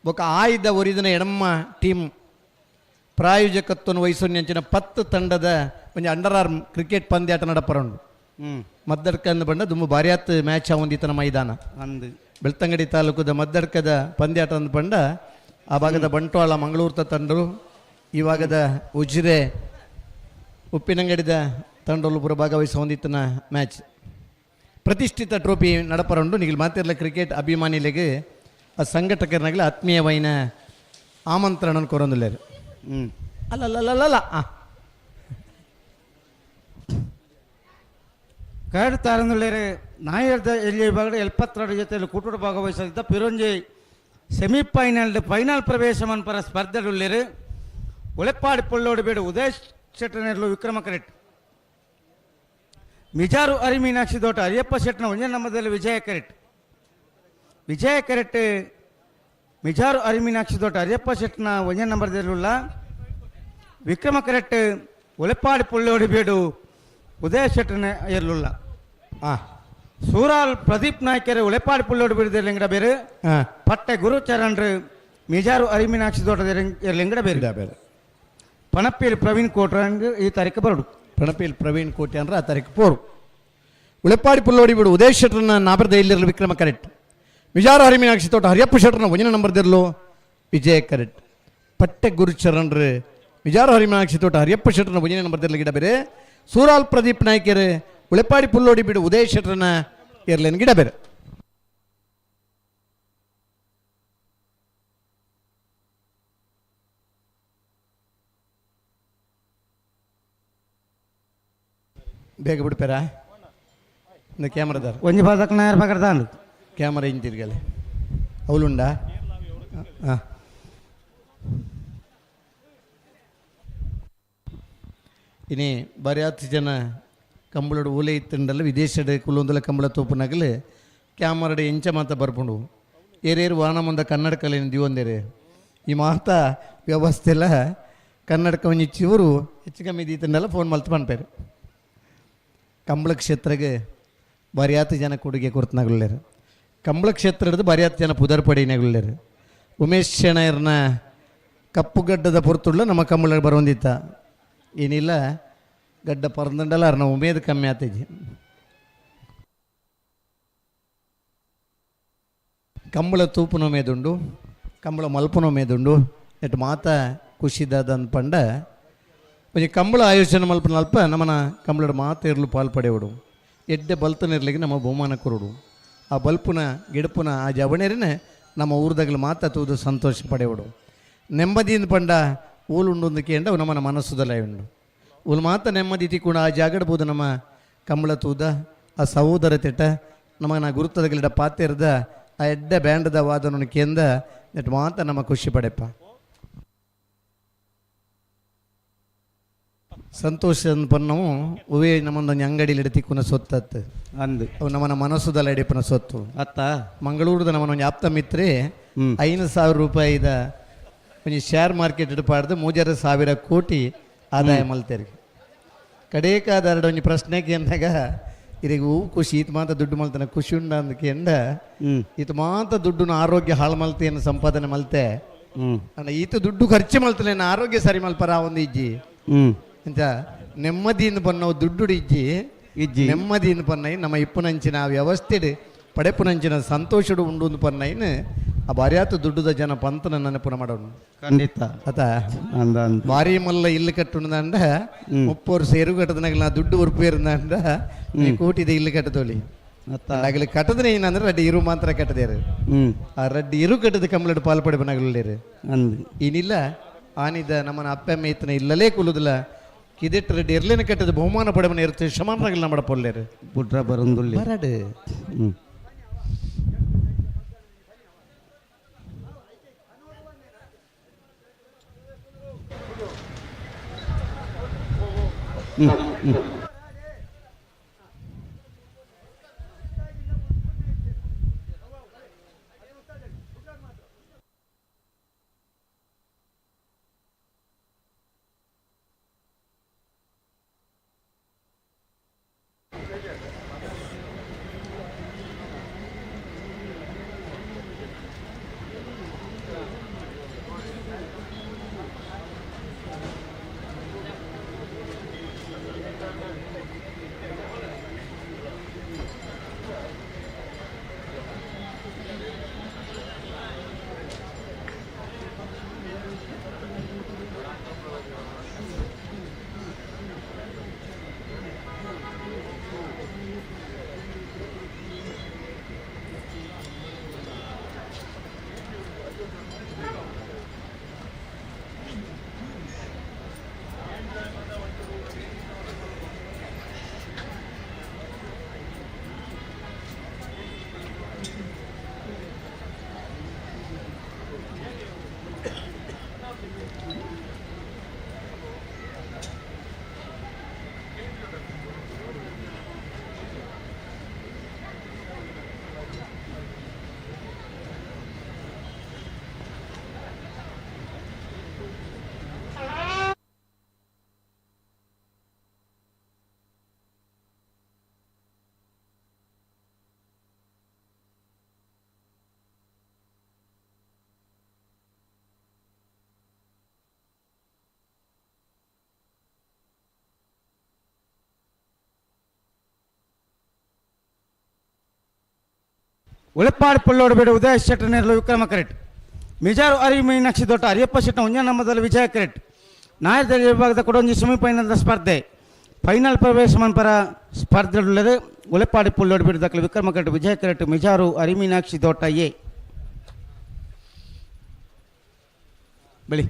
ಬೊಕ ಆಯ್ದ ಒರಿದಿನ ಎಡಮ್ಮ ಟೀಮ್ ಪ್ರಾಯೋಜಕತ್ವವನ್ನು ವಹಿಸೊಂಚಿನ 10 ತಂಡದ ಒಂಜಿ under arm cricket ಪಂದ್ಯಾಟ ನಡಪರುಂಡು. ಮದ್ದಡ್ಕ ಅಂದ್ ಬಂಡ ದುಂಬು ಬಾರ್ಯಾತ್ ಮ್ಯಾಚ್ ಅವೊಂದಿತನ ಮೈದಾನ ಅಂದು ಬೆಳ್ತಂಗಡಿ ತಾಲೂಕುದ ಮದ್ದಡ್ಕದ ಪಂದ್ಯಾಟ ಅಂದ್ ಬಂಡ ಆ ಭಾಗದ ಬಂಟ್ವಾಳ ಮಂಗಳೂರು ತಂಡರು ಈ ಭಾಗದ ಉಜಿರೆ ಉಪ್ಪಿನಂಗಡಿದ ತಂಡಲು ಪೂರ ಭಾಗವಹಿಸ ಹೊಂದಿತ್ತನ ಮ್ಯಾಚ್ ಪ್ರತಿಷ್ಠಿತ ಟ್ರೋಫಿ ನಡಪರುಂಡು. ನಿಗಿಲ್ ಮಾತಿರ್ಲ ಕ್ರಿಕೆಟ್ ಅಭಿಮಾನಿಲೆಗೆ ಆ ಸಂಘಟಕರನಾಗಲಿ ಆತ್ಮೀಯವಾಯಿನ ಆಮಂತ್ರಣ ಕೊರೊಂದುಲ್ಲೆರ್. ಅಲ್ಲಲ್ಲಲ್ಲಲ್ಲ. ಕರಡು ತಾರಂದುಳ್ಳೇರೆ ನಾಯರ್ದ ಎಲ್ಲಿ ವಿಭಾಗದ 72 ಜೊತೆಯಲ್ಲಿ ಕೂಟೋಡು ಭಾಗವಹಿಸಲಿದ್ದ ಪಿರೊಂಜಿ ಸೆಮಿಫೈನಲ್ ಫೈನಲ್ ಪ್ರವೇಶ ಮನ್ಪರ ಸ್ಪರ್ಧೆಡುಳ್ಳೇರು ಉಳೆಪ್ಪಾಡಿ ಪೊಳ್ಳೋಡು ಬೇಡು ಉದಯ್ ಶೆಟ್ಟನೆರ್ಲು ವಿಕ್ರಮ ಕರೆಟ್ ಮಿಜಾರು ಅರಿಮೀನಾಕ್ಷಿ ದೋಟ ಅರಿಯಪ್ಪ ಶೆಟ್ಟನ ಒಂಜೇ ನಮ್ಮದಲ್ಲಿ ವಿಜಯ ಕರೆಟ್ ವಿಜಯ ಕರೆಟ್ ಮಿಜಾರು ಅರಿಮೀನಾಕ್ಷಿ ದೋಟ ಅರಿಯಪ್ಪ ಶೆಟ್ಟನ ಒಂಜೇ ನಂಬರ್ದಲ್ಲಿಲ್ಲ ವಿಕ್ರಮ ಕರೆಟ್ ಉಳೆಪ್ಪಾಡಿ ಪೊಳ್ಳೋಡಿ ಬೇಡು ಉದಯ ಶೆಟ್ಟನ ಎರ್ಲುಲ್ಲ ಸೂರಾಲ್ ಪ್ರದೀಪ್ ನಾಯ್ಕರು ಉಳೆಪಾಡಿ ಪುಳ್ಳೋಡು ಬಿಡದೆ ಬೇರು ಪಟ್ಟೆ ಗುರುಚರಣ್ರು ಮಿಜಾರು ಅರಿಮೀನಾಕ್ಷಿ ದೋಟದ ಲಿಂಗಡ ಬೇರೆ ಬೇರೆ ಪಣಪೇಲ್ ಪ್ರವೀಣ್ ಕೋಟ್ರಂಗ್ ಈ ತಾರೀಕು ಬರಡು ಪಣಪೇಲ್ ಪ್ರವೀಣ್ ಕೋಟೆ ಅಂದ್ರೆ ಆ ತಾರೀಕು ಪೋರು ಉಳೆಪಾಡಿ ಪುಲ್ಲೋಡಿ ಬಿಡು ಉದಯ್ ಶೆಟ್ಟರ್ನ ನಾಬರದ ಇಲ್ಲಿರಲು ವಿಕ್ರಮ ಕರೆಕ್ಟ್ ವಿಜಾರ ಹರಿಮೀನಾಕ್ಷಿ ತೋಟ ಹರಿಯಪ್ಪ ಶೆಟ್ಟರ್ನ ಒಂದಿನ ನಂಬರ್ದಿರಲು ವಿಜಯ ಕರೆಕ್ಟ್ ಪಟ್ಟೆ ಗುರುಚರಣ್ರು ವಿಜಾರ ಹರಿಮೀನಾಕ್ಷಿ ತೋಟ ಹರಿಯಪ್ಪ ಶೆಟ್ಟರ್ನ ಒಂದಿನ ನಂಬರ್ದಿರಲು ಗಿಡ ಬೇರೆ ಸೂರಾಲ್ ಪ್ರದೀಪ್ ನಾಯ್ಕರು ಉಳೆಪಾಡಿ ಪುಲ್ಲೋಡಿ ಬಿಡು ಉದಯ್ ಶೆಟ್ಟರ್ನ ಏರ್ಲೇನ್ ಗಿಡ ಬೇರೆ ಬೇಗ ಬಿಡ್ಪೇರಾ ಇಂದ ಕ್ಯಾಮ್ರಾದಾರ ಒಂಜಿ ಬಾದಕ್ ನಾಯರ್ ಬಗರ್ದಾಂಡು ಕ್ಯಾಮರಾ ಹಿಂತಿರ್ಗಲೆ ಅವಲುಂಡಾ ಹಾಂ ಇನಿ ಬರ್ಯಾತ್ ಜನ ಕಂಬಳಡು ಓಲೆ ಇತ್ತಂಡಲ್ಲ ವಿದೇಶದ ಕುಲ್ಲೊಂದಲ ಕಂಬಳ ತೋಪುನಗಲು ಕ್ಯಾಮರಡು ಎಂಚ ಮಾತ ಬರ್ಪುಂಡು ಏರೇರು ವಾನ ಮುಂದ ಕನ್ನಡ ಕಲೆಯನ್ನು ದಿವಂದೇರೆ ಈ ಮಾತ ವ್ಯವಸ್ಥೆಲ್ಲ ಕನ್ನಡಕ ಒಂಜಿ ಚಿವರು ಹೆಚ್ಚು ಕಮ್ಮಿ ದೀತಂಡಲ್ಲ ಫೋನ್ ಮಲ್ತು ಪನ್ಪೇರು ಕಂಬಳ ಕ್ಷೇತ್ರಗೆ ಬರಿಯಾತ ಜನ ಕೊಡುಗೆ ಕೊರ್ತನಾಗುಳ್ಳೇರು ಕಂಬಳ ಕ್ಷೇತ್ರ ಹಿಡಿದು ಬರಿಯಾತ ಜನ ಪುದರ್ ಪಡಿನಾಗುಳ್ಳೇರು ಉಮೇಶ್ ಶೆಣೈರ್ನ ಕಪ್ಪುಗಡ್ಡದ ಪೊರ್ತುಳ್ಳ ನಮ್ಮ ಕಂಬಳ ಬರೋಂದಿತ್ತ ಏನಿಲ್ಲ ಗಡ್ಡ ಪರಂದಂಡಲ್ಲ ಅರ್ನ ಉಮೇದ್ ಕಮ್ಮಿ ಆತೈತಿ ಕಂಬಳ ತೂಪುನ ಮೇದುಂಡು ಕಂಬಳ ಮಲ್ಪುನ ಮೇದುಂಡು ಎಟ್ ಮಾತ ಖುಷಿದಾದ ಪಂಡ ಒಂಜಿ ಕಂಬಳ ಆಯೋಜನೆ ಮಲ್ಪನ ಅಲ್ಪ ನಮ್ಮನ ಕಂಬಳದ ಮಾತ ಇರಲು ಪಾಲ್ ಪಡೆಯೋಡು ಎಡ್ಡೆ ಬಲ್ತನಿರ್ಲಿಕ್ಕೆ ನಮ್ಮ ಬಹುಮಾನ ಕೊರಡು ಆ ಬಲ್ಪುನ ಗಿಡಪುನ ಆ ಜವಣೇರಿನ ನಮ್ಮ ಊರ್ದಾಗಲು ಮಾತ ತೂದು ಸಂತೋಷ ಪಡೆಯೋಡು ನೆಮ್ಮದಿಯಿಂದ ಪಂಡ ಊಲುಂಡು ಕೇಂಡ ನಮ್ಮನ ಮನಸ್ಸುದಲ್ಲ ಉಂಡು ಊಲು ಮಾತ ನೆಮ್ಮದಿ ತಿಕ್ಕೊಂಡು ಆ ಜಾಗಡ್ಬೋದು ನಮ್ಮ ಕಂಬಳ ತೂದ ಆ ಸಹೋದರ ತಿಟ್ಟ ನಮ್ಮನ ಗುರುತದಗಲಿಡ ಪಾತಿರ್ದ ಆ ಎಡ್ಡೆ ಬ್ಯಾಂಡದ ವಾದನ ಕೇಂದ ನೆಟ್ ಮಾತ ನಮ್ಮ ಖುಷಿ ಪಡೆಪ್ಪ ಸಂತೋಷ ಪನ್ನವು ಉವೇ ನಮ್ಮೊಂದೊಂದು ಅಂಗಡಿಲಿ ತಿಕ್ಕುನ ಸೊತ್ತತ್ತು ಅಂದು ಅವು ನಮ್ಮನ ಮನಸ್ಸುದಲ್ಲ ಹಿಡಿಪನ ಸೊತ್ತು ಅತ್ತ ಮಂಗಳೂರದ ನಮ್ಮನ ಆಪ್ತ ಮಿತ್ರೆ 5,000 ರೂಪಾಯಿದ ಒಂಜಿ ಶೇರ್ ಮಾರ್ಕೆಟ್ ಇಡಪಾಡ್ದು 3,500 ಕೋಟಿ ಆದಾಯ ಮಲ್ತೇರಿ ಕಡೇಕಾದ ಎರಡು ಒಂಜಿ ಪ್ರಶ್ನೆಗೆ ಅಂದಾಗ ಇರಿಗೆ ಹೂ ಖುಷಿ ಈತ ಮಾತ ದುಡ್ಡು ಮಲ್ತಾನೆ ಖುಷಿ ಉಂಡ ಅಂದಕೆಂದ ಈತ ಮಾತ ದುಡ್ಡುನ ಆರೋಗ್ಯ ಹಾಳು ಮಲ್ತೇನು ಸಂಪಾದನೆ ಮಲ್ತೆ ಅಂಡ ಈತ ದುಡ್ಡು ಖರ್ಚು ಮಲ್ತಲೇನು ಆರೋಗ್ಯ ಸರಿ ಮಲ್ಪರ ಒಂದು ಇಜ್ಜಿ ಅಂತ ನೆಮ್ಮದಿಯಿಂದ ಪನ್ನವು ದುಡ್ಡು ಇಜ್ಜಿ ಇಜ್ಜಿ ನೆಮ್ಮದಿಯಿಂದ ಪನ್ನೈ ನಮ್ಮ ಇಪ್ಪುನಂಚಿನ ಆ ವ್ಯವಸ್ಥೆಡು ಪಡೆಪುನಂಚಿನ ಸಂತೋಷಡು ಉಂಡು ಪನ್ನೈನ್ ಆ ಬಾರ್ಯಾತು ದುಡ್ಡುದ ಜನ ಪಂತನ ನೆನಪುನ ಮಾಡೋಣ ಖಂಡಿತ ಅತ ಅಂದ ಭಾರಿ ಮಲ್ಲ ಇಲ್ಲು ಕಟ್ಟುಂಡ ಮುಪ್ಪೋರು ಸೇರು ಕಟ್ಟದನಾಗಲ ದುಡ್ಡು ಉರುಪೇರುಂದ ಕೋಟಿದ ಇಲ್ಲು ಕಟ್ಟದೋಳಿ ಅಗಲಿ ಕಟ್ಟದನೆ ಏನಂದ್ರೆ ರಡ್ಡಿ ಇರು ಮಾತ್ರ ಕಟ್ಟದೇರು ಆ ರಡ್ಡಿ ಇರು ಕಟ್ಟದ ಕಂಬಳಡು ಪಾಲ್ ಪಡೆಪನಾಗಲೇರು ಏನಿಲ್ಲ ಆನಿದ ನಮ್ಮನ ಅಪ್ಪ ಮೇತನ ಇಲ್ಲಲೇ ಕುಲುದಿಲ್ಲ ಕಿದೆಟ್ ರೆಡ್ಡಿ ಇರ್ಲೇನ ಕಟ್ಟದ ಬಹುಮಾನ ಪಡೆಮನ ಇರುತ್ತೆ ಶಮಾನರಾಗಲ್ಲ ನಮ್ಮ ಪೊಲ್ಲೇರು ಬುಡ್ರ ಬರಂದುಳ್ಳಿ ಬರಡು ಉಳೆಪ್ಪಾಡಿ ಪುಳ್ಳೋಡು ಬೇಡ ಉದಯ ಶೆಟ್ಟರ್ನೆರ್ಲು ವಿಕ್ರಮ ಕರೆಟ್ ಮಿಜಾರು ಅರಿ ಮೀನಾಕ್ಷಿ ದೊಡ್ಡ ಹರಿಯಪ್ಪ ಶೆಟ್ಟ ಒಂಜ ನಮ್ಮದಲ್ಲಿ ವಿಜಯ ಕರೆಟ್ ನಾಯಕರ ವಿಭಾಗದ ಕೊಡೊಂಜಿ ಸೆಮಿಫೈನಲ್ ಸ್ಪರ್ಧೆ ಫೈನಲ್ ಪ್ರವೇಶ ಮನ್ಪರ ಸ್ಪರ್ಧೆ ಉಲೆಪ್ಪಾಡಿ ಪುಳ್ಳೋಡು ಬಿಡುದಕ್ಕಲು ವಿಕ್ರಮ ಕರೆಟ್ ವಿಜಯ ಕರೆಟ್ ಮಿಜಾರು ಅರಿಮೀನಾಕ್ಷಿ ದೊಟ್ಟ ಎ ಬೆಳಿ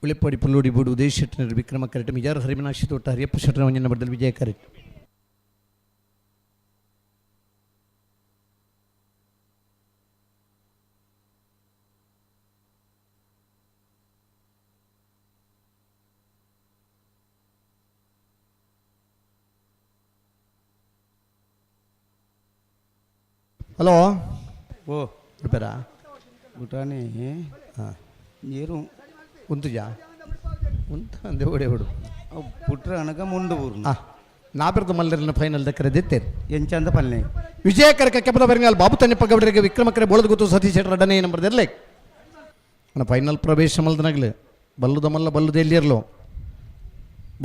ಉಳಿಪಾಡಿ ಪುಲ್ಲೋಡಿ ಬೋಡು ಉದಯ ಶೆಟ್ಟರ್ ವಿಕ್ರಮ ಕರೆಟ್ ಮಿಜಾರ್ ಹರಿಮನಾಕ್ಷಿ ತೋಟ ಹರಿಯಪ್ಪ ಶೆಟ್ಟರ್ ಒಂಜನ ಬದಲು ವಿಜಯ ಕರೆಟ್ ಹಲೋ ಓ ಉಡುಪೇರಾ ಗುಟಾಣಿ ಹಾಂ ನೀರು ಉಂತುಜಾ ಉಂತ ಅಂದೆ ಓಡೆ ಓಡು ಅವು ಪುಟ್ರ ಅನಗ ಮುಂಡು ಊರು ಹಾಂ ನಾಬಿರದ ಮಲ್ಲರಿನ ಫೈನಲ್ ದಕ್ಕರೆ ದೆತ್ತೇರು ಎಂಚಂದ ಪಲ್ಲೆ ವಿಜಯಕರ ಕೆಪ್ಪದ ಬೆರಂಗಾಲ್ ಬಾಬು ತನ್ನಿಪ್ಪ ಗೌಡರಿಗೆ ವಿಕ್ರಮಕರೆ ಬೋಳದ ಗೊತ್ತು ಸತೀಶ್ ಶೆಟ್ಟರ್ ಅಡ್ಡನೇ ನಂಬರ್ ಇರಲಿ ನನ್ನ ಫೈನಲ್ ಪ್ರವೇಶ ಮಲ್ದನಾಗ್ಲು ಬಲ್ಲುದ ಮಲ್ಲ ಬಲ್ಲುದ ಎಲ್ಲಿರಲು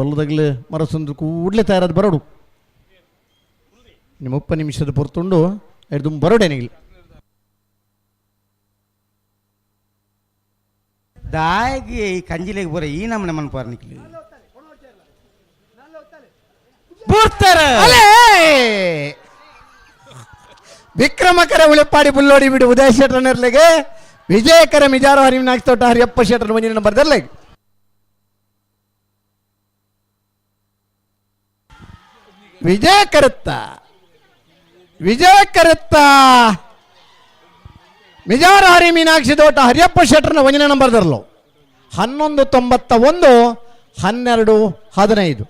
ಬಲ್ಲುದಾಗ್ಲು ಮರಸಂದು ಕೂಡಲೇ ತಯಾರಾದ ಬರೋಡು ನಿಮ್ಮ 30 ನಿಮಿಷದ ಪೊರ್ತುಂಡು ಎಡ್ದು ಬರೋಡೇನಿಲ್ಲ ದಾಯಿಗೆ ಈ ಕಂಜಿಲೆಗೆ ಬರೋ ಈ ನಮ್ಮನೆ ಮನ್ಪಾರ ನಿಕ್ಲಿ ಬೂರ್ತಾರೆ ಅಲೇ ವಿಕ್ರಮಕರ ಉಳೆಪಾಡಿ ಬುಲ್ಲೋಡಿ ಬಿಡು ಉದಯ ಶೆಟ್ಟರ್ನೆರ್ಲೆಗೆ ವಿಜಯಕರ ಮಿಜಾರು ಹರಿವಿನಾಕ್ಷ ತೋಟ ಹರಿಯಪ್ಪ ಶೆಟ್ಟರ್ ಮಂಜಿನ ನಂಬರ್ ದರ್ಲೆಗೆ ವಿಜಯ ಕರುತ್ತ ವಿಜಯ ಕರುತ್ತ ಮಿಜಾರ ಹರಿ ಮೀನಾಕ್ಷಿ ತೋಟ ಹರಿಯಪ್ಪ ಶೆಟ್ಟರ್ನ ಒಂದನೇ ನಂಬರ್ ದರ್ಲು 11.91 12.15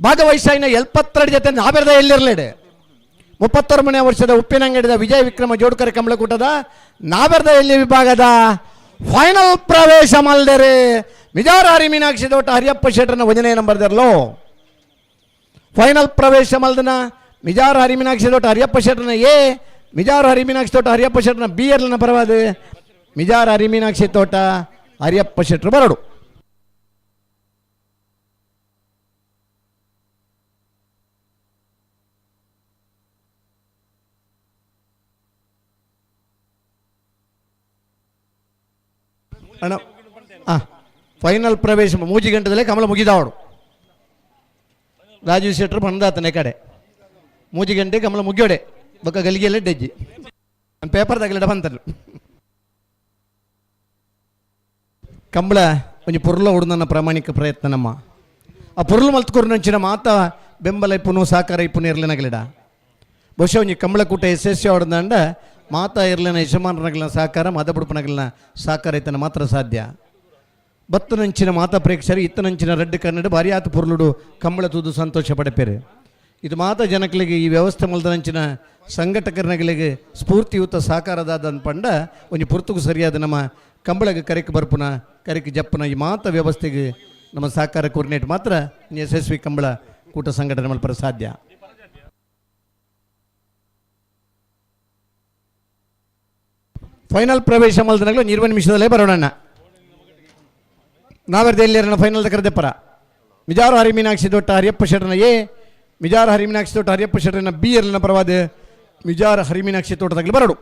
ಭಾಗವಹಿಸಾಯಿನ 72 ಜೊತೆ ನಾವೆರದ ಎಲ್ಲಿರಲಿಡೆ 33ನೇ ವರ್ಷದ ಉಪ್ಪಿನಂಗಡಿದ ವಿಜಯ ವಿಕ್ರಮ ಜೋಡ್ಕರ್ ಕಮಲಕೂಟದ ನಾವೆರದ ಎಲ್ಲಿ ವಿಭಾಗದ ಫೈನಲ್ ಪ್ರವೇಶ ಮಲ್ದೇರೆ ಮಿಜಾರ ಹರಿ ಮೀನಾಕ್ಷಿ ತೋಟ ಹರಿಯಪ್ಪ ಶೆಟ್ಟರ್ನ ಒಂದನೇ ನಂಬರ್ ದರ್ಲು ಫೈನಲ್ ಪ್ರವೇಶ ಮಲ್ದನ ಮಿಜಾರ ಹರಿ ಮೀನಾಕ್ಷಿ ತೋಟ ಹರಿಯಪ್ಪ ಶೆಟ್ಟರ್ನ ಎ ಮಿಜಾರು ಹರಿ ಮೀನಾಕ್ಷಿ ತೋಟ ಹರಿಯಪ್ಪ ಶೆಟ್ಟರ್ನ ಬಿ ಎರ್ಲನ ಪರವಾದ ಮಿಜಾರ ಹರಿ ಮೀನಾಕ್ಷಿ ತೋಟ ಹರಿಯಪ್ಪ ಶೆಟ್ಟರು ಬರಡು. ಅಣ್ಣ ಫೈನಲ್ ಪ್ರವೇಶ ಮೂಜಿ ಗಂಟೆದಲ್ಲೇ ಕಮಲ ಮುಗಿದಾವಡು ರಾಜೀವ್ ಶೆಟ್ಟರು ಬಂದಾತನೆ ಕಡೆ ಮೂಜಿ ಗಂಟೆ ಕಮಲ ಮುಗಿಯೋಡೆ ಬೊಕ್ಕ ಗಲಿಗೆಲ್ಲ ಡೆಜ್ಜಿ ಪೇಪರ್ ತಗಲಿಡ ಬಂತರು ಕಂಬಳ ಒಂಜಿ ಪೊರ್ಲ ಉಡುನ ಪ್ರಾಮಾಣಿಕ ಪ್ರಯತ್ನ ನಮ್ಮ ಆ ಪೊರ್ಲು ಮಲ್ತ್ಕೊರು ನಂಚಿನ ಮಾತ ಬೆಂಬಲ ಇಪ್ಪುನು ಸಹಕಾರ ಇಪ್ಪುನು ಇರ್ಲಿನಗಲಿಡ ಬಹುಶಃ ಒಂಜಿ ಕಂಬಳಕೂಟ ಯಶಸ್ವಿ ಹೊಡೆದಂಡ ಮಾತಾ ಇರ್ಲಿನ ಯಜಮಾನರಗಲಿನ ಸಹಕಾರ ಮದ ಬುಡುಪನಗಲಿನ ಸಹಕಾರ ಇತ್ತನ ಮಾತ್ರ ಸಾಧ್ಯ. ಬತ್ತನಂಚಿನ ಮಾತಾ ಪ್ರೇಕ್ಷರು ಇತ್ತನಂಚಿನ ರಡ್ಡು ಕನ್ನಡ ಭಾರಿ ಆತ ಪೊರ್ಲುಡು ಕಂಬಳ ತೂದು ಸಂತೋಷ ಪಡೆಪೇರು. ಇದು ಮಾತಾ ಜನಕಲಿಗೆ ಈ ವ್ಯವಸ್ಥೆ ಮಲ್ದನಂಚಿನ ಸಂಘಟಕರನಗಳಿಗೆ ಸ್ಫೂರ್ತಿಯುತ ಸಹಕಾರದಾದ ಪಂಡ ಒಂಜಿ ಪುರ್ತುಗು ಸರಿಯಾದ ನಮ್ಮ ಕಂಬಳಗೆ ಕರೆಕ್ ಬರ್ಪುನ ಕರೆಕ್ ಜಪ್ಪುನ ಈ ಮಾತ ವ್ಯವಸ್ಥೆಗೆ ನಮ್ಮ ಸಹಕಾರ ಕೋರ್ಡಿನೇಟ್ ಮಾತ್ರ ಯಶಸ್ವಿ ಕಂಬಳ ಕೂಟ ಸಂಘಟನೆ ಮಲ್ಪರ ಸಾಧ್ಯ. ಫೈನಲ್ ಪ್ರವೇಶ ಮಲ್ದನಗಲು ಒಂದು 20 ನಿಮಿಷದಲ್ಲೇ ಬರೋಣ. ನಾವೆರ್ದ ಎಲ್ಲಿರಣ ಫೈನಲ್ ಕರೆದೆಪ್ಪರ ಮಿಜಾರು ಹರಿ ಮೀನಾಕ್ಷಿ ದೊಟ್ಟ ಹರಿಯಪ್ಪ ಶೆಟ್ಟನ ಎ ಮಿಜಾರು ಹರಿ ಮೀನಾಕ್ಷಿ ತೋಟ ಹರಿಯಪ್ಪ ಶೆಟ್ಟನ ಬಿ ಎರ್ಲಿನ ಪರವಾದ ಮಿಜಾರು ಹರಿ ಮೀನಾಕ್ಷಿ ತೋಟದಾಗಲಿ ಬರಡು.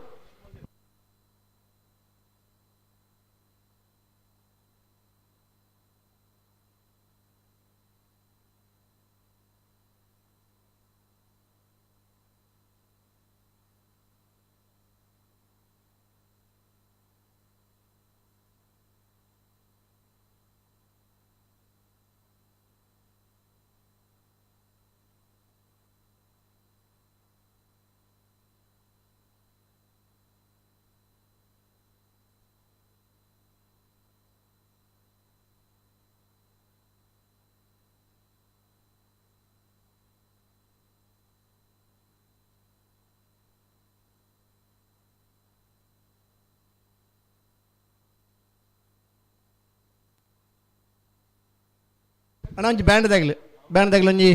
ಅಣ್ಣ ಒಂಜಿ ಬ್ಯಾಂಡ್ ದಾಗಲಿ ಬ್ಯಾಂಡ್ ದಾಗಲಿ ಒಂಜಿ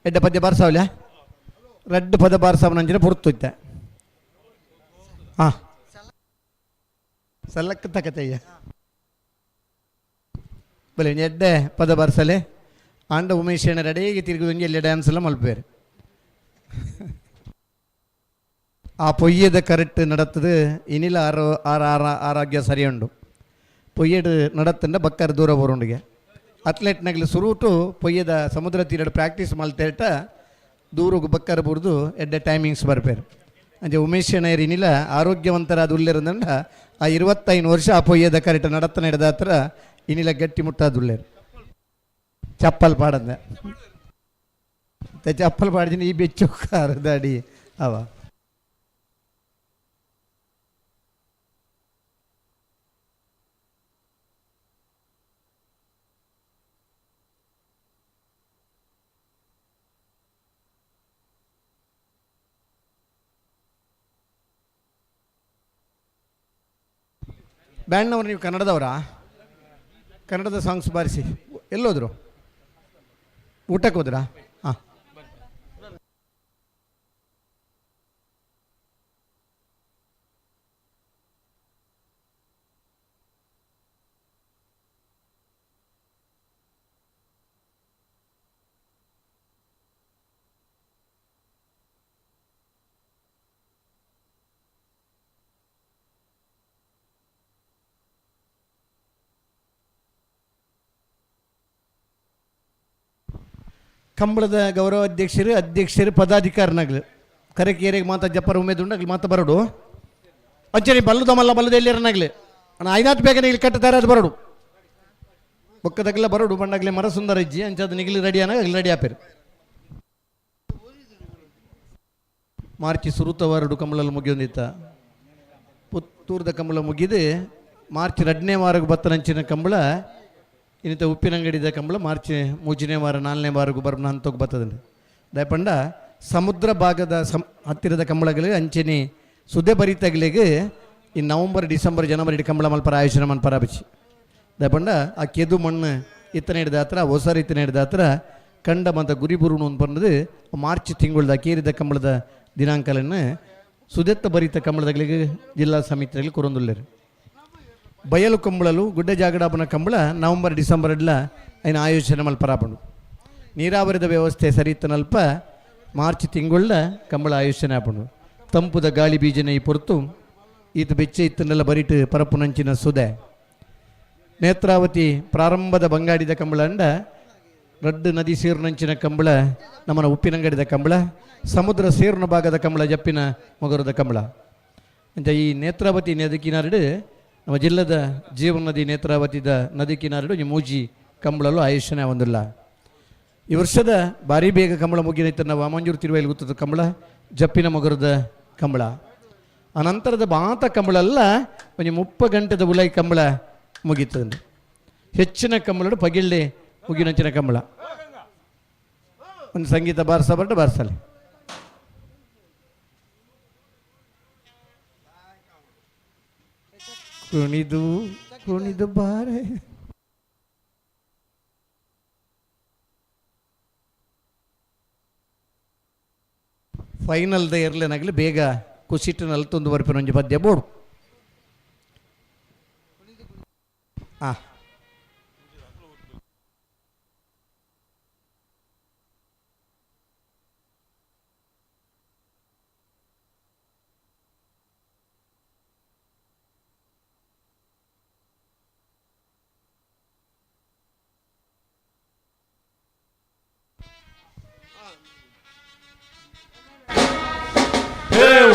ಎಡ್ಡೆ ಪದ್ಯ ಬಾರ್ಸಾವಲ್ಯ ರಡ್ಡ್ ಪದ ಬಾರ್ಸಾವನ ಅಂಚಿನ ಪೊರ್ತು ಇತ್ತೆ. ಹಾಂ ಸಲ್ಲಕ್ಕ ತಕತಯ್ಯ ಬಲೆ ಒಂಜಿ ಎಡ್ಡೆ ಪದ ಬಾರ್ಸಲೆ ಆಂಡ ಉಮೇಶ್ ಅಣ್ಣ ರೆಡಿಗೆ ತಿರುಗಿ ಒಂಜಿ ಎಲ್ಲ ಡ್ಯಾನ್ಸ್ ಎಲ್ಲ ಮಲ್ಪೇರು. ಆ ಪೊಯ್ಯದ ಕರೆಕ್ಟ್ ನಡತ್ತದು ಇನಿಲ ಆರೋ ಆರ ಆರ ಆರೋಗ್ಯ ಸರಿಯುಂಡು. ಪೊಯ್ಯಡು ನಡತ್ತಂಡ ಬಕ್ಕರ್ ದೂರ ಬರುಂಡಿಗೆ ಅಥ್ಲೆಟ್ನಾಗಲಿ ಸುರುಟು ಪೊಯ್ಯದ ಸಮುದ್ರ ತೀರಡು ಪ್ರಾಕ್ಟೀಸ್ ಮಲ್ತೇಟ ದೂರಗು ಬಕ್ಕರ್ ಬುರ್ದು ಎಡ್ಡೆ ಟೈಮಿಂಗ್ಸ್ ಬರ್ಪೇರು. ಅಂಚೆ ಉಮೇಶ್ ಅಣ್ಣಯ್ಯರ್ ಇನಿಲ ಆರೋಗ್ಯವಂತರಾದ ಉಲ್ಲೇರಂದಂಡ ಆ 25 ವರ್ಷ ಆ ಪೊಯ್ಯದ ಕರೆಕ್ಟ್ ನಡತ್ತ ನಡೆದ ಹತ್ರ ಇನಿಲ ಗಟ್ಟಿ ಮುಟ್ಟಾದುಲ್ಲೇರು. ಚಪ್ಪಲ್ ಪಾಡಂದೆ ಚಪ್ಪಲ್ ಪಾಡಿದಿನಿ ಈ ಬೆಚ್ಚು ದಾಡಿ ಅವ. ಬ್ಯಾಂಡ್ನವರು ನೀವು ಕನ್ನಡದವರಾ? ಕನ್ನಡದ ಸಾಂಗ್ಸ್ ಬಾರಿಸಿ. ಎಲ್ಲೋದ್ರು? ಊಟಕ್ಕೆ ಹೋದ್ರಾ? ಹಾಂ. ಕಂಬಳದ ಗೌರವ ಅಧ್ಯಕ್ಷರು ಅಧ್ಯಕ್ಷರು ಪದಾಧಿಕಾರಿನಾಗ್ಲು ಕರೆಕೇರಿಗೆ ಮಾತ ಜಪ್ಪರ ಉಮೇದುಂಡಾಗ್ಲಿ ಮಾತ ಬರೋಡು ಅಂಚನೆ ಬಲ್ಲುದಮಲ್ಲ ಬಲ್ಲದ ಎಲ್ಲಿರನಾಗ್ಲಿ ಅಣ್ಣ ಐನಾತ್ ಬೇಗನೆ ಇಲ್ಲಿ ಕಟ್ಟುತ್ತಾರೆ ಅದು ಬರೋಡು ಬೊಕ್ಕದಾಗಲ್ಲ ಬರೋಡು ಬಂಡಾಗ್ಲಿ ಮರ ಸುಂದರ ಇಜ್ಜಿ ಅಂಚದ ನಿಗಿಲಿ ರೆಡಿ ಅನ್ನಾಗ ಅಲ್ಲಿ ರೆಡಿ ಆಪೇರು. ಮಾರ್ಚ್ ಸುರುತ ವಾರಡು ಕಂಬಳಲ್ಲಿ ಮುಗಿಯೊಂದಿತ್ತ ಪುತ್ತೂರ್ದ ಕಂಬಳ ಮುಗಿದು ಮಾರ್ಚ್ 2ನೇ ವಾರಕ್ಕೆ ಬತ್ತನಂಚಿನ ಕಂಬಳ ಇನ್ನಿತ ಉಪ್ಪಿನಂಗಡಿದ ಕಂಬಳ ಮಾರ್ಚ್ 3ನೇ ವಾರ 4ನೇ ವಾರಕ್ಕೂ ಬರ್ನ ಹಂತೋಗಿ ಬರ್ತದೆ. ದಯಪಂಡ ಸಮುದ್ರ ಭಾಗದ ಹತ್ತಿರದ ಕಂಬಳಗಳಿಗೆ ಅಂಚೆನೆ ಸುದೆ ಬರಿತಗಳಿಗೆ ಈ ನವಂಬರ್ ಡಿಸೆಂಬರ್ ಜನವರಿ ಕಂಬಳ ಮಲ್ಪರ ಆಯೋಜನೆ ಮನ್ಪರ ಬಿಚ್ಚಿ. ದಯಪಂಡ ಆ ಕೆದು ಮಣ್ಣು ಇತ್ತನೆ ಹಿಡಿದ ಹತ್ರ ಹೊಸ ಇತ್ತನೆ ಹಿಡಿದ ಹತ್ರ ಕಂಡ ಮತ್ತು ಗುರಿ ಬುರುಣು ಅಂತ ಬಂದದು ಮಾರ್ಚ್ ತಿಂಗಳದ ಕೇರಿದ ಕಂಬಳದ ದಿನಾಂಕಗಳನ್ನು ಸುದೆತ್ತ ಬರಿತ ಕಂಬಳದಗಳಿಗೆ ಜಿಲ್ಲಾ ಸಮಿತಿಯಲ್ಲಿ ಕೊರೊಂದುಲ್ಲೇರು. ಬಯಲು ಕಂಬಳಲು ಗುಡ್ಡ ಜಾಗಡಾಪನ ಕಂಬಳ ನವಂಬರ್ ಡಿಸೆಂಬರ್ ಎಡ್ಲ ಐನ ಆಯೋಜನೆ ಮಲ್ಪರಾಪಂಡು. ನೀರಾವರಿದ ವ್ಯವಸ್ಥೆ ಸರಿತನಲ್ಪ ಮಾರ್ಚ್ ತಿಂಗಳ ಕಂಬಳ ಆಯೋಜನೆ ಆಪಂಡು. ತಂಪುದ ಗಾಳಿ ಬೀಜನ ಈ ಪೊರ್ತು ಈತ ಬೆಚ್ಚ ಇತ್ತನ್ನೆಲ್ಲ ಬರಿಟು ಪರಪುನಂಚಿನ ಸುದೆ. ನೇತ್ರಾವತಿ ಪ್ರಾರಂಭದ ಬಂಗಾಡಿದ ಕಂಬಳ ಅಂಡ ರಡ್ಡು ನದಿ ಸೇರುನಂಚಿನ ಕಂಬಳ ನಮ್ಮನ ಉಪ್ಪಿನಂಗಡಿದ ಕಂಬಳ ಸಮುದ್ರ ಸೇರುನ ಭಾಗದ ಕಂಬಳ ಜಪ್ಪಿನ ಮೊಗರದ ಕಂಬಳ ಅಂತ ಈ ನೇತ್ರಾವತಿ ನದಿ ಕಿನಾರಡು ನಮ್ಮ ಜಿಲ್ಲದ ಜೀವನ ನದಿ ನೇತ್ರಾವತಿದ ನದಿ ಕಿನಾರಡು ಈ ಮೂಜಿ ಕಂಬಳಲ್ಲೂ ಆಯುಷ್ಯನೇ ಹೊಂದಿಲ್ಲ. ಈ ವರ್ಷದ ಭಾರಿ ಬೇಗ ಕಂಬಳ ಮುಗಿನೈತೆ. ನಾವು ವಾಮಂಜೂರು ತಿರುವೈಲಿ ಗೊತ್ತದ ಕಂಬಳ ಜಪ್ಪಿನ ಮೊಗರದ ಕಂಬಳ ಅನಂತರದ ಬಾತ ಕಂಬಳೆಲ್ಲ ಒಂದು 30 ಗಂಟೆದ ಉಲೈ ಕಂಬಳ ಮುಗೀತದೆ. ಹೆಚ್ಚಿನ ಕಂಬಳ ಪಗಿಳ್ಳಿ ಮುಗಿನಂಚಿನ ಕಂಬಳ. ಒಂದು ಸಂಗೀತ ಬಾರಿಸ ಬರಟ ಬಾರಿಸಲಿ. ಕುಣಿದು ಕುಣಿದು ಬಾರೆ ಫೈನಲ್ದ ಇರ್ಲೇನಾಗಲಿ ಬೇಗ ಕುಸಿಟ್ಟಿನಲ್ಲಿ ತೊಂದು ಬರ್ಪಿನ ಪದ್ಯ ಬೋರ್ಡು. ಹಾಂ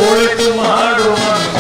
ಒಳಿತು ಮಾಡುವಂತ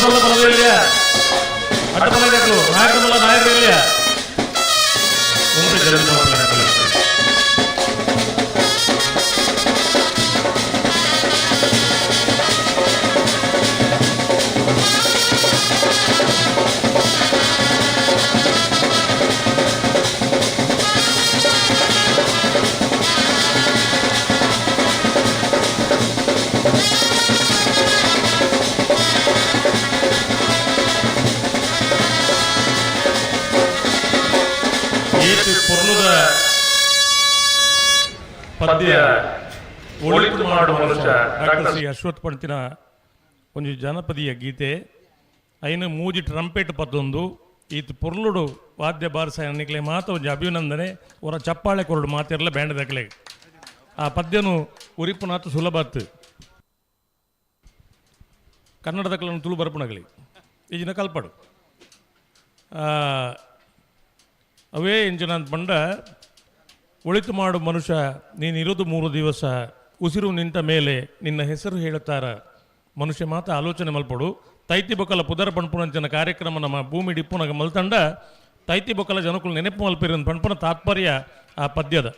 ಬಲ್ಲ ಬಲವೇಲಿಯ ಅಡ್ಡ ಬಲಗಟ್ಲು ನಾಯಕರ ಬಲ ನಾಯಕರಿಲ್ಲ ಒಂದು ಜಲ್ದಿ ಮಾಡ್ತಾರೆ. ಏತು ಪೊರ್ಲುದ ಪದ್ಯ ಒಳಿತು ಮಾಡುವ ಮನುಷ್ಯ ಡಾಕ್ಟರ್ ಶ್ರೀ ಅಶ್ವಥ್ ಪಂತಿನ ಒಂಜಿ ಜನಪದೀಯ ಗೀತೆ. ಐನು ಮೂಜಿ ಟ್ರಂಪೇಟ್ ಪದ್ದೊಂದು ಈತ್ ಪೊರ್ಲುಡು ವಾದ್ಯ ಬಾರಿಸ ನಿಕ್ಲೆ ಮಾತ ಒಂಜಿ ಅಭಿನಂದನೆ. ಒರ ಚಪ್ಪಾಳೆ ಕೊರಡು ಮಾತಿರಲ್ಲ ಬ್ಯಾಂಡ್ ದಕ್ಲೆ. ಆ ಪದ್ಯನು ಉರಿಪುನಾತು ಸುಲಭತ್ತು. ಕನ್ನಡದಕ್ಲನ್ನು ತುಳು ಬರ್ಪುನಗಲಿ ಈಜಿನ ಕಲ್ಪಡು. ಅವೇ ಇಂಚಿನ ಪಂಡ ಒಳಿತು ಮಾಡು ಮನುಷ್ಯ ನೀನಿರೋದು 3 ದಿವಸ, ಉಸಿರು ನಿಂತ ಮೇಲೆ ನಿನ್ನ ಹೆಸರು ಹೇಳುತ್ತಾರ. ಮನುಷ್ಯ ಮಾತ್ರ ಆಲೋಚನೆ ಮಲ್ಪಡು. ತೈತಿ ಬೊಕ್ಕಲ ಪುದರ ಪಣ್ಪುನಂಚಿನ ಕಾರ್ಯಕ್ರಮ ನಮ್ಮ ಭೂಮಿ ಡಿಪ್ಪುನಗ ಮಲ್ತಂಡ ತೈತಿ ಬೊಕ್ಕಲ ಜನಕುಲು ನೆನಪು ಮಲ್ಪಿರ ಪಣ್ಪುನ ತಾತ್ಪರ್ಯ ಆ ಪದ್ಯದ.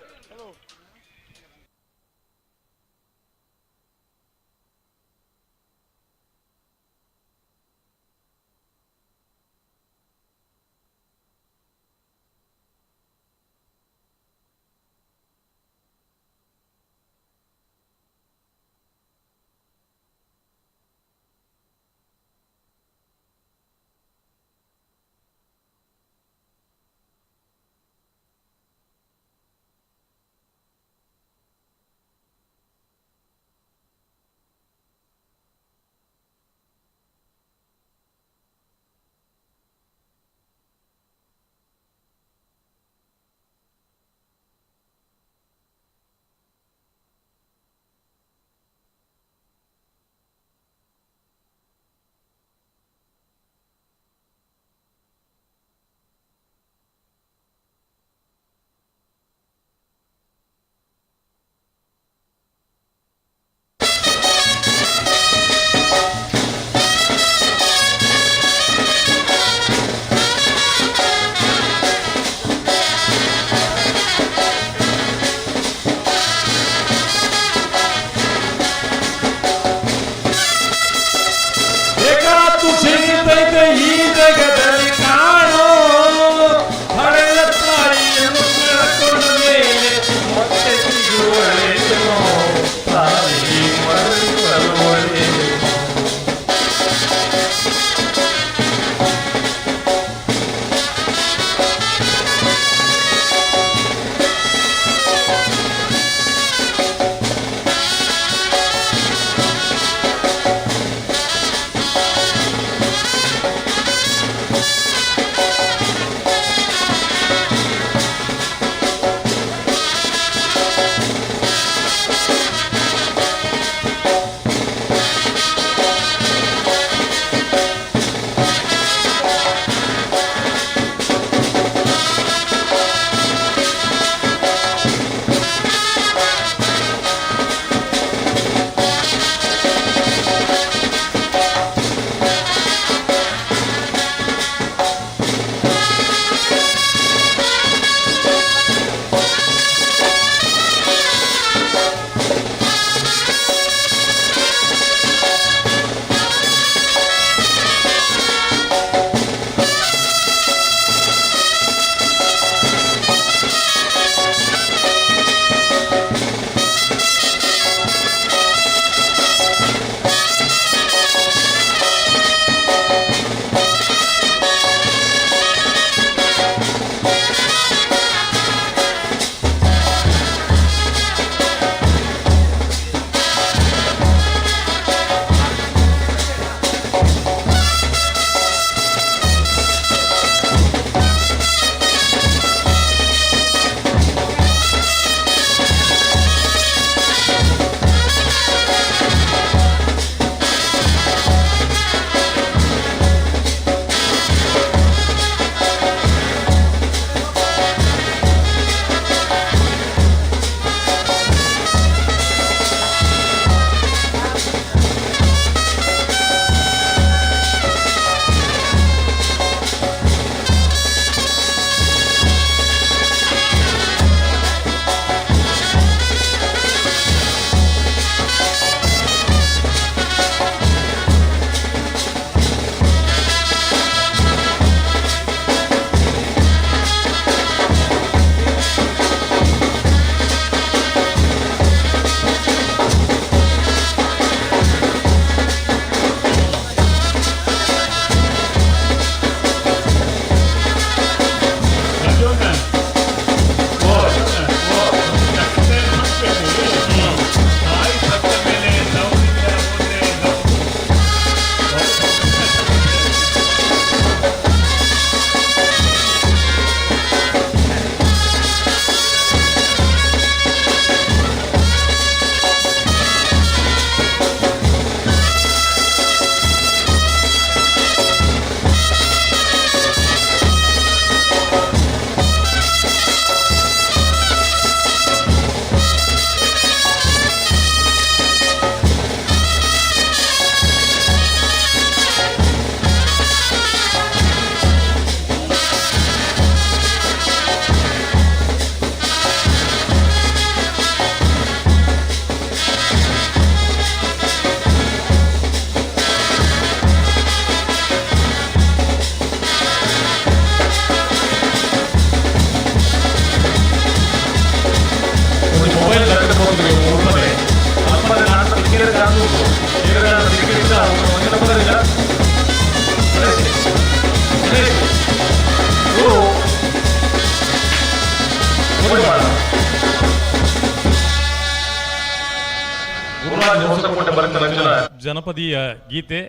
ಜನಪದೀಯ ಗೀತೆ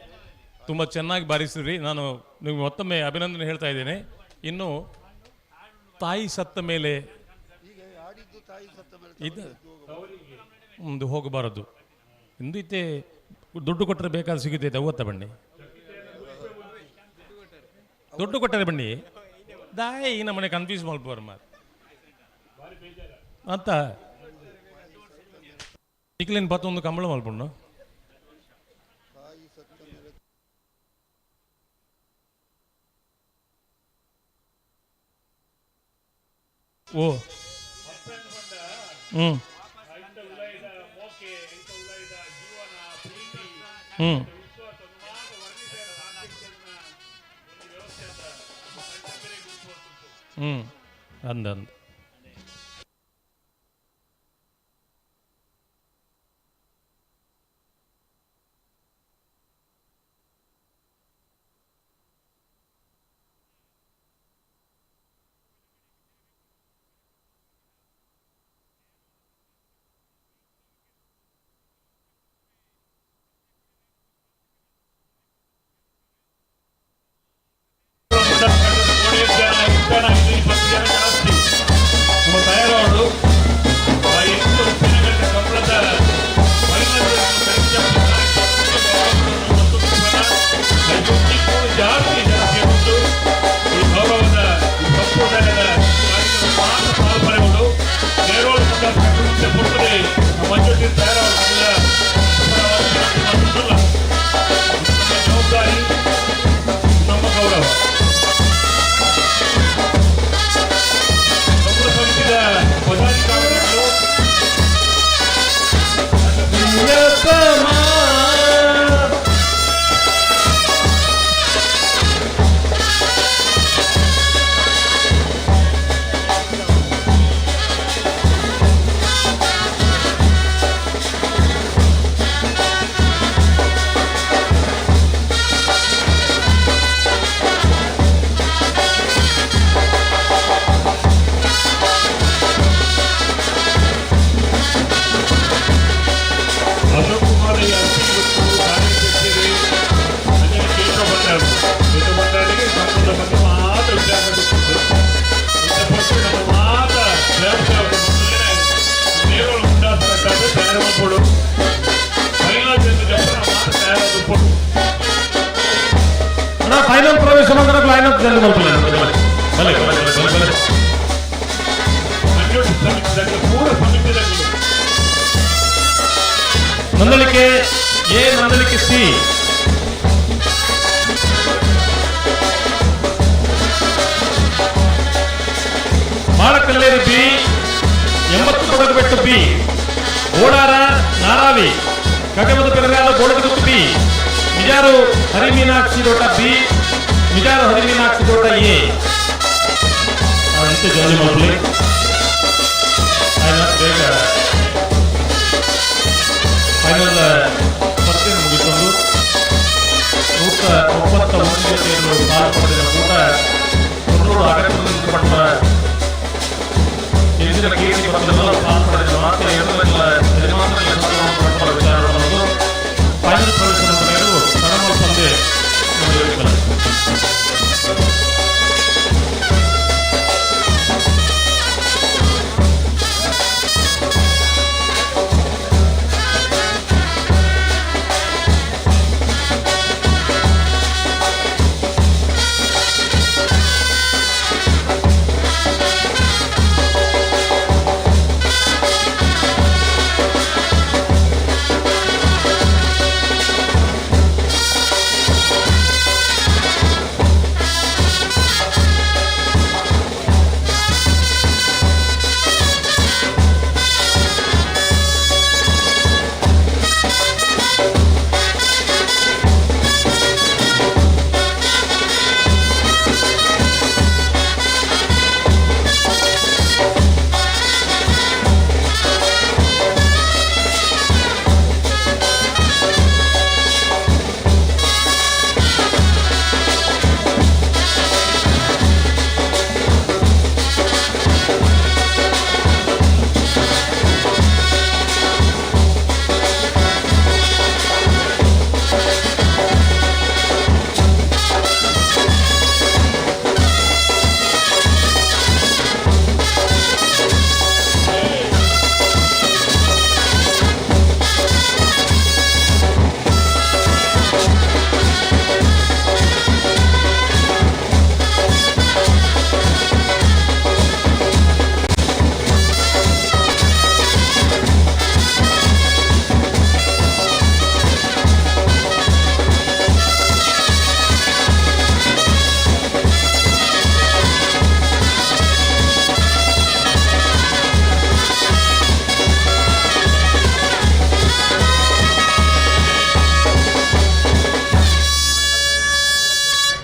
ತುಂಬ ಚೆನ್ನಾಗಿ ಬಾರಿಸಿದ್ರಿ. ನಾನು ನಿಮಗೆ ಮತ್ತೊಮ್ಮೆ ಅಭಿನಂದನೆ ಹೇಳ್ತಾ ಇದ್ದೇನೆ. ಇನ್ನು ತಾಯಿ ಸತ್ತ ಮೇಲೆ ಇದು ಒಂದು ಹೋಗಬಾರದು ಇಂದಿತ್ತೆ ದುಡ್ಡು ಕೊಟ್ಟರೆ ಬೇಕಾದ ಸಿಗುತ್ತೆ. ಅವತ್ತ ಬನ್ನಿ, ದುಡ್ಡು ಕೊಟ್ಟರೆ ಬನ್ನಿ ದಾಯಿ ನಮ್ಮನೆ ಕನ್ಫ್ಯೂಸ್ ಮಲ್ಪೋರು ಮಾತು ಅಂತ ಈಗಲೇನು ಪತ್ತೊಂದು ಕಂಬಳ ಮಲ್ಪಣ್ಣು. ಓ ಹ್ಞೂ ಹ್ಞೂ ಹ್ಞೂ ಅಂದ ಅಂದ ಜವಾಬ್ದಾರಿ ನಮ್ಮ ಗೌರವ. ಸಮಿತಿಯ ಪದಾಧಿಕಾರಿಗಳು ಅಶೋಕ್ ಕುಮಾರ್ ಕೇಶವ ಭಂಡಾರಿ, ಕೇಶವ ಭಂಡಾರಿಗೆ ಸಂಬಂಧ ಬಗ್ಗೆ ಮಾತ್ರ ವಿಚಾರ ಗೊತ್ತಿತ್ತು. ನಮ್ಮ ಮಾತ ನೇರಗಳು ಮುಂದಾಸಬೇಕಾದ್ರೆ ತಯಾರು ಮಾಡ್ಕೊಡು. ಫೈನಲ್ ಮಾತ್ರ ತಯಾರಾದ ಫೈನಲ್ ಪ್ರವೇಶ ಮಾಡಿದ್ರೆ ಲೈನ್ ಅಪ್ ಜಲ್ದಿ ಮಲ್ಪಲ್ಲ. ಬಲೆ ಬಲೆ ಬಲೆ ಬಲೆ ಮಂಜೂರು ಸಮಿತಿ ಪೂರ ಸಮಿತಿ Nandalike A, Nandalike C. Madakalleri B, 80 Kodagubettu B, Odara Naravi, Kagamada Peragala Bodaguttu B, Mijar Harimeenakshi Thota B, Mijar Harimeenakshi Thota A. ಅಂತೆ ಜಲ್ದಿ ಮಲ್ಪಲಿ. ಬೇಗ ಫೈನಲ್ ಸ್ಪರ್ಧೆಯನ್ನು ಮುಗಿಸಿಕೊಂಡು 131 ಜೊತೆಯನ್ನು ಪಾಲು ಪಡೆದ ಕೂಟ 90 ಅಗತ್ಯದಿಂದ ಪಟ್ಟ ಹೆಚ್ಚಿನ ಕೀರ್ತಿ ಪಡೆದೆಲ್ಲ ಪಾಲು ಪಡೆದ ಮಾತ್ರ ವಿಚಾರವನ್ನು ಫೈನಲ್ ಪ್ರವೇಶ ತರಮಲ್ ಪಂದ್ಯ.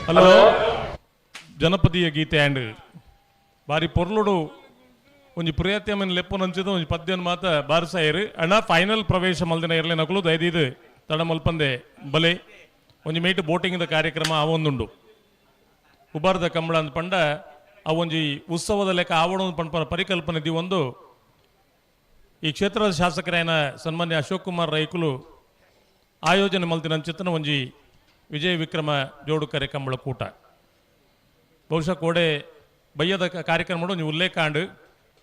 ಹಲೋ ಜನಪದೀಯ ಗೀತೆ ಆ್ಯಂಡ್ ಬಾರಿ ಪೊರ್ಲುಡು ಒಂಜಿ ಪ್ರಿಯತ್ಯಮನ್ ಲೆಪ್ಪುನಂಚಿದ ಒಂಜಿ ಪದ್ಯನ್ ಮಾತ ಬಾರಿಸಾಯರು. ಅಣ್ಣ ಫೈನಲ್ ಪ್ರವೇಶ ಮಲ್ದಿನ ಇರಲಿ ನಕಲು ದಯದೀದು ತಡ ಮಲ್ಪಂದೆ ಬಲೆ ಒಂಜಿ ಮೇಟ್ ಬೋಟಿಂಗ್ದ ಕಾರ್ಯಕ್ರಮ ಆವೊಂದುಂಡು. ಉಬಾರ್ದ ಕಂಬಳ ಅಂದ್ ಪಂಡ ಆ ಒಂಜಿ ಉತ್ಸವದ ಲೆಕ್ಕ ಆವಣ ಪಂಪನ ಪರಿಕಲ್ಪನೆ ಒಂದು ಈ ಕ್ಷೇತ್ರದ ಶಾಸಕರಾಯನ ಸನ್ಮಾನ್ಯ ಅಶೋಕ್ ಕುಮಾರ್ ರೈಕುಲು ಆಯೋಜನೆ ಮಲ್ತಿನಂಚಿತ್ತನ ಒಂಜಿ ವಿಜಯ ವಿಕ್ರಮ ಜೋಡು ಕರೆ ಕಂಬಳ ಕೂಟ. ಬಹುಶಃ ಕೋಡೆ ಬಯ್ಯದ ಕಾರ್ಯಕ್ರಮ ಒಂಜಿ ಉಲ್ಲೇಖ ಆಂಡ್.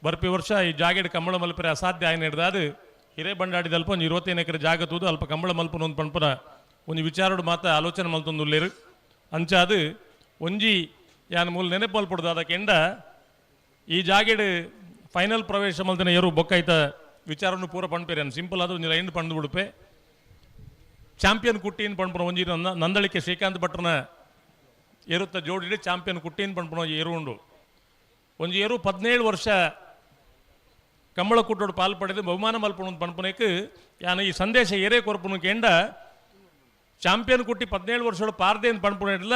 ಬರ್ಪಿ ವರ್ಷ ಈ ಜಾಗೆಡ್ ಕಂಬಳ ಮಲ್ಪರೆ ಅಸಾಧ್ಯ ಆಯ್ನ ಹಿಡ್ದಾದು ಹಿರೇಬಂಡಾಡಿದ ಅಲ್ಪ ಒಂಜಿ 25 ಎಕರೆ ಜಾಗ ತೂದು ಅಲ್ಪ ಕಂಬಳ ಮಲ್ಪನ ಒಂದು ಪಂಪನ ಒಂಜಿ ವಿಚಾರಡು ಮಾತ ಆಲೋಚನೆ ಮಲ್ತೊಂದು ಉಲ್ಲೇರು. ಅಂಚಾದು ಒಂಜಿ ಯಾನ್ ಮೂಲ ನೆನಪು ಮಲ್ಪೊಡ್ದು ಅದಕ್ಕೆಂಡ ಈ ಜಾಗೆಡ್ ಫೈನಲ್ ಪ್ರವೇಶ ಮಲ್ತಿನ ಎರು ಬೊಕ್ಕೈತ ವಿಚಾರವನ್ನು ಪೂರ ಪಣ್ಪೇರು. ಸಿಂಪಲ್ ಅದು ಒಂಜಿ ಲೈನ್ ಪಂಡು ಬಿಡುಪೆ. ಚಾಂಪಿಯನ್ ಕುಟ್ಟಿನ ಪಣ್ಪುನ ಒಂಜಿ ನಂದಳಿಕೆ ಶ್ರೀಕಾಂತ್ ಭಟ್ರನ ಎರುತ್ತ ಜೋಡಿಡಿ ಚಾಂಪಿಯನ್ ಕುಟ್ಟಿನ ಪಣ್ಪುನ ಒಂಜಿ ಎರು ಉಂಡು. ಒಂಜಿ ಎರು 17 ವರ್ಷ ಕಂಬಳ ಕೂಟೋಡು ಪಾಲ್ ಪಡೆದು ಬಹುಮಾನ ಮಲ್ಪುಣ ಪಣ್ಪುನಕ್ಕೆ ಯಾನ್ ಈ ಸಂದೇಶ ಏರೇ ಕೊರ್ಪುನ ಕೇಂಡ ಚಾಂಪಿಯನ್ ಕುಟ್ಟಿ 17 ವರ್ಷೋಡು ಪಾರ್ದೇನ್ ಪಣ್ಪುನ ಇಡ್ಲ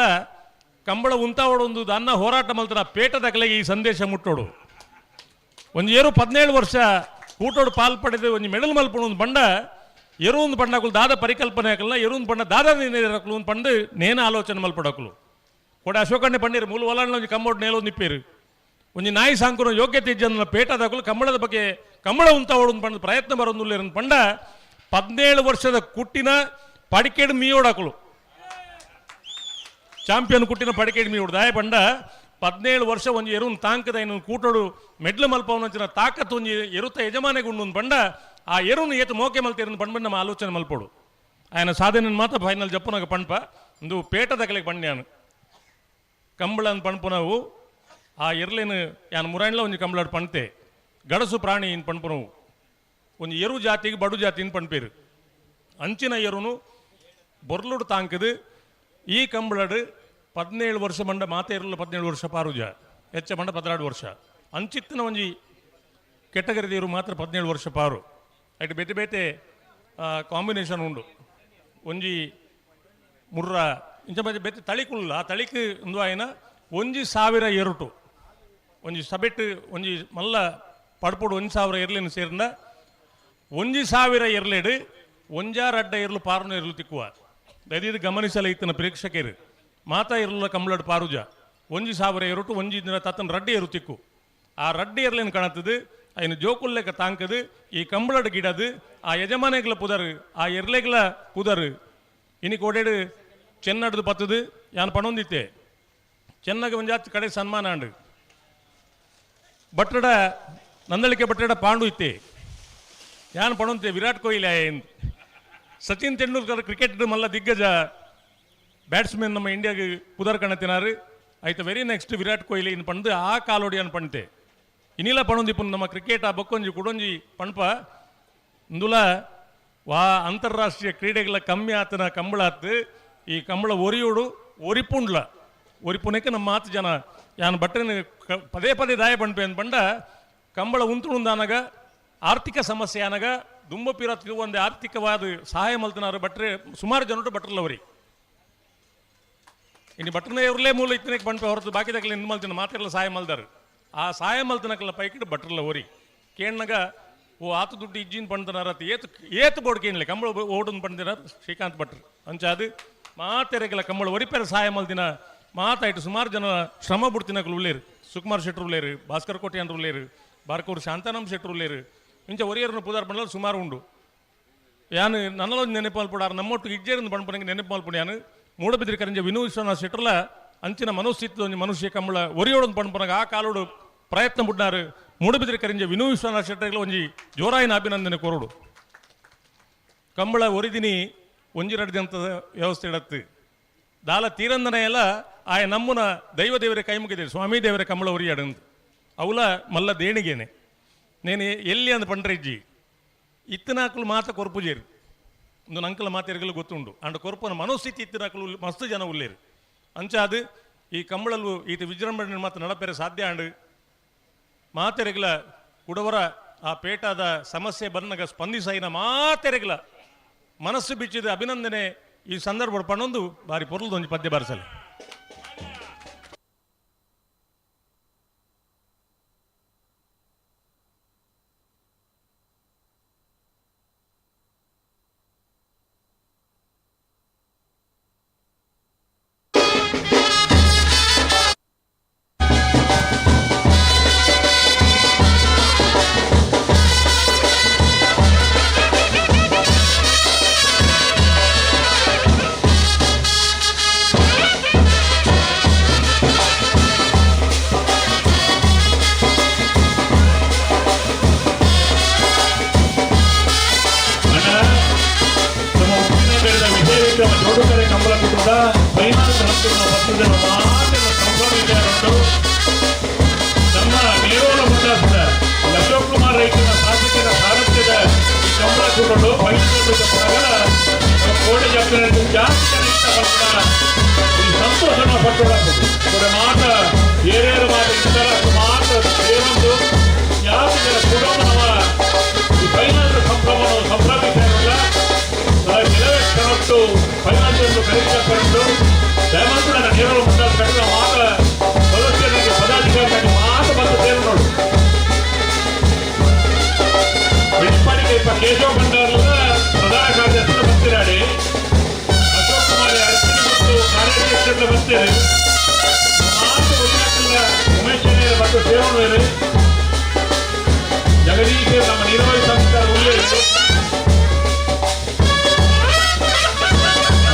ಕಂಬಳ ಉಂತಾವಡೊಂದು ದಾನ್ನ ಹೋರಾಟ ಮಲ್ತರ ಪೇಟದ ಕಲೆಗೆ ಈ ಸಂದೇಶ ಮುಟ್ಟೋಡು. ಒಂಜಿ ಏರು 17 ವರ್ಷ ಕೂಟೋಡು ಪಾಲ್ ಪಡೆದು ಒಂಜಿ ಮೆಡಲ್ ಮಲ್ಪುಣ ಒಂದು ಬಂಡ ಎರು ಒಂದು ಬಂಡಕುಲು ದಾದ ಪರಿಕಲ್ಪನೆ ಹಾಕಲ್ಲ, ಎರು ಒಂದು ಬಂಡ ದಾದ ನೀರಕಲು ಒಂದು ಪಂಡು ನೇನ ಆಲೋಚನೆ ಮಲ್ಪಡಕಲು. ಕೊಡೆ ಅಶೋಕಣ್ಣೆ ಪಂಡೀರು ಮೂಲ ಒಲಾಂಡ ಒಂಜಿ ಕಮ್ಮೋಡು ನೇಲೋ ನಿಪ್ಪೇರು. ಒಂಜಿ ನಾಯಿ ಸಾಂಕುನ ಯೋಗ್ಯತೆ ಇಜ್ಜಂದ ಪೇಟದಾಕಲು ಕಂಬಳದ ಬಗ್ಗೆ ಕಂಬಳ ಉಂತಾವಡು ಒಂದು ಪಂಡ ಪ್ರಯತ್ನ ಬರೋದು ಪಂಡ 17 ವರ್ಷದ ಕುಟ್ಟಿನ ಪಡಿಕೇಡು ಮೀಯೋಡಾಕಲು ಚಾಂಪಿಯನ್ ಕುಟ್ಟಿನ ಪಡಿಕೇಡು ಮೀಯೋಡು ದಾಯ ಪಂಡ 17 ವರ್ಷ ಒಂಜಿ ಎರುನ್ ತಾಂಕದ ಇನ್ನು ಕೂಟೋಡು ಮೆಡ್ಲು ಮಲ್ಪವನಂಚಿನ ತಾಕತ್ತು ಒಂಜಿ ಎರುತ ಯಜಮಾನೆಗೆ ಉಂಡು ಪಂಡ ಆ ಎರುನು ಏತು ಮೋಕೆ ಮಲ್ತೇರನ್ನು ಪಂಡ್ಬಂಡು ನಮ್ಮ ಆಲೋಚನೆ ಮಲ್ಪೋಡು. ఆయన ಸಾಧನೆ ಮಾತ್ರ ಫೈನಲ್ ಜಪ್ಪುನಾಗ ಪಣ್ಪ ಒಂದು ಪೇಟದಕಲೆಗೆ ಪಂಡ್ಯಾನು ಕಂಬಳನ್ ಪಣ್ಪುನವು ಆ ಎರ್ಲೇನು ಯಾನ್ ಮುರಾಣ್ಲ ಒಂಜಿ ಕಂಬಳಾಡ್ ಪಣ್ತೆ ಗಡಸು ಪ್ರಾಣಿ ಇನ್ ಪಣ್ಪುನವು ಒಂಜಿ ಎರು ಜಾತಿಗೆ ಬಡು ಜಾತಿ ಇನ್ ಪಣ್ಪೇರು. ಅಂಚಿನ ಎರುನು ಬೊರ್ಲುಡು ತಾಂಕದು ಈ ಕಂಬಳಡು 17 ವರ್ಷ ಮಂಡ ಮಾತೆ ಇರಲ್ಲ 17 ವರ್ಷ ಪಾರುಜ ಹೆಚ್ಚ ಮಂಡ 14 ವರ್ಷ ಅಂಚಿತ್ತಿನ ಒಂಜಿ ಕೆಟಗರಿದೇರು ಮಾತ್ರ 17 ವರ್ಷ ಪಾರು. ಐಟ್ ಬೇತೆ ಬೇತೆ ಕಾಂಬಿನೇಷನ್ ಉಂಡು. ಒಂಜಿ ಮುರ್ರ ಇಂಚ ಬೇತೆ ಬೇತೆ ತಳಿಕುಲ್ಲ ಆ ತಳಿಕ್ ಒಂದು ಆಯ್ನ ಒಂಜಿ 1000 ಎರುಟು ಒಂಜಿ ಸಬೆಟ್ಟು ಒಂಜಿ ಮಲ್ಲ ಪಡ್ಪೊಡು 1000 ಎರ್ಲಿನ ಸೇರ್ನ ಒಂಜಿ 1000 ಎರ್ಲೇಡು ಒಂಜಾರು ಅಡ್ಡ ಎರ್ಲು ಪಾರುನ ಎರ್ಲು ತಿಕ್ಕುವ. ದಯದೀದು ಗಮನಿಸಲ ಇತ್ತಿನ ಪ್ರೇಕ್ಷಕರು ಮಾತಾ ಇರಲ್ಲ ಕಂಬಳಡ್ ಪಾರುಜ ಒಂಜಿ 1000 ಎರುಟು ಒಂಜಿ ದಿನ ತತ್ತನ ರಡ್ಡಿ ಎರು ತಿಕ್ಕು. ಆ ರಡ್ಡಿ ಎರ್ಲೇನು ಕಾಣುತ್ತದೆ ಐನು ಜೋಕುಲ್ಲೆಕ್ಕ ತಾಂಕದು ಈ ಕಂಬಳಡ್ ಗಿಡದು ಆ ಯಜಮಾನೆಗಳ ಪುದರು ಆ ಎರ್ಲೆಗಳ ಪುದರು ಇನಿ ಕೋಡೇಡು ಚೆನ್ನಡ್ದು ಪತ್ತದು ಯಾನ್ ಪಣೊಂದಿತ್ತೆ ಚೆನ್ನಗ ಒಂಜಾತ್ ಕಡೆ ಸನ್ಮಾನ ಆಂಡು ಬಟ್ಟಡ ನಂದಳಿಕೆ ಬಟ್ಟಡ ಪಾಂಡು ಇತ್ತೆ ಯಾನ್ ಪಣೊಂತೆ ವಿರಾಟ್ ಕೊಹ್ಲಿ ಸಚಿನ್ ತೆಂಡೂಲ್ಕರ್ ಕ್ರಿಕೆಟ್ ಮಲ್ಲ ದಿಗ್ಗಜ ಬ್ಯಾಟ್ಸ್ಮನ್ ನಮ್ಮ ಇಂಡಿಯಾಗೆ ಪುದರ್ ಕಣತಿನಾರು ಆಯ್ತು ವೆರಿ ನೆಕ್ಸ್ಟ್ ವಿರಾಟ್ ಕೊಹ್ಲಿ ಇನ್ ಪಂದು ಆ ಕಾಲೋಡಿ ಅನ್ ಪಣ್ತೆ ಇನಿಲ ಪಣೊಂದಿಪ್ಪು ನಮ್ಮ ಕ್ರಿಕೆಟ್ ಆ ಬೊಕ್ಕೊಂಜಿ ಕುಡೊಂಜಿ ಪಣ್ಪ ಇಂದುಲ ವಾ ಅಂತಾರಾಷ್ಟ್ರೀಯ ಕ್ರೀಡೆಗಳ ಕಮ್ಮಿ ಆತನ ಕಂಬಳ ಆತು ಈ ಕಂಬಳ ಒರಿಯೋಡು ಒರಿಪುಂಡ್ಲ ಒರಿಪುನಕ್ಕೆ ನಮ್ಮ ಮಾತು ಜನ ಯಾನ್ ಬಟ್ಟೆನ ಪದೇ ಪದೇ ದಾಯ ಪಣ್ಪೆ ಅಂದ್ ಪಂಡ ಕಂಬಳ ಉಂತುಂದಾನಗ ಆರ್ಥಿಕ ಸಮಸ್ಯೆ ಆನಗ ದುಂಬ ಪಿರ ಒಂದು ಆರ್ಥಿಕವಾದ ಸಹಾಯ ಮಲ್ತನಾರು ಬಟ್ರೆ ಸುಮಾರು ಜನರು ಬಟ್ರಲ್ಲವರಿ ಇನ್ನು ಬಟ್ರನೇ ಇವ್ರಲೇ ಮೂಲ ಇತ್ತನಕ್ಕೆ ಪಣ್ಪೆ ಹೊರತು ಬಾಕಿ ದಕ್ಕಲೆ ಇನ್ನು ಮಲ್ತಿನ ಮಾತೆಲ್ಲ ಸಹಾಯ ಮಲ್ದಾರು ಆ ಸಹಾಯ ಮಲ್ತನಕಲ್ಲ ಪೈಕಿಟ್ಟು ಬಟ್ರಲ್ಲ ಓರಿ ಕೇಣ್ಣಗ ಓ ಆತು ದುಡ್ಡು ಇಜ್ಜಿನ ಪಣ್ತನಾರ ಏತು ಏತು ಬೋರ್ಡ್ ಕೇಣಲೆ ಕಂಬಳ ಓಡುನ್ ಪಣ್ತಿನಾರ ಶ್ರೀಕಾಂತ್ ಭಟ್ರು ಅಂಚಾದು ಮಾತೆರೆಗಲ ಕಂಬಳ ಒರಿಪೆರ ಸಹಾಯ ಮಲ್ದಿನ ಮಾತಾಯ್ತು ಸುಮಾರು ಜನ ಶ್ರಮ ಬಿಡ್ತಿನಕಲು ಉಳ್ಳೇರು ಸುಕುಮಾರ್ ಶೆಟ್ರು ಉಳ್ಳೇರು ಭಾಸ್ಕರ್ ಕೋಟ್ಯಾನ್ ಉಳ್ಳೇರು ಬಾರ್ಕೂರು ಶಾಂತಾನಂ ಶೆಟ್ರು ಉಳ್ಳೇರು ಇಂಚ ಒರಿಯರನ್ನು ಪುದಾರ್ ಪಂಡಲ ಸುಮಾರು ಉಂಡು. ಯಾನು ನನ್ನಲೊಂದು ನೆನಪು ಮಲ್ಪುಡಾರು ನಮ್ಮೊಟ್ಟು ಇಜ್ಜೇರನ್ನು ಪಣ್ಪನಿಗೆ ನೆನಪು ಮಲ್ಪುಡು ಯಾನು ಮೂಡಬಿದ್ರಿ ಕರಂಜ ವಿನೂ ವಿಶ್ವನಾಥ್ ಶೆಟ್ರಲ ಅಂಚಿನ ಮನೋಸ್ಥಿತಿ ಒಂಜಿ ಮನುಷ್ಯ ಕಂಬಳ ಒರಿಯೋಡೊಂದು ಪಣ್ಪನಗ ಆ ಕಾಲೋಡು ಪ್ರಯತ್ನ ಬುಡ್ನಾರು ಮೂಡಬಿದ್ರಿ ಕರಿಂಜ ವಿನೂ ವಿಶ್ವನಾಥ್ ಶೆಟ್ಟರ್ಗಳ ಒಂಜಿ ಜೋರಾಯಿನ ಅಭಿನಂದನೆ ಕೊರಡು. ಕಂಬಳ ಒರಿದಿನಿ ಒಂಜಿ ರಡ್ದಂತ ವ್ಯವಸ್ಥೆ ಇಡತ್ತು ದಾಲ ತೀರಂದನೆ ಎಲ್ಲ ಆಯ ನಮ್ಮನ ದೈವ ದೇವರ ಕೈ ಮುಗಿದೆ ಸ್ವಾಮಿ ದೇವರ ಕಂಬಳ ಒರಿಯಾಡಂದು ಅವಲ ಮಲ್ಲ ದೇಣಿಗೇನೆ ನೇನು ಎಲ್ಲಿ ಅಂದ್ ಪಂಡ್ರೆಜ್ಜಿ ಇತ್ತನಾಕಲು ಮಾತ ಕೊರ್ಪುಜೇರು ಒಂದು ನಂಕಲ ಮಾತೆರ್ಗಲು ಗೊತ್ತುಂಡು ಅಂಡ್ ಕೊರ್ಪನ ಮನೋಸ್ಥಿತಿ ಇತ್ತನಾಕಲು ಮಸ್ತ್ ಜನ ಉಲ್ಲೇರು ಅಂಚಾದು ಈ ಕಂಬಳಲು ಈತ ವಿಜೃಂಭಣೆ ಮಾತ್ರ ನಡಪೆರೆ ಸಾಧ್ಯ ಅಂಡು ಮಾತೆರೆಗಲ ಕುಡವರ ಆ ಪೇಟಾದ ಸಮಸ್ಯೆ ಬನ್ನಗ ಸ್ಪಂದಿಸೈನ ಮಾತೆರೆಗಲ ಮನಸ್ಸು ಬಿಚ್ಚಿದ ಅಭಿನಂದನೆ ಈ ಸಂದರ್ಭ ಪಣೊಂದು ಬಾರಿ ಪೊರ್ಲದೊಂಜಿ ಪದ್ಯ ಬಾರಿಸಲಿ. ಕಂಬಳದ ಫೈನಲ್ ಪತ್ತದ ಮಾತೆಲ್ಲ ಸಂಭ್ರಮ ವಿಚಾರ. ನಮ್ಮ ನೇರೋಲ ಮುಂದಾದ ಅಶೋಕ್ ಕುಮಾರ್ ರೈತನ ಶಾಸಕರ ಸಾರಥ್ಯದ ಈ ಕಂಬಳ ಕೂಟಗಳು ಫೈನಲ್ ಕೋಟೆ ಜಾತ್ರೆ ಜಾಸ್ತಿ ಜನ ಇಷ್ಟಪಡ್ತಾರ. ಈ ಸಂತೋಷನ ಪಟ್ಟೋಡಾಗ್ತದೆ ಮಾತ ಏರೇರು ಮಾತ ಇಷ್ಟರ ಮಾತ ಸೇರೊಂದು ಜಾಸ್ತಿ ಜನ ಕುಟುಂಬ ನಮ್ಮ ಈ ಫೈನಲ್ ಸಂಭ್ರಮವನ್ನು ಸಂಭ್ರಮಿಸಿರಲ್ಲ. ಕೆಲವೇ ಕ್ಷಣಟ್ಟು ಫೈನಲ್ ಖರೀದಿಸಲ್ಪಟ್ಟು ದಯಮಾಡಿ ನನ್ನ ನೇರಳು ಮುಂದಾದ ಕಟ್ಟಿದ ಮಾತ ಸದಸ್ಯರಿಗೆ ಪದಾಧಿಕಾರಿಗಳಿಗೆ ಮಾತು ಬಂದು ಸೇರು ನೋಡು. ಬೆಳಪಾಡಿಗೆ ಕೇಶವ ಭಂಡಾರದ ಪ್ರಧಾನ ಕಾರ್ಯದರ್ಶಿ ಬರ್ತಿರಾಡಿ, ಅಶೋಕ್ ಕುಮಾರ್ ಅರ್ಚನೆ ಮತ್ತು ಕಾರ್ಯಾಧ್ಯಕ್ಷರ ಬರ್ತೀರಿ, ಮಾತು ಒಳ್ಳೆಯ ಉಮೇಶ್ ಮತ್ತು ಸೇವಣವೇರು, ಜಗದೀಶ್ ನಮ್ಮ ನೀರಾವರಿ ಸಂಸ್ಥೆ ಉಳ್ಳೇರು,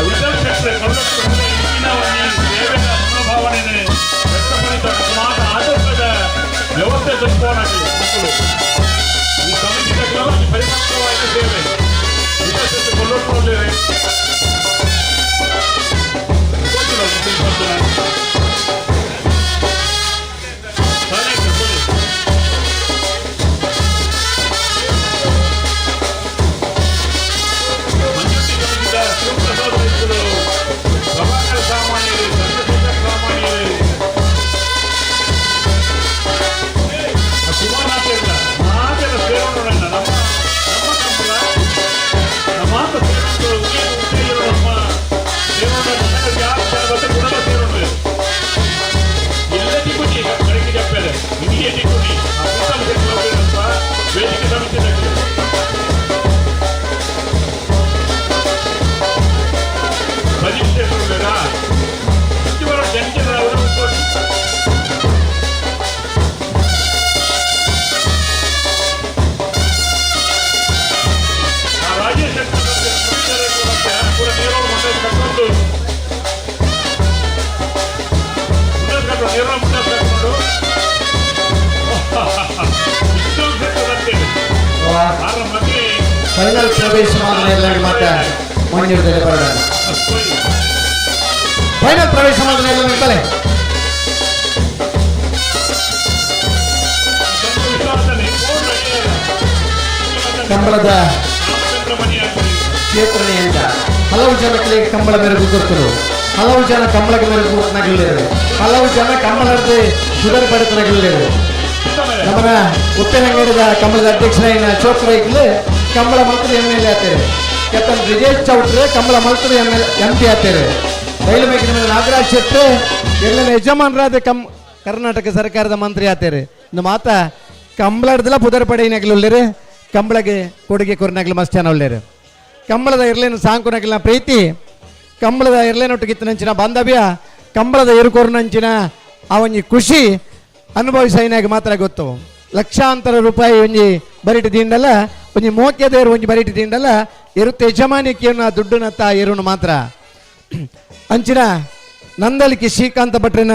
ವಿಠಲ್ ಶೆಟ್ಟರೆ ಇಂಚಿನ ಸೇವೆಯ ಮನೋಭಾವನೆ ವ್ಯಕ್ತಪಡಿಸಿದ ಮಾತ ಆದರ್ಶದ ವ್ಯವಸ್ಥೆ ತತ್ವನಾಗಲಿ ಮಕ್ಕಳು ಈ ಸಮಿತಿ ತಕ್ಕವಾಗಿ ಪರಿಪಕ್ವವಾದ ಸೇವೆ ವಿಠಲ್ ಶೆಟ್ಟರೆ ಕೊಲ್ಲೊಟ್ಟುಕೊಳ್ಳೇವೆ. ಶಿವಪ್ರಸಾದ್ ರೈತರು, ಪ್ರಭಾಕರ ಸಾಮಾನ್ಯರು, ಚಂದ್ರಶೇಖರ್ ಸಾಮಾನ್ಯರು, ಕುಮಾರನಾಥ ಮಾತೆಲ್ಲ ಸೇರೋಣ. ನಮ್ಮ ನಮ್ಮ ಕಂಬಳ ನಮ್ಮ ಮಾತು ಸೇರೋಣ, ನಮ್ಮ ಸೇರೋಣ ಜಾಸ್ತಿ ಕುಟುಂಬ ಸೇರೋಣ. ಎಲ್ಲದಿಕ್ಕೂ ಕಡೆಗೆ చెప్పారు ಇಮಿಡಿಯೇಟ್ ವೇದಿಕೆ ಸಮಿತಿ ಪ್ರದೀಪ್ ಶೆಟ್ಟರು ಜಂಜನ ಅವರು. ರಾಜೇಶ್ ಶೆಟ್ಟರ್ ಪೂರ ನೇರವಾಗಿ ಮಂಡಲ ಕಟ್ಕೊಂಡು ಮಂಡಲ ಕಟ್ಟು ನೇರವಾಗಿ ಮಂಡಲ ಕಟ್ಕೊಂಡು ವಿಷ್ಣು ಶೆಟ್ಟರ್ ಅಂತೇಳಿ ಆರ ಮಧ್ಯೆ ಫೈನಲ್ ಪ್ರವೇಶ ಮಾಡಿದ ಮಾತ್ರ ಮಂಜೂರು ಬರೋಣ. ಫೈನಲ್ ಪ್ರವೇಶ ಮಾಡಿದ ಎಲ್ಲ ನಿಂತಲೆ. ಕಂಬಳದ ಕ್ಷೇತ್ರನೆಯಿಂದ ಹಲವು ಜನಕ್ಕೆ ಕಂಬಳ ಮೆರುಗು ಗೊತ್ತರು, ಹಲವು ಜನ ಕಂಬಳಕ್ಕೆ ಮೆರುಗು ಗೊತ್ತನಾಗಿಲ್ಲರು, ಹಲವು ಜನ ಕಂಬಳದ ಸುಧಾರ ಪಡೆತನಾಗಿಲ್ಲರು. ನಮ್ಮನ ಉಪ್ಪಿನಂಗಡಿದ ಕಂಬಳದ ಅಧ್ಯಕ್ಷರಾಯಿನ ಅಶೋಕ್ ರೈಕ್ಲು ಕಂಬಳ ಮಂತ್ರಿ M L A ಆಗ್ತಾರೆ. ಕ್ಯಾಪ್ಟನ್ ಬ್ರಿಜೇಶ್ ಚೌಟ್ರೆ ಕಂಬಳ ಮಂತ್ರಿ M L M P ಆಗ್ತಾರೆ. ರೈಲು ಮೇಕಿನ ಮೇಲೆ ನಾಗರಾಜ್ ಶೆಟ್ಟಿ ಎಲ್ಲ ಯಜಮಾನರಾದ ಕರ್ನಾಟಕ ಸರ್ಕಾರದ ಮಂತ್ರಿ ಆಗ್ತಾರೆ. ಇನ್ನು ಮಾತ ಕಂಬಳಡ್ದಲ್ಲ ಪುದರ್ ಪಡೆಯಿನಾಗಲು ಉಳ್ಳೇರು, ಕಂಬಳಗೆ ಕೊಡುಗೆ ಕೊರನಾಗಲು ಮಸ್ತ್ ಜನ ಉಳ್ಳೇರು. ಕಂಬಳದ ಇರ್ಲೇನು ಸಾಂಕುನಗಿನ ಪ್ರೀತಿ, ಕಂಬಳದ ಇರ್ಲೇನೊಟ್ಟಿಗಿತ್ತನಂಚಿನ ಬಾಂಧವ್ಯ, ಕಂಬಳದ ಇರುಕೋರ್ನಂಚಿನ ಆ ಒಂಜಿ ಖುಷಿ ಅನುಭವಿಸೈನಾಗ ಮಾತ್ರ ಗೊತ್ತು. ಲಕ್ಷಾಂತರ ರೂಪಾಯಿ ಒಂಜಿ ಬರಿಟಿ ದಿಂಡಲ್ಲ, ಒಂಜಿ ಮೋಕ್ಯದೇರು ಒಂಜಿ ಬರಿಟಿ ದಿಂಡಲ್ಲ, ಇರುತ್ತೆ ಯಜಮಾನಿಕೆಯನ್ನು ಆ ದುಡ್ಡುನ ತಾ ಇರುನು ಮಾತ್ರ. ಅಂಚಿನ ನಂದಳಿಕೆ ಶ್ರೀಕಾಂತ ಭಟ್ರಿನ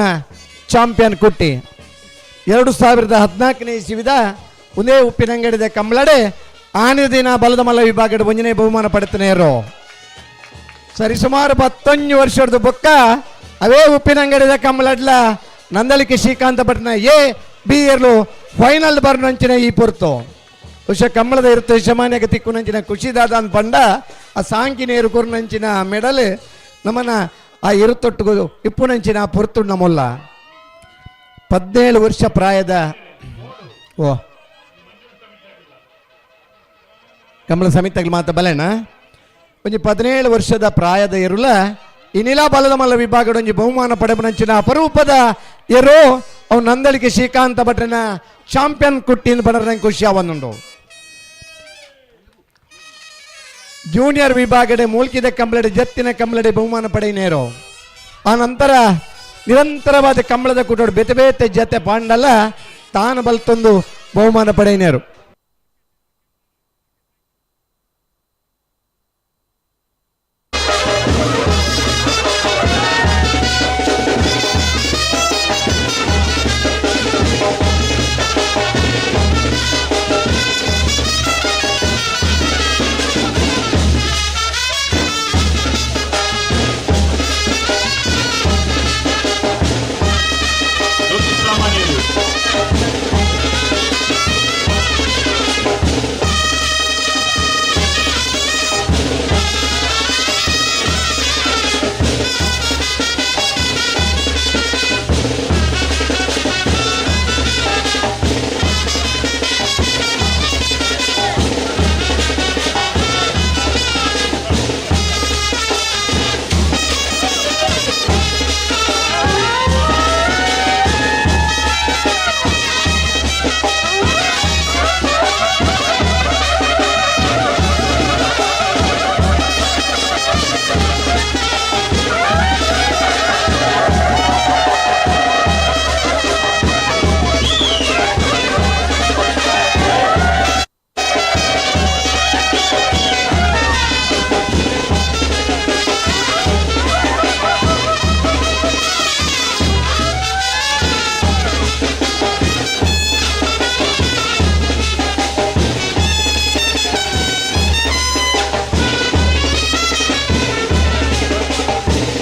ಚಾಂಪಿಯನ್ ಕುಟ್ಟಿ 2014ನೇ ಇಸಿವಿದ ಒಂದೇ ಉಪ್ಪಿನಂಗಡಿದ ಕಂಬಳಡೆ ಆನೆ ದಿನ ಬಲದ ಮಲ್ಲ ವಿಭಾಗದ ಒಂಜನೇ ಬಹುಮಾನ ಪಡೆತನೇರು. ಸರಿಸುಮಾರು 11 ವರ್ಷದ ಬೊಕ್ಕ ಅವೇ ಉಪ್ಪಿನಂಗಡಿದ ಕಂಬಳಡ್ಲ ನಂದಳಿಕೆ ಶ್ರೀಕಾಂತ ಭಟ್ನ ಎ ಬಿ ಇರ್ಲು ಫೈನಲ್ ಬರ್ನಂಚಿನ ಈ ಪೊರ್ತು. ಬಹುಶಃ ಕಂಬಳದ ಇರುತ್ತೆ ಯಜಮಾನ್ಯಕ್ಕೆ ತಿಕ್ಕುನಂಚಿನ ಖುಷಿದಾದ ಅಂತ ಪಂಡ ಆ ಸಾಂಕಿನೇರು ಕೊರ್ನಂಚಿನ ಮೆಡಲ್ ನಮ್ಮನ್ನ ಆ ಇರುತ್ತೊಟ್ಟಿಗೂ ಇಪ್ಪುನಂಚಿನ ಪೊರ್ತು ನಮ್ಮಲ್ಲ. 17 ವರ್ಷ ಪ್ರಾಯದ ಓ ಕಂಬಳ ಸಮಿತಿಗಳು ಮಾತ ಬಲೇನ ಒಂಜಿ 17 ವರ್ಷದ ಪ್ರಾಯದ ಇರುಲ ಇನಿಲಾ ಬಲದ ಮಲ್ಲ ವಿಭಾಗದ ಒಂಜಿ ಬಹುಮಾನ ಪಡೆಪನಂಚಿನ ಅಪರೂಪದ ಎರು ಅವು ನಂದಳಿಕೆ ಶ್ರೀಕಾಂತ ಭಟ್ರನ ಚಾಂಪಿಯನ್ ಕುಟ್ಟಿನ ಪಡರ ಖುಷಿ ಅವನುಂಡು. ಜೂನಿಯರ್ ವಿಭಾಗಡೆ ಮೂಲ್ಕಿದ ಕಂಬಳಡೆ ಜತ್ತಿನ ಕಂಬಳಡೆ ಬಹುಮಾನ ಪಡೆಯನೇರು. ಆ ನಂತರ ನಿರಂತರವಾದ ಕಂಬಳದ ಕೂಟೋಡು ಬೇತೆ ಬೇತೆ ಜತೆ ಪಾಂಡಲ ತಾನು ಬಲ್ತೊಂದು ಬಹುಮಾನ ಪಡೆಯನೇರು.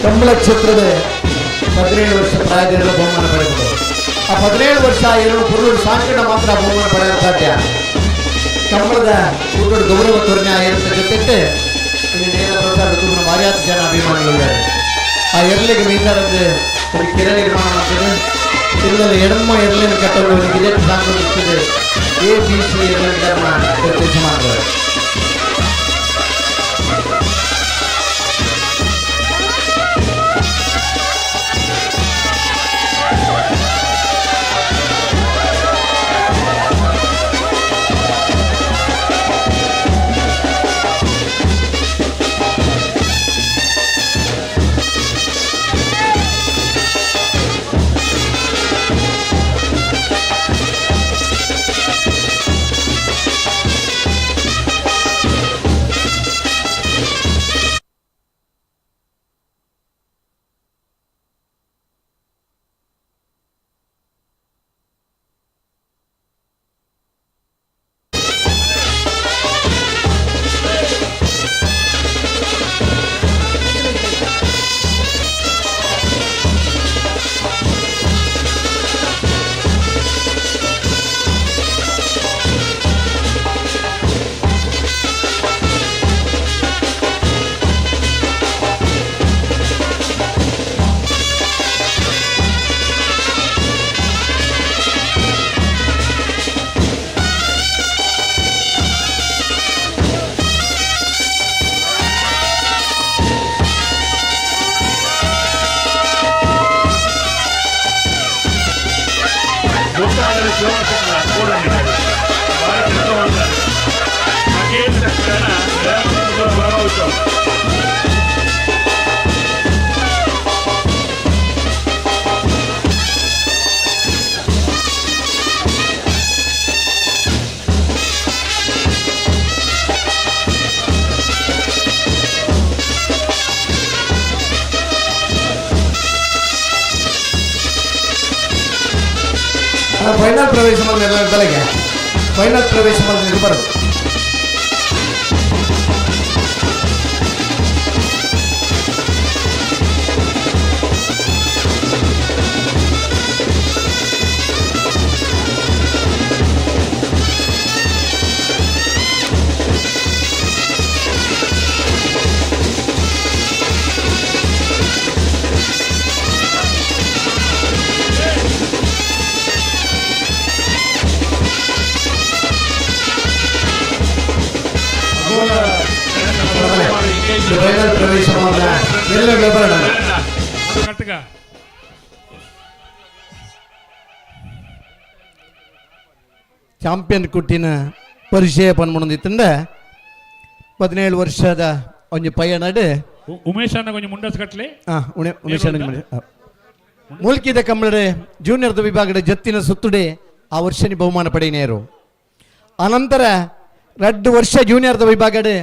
Kambala ಕ್ಷೇತ್ರದ 17 ವರ್ಷ ಪ್ರಾಯದಿಂದ ಬಹುಮಾನ ಪಡೆದರು. ಆ 17 ವರ್ಷ ಎರಡು ಪುರುಷರು ಸಾಂಕಟ ಮಾತ್ರ ಬಹುಮಾನ ಪಡೆಯಲು ಸಾಧ್ಯ. ಕಂಬಳದ ಊಟದ ಗೌರವ ತೋರಣೆ ಆ ಎರಡ ಜೊತೆ ಇಲ್ಲಿ ನೇರ ಪ್ರಸಾರ ಭಾರ್ಯಾತ ಜನ ಅಭಿಮಾನಿಗಳಿದ್ದಾರೆ. ಆ ಎರಲಿಗೆ ಮೀಸಲಾದ ಒಂದು ಕೆರೆ ನಿರ್ಮಾಣ ಮಾಡ್ತದೆ. ಇದರಲ್ಲಿ ಎಡಮ್ಮ ಎರಲಿನ ಕಟ್ಟಲು ಗಿಜೆಟ್ ಸಾಂಸ್ಕೃತಿಕ A B C ಎರಲಿನ ನಿರ್ದೇಶ ಮಾಡ್ತಾರೆ. ಫೈನಲ್ ಪ್ರವೇಶ ಬೆಳಗ್ಗೆ ಫೈನಲ್ ಪ್ರವೇಶ ಬರೋದು. ಫೈನಲ್ ಪ್ರವೇಶ ಚಾಂಪಿಯನ್ ಕುಟ್ಟಿನ ಪರಿಚಯ ಪನ್ಮುಂದಿತ್ತಂಡ 17 ವರ್ಷದ ಒಂಜಿ ಪಯಣಡ್ ಉಮೇಶ್ ಅಣ್ಣ ಕೊಂಚ ಮುಂಡಸ್ ಕಟ್ಲೆ. ಉಮೇಶ್ ಅಣ್ಣ ಮೂಲ್ಕಿದ ಕಂಬಳಡೆ ಜೂನಿಯರ್ದ ವಿಭಾಗದ ಜತ್ತಿನ ಸುತ್ತುಡೆ ಆ ವರ್ಷನಿ ಬಹುಮಾನ ಪಡೆಯನೇರು. ಅನಂತರ 2 ವರ್ಷ ಜೂನಿಯರ್ದ ವಿಭಾಗಡೆ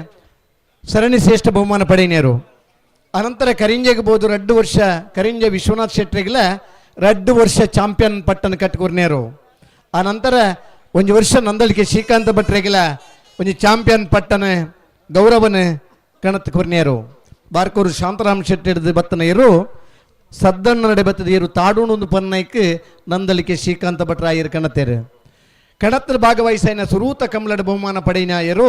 ಸರಣಿ ಶ್ರೇಷ್ಠ ಬಹುಮಾನ ಪಡೆಯನೇರು. ಅನಂತರ ಕರಿಂಜೆಗೆ ಬೋದು 2 ವರ್ಷ ಕರಿಂಜೆ ವಿಶ್ವನಾಥ್ ಶೆಟ್ಟರಿಗೆಲ್ಲ 2 ವರ್ಷ ಚಾಂಪಿಯನ್ ಪಟ್ಟನ ಕಟ್ಕೊರ್ನೇರು. ಆನಂತರ ಒಂದು ವರ್ಷ ನಂದಳಿಕೆ ಶ್ರೀಕಾಂತ ಭಟ್ರಿಗೆಲ್ಲ ಒಂದು ಚಾಂಪಿಯನ್ ಪಟ್ಟನ ಗೌರವನ ಕಣತ್ ಕೊರ್ನೇರು. ಬಾರ್ಕೂರು ಶಾಂತರಾಮ್ ಶೆಟ್ಟಿ ಹಿಡಿದು ಬತ್ತನ ಇರು ಸದ್ದಣ್ಣ ನಡೆ ಬತ್ತದ ಇರು ತಾಡೂಣೊಂದು ಪನ್ನೈಕ್ ನಂದಳಿಕೆ ಶ್ರೀಕಾಂತ ಭಟ್ರಾಯರು ಕಣತೇರು. ಕಣತ್ರ ಭಾಗವಹಿಸೈನ ಸುರೂತ ಕಮಲಡ ಬಹುಮಾನ ಪಡೆಯಿನಾಯರು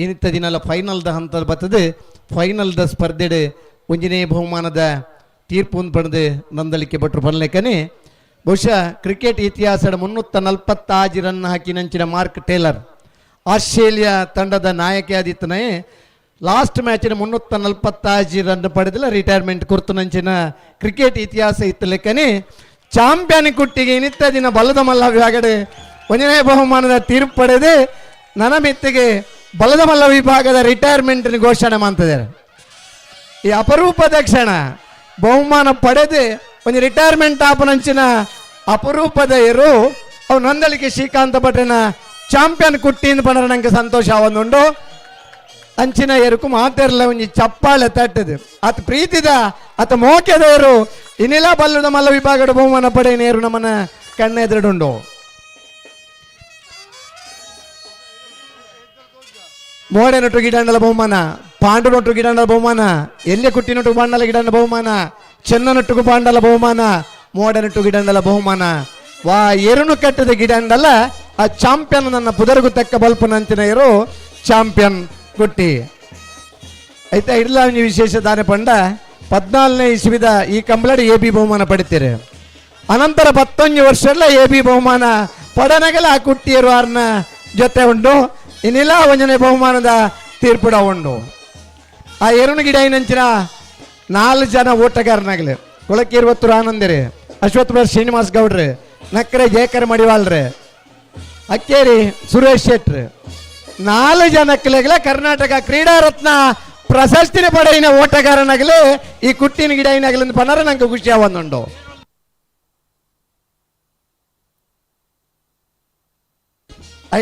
ಇನ್ನಿತ್ತ ದಿನಲ ಫೈನಲ್ದ ಹಂತದ ಬತ್ತದು. ಫೈನಲ್ದ ಸ್ಪರ್ಧೆಡು ಒಂಜಿನೇ ಬಹುಮಾನದ ತೀರ್ಪು ಪಡೆದು ನಂದಳಿಕೆ ಭಟ್ರು ಪನ್ಲೇಕನೆ. ಬಹುಶಃ ಕ್ರಿಕೆಟ್ ಇತಿಹಾಸದ 346 ರನ್ ಹಾಕಿ ನಂಚಿನ mark Taylor Australia ತಂಡದ ನಾಯಕಿ ಆದಿತ್ತನೇ ಲಾಸ್ಟ್ ಮ್ಯಾಚಿನ 346 ರನ್ ಪಡೆದಿಲ್ಲ ರಿಟೈರ್ಮೆಂಟ್ ಕುರ್ತು ನಂಚಿನ ಕ್ರಿಕೆಟ್ ಇತಿಹಾಸ ಇತ್ತು ಲೆಕ್ಕನೆ. ಚಾಂಪಿಯನ್ ಕುಟ್ಟಿಗೆ ಇನ್ನಿತ್ತ ದಿನ ಬಲದ ಮಲ್ಲ ವಿಭಾಗಡೆ ಒಂದನೇ ಬಹುಮಾನದ ತೀರ್ಪು ಪಡೆದು ನನ್ನ ಮೆತ್ತಿಗೆ ಬಲದ ಮಲ್ಲ ವಿಭಾಗದ ರಿಟೈರ್ಮೆಂಟ್ ಘೋಷಣೆ ಮಾಡ್ತಿದ್ದಾರೆ. ಈ ಅಪರೂಪದ ಕ್ಷಣ ಬಹುಮಾನ ಪಡೆದು ಒಂದು ರಿಟೈರ್ಮೆಂಟ್ ಆಪನಂಚಿನ ಅಪರೂಪದ ಇರು ಅವು ನಂದಳಿಕೆ ಶ್ರೀಕಾಂತ ಭಟ್ರನ ಚಾಂಪಿಯನ್ ಕುಟ್ಟಿಂದ ಪಂಡ್ರೆ ನಂಗೆ ಸಂತೋಷ ಒಂದುಂಡು. ಅಂಚಿನ ಎರುಕು ಮಾತಿರಲ್ಲ ಒಂಜಿ ಚಪ್ಪಾಳೆ ತಟ್ಟದು ಆತ ಪ್ರೀತಿದ ಆತ ಮೋಕೆದವರು ಇನ್ನಿಲ್ಲ ಬಲ್ಲದ ಮಲ್ಲ ವಿಭಾಗದ ಬಹುಮಾನ ಪಡೆಯನೇರು ನಮ್ಮನ್ನ ಕಣ್ಣೆದುರುಂಡು. ಮೋಡೆನೊಟ್ಟು ಗಿಡಂಡಲ ಬಹುಮಾನ, ಪಾಂಡುನೊಟ್ಟು ಗಿಡಂಡಲ ಬಹುಮಾನ, ಎಲ್ಯ ಕುಟ್ಟಿನೊಟ್ಟು ಬಾಂಡಲ ಗಿಡಂಡ ಬಹುಮಾನ, ಚೆನ್ನನೊಟ್ಟುಗು ಬಾಂಡಲ ಬಹುಮಾನ, ಮೋಡನೊಟ್ಟು ಗಿಡಂಡಲ ಬಹುಮಾನ. ವಾ ಎರುನು ಕಟ್ಟದ ಗಿಡಂಡಲ ಆ ಚಾಂಪಿಯನ್ ನನ್ನ ಪುದರ್ಗು ತಕ್ಕ ಬಲ್ಪನಂತಿನ ಇರು ಚಾಂಪಿಯನ್ ಕುಟ್ಟಿ. ಐತಾ ಇಡ್ಲ ವಿಶೇಷ ದಾನೆ ಪಂಡ 14ನೇ ಇಸ್ವಿದ ಈ ಕಂಬಳಡಿ ಎ ಬಿ ಬಹುಮಾನ ಪಡಿತೀರಿ. ಅನಂತರ 11 ವರ್ಷ ಎ ಬಿ ಬಹುಮಾನ ಪಡನಗಲ ಆ ಕುಟ್ಟಿಯರು ಆರ್ನ ಜೊತೆ ಉಂಡು. ಇನ್ನಿಲ್ಲ ಒಂಜನೆ ಬಹುಮಾನದ ತೀರ್ಪುಡ ಉಂಡು. ಆ ಎರುನು ಗಿಡ ನಂಚಿನ 4 ಜನ ಓಟಗಾರನಾಗಲಿ ಕೊಳಕೀರ್ವತ್ತೂರು ಆನಂದಿರಿ, ಅಶ್ವತ್ಥ ಶ್ರೀನಿವಾಸ್ ಗೌಡ್ರಿ, ನಕ್ರೆ ಜಯಕರ್ ಮಡಿವಾಳ್ರಿ, ಅಕ್ಕೇರಿ ಸುರೇಶ್ ಶೆಟ್ರಿ, 4 ಜನಕ್ಕಲೆಗಲ ಕರ್ನಾಟಕ ಕ್ರೀಡಾರತ್ನ ಪ್ರಶಸ್ತಿನ ಪಡೆಯಿನ ಓಟಗಾರನಾಗಲಿ ಈ ಕುಟ್ಟಿನ ಗಿಡ ಏನಾಗಲಿ ಅಂತ ಪನಾರ ನಂಗೆ ಖುಷಿ ಆವಂದುಂಡು.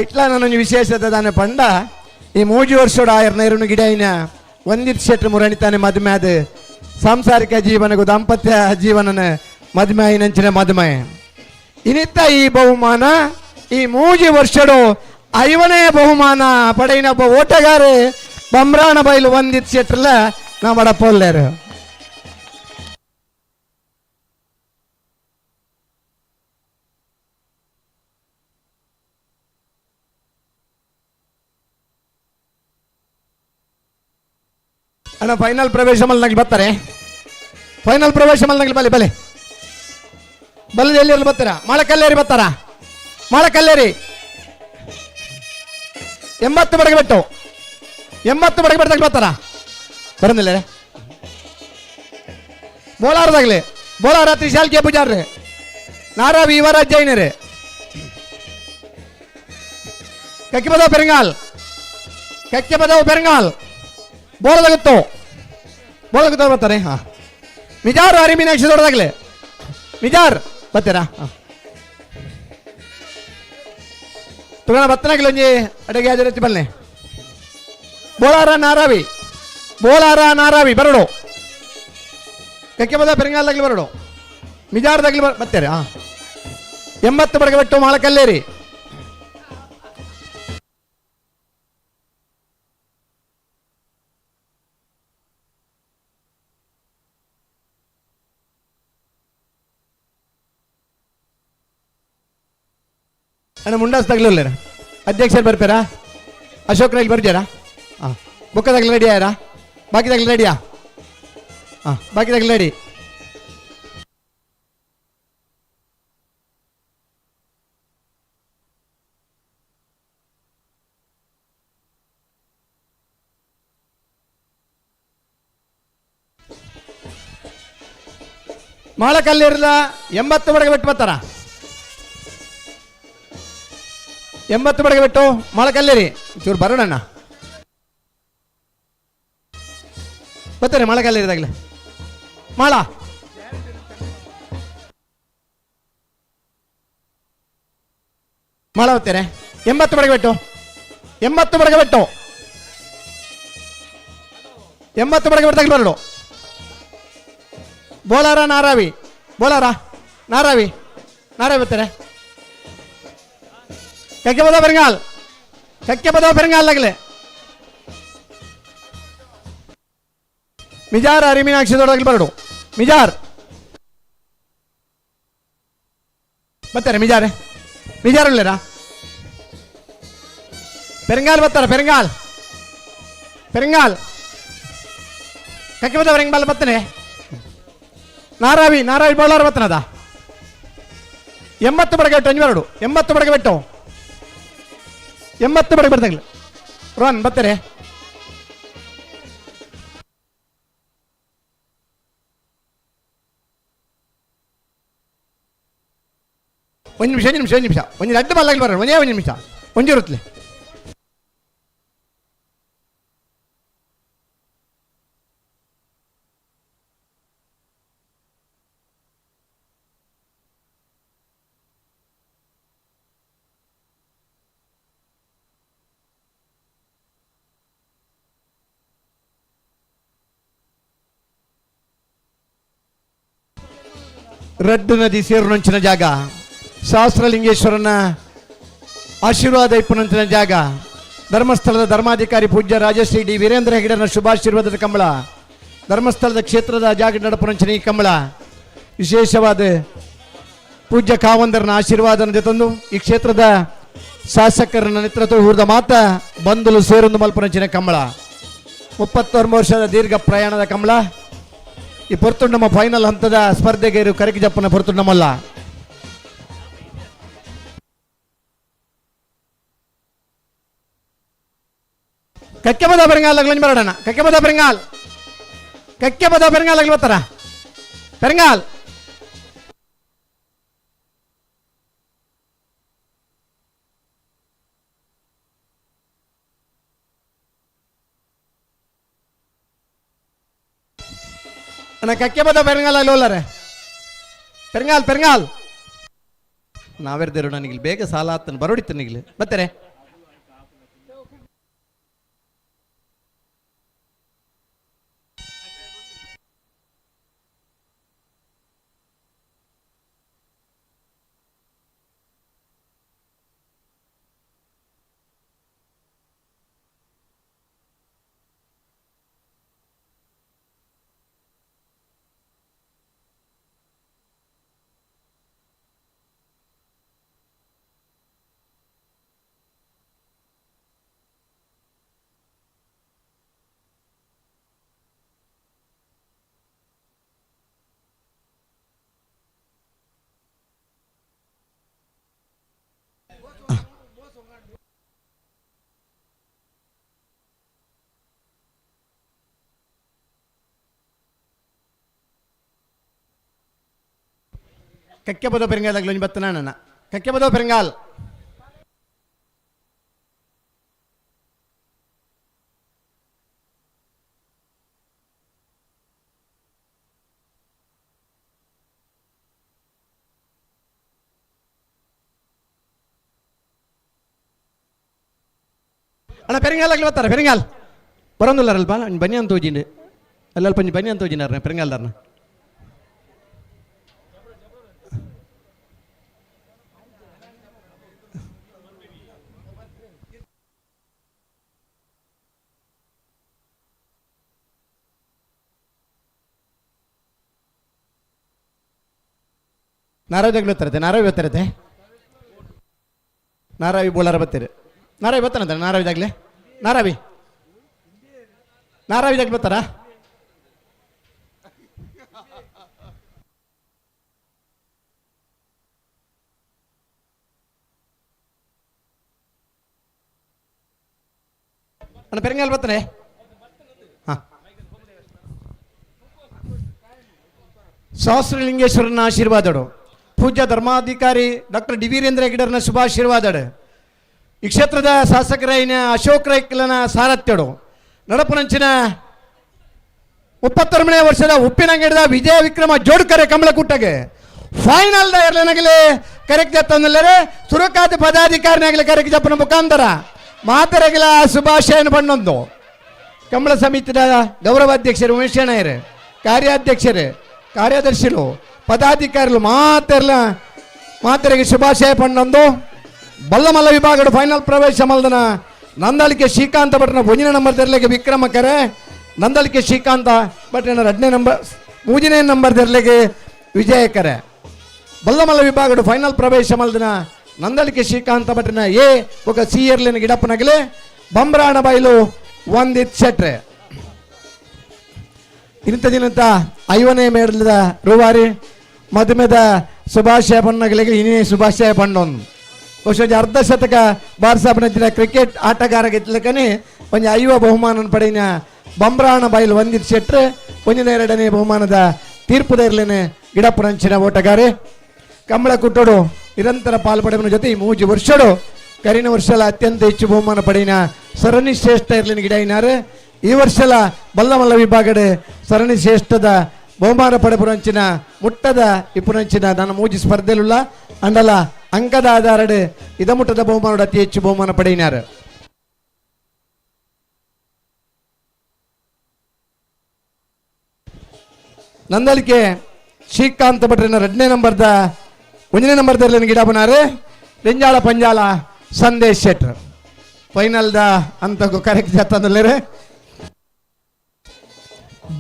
ಇಟ್ಲ ನನ್ನ ವಿಶೇಷತೆ ದಾನೆ ಪಂಡ ಈ 3 ವರ್ಷದ ಆಯರ್ನ ಇರುನು ಗಿಡ ಐನ ಒಂದಿತ್ ಶೆಟ್ರು ಮುರಣಿತಾನೆ ಮದುವೆ ಆದ ಸಾಂಸಾರಿಕ ಜೀವನಗೂ ದಾಂಪತ್ಯ ಜೀವನನ ಮದುವೆ ಐನಂಚಿನ ಮದುವೆ ಇನ್ನಿತ್ತ ಈ ಬಹುಮಾನ ಈ 3 ವರ್ಷಡು 5ನೇ ಬಹುಮಾನ ಪಡೆಯಿನ ಒಬ್ಬ ಓಟಗಾರ ಬಮ್ರಾಣ ಬೈಲು ಒಂದಿತ್ ಶೆಟ್ರಲ್ಲ ನಾ ಮಾಡಪ್ಪಲ್ಲೇರು. ಅಣ್ಣ ಫೈನಲ್ ಪ್ರವೇಶ ಮಲ್ನಾಗ್ಲಿ ಬರ್ತಾರೆ. ಫೈನಲ್ ಪ್ರವೇಶ ಮಲ್ನಾಗ್ಲಿ ಬಲೆ ಬಲೆ ಬಲ್ಲದ ಎಲ್ಲಿ ಬರ್ತಾರ? ಮಾಳಕಲ್ಲೇರಿ ಬರ್ತಾರ? ಮಾಳಕಲ್ಲೇರಿ 80 ಬಡಗೆ ಬಿಟ್ಟು 80 ಬಡಗೆ ಬಿಟ್ಟು ಬರ್ತಾರ? ಬರಂದಿಲ್ಲ ಬೋಲಾರದಾಗ್ಲಿ ಬೋಲಾರ ತ್ರಿಶಾಲ್ ಕೆ ಪೂಜಾರ್ರಿ, ನಾರಾವಿ ಯುವರಾಜ್ ಜೈನರೇ, ಕಕ್ಕಿಪದವ್ ಪೆರಂಗಾಲ್, ಕಕ್ಕಿಪದವ್ ಪೆರಂಗಾಲ್, ಬೋಲದಾಗುತ್ತೋ ಬೋಲಗುತ್ತೋ ಬರ್ತಾರೆ. ಹಾಂ ಮಿಜಾರ್ ಹರಿ ಮೀನಾಕ್ಷಿ ದೊಡ್ಡದಾಗಲಿ ಮಿಜಾರ್ ಬರ್ತೀರಾ? ಹಾಂ ತುಗಣ ಬತ್ತನಾಗಲಿ ಒಂಜಿ ಅಡುಗೆ ಹಾಜರತಿ ಬಲ್ಲೆ. ಬೋಲಾರ ನಾರಾವಿ, ಬೋಲಾರ ನಾರಾವಿ ಬರಡು, ಕಕ್ಕೆಬದ ಪೆರಂಗಾಲ್ದಾಗಲಿ ಬರಡು, ಮಿಜಾರ್ದಾಗಲಿ ಬರ್ತಾರೆ. ಹಾಂ 80 ಬಡಗೆ ಬಿಟ್ಟು ಮಾಳಕಲ್ಲೇರಿ. ಅಣ್ಣ ಮುಂಡಾಸ್ ತಗ್ಲಿಲ್ಲ ಅಧ್ಯಕ್ಷರು ಬರ್ತಾರಾ? ಅಶೋಕ್ ರೈಲ್ ಬರ್ಜಾರಾ? ಹಾಂ ಬುಕ್ಕದಾಗಲಿ ರೆಡಿ ಆಯಾರಾ? ಬಾಕಿದಾಗಲಿ ರೆಡಿಯಾ? ಹಾಂ ಬಾಕಿದಾಗಲಿ ರೆಡಿ. ಮಾಳಕಲ್ಲಿರಲ್ಲ 80 ಬಡಗೆ ಬಿಟ್ಟು ಬರ್ತಾರ? 80 ಬಡಗೆ ಬಿಟ್ಟು ಮಾಳಕಲ್ಲೇರಿ ಚೂರು ಬರೋಣ ಬರ್ತಾರೆ. ಮಾಳಕಲ್ಲೇರಿದಾಗಲೇ ಮಾಳ ಮಾಳ ಬರ್ತಾರೆ. 80 ಬಡಗೆ ಬಿಟ್ಟು 80 ಬಡಗೆ ಬಿಟ್ಟು 80 ಬಡಗೆ ಬಿಟ್ಟಾಗಲಿ ಬರಡು. ಬೋಲಾರ ನಾರಾವಿ, ಬೋಲಾರ ನಾರಾವಿ, ನಾರಾವಿ ಬರ್ತಾರೆ. ಕಕ್ಕೆಪದ ಪೆರಂಗಾಲ್, ಕಕ್ಕೆಪದ ಪೆರಂಗಾಲ್ ಆಗಲೆ. ಮಿಜಾರ್ ಹರಿ ಮೀನಾಕ್ಷಿ ದೊಡ್ಡದಾಗಲಿ ಬರಡು. ಮಿಜಾರ್ ಬರ್ತಾರೆ. ಮಿಜಾರೆ ಮಿಜಾರ್ ಉಳ್ಳೇರಾ? ಪೆರಂಗಾಲ್ ಬರ್ತಾರೆ. ಪೆರಂಗಾಲ್ ಪೆರಂಗಾಲ್ ಕಕ್ಕೆಪದ ಪೆರಂಗಾಲ್ ಬರ್ತಾನೆ. ನಾರಾವಿ ನಾರಾವಿ ಬೋಲಾರ ಬರ್ತಾನದ. 80 ಬಡಗೆ ಬಿಟ್ಟು ಅಂಜು 80 ಬಡಗೆ ಬಿಟ್ಟು 80 ಬಡಗೆ ಬರ್ತಾಗಲಿ ರೋನ್ ಬರ್ತಾರೆ. ಒಂದು ನಿಮಿಷ ಒಂದು ನಿಮಿಷ ಒಂದು ನಿಮಿಷ ಒಂದು ಅಡ್ಡ ಬಲ್ಲಾಗಲಿ ಬರೋಣ. ಒಂದೇ ಒಂದು ನಿಮಿಷ ಒಂಜಿರುತ್ತಲೆ. ರಡ್ಡು ನದಿ ಸೇರುನಂಚಿನ ಜಾಗ, ಸಹಸ್ರಲಿಂಗೇಶ್ವರನ ಆಶೀರ್ವಾದ ಇಪ್ಪನಂಚಿನ ಜಾಗ, ಧರ್ಮಸ್ಥಳದ ಧರ್ಮಾಧಿಕಾರಿ ಪೂಜ್ಯ ರಾಜಶ್ರೀ ಡಿ ವೀರೇಂದ್ರ ಹೆಗಡೆನ ಶುಭಾಶೀರ್ವಾದದ ಕಂಬಳ, ಧರ್ಮಸ್ಥಳದ ಕ್ಷೇತ್ರದ ಜಾಗ ನಡಪುರಂಚನೆ ಈ ಕಂಬಳ ವಿಶೇಷವಾದ ಪೂಜ್ಯ ಕಾವಂದರನ ಆಶೀರ್ವಾದನ ತಂದು ಈ ಕ್ಷೇತ್ರದ ಶಾಸಕರನ್ನ ನೇತೃತ್ವ ಹೂರ್ದ ಮಾತ ಬಂದಲು ಸೇರೊಂದು ಮಲ್ಪನಂಚಿನ ಕಂಬಳ. 39 ವರ್ಷದ ದೀರ್ಘ ಪ್ರಯಾಣದ ಕಂಬಳ ಈ ಪೊರ್ತುಂಡು ನಮ್ಮ ಫೈನಲ್ ಹಂತದ ಸ್ಪರ್ಧೆಗೆ ಇರು ಕರಕಿಜಪ್ಪನ ಪೊರ್ತುಂಡು ನಮ್ಮಲ್ಲ. ಕಕ್ಕೆಬದ ಬೆರಂಗಾಲ್ ಬರೋಣ. ಕಕ್ಕೆಬದ ಬೆರಂಗಾಲ್, ಕಕ್ಕೆಬದ ಬೆರಂಗಾಲ್ ಬರ್ತಾರ ಬೆರಂಗಾಲ್. ಅಣ್ಣ ಕಕ್ಕೆಬದ ಬೆರಂಗಾಲ್ ಅಲ್ಲಿ ಹೋಲಾರೆ ಪೆರಂಗಾಲ್ ಪೆರಂಗಾಲ್ ನಾವೆರ್ದಿರು ನನಗೆ ಬೇಗ ಸಾಲ ಆತನ ಬರೋಡಿತ್ತು ನನಗೆ ಬರ್ತಾರೆ. ಕಕ್ಕೆಬದ ಪೆರಂಗಾಲ್ ಬತ್ತನ ನನ್ನ ಕಕ್ಕೆಬದ ಪೆರಂಗಾಲ್. ಅಣ್ಣ ಪೆರಂಗಾಲ್ ಆಗ್ಲಿ ಬರ್ತಾರೆ ಪೆರಂಗಾಲ್ ಬರೋದಿಲ್ಲರಲ್ಪ ಬನ್ನಿ ಅಂತ ಹೋಜಿಂಡು ಅಲ್ಲಲ್ಪ ಬನ್ನಿ ಅಂತ ಹೋಜಿನಾರ ಪೆರಂಗಾಲ್ದಾರನ. ನಾರಾವಿ ಬರ್ತಾರತೆ, ನಾರಾವಿ ಬರ್ತಾರತೆ, ನಾರಾವಿ ಬೋಲಾರ ಬರ್ತೀರಿ. ನಾರಾವಿ ಬರ್ತಾರಂತ, ನಾರಾವಿದಾಗಲೇ ನಾರಾವಿ ನಾರಾವಿದಾಗ್ಲಿ ಬರ್ತಾರಾ? ಅಣ್ಣ ಪೆರಂಗಾಲ್ ಬರ್ತಾನೆ. ಹಾಂ, ಸಹಸ್ರಲಿಂಗೇಶ್ವರನ ಆಶೀರ್ವಾದಡು, ಪೂಜ್ಯ ಧರ್ಮಾಧಿಕಾರಿ ಡಾಕ್ಟರ್ ಡಿ ವೀರೇಂದ್ರ ಹೆಗಡೆರನ ಶುಭಾಶೀರ್ವಾದಡು, ಈ ಕ್ಷೇತ್ರದ ಶಾಸಕರೈನ ಅಶೋಕ್ ರೈಕ್ಲನ ಸಾರಥ್ಯಡು, ನಡಪನಂಚಿನ 33ನೇ ವರ್ಷದ ಉಪ್ಪಿನಂಗಡಿದ ವಿಜಯ ವಿಕ್ರಮ ಜೋಡ್ಕರೆ ಕಮಲಕೂಟಗೆ ಫೈನಲ್ ಎರ್ಲನಗಲಿ ಕರೆಕ್ಟ್ ಜತ್ತಂದಲ್ಲರೆ ಸುರಕಾದ ಪದಾಧಿಕಾರಿನಾಗಲಿ ಕರೆಕ್ಟ್ ಜಪ್ಪನ ಮುಖಾಂತರ ಮಾತರಗಿಲ ಶುಭಾಶಯನ ಬಣ್ಣೊಂದು. ಕಮಲ ಸಮಿತಿಯ ಗೌರವಾಧ್ಯಕ್ಷರು ಉಮೇಶ್ ನಾಯರ್, ಕಾರ್ಯಾಧ್ಯಕ್ಷರು, ಕಾರ್ಯದರ್ಶಿಗಳು, ಪದಾಧಿಕಾರಿಗಳು ಮಾತೆಲ್ಲ ಮಾತರಿಗೆ ಶುಭಾಶಯ ಪಣ್ಣೊಂದು. ಬಲ್ಲಮಲ್ಲ ವಿಭಾಗದ ಫೈನಲ್ ಪ್ರವೇಶ ಮಲ್ದನ ನಂದಳಿಕೆ ಶ್ರೀಕಾಂತ ಭಟ್ನ ಒಂದನೇ ನಂಬರ್ ತೆರಲಿಗೆ ವಿಕ್ರಮ ಕರೆ, ನಂದಳಿಕೆ ಶ್ರೀಕಾಂತ ಭಟ್ನ ಎರಡನೇ ನಂಬರ್ ಮೂರನೇ ನಂಬರ್ ತೆರಲಿಗೆ ವಿಜಯ ಕರೆ. ಬಲ್ಲಮಲ್ಲ ವಿಭಾಗದ ಫೈನಲ್ ಪ್ರವೇಶ ಮಲ್ದನ ನಂದಳಿಕೆ ಶ್ರೀಕಾಂತ ಭಟ್ನ ಎ ఒక ಸಿ ಎರ್ಲಿನ ಗಿಡಪ್ಪನಗಲೆ ಬಂಬ್ರಾಣ ಬೈಲು ಒಂದಿತ್ ಶೆಟ್ರೆ. ಇಂಥ ದಿನಂತ 50ನೇ ಮೇಡಲದ ರೂವಾರಿ ಮದುಮೆದ ಶುಭಾಶಯ ಬಣ್ಣಗಳಿಗೆ ಇನ್ನೇ ಶುಭಾಶಯ ಬಣ್ಣೊಂದು. ಬಹುಶಃ ಒಂಜಿ ಅರ್ಧ ಶತಕ ಬಾರ್ಸಾಬನ ಕ್ರಿಕೆಟ್ ಆಟಗಾರ ಗೆತ್ತಲಕನೆ ಒಂಜಿ 50 ಬಹುಮಾನ ಪಡೆಯಿನ ಬಂಬ್ರಾಣ ಬೈಲು ಒಂದಿತ್ ಶೆಟ್ರೆ ಒಂದಿನ ಎರಡನೇ ಬಹುಮಾನದ ತೀರ್ಪುದ ಇರಲೇನೆ ಗಿಡಪ್ಪನಂಚಿನ ಓಟಗಾರೆ. ಕಂಬಳ ಕುಟ್ಟೋಡು ನಿರಂತರ ಪಾಲ್ಪಡೆಯ ಜೊತೆ ಈ 3 ವರ್ಷಡು ಕರಿನ ವರ್ಷಲ ಅತ್ಯಂತ ಹೆಚ್ಚು ಬಹುಮಾನ ಪಡೆಯಿನ ಸರಣಿ ಶ್ರೇಷ್ಠ ಇರಲಿನ ಗಿಡಯಿನಾರೆ. ಈ ವರ್ಷಲ ಬಲ್ಲಮಲ್ಲ ವಿಭಾಗಡೆ ಸರಣಿ ಶ್ರೇಷ್ಠದ ಬಹುಮಾನ ಪಡೆಪುರಂಚಿನ ಮುಟ್ಟದ ಇಪ್ಪುರಂಚಿನ ನನ್ನ 3 ಸ್ಪರ್ಧೆಲುಳ್ಳ ಅಂಡಲ ಅಂಕದ ಆಧಾರಡೆ ಇದ ಮುಟ್ಟದ ಬಹುಮಾನ ಅತಿ ಹೆಚ್ಚು ಬಹುಮಾನ ಪಡೆಯಿನಾರು. ನಂದಳಿಕೆ ಶ್ರೀಕಾಂತ ಭಟ್ರನ ಎರಡನೇ ನಂಬರ್ದ ಒಂದನೇ ನಂಬರ್ದಲ್ಲಿ ಗಿಡ ಬನಾರೆ ರೆಂಜಾಳ ಪಂಜಾಲ ಸಂದೇಶ್ ಶೆಟ್ರ್. ಫೈನಲ್ದ ಅಂತ ಕರೆಕ್ಟ್ ಜತ್ತಂದುಲ್ಲೇರೆ.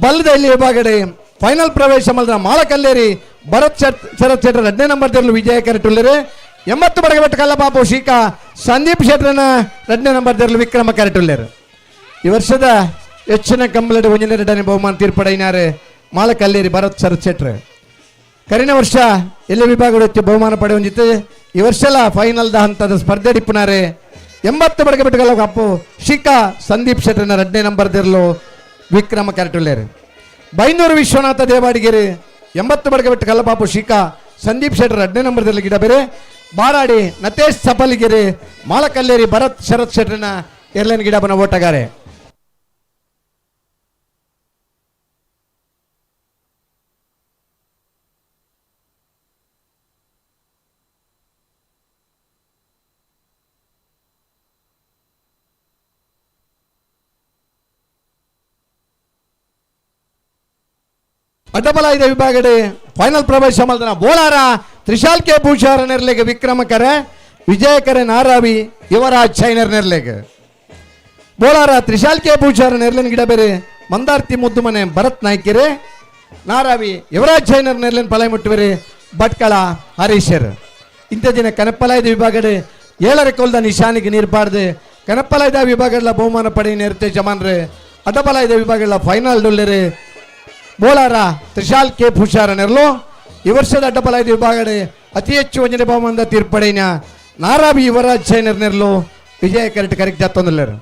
ಬಲ್ದ ಇಲ್ಲಿ ವಿಭಾಗಡೆ ಫೈನಲ್ ಪ್ರವೇಶ ಮಲ್ದ ಮಾಳಕಲ್ಲೇರಿ ಭರತ್ ಶರತ್ ಶೆಟ್ಟರ್ 2ನೇ ನಂಬರ್ ತೆರಲು ವಿಜಯ ಕರೆಟುಲ್ಲೇರೆ. 80 ಬಡಗಬೆಟ್ಟು ಕಲ್ಲಪಾಪು ಶೀಕಾ ಸಂದೀಪ್ ಶೆಟ್ಟರ್ನ 2ನೇ ನಂಬರ್ ತೆರಲು ವಿಕ್ರಮ ಕರೆಟುಲ್ಲೇರು. ಈ ವರ್ಷದ ಹೆಚ್ಚಿನ ಕಂಬಳಡಿ ಒಂಜನೇ ಎರಡನೇ ಬಹುಮಾನ ತೀರ್ಪಡೈನಾರೆ ಮಾಳಕಲ್ಲೇರಿ ಭರತ್ ಶರತ್ ಶೆಟ್ರ್. ಕರಿನ ವರ್ಷ ಎಲ್ಲ ವಿಭಾಗಗಳು ಹೆಚ್ಚು ಬಹುಮಾನ ಪಡೆಯೊಂದಿತ್ತು. ಈ ವರ್ಷ ಫೈನಲ್ದ ಹಂತದ ಸ್ಪರ್ಧೆ ಡಿಪ್ಪುನಾರೆ. 80 ಬಡಗಬೆಟ್ಟುಗಳ ಅಪ್ಪು ಶಿಖಾ ಸಂದೀಪ್ ಶೆಟ್ಟರ್ನ 2ನೇ ನಂಬರ್ ತೆರಲು ವಿಕ್ರಮ ಕರೆಟುಲ್ಲೇರು. ಬೈಂದೂರು ವಿಶ್ವನಾಥ ದೇವಾಡಿಗೆರೆ 80 ಬಡಗಬೆಟ್ಟು ಕಲ್ಲಪಾಪು ಶಿಖಾ ಸಂದೀಪ್ ಶೆಟ್ಟರ್ 2ನೇ ನಂಬರ್ದಲ್ಲಿ ಗಿಡ ಬೇರೆ. ಬಾರಾಡಿ ನತೇಶ್ ಸಪಲಿಗೆರೆ ಮಾಳಕಲ್ಲೇರಿ ಭರತ್ ಶರತ್ ಶೆಟ್ಟರ್ನ ಏರ್ಲೈನ್ ಗಿಡ ಬನ ಓಟಗಾರೆ. ಅಡ್ಡಬಲ ಇದೆ ವಿಭಾಗಡೆ ಫೈನಲ್ ಪ್ರವೇಶ ಮಲ್ದನ ಬೋಳಾರ ತ್ರಿಶಾಲ್ ಕೆ ಭೂಷಾರ ನೆರ್ಲೆಗೆ ವಿಕ್ರಮಕರೆ ವಿಜಯಕರೆ ನಾರಾವಿ ಯುವರಾಜ್ ಚೈನರ್ ನೆರ್ಲೆಗೆ. ಬೋಳಾರ ತ್ರಿಶಾಲ್ ಕೆ ಭೂಷಾರ ನೆರ್ಲಿನ ಗಿಡ ಬೇರೆ ಮಂದಾರ್ತಿ ಮುದ್ದುಮನೆ ಭರತ್ ನಾಯ್ಕೆರೆ ನಾರಾವಿ ಯುವರಾಜ್ ಚೈನರ್ ನೆರ್ಲಿನ ಪಲೈ ಮುಟ್ಟುವೆರೆ ಭಟ್ಕಳ ಹರೀಶರ್. ಇಂಥ ದಿನ ಕನಪ್ಪಲಾಯ್ದ ವಿಭಾಗಡೆ 7 ಕೊಲ್ದ ನಿಶಾನಿಗೆ ನೀರ್ಬಾರ್ದು ಕನಪ್ಪಲಾಯ್ದ ವಿಭಾಗಗಳ ಬಹುಮಾನ ಪಡೆಯ ನೆರತೆ ಜಮಾನ್ರೆ. ಅಡ್ಡಬಲಾಯ್ದ ವಿಭಾಗಗಳ ಫೈನಲ್ ಡೊಲ್ಲೆರೆ ಬೋಳಾರ ತ್ರಿಶಾಲ್ ಕೆ ಭೂಷಾರ ನೆರಳು. ಈ ವರ್ಷದ ಅಡ್ಡಬಲಾಯ್ದ ವಿಭಾಗಡೆ ಅತಿ ಹೆಚ್ಚು ಒಂಜನೆ ಬಹುಮಾನದ ತೀರ್ಪಡೈನ ನಾರಾಬಿ ಯುವರಾಜ್ ಚೈನರ್ ನೆರಳು ವಿಜಯ ಕರೆಕ್ಟ್ ಕರೆಕ್ಟ್ ಜಾತ್ತೊಂದುಲ್ಲೇರು.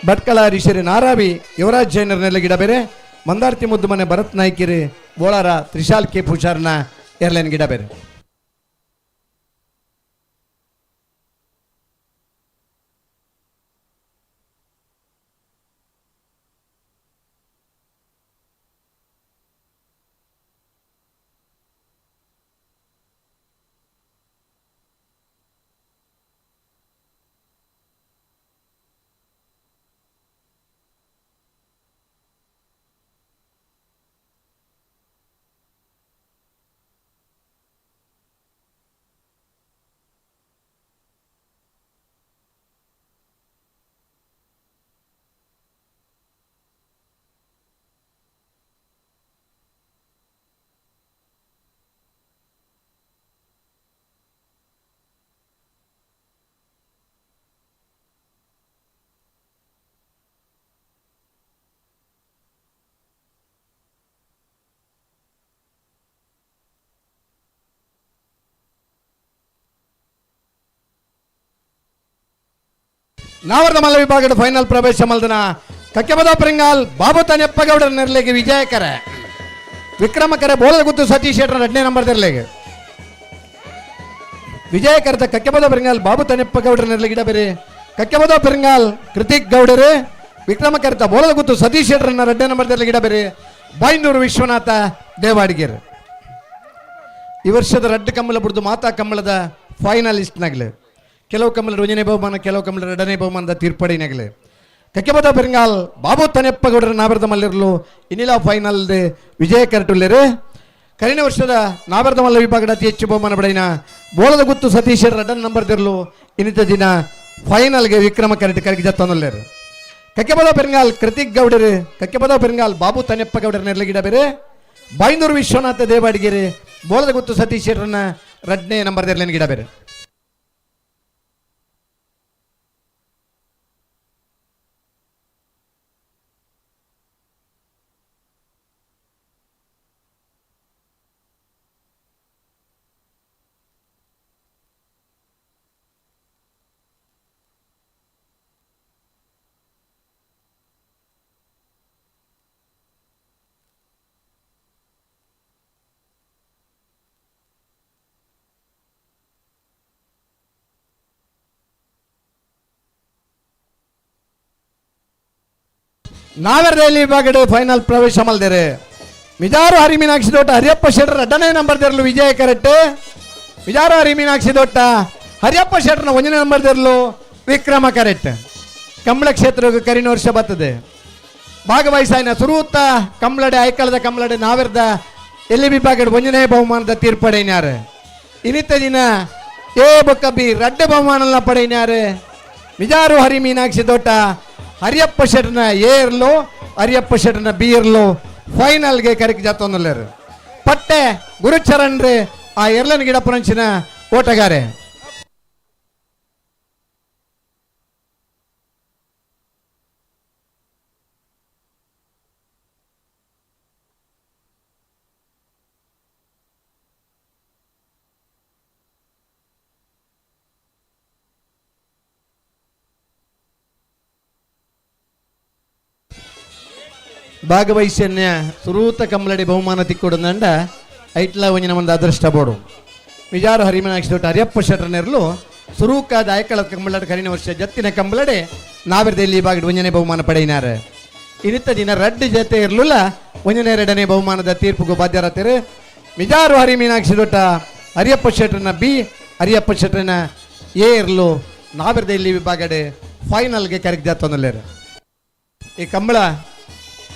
ಭಟ್ಕಳ ಹರೀಶರಿ ನಾರಾವಿ ಯುವರಾಜ್ ಜೈನರ್ ನೆಲೆ ಗಿಡ ಬೇರೆ ಮಂದಾರ್ತಿ ಮುದ್ದುಮನೆ ಭರತ್ ನಾಯ್ಕಿರಿ ಬೋಳಾರ ತ್ರಿಶಾಲ್ ಕೆ ಭೂಷಾರ್ನ ಏರ್ಲೈನ್ ಗಿಡ ಬೇರೆ. ನಾವರ್ದ ಮಲ್ಲ ವಿಭಾಗದ ಫೈನಲ್ ಪ್ರವೇಶ ಮಲ್ದನ ಕಕ್ಕೆಬದ ಪರಿಂಗಾಲ್ ಬಾಬು ತನ್ಯಪ್ಪಗೌಡರ ನೆರಳಿಗೆ ವಿಜಯಕರೆ ವಿಕ್ರಮಕರೆ ಬೋಲಗುತ್ತು ಸತೀಶ್ ಶೆಟ್ಟರ್ 2ನೇ ನಂಬರ್ ನೆರಳಿಗೆ ವಿಜಯಕರದ ಕಕ್ಕೆಬದ ಪರಿಂಗಾಲ್ ಬಾಬು ತನ್ಯಪ್ಪಗೌಡರ ನೆರಳಿಗೆ ಗಿಡ ಬೇರೆ ಕಕ್ಕೆಬದ ಪರಿಂಗಾಲ್ ಕೃತಿಕ್ ಗೌಡರು ವಿಕ್ರಮಕರ್ತ ಬೋಲಗುತ್ತು ಸತೀಶ್ ಶೆಟ್ಟರ್ನ 2ನೇ ನಂಬರ್ ನೆರಳಿಗೆ ಗಿಡ ಬೇರೆ ಬೈಂದೂರು ವಿಶ್ವನಾಥ ದೇವಾಡಿಗೆರ್. ಈ ವರ್ಷದ ರಡ್ಡು ಕಂಬಳ ಬುಡ್ದು ಮಾತಾ ಕಂಬಳದ ಫೈನಲಿಸ್ಟ್ನಾಗಲಿ ಕೆಲವು ಕಂಬಳ ಒಂದನೇ ಬಹುಮಾನ ಕೆಲವು ಕಂಬಳ ಎರಡನೇ ಬಹುಮಾನದ ತೀರ್ಪಡಿನಾಗಲಿ ಕಕ್ಕೆಬದ ಪೆರಂಗಾಲ್ ಬಾಬು ತನೆಪ್ಪಗೌಡರ ನಾಬರದ ಮಲ್ಲಿರಲು ಇನ್ನಿಲ ಫೈನಲ್ ವಿಜಯ ಕರಟುಲ್ಲೇರು. ಕರಿನ ವರ್ಷದ ನಾಬರದ ಮಲ್ಲ ವಿಭಾಗದ ಅತಿ ಹೆಚ್ಚು ಬಹುಮಾನ ಪಡೆಯಿನ ಬೋಳದ ಗುತ್ತು ಸತೀಶ್ ಎರಡನೇ ನಂಬರ್ ತಿರಲು ಇನ್ನಿತ ದಿನ ಫೈನಲ್ಗೆ ವಿಕ್ರಮ ಕರೆಟ್ ಕರಗಿ ಜತ್ತೊಂದುಲ್ಲೇರು. ಕಕ್ಕೆಬದ ಪೆರಂಗಾಲ್ ಕೃತಿಕ್ ಗೌಡರು ಕಕ್ಕೆಬದ ಪೆರಂಗಾಲ್ ಬಾಬು ತನೆಪ್ಪಗೌಡರ ನೆರಳಿಗಿಡ ಬೇರೆ ಬೈಂದೂರು ವಿಶ್ವನಾಥ ದೇವಾಡಿಗೆರೆ ಬೋಳದ ಗುತ್ತು ಸತೀಶ್ ಶೆಟ್ಟರ್ನ 2ನೇ ನಂಬರ್ ತಿರಲಿನ ಗಿಡ ಬೇರೆ. ನಾವೆರಡಲ್ಲಿ ವಿಭಾಗಡೆ ಫೈನಲ್ ಪ್ರವೇಶ ಮಲ್ದೇರೆ ಮಿಜಾರು ಹರಿ ಮೀನಾಕ್ಷಿ ದೊಟ್ಟ ಹರಿಯಪ್ಪ ಶೆಟ್ಟರ್ 2ನೇ ನಂಬರ್ ತೆರಲು ವಿಜಯ ಕರೆಕ್ಟ್ ಮಿಜಾರು ಹರಿ ಮೀನಾಕ್ಷಿ ದೊಟ್ಟ ಹರಿಯಪ್ಪ ಶೆಟ್ಟರ್ನ 1ನೇ ನಂಬರ್ ತೆರಲು ವಿಕ್ರಮ ಕರೆಕ್ಟ್. ಕಂಬಳ ಕ್ಷೇತ್ರಕ್ಕೆ ಕರಿನ ವರ್ಷ ಬರ್ತದೆ ಭಾಗವಹಿಸಾಯಿನ ಸುರೂತ ಕಂಬಳಡೆ ಐಕಳದ ಕಂಬಳಡೆ ನಾವೆರ್ದ ಎಲ್ಲಿ ವಿಭಾಗಡೆ 1ನೇ ಬಹುಮಾನದ ತೀರ್ಪಡೆಯಾರು. ಇನ್ನಿತ ದಿನ ಎ ಬೊಕ್ಕ ಬಿ ರಡ್ಡೆ ಬಹುಮಾನ ಪಡೆಯಾರು. Mijar ಹರಿ ಮೀನಾಕ್ಷಿ ತೋಟ ಹರಿಯಪ್ಪ ಶೆಟ್ನ ಎ ಇರ್ಲು ಹರಿಯಪ್ಪ ಶೆಟ್ನ ಬಿ ಇರ್ಲು ಫೈನಲ್ಗೆ ಕರೆಕ್ ಜಾತೊಂದುಲ್ಲೇರು. ಪಟ್ಟೆ ಗುರುಚರಣ್ ರೇ ಆ ಎರ್ಲನ್ ಗಿಡಪ್ಪನಂಚಿನ ಓಟಗಾರೆ. ಭಾಗವಹಿಸನ್ಯ ಸುರೂತ ಕಮ್ಮಲಡಿ ಬಹುಮಾನ ತಿಕ್ಕೊಡುಂಡ ಐಟ್ಲ ಒಂಜಿನ ಒಂದು ಅದೃಷ್ಟ ಬೋಡು. ಮಿಜಾರು ಹರಿಮನಾಕ್ಷಿ ದೊಡ್ಡ ಹರಿಯಪ್ಪ ಶೆಟ್ಟರ್ನೆರ್ಲು ಸುರೂಕಾದ ಐಕಳ ಕಂಬಳಡ ಕರಿನ ವರ್ಷ ಜತ್ತಿನ ಕಂಬಳಡೆ ನಾವಿರದಲ್ಲಿ ಬಾಗಿಡು ಒಂಜನೆ ಬಹುಮಾನ ಪಡೆಯಿನಾರೆ. ಇನ್ನಿತ್ತ ದಿನ ರಡ್ಡು ಜೊತೆ ಇರಲಿಲ್ಲ ಒಂಜನೆ ಎರಡನೇ ಬಹುಮಾನದ ತೀರ್ಪುಗೂ ಬಾಧ್ಯರಾತಿರು. ಮಿಜಾರು ಹರಿ ಮೀನಾಕ್ಷಿ ದೊಡ್ಡ ಹರಿಯಪ್ಪ ಶೆಟ್ಟರ್ನ ಬಿ ಹರಿಯಪ್ಪ ಶೆಟ್ಟರ್ನ ಎ ಇರಲು ನಾವಿರದಲ್ಲಿ ವಿಭಾಗಡೆ ಫೈನಲ್ಗೆ ಕರೆಕ್ ಜಾತೊಂದಲ್ಲೇರು. ಈ ಕಂಬಳ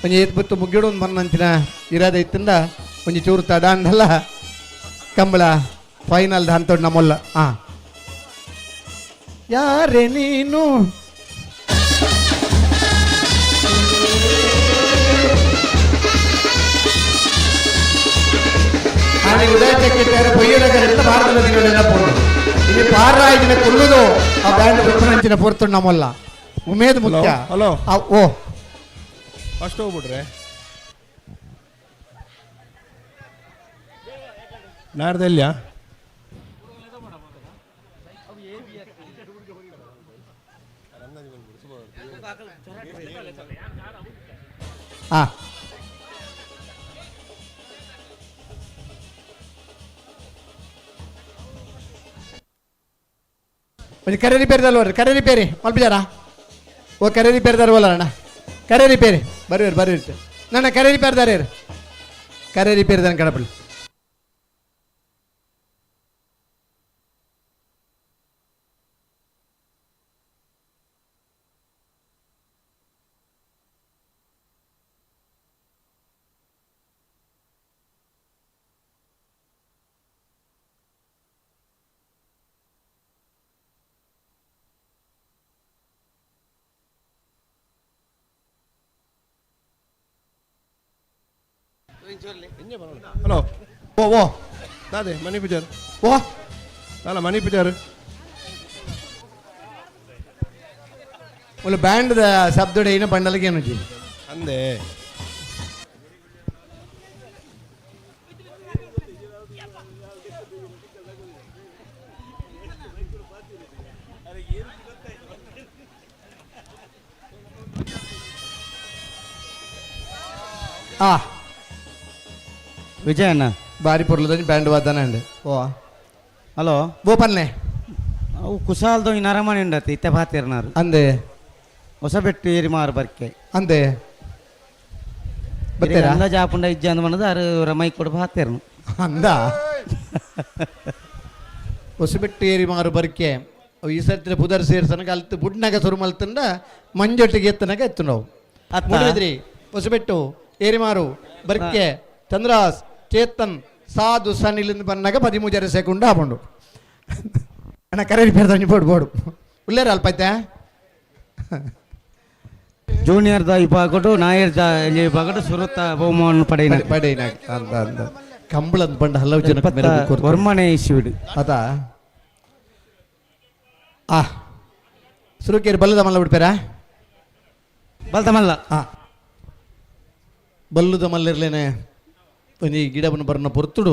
ಒಂಜಿ ಏತ್ ಬತ್ತು ಮುಗ್ಗಿಡೊಂದು ಬನ್ನಂಚಿನ ಇರಾದ ಇತ್ತಿಂದ ಒಂಜಿ ಚೂರು ತಡ ಅಂದಲ್ಲ ಕಂಬಳ ಫೈನಲ್ ಹಂತೋಡ್ ನಮ್ಮಲ್ಲ. ಯಾರೇ ನೀನು ಭಾರತದ ದಿನಗಳೆಲ್ಲ ಪೋಡು ಇಲ್ಲಿ ಪಾರಾಯಿನ ಕುಲ್ಲುದು ಆ ಬ್ಯಾಂಡ್ ಗೊತ್ತನಂಚಿನ ಪೊರ್ತು ನಮ್ಮಲ್ಲ ಉಮೇದ್ ಮುಖ್ಯ. ಹಲೋ ಓ ಅಷ್ಟು ಹೋಗ್ಬಿಟ್ರೆ ನಾಡ್ದೆಲ್ಲಿಯಾ? ಒಂಜಿ ಕರೆ ರಿಪೇರಿದಲ್ವ ಕರೆ ರಿಪೇರಿ ಮಲ್ಪಿಜಾರ? ಓ ಕರೆ ರಿಪೇರಿದಾರವಲ್ಲ ಅಣ್ಣ, ಕರೆ ರಿಪೇರಿ ಬರ್ರಿ ಬರ್ರಿ ನನ್ನ ಕರೆ ರಿಪೇರಿದಾರೆ ಕರೆ ರಿಪೇರಿದಾನ ಕಡಪಲ್ಲಿ. ಹಲೋ ಓ ಓ ಅದೇ ಮಣಿ ಪೂಜಾರ್. ಓ ಅಲ್ಲ ಮಣಿ ಪೂಜಾರ್ ಒಳ್ಳೆ ಬ್ಯಾಂಡ್ ಶಬ್ದಡೆ ಏನೋ ಬಂಡಲ್ಗೆ ಏನು ಜಿ ಅಂದೆ. ಆ ವಿಜಯಣ್ಣ ಬಾರಿ ಪೊರ್ಲದ ಬ್ಯಾಂಡ್ ವಾದನ ಅಂಡ್. ಓ ಹಲೋ ಓ ಪನ್ನೆ ಅವು ಕುಶಾಲ್ದ ಈ ನರಮನೆ ಉಂಡತ್ತೆ ಇತ್ತೆ ಬಾತಿರ್ನಾರು ಅಂದೆ ಹೊಸಬೆಟ್ಟು ಏರಿ ಮಾರು ಬರ್ಕೆ ಅಂದೆ ಬತ್ತೀರಾ? ಅಂದಾಜು ಆಪುಂಡ ಇಜ್ಜ ಅಂದ್ ಮನದ ಅರು ರಮೈ ಕೊಡು ಬಾತಿರ್ನು ಅಂದ ಹೊಸಬೆಟ್ಟು ಏರಿ ಮಾರು ಬರ್ಕೆ ಅವು ಈ ಸರ್ತಿನ ಪುದರ್ ಸೇರ್ಸನಗ ಅಲ್ತು ಬುಡ್ನಾಗ ಸುರು ಮಲ್ತಂಡ ಮಂಜೊಟ್ಟಿಗೆ ಎತ್ತನಾಗ ಎತ್ತು ನಾವು ಅತ್ತ? ಮೂಡುಬಿದ್ರಿ ಹೊಸಬೆಟ್ಟು ಏರಿಮಾರು ಬರ್ಕೆ ಚಂದ್ರಾಸ್ ಚೇತನ್ ಸಾಧು ಸನಿಲಿಂದ ಬನ್ನಾಗ 13 ಸೆಕೆಂಡ್ ಆಪುಂಡು. ಅಣ್ಣ ಕರೆ ರಿಪೇರ್ ಬೋಡು ಬೋಡು ಉಲ್ಲೇರ ಅಲ್ಪ ಐತೆ. ಜೂನಿಯರ್ the ವಿಭಾಗಡು ನಾಯರ್ the ವಿಭಾಗಡು ಸುರುತ್ತ ಬಹುಮಾನ ಪಡೆಯಿನ ಪಡೆಯಿನ ಅಂದ ಅಂದ ಕಂಬಳದ ಬಂಡ ಹಲವು ಜನ ವರ್ಮನೆ ಇಸ್ವಿಡು ಅದ ಆ ಸುರುಕೇರಿ ಬಲ್ಲದ ಮಲ್ಲ ಬಿಡ್ಪೇರಾ? ಬಲ್ದ ಮಲ್ಲ. ಬಲ್ಲುದ ಮಲ್ಲಿರ್ಲೇನೆ ಒಂಜಿ ಗಿಡವನ್ನು ಬರ್ನ ಪೊರ್ತುಡು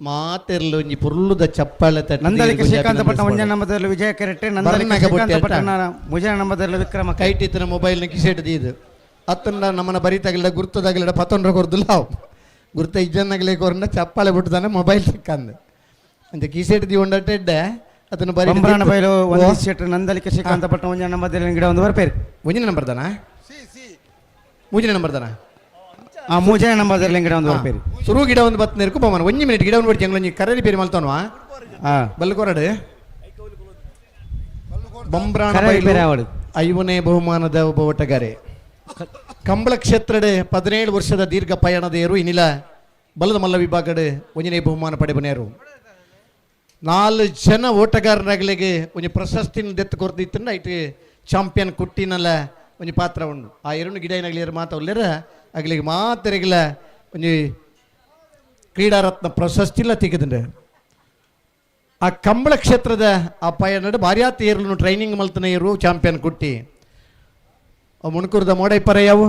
ಮಾತೆರ್ಲು ಒಂಜಿ ಪೊರ್ಲುದ ಚಪ್ಪಾಳೆ ತಟ್ಟಿ ನಂದಳಿಕೆ ಶ್ರೀಕಾಂತ ಪಟ್ಟ ಒಂಜನ ನಂಬದಲ್ಲಿ ವಿಜಯ ಕೆರೆಟ್ಟೆ, ನಂದಳಿಕೆ ಶ್ರೀಕಾಂತ ಪಟ್ಟಣ ಮುಜನ ನಂಬದಲ್ಲಿ ವಿಕ್ರಮ ಕೈಟಿತ್ತನ ಮೊಬೈಲ್ನ ಕಿಸೆಟ್ ದೀದು ಅತ್ತಂಡ ನಮ್ಮನ ಬರಿತಾಗಲಿಲ್ಲ ಗುರ್ತದಾಗಲಿಲ್ಲ ಪತೊಂಡ್ರ ಕೊರ್ದುಲ್ಲ ಅವು ಗುರ್ತ ಇಜ್ಜನ್ನಾಗಲೇ ಕೊರ್ನ ಚಪ್ಪಾಳೆ ಬಿಟ್ಟದಾನೆ ಮೊಬೈಲ್ ಸಿಕ್ಕಂದು ಅಂಚ ಕಿಸೆಟ್ the ಉಂಡಟ್ಟೆಡ್ಡೆ ಅದನ್ನು ಬರಿ ಬಂಬ್ರಾಣ ಬೈಲು ಒಂದು ಸೆಟ್ ನಂದಳಿಕೆ ಶ್ರೀಕಾಂತ ಪಟ್ಟ ಒಂಜನ ನಂಬದಲ್ಲಿ ಗಿಡ ಒಂದು ಬರ್ಪೇರಿ. ಒಂಜಿನ ನಂಬರ್ ದಾನ ಮೂಜಿನ ನಂಬರ್ ದಾನ ಆ ಮೂಜನ ನಂಬರ್ ಗಿಡ ಒಂದು ಬರ್ಪೇರಿ. ಸುರು ಗಿಡ ಒಂದು ಬತ್ ನೆರ್ಕು ಬಮ್ಮನ ಒಂಜಿ ಮಿನಿಟ್ ಗಿಡ ಒಂದು ಬಿಟ್ಟು ಜಂಗ್ಲೊಂಜಿ ಕರೆ ರಿಪೇರಿ ಮಲ್ತೋನ್ವಾ ಬಲ್ಲು ಕೊರಡು ಬಂಬ್ರಾಣ ಕರೆ ಬೈಲು ರಿಪೇರಿ ಆವಡು. ಐವನೇ ಬಹುಮಾನದ ಒಬ್ಬ ಒಟಗಾರೆ ಕಂಬಳ ಕ್ಷೇತ್ರಡೆ 17 ವರ್ಷದ ದೀರ್ಘ ಪಯಣದ ಏರು ಇನ್ನಿಲ ಬಲದ ಮಲ್ಲ ವಿಭಾಗಡೆ ಒಂಜನೇ ಬಹುಮಾನ ಪಡೆಬನೇರು. 4 ಜನ ಓಟಗಾರರಾಗಲಿಗೆ ಒಂಜಿ ಪ್ರಶಸ್ತಿನ ದೆತ್ತು ಕೊರ್ದಿತ್ತಂಡ ಐಟ್ ಚಾಂಪಿಯನ್ ಕುಟ್ಟಿನಲ್ಲ ಒಂಜಿ ಪಾತ್ರ ಉಂಡು. ಆ ಎರಡು ಗಿಡೈನಾಗಲಿ ಮಾತಾಡ್ಲೇರ ಅಗಲಿಗೆ ಮಾತರಿಗಲ ಒಂಜಿ ಕ್ರೀಡಾರತ್ನ ಪ್ರಶಸ್ತಿಲ ತೆಗೆದಂಡೆ. ಆ ಕಂಬಳ ಕ್ಷೇತ್ರದ ಆ ಪಯಣಡು ಭಾರ್ಯಾತ ಏರ್ಲು ಟ್ರೈನಿಂಗ್ ಮಲ್ತನ ಏರು ಚಾಂಪಿಯನ್ ಕುಟ್ಟಿ. ಮುಣಕೂರದ ಮೋಡ ಇಪ್ಪರೆಯಾವು,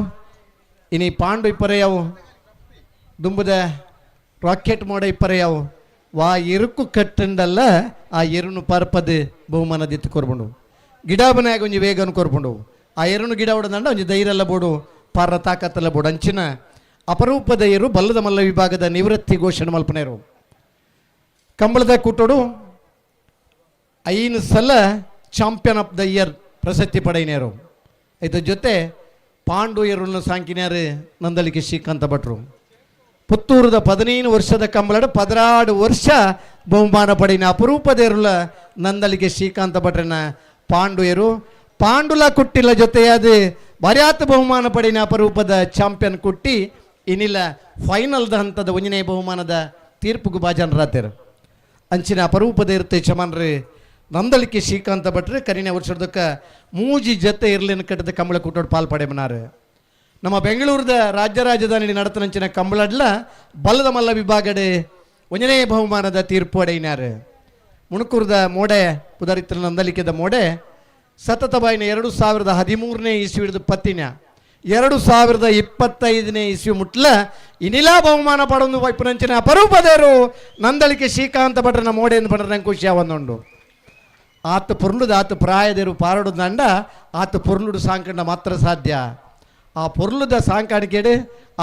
ಇನಿ ಪಾಂಡು ಇಪ್ಪರೆಯಾವು, ದುಂಬುದ ರಾಕೆಟ್ ಮೋಡ ಇಪ್ಪರೆಯಾವು, ವಾ ಎರುಕು ಕಟ್ಟಂಡಲ್ಲ ಆ ಎರುನು ಪರ್ಪದು ಬಹುಮಾನ ದಿತ್ತು ಕೊರ್ಬಂಡು. ಗಿಡಾಬನಾಗ ಒಂಜಿ ವೇಗನು ಕೊರ್ಬಂಡು. ಆ ಎರುನು ಗಿಡ ಹೊಡೆದಂಡ ಒಂಜಿ ಧೈರ್ಯಲ್ಲ ಬೋಡು, ಪಾರ ತಾಕತ್ತಲ್ಲ ಬೋಡು. ಅಂಚಿನ ಅಪರೂಪದ ಏರು ಬಲ್ಲದ ಮಲ್ಲ ವಿಭಾಗದ ನಿವೃತ್ತಿ ಘೋಷಣೆ ಮಲ್ಪನೇರು. ಕಂಬಳದ ಕೂಟೋಡು 5 ಸಲ champion of the year ಪ್ರಶಸ್ತಿ ಪಡೆಯನೇರು. ಇದ್ರ ಜೊತೆ ಪಾಂಡು ಎರುಳ್ನ ಸಾಂಕಿನ್ಯಾರು ನಂದಳಿಕೆ ಶ್ರೀಕಾಂತ ಭಟ್ರು. ಪುತ್ತೂರದ 15 ವರ್ಷದ ಕಂಬಳಡು 16 ವರ್ಷ ಬಹುಮಾನ ಪಡೆಯಿನ ಅಪರೂಪದ ಎರುಳ ನಂದಳಿಕೆ ಶ್ರೀಕಾಂತ ಭಟ್ರನ ಪಾಂಡು ಎರು. ಪಾಂಡುಲ ಕುಟ್ಟಿಲ ಜೊತೆಯಾದ ಬರ್ಯಾತ ಬಹುಮಾನ ಪಡೆಯಿನ ಅಪರೂಪದ ಚಾಂಪಿಯನ್ ಕುಟ್ಟಿ ಇನ್ನಿಲ್ಲ ಫೈನಲ್ದ ಹಂತದ ಒಂಜನೇ ಬಹುಮಾನದ ತೀರ್ಪುಗು ಬಾಜನರಾತೇರು. ಅಂಚಿನ ಅಪರೂಪದ ಇರುತ್ತೆ ಯಜಮಾನ್ರಿ ನಂದಳಿಕೆ ಶ್ರೀಕಾಂತ ಭಟ್ರು ಕರಿನ ವರ್ಷದಕ್ಕ 3 ಜೊತೆ ಇರ್ಲಿನ ಕಟ್ಟದ ಕಂಬಳ ಕೂಟೋಡು ಪಾಲ್ ಪಡೆಮನಾರು. ನಮ್ಮ ಬೆಂಗಳೂರದ ರಾಜ್ಯ ರಾಜಧಾನಿ ನಡತನಂಚಿನ ಕಂಬಳಡ್ಲ ಬಲ್ಲದ ಮಲ್ಲ ವಿಭಾಗಡೆ ಒಂಜನೇ ಬಹುಮಾನದ ತೀರ್ಪು ಅಡೆಯಿನಾರು. ಮುಣಕೂರದ ಮೋಡೆ ಪುದರಿತ್ರ ನಂದಳಿಕೆದ ಮೋಡೆ ಸತತ ಬಾಯಿನ 2013ನೇ ಇಸ್ವಿ ಹಿಡಿದು ಪತ್ತಿನ 2025ನೇ ಇಸ್ವಿ ಮುಟ್ಲ ಇನಿಲಾ ಬಹುಮಾನ ಪಡೊಂದು ವೈಪುನಂಚಿನ ಅಪರೂಪದೇರು ನಂದಳಿಕೆ ಶ್ರೀಕಾಂತ ಭಟ್ರನ ಮೋಡೆ ಎಂದು ಪಡ್ರೆ ನಂಗೆ ಖುಷಿ ಒಂದುಂಡು. ಆತ ಪೊರ್ಲುದ ಆತ ಪ್ರಾಯದೇರು ಪಾರಡು ದಂಡ ಆತ ಪೊರ್ಲುಡು ಸಾಂಕಂಡ ಮಾತ್ರ ಸಾಧ್ಯ. ಆ ಪೊರ್ಲುದ ಸಾಂಕಾಣಿಕೆಡು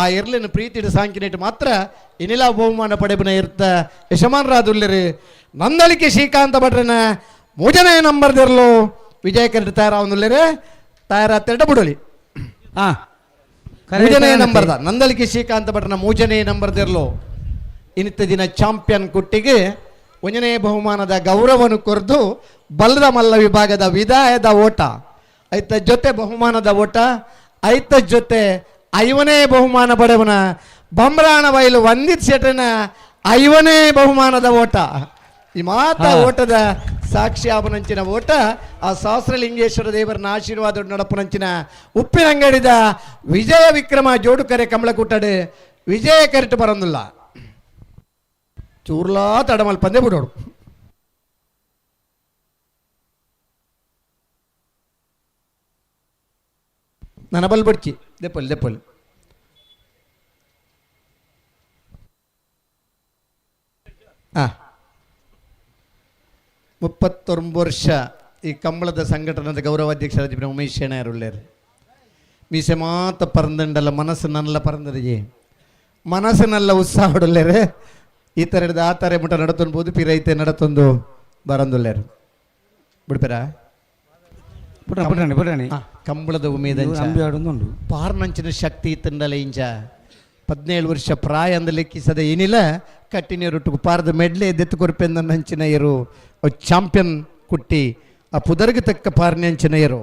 ಆ ಎರ್ಲಿನ ಪ್ರೀತಿಡು ಸಾಂಕಿನೇಟು ಮಾತ್ರ ಇನಿಲಾ ಬಹುಮಾನ ಪಡೆಬನ ಇರ್ತ ಯಜಮಾನರಾದುಲ್ಲರು ನಂದಳಿಕೆ ಶ್ರೀಕಾಂತ ಭಟ್ರನ ಮೂಜನೇ ನಂಬರ್ದಿರ್ಲು ವಿಜಯ ಕರೆಟ್ ತಯಾರಾವನುಲ್ಲರು ತಯಾರಾತೆರಡ ಬಿಡೋಲಿ. ಮೂಜನೇ ನಂಬರ್ದ ನಂದಳಿಕೆ ಶ್ರೀಕಾಂತ ಭಟ್ರನ ಮೂಜನೇ ನಂಬರ್ದಿರ್ಲು ಇನ್ನಿತ್ತ ದಿನ ಚಾಂಪಿಯನ್ ಕುಟ್ಟಿಗೆ ಒಂಜನೇ ಬಹುಮಾನದ ಗೌರವನು ಕೊರ್ದು ಬಲ್ಲದ ಮಲ್ಲ ವಿಭಾಗದ ವಿದಾಯದ ಓಟ, ಐತ ಜೊತೆ ಬಹುಮಾನದ ಓಟ, ಐತ ಜೊತೆ 5ನೇ ಬಹುಮಾನ ಪಡೆವನ ಬಮ್ರಾಣ ಬೈಲು ವಂದಿತ್ ಶೆಟ್ಟನ 5ನೇ ಬಹುಮಾನದ ಓಟ. ಈ ಮಾತ ಓಟದ ಸಾಕ್ಷಿ ಆಪನಂಚಿನ ಓಟ ಆ ಸಹಸ್ರಲಿಂಗೇಶ್ವರ ದೇವರನ ಆಶೀರ್ವಾದ ನಡಪನಂಚಿನ ಉಪ್ಪಿನಂಗಡಿದ ವಿಜಯ ವಿಕ್ರಮ ಜೋಡುಕರೆ ಕಮಲಕೂಟಡು ವಿಜಯ ಕರೆಟ್ ಬರಂದಿಲ್ಲ ಚೂರ್ಲಾ ತಡಮಲ್ ಪಂದೆ ಬಿಡೋಡು. ನನ್ನ ಬಲ್ ಬಡ್ಚಿ ದೆಪ್ಪಲ್ ದೆಪ್ಪಲ್ ಹಾಂ 39 ವರ್ಷ ಈ ಕಂಬಳದ ಸಂಘಟನದ ಗೌರವಾಧ್ಯಕ್ಷರಾದ ಉಮೇಶ್ ಶೆಣೆಯರುಳ್ಳೇರು. ಮೀಸೆ ಮಾತ ಪರಂದಂಡಲ್ಲ ಮನಸ್ಸು ನನ್ನಲ್ಲ ಪರಂದರಿಗೆ ಮನಸ್ಸಿನಲ್ಲ ಉತ್ಸಾಹ ಹೊಡಲ್ಲೇರೆ. ಈ ಥರ ಹಿಡಿದು ಆ ಥರ ಮುಟ ನಡತೊಂಬೋದು ಪಿರೈತೆ ನಡತೊಂದು ಬರಂದುಲ್ಲೇರು ಬಿಡ್ಪೇರ ಕಂಬಳದ ಉಮೇದ ಪಾರ್ನಂಚಿನ ಶಕ್ತಿ ಇತ್ತಂಡಲ್ಲ ಇಂಚ 17 ವರ್ಷ ಪ್ರಾಯ ಅಂದ ಲೆಕ್ಕಿಸದ ಏನಿಲ್ಲ ಕಟ್ಟಿನ ರೊట్టుకు ಪಾರದ ಮೆಡ್ಲೆ ದೆತ್ತು ಕೊರ್ಪೆಂದ ಇರು ಚಾಂಪಿಯನ್ ಕುಟ್ಟಿ ಆ ಪುದರ್ಗೆ ತಕ್ಕ ಪಾರ್ನಂಚಿನ ಇರು.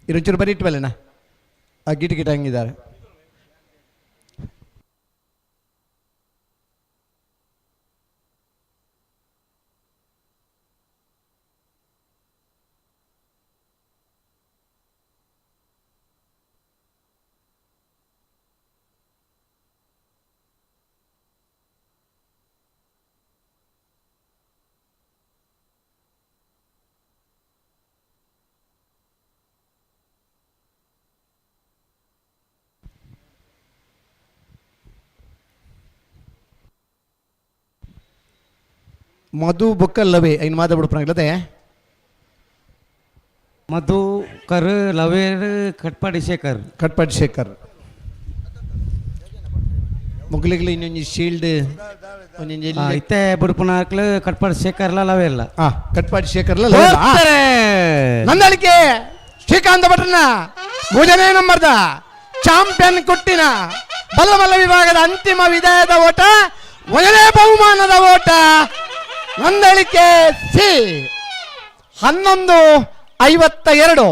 ಇರೊಂಚೂರು ಬರೀ ಇಟ್ವಲ್ಲೇನಾ ಆ ಗಿಟ ಗಿಟ ಹಂಗಿದ್ದಾರೆ. ಮಧು ಬೊಕ್ಕ ಲವೆ ಐನ್ ಮಾದ ಬಿಡ್ಪನಾಗ್ಲದೆ ಮಧು ಕರ್ ಲವೇರ್ ಕಟ್ಪಾಡಿ ಶೇಖರ್ ಕಟ್ಪಾಡಿ ಶೇಖರ್ ಮುಗ್ಲಿಗ್ಲಿ ಇನ್ನೊಂದು ಶೀಲ್ಡ್ ಒಂದೊಂದು ಇತ್ತೆ ಬುಡ್ಪನಾಕ್ಲು ಕಟ್ಪಾಡಿ ಶೇಖರ್ಲ ಲವೇರ್ಲ. ಹಾ ಕಟ್ಪಾಡಿ ಶೇಖರ್ಲ ನಂದಳಿಕೆ ಶ್ರೀಕಾಂತ ಭಟ್ರನ ಮೂರನೇ ನಂಬರ್ದ ಚಾಂಪಿಯನ್ ಕುಟ್ಟಿನ ಬಲ್ಲಮಲ್ಲ ವಿಭಾಗದ ಅಂತಿಮ ವಿದಾಯದ ಓಟ ಮೊದಲನೇ ಬಹುಮಾನದ ಓಟ ನಂದಳಿಕೆ ಸಿ 11:52.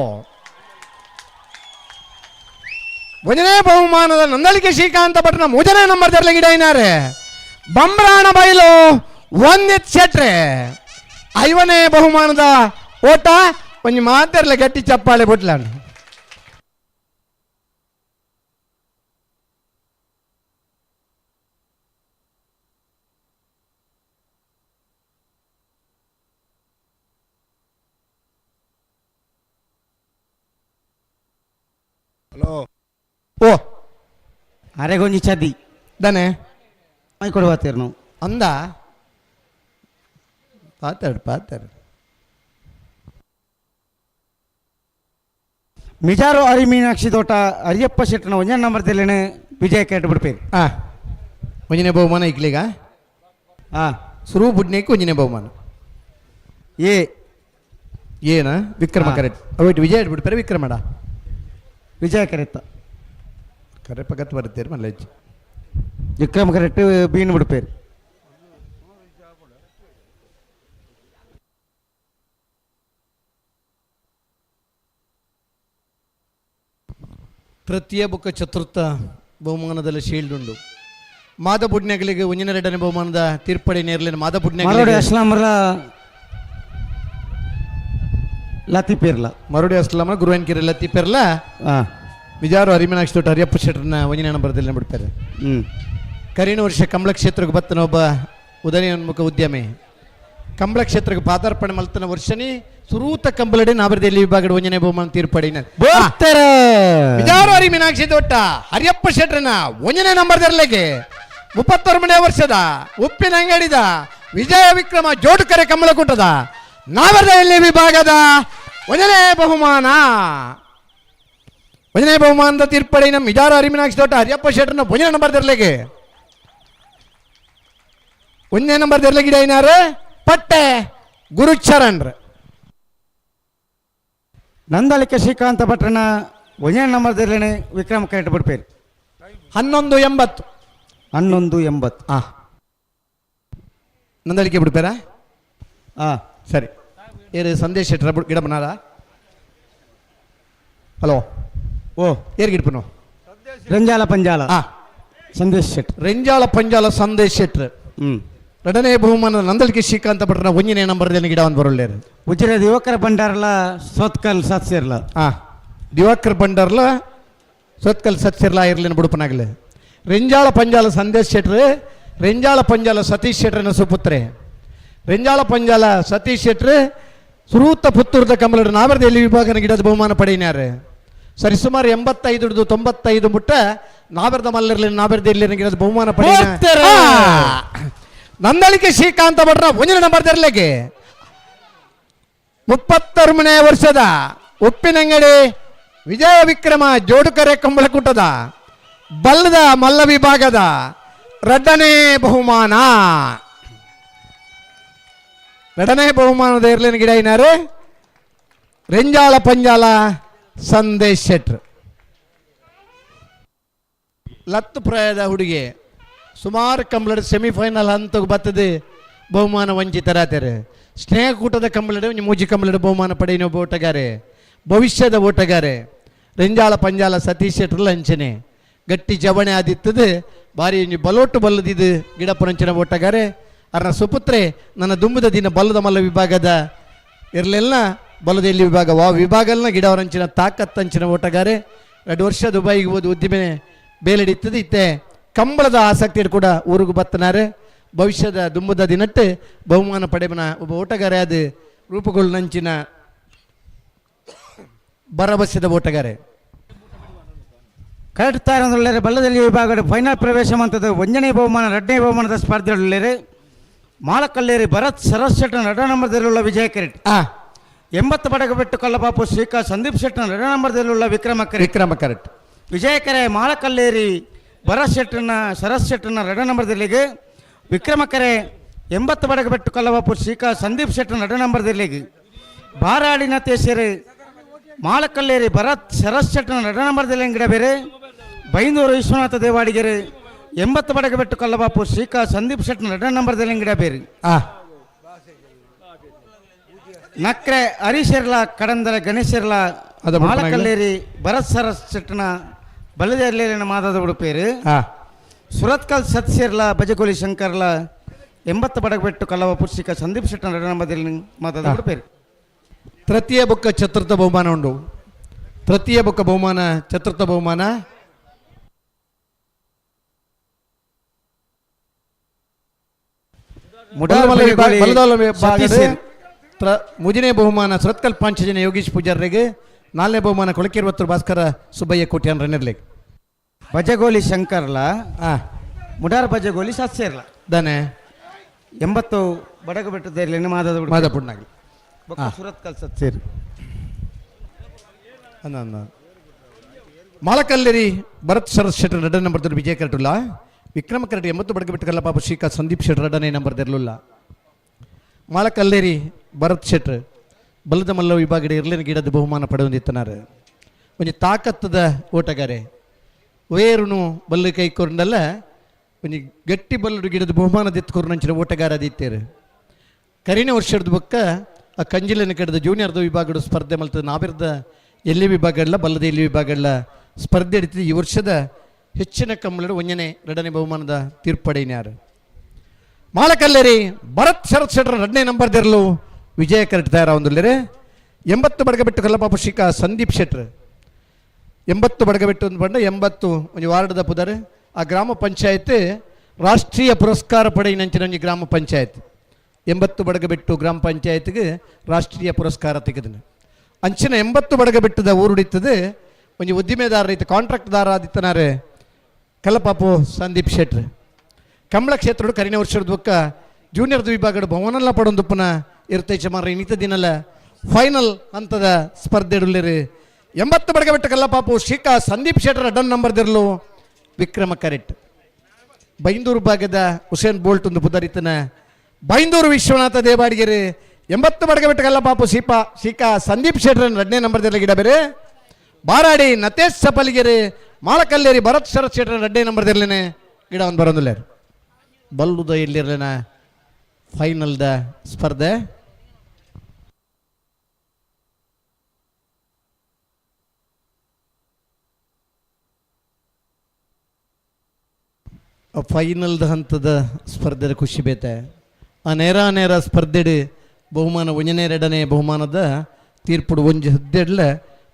ಒಂಜನೇ ಬಹುಮಾನದ ನಂದಳಿಕೆ ಶ್ರೀಕಾಂತ ಭಟ್ನ ಮೂಜನೇ ನಂಬರ್ ದರ್ಲೆ ಗಿಡೈನಾರೆ ಬಂಬ್ರಾಣ ಬೈಲು ಒಂದಿತ್ ಶೆಟ್ರೆ ಐವನೇ ಬಹುಮಾನದ ಓಟ ಒಂಜಿ ಮಾತೆರ್ಲೆ ಗಟ್ಟಿ ಚಪ್ಪಾಳೆ ಬುಟ್ಲಾನು. ಹಲೋ ಓ ಅರೆಗೊಂಜಿ ಚದಿ ದನೆ ಮೈ ಕೊಡುವ ಅಂದ ಪಾತಾಡು ಪಾತಾಡು. ಮಿಜಾರು ಹರಿ ಮೀನಾಕ್ಷಿ ತೋಟ ಹರಿಯಪ್ಪ ಶೆಟ್ಟನ ಒಂಜನೇ ನಂಬರ್ ತೆಲ್ಲೇನೆ ವಿಜಯ ಕೇಟ್ ಬಿಡ್ಪೇರು. ಹಾಂ ಒಂಜನೇ ಬಹುಮಾನ ಇಕ್ಲಿಗ ಹಾಂ ಸುರು ಬುಡ್ನೇಕ್ ಒಂಜನೇ ಬಹುಮಾನ ಏ ಏನ ವಿಕ್ರಮ ಕರೆಕ್ಟ್ ಅವಿಟ್ ವಿಜಯ ಬಿಡ್ತಾರೆ ವಿಕ್ರಮಡ ವಿಜಯ ಕರೆಕ್ಟ್ ಕರೆ ಪಗತ್ ಬರುತ್ತೀರಿ ಮಲ್ಲೇಜ್ ವಿಕ್ರಮ ಕರೆಕ್ಟ್ ಬೀನ್ ಬಿಡ್ಪೇರು. ತೃತೀಯ ಬುಕ್ಕ ಚತುರ್ಥ ಬಹುಮಾನದಲ್ಲಿ ಶೀಲ್ಡ್ ಉಂಡು. ಮಾದ ಬುಡ್ನೆಗಳಿಗೆ ಒಂಜಿನ ಎರಡನೇ ಬಹುಮಾನದ ತೀರ್ಪಡಿ ನೇರ್ಲಿನ ಮಾದ ಮರೋಡಿ ಬುಡ್ನೆ ಅಸ್ಲಾಮರ ಲತಿ ಪೇರ್ಲ ಮರೋಡಿ ಅಸ್ಲಾಮರ ಗುರುವನ್ಕೆರೆ ಲತಿ ಪೇರ್ಲ ವಿಜಾರು ಹರಿಮೀನಾಕ್ಷಿ ತೋಟ ಹರಿಯಪ್ಪ ಶೆಟ್ಟರ್ನ ಒಂಜಿನ ನಂಬರ್ದಲ್ಲಿ ಬಿಡ್ತಾರೆ. ಕರಿಣ ವರ್ಷ ಕಮಲ ಕ್ಷೇತ್ರಕ್ಕೆ ಬತ್ತನ ಒಬ್ಬ ಉದಯೋನ್ಮುಖ ಉದ್ಯಮಿ ಕಂಬಳ ಕ್ಷೇತ್ರಕ್ಕೆ ಪಾದಾರ್ಪಣೆ ಮಲ್ತನ ವರ್ಷನೇ ಸುರೂತ ಕಂಬಲಡೆ ನಾಬರದಲ್ಲಿ ವಿಭಾಗದ ಒಂಜನೇ ಬಹುಮಾನ ತೀರ್ಪಡಿನ ವಿಜಾರು ಹರಿ ಮೀನಾಕ್ಷಿ ತೋಟ ಹರಿಯಪ್ಪ ಶೆಟ್ಟರ್ನ ಒಂಜನೇ ನಂಬರ್ ದರ್ಲೆಗೆ 39ನೇ ವರ್ಷದ ಉಪ್ಪಿನ ಅಂಗಡಿದ ವಿಜಯ ವಿಕ್ರಮ ಜೋಡುಕರೆ ಕಮಲಕೂಟದ ನಾವರದಲ್ಲಿ ವಿಭಾಗದ ಒಂದನೇ ಬಹುಮಾನ. ಒಂದನೇ ಬಹುಮಾನದ ತೀರ್ಪಡಿ ನಮ್ಮ ವಿಜಾರು ಹರಿ ಮೀನಾಕ್ಷಿ ತೋಟ ಹರಿಯಪ್ಪ ಶೆಟ್ಟರ್ನ ಒಂದನೇ ನಂಬರ್ ದರ್ಲೆಗೆ ಒಂದನೇ ನಂಬರ್ ದರ್ಲೆಗೆ ಇಡೈನಾರು ಪಟ್ಟೆ ಗುರುಚರಣ್ರ. ನಂದಳಿಕೆ ಶ್ರೀಕಾಂತ ಭಟ್ರನ ಒಂದನೇ ನಂಬರ್ ದರ್ಲೇನೆ ವಿಕ್ರಮ ಕರೆಕ್ಟ್ ಬಿಡ್ಪೇರು. 11.80 11.80. ಹಾಂ ನಂದಳಿಕೆ ಬಿಡ್ಪೇರಾ? ಹಾಂ ಸರಿ. ಏರು ಸಂದೇಶ್ ಶೆಟ್ಟರ ಗಿಡ ಬನಾರ? ಹಲೋ ಓ ಏರ್ ಗಿಡಪನು ರಂಜಾಲ ಪಂಜಾಲ ಹಾಂ ಸಂದೇಶ್ ಶೆಟ್ರ್ ರೆಂಜಾಳ ಪಂಜಾಲ ಸಂದೇಶ್ ಶೆಟ್ರ್. ಎರಡನೇ ಬಹುಮಾನ ನಂದಳಿಕೆ ಶ್ರೀಕಾಂತ ಭಟ್ರನ ಒಂದನೇ ನಂಬರ್ದಲ್ಲಿ ಗಿಡ ಒಂದು ಬರೋಲ್ಲೇರು. ಉಜಿರೆ ದಿವಾಕರ ಭಂಡಾರಲ ಸೋತ್ಕಲ್ ಸತ್ಸಿರ್ಲ. ಹಾಂ ದಿವಾಕರ್ ಭಂಡಾರ್ಲ ಸೋತ್ಕಲ್ ಸತ್ಸಿರ್ಲ ಇರ್ಲಿನ ಬುಡುಪನಾಗಲಿ. ರೆಂಜಾಳ ಪಂಜಾಲ ಸಂದೇಶ್ ಶೆಟ್ರು ರೆಂಜಾಳ ಪಂಜಾಲ ಸತೀಶ್ ಶೆಟ್ರನ ಸುಪುತ್ರೆ ರೆಂಜಾಳ ಪಂಜಾಲ ಸತೀಶ್ ಶೆಟ್ರು ಸುರೂತ ಪುತ್ತೂರದ ಕಮಲಡು ನಾವರದಲ್ಲಿ ವಿಭಾಗನ ಗಿಡದ ಬಹುಮಾನ ಪಡೆಯಿನಾರು. ಸರಿ ಸುಮಾರು 85 95 ಮುಟ್ಟ ನಾವರದ ಮಲ್ಲರ್ಲಿ ನಾವರದಲ್ಲಿ ಗಿಡದ ಬಹುಮಾನ ಪಡೆಯ ನಂದಳಿಕೆ ಶ್ರೀಕಾಂತ ಭಟ್ರ ಒಂದಿನ ನಂಬರ್ ತೆರಲಿಗೆ 33ನೇ ವರ್ಷದ ಉಪ್ಪಿನಂಗಡಿ ವಿಜಯ ವಿಕ್ರಮ ಜೋಡುಕರೆ ಕಂಬಳಕೂಟದ ಬಲ್ಲದ ಮಲ್ಲ ವಿಭಾಗದ ಎರಡನೇ ಬಹುಮಾನ. ಎರಡನೇ ಬಹುಮಾನದ ಇರ್ಲಿನ ಗಿಡ ಏನಾರು ರೆಂಜಾಳ ಪಂಜಾಲ ಸಂದೇಶ್ ಶೆಟ್ರ್. ಲತ್ತು ಪ್ರಾಯದ ಹುಡುಗಿ ಸುಮಾರು ಕಂಬಳಡ್ ಸೆಮಿಫೈನಲ್ ಹಂತಕ್ಕೆ ಬರ್ತದೆ ಬಹುಮಾನ ವಂಚಿತರಾತಾರೆ. ಸ್ನೇಹಕೂಟದ ಕಂಬಳಡೆ ಮೂಜಿ ಕಂಬಳಡ್ ಬಹುಮಾನ ಪಡೆಯೋ ಒಬ್ಬ ಓಟಗಾರೆ, ಭವಿಷ್ಯದ ಓಟಗಾರೆ ರೆಂಜಾಳ ಪಂಜಾಲ ಸತೀಶ್ ಶೆಟ್ರ್ ಲಂಚನೆ ಗಟ್ಟಿ ಜವಣೆ ಆದಿತ್ತದೆ ಭಾರಿ ಬಲೋಟು ಬಲ್ಲದಿದ್ದು ಗಿಡಪುರಂಚನ ಓಟಗಾರೆ. ಅರ್ನ ಸುಪುತ್ರೆ ನನ್ನ ದುಂಬುದ ದಿನ ಬಲ್ಲದ ಮಲ್ಲ ವಿಭಾಗದ ಇರಲಿಲ್ಲ ಬಲದ ಎಲ್ಲಿ ವಿಭಾಗ ವಾ ವಿಭಾಗಲ್ನ ಗಿಡವರಂಚಿನ ತಾಕತ್ತಂಚಿನ ಓಟಗಾರೆ. 2 ವರ್ಷ ದುಬೈಗೆ ಹೋದ ಉದ್ದಿಮೆ ಬೇಲೆಡಿತ್ತದೆ ಇತ್ತೆ ಕಂಬಳದ ಆಸಕ್ತಿ ಕೂಡ ಊರಿಗೆ ಬತ್ತನಾರೆ. ಭವಿಷ್ಯದ ದುಂಬುದ ದಿನಟ್ಟೆ ಬಹುಮಾನ ಪಡೆಬನ ಒಬ್ಬ ಓಟಗಾರೆ ಅದು ರೂಪುಗೊಳ್ಳಂಚಿನ ಭರವಸೆದ ಓಟಗಾರೆ. ಕರೆಕ್ಟ್ ತಾರಂದುಳ್ಳೇರೆ ಬಲ್ಲದಲ್ಲಿ ವಿಭಾಗದ ಫೈನಲ್ ಪ್ರವೇಶ ಮಂತದ ಒಂದನೇ ಬಹುಮಾನ ಎರಡನೇ ಬಹುಮಾನದ ಸ್ಪರ್ಧೆಯುಳ್ಳೇರೆ ಮಾಳಕಲ್ಲೇರಿ ಭರತ್ ಸರಸ್ ಶೆಟ್ಟನ ಎರಡನೇ ನಂಬರ್ದಲ್ಲಿರುವ ವಿಜಯ ಕರೆಟ್. 80 ಬಡಗಬೆಟ್ಟು ಕಲ್ಲಬಾಪು ಶ್ರೀಕಾ ಸಂದೀಪ್ ಶೆಟ್ಟನ ಎರಡನೇ ನಂಬರ್ದಲ್ಲಿರುವ ವಿಕ್ರಮ ಕರೆಟ್. ವಿಕ್ರಮ ಕರೆಟ್. ವಿಜಯಕರೆ ಮಾಳಕಲ್ಲೇರಿ ಭರತ್ ಶೆಟ್ಟನ ಸರಸ್ ಶೆಟ್ಟನ ಎರಡನೇ ನಂಬರ್ದಲ್ಲಿಗೆ ವಿಕ್ರಮಕರೆ 80 ಬಡಗಬೆಟ್ಟು ಕಲ್ಲಬಾಪು ಶ್ರೀಕಾ ಸಂದೀಪ್ ಶೆಟ್ಟನ ಎರಡನೇ ನಂಬರ್ದಲ್ಲಿಗೆ ಬಾರಾಡಿನ ತೇಸೇರಿ ಮಾಳಕಲ್ಲೇರಿ ಭರತ್ ಸರಸ್ ಶೆಟ್ಟನ ಎರಡನೇ ನಂಬರ್ದಲ್ಲಿ ಗಿಡ ಬೇರೆ ಬೈಂದೂರು ವಿಶ್ವನಾಥ ದೇವಾಡಿಗೆರೆ 80 ಬಡಗಬೆಟ್ಟು ಕಲ್ಲಬಾಪು ಶ್ರೀಕಾ ಸಂದೀಪ್ ಶೆಟ್ಟನ ಎರಡನೇ ನಂಬರ್ದಲ್ಲಿ ಗಿಡ ಬೇರೆ ನಕ್ರೆ ಹರೀಶರ್ಲ ಕಡಂದರ ಗಣೇಶರ್ಲ ಮಾಳಕಲ್ಲೇರಿ ಭರತ್ ಸರಸ್ ಶೆಟ್ಟನ ಬಲ್ಲದೇರ್ಲೇನ ಮಾದಾದ ಉಡುಪೇರು. ಸುರತ್ಕಲ್ ಸತ್ಸೇರ್ಲ ಬಜಗೋಲಿ ಶಂಕರ್ಲ 80 ಬಡಗಬೆಟ್ಟು ಕಲ್ಲವ ಪುರ್ಷಿಕ ಸಂದೀಪ್ ಶೆಟ್ಟನ ರಡನಂಬದಲ್ಲಿ ಮಾದಾದ ಉಡುಪೇರು. ತೃತೀಯ ಬೊಕ್ಕ ಚತುರ್ಥ ಬಹುಮಾನ ಉಂಡು. ತೃತೀಯ ಬೊಕ್ಕ ಬಹುಮಾನ ಚತುರ್ಥ ಬಹುಮಾನ ಮುಜಿನೇ ಬಹುಮಾನ ಸುರತ್ಕಲ್ ಪಾಂಚಜನ ಯೋಗೀಶ್ ಪೂಜಾರ್ರಿಗೆ, ನಾಲ್ನೇ ಬಹುಮಾನ ಕೊಳಕಿರುವತ್ತು ಭಾಸ್ಕರ ಸುಬ್ಬಯ್ಯ ಕೋಟ್ಯಾನ್ ರನ್ನಿರ್ಲಿಗೆ. ಬಜಗೋಲಿ ಶಂಕರ್ಲ ಮುಡಾರ್ ಬಜಗೋಲಿ ಸತ್ಸೇರ್ಲ ದಾನೆ 80 ಬಡಗಬೆಟ್ಟದಲ್ಲಿ ಮಾದಾದ ಮಾದಾಪುಡ್ನಾಗಲಿ ಸುರತ್ಕಲ್ ಸತ್ಸೇರಿ. ಅನ್ನ ಮಾಲಕಲ್ಲೇರಿ ಭರತ್ ಶರತ್ ಶೆಟ್ಟರ್ ಎರಡನೇ ನಂಬರ್ ವಿಜಯ ಕರಟುಲ್ಲ. ವಿಕ್ರಮ ಕರಟಿ 80 ಬಡಗಬೆಟ್ಟು ಕಲ್ಲಪಾಪ ಶ್ರೀಕಾ ಸಂದೀಪ್ ಶೆಟ್ಟರ್ ಎರಡನೇ ನಂಬರ್ ದೆರ್ಲುಲ್ಲ. ಮಾಲಕಲ್ಲೇರಿ ಭರತ್ ಶೆಟ್ಟರ್ ಬಲ್ಲದ ಮಲ್ಲ ವಿಭಾಗದ ಇರ್ಲಿನ ಗಿಡದ ಬಹುಮಾನ ಪಡೆದಿತ್ತನಾರು. ಒಂಜಿ ತಾಕತ್ತದ ಓಟಗಾರೆ ವೇರುನು ಬಲ್ಲು ಕೈ ಕೊರಂಡಲ್ಲ ಒಂಜಿ ಗಟ್ಟಿ ಬಲ್ಲಡು ಗಿಡದ ಬಹುಮಾನ ದೆತ್ಕೊರ್ನಂಚಿನ ಓಟಗಾರ ಅದಿತ್ತೇರು. ಕರಿನ ವರ್ಷದ ಬೊಕ್ಕ ಆ ಕಂಜಿಲಿನ ಕಡೆದ ಜೂನಿಯರ್ದ ವಿಭಾಗದ ಸ್ಪರ್ಧೆ ಮಲ್ತದ ನಾವಿರ್ದ ಎಲ್ಲಿ ವಿಭಾಗಗಳ ಬಲ್ಲದ ಎಲ್ಲಿ ವಿಭಾಗಗಳ ಸ್ಪರ್ಧೆ ಹಿಡಿತದೆ. ಈ ವರ್ಷದ ಹೆಚ್ಚಿನ ಕಂಬಳಡು ಒಂಜನೇ ಎರಡನೇ ಬಹುಮಾನದ ತೀರ್ಪಡೆಯಿನಾರು. ಮಾಲಕಲ್ಲೇರಿ ಭರತ್ ಶರತ್ ಶೆಟ್ಟರ್ ಎರಡನೇ ನಂಬರ್ ದಿರಲು ವಿಜಯ ಕರೆಕ್ಟ್ ತಯಾರ ಒಂದುಲ್ಲೇರೆ. 80 ಬಡಗಬೆಟ್ಟು ಕಲ್ಲಪಾಪ ಶ್ರೀಕಾ ಸಂದೀಪ್ ಶೆಟ್ಟರ್ 80 ಬಡಗಬೆಟ್ಟು ಒಂದು ಬಂಡ 80 ಒಂದು ವಾರ್ಡ್ದ ಪುದರ್. ಆ ಗ್ರಾಮ ಪಂಚಾಯತ್ ರಾಷ್ಟ್ರೀಯ ಪುರಸ್ಕಾರ ಪಡೆಯಿನಂಚಿನ ಒಂಜಿ ಗ್ರಾಮ ಪಂಚಾಯತ್ 80 ಬಡಗಬೆಟ್ಟು ಗ್ರಾಮ ಪಂಚಾಯತ್ಗೆ ರಾಷ್ಟ್ರೀಯ ಪುರಸ್ಕಾರ ತೆಗೆದನು. ಅಂಚಿನ 80 ಬಡಗಬೆಟ್ಟದ ಊರುಡಿತ್ತದೆ ಒಂಜಿ ಉದ್ದಿಮೆದಾರ ರೈತ ಕಾಂಟ್ರಾಕ್ಟ್ದಾರ ಆದಿತ್ತನಾರೆ ಕಲ್ಲಪಾಪು ಸಂದೀಪ್ ಶೆಟ್ರ್. ಕಮಲ ಕ್ಷೇತ್ರಡು ಕರಿನ ವರ್ಷದ ಬೊಕ್ಕ ಜೂನಿಯರ್ದ ವಿಭಾಗಡು ಭವನಲ್ಲ ಪಡೊಂದುಪ್ಪನ ಇರ್ತೈಚ ಮಾರ ಇನ್ನಿತ ದಿನಲ್ಲ ಫೈನಲ್ ಹಂತದ ಸ್ಪರ್ಧೆ ಇಡಲಿರಿ. 80 ಬಡಗಬೆಟ್ಟ ಕಲ್ಲಪಾಪು ಶ್ರೀಕಾ ಸಂದೀಪ್ ಶೆಟ್ಟರ್ ಡನ್ ನಂಬರ್ ದಿರಲು ವಿಕ್ರಮ ಕರೆಕ್ಟ್. ಬೈಂದೂರು ಭಾಗದ ಹುಸೇನ್ ಬೋಲ್ಟ್ ಒಂದು ಪುದರಿತನ ಬೈಂದೂರು ವಿಶ್ವನಾಥ ದೇವಾಡಿಗೆರೆ 80 ಬಡಗಬೆಟ್ಟ ಕಲ್ಲಪಾಪು ಶ್ರೀಕಾ ಸಂದೀಪ್ ಶೆಟ್ಟರ್ ಎರಡನೇ ನಂಬರ್ ದಿರಲು ಗಿಡ ಬೇರೆ. ಬಾರಾಡಿ ನತೇಶ್ ಸಪಲಿಗೆರೆ ಮಾಳಕಲ್ಲೇರಿ ಭರತ್ ಶರತ್ ಶೆಟ್ಟರ್ ಎರಡನೇ ನಂಬರ್ ದಿರಲೇನೆ ಗಿಡ ಒಂದು ಬರೋದಿಲ್ಲ. ಬಲ್ಲುದ ಎಲ್ಲಿರಲೇನ ಫೈನಲ್ದ ಸ್ಪರ್ಧೆ. ಫೈನಲ್ದ ಹಂತದ ಸ್ಪರ್ಧೆ ಖುಷಿ ಬೇತೆ. ಆ ನೇರ ನೇರ ಸ್ಪರ್ಧೆಡು ಬಹುಮಾನ ಒಂಜನೇ ಎರಡನೇ ಬಹುಮಾನದ ತೀರ್ಪುಡು ಒಂಜಿ ಹದ್ದೆಡ್ಲ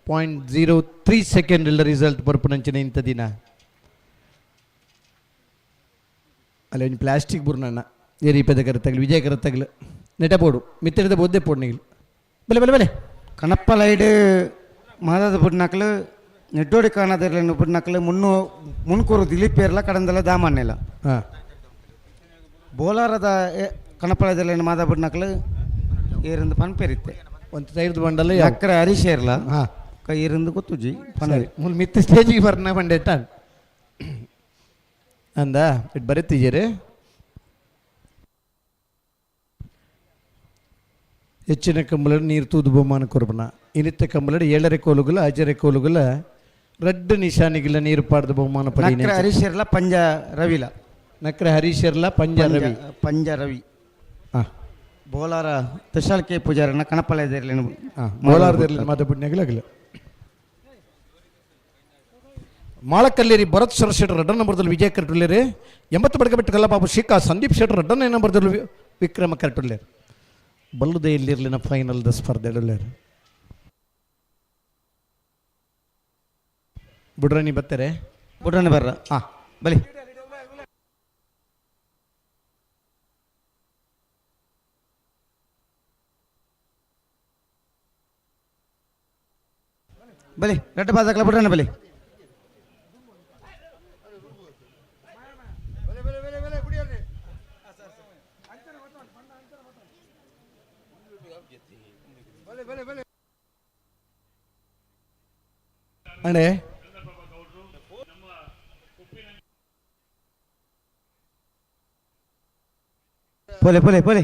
0.03 ಸೆಕೆಂಡ್ ಇಲ್ಲ ರಿಸಲ್ಟ್ ಬರ್ಪುನಂಚಿನ ಇಂಥ ದಿನ. ಅಲ್ಲಿ ಒಂಜಿ ಪ್ಲಾಸ್ಟಿಕ್ ಬುರ್ನಣ್ಣ ಏರಿ ಪೆದ ಕರೆತಗ್ಲು ವಿಜಯ ಕರೆತಗ್ಲು ನೆಟ ಪೋಡು ಮಿತ್ತಿರದ ಬೋದ್ದೆ ಪೋಡು ನೀಲು ಬೆಲೆ ಬೆಲೆ ಬೆಲೆ ಕಣಪ್ಪ ಲೈಡ್ ಮಾದಾದ ಬುಡ್ನಕ್ಲು ನೆಟ್ಟೋಡಿ ಕಾಣದಿರಲಿಲ್ಲ ಬುಡ್ನಕ್ಲು ಮುನ್ಕೂರು ದಿಲೀಪ್ ಏರ್ಲ ಕಡಂದಲ ದಾಮನ್ನೆಲ್ಲ. ಹಾಂ ಬೋಲಾರದ ಕಣಪ್ಪಳದಲ್ಲಿ ಮಾದ ಬುಡ್ನಕ್ಲು ಏರಿಂದ ಪನ್ಪೇರಿತ್ತೆ ಒಂದು ತೈರ್ದು ಬಂಡಲ್ಲ ಅಕ್ಕರೆ ಹರೀಶ್ ಏರ್ಲ. ಹಾಂ ಕೈ ಏರಿಂದ ಗೊತ್ತುಜಿ ಪನ ಮುಲ್ ಮಿತ್ತ ಸ್ಟೇಜಿಗೆ ಬರ್ನ ಬಂಡೆಟ್ಟ ಅಂದ it ಬರೀತಿದ್ದೀರಿ. ಹೆಚ್ಚಿನ ಕಂಬಳಡು ನೀರು ತೂದು ಬಹುಮಾನ ಕೊರ್ಬನ ಇನ್ನಿತ್ತ ಕಂಬಳಡು 7.5 ಕೋಲುಗಳ 5.5 ಕೋಲುಗಳ ರಡ್ಡು ನಿಶಾನಿಗಿಲ್ಲ ನೀರು ಪಾಡ್ದ ಬಹುಮಾನ ಪಡಿ. ಹರೀಶ್ ಪಂಜ ರವಿಲ ನಕ್ರೆ ಹರೀಶ್ ಇರ್ಲ ಪಂಜ ರವಿ ಪಂಜ ರವಿ. ಹಾಂ ಬೋಲಾರ ತುಷಾಲ್ ಕೆ ಪೂಜಾರನ ಕಣಪಲಯದಲ್ಲಿ ಬೋಲಾರದಲ್ಲಿ ಮಾತ ಪುಣ್ಯಗಳಾಗಲ್ಲ. ಮಾಳಕಲ್ಲೇರಿ ಭರತ್ ಶರತ್ ಶೆಟ್ಟರ್ ಎರಡನೇ ನಂಬರ್ದಲ್ಲಿ ವಿಜಯ ಕರಟುಲ್ಲೇರಿ. 80 ಬಡಗಬೆಟ್ಟು ಕಲ್ಲಪಾಪು ಶ್ರೀಕಾ ಸಂದೀಪ್ ಶೆಟ್ಟರ್ ಎರಡನೇ ನಂಬರ್ದಲ್ಲಿ ವಿಕ್ರಮ ಕರಟುಲ್ಲೇರಿ. ಬಲ್ಲುದೇ ಇಲ್ಲಿರಲಿನ ಫೈನಲ್ದ ಸ್ಪರ್ಧೆ ಇಡಲೇರು. ಬುಡ್ರಣಿ ಬರ್ತಾರೆ ಬುಡ್ರಣಿ ಬರ್ರ. ಹಾಂ ಬಲಿ ಬಲಿ ರೆಡ್ಡ ಬಾದಕ್ಲ ಬುಡ್ರಣಿ ಬಲಿ. ಅಣ್ಣೆ ಪೋಲೆ ಪೋಲೆ ಪೋಲೆ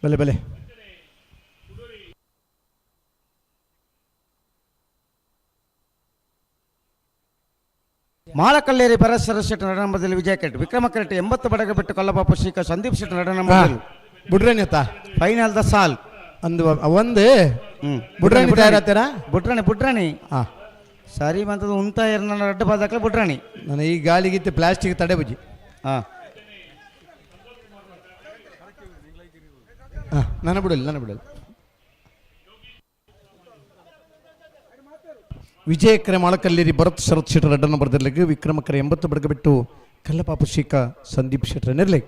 ಬಲೆ ಬಲೆ ಮಾಳಕಲ್ಲೇರಿ ಪರಸ್ಪರ ಶೆಟ್ಟಿ ನಡನಂಬದಲ್ಲಿ ವಿಜಯ ಕರೆಟ್ ವಿಕ್ರಮ ಕರೆಟ್ 80 ಬಡಗ ಬಿಟ್ಟು ಕಲ್ಲಪಾಪು ಶ್ರೀಕ ಸಂದೀಪ್ ಶೆಟ್ಟಿ ನಡನಂಬದಲ್ಲಿ. ಬುಡ್ರಣಿ ಅತ್ತ ಫೈನಲ್ the ಸಾಲ್ ಅಂದು ಒಂದು ಬುಡ್ರಣಿ ತಯಾರಾಗ್ತೀರಾ? ಬುಡ್ರಣಿ ಬುಡ್ರಣಿ. ಹಾಂ. ಸರಿ ಬಂತದ್ದು ಉಂತ ನನ್ನ ರಡ್ಡು ಪಾದಕ್ಲೆ ಬುಡ್ರಣಿ. ನಾನು ಈ ಗಾಳಿಗಿತ್ತು ಪ್ಲಾಸ್ಟಿಕ್ ತಡೆ ಬುಜ್ಜಿ. ಹಾಂ. ಹಾಂ, ನಾನು ಬಿಡಲಿ ನಾನು ಬಿಡಲಿ. ವಿಜಯಕರೆ ಮಾಳಕಲ್ಲೇರಿ ಭರತ್ ಶರತ್ ಶೆಟ್ಟರ್ ಅಡ್ಡನ್ನು ಬರೆದಿರ್ಲಿಕ್ಕೆ, ವಿಕ್ರಮಕರೆ 80 ಬಡಗಬಿಟ್ಟು ಕಲ್ಲಪಾಪು ಶೀಕ ಸಂದೀಪ್ ಶೆಟ್ಟರ್ ನಿರ್ಲಿ.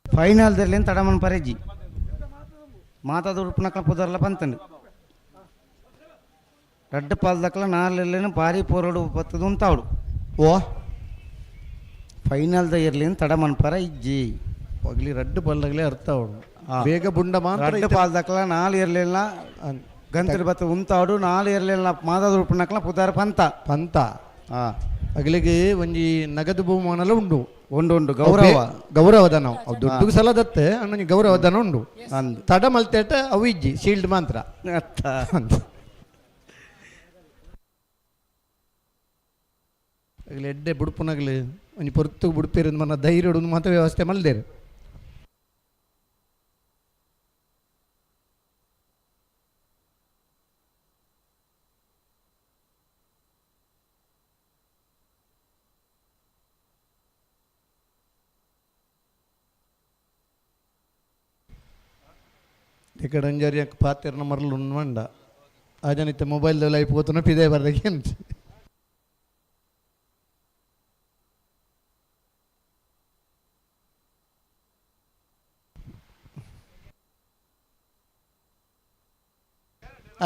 ಫೈನಲ್ದಲ್ಲಿ ತಡಮನ್ ಪರೇಜಿ ಮಾತಾದ ಉಡುಪುನಕ್ಲ ಪುದರ್ಲ ಬಂತಂಡು ರಡ್ಡು ಪಾಲ್ದಕ್ಲ ನಾಲೆಲ್ಲೇನು ಭಾರಿ ಪೋರಡು ಬತ್ತದು ಅಂತಾವಡು. ಓ. ಫೈನಲ್ದ ಇರ್ಲಿ ತಡಮನ್ ಪರ ಇಜ್ಜಿ. ಪಗ್ಲಿ ರಡ್ಡು ಪಾಲ್ದಾಗಲೇ ಅರ್ಥ ಅವಡು ಬೇಗ ಬುಂಡ ಮಾತ್ರ. ರಡ್ಡು ಪಾಲ್ದಕ್ಲ ನಾಲ್ ಇರ್ಲಿಲ್ಲ ಗಂತರು ಬತ್ತ ಉಂತಾಡು, ನಾಲ್ ಇರ್ಲಿಲ್ಲ ಮಾತಾದ ಉಡುಪುನಕ್ಲ ಪುದರ್ ಪಂತ ಪಂತ. ಹಾಂ. ಅಗಲಿಗೆ ಒಂಜಿ ನಗದು ಬಹುಮಾನಲ ಉಂಡು. ಉಂಡು ಉಂಡು ಗೌರವ. ಗೌರವಧನ ಅವು ದುಡ್ಡು ಸಲದತ್ತೆ ಅಣ್ಣ, ಗೌರವಧನ ಉಂಡು. ತಡ ಮಲ್ತೇಟ ಅವು ಇಜ್ಜಿ, ಶೀಲ್ಡ್ ಮಾತ್ರ. ಅಗಲಿ ಎಡ್ಡೆ ಬುಡುಪುನಗಲಿ ಒಂಜಿ ಪೊರ್ತು ಬುಡುಪೇರು ಮನ ಧೈರ್ಯ ಮಾತ್ರ ವ್ಯವಸ್ಥೆ ಮಲ್ದೇರು. ఇక్కడ ಅಂಜಾರಿ ಪಾತಿರ್ನ ಮರಲು ಉಣ್ಮಂಡ ಆಜನಿತ್ತೆ ಮೊಬೈಲ್ అయిపోతున్న పిదే బర్రకి.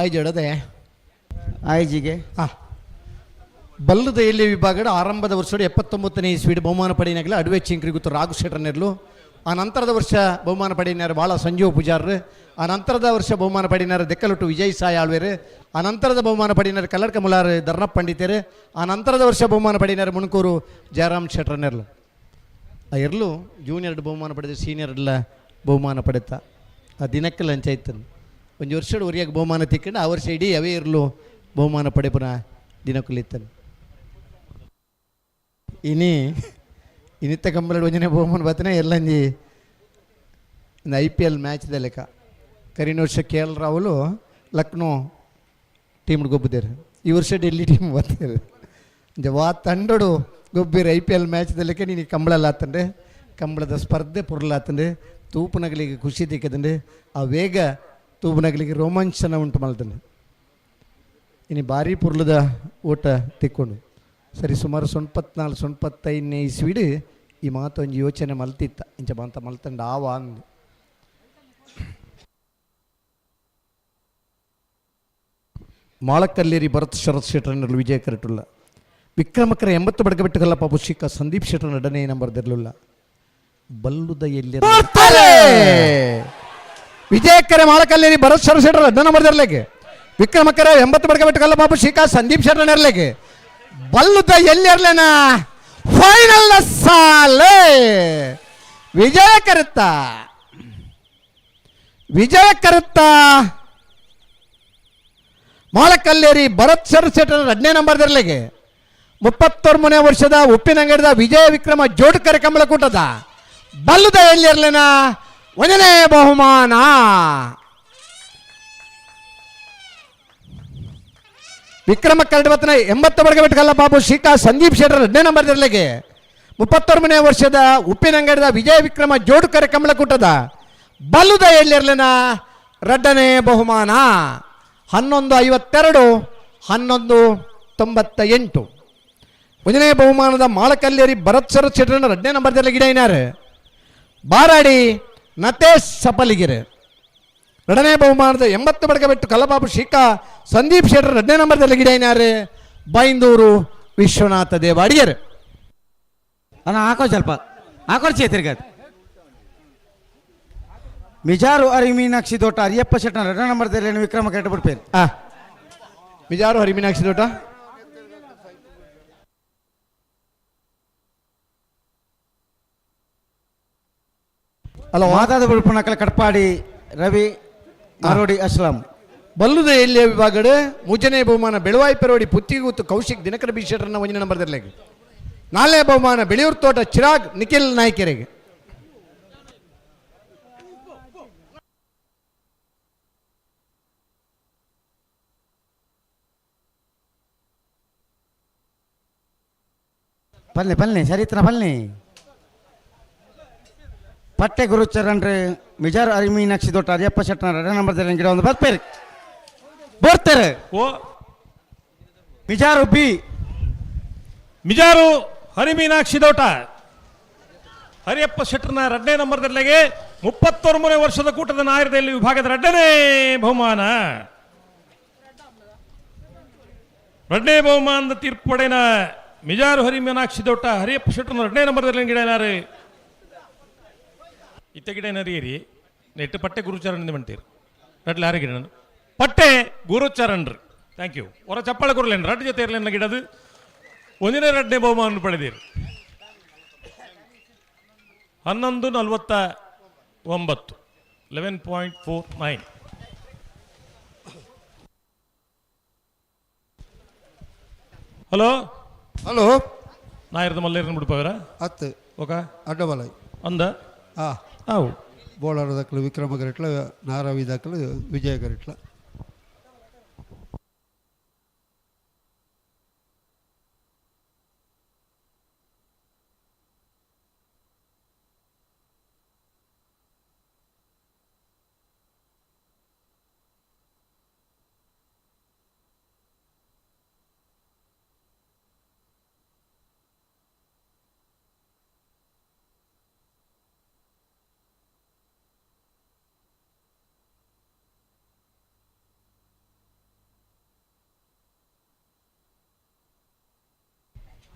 ಆಯ್ಜಡದೆ ಆಯ್ಜಿಗೆ. ಹಾಂ. ಬಲ್ಲದ ಎಲ್ಲಿ ವಿಭಾಗದ ಆರಂಭದ ವರ್ಷ 79ನೇ ಇಸ್ವಿಡ್ ಬಹುಮಾನ ಪಡೆಯನಾಗಲ ಅಡುವೆ ಚಿಂಕ್ರಿ ಗುತ್ತು ರಾಘು ಶೆಟ್ಟರ್ನೆರ್ಲು. ಆ ನಂತರದ ವರ್ಷ ಬಹುಮಾನ ಪಡೆಯಿನಾರು ಬಾಳ ಸಂಜೀವ ಪೂಜಾರರು. ಆ ನಂತರದ ವರ್ಷ ಬಹುಮಾನ ಪಡೆಯಿನಾರು ದೆಕ್ಕಲೊಟ್ಟು ವಿಜಯ್ ಸಾಯಿ ಆಳ್ವೇರು. ಆ ನಂತರದ ಬಹುಮಾನ ಪಡೆಯಿನಾರು ಕಲ್ಲಡ್ಕ ಮುಲಾರು ಧರ್ಣಪ್ಪ ಪಂಡಿತರು. ಆ ನಂತರದ ವರ್ಷ ಬಹುಮಾನ ಪಡೆಯಿನಾರು ಮುಣಕೂರು ಜಯರಾಮ್ ಶೆಟ್ಟರ್ನೆರ್ಲು. ಆ ಎರ್ಲು ಜೂನಿಯರ್ ಬಹುಮಾನ ಪಡೆದ ಸೀನಿಯರ್ ಎಲ್ಲ ಬಹುಮಾನ ಪಡೆತ ಆ ದಿನಕ್ಕೆಲ್ಲ ಅಂಚಾಯ್ತನು. ಒಂದು ವರ್ಷದ ಒರಿಯಾಗ ಬಹುಮಾನ ತಿಕ್ಕೊಂಡು ಆ ವರ್ಷ ಇಡೀ ಅವೇ ಇರಲು ಬಹುಮಾನ ಪಡೆಪುನ ದಿನಕ್ಕಲ್ಲಿತ್ತನು. ಇನಿ ಇನ್ನಿತ್ತ ಕಂಬಳಡ್ ಒಂಜನೇ ಬಹುಮಾನ ಬತ್ತನೆ ಎಲ್ಲಂಜಿ IPL ಮ್ಯಾಚ್ದ ಲೆಕ್ಕ. ಕರಿನ ವರ್ಷ K L Rahul Lucknow team ಗೊಬ್ಬಿದ್ದಾರೆ, ಈ ವರ್ಷ ಡೆಲ್ಲಿ ಟೀಮ್ ಬರ್ತಾರೆ. ವಾ ತಂಡೋಡು ಗೊಬ್ಬಿರ IPL ಮ್ಯಾಚ್ದ ಲೆಕ್ಕ ನೀನು ಕಂಬಳಲ್ಲ ಆತಂಡೆ, ಕಂಬಳದ ಸ್ಪರ್ಧೆ ಪೊರ್ಲಾತಂಡೆ, ತೂಪುನಗಲಿಗೆ ಖುಷಿ ತಿಕ್ಕದಂಡೆ, ಆ ವೇಗ ತೂಪುನಗಲಿಗೆ ರೋಮಾಂಚನ ಉಂಟು ಮಲ್ತಂಡೆ. ಇನ್ನು ಭಾರಿ ಪೊರ್ಲದ ಓಟ ತಿಕ್ಕೊಂಡು ಸರಿ ಸುಮಾರು 94 95ನೇ ಇಸ್ವಿಡ್ ಈ ಮಾತು ಒಂಜಿ ಯೋಚನೆ ಮಲ್ತಿತ್ತ ಇಂಚ ಬಂತ ಮಲ್ತಂಡ ಆವ ಅಂದು. ಮಾಳಕಲ್ಲೇರಿ ಭರತ್ ಶರತ್ ಶೆಟ್ಟರ್ನಲ್ಲಿ ವಿಜಯ ಕರೆಟುಲ್ಲ. ವಿಕ್ರಮಕರ 80 ಬಡಗಬೆಟ್ಟುಗಲ್ಲ ಪಾಪು ಶಿಕ್ಕ ಸಂದೀಪ್ ಶೆಟ್ಟರ್ ನಡನೆ ನಂಬರ್ ದಿರಲಿಲ್ಲ. ಬಲ್ಲುದ ಎಲ್ಲಿ ವಿಜಯಕರೆ ಮಾಳಕಲ್ಲೇರಿ ಭರತ್ ಶರತ್ ಶೆಟ್ಟರ್ ಅಡ್ಡ ನಂಬರ್ ದಿರಲಿಕ್ಕೆ. ವಿಕ್ರಮಕರ 80 ಬಡಗಬೆಟ್ಟುಗಲ್ಲ ಪಾಪು ಶಿಕ್ಕ ಸಂದೀಪ್ ಶೆಟ್ಟರ್ ನೆರಲಿಕ್ಕೆ. ಬಲ್ಲುದ ಎಲ್ಲಿರ್ಲೇನ ಫೈನಲ್ ಸಾಲೆ ವಿಜಯ ಕರುತ್ತ ವಿಜಯ ಕರುತ್ತ ಮಾಳಕಲ್ಲೇರಿ ಭರತ್ ಸರ್ ಶೆಟ್ಟರ್ 2ನೇ ನಂಬರ್ ದಿರಲಿಗೆ. 33ನೇ ವರ್ಷದ ಉಪ್ಪಿನಂಗಡಿದ ವಿಜಯ ವಿಕ್ರಮ ಜೋಡ್ಕರೆ ಕಂಬಳಕೂಟದ ಬಲ್ಲುದ ಎಲ್ಲಿರ್ಲೇನ 1ನೇ ಬಹುಮಾನ. ವಿಕ್ರಮ ಕರಡವತ್ನ 80 ವರ್ಗ ಬಾಬು ಶ್ರೀಕಾ ಸಂದೀಪ್ ಶೆಟ್ಟರ್ 2ನೇ ನಂಬರ್ ದಿರಲಿಗೆ. 33ನೇ ವರ್ಷದ ಉಪ್ಪಿನಂಗಡಿದ ವಿಜಯ ವಿಕ್ರಮ ಜೋಡುಕರೆ ಕಂಬಳಕೂಟದ ಬಲ್ಲುದ ಎಲ್ಲಿರ್ಲಿನ 2ನೇ ಬಹುಮಾನ. 11:52 11:98. 1ನೇ ಬಹುಮಾನದ ಮಾಳಕಲ್ಲೇರಿ ಭರತ್ ಶರತ್ ಶೆಟ್ಟರ್ನ 2ನೇ ನಂಬರ್ ದಿರಲಿಗೆ ಗಿಡೈನಾರು ಬಾರಾಡಿ ನತೇಶ್ ಸಪಲಿಗಿರು. 2ನೇ ಬಹುಮಾನದ 80 ಬಡಗಬೆಟ್ಟು ಕಲ್ಲಬಾಬು ಶಿಖಾ ಸಂದೀಪ್ ಶೆಟ್ಟರ್ 2ನೇ ನಂಬರ್ದಲ್ಲಿ ಗಿಡೈನಾರು ಬೈಂದೂರು ವಿಶ್ವನಾಥ ದೇವ ಅಡಿಯರು. ಅಣ್ಣ ಹಾಕೋ ಸ್ವಲ್ಪ ಹಾಕೋರ್ ಚೇತಿರ್ಗ ಮಿಜಾರು ಹರಿ ಮೀನಾಕ್ಷಿ ದೋಟ ಹರಿಯಪ್ಪ ಶೆಟ್ಟರ್ 2ನೇ ನಂಬರ್ದಲ್ಲಿ ವಿಕ್ರಮ ಕೆಟ್ಟ ಬಿಡ್ಪೇರು. ಮಿಜಾರು ಹರಿ ಮೀನಾಕ್ಷಿ ದೋಟ Hello. ಮಾತಾದ ಬಿಡ್ಪುನಕಲ ಕಟ್ಪಾಡಿ ರವಿ ಮರೋಡಿ ಅಸ್ಲಾಂ. ಬಲ್ಲುದ ಎಲ್ಲಿಯ ವಿಭಾಗಡು ಮೂಜನೇ ಬಹುಮಾನ ಬೆಳುವಾಯಿ ಪೆರೋಡಿ ಪುತ್ತಿಗೂತು ಕೌಶಿಕ್ ದಿನಕರ ಬಿ ಶೆಟ್ಟರ್ನ ಒಂಜನೇ ನಂಬರ್ ದರ್ಲೆಗ್. ನಾಲ್ನೇ ಬಹುಮಾನ ಬೆಳೆಯೂರು ತೋಟ ಚಿರಾಗ್ ನಿಖಿಲ್ ನಾಯ್ಕೆರೆಗೆ. ಪಲ್ಲೆ ಪಲ್ಲೆ ಸರಿತ್ರ ಪಲ್ಲೆ ಪಟ್ಟೆ ಗುರುಚರಣ್ರೆ ಮಿಜಾರ್ ಅರಿಮೀನಾಕ್ಷಿ ದೊಟ್ಟ ಅರಿಯಪ್ಪ ಶೆಟ್ಟನ ಎರಡನೇ ನಂಬರ್ ಗಿಡ ಒಂದು ಬರ್ಪೇರು ಬರ್ತಾರೆ. ಓ ಮಿಜಾರು ಬಿ ಮಿಜಾರು ಹರಿಮೀನಾಕ್ಷಿ ದೋಟ ಹರಿಯಪ್ಪ ಶೆಟ್ಟರ್ನ ಎರಡನೇ ನಂಬರ್ದಲ್ಲಿಗೆ 33ನೇ ವರ್ಷದ ಕೂಟದ ನಾಯರದಲ್ಲಿ ವಿಭಾಗದ ಎರಡನೇ ಬಹುಮಾನ. ಎರಡನೇ ಬಹುಮಾನದ ತೀರ್ಪುಪಡೆನ ಮಿಜಾರು ಹರಿಮೀನಾಕ್ಷಿ ದೋಟ ಹರಿಯಪ್ಪ ಶೆಟ್ಟರ್ನ ಎರಡನೇ ನಂಬರ್ದಲ್ಲಿ ಗಿಡ ಏನಾರು ಇತ್ತ ಗಿಡ ಏನಾರು ಏರಿ ನೆಟ್ಟು ಪಟ್ಟೆ ಗುರುಚರಣ್ ಬಂತೀರಿ ರಡ್ಲೆ ಯಾರು ಗಿಡ ಪಟ್ಟೆ ಗುರುಚರಣ್ರಿ. Thank you. ಹೊರ ಚಪ್ಪಾಳೆ ಗುರುಲೇನು ರಡ್ ಜೊತೆ ಇರಲಿಲ್ಲ ಗಿಡದು ಒಂದಿನ ಎರಡನೇ ಬಹುಮಾನ ಪಡೆದಿರಿ. 11:49 11.49. ಹಲೋ ಹಲೋ ನಾಯರ್ದ ಮಲ್ಲೇರನ್ ಬಿಡ್ಪವರ ಹತ್ತು ಓಕೆ ಅಡ್ಡಬಲ ಅಂದ ಹಾಂ ಅವು ಬೋಳಾರ ದಾಖಲು ವಿಕ್ರಮ ಗರಿಟ್ಲ ನಾರಾವಿ ದಾಖಲು ವಿಜಯ ಗರಿಟ್ಲ.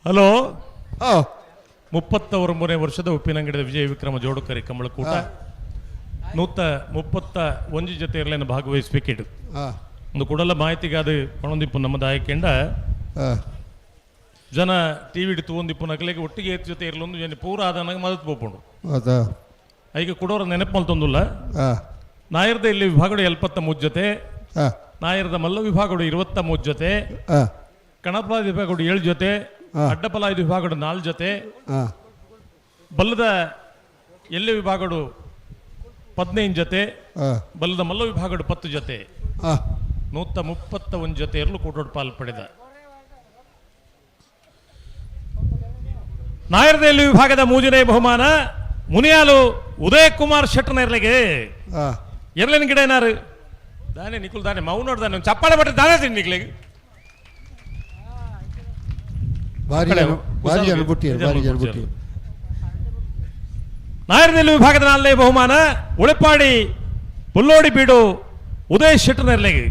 ಹಲೋ 39ನೇ ವರ್ಷದ ಉಪ್ಪಿನಂಗಡಿದ ವಿಜಯ ವಿಕ್ರಮ ಜೋಡುಕರಿ ಕಂಬಳಕೂಟ 131 ಜೊತೆ ಇರಲೇನು ಭಾಗವಹಿಸಬೇಕಿಡು. ಒಂದು ಕೂಡಲ ಮಾಹಿತಿಗಾದ ಪಣೊಂದಿಪ್ಪು ನಮ್ಮ ದಾಯಕೆಂಡ ಜನ ಟಿ ವಿ ತೂವೊಂದಿಪ್ಪು ನಕಲಿಗೆ ಒಟ್ಟಿಗೆ ಏತ್ ಜೊತೆ ಇರಲೊಂದು ಜನ ಪೂರ ಆದನಾಗ ಮದತ್ ಪೋಪುಂಡು. ಈಗ ಕೊಡೋರ ನೆನಪು ಮಲ್ತೊಂದುಲ್ಲ. ನಾಯರ್ದ ಇಲ್ಲಿ ವಿಭಾಗಡು 73 ಜೊತೆ, ನಾಯರ್ದ ಮಲ್ಲ ವಿಭಾಗಡು 23 ಜೊತೆ, ಕಣಪಲ ವಿಭಾಗಡು 7 ಜೊತೆ, ಅಡ್ಡಪಲ 5 ವಿಭಾಗಡು 4 ಜೊತೆ, ಬಲ್ಲದ ಎಲ್ಲಿ ವಿಭಾಗಡು 15 ಜೊತೆ, ಬಲ್ಲದ ಮಲ್ಲ ವಿಭಾಗಡು 10 ಜೊತೆ, 131 ಜೊತೆ ಎರಲು ಕೂಟೋಡು ಪಾಲು ಪಡೆದ. ನಾಯರ್ದ ಎಲ್ಲಿ ವಿಭಾಗದ ಮೂಜನೇ ಬಹುಮಾನ ಮುನಿಯಾಲು ಉದಯ ಕುಮಾರ್ ಶೆಟ್ಟನ ಇರ್ಲಿಗೆ. ಎರ್ಲೇನು ಗಿಡ ಏನಾರು ದಾನೆ ನಿಕುಲ್ ದಾನೆ ಮೌನೋಡ್ ದಾನೆ ಚಪ್ಪಾಳೆ ಬಟ್ಟೆ ದಾನೆ ತಿಂಡಿ ನಿಕ್ಲಿಗೆ. ನಾಯರ್ನೆಲ್ಲಿ ವಿಭಾಗದ ನಾಲ್ನೇ ಬಹುಮಾನ ಉಳಿಪಾಡಿ ಪುಲ್ಲೋಡಿ ಬೀಡು ಉದಯ ಶೆಟ್ಟರ್ನೆರ್ಲೆಗೆ.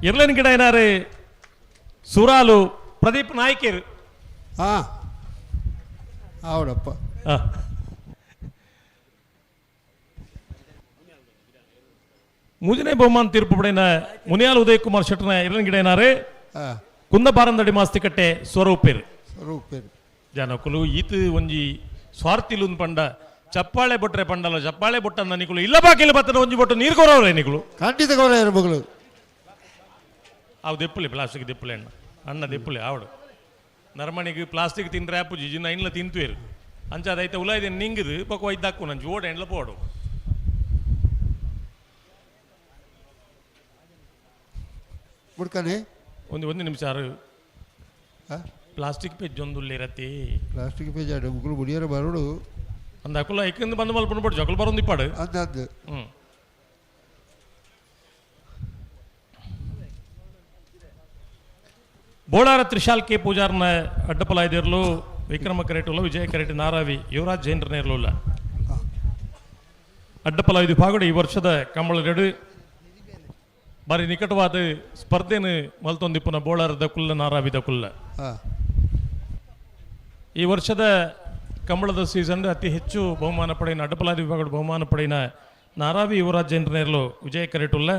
ಎರ್ಲೇನು ಗಿಡ ಏನಾರು ಸುರಾಲು ಪ್ರದೀಪ್ ನಾಯ್ಕೇರು. ಹೌದಪ್ಪ. ಮೂಜನೇ ಬಹುಮಾನ ತೀರ್ಪು ಪಡೆಯನ ಮುನಿಯಾಲ್ ಉದಯ್ ಕುಮಾರ್ ಶೆಟ್ಟರ್ನ ಎರ್ಲೇನು ಗಿಡ ಏನಾರು ಕುಂದಬಾರಂದಡಿ ಮಾಸ್ತಿಕಟ್ಟೆ ಸ್ವರೂಪೇರು. ಸ್ವರೂಪೇರು ಜನಕುಲು ಈತ ಒಂಜಿ ಸ್ವಾರ್ಥಿಲುನ್ ಪಂಡ ಚಪ್ಪಾಳೆ ಬೊಟ್ರೆ ಪಂಡಲ ಚಪ್ಪಾಳೆ ಬೊಟ್ಟನ್ನ ನಿಕುಲು ಇಲ್ಲ ಬಾಕಿಲ್ಲ ಬತ್ತನ ಒಂಜಿ ಬೊಟ್ಟು ನೀರು ಕೊರವ್ರೆ ನಿಕುಲು ಖಂಡಿತ ಕೊರವ್ರೆ ಮಗಳು. ಅವು ದೆಪ್ಪುಲೆ ಪ್ಲಾಸ್ಟಿಕ್ ದೆಪ್ಪುಲೆ ಅಣ್ಣ ಅಣ್ಣ ದೆಪ್ಪುಲೆ ಆವಡು ನರಮಣಿಗೆ ಪ್ಲಾಸ್ಟಿಕ್ ತಿಂದ್ರೆ ಆಪುಜಿ ಜಿನ್ನ ಇಂಡ್ಲ ತಿಂತುವೇರು ಅಂಚ ಅದೈತೆ ಉಲಾಯ್ದೆ ನಿಂಗುದು ಬೊಕ ಒಯ್ದಾಕು ನಂಜು ಓಡ ಎಂಡ್ಲ ಪೋಡು. ಬುಡ್ಕನೆ ಒಂದು ಒಂದು ನಿಮಿಷ ಆರು ಪ್ಲಾಸ್ಟಿಕ್ ಪೇಜ್ ಒಂದು ಇರತ್ತಿ ಪ್ಲಾಸ್ಟಿಕ್ ಪೇಜ್ ಆಡು ಮುಗುಳು ಬುಡಿಯರ ಬರೋಡು ಅಂದ ಅಕುಲ ಐಕಿಂದ ಬಂದು ಮಲ್ಪುಂಡು ಪಡು ಜಗಲು ಬರೋದು ಇಪ್ಪಾಡು ಅಂದ ಹ್ಞೂ. ಬೋಳಾರ ತ್ರಿಶಾಲ್ ಕೆ ಪೂಜಾರ್ನ ಅಡ್ಡಪಲಾಯ್ದಿರ್ಲು ವಿಕ್ರಮ ಕರೆಟುಲ್ಲ ವಿಜಯ ಕರೆಟಿ ನಾರಾವಿ ಯುವರಾಜ್ ಜೈನ್ರನ ಇರಲಿಲ್ಲ. ಅಡ್ಡಪಲಾಯ್ದು ವಿಭಾಗಡು ಈ ವರ್ಷದ ಕಂಬಳರೆಡು ಬಾರಿ ನಿಕಟವಾದ ಸ್ಪರ್ಧೆನು ಮಲ್ತೊಂದಿಪ್ಪುನ ಬೋಳಾರ ದಕುಲ್ಲ ನಾರಾವಿ ದಕುಲ್ಲ. ಈ ವರ್ಷದ ಕಂಬಳದ ಸೀಸನ್ ಅತಿ ಹೆಚ್ಚು ಬಹುಮಾನ ಪಡೆಯಿನ ಅಡ್ಡಪಲಾದಿ ವಿಭಾಗದ ಬಹುಮಾನ ಪಡೆಯಿನ ನಾರಾವಿ ಯುವರಾಜ್ ಜೈನ್ರನೇರ್ಲು ವಿಜಯ ಕರೆಟುಲ್ಲ.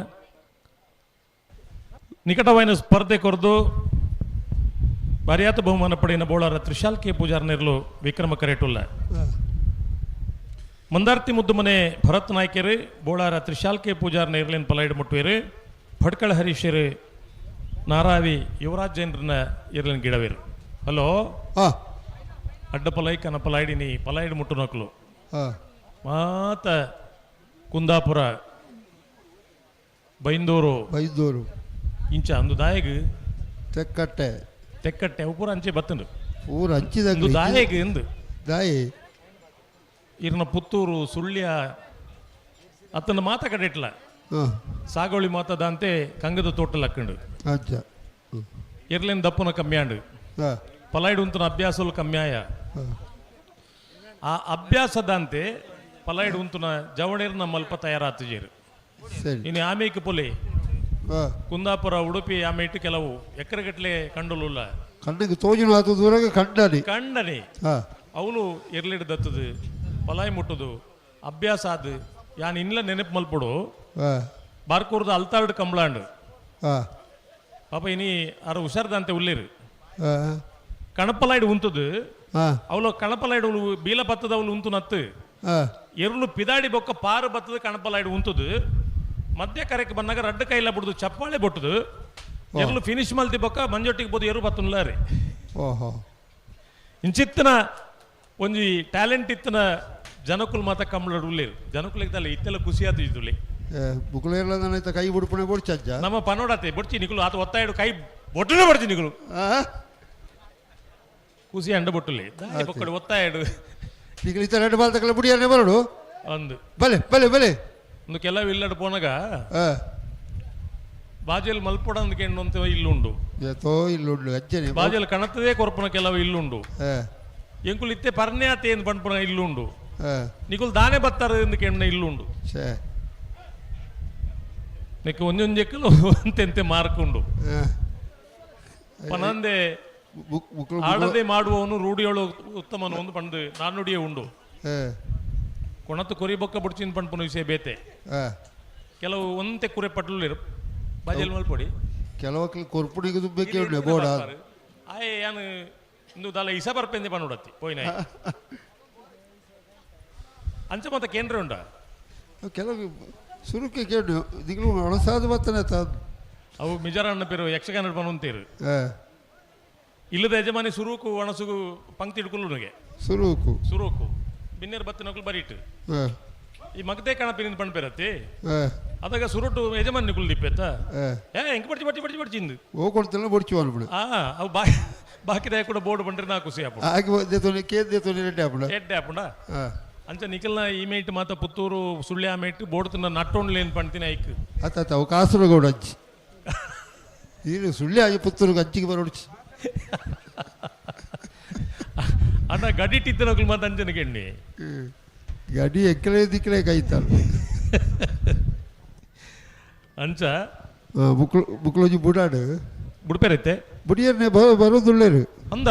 ನಿಕಟವಾದ ಸ್ಪರ್ಧೆ ಕೊರದು ಬಾರಿಯಾತ ಬಹುಮಾನ ಪಡೆಯಿನ ಬೋಳಾರ ತ್ರಿಶಾಲ್ ಕೆ ಪೂಜಾರ್ನೇರ್ಲು ವಿಕ್ರಮ ಕರೆಟುಲ್ಲ. ಮಂದಾರ್ತಿ ಮುದ್ದುಮನೆ ಭರತ್ ನಾಯ್ಕೆರು ಬೋಳಾರ ತ್ರಿಶಾಲ್ಕೆ ಪೂಜಾರ್ನ ಇರ್ಲಿನ್ ಪಲೈಡ್ ಮುಟ್ಟುವೇರು ಭಟ್ಕಳ ಹರೀಶರು ನಾರಾವಿ ಯುವರಾಜ್ ಜೈನ್ರನ್ನ ಇರ್ಲಿನ್ ಗಿಡವೇರು. ಹಲೋ, ಅಡ್ಡ ಪಲೈ ಕನ ಪಲಾಯ್ಡಿನಿ ಪಲಾಯ್ಡ್ ಮುಟ್ಟು ನಕಲು ಮಾತ ಕುಂದಾಪುರ ಬೈಂದೂರು ಬೈಂದೂರು ಇಂಚ ಅಂದು ದಾಯಗ್ ತೆಕ್ಕಟ್ಟೆ ತೆಕ್ಕಟ್ಟೆ ಅವು ಪೂರ ಅಂಚೆ ಬತ್ತಂಡು ಪೂರ ಅಂಚಿದ ದಾಯಗ್ ಎಂದು ದಾಯಿ ಇರ್ನ ಪುತ್ತೂರು ಸುಳ್ಯ ಅತ್ತನ ಮಾತ ಕಡೆ ಇಟ್ಲ ಸಾಗೋಳಿ ಮಾತದಂತೆ ಕಂಗದ ತೋಟಲ್ ಅಕ್ಕಂಡು ಇರ್ಲಿನ್ ದಪ್ಪನ ಕಮ್ಮಿಯಾಂಡು ಪಲಾಯ್ಡು ಉಂತನ ಅಭ್ಯಾಸಲು ಕಮ್ಮಿಯಾಯ. ಆ ಅಭ್ಯಾಸದಂತೆ ಪಲಾಯ್ಡು ಉಂತುನ ಜವಳೇರ್ನ ಮಲ್ಪ ತಯಾರಾತಜೇರು. ಇನ್ನು ಆಮೇಕ್ ಪೊಲೆ ಕುಂದಾಪುರ ಉಡುಪಿ ಆಮೇಟು ಕೆಲವು ಎಕರೆಗಟ್ಟಲೆ ಕಂಡಲುಲ್ಲ ಕಣ್ಣಿಗೆ ತೋಜಿನ ಆತು ದೂರಗೆ ಕಂಡನಿ ಕಂಡನಿ ಅವಳು ಎರ್ಲಿಡ್ ದತ್ತದು ಪಲಾಯ್ ಮುಟ್ಟುದು ಅಭ್ಯಾಸ ಅದು ಯಾನ್ ಇನ್ಲ ನೆನಪು ಮಲ್ಪಡು ಬಾರ್ಕೂರ್ದ ಅಲ್ತಾರ್ಡ್ ಕಂಬ್ಲಾಂಡ್ ಪಾಪ ಇನಿ ಅರ ಹುಷಾರ್ದಂತೆ ಉಳ್ಳೇರು ಕಣಪಲಾಯ್ಡು ಉಂತದು ಅವಳು ಕಣಪಲಾಯ್ಡು ಬೀಲ ಬತ್ತದ ಅವಳು ಉಂತು ನತ್ತು ಎರುಳು ಪಿದಾಡಿ ಬೊಕ್ಕ ಪಾರು ಬತ್ತದ ಕಣಪಲಾಯ್ಡು ಉಂತದು ಮಧ್ಯ ಕರೆಕ್ ಬಂದಾಗ ರಡ್ಡು ಕೈಲ ಬಿಡುದು ಚಪ್ಪಾಳೆ ಬೊಟ್ಟುದು ಎರುಳು ಫಿನಿಶ್ ಮಲ್ತಿ ಬೊಕ್ಕ ಮಂಜೊಟ್ಟಿಗೆ ಬೋದು ಎರು ಬತ್ತುನ್ಲಾರಿ. ಓಹೋ ಇಂಚಿತ್ತನ ಒಂಜಿ ಟ್ಯಾಲೆಂಟ್ ಇತ್ತನ ಜನಕುಲ್ ಮಾತ ಕಂಬಳ ಉಳ್ಳೇರು ಜನಕುಲಿಗೆ ತಲೆ ಇತ್ತೆಲ್ಲ ಖುಷಿ ಆತು ಇದ್ದುಲಿ ಮುಕುಲೇರ್ಲ ಕೈ ಬುಡ್ಪಣೆ ಬೊಡ್ಚಜ್ಜ ನಮ್ಮ ಪನೋಡತೆ ಬೊಡ್ಚಿ ನಿಕುಲು ಆತ ಒತ್ತಾಯಡು ಕೈ ಬೊಟ್ಟನೆ ಬೊಡ್ಚಿ ನಿಕುಲು ಖುಷಿ ಅಂಡ ಬೊಟ್ಟುಲಿ ಬೊಕ್ಕಡು ಒತ್ತಾಯಡು ನಿಕುಲು ಇತ್ತ ಎರಡು ಬಾಲ್ ತಕಲ ಬುಡಿಯಾನೆ ಬರೋಡು ಅಂದು ಬಲೆ ಬಲೆ ಬಲೆ ಒಂದು ಕೆಲವು ಇಲ್ಲಡ್ ಪೋನಗ ಬಾಜೆಲ್ ಮಲ್ಪೊಡಂದಕ್ಕೆ ಅಂತ ಇಲ್ಲುಂಡು ಏತೋ ಇಲ್ಲುಂಡು ಅಜ್ಜನೆ ಬಾಜೆಲ್ ಕಣತದೇ ಕೊರ್ಪುನ ಕೆಲವು ಇಲ್ಲುಂಡು ಎಂಕುಲು ಇತ್ತೆ ಪರ್ನ್ಯಾತೆ ಏನು ಪನ್ಪುನ ಇಲ್ಲುಂಡು ನಿಕುಲು ದಾನೆ ಬತ್ತಾರೆ ಎಂದಕ್ಕೆ ಇಲ್ಲುಂಡು ನಿಕ್ ಒಂಜೊಂಜೆಕ್ಕಲು ಅಂತೆಂತೆ ಮಾರ್ಕ್ ಉಂಡು ಪನಂದೆ ಆಡದೆ ಮಾಡುವವನು ರೂಢಿಯೋಳು ಉತ್ತಮನು ಒಂದು ಪಂಡು ನಾನುಡಿಯೇ ಉಂಡು ಕೊಣತು ಕೊರಿ ಬೊಕ್ಕ ಬುಡ್ಚಿನ ಪನ್ಪುನ ವಿಷಯ ಬೇತೆ ಕೆಲವು ಒಂತೆ ಕುರೆ ಪಟ್ಲು ಬಾಜೆಲ್ ಮಲ್ಪೊಡಿ ಕೆಲವು ಕೊರ್ಪುಣಿಗೆ ದುಬ್ಬಕ್ಕೆ ಬೋಡ ಆಯ್ ಯಾನು ಇಂದು ದಾಲ ಇಸ ಬರ್ಪೆಂದೆ ಪನ್ನುಡತ್ತಿ ಪೋಯಿನ ಅಂಚ ಮತ್ತ ಕೇಂದ್ರ ಉಂಡ ಕೆಲವು ಸುರುಕೆ ಕೇಳು ದಿಗ್ಲು ಒಣಸಾದ ಬತ್ತನೆ ಅವು ಮಿಜಾರಣ್ಣ ಪೇರು ಯಕ್ಷಗಾನ ಪನ್ನುಂತೀರು ಇಲ್ಲದ ಯಜಮಾನಿ ಸುರುಕು ಒಣಸುಗು ಪಂಕ್ತಿ ಹಿಡ್ಕೊಳ್ಳುನಗೆ ಸುರುಕು ಸುರುಕು ಬಿನ್ನೇರು ಬತ್ತಿನಕ್ಲು ಬರೀಟು ಈ ಮಗದೇ ಕಣಪಿನಿಂದ ಪಣ್ ಪೇರತ್ತಿ ಅದಾಗ ಸುರುಟು ಯಜಮಾನಿ ನಿಕುಲ್ ದಿಪ್ಪೆತ್ತ ಏ ಎಂಕ್ ಬಡ್ಚಿ ಬಡ್ಚಿ ಬಡ್ಚಿ ಬಡ್ಚಿ ಇಂದು ಓ ಕೊಡ್ತಿಲ್ಲ ಬಡ್ಚಿ ಅನ್ಬಿಡು ಆ ಅವು ಬಾಕಿದ ಕೂಡ ಬೋರ್ಡ್ ಬಂದ್ರೆ ನಾ ಖುಷಿ ಆಪುಂಡು ಆಗಿ ಕೇಂದ್ರ ಎಡ್ಡೆ ಆಪುಂಡ ಎಡ್ಡೆ ಆಪುಂಡ ಅಂಚ ನಿಖಲ್ನ ಈ ಮೇಟ್ ಮಾತ ಪುತ್ತೂರು ಸುಳ್ಯ ಮೇಟ್ ಬೋರ್ಡ್ ತಿನ್ನ ನಟ್ಟೊಂಡ್ಲೇನ್ ಪಣ್ತೀನಿ ಐಕ್ ಅತ್ತ ಅವು ಕಾಸರಗೋಡು ಅಂಚಿ ನೀನು ಸುಳ್ಯ ಆಗಿ ಪುತ್ತೂರು ಅಂಚಿಗೆ ಬರೋಡ್ಚಿ ಅಣ್ಣ ಗಡಿಟ್ಟಿದ್ದನಕ್ಲು ಮಾತ ಅಂಚನ ಕೆಣ್ಣಿ ಗಡಿ ಎಕ್ಕಲೆ ದಿಕ್ಕಲೆ ಕೈತಾಳು ಅಂಚ ಬುಕ್ಲು ಬುಕ್ಲೋಜಿ ಬುಡಾಡು ಬುಡ್ಪೇರೈತೆ ಬುಡಿಯನ್ನೇ ಬರೋದುಳ್ಳೇರು ಅಂದ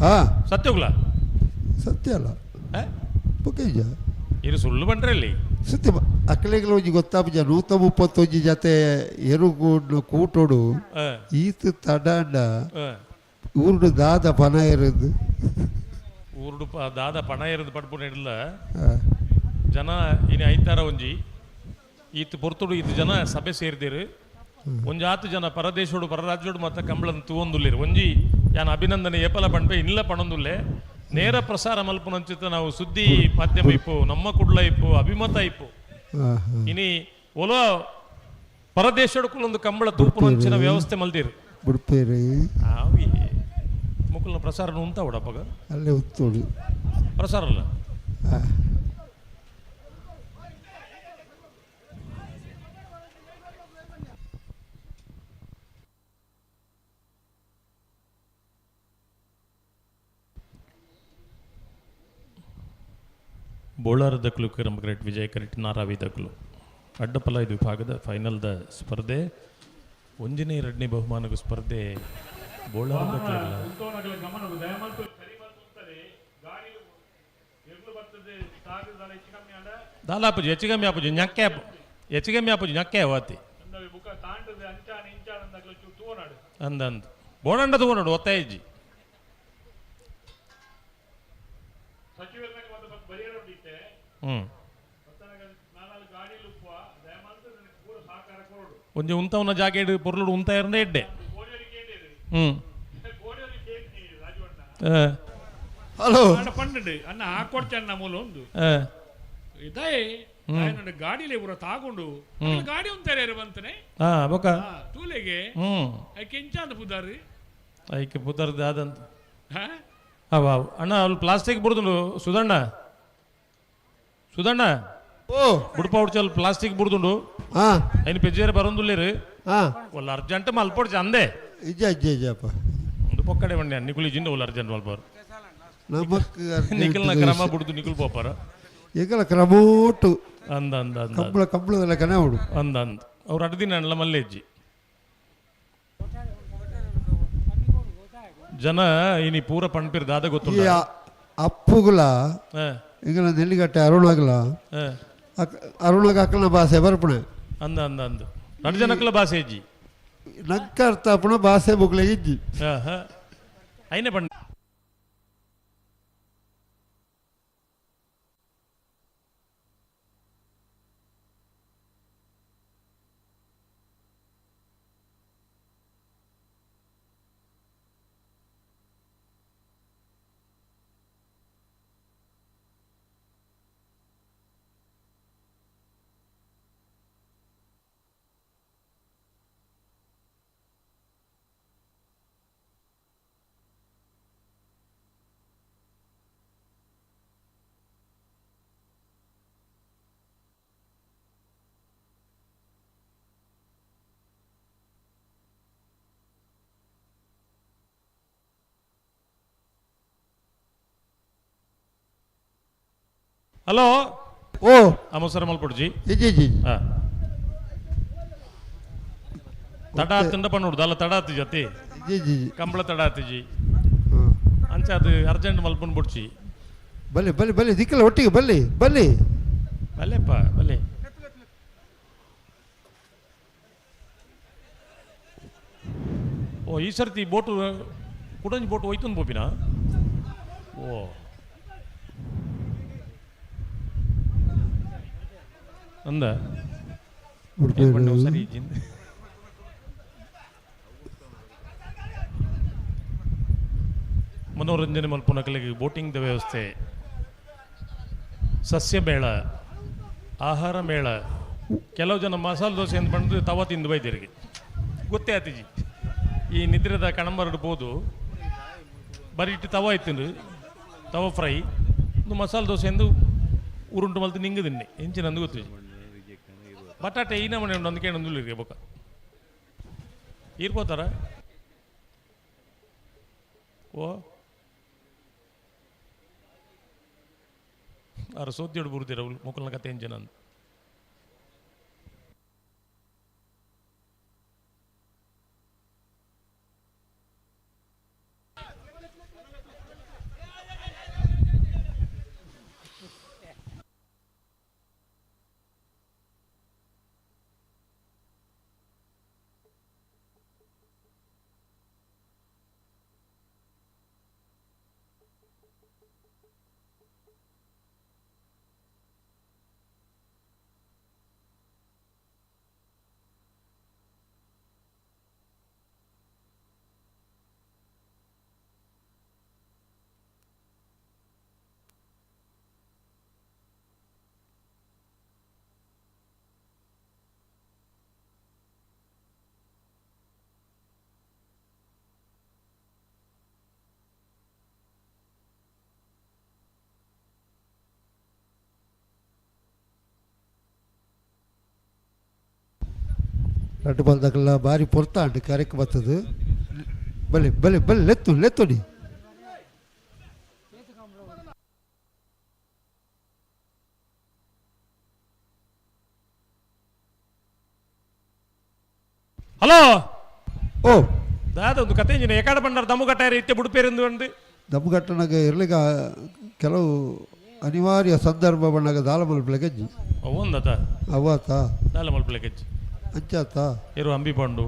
ಹಾ ಸತ್ಯೋಗ್ಲ ಸತ್ಯ ಅಲ್ಲ ಬೊಕ್ಕೇಜ ಇದು ಸುಳ್ಳು ಬಂಡ್ರೆ ಅಲ್ಲಿ ಸತ್ಯ ಅಕ್ಕಲೆಗಳ ಒಂಜಿ ಗೊತ್ತಾಪುಜ 131 ಜತೆ ಎರುಗೂಡ್ನ ಕೂಟೋಡು ಈತ ತಡಾಂಡ ಊರುಡು ದಾದ ಪಣ ಇರೋದು ಊರುಡು ದಾದ ಪಣ ಇರೋದು ಪಡ್ಪುನ ಇಡಲ್ಲ ಜನ ಇನ್ನು ಐತಾರ ಒಂಜಿ ಈತ ಪೊರ್ತುಡು ಈತ ಜನ ಸಭೆ ಸೇರಿದಿರು ಒಂಜಾತು ಜನ ಪರದೇಶೋಡು ಪರರಾಜ್ಯೋಡು ಮತ್ತೆ ಕಂಬಳನ್ ತೂವೊಂದುಲ್ಲೇರು ಒಂಜಿ ಯಾನ್ ಅಭಿನಂದನೆ ಏಪಲ ಪಣ್ಪೆ ಇಲ್ಲ ಪಣೊಂದುಲ್ಲೆ ನೇರ ಪ್ರಸಾರ ಮಲ್ಪುನಂಚಿತ ನಾವು ಸುದ್ದಿ ಮಾಧ್ಯಮ ಇಪ್ಪು ನಮ್ಮ ಕುಡ್ಲ ಇಪ್ಪು ಅಭಿಮತ ಇಪ್ಪು ಇನಿ ಒಲೋ ಪರದೇಶೋಡು ಕುಲೊಂದು ಕಂಬಳ ತೂಪುನಂಚಿನ ವ್ಯವಸ್ಥೆ ಮಲ್ದಿರು ಬುಡ್ಪೇರು ಆವಿ ಮುಕುಲ್ನ ಪ್ರಸಾರ ಉಂತ ಉಡಪ್ಪಗ ಅಲ್ಲೇ ಉತ್ತೋಡು ಪ್ರಸಾರ ಅಲ್ಲ ಬೋಳಾರ ದಕ್ಲು ಕಿರಂ ಗ್ರೇಟ್ ವಿಜಯ್ ಕರೆಟ್ ನಾರಾವಿ ದಕ್ಲು ಅಡ್ಡಪಲ ಇದು ವಿಭಾಗದ ಫೈನಲ್ದ ಸ್ಪರ್ಧೆ ಒಂಜನೇ ಎರಡನೇ ಬಹುಮಾನದ ಸ್ಪರ್ಧೆ ಬೋಳಾರ ದಕ್ಲಿಲ್ಲ. ದಾಲಾಪುಜಿ ಹೆಚ್ಚು ಕಮ್ಮಿ ಆಪುಜಿ ñಕ್ಕೆ ಹೆಚ್ಚು ಕಮ್ಮಿ ಆಪುಜಿ ñಕ್ಕೆ ವಾತಿ ಅಂದ ಅಂದ ಬೋಡಂಡ ತಗೊಂಡು ಒತ್ತಾಯ ಇಜ್ಜಿ ಹ್ಞೂ ಒಂಜಿ ಉಂತವನ ಜಾಗೆಡ್ ಪೊರ್ಲುಡು ಉಂತ ಎಡ್ಡೆ. ಹಲೋ ಪಂಡು ಅಣ್ಣ ಹಾಕೊಡ್ತೇನೆ ಮೂಲ ಒಂದು ಇದಾಯ್ ಗಾಡಿಲೇ ಪೂರ ತಾಗೊಂಡು ಗಾಡಿ ಉಂತಾರೆ ಬಂತನೆ ಬೊಕ ತೂಲೆಗೆ ಕೆಂಚಾಂದ ಪುದಾರಿ ಐಕೆ ಪುದಾರ್ದ ಆದಂತ ಅವ ಅಣ್ಣ ಅಲ್ಲಿ ಪ್ಲಾಸ್ಟಿಕ್ ಬುಡ್ದುಂಡು ಸುಧಣ್ಣ ಸುಧಣ್ಣ ಓ ಬುಡ್ಪ ಉಡ್ಚಲ್ ಪ್ಲಾಸ್ಟಿಕ್ ಬುಡ್ದುಂಡು ಐನ್ ಪೆಜ್ಜೇರೆ ಬರೊಂದುಲ್ಲೇರು ಒಲ್ಲ ಅರ್ಜೆಂಟ್ ಮಲ್ಪೊಡ್ಚಿ ಅಂದೆ ಇಜ್ಜ ಇಜ್ಜ ಇಜ್ಜಪ್ಪ ಒಂದು ಪೊಕ್ಕಡೆ ಬಂಡೆ ನಿಕುಲಿ ಜಿಂದ ಒಲ್ಲ ಅರ್ಜೆಂಟ್ ಮಲ್ಪರು ನಮಕ್ ನಿಖಲ್ನ ಕ್ರಮ ಬುಡ್ದು ನಿಕುಲ್ ಪೋಪಾರ ಎಂಕಲ ಕ್ರಮೋಟು ಅಂದ ಅಂದ ಅಂದ ಕಂಬಳ ಕಂಬಳದಲ್ಲ ಕನೆ ಅವಡು ಅಂದ ಅಂದ ಅವ್ರು ಅಡ್ದಿನ ಅಣ್ಣ ಮಲ್ಲೇಜ್ಜಿ ಜನ ಇನಿ ಪೂರ ಪಣ್ಪಿರ್ ದಾದ ಗೊತ್ತುಂಡ ಅಪ್ಪುಗುಲ ಎಂಕಲ ನೆಲ್ಲಿಗಟ್ಟೆ ಅರುಣಾಗಲ ಅರುಣಾಗ ಅಕ್ಕನ ಭಾಷೆ ಬರ್ಪಣೆ ಅಂದ ಅಂದ ಅಂದ ರಡ್ ಜನಕ್ಕಲ ಭಾಷೆ ಇಜ್ಜಿ ನಂಕ ಅರ್ಥ ಅಪ್ಪಣ ಭಾಷೆ ಬುಗ್ಲೆ ಇಜ್ಜಿ ಐನೆ ಪಂಡ ಹಲೋ ಓ ಅಮಸರ ಮಲ್ಪೊಡ್ಜಿ ಇಜ್ಜಿ ಇಜ್ಜಿ ತಡ ಆತಂಡ ಪಣ್ಣುಡ್ದು ಅಲ್ಲ ತಡ ಆತು ಜತಿ ಇಜ್ಜಿ ಕಂಬಳ ತಡ ಆತುಜಿ ಅಂಚೆ ಅದು ಅರ್ಜೆಂಟ್ ಮಲ್ಪುನ್ ಬುಡ್ಚಿ ಬಲ್ಲಿ ಬಲ್ಲಿ ಬಲ್ಲಿ ದಿಕ್ಕಲ್ಲ ಒಟ್ಟಿಗೆ ಬಲ್ಲಿ ಬಲ್ಲಿ ಬಲ್ಲೆಪ್ಪ ಬಲ್ಲೆ ಓ ಈ ಸರ್ತಿ ಬೋಟು ಕುಡಂಜಿ ಬೋಟು ಹೋಯ್ತು ಪೋಪಿನ ಓ ಅಂದ ಸರಿ ಮನೋರಂಜನೆ ಮಲ್ಪುನಕಲಿಗೆ ಬೋಟಿಂಗ್ ವ್ಯವಸ್ಥೆ, ಸಸ್ಯ ಮೇಳ, ಆಹಾರ ಮೇಳ. ಕೆಲವು ಜನ ಮಸಾಲೆ ದೋಸೆ ಅಂತ ಬಂದು ತವ ತಿಂದು ಬೈದಿರಿಗೆ ಗೊತ್ತೇ ಆತಿಜಿ. ಈ ನಿದ್ರೆದ ಕಣಂಬರಡು ಪೋದು ಬರೀ ಇಟ್ಟು ತವ ಇತ್ತು, ತವ ಫ್ರೈ ಒಂದು ಮಸಾಲೆ ದೋಸೆ ಎಂದು ಉರುಂಟು ಮಲ್ತು ನಿಂಗೆ ತಿನ್ನಿ ಎಂಚಿನ ಗೊತ್ತು. ಬಟಾಟೆ ಈ ನಮನೆ ಉಂಟು ಅಂದ್ಕೆ ಒಂದು ಬೊಕ್ಕ ಈರ್ಪೋತಾರ ಓ ಆರು ಸೋದ್ಯೋಡು ಬುರ್ದಿರ ಮುಕ್ಕಲ್ನ ಕತೆ ಎಂಜಿನ ಅಂದ್. ರಡ್ಡು ಬಲ್ದಗಲ್ಲ ಭಾರಿ ಪೊರ್ತಾಂಡು ಕರೆಕ್ ಬರ್ತದೆ. ಬಲೆ ಬಲೆ ಬಲೆ ಲೆತ್ತು ಲೆತ್ತುನಿ. ಹಲೋ ಓ ದಾದ ಒಂದು ಕತೆ ಇಂಜಿನ ಎಕಾಡ ಬಂಡಾರ ದಮ್ಮುಗಟ್ಟಾರ ಇತ್ತೆ ಬುಡುಪೇರಿಂದು ಅಂದು ದಮ್ಮುಗಟ್ಟನಾಗ ಇರ್ಲಿಗ ಕೆಲವು ಅನಿವಾರ್ಯ ಸಂದರ್ಭ ಬಣ್ಣಗ ದಾಲ ಮಲ್ಪಲೆ ಗಜ್ಜಿ ಒಂದತ ಅವತ ದಾಲ ಮಲ್ಪಲೆ ಗಜ್ಜಿ ಅಂಚಾತ ಏರು ಅಂಬಿ ಪಾಂಡು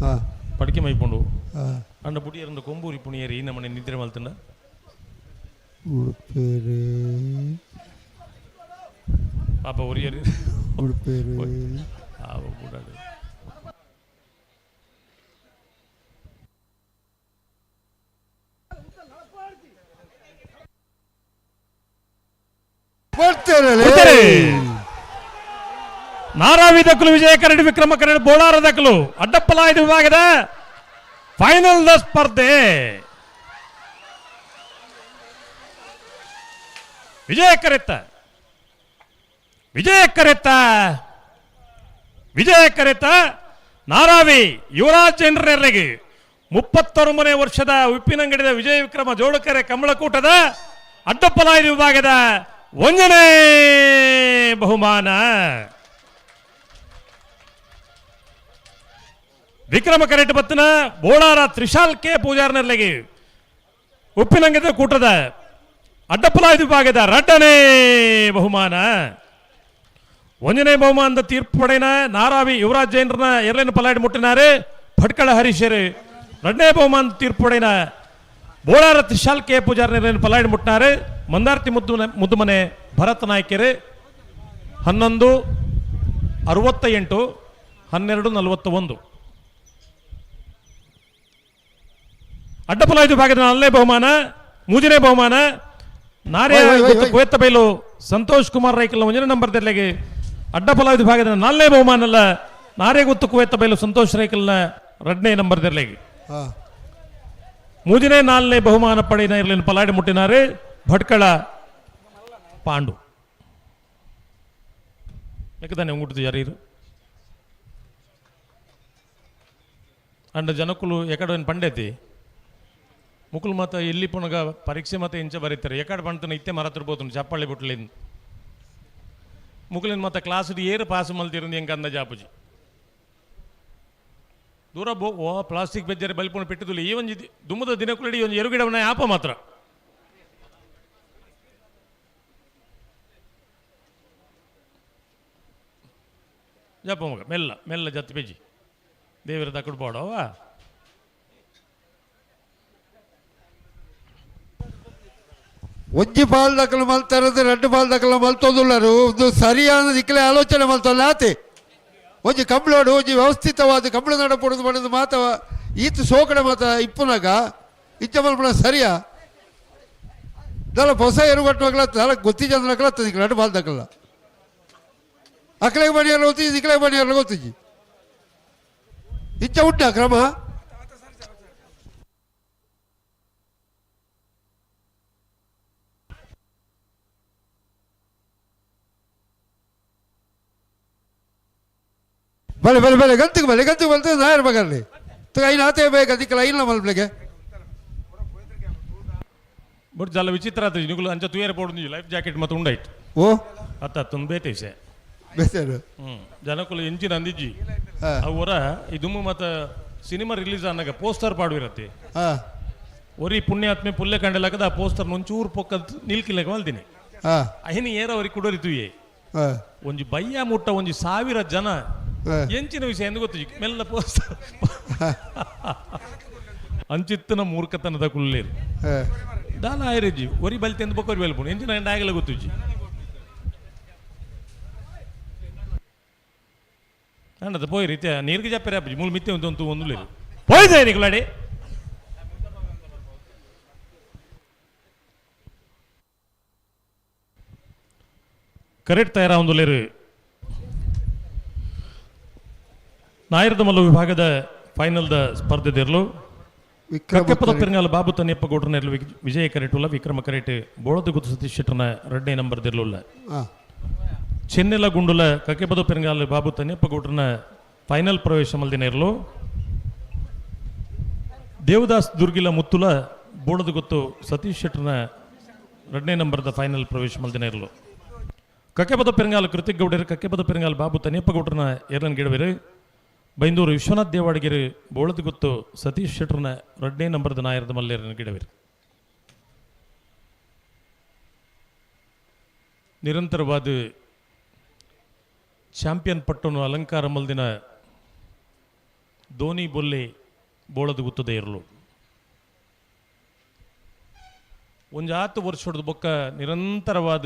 ಹಾಂ ಪಡಿಕೆ ಮೈಪಂಡು ಹಾಂ ಅಂಡ ಬುಡಿಯರಂಡ ಕೊಂಬೂರಿ ಪುಣಿಯರಿ ಈ ನಮ್ಮನೆ ನಿದ್ರೆ ಮಲ್ತಂಡ ಉಡುಪೇರೆ ಪಾಪ ಒರಿಯರಿ ಉಡುಪೇರೆ ಆವ ಕೂಡಾಡು. ಬುಡ್ತಾರೆ. ನಾರಾವಿ ದಕ್ಕಲು ವಿಜಯ ಕರಡಿ ವಿಕ್ರಮ ಕರಡಿ ಬೋಳಾರ ದಕ್ಕಲು ಅಡ್ಡಪ್ಪಲಾಯ್ದು ವಿಭಾಗದ ಫೈನಲ್ the ಸ್ಪರ್ಧೆ. ವಿಜಯ ಕರೆತ್ತ ವಿಜಯ ಕರೆತ್ತ ವಿಜಯ ಕರೆತ್ತ ನಾರಾವಿ ಯುವರಾಜ್ ಜನರಿಗೆ 39ನೇ ವರ್ಷದ ಉಪ್ಪಿನಂಗಡಿದ ವಿಜಯ ವಿಕ್ರಮ ಜೋಳಕೆರೆ ಕಮಲಕೂಟದ ಅಡ್ಡಪ್ಪಲಾಯ್ದು ವಿಭಾಗದ 1ನೇ ಬಹುಮಾನ. ವಿಕ್ರಮ ಕರೆಟ್ ಬತ್ತಿನ ಬೋಳಾರ ತ್ರಿಶಾಲ್ ಕೆ ಪೂಜಾರ್ನರ್ಲೆಗೆ ಉಪ್ಪಿನಂಗದ ಕೂಟದ ಅಡ್ಡಪ್ಪಲಾಯ್ದು ವಿಭಾಗದ 2ನೇ ಬಹುಮಾನ. 1ನೇ ಬಹುಮಾನದ ತೀರ್ಪು ಪಡೆಯನ ನಾರಾವಿ ಯುವರಾಜ್ ಜೈನರನ್ನ ಎರಡನೇ ಪಲಾಡಿ ಮುಟ್ಟಿನಾರೆ ಭಟ್ಕಳ ಹರೀಶರು. 2ನೇ ಬಹುಮಾನದ ತೀರ್ಪು ಪಡೆಯನ ಬೋಳಾರ ತ್ರಿಶಾಲ್ ಕೆ ಪೂಜಾರ್ನ ಪಲಾಡಿ ಮುಟ್ಟಿನಾರೆ ಮಂದಾರ್ತಿ ಮುದ್ದುಮನೆ ಭರತ್ ನಾಯ್ಕೆರೆ. 11 68 12 41. ಅಡ್ಡಪಲಾಯ್ದು ಭಾಗದ 4ನೇ ಬಹುಮಾನ 3ನೇ ಬಹುಮಾನ ನಾರೇ ಕುವೆತ್ತಬೈಲು ಸಂತೋಷ್ ಕುಮಾರ್ ರೈಕಲ್ 1ನೇ ನಂಬರ್ ದೆರ್ಲೆಗೆ. ಅಡ್ಡಪಲಾಯ್ದು ಭಾಗದ 4ನೇ ಬಹುಮಾನ ಅಲ್ಲ ನಾರೇಗುತ್ತು ಕುವೆತ್ತಬೈಲು ಸಂತೋಷ್ ರೈಕಲ್ನ 2ನೇ ನಂಬರ್ ದೆರ್ಲೆಗೆ. 3ನೇ 4ನೇ ಬಹುಮಾನ ಪಡೆಯ ಇರಲಿನ ಪಲಾಡಿ ಮುಟ್ಟಿನಾರೆ ಭಟ್ಕಳ ಪಾಂಡು. ಯಾಕದಾನೆ ಉಂಗುಟ್ಟು ಯಾರು ಅಂಡ ಜನಕುಲು ಎಕಡ ಪಂಡೇತಿ ಮುಕುಲ್ ಮಾತ ಎಲ್ಲಿ ಪುನಗ ಪರೀಕ್ಷೆ ಮಾತ ಇಂಚ ಬರೀತಾರೆ ಎಕಡೆ ಪಂಡ್ತನ ಇತ್ತೆ ಮರತಿರ್ಬೋದು ಚಪ್ಪಾಳಿ ಬಿಟ್ಲಿಂದ ಮುಕುಲಿನ ಮಾತ ಕ್ಲಾಸ್ ಏರು ಪಾಸ್ ಮಲ್ತಿರಂದು ಹೆಂಗೆ ಅಂದಾಜು ಆಪುಜಿ ದೂರ ಬೋ ಓ ಪ್ಲಾಸ್ಟಿಕ್ ಬೆಜ್ಜರೆ ಬಲ್ಪುಣ ಪೆಟ್ಟಿದುಲ್ಲ ಈ ಒಂಜಿ ದುಮ್ಮದ ದಿನಕುಲಡಿ ಒಂಜಿ ಎರುಗಿಡವನ ಆಪ ಮಾತ್ರ ಜಪ್ಪ ಮಗ ಮೆಲ್ಲ ಮೆಲ್ಲ ಜತ್ ಬೆಜ್ಜಿ ದೇವರ ದಕ್ಕಡು ಬೋಡವಾ. ಒಂಜಿ ಪಾಲ್ ದಕ್ಕಲು ಮಲ್ತಾರದು 2 ಪಾಲ್ ದಕ್ಕಲು ಮಲ್ತೋದುಲ್ಲರು ಒಂದು ಸರಿಯಾದ ದಿಕ್ಕಲೆ ಆಲೋಚನೆ ಮಲ್ತಲ್ಲ ಆತೆ ಒಂಜಿ ಕಂಬಳೋಡು ಒಂಜಿ ವ್ಯವಸ್ಥಿತವಾದ ಕಂಬಳ ನಡಪೊಡುದು ಪಡೆದು ಮಾತ ಈತ ಸೋಕಡೆ ಮಾತ ಇಪ್ಪುನಾಗ ಇಚ್ಚ ಮಲ್ಪುನ ಸರಿಯಾ ದಲ ಹೊಸ ಎರುಗಟ್ಟುವಾಗಲ ದಲ ಗೊತ್ತಿಜಂದ್ರಕಲ ದಿಕ್ಕ 2 ಪಾಲ್ ದಕ್ಕಲ್ಲ ಅಕಲೆಗೆ ಬಣಿಯಲ್ಲ ಗೊತ್ತಿಜಿ ದಿಕ್ಕಲೆಗೆ ಬಣಿಯಲ್ಲ ಗೊತ್ತಿಜಿ ಇಚ್ಚ ಉಂಟ ಕ್ರಮ. ಬಲೆ ಬಲೆ ಬಲೆ ಗಂತಿಗೆ ಬಲೆ ಗಂತಿಗೆ ಬಲ್ತದೆ ನಾಯರ್ ಬಗರ್ಲಿ ಐನ ಆತೆ ಬೇಕು ಅದಕ್ಕೆ ಐನ ಮಲ್ಪ್ಲೆಗೆ. ಬಟ್ ಜಲ್ಲ ವಿಚಿತ್ರ ಆತ ನಿಗುಲು ಅಂಚ ತುಯರ್ ಪೋಡು ಲೈಫ್ ಜಾಕೆಟ್ ಮತ್ತು ಉಂಡಾಯ್ತು. ಓ ಅತ್ತ ತುಂಬ ಬೇತೆ ವಿಷಯ ಬೇಸರು. ಜನಕುಲು ಎಂಚಿನ ಅಂದಿಜ್ಜಿ ಅವರ ಇದು ಮತ್ತ ಸಿನಿಮಾ ರಿಲೀಸ್ ಆನಾಗ ಪೋಸ್ಟರ್ ಪಾಡುವಿರತ್ತೆ ಒರಿ ಪುಣ್ಯಾತ್ಮೆ ಪುಲ್ಲೆ ಕಂಡಲಾಕದ ಆ ಪೋಸ್ಟರ್ ಒಂಚೂರು ಪೊಕ್ಕ ನಿಲ್ಕಿಲ್ಲಕ ಮಲ್ದಿನಿ ಅಹಿನ ಏರ ಅವ್ರಿಗೆ ಕುಡೋರಿ ತುಯೆ ಒಂಜಿ ಬಯ್ಯ ಮುಟ್ಟ ಒಂಜಿ 1000 ಜನ ಎಂಚಿನ ವಿಷಯ ಎಂದು ಗೊತ್ತು ಮೆಲ್ಲ ಪೋಸ್ಟರ್ ಅಂಚಿತ್ತನ ಮೂರ್ಖತನದ ಕುಲ್ಲೇರು ದಾಲ ಆಯ್ರಜ್ಜಿ ಒರಿ ಬಲ್ತೆ ಎಂದು ಬೊಕ್ಕೋರಿ ಬಲ್ಪುಂಡು ಎಂಚಿನ ಆಗಲ್ಲ ಗೊತ್ತುಜ್ಜಿ ಅಂಡದ ಪೋಯಿ ರೀತಿಯ ನೀರಿಗೆ ಜಪ್ಪರೆ ಅಪ್ಪಜಿ ಮೂಲ ಮಿತ್ತೆ ಒಂದು ಒಂದು ಪೋಯ್ದೆ ನಿಕುಲಾಡಿ. ಕರೆಕ್ಟ್ ತಯಾರ ಒಂದು ನಾಯರ್ದಮಲ್ಲ ವಿಭಾಗದ ಫೈನಲ್ದ ಸ್ಪರ್ಧೆದಿರಲು ಕಕ್ಕೆಪ್ಪದ ಪೆರಂಗಾಲ ಬಾಬು ತನ್ನಿಯಪ್ಪ ಗೌಡ್ರನೆರ್ಲು ವಿಜಯ ಕರೆಟುಲ್ಲ ವಿಕ್ರಮ ಕರೆಟ್ ಬೋಳದ ಗುತ್ತು ಸತೀಶ್ ಶೆಟ್ಟರ್ನ 2ನೇ ನಂಬರ್ ದಿರ್ಲುಲ್ಲ. ಚೆನ್ನೆಲ ಗುಂಡುಲ ಕಕ್ಕೆಪದ ಪೆರಂಗಾಲ ಬಾಬು ತನ್ನಿಯಪ್ಪ ಗೌಡ್ರನ ಫೈನಲ್ ಪ್ರವೇಶ ಮಲ್ದಿನ ಇರಲು. ದೇವದಾಸ್ ದುರ್ಗಿಲ ಮುತ್ತುಲ ಬೋಳದ ಗೊತ್ತು ಸತೀಶ್ ಶೆಟ್ಟರ್ನ 2ನೇ ನಂಬರ್ದ ಫೈನಲ್ ಪ್ರವೇಶ ಮಲ್ದಿನ ಇರಲು. ಕಕ್ಕೆಪದ ಪೆರಂಗಾಲ ಕೃತಿಕ್ ಗೌಡರು ಕಕ್ಕೆಪದ ಪೆರಂಗಾಲ ಬಾಬು ತನ್ನಿಯಪ್ಪ ಗೌಡ್ರನ ಎರನ್ ಗಿಡವಿರು. ಬೈಂದೂರು ವಿಶ್ವನಾಥ್ ದೇವಾಡಿಗೆರೆ ಬೋಳದಗುತ್ತು ಸತೀಶ್ ಶೆಟ್ಟರ್ನ 2ನೇ ನಂಬರ್ದ ನಾಯರದ ಮಲ್ಲೇರನ ಗಿಡವಿರು. ನಿರಂತರವಾದ ಚಾಂಪಿಯನ್ ಪಟ್ಟನ್ನು ಅಲಂಕಾರ ಮಲ್ದಿನ ಧೋನಿ ಬೊಲ್ಲೆ ಬೋಳದಗುತ್ತದೆ ಇರಲು. ಒಂಜಾತು ವರ್ಷದ ಬೊಕ್ಕ ನಿರಂತರವಾದ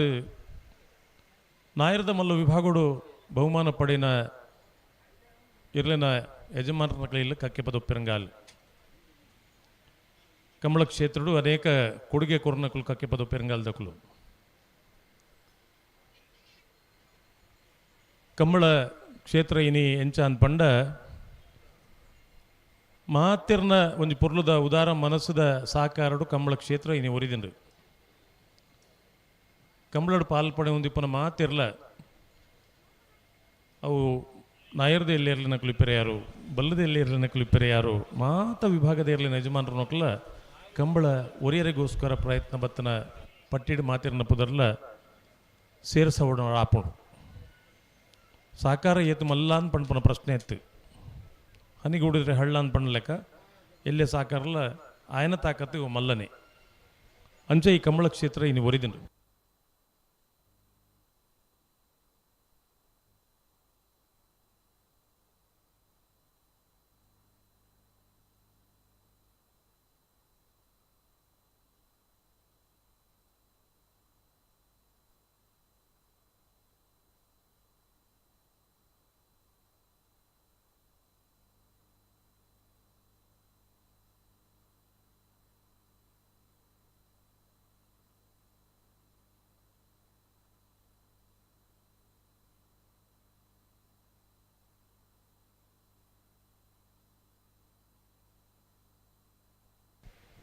ನಾಯರದ ಮಲ್ಲ ವಿಭಾಗಡು ಬಹುಮಾನ ಪಡೆಯನ ಇರ್ಲಿನ ಯಜಮಾನರ ಕೈಯಲ್ಲಿ ಕಕ್ಕೆಪದ ಪೆರಂಗಾಲ್ ಕಮಲ ಕ್ಷೇತ್ರಡು ಅನೇಕ ಕೊಡುಗೆ ಕೊರನಕುಲು ಕಕ್ಕೆಪದ ಪೆರಂಗಾಲ್ ದಕುಲು. ಕಂಬಳ ಕ್ಷೇತ್ರ ಇನಿ ಎಂಚ ಪಂಡ ಮಾತಿರ್ನ ಒಂಜಿ ಪೊರ್ಲುದ ಉದಾರ ಮನಸ್ಸುದ ಸಾಕಾರಡು ಕಂಬಳ ಕ್ಷೇತ್ರ ಇನಿ ಒರಿದಿಂಡು. ಕಂಬಳಡು ಪಾಲ್ಪಡೆ ಒಂದಿಪ್ಪನ ಮಾತಿರ್ಲ ಅವು ನಾಯರ್ದ ಎಲ್ಲಿ ನಕಲು ಯಾರು, ಬಲ್ಲದ ಎಲ್ಲಿ ನಕಲು ಯಾರು, ಮಾತ ವಿಭಾಗದ ಇರಲಿ ಯಜಮಾನರು ನಕಲ ಕಂಬಳ ಒರಿಯರಿಗೋಸ್ಕರ ಪ್ರಯತ್ನ ಬತ್ತನ ಪಟ್ಟಿಡು ಮಾತಿರ್ನ ಪುದರ್ಲ ಸೇರ್ಸವಡ ಆಪುಂಡು. ಸಾಕಾರ ಏತು ಮಲ್ಲಾನ್ ಪಣ್ಪುನ ಪ್ರಶ್ನೆ ಎತ್ತು. ಹನಿಗೂಡಿದ್ರೆ ಹಳ್ಳ ಅಂತ ಪಣ್ಣ ಲೆಕ್ಕ ಎಲ್ಲೇ ಸಾಕಾರಲ್ಲ ಆಯನ ತಾಕತ್ತು ಮಲ್ಲನೆ ಅಂಚೆ ಈ ಕಂಬಳ ಕ್ಷೇತ್ರ ಇನಿ ಒರಿದಿಂಡು.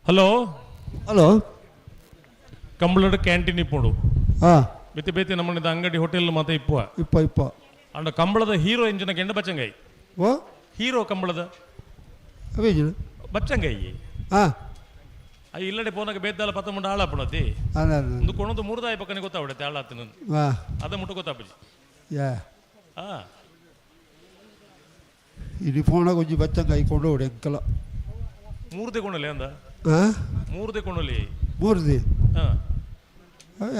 ಹಲೋ ಹಲೋ ಕಂಬಳಡು ಕ್ಯಾಂಟೀನ್ ಇಪ್ಪುಂಡು. ಬೇತೆ ಬೇತೆ ನಮ್ಮನಿದ ಅಂಗಡಿ ಹೋಟೆಲ್ ಮಾತ ಇಪ್ಪುವ ಇಪ್ಪ ಇಪ್ಪ. ಅಂಡ ಕಂಬಳದ ಹೀರೋ ಎಂಜಿನ ಗೆಂಡ ಬಚ್ಚಂಗಾಯಿ. ಓ ಹೀರೋ ಕಂಬಳದ ಬಚ್ಚಂಗಾಯಿ. ಇಲ್ಲಡೆ ಪೋನಾಗ ಬೇದ್ದಾಲ ಪತ್ತ ಮುಂಡ ಆಳಾಪುಣತಿ ಒಂದು ಕೊಣದು ಮೂರ್ದಾಯಿ ಪಕ್ಕನೆ ಗೊತ್ತಾಬಿಡತ್ತೆ ಆಳಾತನ ಅದ ಮುಟ್ಟು ಗೊತ್ತಾಪುಜಿ. ಇಡೀ ಫೋನಾಗ ಒಂಜಿ ಬಚ್ಚಂಗಾಯಿ ಕೊಂಡು ಹೊಡೆ ಅಂಕಲ ಮೂರ್ದೆ ಕೊಂಡಲಿ ಅಂದ ಮೂರ್ದೆ ಕೊಂಡಲಿ ಮೂರ್ದಿ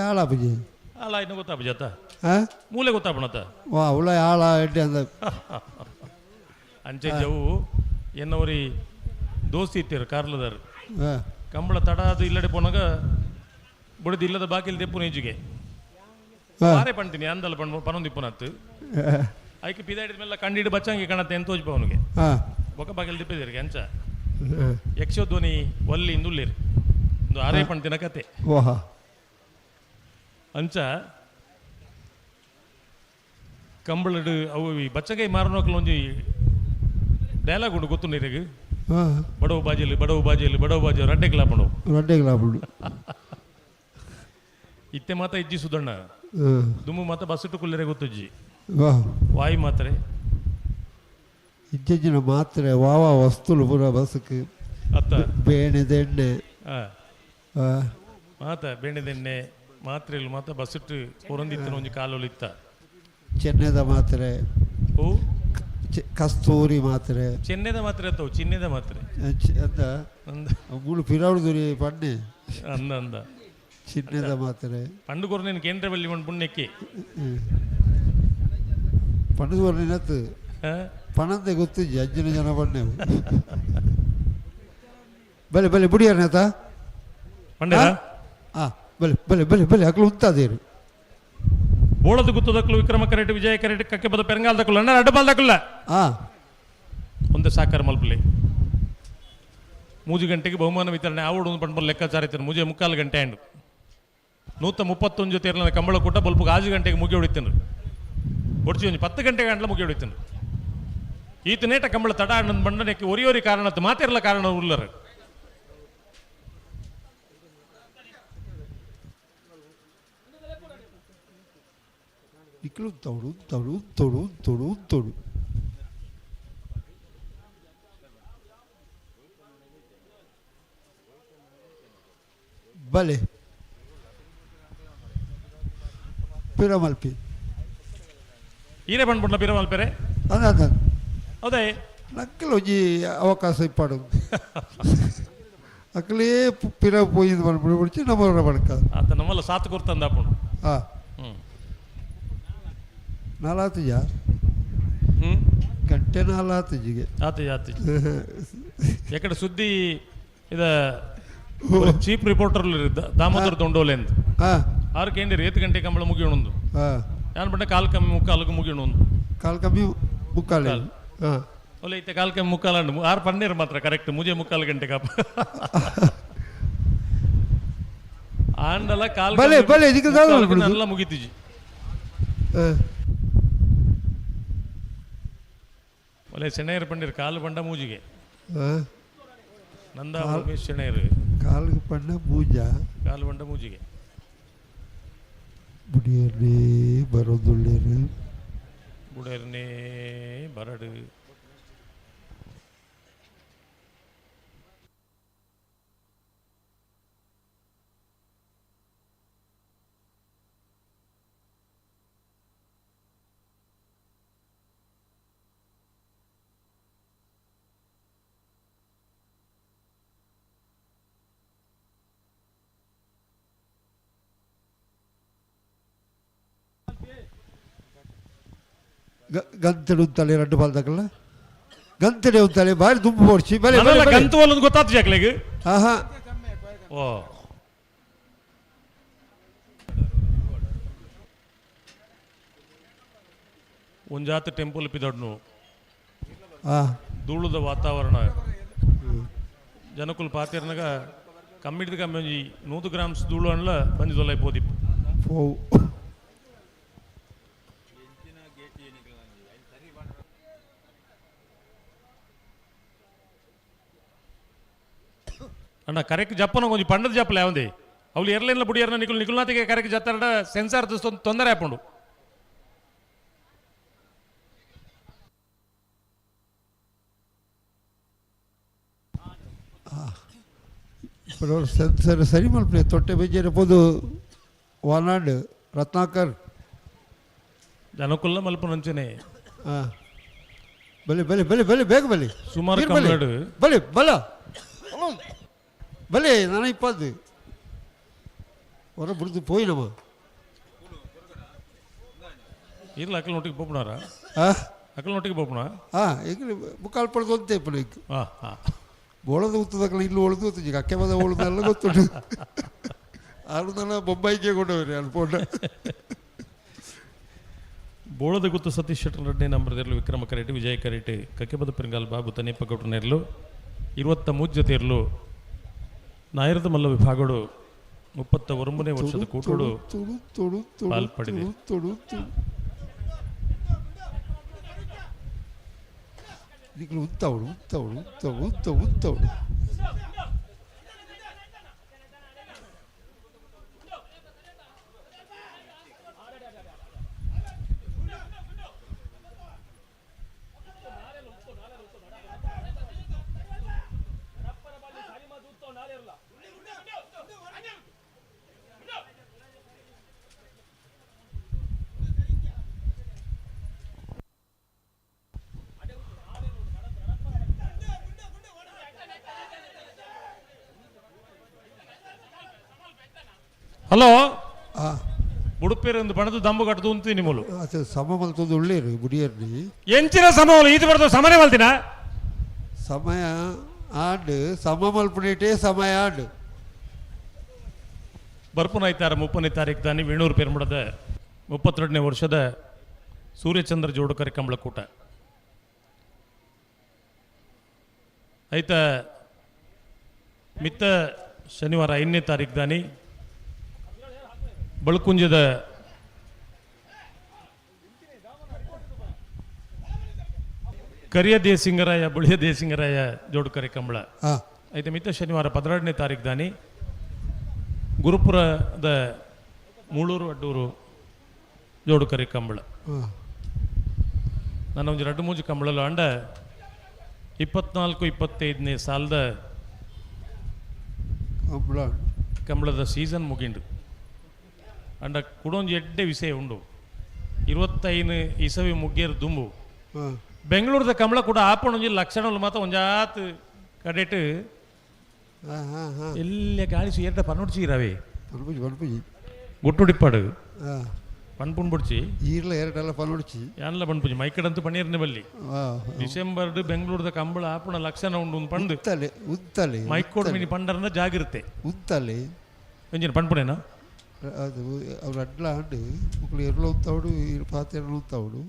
ಆಳಾಪುಜಿ ಆಳ ಇನ್ನು ಗೊತ್ತಾಪುಜಿ ಅತ್ತ ಮೂಲೆ ಗೊತ್ತಾಪಣತ್ತ ವಾ ಉಳ ಆಳ ಎಡ್ಡೆ ಅಂದ ಅಂಚೆ ಜವು ಎನ್ನವರಿ ದೋಸ್ತಿ ಇತ್ತೀರು ಕಾರ್ಲದಾರು ಕಂಬಳ ತಡ ಅದು ಇಲ್ಲಡೆ ಪೋನಾಗ ಬುಡದು ಇಲ್ಲದ ಬಾಕಿಲ್ ದೆಪ್ಪು ನಿಜುಗೆ ಬಾರೆ ಪಣ್ತೀನಿ ಅಂದಲ್ಲ ಪಣ್ ಪನೊಂದಿಪ್ಪುನತ್ತು ಐಕೆ ಪಿದಾಡಿದ ಮೇಲೆ ಕಂಡಿಡು ಬಚ್ಚಂಗೆ ಕಾಣತ್ತೆ ಎಂತ ತೋಜ್ಪ ಅವನಿಗೆ ಬೊಕ್ಕ ಬಾಕಿಲ್ ದಿಪ್ಪಿದಿರಿಗೆ ಅಂಚ ಯಕ್ಷಧ್ವನಿ ಒಲ್ಲಿ ಇಂದುಳ್ಳಿರು ಒಂದು ಆರೇ ಪಣ್ತಿನ ಕತೆ ಅಂಚ ಕಂಬಳಡು ಅವು ಈ ಬಚ್ಚಗೈ ಮಾರನೋಕಲ ಒಂಜಿ ಡೈಲಾಗ್ ಉಂಡು ಗೊತ್ತು ನೀರಿಗೆ ಬಡವ ಬಾಜಿಲಿ ಬಡವ ಬಾಜಿಲಿ ಬಡವ ಬಾಜಿ ರಡ್ಡೆ ಗ್ಲಾಪುಂಡು ರಡ್ಡೆ ಗ್ಲಾಪುಂಡು ಇತ್ತೆ ಮಾತ ಇಜ್ಜಿ ಸುದಣ್ಣ ದುಮ್ಮು ಮಾತ ಬಸ್ಸಿಟ್ಟು ಕುಲ್ಲರೆ ಗೊತ್ತುಜ್ಜಿ ವಾಯಿ ಮಾತ್ರೆ ಇಜ್ಜಿನ ಮಾತ್ರೆ ವಾವಾ ವಸ್ತುಲು ಪೂರ ಬಸ್ಕ್ ಅತ್ತ ಬೇಣೆದೆಣ್ಣೆ ಮಾತ ಬೇಣೆದೆಣ್ಣೆ ಮಾತ್ರೆಲು ಮಾತ ಬಸ್ಸಿಟ್ಟು ಕೊರಂದಿತ್ತಿನ ಒಂಜಿ ಕಾಲೊಲು ಇತ್ತ ಚೆನ್ನೆದ ಮಾತ್ರೆ ಓ ಕಸ್ತೂರಿ ಮಾತ್ರೆ ಚೆನ್ನೆದ ಮಾತ್ರೆ ಅತ್ತವು ಚಿನ್ನೆದ ಮಾತ್ರೆ ಅಂದ ಮೂಲು ಪಿರಾವುದುರಿ ಪಣ್ಣೆ ಅಂದ ಅಂದ ಚಿನ್ನೆದ ಮಾತ್ರೆ ಪಂಡು ಕೊರ್ನೇನು ಕೇಂದ್ರ ಬಲ್ಲಿ ಒಂದು ಪುಣ್ಯಕ್ಕೆ ಪಂಡು ಕೊರ್ನೇನತ್ತು ಪಣಂದೆ ಗೊತ್ತಿಜ್ಜಿ ಅಜ್ಜಿನ ಜನ ಪಣ್ಣೆ ಬಲೆ ಬಲೆ ಬುಡಿಯಾರನೇತ ಪಂಡೆ ಹಾಂ ಬಲೆ ಬಲೆ ಬಲೆ ಬಲೆ ಅಕ್ಲು ಉಂತಾದೇರು ಬೋಳದ ಗುತ್ತದಕ್ಕಲು ವಿಕ್ರಮ ಕರೆಟ್ ವಿಜಯ ಕರೆಟ್ ಕಕ್ಕೆ ಬದ ಪೆರಂಗಾಲ್ ದಕ್ಕಲು ಅಣ್ಣ ಅಡ್ಡಬಾಲ್ ದಕ್ಕಲ್ಲ ಒಂದು ಸಾಕಾರ ಮಲ್ಪಲಿ 3 ಗಂಟೆಗೆ ಬಹುಮಾನ ವಿತರಣೆ ಆವಡು ಒಂದು ಪಂಡ್ಬಲ್ ಲೆಕ್ಕಾಚಾರ ಇತ್ತು ಮುಜೆ 3.25 ಗಂಟೆ ಆಂಡು 131 ಜೊತೆ ಇರಲಿಲ್ಲ ಕಂಬಳ ಕೂಟ ಬಲ್ಪುಗೆ 5 ಗಂಟೆಗೆ ಮುಗಿ ಹೊಡಿತೇನೆ ಒಡ್ಚಿ ಒಂದು 10 ಗಂಟೆಗೆ ಗಂಟಲ ಮುಗಿ ಹೊಡಿತೇನೆ ಈತ ನೇಟ ಕಂಬಳ ತಡ ಅಣ್ಣನ ಬಂಡನಕ್ಕೆ ಒರಿಯೋರಿ ಕಾರಣ ಮಾತಿರಲ್ಲ ಕಾರಣ ಉಲ್ಲರು ಇಕ್ಲು ತೌಡು ತೌಡು ತೌಡು ತೌಡು ತೌಡು ಬಲೆ ಪಿರಮಲ್ಪಿ ಈರೇ ಬಂದ್ಬಿಡ್ಲ ಪಿರಮಲ್ಪೆರೆ ಅದ ಅದ ಹೌದಾ ನಕ್ಕಲು ಒಂಜಿ ಅವಕಾಶ ಇಪ್ಪಾಡು ಅಕ್ಕಲೇ ಪಿರ ಪೋಯಿಂದು ಬಂದ್ಬಿಡು ಬಿಡ್ಚಿ ನಮ್ಮ ಬಡ್ಕ ಆತ ನಮ್ಮಲ್ಲ ಸಾತ್ ಕೊರ್ತಂದ ಅಪ್ಪುಂಡು ಹಾಂ ನಾಲಾತುಜ ಗಂಟೆ ನಾಲಾತುಜಿಗೆ ಆತು ಆತು ಯಾಕಡೆ ಸುದ್ದಿ ಇದ ಚೀಫ್ ರಿಪೋರ್ಟರ್ ದಾಮೋದರ್ ದೊಂಡೋಲೆ ಅಂತ ಆರು ಕೇಂದ್ರ 8 ಗಂಟೆ ಕಂಬಳ ಮುಗಿಯೋಣೊಂದು ಯಾನ್ ಬಣ್ಣ ಕಾಲು ಕಮ್ಮಿ ಮುಕ್ಕಾಲಕ್ಕೆ ಮುಗಿಯೋಣೊಂದು ಕಾಲು ಕಮ್ಮಿ ಮುಕ್ಕಾಲು ಒಲೆ ಐತೆ ಕಾಲು ಕಮ್ಮಿ ಮುಕ್ಕಾಲು ಅಂಡು 6 ಪನ್ನೀರು ಮಾತ್ರ ಕರೆಕ್ಟ್ ಮುಜೆ 3.25 ಗಂಟೆ ಕಾಪ ಆಂಡಲ ಕಾಲು ಬಲೆ ಬಲೆ ಇದಕ್ಕೆ ನಲ್ಲ ಮುಗಿತಿಜಿ. ಒಳ್ಳೆ ಸೆಣೆಯರು ಪಂಡಿರು ಕಾಲು ಬಂಡ ಮೂಜಿಗೆ. ನಂದ ಉಮೇಶ್ ಸೆಣೆಯರು ಕಾಲು ಪಂಡ ಮೂಜ ಕಾಲು ಬಂಡ ಮೂಜಿಗೆ ಬುಡಿಯರ್ನೇ ಬರೋದುಳ್ಳೇರು ಬುಡರ್ನೇ ಬರಡು. ಗಂತೆಡು ಉಂತಲೆ ರಡ್ಡು ಬಾಲ್ದಾಗಲ್ಲ ಗಂತೆಡೆ ಉಂತಲೆ ಬಾರಿ ದುಂಬು ಬೋಡ್ಸಿ ಬಲೆ ನನಲ ಗಂತು ಒಲ್ಲೊಂದು ಗೊತ್ತಾತು ಜಾಕ್ಲೆಗ್. ಆಹಾ ಓ ಒಂಜಾತ ಟೆಂಪಲ್ ಪಿದಡ್ನು ಧೂಳುದ ವಾತಾವರಣ ಜನಕುಲ್ ಪಾತಿರ್ನಗ ಕಮ್ಮಿಡ್ದು ಕಮ್ಮಿ ಒಂಜಿ 100 ಗ್ರಾಮ್ಸ್ ಧೂಳು ಅನ್ಲ ಬಂಜಿ ದೊಲೈ ಪೋದಿಪ್ಪು. ಅಣ್ಣ ಕರೆಕ್ಟ್ ಜಪ್ಪನ ಒಂಜಿ ಪಂಡದ ಜಪ್ಪಲೆ ಯಾವಂದಿ ಅವ್ಲು ಏರ್ಲೈನ್ಲ ಬುಡಿಯರ್ನ ನಿಕುಲ್ ನಿಕುಲ್ನಾತಿಗೆ ಕರೆಕ್ಟ್ ಜತ್ತಾರಡ ಸೆನ್ಸಾರ್ ತೊಂದರೆ ಆಪುಂಡು. ఇప్పుడు సెన్సర్ ಸರಿ ಮಲ್ಪಲೆ ತೊಟ್ಟೆ ಬೆಜ್ಜೆರೆ ಪೋದು ವಾನಾಡ್ ರತ್ನಾಕರ್ ಜನಕುಲ್ಲ ಮಲ್ಪುನಂಚನೆ. ಬಲೆ ಬಲೆ ಬಲೆ ಬಲೆ ಬೇಗ ಬಲೆ ಸುಮಾರು ಕಮ್ಮಡು ಬಲೆ ಬಲ ಬಲೆ ನಾನು ಇಪ್ಪತ್ತು ಹೊರ ಬುಡ್ದು ಪೋಯಿನಮ್ಮ ಇರ್ಲ ಅಕ್ಕಲ ನೊಟ್ಟಿಗೆ ಪೋಪುಣಾರ ಅಕ್ಕಲ ನೊಟ್ಟಿಗೆ ಪೋಪುಣ ಈಗ ಮುಕ್ಕಾಲು ಪಡೆದು ಅಂತೆ ಇಪ್ಪು ಈಗ ಬೋಳದ ಉತ್ತದಕ್ಕಲ ಇಲ್ಲಿ ಒಳದು ಗೊತ್ತು ಅಕ್ಕೆ ಬದ ಒಳದೆಲ್ಲ ಗೊತ್ತುಂಟು ಆರು ಬೊಂಬಾಯಿಗೆ ಕೊಂಡವ್ರಿ ಅಲ್ಲಿ ಪೋಟ. ಬೋಳದ ಗುತ್ತು ಸತೀಶ್ ಶೆಟ್ಟರ್ ರೆಡ್ಡಿ ನಂಬರ್ದಿರಲು ವಿಕ್ರಮ ಕರೆಟಿ ವಿಜಯ ಕರೆಟಿ ಕಕ್ಕೆಬದ ಪೆರಂಗಾಲ್ ಬಾಬು ತನೇಪ ಗೌಡ್ರನೆರ್ಲು 23 ಜೊತೆ ಇರಲು ನಾಯರದ ಮಲ್ಲ ವಿಭಾಗಡು 39ನೇ ವರ್ಷದ ಕೂಟೋಡು ಪಾಲ್ಪಡಿದೆ. ಉತ್ತವಳು ಉತ್ತವಳು ಉತ್ತವಳು ಉತ್ತ ಉತ್ತವಳು ಹಲೋ ಉಡುಪಿರ ಒಂದು ಬಣದ ದಂಬು ಕಟ್ಟದು ಉಂತೀನಿ ಮೂಲು ಸಮ ಮಲ್ತೊಂದು ಉಳ್ಳೇರು ಬುಡಿಯರ್ನಿ ಎಂಚಿನ ಸಮ ಈತ ಬರ್ತದೆ ಸಮನೆ ಮಲ್ತಿನ ಸಮಯ ಆಂಡ್ ಸಮ ಮಲ್ಪುನೇಟೇ ಸಮಯ ಆಂಡ್ ಬರ್ಪುನ ಐತಾರ 30ನೇ ತಾರೀಕು ದಾನಿ ವೇಣೂರು ಪೆರ್ಮಡದ 32ನೇ ವರ್ಷದ ಸೂರ್ಯಚಂದ್ರ ಜೋಡುಕರಿ ಕಂಬಳಕೂಟ ಐತ ಮಿತ್ತ ಶನಿವಾರ 5ನೇ ತಾರೀಕು ದಾನಿ ಬಳ್ಕುಂಜದ ಕರಿಯ ದೇಸಿಂಗರಾಯ ಬುಳಿಯ ದೇಸಿಂಗರಾಯ ಜೋಡುಕರಿ ಕಂಬಳ ಐತೆ ಮಿತ್ತ ಶನಿವಾರ 12ನೇ ತಾರೀಕು ದಾನಿ ಗುರುಪುರದ ಮೂಳೂರು ಅಡ್ಡೂರು ಜೋಡುಕರಿ ಕಂಬಳ. ನನ್ನ ಒಂದು ಎರಡು ಮೂಜು ಕಂಬಳಲು ಅಂಡ 24 25ನೇ ಸಾಲದ ಕಂಬಳದ ಸೀಸನ್ ಮುಗಿಂಡು ಅಂಡ ಕುಡೊಂಜಿ ಎಡ್ಡೆ ವಿಷಯ ಉಂಡು 25 ಇಸವಿ ಮುಗ್ಗೇರು ದುಂಬು ಬೆಂಗಳೂರದ ಕಂಬಳ ಕೂಡ ಆಪಣೊಂಜಿ ಲಕ್ಷಣ ಮಾತ್ರ ಒಂಜಾತ್ ಕಡೆಟ್ ಎಲ್ಲ ಗಾಳಿ ಏರ್ಟ ಪನ್ನುಡ್ಚಿ ರವಿ ಗುಟ್ಟುಡಿಪ್ಪಾಡು ಪನ್ಪುಣ್ ಬುಡ್ಚಿ ಈರ್ಲ ಎರಡೆಲ್ಲ ಪನ್ನುಡ್ಚಿ ಯಾನ್ಲ ಪನ್ಪುಜಿ ಮೈಕಡಂತೂ ಪನ್ನೀರ್ನೆ ಬಲ್ಲಿ ಡಿಸೆಂಬರ್ ಬೆಂಗಳೂರದ ಕಂಬಳ ಆಪಣ ಲಕ್ಷಣ ಉಂಡು ಪಂಡು ಉತ್ತಲೆ ಮೈಕೋಡ್ ಮಿನಿ ಪಂಡರ್ನ ಜಾಗಿರುತ್ತೆ ಉತ್ತಲೆ ಎಂಜಿನ ಪನ್ಪುಣೇನಾ ಅದು ಅವ್ರು ಅಡ್ಲ ಆಂಡ್ ಮುಕ್ಳು ಎರ್ಲು ಉಂತಾವಡು ಪಾತೆ ಎರ್ಲು ಉಂತಾವಡು.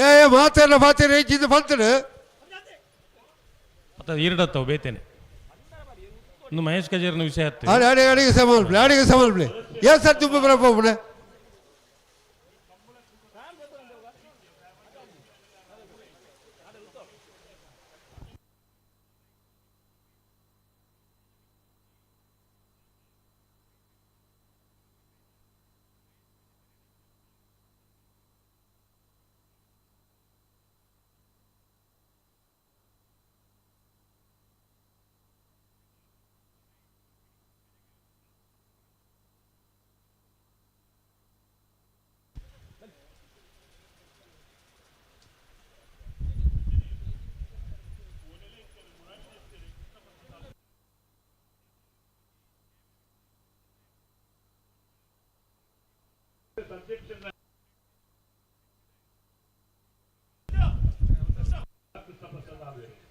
ಏ ಮಾತಾಡ ಮಾತಾಡ ಹೆಚ್ಚಿಂದ ಬಂತಡು ಅತ್ತ ಈರಡತ್ತವು ಬೇತೇನೆ ಇನ್ನು ಮಹೇಶ್ ಕಜೇರ್ನ ವಿಷಯ ಆಯ್ತು. ಅಡೆ ಅಡೆ ಅಡಿಗೆ ಸಮಾನ್ ಅಡಿಗೆ ಸಮಾನ್ ಪ್ಲೇ ಏನ್ ಸರ್ ತುಂಬ ಬರಪ್ಪ.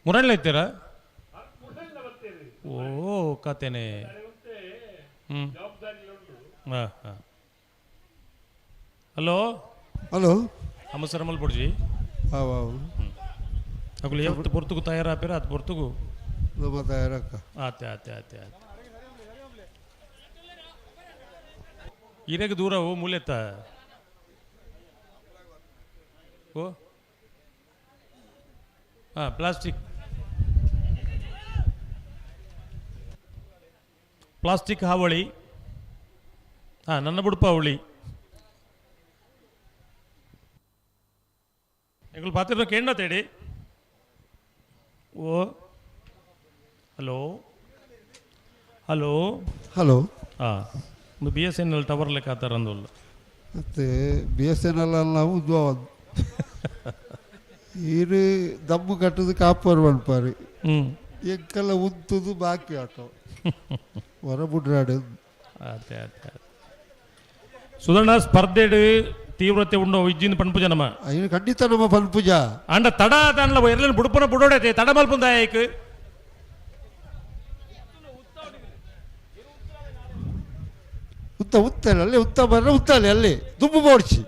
ಮುರಳ್ಳ ಇತ್ತೀರಾ? ಓ ಕತೆನೆ. ಹ್ಞೂ ಹಾಂ ಹಾಂ. ಹಲೋ ಹಲೋ ಅಮ್ಮ ಮಲ್ಪುಡ್ಜಿ. ಹಾಂ. ಅಗುಲು ಎತ್ತು ಪೊರ್ತುಗು ತಯಾರಾಪಿರ ಅದು ಪೊರ್ತುಗು ನಮ್ಮ ತಯಾರಕ್ಕ. ಆತೆ ಆತೆ ಆತೆ ಆತೆ ಇರೆಗೆ ದೂರ ಓ ಮೂಲೆತ್ತ ಓ ಹಾಂ ಪ್ಲಾಸ್ಟಿಕ್ ಪ್ಲಾಸ್ಟಿಕ್ ಹಾವಳಿ. ಹಾಂ ನನ್ನ ಬುಡುಪ ಅವಳಿ ಎಂಗಳು ಪಾತ್ರ ಕೇಂದ್ರ ತೇಡಿ. ಓ hello hello hello. ಹಾಂ ಒಂದು B S N L tower ಲೆಕ್ಕ ಆತರ ಅಂದಲ್ಲ. ಮತ್ತು B S N L ಅಲ್ಲ ಉದ್ಭವ ಈರು ದಮ್ಮು ಕಟ್ಟುದು ಕಾಪರ್ ಮನ್ಪಾರಿ ಎಂಕೆಲ್ಲ ಉಂತುದು ಬಾಕಿ ಆಟೋ ಹೊರ ಬುಡ್ರಾಡು. ಅದೇ ಅದೇ ಅದೇ ಸುಧರ್ಣ ಸ್ಪರ್ಧೆಡು ತೀವ್ರತೆ ಉಂಡು ಇಜ್ಜಿನ ಪನ್ಪುಜ ನಮ್ಮ ಅಯ್ಯೋ ಖಂಡಿತ ನಮ್ಮ ಪನ್ಪುಜ ಅಂಡ ತಡ ದಾನ್ಲ ಎರ್ಲೆನ್ ಬುಡುಪನ ಬುಡೋಡೈತೆ ತಡ ಮಲ್ಪುಂದ ಏಕ್ ಉತ್ತ ಉತ್ತಲೆ ಅಲ್ಲಿ ಉತ್ತ ಬರ್ರ ಉತ್ತಲೆ ಅಲ್ಲಿ ದುಂಬು ಬೋಡ್ಚಿ.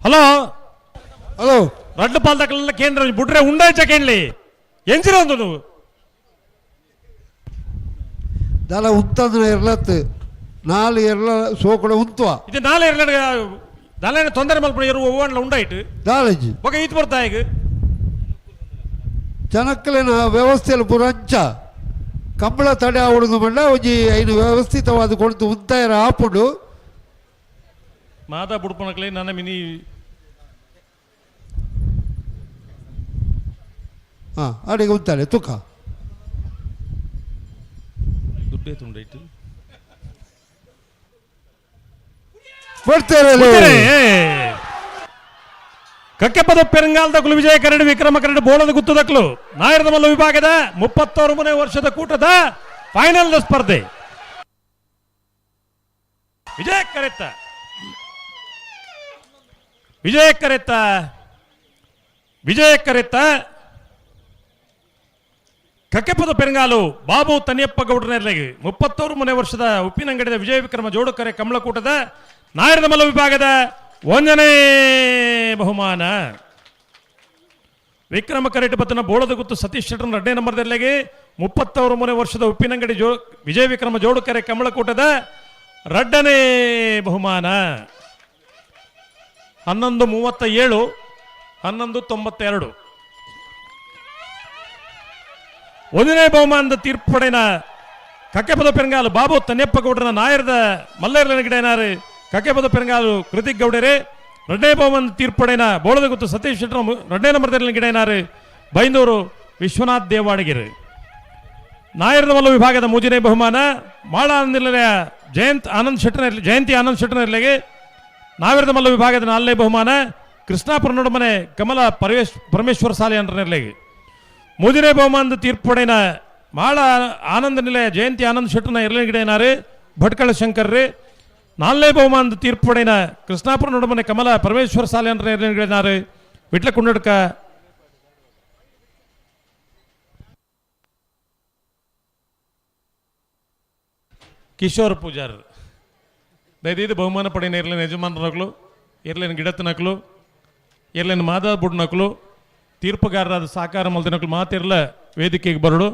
ಹಲೋ ಹಲೋ ರಡ್ಡು ಪಾಲ್ದಕ್ಲೆಲ್ಲ ಕೇಂದ್ರ ಬುಡ್ರೆ ಉಂಡಾಯ್ಚ ಕೇಳಲಿ ಎಂಜಿರ ಒಂದು నువ్వు ದಲ ಉಂತಂದ್ರೆ ಇರ್ಲತ್ತು ನಾಲ್ ಎರ್ಲ ಸೋಕಡ ಉಂತುವ ಇದು ನಾಳೆ ಇರ್ಲ ದಲ ತೊಂದರೆ ಮಲ್ಪ ಇರುವ ಒವ್ವಣ್ಣ ಉಂಡಾಯ್ತು ದಾಳಜಿ ఒక ಈತ್ ಬರ್ತಾ ಈಗ ಜನಕ್ಕಲಿನ ವ್ಯವಸ್ಥೆಯಲ್ಲಿ ಪುರಂಚ ಕಂಬಳ ತಡೆ ಆವಡುದು ಮಂಡ ಒಂಜಿ ಐನು ವ್ಯವಸ್ಥಿತವಾದ ಕೊಡ್ತು ಉಂತಾಯರ ಆಪುಂಡು ಮಾತಾ ಬುಡ್ಪನಕ್ಲೆ ನನ್ನ ಮಿನಿ ಹಾಂ ಅಡಿಗೆ ಉಂತಾಳೆ ತುಕ ದುಡ್ಡೇ ತುಂಡೈತು ಬರ್ತಾರೆ ಕಕ್ಕೆಪದ ಪೆರಂಗಾಲದಕ್ಲು ವಿಜಯ ಕರಡು ವಿಕ್ರಮ ಕರಡು ಬೋಳದ ಗುತ್ತದಕ್ಲು ನಾಯರದ ಮಲ್ಲ ವಿಭಾಗದ 33ನೇ ವರ್ಷದ ಕೂಟದ ಫೈನಲ್ ಸ್ಪರ್ಧೆ. ವಿಜಯ ಕರೆತ್ತ ವಿಜಯ ಕರೆತ್ತ ವಿಜಯ ಕರೆತ್ತ ಕಕ್ಕೆಪದ ಪೆರಂಗಾಲು ಬಾಬು ತನಿಯಪ್ಪ ಗೌಡರನೆರ್ಲೆಗೆ 33ನೇ ವರ್ಷದ ಉಪ್ಪಿನಂಗಡಿದ ವಿಜಯ ವಿಕ್ರಮ ಜೋಡುಕರೆ ಕಮಲಕೂಟದ ನಾಯರದ ಮಲ್ಲ ವಿಭಾಗದ 1ನೇ ಬಹುಮಾನ. ವಿಕ್ರಮ ಕರೆಟ್ ಬತ್ತನ ಬೋಳದ ಗುತ್ತು ಸತೀಶ್ ಶೆಟ್ಟರ್ 2ನೇ ನಂಬರ್ದಲ್ಲಿಗೆ 33ನೇ ವರ್ಷದ ಉಪ್ಪಿನಂಗಡಿ ವಿಜಯ ವಿಕ್ರಮ ಜೋಡುಕರೆ ಕಮಲಕೂಟದ ರಡ್ಡನೇ ಬಹುಮಾನ. 11:37, 11:92. ಒಂದನೇ ಬಹುಮಾನದ ತೀರ್ಪುಪಡೆನ ಕಕ್ಕೆಪದ ಪೆರಂಗಾಲು ಬಾಬು ತನ್ಯಪ್ಪ ಗೌಡರನ ನಾಯರದ ಮಲ್ಲೇರ್ಲನ ಗಿಡನಾರು ಕಕ್ಕೆಪದ ಪೆರಂಗಾಲು ಕೃತಿಕ್ ಗೌಡರೇ. ಎರಡನೇ ಬಹುಮಾನದ ತೀರ್ಪುಪಡೆನ ಬೋಳದ ಗುತ್ತು ಸತೀಶ್ ಶೆಟ್ಟರ್ ಎರಡನೇ ನಂಬರ್ ಗಿಡನಾರು ಬೈಂದೂರು ವಿಶ್ವನಾಥ್ ದೇವಾಡಿಗೆರೆ. ನಾಯರದ ಮಲ್ಲ ವಿಭಾಗದ ಮೂಜನೇ ಬಹುಮಾನ ಮಾಳ ಆನಂದ ಜಯಂತ್ ಆನಂದ್ ಶೆಟ್ಟರ್ ಜಯಂತಿ ಆನಂದ್ ಶೆಟ್ಟರ್ಗೆ. ನಾವಿರದ ಮಲ್ಲ ವಿಭಾಗದ ನಾಲ್ನೇ ಬಹುಮಾನ ಕೃಷ್ಣಾಪುರ ನಡುಮನೆ ಕಮಲ ಪರಮೇಶ್ವರ ಸಾಲೆ ಅಂಟರ್ನೆರ್ಲೆಗೆ. ಮೂಜನೇ ಬಹುಮಾನದ ತೀರ್ಪುಪಡೆನ ಮಾಳ ಆನಂದ ನಿಲಯ ಜಯಂತಿ ಆನಂದ್ ಶೆಟ್ಟರ್ನ ಎರಡನೇ ಭಟ್ಕಳ ಶಂಕರ್ರಿ. ನಾಲ್ನೇ ಬಹುಮಾನದ ತೀರ್ಪುಪಡೆನ ಕೃಷ್ಣಾಪುರ ನಡುಮನೆ ಕಮಲ ಪರಮೇಶ್ವರ ಸಾಲೆ ಅಂಟರ್ನೆರ್ಲೆ ವಿಟ್ಲ ಕುಂಡಡ್ಕ ಕಿಶೋರ್ ಪೂಜಾರ್. ದಯದೀದು ಬಹುಮಾನ ಪಡೆಯ ಇರ್ಲಿನ ಯಜಮಾನರಗಳು, ಇರ್ಲಿನ ಗಿಡತ್ತನಕ್ಲು, ಇರ್ಲಿನ ಮಾದ ಬುಡ್ನಕ್ಲು, ತೀರ್ಪುಗಾರರಾದ ಸಾಕಾರ ಮಲ್ದಿನಕ್ಲು ಮಾತಿರ್ಲ ವೇದಿಕೆಗೆ ಬರಡು.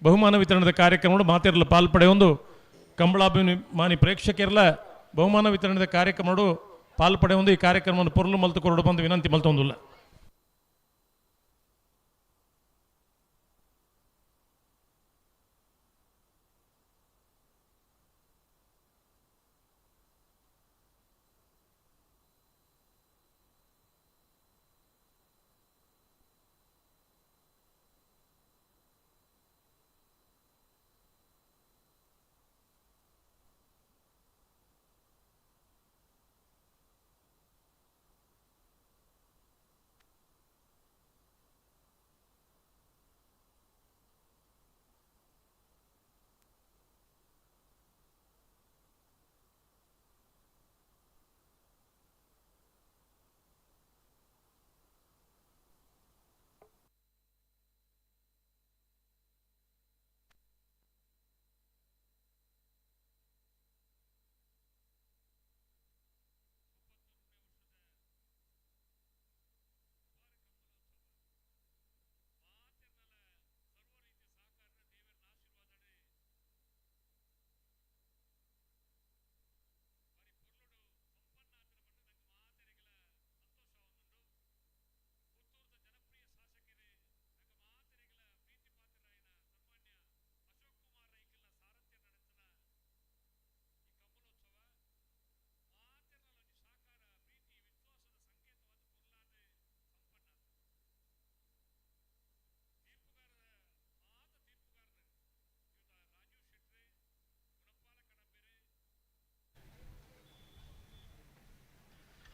ಬಹುಮಾನ ವಿತರಣದ ಕಾರ್ಯಕ್ರಮಗಳು ಮಾತಿರ್ಲ ಪಾಲ್ಪಡೆಯೊಂದು ಕಂಬಳಾಭಿಮಾನಿ ಪ್ರೇಕ್ಷಕರ್ಲ ಬಹುಮಾನ ವಿತರಣದ ಕಾರ್ಯಕ್ರಮಗಳು ಪಾಲ್ಪಡೆಯೊಂದು ಈ ಕಾರ್ಯಕ್ರಮವನ್ನು ಪೊರ್ಲು ಮಲ್ತು ಕೊರಡು ಬಂದು ವಿನಂತಿ ಮಲ್ತೊಂದುಲ್ಲ.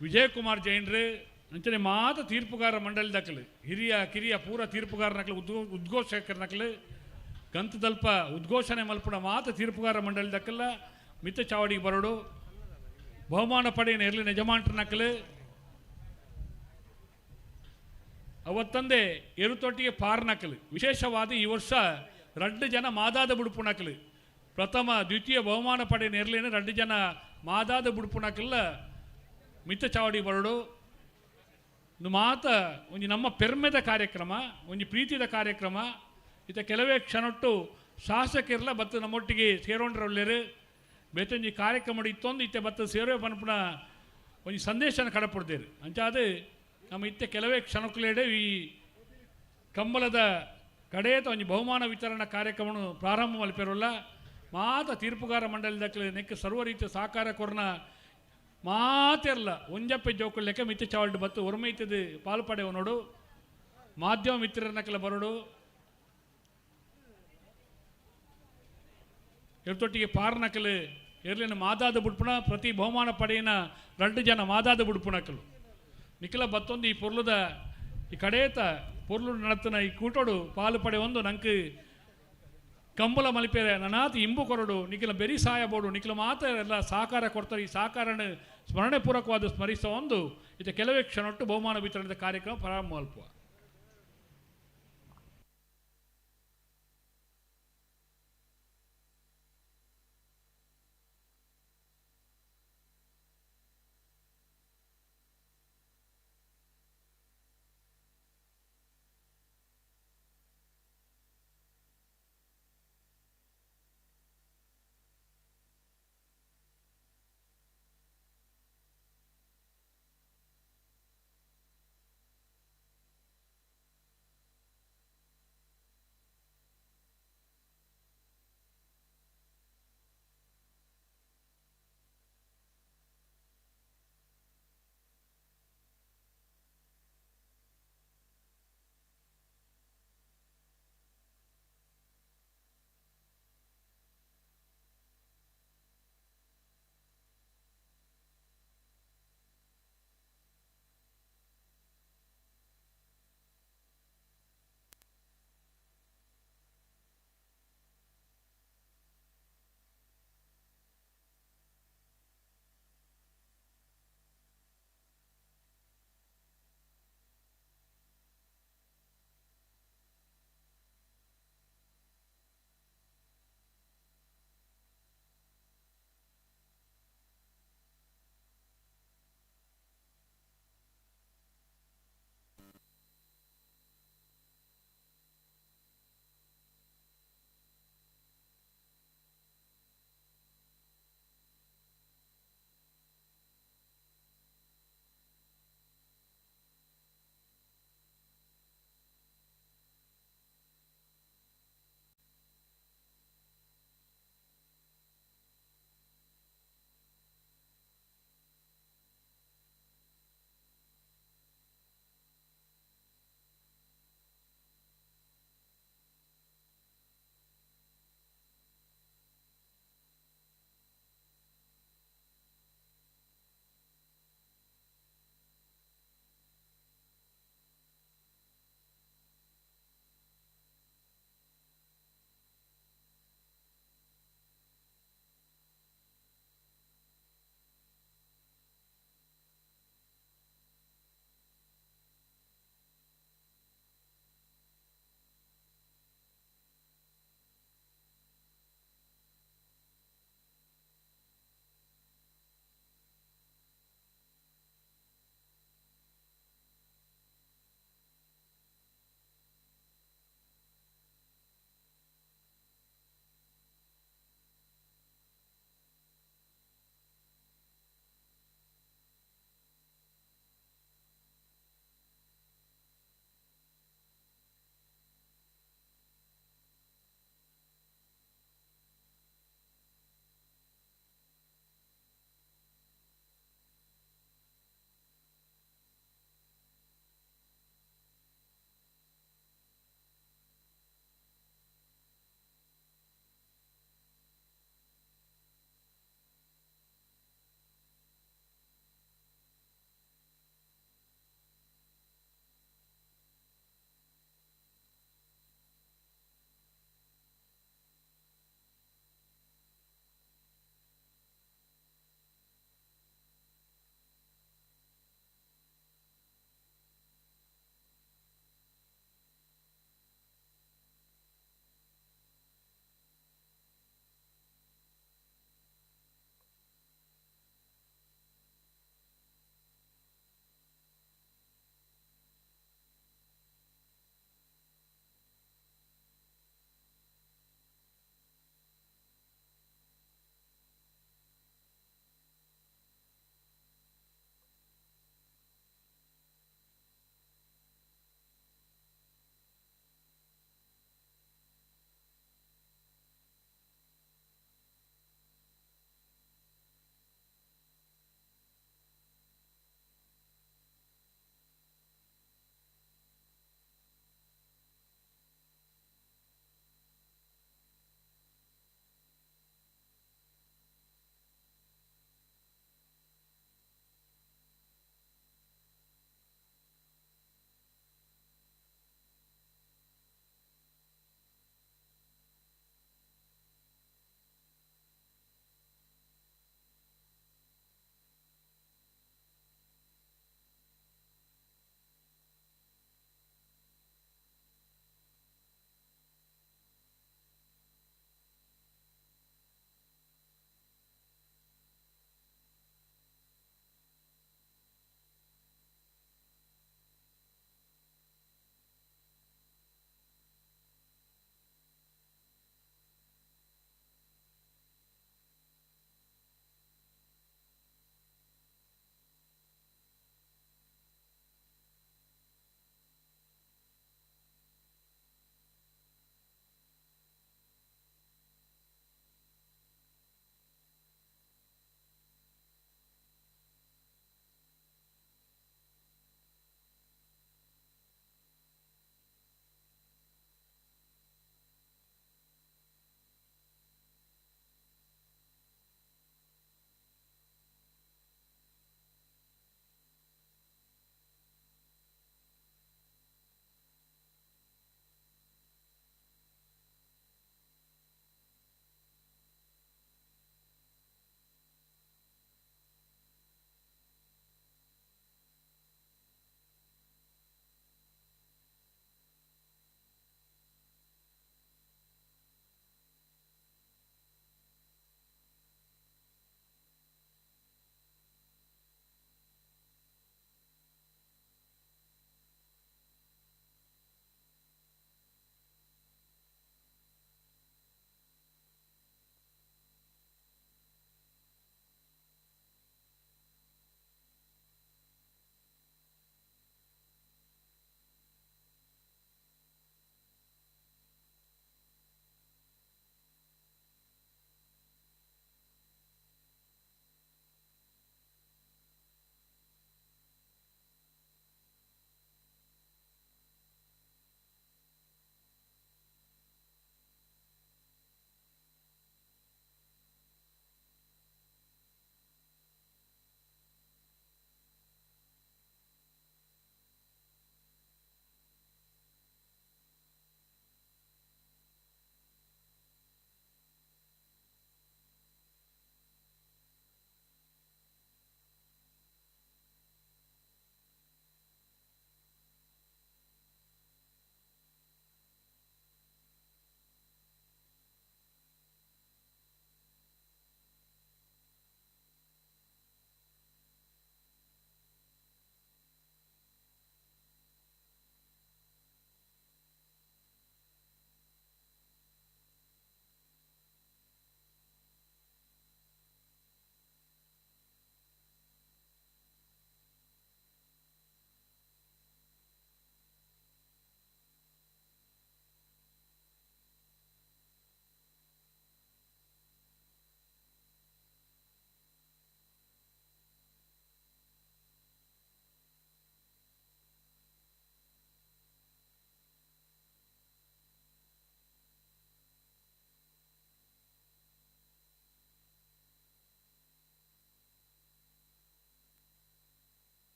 ವಿಜಯಕುಮಾರ್ ಜೈನ್ರು ಅಂಚನೆ ಮಾತ ತೀರ್ಪುಗಾರ ಮಂಡಳಿ ದಾಖಲು ಹಿರಿಯ ಕಿರಿಯ ಪೂರ ತೀರ್ಪುಗಾರ ನಕಲು ಉದ್ಘೋಷಕರ ನಕಲು ಗಂತದಲ್ಪ ಉದ್ಘೋಷಣೆ ಮಲ್ಪುಣ ಮಾತ ತೀರ್ಪುಗಾರ ಮಂಡಳಿ ದಕ್ಕಲ್ಲ ಮಿತ್ತ ಚಾವಡಿಗೆ ಬರೋಡು. ಬಹುಮಾನ ಪಡೆಯ ಎರ್ಲಿ ಯಜಮಾನ್ರ ನಕಲು ಅವತ್ತಂದೆ ಎರುತೊಟ್ಟಿಗೆ ಪಾರ್ ನಕಲು. ವಿಶೇಷವಾದ ಈ ವರ್ಷ 2 ಜನ ಮಾದಾದ ಬುಡುಪು ನಕಲು ಪ್ರಥಮ ದ್ವಿತೀಯ ಬಹುಮಾನ ಪಡೆಯ ಎರ್ಲಿನ 2 ಜನ ಮಾದಾದ ಬುಡುಪು ನಕಲ್ಲ ಮಿತ್ತ ಚಾವಡಿ ಬರಡು. ಒಂದು ಮಾತ ಒಂಜಿ ನಮ್ಮ ಪೆರ್ಮೆದ ಕಾರ್ಯಕ್ರಮ, ಒಂಜಿ ಪ್ರೀತಿದ ಕಾರ್ಯಕ್ರಮ. ಇತ ಕೆಲವೇ ಕ್ಷಣೊಟ್ಟು ಶಾಸಕರ್ಲ ಬತ್ತು ನಮ್ಮೊಟ್ಟಿಗೆ ಸೇರೋಂಡ್ರೊಲ್ಲೇರು ಬೇತೊಂಜಿ ಕಾರ್ಯಕ್ರಮ ಇತ್ತೊಂದು ಇತ್ತೆ ಬತ್ತು ಸೇರುವೆ ಪನ್ಪುನ ಒಂಜಿ ಸಂದೇಶನ ಕಡಪಡ್ತೇರು. ಅಂಚಾದ ನಮ್ಮ ಇತ್ತೆ ಕೆಲವೇ ಕ್ಷಣಕ್ಕಲೇಡೆ ಈ ಕಂಬಳದ ಕಡೆಯತ ಒಂಜಿ ಬಹುಮಾನ ವಿತರಣಾ ಕಾರ್ಯಕ್ರಮವನ್ನು ಪ್ರಾರಂಭ ಮಲ್ಪೆರಲ್ಲ. ಮಾತ ತೀರ್ಪುಗಾರ ಮಂಡಳಿದ ನೆಕ್ ಸರ್ವ ರೀತಿಯ ಸಹಕಾರ ಕೊರ್ನ ಮಾತೆರ್ಲ ಒಂಜಪ್ಪೆ ಜೋಕುಲ್ ಲೆಕ್ಕ ಮಿತ್ತ ಚಾವಲ್ಡ್ ಬತ್ತು ಒರ್ಮೈತದ ಪಾಲ್ಪಡೆವ ನೋಡು. ಮಾಧ್ಯಮ ಮಿತ್ರರ ಬರೋಡು. ಎರ್ತೊಟ್ಟಿಗೆ ಪಾರ್ನಕಲು ಎರ್ಲಿನ ಮಾದಾದ ಬುಡ್ಪುಣ ಪ್ರತಿ ಬಹುಮಾನ ಪಡೆಯಿನ 2 ಜನ ಮಾದಾದ ಬುಡ್ಪುಣಕಲು ನಿಖಲ ಬತ್ತೊಂದು ಈ ಪೊರ್ಲುದ ಈ ಕಡೇತ ಪೊರ್ಲು ನಡತನ ಈ ಕೂಟೋಡು ಪಾಲು ಪಡೆ ಒಂದು ನಂಗೆ ಕಂಬಳ ಮಲಿಪೇರೆ ನನಾತಿ ಇಂಬು ಕೊರಡು ನಿಖಲ ಬೆರಿ ಸಹಾಯ ಬೋಡು ನಿಖಲ ಮಾತ್ರ ಎಲ್ಲ ಸಹಕಾರ ಕೊಡ್ತಾರೆ. ಈ ಸಹಕಾರನ ಸ್ಮರಣೆ ಪೂರ್ವಕವಾದ ಸ್ಮರಿಸೋ ಒಂದು ಇದು ಕೆಲವೇ ಕ್ಷಣೊಟ್ಟು ಬಹುಮಾನ ವಿತರಣೆಯ ಕಾರ್ಯಕ್ರಮ ಪ್ರಾರಂಭ ಅಲ್ಪ.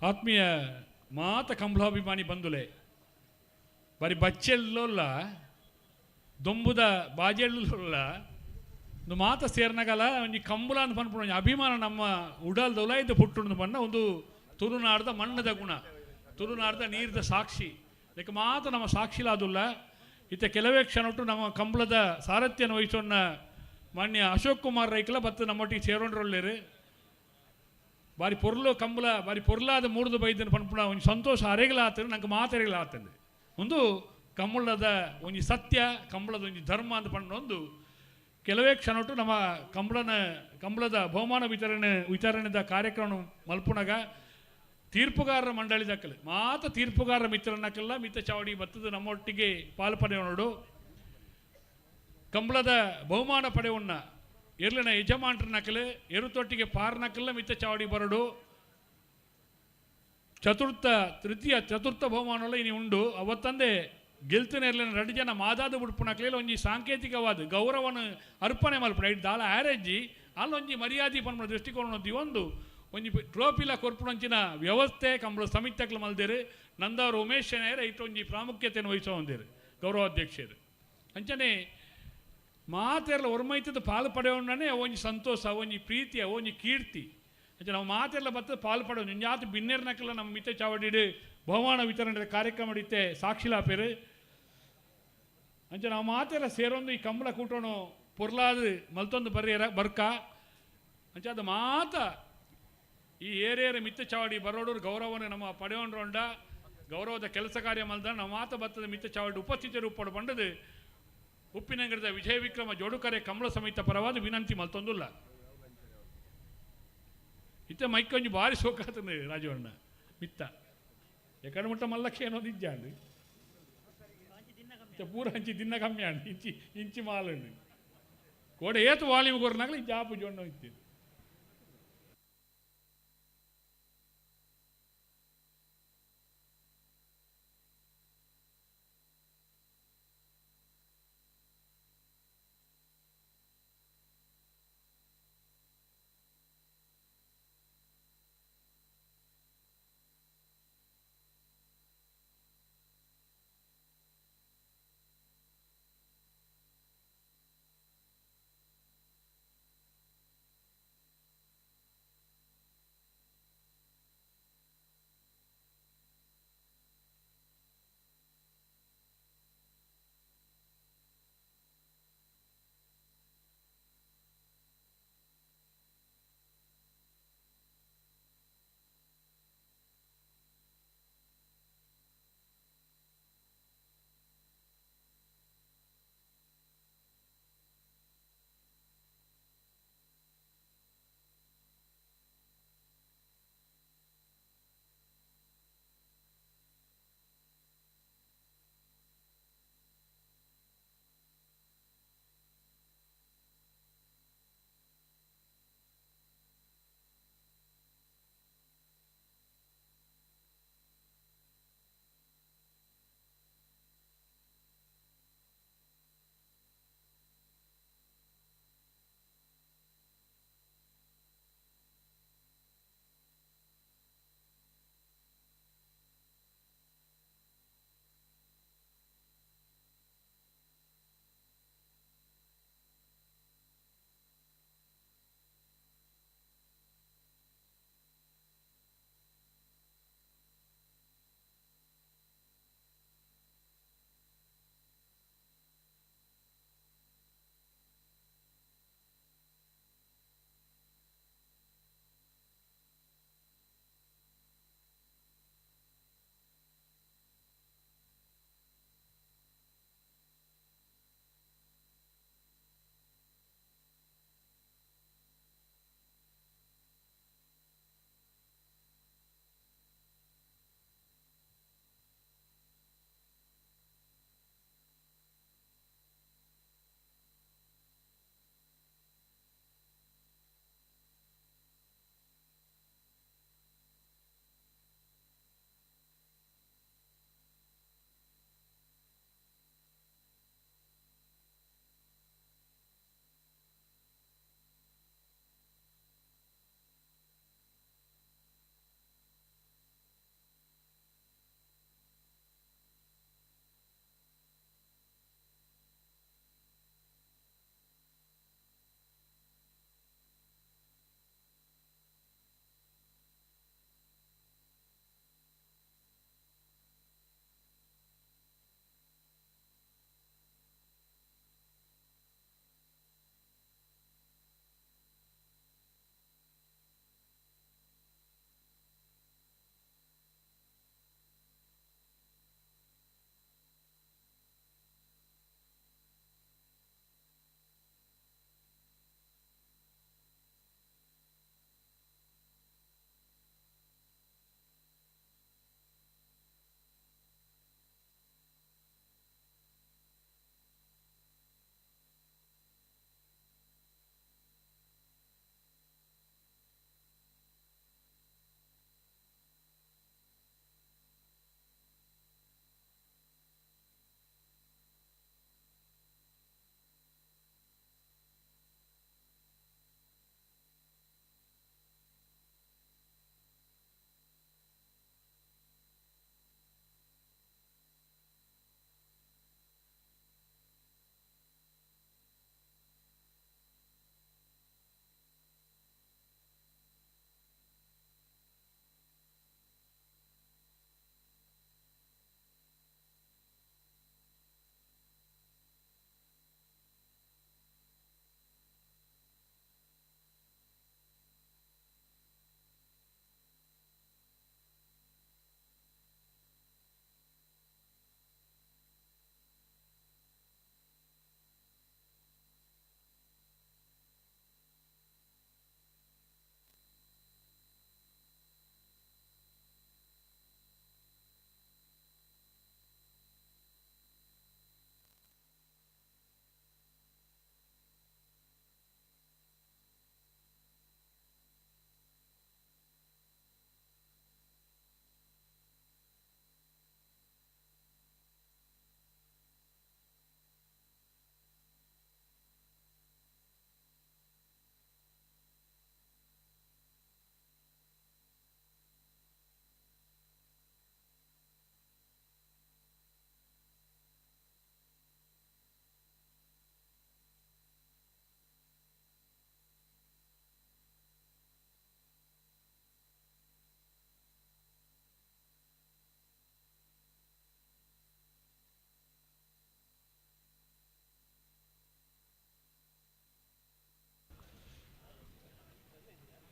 ಆತ್ಮೀಯ ಮಾತ ಕಂಬಳಾಭಿಮಾನಿ ಬಂಧುಲೆ ಬಾರಿ ಬಚ್ಚೆಲ್ಲೋಲ್ಲ ದೊಂಬುದ ಬಾಜೆಲ್ಲೋಲ್ಲ ಒಂದು ಮಾತ ಸೇರ್ನಗಲ ಒಂಜಿ ಕಂಬಳ ಅಂತ ಪನ್ಪುನ ಒಂಜಿ ಅಭಿಮಾನ ನಮ್ಮ ಉಡಲ್ದ ಉಲಾಯ್ದ ಪುಟ್ಟುಂಡು ಬಣ್ಣ ಒಂದು ತುಳುನಾಡ್ದ ಮಣ್ಣದ ಗುಣ, ತುಳುನಾಡ್ದ ನೀರ್ದ ಸಾಕ್ಷಿ. ಇದಕ್ಕೆ ಮಾತ್ರ ನಮ್ಮ ಸಾಕ್ಷಿಲಾದುಲ್ಲ. ಇತ್ತ ಕೆಲವೇ ಕ್ಷಣ ಉಂಟು ನಮ್ಮ ಕಂಬಳದ ಸಾರಥ್ಯನ ವಹಿಸೋಣ ಮಾನ್ಯ ಅಶೋಕ್ ಕುಮಾರ್ ರೈಕಲ ಬತ್ತು ನಮ್ಮೊಟ್ಟಿಗೆ ಸೇರೋಂಡ್ರೊಳ್ಳೇರು. ಬಾರಿ ಪೊರ್ಲು ಕಂಬಳ ಬಾರಿ ಪೊರ್ಲಾದ ಮೂರ್ದು ಬೈದನ ಪನ್ಪುನ ಒಂಜಿ ಸಂತೋಷ ಅರೆಗಲ ಆತಂದು ನಂಗೆ ಮಾತೆರೆಗಲ ಆತಂದು. ಒಂದು ಕಂಬಳದ ಒಂಜಿ ಸತ್ಯ, ಕಂಬಳದ ಒಂಜಿ ಧರ್ಮ ಅಂತ ಪಂಡ ಒಂದು ಕೆಲವೇ ಕ್ಷಣ ಉಂಟು ನಮ್ಮ ಕಂಬಳದ ಬಹುಮಾನ ವಿತರಣೆದ ಕಾರ್ಯಕ್ರಮ ಮಲ್ಪುನಗ ತೀರ್ಪುಗಾರರ ಮಂಡಳಿ ದಕ್ಕಲು ಮಾತ ತೀರ್ಪುಗಾರರ ಮಿತ್ರನಕ್ಕಲ್ಲ ಮಿತ್ತ ಚಾವಡಿ ಬತ್ತದ ನಮ್ಮೊಟ್ಟಿಗೆ ಪಾಲು ಪಡೆಯೋಡು ಕಂಬಳದ ಬಹುಮಾನ ಪಡೆಯುವನ್ನ ಎರ್ಲಿನ ಯಜಮಾನ್ರ ನಕಲು ಎರುತೊಟ್ಟಿಗೆ ಪಾರ್ ನಕಲ ಮಿತ್ತ ಚಾವಡಿ ಬರಡು ಚತುರ್ಥ ತೃತೀಯ ಚತುರ್ಥ ಬಹುಮಾನಲ್ಲ ಇನಿ ಉಂಡು. ಅವತ್ತಂದೆ ಗೆಲ್ತನ ಎರ್ಲಿನ 2 ಜನ ಮಾದಾದ ಉಡುಪು ಒಂಜಿ ಸಾಂಕೇತಿಕವಾದ ಗೌರವನ ಅರ್ಪಣೆ ಮಲ್ಪಡ ಇಟ್ಟು ದಾಲ ಆರೆಜ್ಜಿ ಅಲ್ಲೊಂಜಿ ಮರ್ಯಾದೆ ಪನ್ಪುನ ದೃಷ್ಟಿಕೋನ ಒಂದು ಒಂಜಿ ಟ್ರೋಫಿಲ ಕೊರ್ಪುನಂಚಿನ ವ್ಯವಸ್ಥೆ ಕಂಬಳ ಸಮಿತಿಕ್ಲ ಮಲ್ದೇರು ನಂದವರು ಉಮೇಶ್ ಶೆಣೈರ್ ಐಟ್ ಒಂಜಿ ಪ್ರಾಮುಖ್ಯತೆಯನ್ನು ವಹಿಸೋ ಹೊಂದಿರು ಗೌರವಾಧ್ಯಕ್ಷರು. ಅಂಚನೆ ಮಾತೆಲ್ಲ ಒರ್ಮೈತದ ಪಾಲು ಪಡೆಯೋಣನೇ ಒಂಜಿ ಸಂತೋಷ, ಒಂಜಿ ಪ್ರೀತಿ, ಒಂಜಿ ಕೀರ್ತಿ. ಅಂಚೆ ನಾವು ಮಾತೆಲ್ಲ ಬತ್ತದ ಪಾಲು ಪಡೆಯೋಣ ಜಾತ ಬಿನ್ನೇರ್ನಕ್ಕೆಲ್ಲ ನಮ್ಮ ಮಿತ್ತ ಚಾವಡಿಡು ಬಹುಮಾನ ವಿತರಣೆ ಕಾರ್ಯಕ್ರಮ ಇತ್ತೆ ಸಾಕ್ಷಿಲಾಪೇರು. ಅಂಚೆ ನಾವು ಮಾತೆಲ್ಲ ಸೇರೊಂದು ಈ ಕಂಬಳ ಕೂಟೋಣ ಪೊರ್ಲಾದ ಮಲ್ತೊಂದು ಬರ್ರಿಯರ ಬರ್ಕ. ಅಂಚೆ ಅದು ಮಾತ ಈ ಏರೇರ ಮಿತ್ತ ಚಾವಡಿ ಬರೋಡೂರು ಗೌರವನ ನಮ್ಮ ಪಡೆಯೋಂಡ್ರೊಂಡ ಗೌರವದ ಕೆಲಸ ಕಾರ್ಯ ಮಲ್ದ ನಮ್ಮ ಮಾತ ಬತ್ತದ ಮಿತ್ತ ಚಾವಡಿ ಉಪಸ್ಥಿತಿ ರೂಪಡು ಬಂಡದು ಉಪ್ಪಿನಂಗಡದ ವಿಜಯ ವಿಕ್ರಮ ಜೋಡುಕರೆ ಕಮಲ ಸಮೇತ ಪರವಾದ ವಿನಂತಿ ಮಲ್ತೊಂದುಲ್ಲ. ಇತ್ತ ಮೈಕೊಂಜಿ ಭಾರಿ ಸೋಕಾತಂದು ರಾಜವಣ್ಣ ಮಿತ್ತ ಎಕಡೆ ಮುಟ್ಟ ಮಲ್ಲಕ್ಕೆ ಏನೋ ನಿಜ ಅಂಡು ಪೂರ ಹಂಚಿ ದಿನ ಕಮ್ಮಿ ಅಂಡು ಇಂಚಿ ಇಂಚಿ ಮಾಲಂಡು ಕೋಡೆ ಏತು ವಾಲ್ಯೂಮ್ ಕೊರ್ನಾಗಲಿ ಜಾಪು ಜೊಣ್ಣ ಇತ್ತು.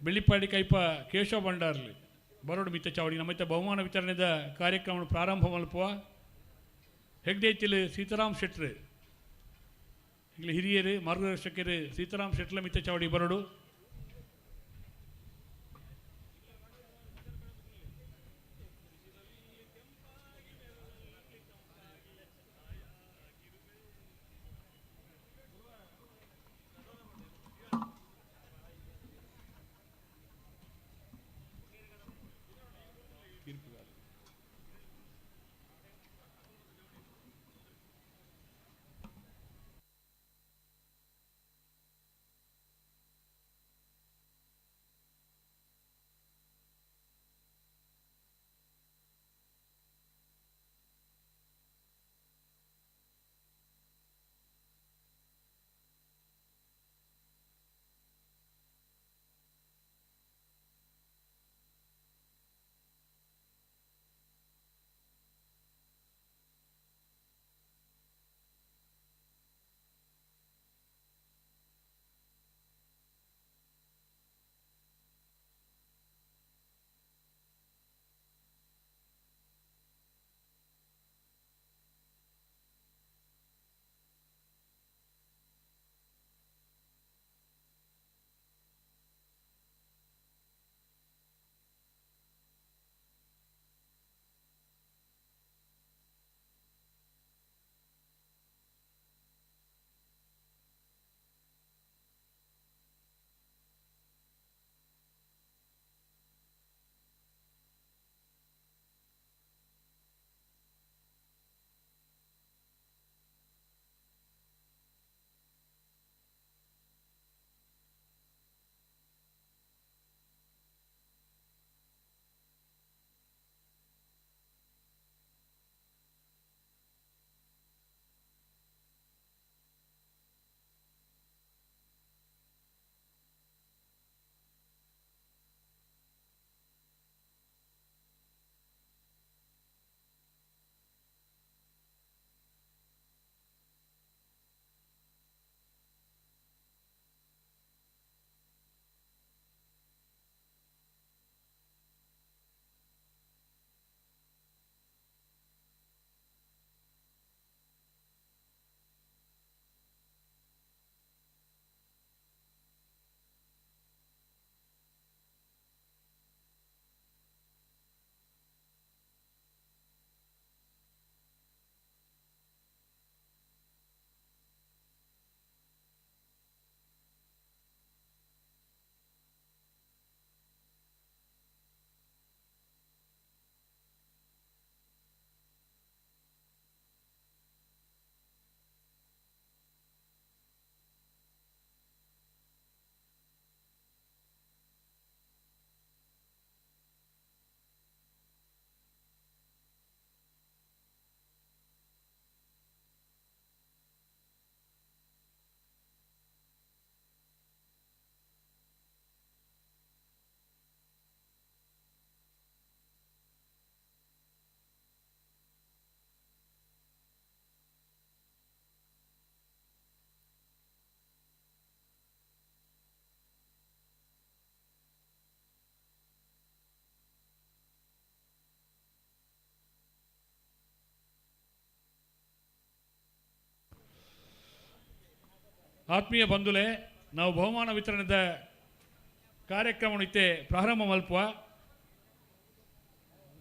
ಬೆಳ್ಳಿಪ್ಪಾಡಿ ಕೈಪ ಕೇಶವ ಭಂಡಾರ್ಲಿ ಬರೋಡು ಮಿತ್ತ ಚಾವಡಿ ನಮ್ಮತ್ತ ಬಹುಮಾನ ವಿತರಣೆದ ಕಾರ್ಯಕ್ರಮ ಪ್ರಾರಂಭ ಮಲ್ಪುವ ಹೆಗ್ಡೇತಿಲ್ ಸೀತಾರಾಮ್ ಶೆಟ್ರು ಇಲ್ಲಿ ಹಿರಿಯರು ಮಾರ್ಗದರ್ಶಕರು ಸೀತಾರಾಮ್ ಶೆಟ್ಲ ಮಿತ್ತ ಚಾವಡಿ ಬರೋಡು. ಆತ್ಮೀಯ ಬಂಧುಲೆ, ನಾವು ಬಹುಮಾನ ವಿತರಣೆದ ಕಾರ್ಯಕ್ರಮ ಇತ್ತೆ ಪ್ರಾರಂಭ ಮಲ್ಪುವ.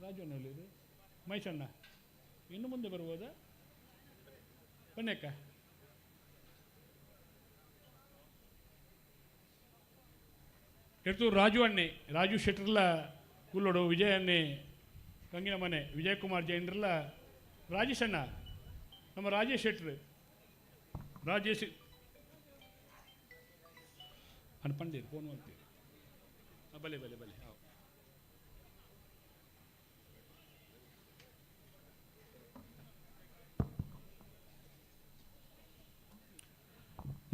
ರಾಜಣ್ಣ ಮೈಸಣ್ಣ ಇನ್ನು ಮುಂದೆ ಬರ್ಬೋದಾ? ಬನ್ನಿ ಅಕ್ಕ. ಎಡ್ತೂರು ರಾಜು ಅಣ್ಣೆ, ರಾಜು ಶೆಟ್ಟರ್ಲ ಕುಲ್ಲೋಡು, ವಿಜಯ್ ಅಣ್ಣೆ ಕಂಗಿನ ಮನೆ, ವಿಜಯಕುಮಾರ್ ಜೈನ್ರಲ್ಲ, ರಾಜೇಶ್ ಅಣ್ಣ, ನಮ್ಮ ರಾಜೇಶ್ ಶೆಟ್ರು, ರಾಜೇಶ್ ಅನ್ಪಂಡೀರು ಫೋನ್ ಮಾಡ್ತೀರಿ. ಬಲೆ ಬಲೆ ಬಲೆ.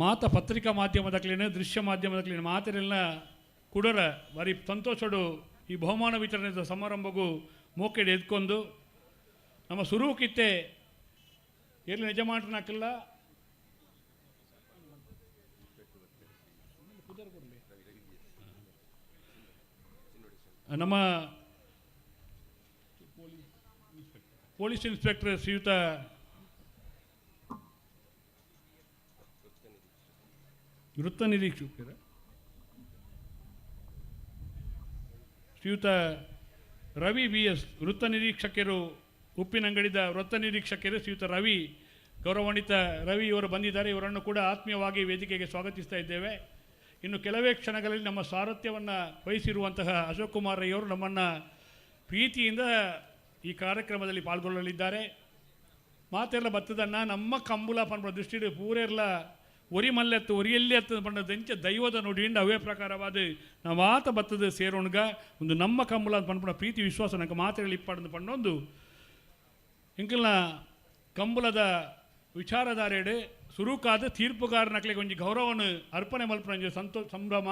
ಮಾತ ಪತ್ರಿಕಾ ಮಾಧ್ಯಮದಕ್ಲೇನೆ ದೃಶ್ಯ ಮಾಧ್ಯಮದಕ್ಲೇನೆ ಮಾತರೆಲ್ಲ ಕುಡರ ಬಾರಿ ಸಂತೋಷಡು ಈ ಬಹುಮಾನ ವಿತರಣೆದ ಸಮಾರಂಭಗೂ ಮೋಕೆಡೆ ಎದ್ಕೊಂಡು ನಮ್ಮ ಸುರುಕಿತ್ತೆ ಎಲ್ಲಿ ನಿಜ ಮಾಟನಾಕಿಲ್ಲ. ನಮ್ಮ ಪೊಲೀಸ್ ಇನ್ಸ್ಪೆಕ್ಟರ್ ಶ್ರೀಯುತ ವೃತ್ತ ನಿರೀಕ್ಷಕರ ಶ್ರೀಯುತ ರವಿ ಬಿ ಎಸ್ ವೃತ್ತ ನಿರೀಕ್ಷಕರು, ಉಪ್ಪಿನಂಗಡಿದ ವೃತ್ತ ನಿರೀಕ್ಷಕರು ಶ್ರೀಯುತ ರವಿ, ಗೌರವಾನ್ವಿತ ರವಿ ಇವರು ಬಂದಿದ್ದಾರೆ. ಇವರನ್ನು ಕೂಡ ಆತ್ಮೀಯವಾಗಿ ವೇದಿಕೆಗೆ ಸ್ವಾಗತಿಸ್ತಾ ಇದ್ದೇವೆ. ಇನ್ನು ಕೆಲವೇ ಕ್ಷಣಗಳಲ್ಲಿ ನಮ್ಮ ಸಾರಥ್ಯವನ್ನು ವಹಿಸಿರುವಂತಹ ಅಶೋಕ್ ಕುಮಾರ್ ರೈಯವರು ನಮ್ಮನ್ನು ಪ್ರೀತಿಯಿಂದ ಈ ಕಾರ್ಯಕ್ರಮದಲ್ಲಿ ಪಾಲ್ಗೊಳ್ಳಲಿದ್ದಾರೆ. ಮಾತೆಲ್ಲ ಬತ್ತದನ್ನು ನಮ್ಮ ಕಂಬುಲ ಪನ್ಪ ದೃಷ್ಟಿಡು ಪೂರೆರ್ಲ ಒರಿ ಮಲ್ಲೆತ್ತು ಒರಿಯಲ್ಲಿ ಎತ್ತದ ಪಂಡ ದಂಚ ದೈವದ ನುಡಿಯಿಂದ ಅವೇ ಪ್ರಕಾರವಾದ ನಾವು ಆತ ಬತ್ತದ ಸೇರೋಣ್ಗ ಒಂದು ನಮ್ಮ ಕಂಬುಲ ಅಂತ ಪನ್ಪುನ ಪ್ರೀತಿ ವಿಶ್ವಾಸ ನಂಗೆ ಮಾತೆಗಳು ಇಪ್ಪಾಡಂದು ಪಣ್ಣೊಂದು ಇಂಕಲ್ನ ಕಂಬುಲದ ವಿಚಾರಧಾರೆಡು ಸುರುಕಾದ ತೀರ್ಪುಗಾರನಕ್ಲಿಗೆ ಒಂಜಿ ಗೌರವವನ್ನು ಅರ್ಪಣೆ ಮಲ್ಪುನ ಸಂತೋ ಸಂಭ್ರಮ.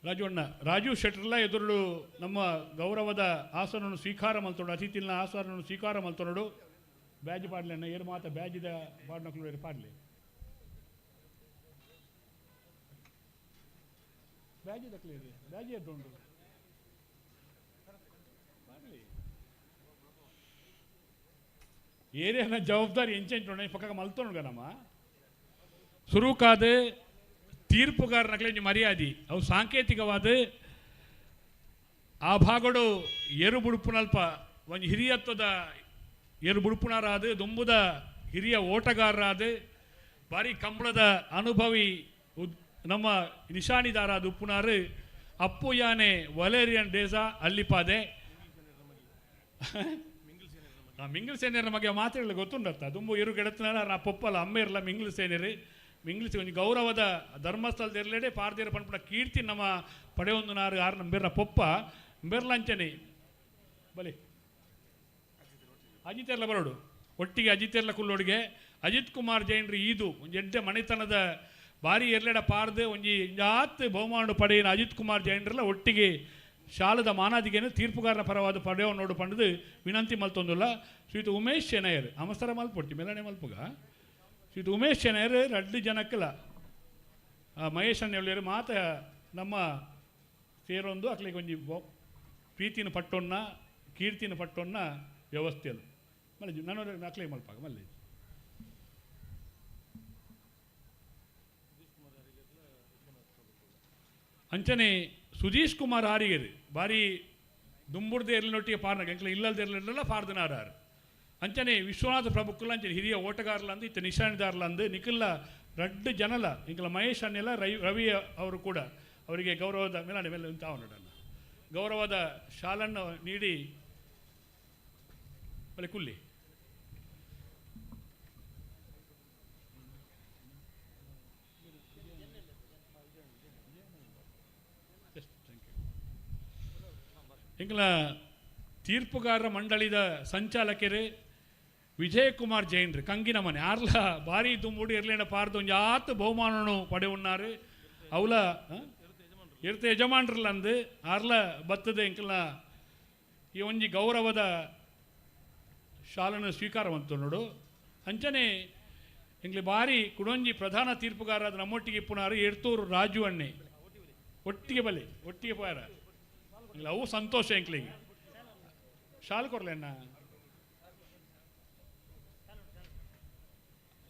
ರಾಜು ಅಣ್ಣ ರಾಜು ಶೆಟ್ಟರ್ಲ ಎದುರು ನಮ್ಮ ಗೌರವದ ಆಸನವನ್ನು ಸ್ವೀಕಾರ ಮಲ್ತೋಡು, ಅತಿಥಿಲ್ನ ಆಸನವನ್ನು ಸ್ವೀಕಾರ ಮಲ್ತೋಡು. ಬ್ಯಾಜ್ ಪಾಡ್ಲಿ ಅಣ್ಣ, ಏರು ಮಾತ ಬ್ಯಾಜಿದ ಪಾಡ್ನಕ್ಲು ಏರು ಪಾಡ್ಲಿ, ಬ್ಯಾಜ್ ದಕ್ಲಿ ಬ್ಯಾಜ್ ಎಡ್ಡುಂಡು ಪಾಡ್ಲಿ. ಏರಿಯಾನ ಜವಾಬ್ದಾರಿ ಎಂಚೆಂಚು ಪಕ್ಕ ಮಲ್ತೋಣುಗ ನಮ್ಮ ಸುರುಕಾದ ತೀರ್ಪುಗಾರನಕ್ಲೆ ಮರ್ಯಾದೆ ಅವು ಸಾಂಕೇತಿಕವಾದ ಆ ಭಾಗಡು ಏರು ಬುಡುಪುನಲ್ಪ ಒಂದು ಹಿರಿಯತ್ವದ ಏರು ಬುಡುಪುನರಾದ ದುಂಬುದ ಹಿರಿಯ ಓಟಗಾರರಾದ ಭಾರಿ ಕಂಬಳದ ಅನುಭವಿ ನಮ್ಮ ನಿಶಾನಿದಾರಾದ ಉಪ್ಪುನಾರು ಅಪ್ಪು ಯಾನೆ ವಲೇರಿಯನ್ ಡೇಸಾ ಅಲ್ಲಿಪಾದೆ. ಮಿಂಗಲ್ ಸೇನೆಯರ ಬಗ್ಗೆ ಮಾತಾಡಲಿ ಗೊತ್ತುಂಡತ್ತ ದುಂಬು ಇರು ಗೆಡತನಾರ ನಾ ಪೊಪ್ಪಲ್ಲ ಅಮ್ಮ ಇರಲ್ಲ ಮಿಂಗ್ಲ್ ಸೇನೆರಿ ಮಿಂಗ್ಲಿಸ್ ಒಂಜಿ ಗೌರವದ ಧರ್ಮಸ್ಥಳದ ಇರಲೇಡೆ ಪಾರ್ದೇರ ಪನ್ಪುನ ಕೀರ್ತಿ ನಮ್ಮ ಪಡೆಯೊಂದು ನಾರು ಆರು ನಮ್ಮ ಬೇರ್ನ ಪೊಪ್ಪ ಬೆರ್ಲಂಚನೆ ಬಲಿ ಅಜಿತೆರ್ಲ ಬರೋಡು ಒಟ್ಟಿಗೆ ಅಜಿತೆರ್ಲ ಕುಲ್ಲೋಡಿಗೆ ಅಜಿತ್ ಕುಮಾರ್ ಜೈನ್ರಿ ಈದು ಒಂಜಿ ಎಡ್ಡೆ ಮನೆತನದ ಭಾರಿ ಎರ್ಲೆಡ ಪಾರ್ದು ಒಂಜಿ ಜಾತ್ ಬಹುಮಾನ ಪಡೆಯಿನ ಅಜಿತ್ ಕುಮಾರ್ ಜೈನ್ರಲ್ಲ ಒಟ್ಟಿಗೆ ಶಾಲದ ಮಾನಾದಿಗೆನು ತೀರ್ಪುಗಾರನ ಪರವಾದ ಪಡೆಯೋ ನೋಡು ಪಂಡದು ವಿನಂತಿ ಮಲ್ತೊಂದುಲ್ಲ. ಶ್ರೀಯುತ ಉಮೇಶ್ ಶೆನಯರ್ ಅಮಸರ ಮಲ್ಪೊಟ್ಟಿ ಮೆಲನೆ ಮಲ್ಪುಗ ಶ್ರೀಯುತ ಉಮೇಶ್ ಶೆನಯರ್ ರಡ್ಡು ಜನಕ್ಕಲ ಮಹೇಶ್ ಅಣ್ಣ ಮಾತ ನಮ್ಮ ಸೇರೊಂದು ಅಕ್ಲಿಗೆ ಒಂಜಿ ಪ್ರೀತಿನ ಪಟ್ಟೊನ್ನ ಕೀರ್ತಿನ ಪಟ್ಟೊನ್ನ ವ್ಯವಸ್ಥೆಯಲ್ಲ ಮಲ್ಲಿ ನಾನು ಅಕ್ಲಿಗೆ ಮಲ್ಪಾಗ ಮಲ್ಲಿ ಅಂಚನೆ ಸುಧೀಶ್ ಕುಮಾರ್ ಹಾರಿಗೆರು ಭಾರಿ ದುಂಬುರ್ದೇ ಇರಲಿನೊಟ್ಟಿಗೆ ಪಾರ್ನಾಗ ಎಂಕ್ಲ ಇಲ್ಲಲ್ದೇ ಇರಲಿಲ್ಲ ಪಾರ್ದನಾರಾರು ಅಂಚನೆ ವಿಶ್ವನಾಥ ಪ್ರಭುಕ್ಕುಲ ಅಂಚನೆ ಹಿರಿಯ ಓಟಗಾರಲಂದು ಇತ್ತ ನಿಶಾಣಿದಾರಲಂದು ನಿಖಿಲ್ಲ ರಡ್ಡು ಜನಲ ಇಂಕಲ ಮಹೇಶ್ ಅನ್ನೆಲ್ಲ ರವಿ ಅವರು ಕೂಡ ಅವರಿಗೆ ಗೌರವದ ಮೇಲಾಣೆ ಮೇಲೆ ತಾವನಡನ್ನ ಗೌರವದ ಶಾಲನ್ನು ನೀಡಿ ಬಲೆ ಕುಲ್ಲಿ ಇಂಕಲ ತೀರ್ಪುಗಾರರ ಮಂಡಳಿದ ಸಂಚಾಲಕರು ವಿಜಯಕುಮಾರ್ ಜೈನ್ರು ಕಂಗಿನ ಮನೆ ಆರ್ಲ ಭಾರಿ ದುಂಬುಡಿ ಇರ್ಲೇಣ ಪಾರ್ದು ಒಂಜಿ ಆತ್ ಬಹುಮಾನನು ಪಡೆಯುನ್ನಾರು ಅವಲ ಇರ್ತ ಯಜಮಾನ್ರಲ್ಲಂದು ಆರ್ಲ ಬತ್ತದೆ ಇಂಕಲ್ನ ಈ ಒಂಜಿ ಗೌರವದ ಶಾಲನ್ನು ಸ್ವೀಕಾರ ನೋಡು. ಅಂಚನೆ ಇಂಗ್ಲಿ ಭಾರಿ ಕುಡೊಂಜಿ ಪ್ರಧಾನ ತೀರ್ಪುಗಾರರಾದ ನಮ್ಮೊಟ್ಟಿಗೆ ಇಪ್ಪುನಾರು ಎರ್ತೂರು ರಾಜು ಅಣ್ಣೆ ಒಟ್ಟಿಗೆ ಬಲೆ ಒಟ್ಟಿಗೆ ಪೋಯಾರ ಇಲ್ಲ ಅವು ಸಂತೋಷ ಎಂಕ್ಲಿಗೆ ಶಾಲ್ ಕೊರ್ಲೆಣ್ಣ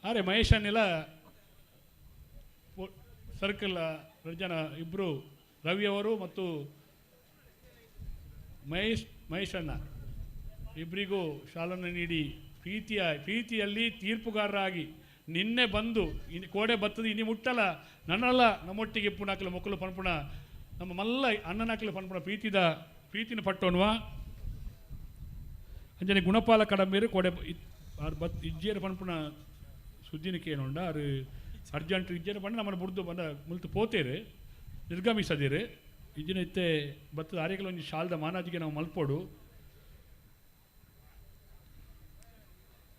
ಅರೆ ಮಹೇಶ್ ಅನ್ನೆಲ್ಲ ಸರ್ಕಲ್ ಜನ ಇಬ್ಬರು ರವಿಯವರು ಮತ್ತು ಮಹೇಶ್ ಅಣ್ಣ ಇಬ್ಬರಿಗೂ ಶಾಲನ್ನು ನೀಡಿ ಪ್ರೀತಿಯಲ್ಲಿ ತೀರ್ಪುಗಾರರಾಗಿ ನಿನ್ನೆ ಬಂದು ಇನ್ನು ಕೋಡೆ ಬತ್ತದ ಇನಿ ಮುಟ್ಟಲ್ಲ ನನ್ನಲ್ಲ ನಮ್ಮೊಟ್ಟಿಗೆ ಪುಣಾಕಲು ಮೊಕ್ಕಲು ಪನ್ಪುಣ ನಮ್ಮ ಮಲ್ಲ ಅಣ್ಣನಾಕಲು ಪನ್ಪುಣ ಪ್ರೀತಿನ ಪಟ್ಟೋನ್ವ ಅಂಜನೆ ಗುಣಪಾಲ ಕಡಂಬೇರು ಕೋಡೆ ಆರು ಬತ್ ಇಜ್ಜಿಯರು ಪನ್ಪುಣ ಸುದ್ದಿನಕ್ಕೆ ಏನುಂಡ ಆರು ಅರ್ಜೆಂಟ್ ಇಜ್ಜಿಯರು ಪಂಡ ನಮ್ಮನ್ನು ಬುಡ್ದು ಬಂದ ಮುಲ್ತು ಪೋತೇರು ನಿರ್ಗಮಿಸದಿರು ಇಜ್ಜಿನ ಇತ್ತೆ ಬತ್ತದ ಆರ್ಯಕಲ ಒಂಜಿ ಶಾಲ್ದ ಮಾನಾಜಿಗೆ ನಾವು ಮಲ್ಪೋಡು.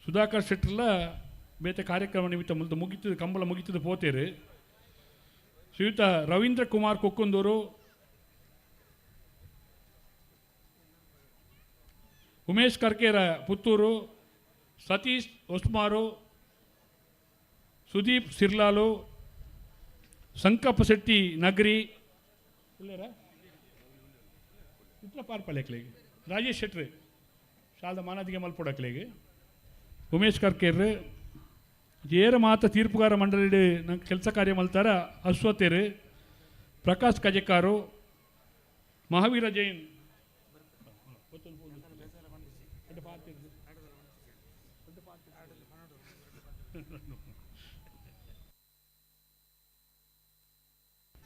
ಸುಧಾಕರ್ ಶೆಟ್ಟರ್ಲ ಬೇತೆ ಕಾರ್ಯಕ್ರಮ ನಿಮಿತ್ತ ಮುಲ್ತು ಮುಗಿತದ ಕಂಬಳ ಮುಗಿತದ ಪೋತೇರು. ಶ್ರೀಯುತ ರವೀಂದ್ರ ಕುಮಾರ್ ಕೊಕ್ಕುಂದೂರು, ಉಮೇಶ್ ಕರ್ಕೇರ ಪುತ್ತೂರು, ಸತೀಶ್ ಒಸ್ಮಾರು, ಸುದೀಪ್ ಸಿರ್ಲಾಲು, ಸಂಕಪ್ಪ ಶೆಟ್ಟಿ ನಗರಿ ಇಟ್ಲ ಪಾರ್ಪಲೆಕ್ಲೆಗ್ ರಾಜೇಶ್ ಶೆಟ್ರು ಶಾಲದ ಮಾನಾದಿಗೆ ಮಲ್ಪೊಡಕ್ಲೆಗ್ ಉಮೇಶ್ ಕರ್ಕೇರ್ ಏರ ಮಾತ ತೀರ್ಪುಗಾರ ಮಂಡಳಿ ನಂಗೆ ಕೆಲಸ ಕಾರ್ಯ ಮಲ್ತಾರ ಅಶ್ವಥೇರು ಪ್ರಕಾಶ್ ಕಜೆಕಾರು ಮಹಾವೀರ ಜೈನ್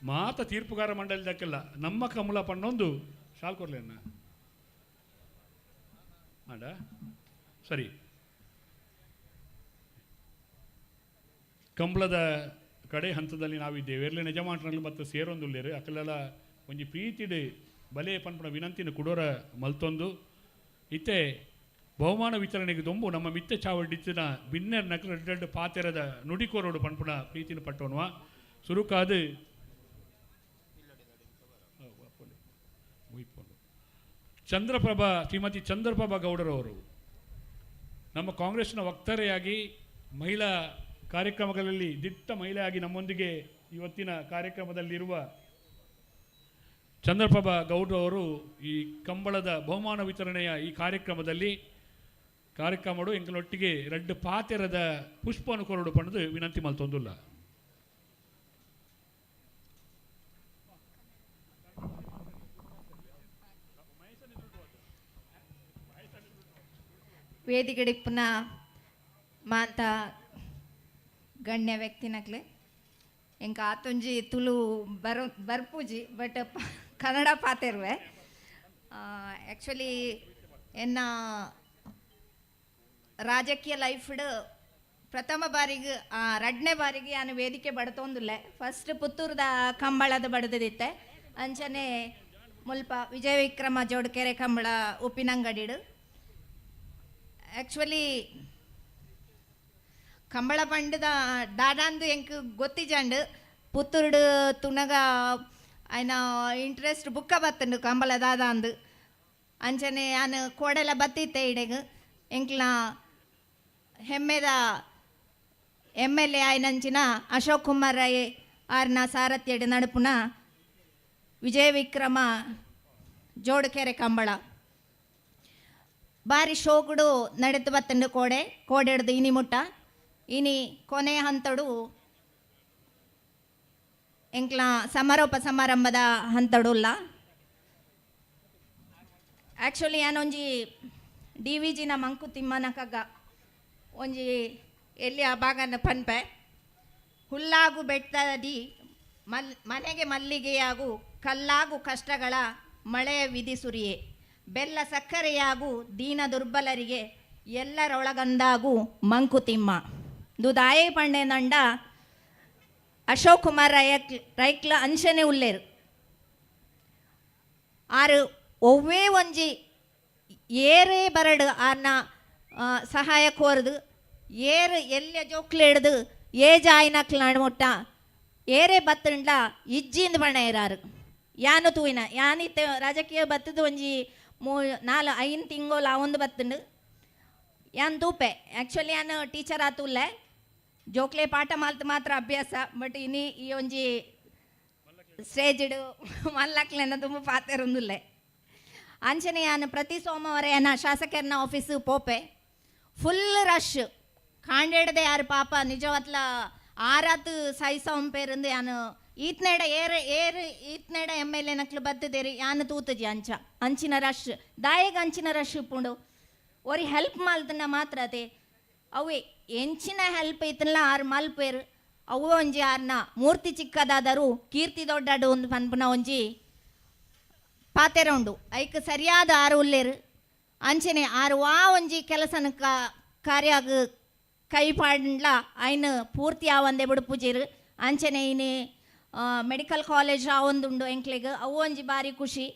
ಮಾತ ತೀರ್ಪುಗಾರ ಮಂಡಳಿ ದಕ್ಕಿಲ್ಲ ನಮ್ಮ ಕಮಲ ಪಣ್ಣೊಂದು ಶಾಲ್ ಕೊರ್ಲೇನ ಮಾಡ ಸರಿ. ಕಂಬಳದ ಕಡೆ ಹಂತದಲ್ಲಿ ನಾವಿದ್ದೇವೆ. ಎರ್ಲೆ ನಿಜಮಾಂಟ್ರಲ್ಲಿ ಮತ್ತು ಸೇರೊಂದುಲ್ಲೇರು ಅಕಲೆಲ್ಲ ಒಂಜಿ ಪ್ರೀತಿಡ್ ಬಲೆ ಪನ್ಪುನ ವಿನಂತಿನ ಕುಡೋರ ಮಲ್ತೊಂದು ಇತ್ತೆ ಬಹುಮಾನ ವಿತರಣೆಗೆ ದೊಂಬು ನಮ್ಮ ಮಿತ್ತ ಚಾವಡಿತ್ತಿನ ಬಿನ್ನೆರ್ ನಕಲ ರೆಡ್ ಪಾತೆರದ ನುಡಿಕೋರೋಡು ಪನ್ಪುನ ಪ್ರೀತಿನ ಪಟ್ಟೋನುವ ಸುರುಕಾದು ಚಂದ್ರಪ್ರಭಾ, ಶ್ರೀಮತಿ ಚಂದ್ರಪ್ರಭಾ ಗೌಡರವರು ನಮ್ಮ ಕಾಂಗ್ರೆಸ್ನ ವಕ್ತಾರೆಯಾಗಿ ಮಹಿಳಾ ಕಾರ್ಯಕ್ರಮಗಳಲ್ಲಿ ದಿಟ್ಟ ಮಹಿಳೆಯಾಗಿ ನಮ್ಮೊಂದಿಗೆ ಇವತ್ತಿನ ಕಾರ್ಯಕ್ರಮದಲ್ಲಿರುವ ಚಂದ್ರಪ್ರಭಾ ಗೌಡರವರು ಈ ಕಂಬಳದ ಬಹುಮಾನ ವಿತರಣೆಯ ಈ ಕಾರ್ಯಕ್ರಮದಲ್ಲಿ ಕಾರ್ಯಕ್ರಮಡು ಎಂಕಲೊಟ್ಟಿಗೆ ರಡ್ಡು ಪಾತೆರದ ಪುಷ್ಪವನ್ನು ಕೊರಡು ಪಣದು ವಿನಂತಿ ಮಲ್ತೊಂದುಲ್ಲ. ವೇದಿಗಡಿಪ್ಪುನ ಮಾತ ಗಣ್ಯ ವ್ಯಕ್ತಿನಕ್ಲೆ ಎಂಕ ಆತೊಂಜಿ ತುಳು ಬರ್ಪೂಜಿ ಬಟ್ ಕನ್ನಡ ಪಾತೆರ್ವೆ. ಆ್ಯಕ್ಚುಲಿ ಎನ್ನ ರಾಜಕೀಯ ಲೈಫ್ಡ್ ಪ್ರಥಮ ಬಾರಿಗೆ ರಡ್ನೇ ಬಾರಿಗೆ ನಾನು ವೇದಿಕೆ ಬಡತೊಂದುಲ್ಲೆ. ಫಸ್ಟ್ ಪುತ್ತೂರ್ದ ಕಂಬಳದ ಬಡದಿತ್ತೆ, ಅಂಚನೆ ಮುಲ್ಪ ವಿಜಯ ವಿಕ್ರಮ ಜೋಡ್ಕೆರೆ ಕಂಬಳ ಉಪ್ಪಿನಂಗಡಿಡು. ಆ್ಯಕ್ಚುಲಿ ಕಂಬಳ ಪಂಡದ ದಾದಾಂದು ಎಂಕ್ ಗೊತ್ತಿಜಾಂಡು ಪುತ್ತೂರ್ಡು ತುನಗ ಆಯ್ನ ಇಂಟ್ರೆಸ್ಟ್ ಬುಕ್ಕ ಬತ್ತಂಡು ಕಂಬಳ ದಾದಾಂದು. ಅಂಚನೆ ಆನು ಕೋಡೆಲ ಬತ್ತಿತ್ತೆ ಇಡೆಗ್ ಎಂಕ್ಲ ಹೆಮ್ಮೆದ ಎಮ್ ಎಲ್ ಎ ಆಯ್ನಂಚಿನ ಅಶೋಕ್ ಕುಮಾರ್ ರೈ ಆರ್ನ ಸಾರಥ್ಯಡ್ ನಡುಪುನ ವಿಜಯ ವಿಕ್ರಮ ಜೋಡುಕೆರೆ ಕಂಬಳ ಬಾರಿ ಶೋಕುಡು ನಡೆತು ಬತ್ತಂಡು ಕೋಡೆ ಕೋಡೆಡ್ದು ಇನಿ ಮುಟ್ಟ ಇನಿ ಕೊನೆಯ ಹಂತಡು ಎಂಕ್ಲ ಸಮಾರೋಪ ಸಮಾರಂಭದ ಹಂತಡುಲ್ಲ. ಆ್ಯಕ್ಚುಲಿ ಯಾನೊಂಜಿ ಡಿ ವಿ ಜಿನ ಮಂಕುತಿಮ್ಮನ ಕಗ್ಗ ಒಂಜಿ ಎಲ್ಲಿ ಆ ಭಾಗನ ಪನ್ಪೆ. ಹುಲ್ಲಾಗು ಬೆಟ್ಟದಿ ಮನೆಗೆ ಮಲ್ಲಿಗೆಯಾಗು ಕಲ್ಲಾಗು ಕಷ್ಟಗಳ ಮಳೆಯ ವಿಧಿ ಸುರಿಯೆ ಬೆಲ್ಲ ಸಕ್ಕರೆಯಾಗು ದೀನ ದುರ್ಬಲರಿಗೆ ಎಲ್ಲರೊಳಗಂದಾಗು ಮಂಕುತಿಮ್ಮ. ದುದಾಯೇ ಪಂಡೆ ನಂಡ ಅಶೋಕ್ ಕುಮಾರ್ ರೈಕ್ಲ ಅಂಶನೆ ಉಲ್ಲೇರು ಆರು ಒವ್ವೇ ಒಂಜಿ ಏರೇ ಬರಡು ಆರ್ನ ಸಹಾಯ ಕೋರ್ದು ಏರು ಎಲ್ಲ ಜೋಕ್ಲೆ ಹಿಡ್ದು ಏಜ್ ಆಯ್ನಕ್ಲ ನಡ್ಮುಟ್ಟ ಏರೇ ಬತ್ತಂಡ್ಲ ಇಜ್ಜಿಂದ ಬಣ್ಣ ಇರಾರು ಯಾನು ತೂಯಿನ ಯಾನಿತ್ತೆ ರಾಜಕೀಯ ಬತ್ತದ ಒಂಜಿ 3 4 5 ತಿಂಗಳು ಆ ಒಂದು ಬತ್ತಂಡು ಯಾನ್ ತೂಪೆ. ಆ್ಯಕ್ಚುಲಿ ಯಾನು ಟೀಚರ್ ಆತುಲ್ಲೆ ಜೋಕ್ಲೆ ಪಾಠ ಮಾಲ್ತು ಮಾತ್ರ ಅಭ್ಯಾಸ ಬಟ್ ಇನಿ ಈ ಒಂಜಿ ಸ್ಟೇಜ್ಡು ಮಲ್ಲಕ್ಲೆನ ತುಂಬ ಪಾತೆರೊಂದುಲ್ಲೆ. ಅಂಚನೆ ಯಾನು ಪ್ರತಿ ಸೋಮವಾರ ಯಾನ ಶಾಸಕರನ್ನ ಆಫೀಸು ಪೋಪೆ ಫುಲ್ ರಶ್ ಕಾಂಡೇಡದೆ ಯಾರು ಪಾಪ ನಿಜವತ್ಲ ಆರಾತು ಸೈಸಂಪೇರಂದು ಯಾನು ಈತ್ನೇಡ ಏರ್ ಏರ್ ಈತ್ನೇಡ ಎಮ್ ಎಲ್ ಎ ನಕ್ಲು ಬತ್ತದೇರಿ ಯಾನು ತೂತಜಿ ಅಂಚ ಅಂಚಿನ ರಶ್ ದಾಯಗ ಅಂಚಿನ ರಶ್ ಇಪ್ಪುಂಡು ಒರಿ ಹೆಲ್ಪ್ ಮಾಲ್ತನ ಮಾತ್ರ ಅದೇ ಅವೆ ಎಂಚಿನ ಹೆಲ್ಪ್ ಇತ್ತಲ್ಲ ಆರು ಮಲ್ಪೇರು ಅವು ಒಂಜಿ ಆರ್ನ ಮೂರ್ತಿ ಚಿಕ್ಕದಾದರು ಕೀರ್ತಿ ದೊಡ್ಡಾಡು ಒಂದು ಪನ್ಪುನ ಒಂಜಿ ಪಾತೆರ ಉಂಡು ಐಕ್ ಸರಿಯಾದ ಆರು ಉಲ್ಲೇರು ಅಂಚನೆ ಆರು ವಾ ಒಂಜಿ ಕೆಲಸನ ಕಾರ್ಯಾಗ ಕೈ ಪಾಡ್ಲ ಐನ್ ಪೂರ್ತಿ ಆವಂದೆ ಬಿಡುಪುಜಿರು. ಅಂಚನೆ ಇನಿ ಮೆಡಿಕಲ್ ಕಾಲೇಜ್ ಆವೊಂದುಂಡು ಎಂಕ್ಲೆಗ್ ಅವು ಒಂಜಿ ಬಾರಿ ಖುಷಿ.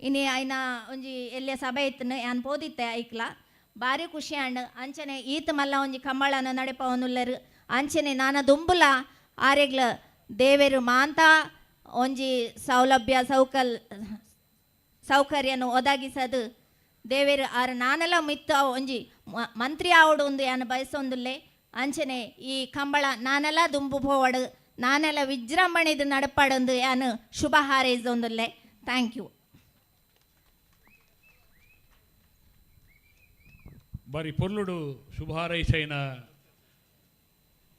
ಇನಿ ಐನ ಒಂಜಿ ಎಲ್ಲೆ ಸಭೆ ಇತ್ತನು ಯಾನ್ ಪೋದಿತ್ತೆ ಐಕ್ಲ ಬಾರಿ ಖುಷಿ ಆಂಡ್. ಅಂಚನೆ ಈತ ಮಲ್ಲ ಒಂಜಿ ಕಂಬಳನ ನಡೆಪವನುಲ್ಲರು. ಅಂಚನೆ ನಾನ ದುಂಬುಲ ಆರೆಗ್ಲ ದೇವೆರು ಮಾಂತ ಒಂಜಿ ಸೌಲಭ್ಯ ಸೌಕರ್ಯನು ಒದಗಿಸದು ದೇವೆರು ಆರು ನಾನೆಲ್ಲ ಮಿತ್ತ ಒಂಜಿ ಮಂತ್ರಿ ಆವಡು ಒಂದು ಯಾನು ಬಯಸೊಂದುಲ್ಲೆ. ಅಂಚನೆ ಈ ಕಂಬಳ ನಾನೆಲ್ಲ ದುಂಬು ಪೋವಡು ನಾನೆಲ್ಲ ವಿಜೃಂಭಣೆದು ನಡಪಾಡೊಂದು ಯಾನು ಶುಭ ಹಾರೈಸೊಂದುಲ್ಲೆ. Thank you. ಬಾರಿ ಪೊರ್ಲುಡು ಶುಭ ಹಾರೈಸೈನ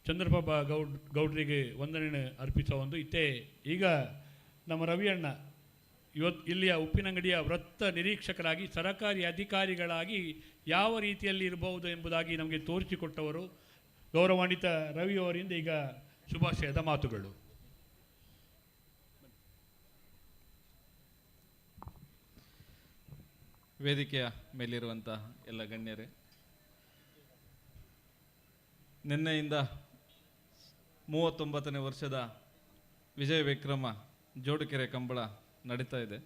ಚಂದ್ರಪ್ರಭ ಗೌಡ್ರಿಗೆ ವಂದನೆ ಅರ್ಪಿಸುವ ಒಂದು ಇತ್ತೆ. ಈಗ ನಮ್ಮ ರವಿಯಣ್ಣ ಇವತ್ತು ಇಲ್ಲಿಯ ಉಪ್ಪಿನಂಗಡಿಯ ವೃತ್ತ ನಿರೀಕ್ಷಕರಾಗಿ ಸರಕಾರಿ ಅಧಿಕಾರಿಗಳಾಗಿ ಯಾವ ರೀತಿಯಲ್ಲಿ ಇರಬಹುದು ಎಂಬುದಾಗಿ ನಮಗೆ ತೋರಿಸಿಕೊಟ್ಟವರು ಗೌರವಾನ್ವಿತ ರವಿಯವರಿಂದ ಈಗ ಶುಭಾಶಯದ ಮಾತುಗಳು. ವೇದಿಕೆಯ ಮೇಲಿರುವಂಥ ಎಲ್ಲ ಗಣ್ಯರೇ, ನಿನ್ನೆಯಿಂದ 39ನೇ ವರ್ಷದ ವಿಜಯ ವಿಕ್ರಮ ಜೋಡುಕೆರೆ ಕಂಬಳ ನಡೀತಾ ಇದೆ.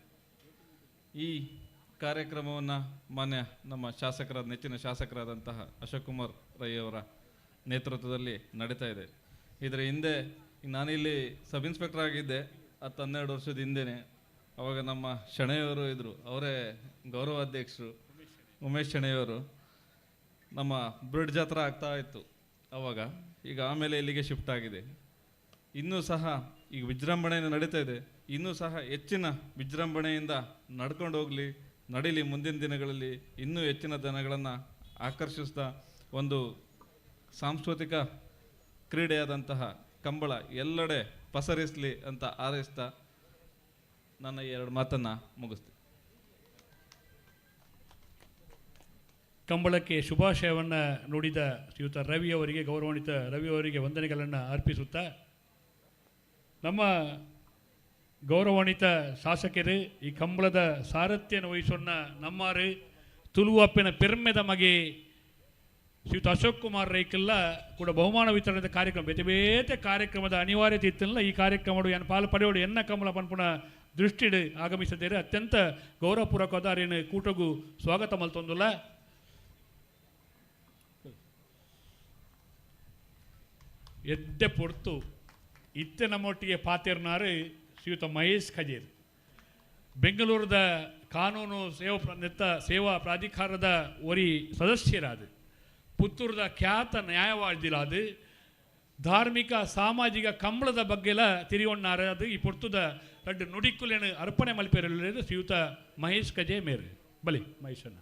ಈ ಕಾರ್ಯಕ್ರಮವನ್ನು ಮಾನ್ಯ ನಮ್ಮ ಶಾಸಕರಾದ ನೆಚ್ಚಿನ ಶಾಸಕರಾದಂತಹ ಅಶೋಕ್ ಕುಮಾರ್ ರೈ ಅವರ ನೇತೃತ್ವದಲ್ಲಿ ನಡೀತಾ ಇದೆ. ಇದರ ಹಿಂದೆ ನಾನಿಲ್ಲಿ ಸಬ್ ಇನ್ಸ್ಪೆಕ್ಟರ್ ಆಗಿದ್ದೆ 10-12 ವರ್ಷದ ಹಿಂದೆಯೇ. ಆವಾಗ ನಮ್ಮ ಶೆಣೆಯವರು ಇದ್ದರು, ಅವರೇ ಗೌರವಾಧ್ಯಕ್ಷರು ಉಮೇಶ್ ಶೆಣೆಯವರು. ನಮ್ಮ ಬ್ರಿಡ್ಜ್ ಹತ್ರ ಆಗ್ತಾ ಇತ್ತು ಆವಾಗ, ಈಗ ಆಮೇಲೆ ಇಲ್ಲಿಗೆ ಶಿಫ್ಟ್ ಆಗಿದೆ. ಇನ್ನೂ ಸಹ ಈಗ ವಿಜೃಂಭಣೆಯಿಂದ ನಡೀತಾ ಇದೆ, ಇನ್ನೂ ಸಹ ಹೆಚ್ಚಿನ ವಿಜೃಂಭಣೆಯಿಂದ ನಡ್ಕೊಂಡು ಹೋಗಲಿ, ನಡೀಲಿ. ಮುಂದಿನ ದಿನಗಳಲ್ಲಿ ಇನ್ನೂ ಹೆಚ್ಚಿನ ಜನಗಳನ್ನು ಆಕರ್ಷಿಸ್ತಾ ಒಂದು ಸಾಂಸ್ಕೃತಿಕ ಕ್ರೀಡೆಯಾದಂತಹ ಕಂಬಳ ಎಲ್ಲೆಡೆ ಪಸರಿಸಲಿ ಅಂತ ಹಾರೈಸ್ತಾ ನನ್ನ ಈ ಎರಡು ಮಾತನ್ನು ಮುಗಿಸ್ತೀನಿ. ಕಂಬಳಕ್ಕೆ ಶುಭಾಶಯವನ್ನು ನುಡಿದ ಶ್ರೀಯುತ ರವಿಯವರಿಗೆ, ಗೌರವಾನ್ವಿತ ರವಿಯವರಿಗೆ ವಂದನೆಗಳನ್ನು ಅರ್ಪಿಸುತ್ತಾ, ನಮ್ಮ ಗೌರವಾನ್ವಿತ ಶಾಸಕರು ಈ ಕಂಬಳದ ಸಾರಥ್ಯನ ವಹಿಸೋಣ ನಮ್ಮಾರು ತುಳುವಪ್ಪಿನ ಪೆರ್ಮೆದ ಮಗೆ ಶ್ರೀಯುತ ಅಶೋಕ್ ಕುಮಾರ್ ರೈಕೆಲ್ಲ ಕೂಡ ಬಹುಮಾನ ವಿತರಣೆದ ಕಾರ್ಯಕ್ರಮ ಬೇತೆ ಬೇತೆ ಕಾರ್ಯಕ್ರಮದ ಅನಿವಾರ್ಯತೆ ಇತ್ತಲ್ಲ. ಈ ಕಾರ್ಯಕ್ರಮ ಏನು ಪಾಲು ಪಡೆಯೋಡು ಎನ್ನ ಕಂಬಳ ಪನ್ಪುಣ ದೃಷ್ಟಿಡು ಆಗಮಿಸದೇರು ಅತ್ಯಂತ ಗೌರವಪೂರ್ವಕವಾದ ಅರೇನು ಕೂಟಗೂ ಸ್ವಾಗತ ಮಲ್ತೊಂದುಲ್ಲ. ಎದ್ದೆ ಪೊರ್ತು ಇತ್ತೆ ನಮ್ಮೊಟ್ಟಿಗೆ ಪಾತಿರ್ನಾರು ಶ್ರೀಯುತ ಮಹೇಶ್ ಖಜೀರ್, ಬೆಂಗಳೂರದ ಕಾನೂನು ಸೇವಾ ಪ್ರಾಧಿಕಾರದ ಒರಿ ಸದಸ್ಯರಾದ, ಪುತ್ತೂರದ ಖ್ಯಾತ ನ್ಯಾಯವಾದಿಲಾದ, ಧಾರ್ಮಿಕ ಸಾಮಾಜಿಕ ಕಂಬಳದ ಬಗ್ಗೆಲ ತಿರಿಯೊಣ್ಣಾರ ಅದು ಈ ಪೊರ್ತುದ ರಡ್ಡು ನುಡಿಕುಲೇನು ಅರ್ಪಣೆ ಮಲ್ಪೆರಲು ಶ್ರೀಯುತ ಮಹೇಶ್ ಕಜೆ ಮೇರು. ಬಲಿ ಮಹೇಶಣ್ಣ.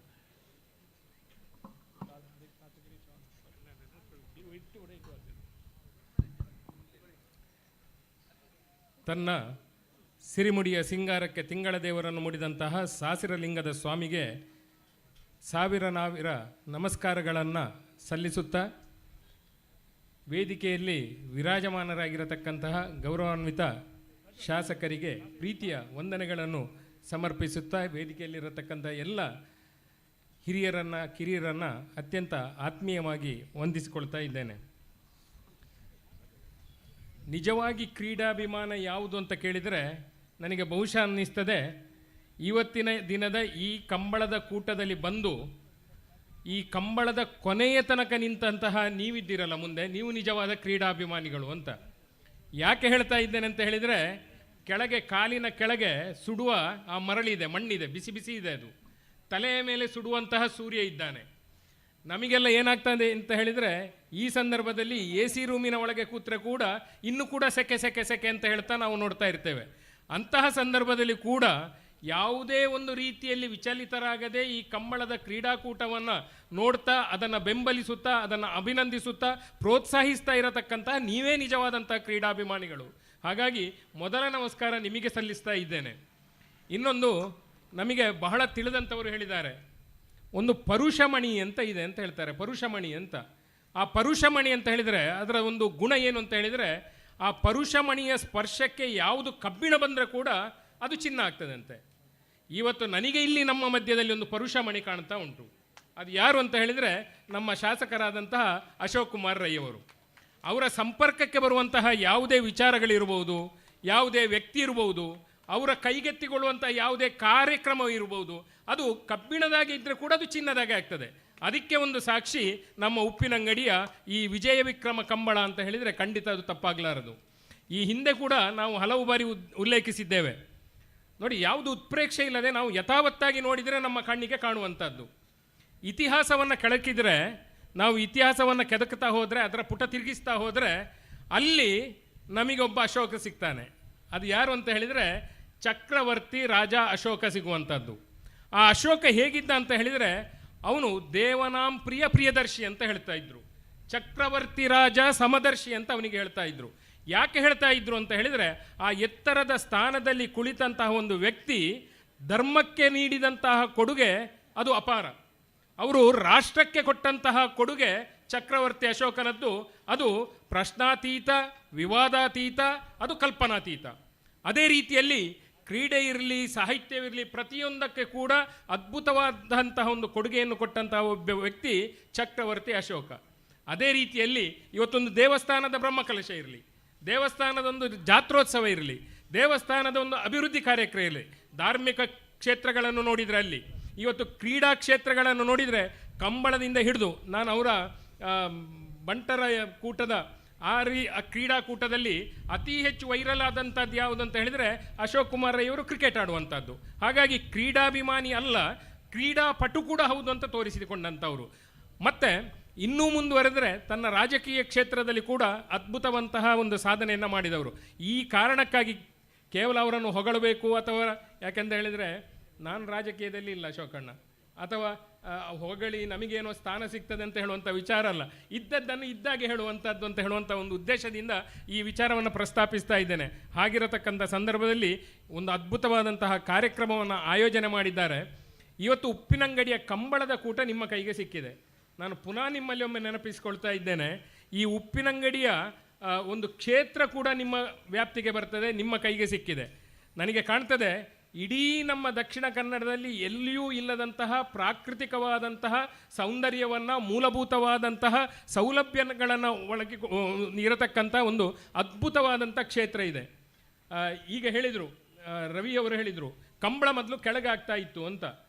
ತನ್ನ ಸಿರಿಮುಡಿಯ ಸಿಂಗಾರಕ್ಕೆ ತಿಂಗಳ ದೇವರನ್ನು ಮುಡಿದಂತಹ ಸಾಸಿರಲಿಂಗದ ಸ್ವಾಮಿಗೆ ಸಾವಿರ ನಾವಿರ ನಮಸ್ಕಾರಗಳನ್ನು ಸಲ್ಲಿಸುತ್ತಾ ವೇದಿಕೆಯಲ್ಲಿ ವಿರಾಜಮಾನರಾಗಿರತಕ್ಕಂತಹ ಗೌರವಾನ್ವಿತ ಶಾಸಕರಿಗೆ ಪ್ರೀತಿಯ ವಂದನೆಗಳನ್ನು ಸಮರ್ಪಿಸುತ್ತಾ ವೇದಿಕೆಯಲ್ಲಿರತಕ್ಕಂಥ ಎಲ್ಲ ಹಿರಿಯರನ್ನು ಕಿರಿಯರನ್ನು ಅತ್ಯಂತ ಆತ್ಮೀಯವಾಗಿ ವಂದಿಸಿಕೊಳ್ತಾ ಇದ್ದೇನೆ. ನಿಜವಾಗಿ ಕ್ರೀಡಾಭಿಮಾನ ಯಾವುದು ಅಂತ ಕೇಳಿದರೆ ನನಗೆ ಬಹುಶಃ ಅನ್ನಿಸ್ತದೆ, ಇವತ್ತಿನ ದಿನದ ಈ ಕಂಬಳದ ಕೂಟದಲ್ಲಿ ಬಂದು ಈ ಕಂಬಳದ ಕೊನೆಯ ತನಕ ನಿಂತಹ ನೀವಿದ್ದೀರಲ್ಲ ಮುಂದೆ, ನೀವು ನಿಜವಾದ ಕ್ರೀಡಾಭಿಮಾನಿಗಳು ಅಂತ. ಯಾಕೆ ಹೇಳ್ತಾ ಇದ್ದೇನೆ ಅಂತ ಹೇಳಿದರೆ, ಕೆಳಗೆ ಕಾಲಿನ ಕೆಳಗೆ ಸುಡುವ ಆ ಮರಳಿದೆ, ಮಣ್ಣಿದೆ, ಬಿಸಿ ಬಿಸಿ ಇದೆ, ಅದು ತಲೆಯ ಮೇಲೆ ಸುಡುವಂತಹ ಸೂರ್ಯ ಇದ್ದಾನೆ. ನಮಗೆಲ್ಲ ಏನಾಗ್ತದೆ ಅಂತ ಹೇಳಿದರೆ, ಈ ಸಂದರ್ಭದಲ್ಲಿ ಎ ಸಿ ರೂಮಿನ ಒಳಗೆ ಕೂತ್ರೆ ಕೂಡ ಇನ್ನೂ ಕೂಡ ಸೆಕೆ ಸೆಕೆ ಸೆಕೆ ಅಂತ ಹೇಳ್ತಾ ನಾವು ನೋಡ್ತಾ ಇರ್ತೇವೆ. ಅಂತಹ ಸಂದರ್ಭದಲ್ಲಿ ಕೂಡ ಯಾವುದೇ ಒಂದು ರೀತಿಯಲ್ಲಿ ವಿಚಲಿತರಾಗದೆ ಈ ಕಂಬಳದ ಕ್ರೀಡಾಕೂಟವನ್ನು ನೋಡ್ತಾ, ಅದನ್ನು ಬೆಂಬಲಿಸುತ್ತಾ, ಅದನ್ನು ಅಭಿನಂದಿಸುತ್ತಾ, ಪ್ರೋತ್ಸಾಹಿಸ್ತಾ ಇರತಕ್ಕಂತಹ ನೀವೇ ನಿಜವಾದಂಥ ಕ್ರೀಡಾಭಿಮಾನಿಗಳು. ಹಾಗಾಗಿ ಮೊದಲ ನಮಸ್ಕಾರ ನಿಮಗೆ ಸಲ್ಲಿಸ್ತಾ ಇದ್ದೇನೆ. ಇನ್ನೊಂದು, ನಮಗೆ ಬಹಳ ತಿಳಿದಂಥವರು ಹೇಳಿದ್ದಾರೆ, ಒಂದು ಪರುಷಮಣಿ ಅಂತ ಇದೆ ಅಂತ ಹೇಳ್ತಾರೆ. ಪರುಷಮಣಿ ಅಂತ, ಆ ಪರುಷಮಣಿ ಅಂತ ಹೇಳಿದರೆ ಅದರ ಒಂದು ಗುಣ ಏನು ಅಂತ ಹೇಳಿದರೆ, ಆ ಪರುಷಮಣಿಯ ಸ್ಪರ್ಶಕ್ಕೆ ಯಾವುದು ಕಬ್ಬಿಣ ಬಂದರೆ ಕೂಡ ಅದು ಚಿನ್ನ ಆಗ್ತದಂತೆ. ಇವತ್ತು ನನಗೆ ಇಲ್ಲಿ ನಮ್ಮ ಮಧ್ಯದಲ್ಲಿ ಒಂದು ಪರುಷಮಣಿ ಕಾಣ್ತಾ ಉಂಟು. ಅದು ಯಾರು ಅಂತ ಹೇಳಿದರೆ ನಮ್ಮ ಶಾಸಕರಾದಂತಹ ಅಶೋಕ್ ಕುಮಾರ್ ರೈಯವರು. ಅವರ ಸಂಪರ್ಕಕ್ಕೆ ಬರುವಂತಹ ಯಾವುದೇ ವಿಚಾರಗಳಿರ್ಬೋದು, ಯಾವುದೇ ವ್ಯಕ್ತಿ ಇರ್ಬೋದು, ಅವರ ಕೈಗೆತ್ತಿಕೊಳ್ಳುವಂಥ ಯಾವುದೇ ಕಾರ್ಯಕ್ರಮ ಇರ್ಬೋದು, ಅದು ಕಬ್ಬಿಣದಾಗಿ ಇದ್ದರೆ ಕೂಡ ಅದು ಚಿನ್ನದಾಗೆ ಆಗ್ತದೆ. ಅದಕ್ಕೆ ಒಂದು ಸಾಕ್ಷಿ ನಮ್ಮ ಉಪ್ಪಿನಂಗಡಿಯ ಈ ವಿಜಯ ವಿಕ್ರಮ ಕಂಬಳ ಅಂತ ಹೇಳಿದರೆ ಖಂಡಿತ ಅದು ತಪ್ಪಾಗಲಾರದು. ಈ ಹಿಂದೆ ಕೂಡ ನಾವು ಹಲವು ಬಾರಿ ಉಲ್ಲೇಖಿಸಿದ್ದೇವೆ. ನೋಡಿ, ಯಾವುದು ಉತ್ಪ್ರೇಕ್ಷೆ ಇಲ್ಲದೆ ನಾವು ಯಥಾವತ್ತಾಗಿ ನೋಡಿದರೆ ನಮ್ಮ ಕಣ್ಣಿಗೆ ಕಾಣುವಂಥದ್ದು. ಇತಿಹಾಸವನ್ನು ಕೆಳಕಿದರೆ, ನಾವು ಇತಿಹಾಸವನ್ನು ಕೆದಕ್ತಾ ಹೋದರೆ, ಅದರ ಪುಟ ತಿರುಗಿಸ್ತಾ ಹೋದರೆ ಅಲ್ಲಿ ನಮಗೊಬ್ಬ ಅಶೋಕ ಸಿಗ್ತಾನೆ. ಅದು ಯಾರು ಅಂತ ಹೇಳಿದರೆ ಚಕ್ರವರ್ತಿ ರಾಜ ಅಶೋಕ ಸಿಗುವಂಥದ್ದು. ಆ ಅಶೋಕ ಹೇಗಿದ್ದ ಅಂತ ಹೇಳಿದರೆ ಅವನು ದೇವನಾಂ ಪ್ರಿಯ ಪ್ರಿಯದರ್ಶಿ ಅಂತ ಹೇಳ್ತಾ ಇದ್ರು. ಚಕ್ರವರ್ತಿ ರಾಜ ಸಮದರ್ಶಿ ಅಂತ ಅವನಿಗೆ ಹೇಳ್ತಾ ಇದ್ರು. ಯಾಕೆ ಹೇಳ್ತಾ ಇದ್ರು ಅಂತ ಹೇಳಿದರೆ ಆ ಎತ್ತರದ ಸ್ಥಾನದಲ್ಲಿ ಕುಳಿತಂತಹ ಒಂದು ವ್ಯಕ್ತಿ ಧರ್ಮಕ್ಕೆ ನೀಡಿದಂತಹ ಕೊಡುಗೆ ಅದು ಅಪಾರ. ಅವರು ರಾಷ್ಟ್ರಕ್ಕೆ ಕೊಟ್ಟಂತಹ ಕೊಡುಗೆ ಚಕ್ರವರ್ತಿ ಅಶೋಕನದ್ದು ಅದು ಪ್ರಶ್ನಾತೀತ, ವಿವಾದಾತೀತ, ಅದು ಕಲ್ಪನಾತೀತ. ಅದೇ ರೀತಿಯಲ್ಲಿ ಕ್ರೀಡೆ ಇರಲಿ, ಸಾಹಿತ್ಯವಿರಲಿ, ಪ್ರತಿಯೊಂದಕ್ಕೆ ಕೂಡ ಅದ್ಭುತವಾದಂತಹ ಒಂದು ಕೊಡುಗೆಯನ್ನು ಕೊಟ್ಟಂತಹ ಒಬ್ಬ ವ್ಯಕ್ತಿ ಚಕ್ರವರ್ತಿ ಅಶೋಕ. ಅದೇ ರೀತಿಯಲ್ಲಿ ಇವತ್ತೊಂದು ದೇವಸ್ಥಾನದ ಬ್ರಹ್ಮಕಲಶ ಇರಲಿ, ದೇವಸ್ಥಾನದೊಂದು ಜಾತ್ರೋತ್ಸವ ಇರಲಿ, ದೇವಸ್ಥಾನದ ಒಂದು ಅಭಿವೃದ್ಧಿ ಕಾರ್ಯಕ್ರಮ ಇರಲಿ, ಧಾರ್ಮಿಕ ಕ್ಷೇತ್ರಗಳನ್ನು ನೋಡಿದರೆ ಅಲ್ಲಿ ಇವತ್ತು ಕ್ರೀಡಾ ಕ್ಷೇತ್ರಗಳನ್ನು ನೋಡಿದರೆ ಕಂಬಳದಿಂದ ಹಿಡಿದು ನಾನು ಅವರ ಬಂಟರ ಕೂಟದ ಆ ಕ್ರೀಡಾಕೂಟದಲ್ಲಿ ಅತಿ ಹೆಚ್ಚು ವೈರಲ್ ಆದಂಥದ್ದು ಯಾವುದಂತ ಹೇಳಿದರೆ ಅಶೋಕ್ ಕುಮಾರ್ ರೈಯವರು ಕ್ರಿಕೆಟ್ ಆಡುವಂಥದ್ದು. ಹಾಗಾಗಿ ಕ್ರೀಡಾಭಿಮಾನಿ ಅಲ್ಲ, ಕ್ರೀಡಾಪಟು ಕೂಡ ಹೌದು ಅಂತ ತೋರಿಸಿಕೊಂಡಂಥವರು. ಮತ್ತು ಇನ್ನೂ ಮುಂದುವರೆದರೆ ತನ್ನ ರಾಜಕೀಯ ಕ್ಷೇತ್ರದಲ್ಲಿ ಕೂಡ ಅದ್ಭುತವಂತಹ ಒಂದು ಸಾಧನೆಯನ್ನು ಮಾಡಿದವರು. ಈ ಕಾರಣಕ್ಕಾಗಿ ಕೇವಲ ಅವರನ್ನು ಹೊಗಳಬೇಕು ಅಥವಾ ಯಾಕೆಂತ ಹೇಳಿದರೆ ನಾನು ರಾಜಕೀಯದಲ್ಲಿ ಇಲ್ಲ ಅಶೋಕಣ್ಣ, ಅಥವಾ ಹೊಗಳಿ ನಮಗೇನೋ ಸ್ಥಾನ ಸಿಗ್ತದೆ ಅಂತ ಹೇಳುವಂಥ ವಿಚಾರ ಅಲ್ಲ, ಇದ್ದದ್ದನ್ನು ಇದ್ದಾಗೆ ಹೇಳುವಂಥದ್ದು ಅಂತ ಹೇಳುವಂಥ ಒಂದು ಉದ್ದೇಶದಿಂದ ಈ ವಿಚಾರವನ್ನು ಪ್ರಸ್ತಾಪಿಸ್ತಾ ಇದ್ದೇನೆ. ಹಾಗಿರತಕ್ಕಂಥ ಸಂದರ್ಭದಲ್ಲಿ ಒಂದು ಅದ್ಭುತವಾದಂತಹ ಕಾರ್ಯಕ್ರಮವನ್ನು ಆಯೋಜನೆ ಮಾಡಿದ್ದಾರೆ. ಇವತ್ತು ಉಪ್ಪಿನಂಗಡಿಯ ಕಂಬಳದ ಕೂಟ ನಿಮ್ಮ ಕೈಗೆ ಸಿಕ್ಕಿದೆ. ನಾನು ಪುನಃ ನಿಮ್ಮಲ್ಲಿ ಒಮ್ಮೆ ನೆನಪಿಸಿಕೊಳ್ತಾ ಇದ್ದೇನೆ, ಈ ಉಪ್ಪಿನಂಗಡಿಯ ಒಂದು ಕ್ಷೇತ್ರ ಕೂಡ ನಿಮ್ಮ ವ್ಯಾಪ್ತಿಗೆ ಬರ್ತದೆ, ನಿಮ್ಮ ಕೈಗೆ ಸಿಕ್ಕಿದೆ. ನನಗೆ ಕಾಣ್ತದೆ ಇಡೀ ನಮ್ಮ ದಕ್ಷಿಣ ಕನ್ನಡದಲ್ಲಿ ಎಲ್ಲಿಯೂ ಇಲ್ಲದಂತಹ ಪ್ರಾಕೃತಿಕವಾದಂತಹ ಸೌಂದರ್ಯವನ್ನು, ಮೂಲಭೂತವಾದಂತಹ ಸೌಲಭ್ಯಗಳನ್ನು ಒಳಗೆ ಇರತಕ್ಕಂಥ ಒಂದು ಅದ್ಭುತವಾದಂಥ ಕ್ಷೇತ್ರ ಇದೆ. ಈಗ ಹೇಳಿದರು ರವಿಯವರು ಹೇಳಿದರು, ಕಂಬಳ ಮೊದಲು ಕೆಳಗೆ ಆಗ್ತಾ ಇತ್ತು ಅಂತ.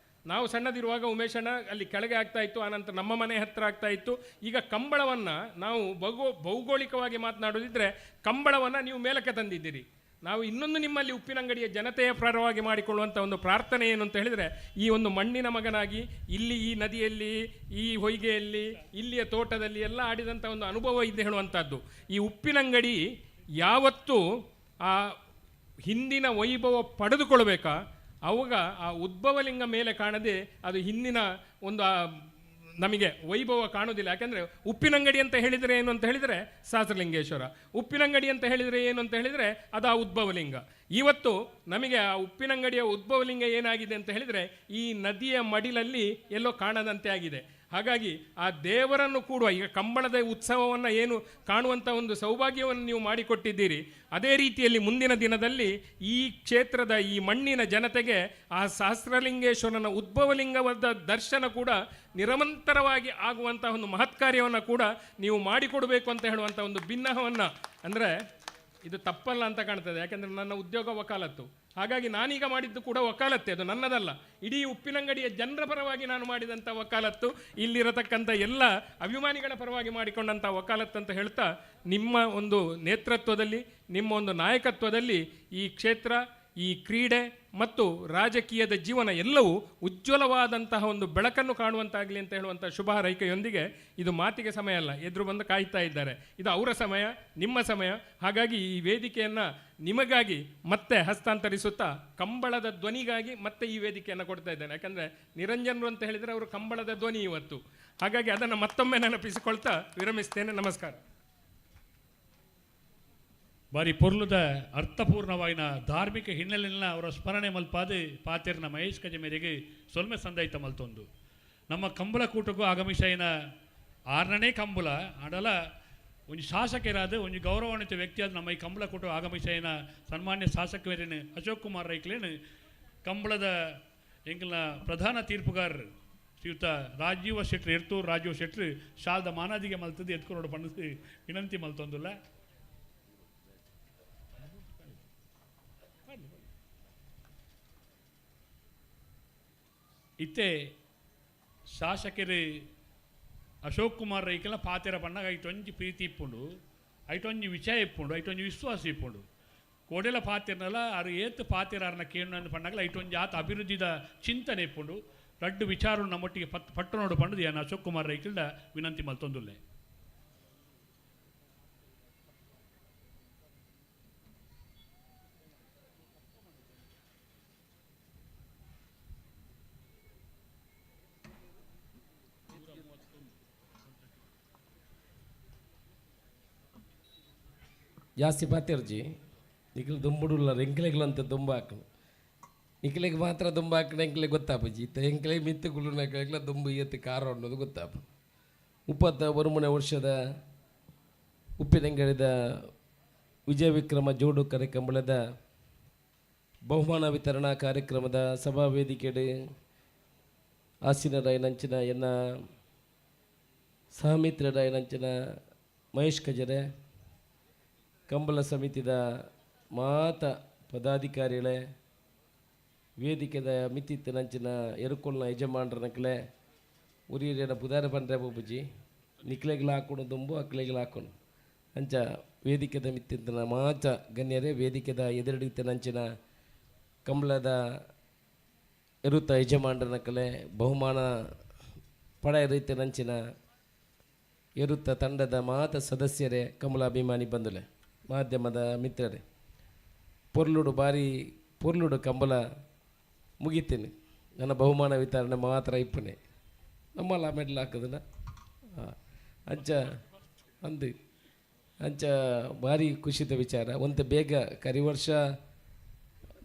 ನಾವು ಸಣ್ಣದಿರುವಾಗ ಉಮೇಶಣ್ಣ ಅಲ್ಲಿ ಕೆಳಗೆ ಆಗ್ತಾ ಇತ್ತು, ಆನಂತರ ನಮ್ಮ ಮನೆ ಹತ್ತಿರ ಆಗ್ತಾ ಇತ್ತು. ಈಗ ಕಂಬಳವನ್ನು ನಾವು ಭೌಗೋಳಿಕವಾಗಿ ಮಾತನಾಡೋದಿದ್ದರೆ ಕಂಬಳವನ್ನು ನೀವು ಮೇಲಕ್ಕೆ ತಂದಿದ್ದೀರಿ. ನಾವು ಇನ್ನೊಂದು ನಿಮ್ಮಲ್ಲಿ ಉಪ್ಪಿನಂಗಡಿಯ ಜನತೆಯ ಪರವಾಗಿ ಮಾಡಿಕೊಳ್ಳುವಂಥ ಒಂದು ಪ್ರಾರ್ಥನೆ ಏನು ಅಂತ ಹೇಳಿದರೆ, ಈ ಒಂದು ಮಣ್ಣಿನ ಮಗನಾಗಿ ಇಲ್ಲಿ ಈ ನದಿಯಲ್ಲಿ, ಈ ಹೊಯ್ಗೆಯಲ್ಲಿ, ಇಲ್ಲಿಯ ತೋಟದಲ್ಲಿ ಎಲ್ಲ ಆಡಿದಂಥ ಒಂದು ಅನುಭವ ಇದೆ ಹೇಳುವಂಥದ್ದು. ಈ ಉಪ್ಪಿನಂಗಡಿ ಯಾವತ್ತೂ ಆ ಹಿಂದಿನ ವೈಭವ ಪಡೆದುಕೊಳ್ಬೇಕಾ, ಅವಾಗ ಆ ಉದ್ಭವಲಿಂಗ ಮೇಲೆ ಕಾಣದೆ ಅದು ಹಿಂದಿನ ಒಂದು ನಮಗೆ ವೈಭವ ಕಾಣೋದಿಲ್ಲ. ಯಾಕೆಂದರೆ ಉಪ್ಪಿನಂಗಡಿ ಅಂತ ಹೇಳಿದರೆ ಏನು ಅಂತ ಹೇಳಿದರೆ ಸಹಸ್ರಲಿಂಗೇಶ್ವರ, ಉಪ್ಪಿನಂಗಡಿ ಅಂತ ಹೇಳಿದರೆ ಏನು ಅಂತ ಹೇಳಿದರೆ ಅದು ಆ ಉದ್ಭವಲಿಂಗ. ಇವತ್ತು ನಮಗೆ ಆ ಉಪ್ಪಿನಂಗಡಿಯ ಉದ್ಭವಲಿಂಗ ಏನಾಗಿದೆ ಅಂತ ಹೇಳಿದರೆ ಈ ನದಿಯ ಮಡಿಲಲ್ಲಿ ಎಲ್ಲೋ ಕಾಣದಂತೆ ಆಗಿದೆ. ಹಾಗಾಗಿ ಆ ದೇವರನ್ನು ಕೂಡುವ ಈಗ ಕಂಬಳದ ಉತ್ಸವವನ್ನು ಏನು ಕಾಣುವಂಥ ಒಂದು ಸೌಭಾಗ್ಯವನ್ನು ನೀವು ಮಾಡಿಕೊಟ್ಟಿದ್ದೀರಿ. ಅದೇ ರೀತಿಯಲ್ಲಿ ಮುಂದಿನ ದಿನದಲ್ಲಿ ಈ ಕ್ಷೇತ್ರದ ಈ ಮಣ್ಣಿನ ಜನತೆಗೆ ಆ ಸಹಸ್ರಲಿಂಗೇಶ್ವರನ ಉದ್ಭವಲಿಂಗವಾದ ದರ್ಶನ ಕೂಡ ನಿರಂತರವಾಗಿ ಆಗುವಂಥ ಒಂದು ಮಹತ್ ಕಾರ್ಯವನ್ನು ಕೂಡ ನೀವು ಮಾಡಿಕೊಡಬೇಕು ಅಂತ ಹೇಳುವಂಥ ಒಂದು ಭಿನ್ನಹವನ್ನು, ಅಂದರೆ ಇದು ತಪ್ಪಲ್ಲ ಅಂತ ಕಾಣ್ತದೆ. ಯಾಕೆಂದರೆ ನನ್ನ ಉದ್ಯೋಗ ವಕಾಲತ್ತು, ಹಾಗಾಗಿ ನಾನೀಗ ಮಾಡಿದ್ದು ಕೂಡ ವಕಾಲತ್ತೆ, ಅದು ನನ್ನದಲ್ಲ, ಇಡೀ ಉಪ್ಪಿನಂಗಡಿಯ ಜನರ ಪರವಾಗಿ ನಾನು ಮಾಡಿದಂಥ ವಕಾಲತ್ತು, ಇಲ್ಲಿರತಕ್ಕಂಥ ಎಲ್ಲ ಅಭಿಮಾನಿಗಳ ಪರವಾಗಿ ಮಾಡಿಕೊಂಡಂಥ ವಕಾಲತ್ತು ಅಂತ ಹೇಳ್ತಾ, ನಿಮ್ಮ ಒಂದು ನೇತೃತ್ವದಲ್ಲಿ, ನಿಮ್ಮ ಒಂದು ನಾಯಕತ್ವದಲ್ಲಿ ಈ ಕ್ಷೇತ್ರ, ಈ ಕ್ರೀಡೆ ಮತ್ತು ರಾಜಕೀಯದ ಜೀವನ ಎಲ್ಲವೂ ಉಜ್ವಲವಾದಂತಹ ಒಂದು ಬೆಳಕನ್ನು ಕಾಣುವಂತಾಗಲಿ ಅಂತ ಹೇಳುವಂಥ ಶುಭ ಹಾರೈಕೆಯೊಂದಿಗೆ, ಇದು ಮಾತಿಗೆ ಸಮಯ ಅಲ್ಲ, ಎದುರು ಬಂದು ಕಾಯ್ತಾ ಇದ್ದಾರೆ, ಇದು ಅವರ ಸಮಯ, ನಿಮ್ಮ ಸಮಯ. ಹಾಗಾಗಿ ಈ ವೇದಿಕೆಯನ್ನು ನಿಮಗಾಗಿ ಮತ್ತೆ ಹಸ್ತಾಂತರಿಸುತ್ತಾ ಕಂಬಳದ ಧ್ವನಿಗಾಗಿ ಮತ್ತೆ ಈ ವೇದಿಕೆಯನ್ನು ಕೊಡ್ತಾ ಇದ್ದೇನೆ. ಯಾಕಂದರೆ ನಿರಂಜನರು ಅಂತ ಹೇಳಿದರೆ ಅವರು ಕಂಬಳದ ಧ್ವನಿ ಇವತ್ತು. ಹಾಗಾಗಿ ಅದನ್ನು ಮತ್ತೊಮ್ಮೆ ನೆನಪಿಸಿಕೊಳ್ತಾ ವಿರಮಿಸ್ತೇನೆ. ನಮಸ್ಕಾರ. ಬಾರಿ ಪೊರ್ಲುದ ಅರ್ಥಪೂರ್ಣವಾಯಿನ ಧಾರ್ಮಿಕ ಹಿನ್ನೆಲೆಯನ್ನ ಅವರ ಸ್ಮರಣೆ ಮಲ್ಪಾದ ಪಾತೆರ್ನ ಮಹೇಶ್ ಕಜೆ ಮೇರೆಗೆ ಸೊಲ್ಮೆ ಸಂದಾಯಿತ ಮಲ್ತೊಂದು. ನಮ್ಮ ಕಂಬಳ ಕೂಟಕ್ಕೂ ಆಗಮಿಸೈನ ಆರನೇ ಕಂಬಳ ಆಡಲ ಒಂಜಿ ಶಾಸಕರಾದ ಒಂಜಿ ಗೌರವಾನ್ವಿತ ವ್ಯಕ್ತಿಯಾದ ನಮ್ಮ ಈ ಕಂಬಳ ಕೂಟ ಆಗಮಿಸೈನ ಸನ್ಮಾನ್ಯ ಶಾಸಕರೇನು ಅಶೋಕ್ ಕುಮಾರ್ ರೈಕ್ಲೇನು ಕಂಬಳದ ಎಂಕಲ್ನ ಪ್ರಧಾನ ತೀರ್ಪುಗಾರರು ಶ್ರೀಯುತ ರಾಜೀವ ಶೆಟ್ರು ಎರ್ತೂರು ರಾಜೀವ ಶೆಟ್ರು ಶಾಲ್ದ ಮಾನಾದಿಗೆ ಮಲ್ತದ್ದು ಎತ್ಕೊರೋಡು ಪಣ್ಣದು ವಿನಂತಿ ಮಲ್ತೊಂದುಲ್ಲ. ಇತ್ತೆ ಶಾಸಕರು ಅಶೋಕ್ ಕುಮಾರ್ ರೈಕೆಲ್ಲ ಪಾತೆರ ಪಣ್ಣಾಗ ಐಟೊಂಜಿ ಪ್ರೀತಿ ಇಪ್ಪುಂಡು, ಐಟೊಂಜಿ ವಿಷಯ ಇಪ್ಪುಂಡು, ಐಟೊಂಜಿ ವಿಶ್ವಾಸ ಇಪ್ಪುಂಡು. ಕೋಡೆಲ ಪಾತೆರ್ನಲ್ಲ ಆರು ಏತ್ ಪಾತೆರಾರನ ಕೇಳು ಪಣ್ಣಾಗಲ ಐಟೊಂಜಿ ಆತ ಅಭಿವೃದ್ಧಿದ ಚಿಂತನೆ ಇಪ್ಪುಂಡು. ರಡ್ಡು ವಿಚಾರ ನಮ್ಮೊಟ್ಟಿಗೆ ಪಟ್ಟು ನೋಡು ಪಂಡದು ಏನು ಅಶೋಕ್ ಕುಮಾರ್ ರೈಕಿಲ್ದ ವಿನಂತಿ ಮಲ್ತೊಂದುಲ್ಲೆ. ಜಾಸ್ತಿ ಪಾತೆರ್ಜಿ ನಿಕ್ಲು ದುಂಬುಡುಲ್ಲ ಎಂಕ್ಲೆಗ್ಲಂತ ದುಂಬು ಹಾಕು ನಿಕ್ಲೆಗ್ ಮಾತ್ರ ದುಂಬು ಹಾಕಿನ ಎಂಕ್ಲೆ ಗೊತ್ತಾಪುಜಿ ಇತ್ತ ಎಂಕ್ಲೆ ಮಿತ್ತು ಕುಲ್ಲುನಕ್ಲೆಗ್ಲ ದುಂಬು ಏತ್ ಕಾರ ಅನ್ನೋದು ಗೊತ್ತಾಪ 31 ವರ್ಷದ ಉಪ್ಪಿನಂಗಡಿದ ವಿಜಯ ವಿಕ್ರಮ ಜೋಡು ಕರೆ ಕಂಬಳದ ಬಹುಮಾನ ವಿತರಣಾ ಕಾರ್ಯಕ್ರಮದ ಸಭಾ ವೇದಿಕೆಡೆ ಆಸೀನರಾಯನಂಚಿನ ಎನ್ನ ಸಹಮಿತ್ರರಾಯನಂಚಿನ ಮಹೇಶ್ ಕಜರೆ, ಕಂಬಳ ಸಮಿತಿದ ಮಾತ ಪದಾಧಿಕಾರಿಗಳೇ, ವೇದಿಕೆದ ಮಿತಿತ್ತನಂಚಿನ ಎರುಕೊಲ್ನ ಯಜಮಾನ್ರನಕ್ಲೆ ಉರಿಯನ ಪುದಾರ ಪಂಡ್ರೆ ಬೊಬ್ಬುಜಿ ನಿಕ್ಲೆಗ್ಲ ಹಾಕೊಂಡು ದುಂಬು ಅಕ್ಲೆಗ್ಲ ಹಾಕೊಂಡು ಅಂಚ ವೇದಿಕೆದ ಮಿತ್ತಿತ್ತನ ಮಾತ ಗಣ್ಯರೇ, ವೇದಿಕೆದ ಎದುರುಡಿತ್ತನಂಚಿನ ಕಂಬಳದ ಎರುತ ಯಜಮಾನ್ರನಕಲೆ ಬಹುಮಾನ ಪಡೆಯರಿತ್ತನಂಚಿನ ಎರುತ್ತ ತಂಡದ ಮಾತ ಸದಸ್ಯರೇ, ಕಂಬಳ ಅಭಿಮಾನಿ ಬಂಧುಲೆ, ಮಾಧ್ಯಮದ ಮಿತ್ರರೇ, ಪೊರ್ಲುಡು ಬಾರಿ ಪೊರ್ಲುಡು ಕಂಬಳ ಮುಗಿತೀನಿ. ನನ್ನ ಬಹುಮಾನ ವಿತರಣೆ ಮಾತ್ರ ಇಪ್ಪನೆ ನಮ್ಮಲ್ಲ ಮೆಡ್ಲ್ ಹಾಕೋದನ್ನ ಅಂಚ ಅಂದು ಅಂಚ ಭಾರಿ ಖುಷಿದ ವಿಚಾರ. ಒಂತೆ ಬೇಗ ಕರಿ ವರ್ಷ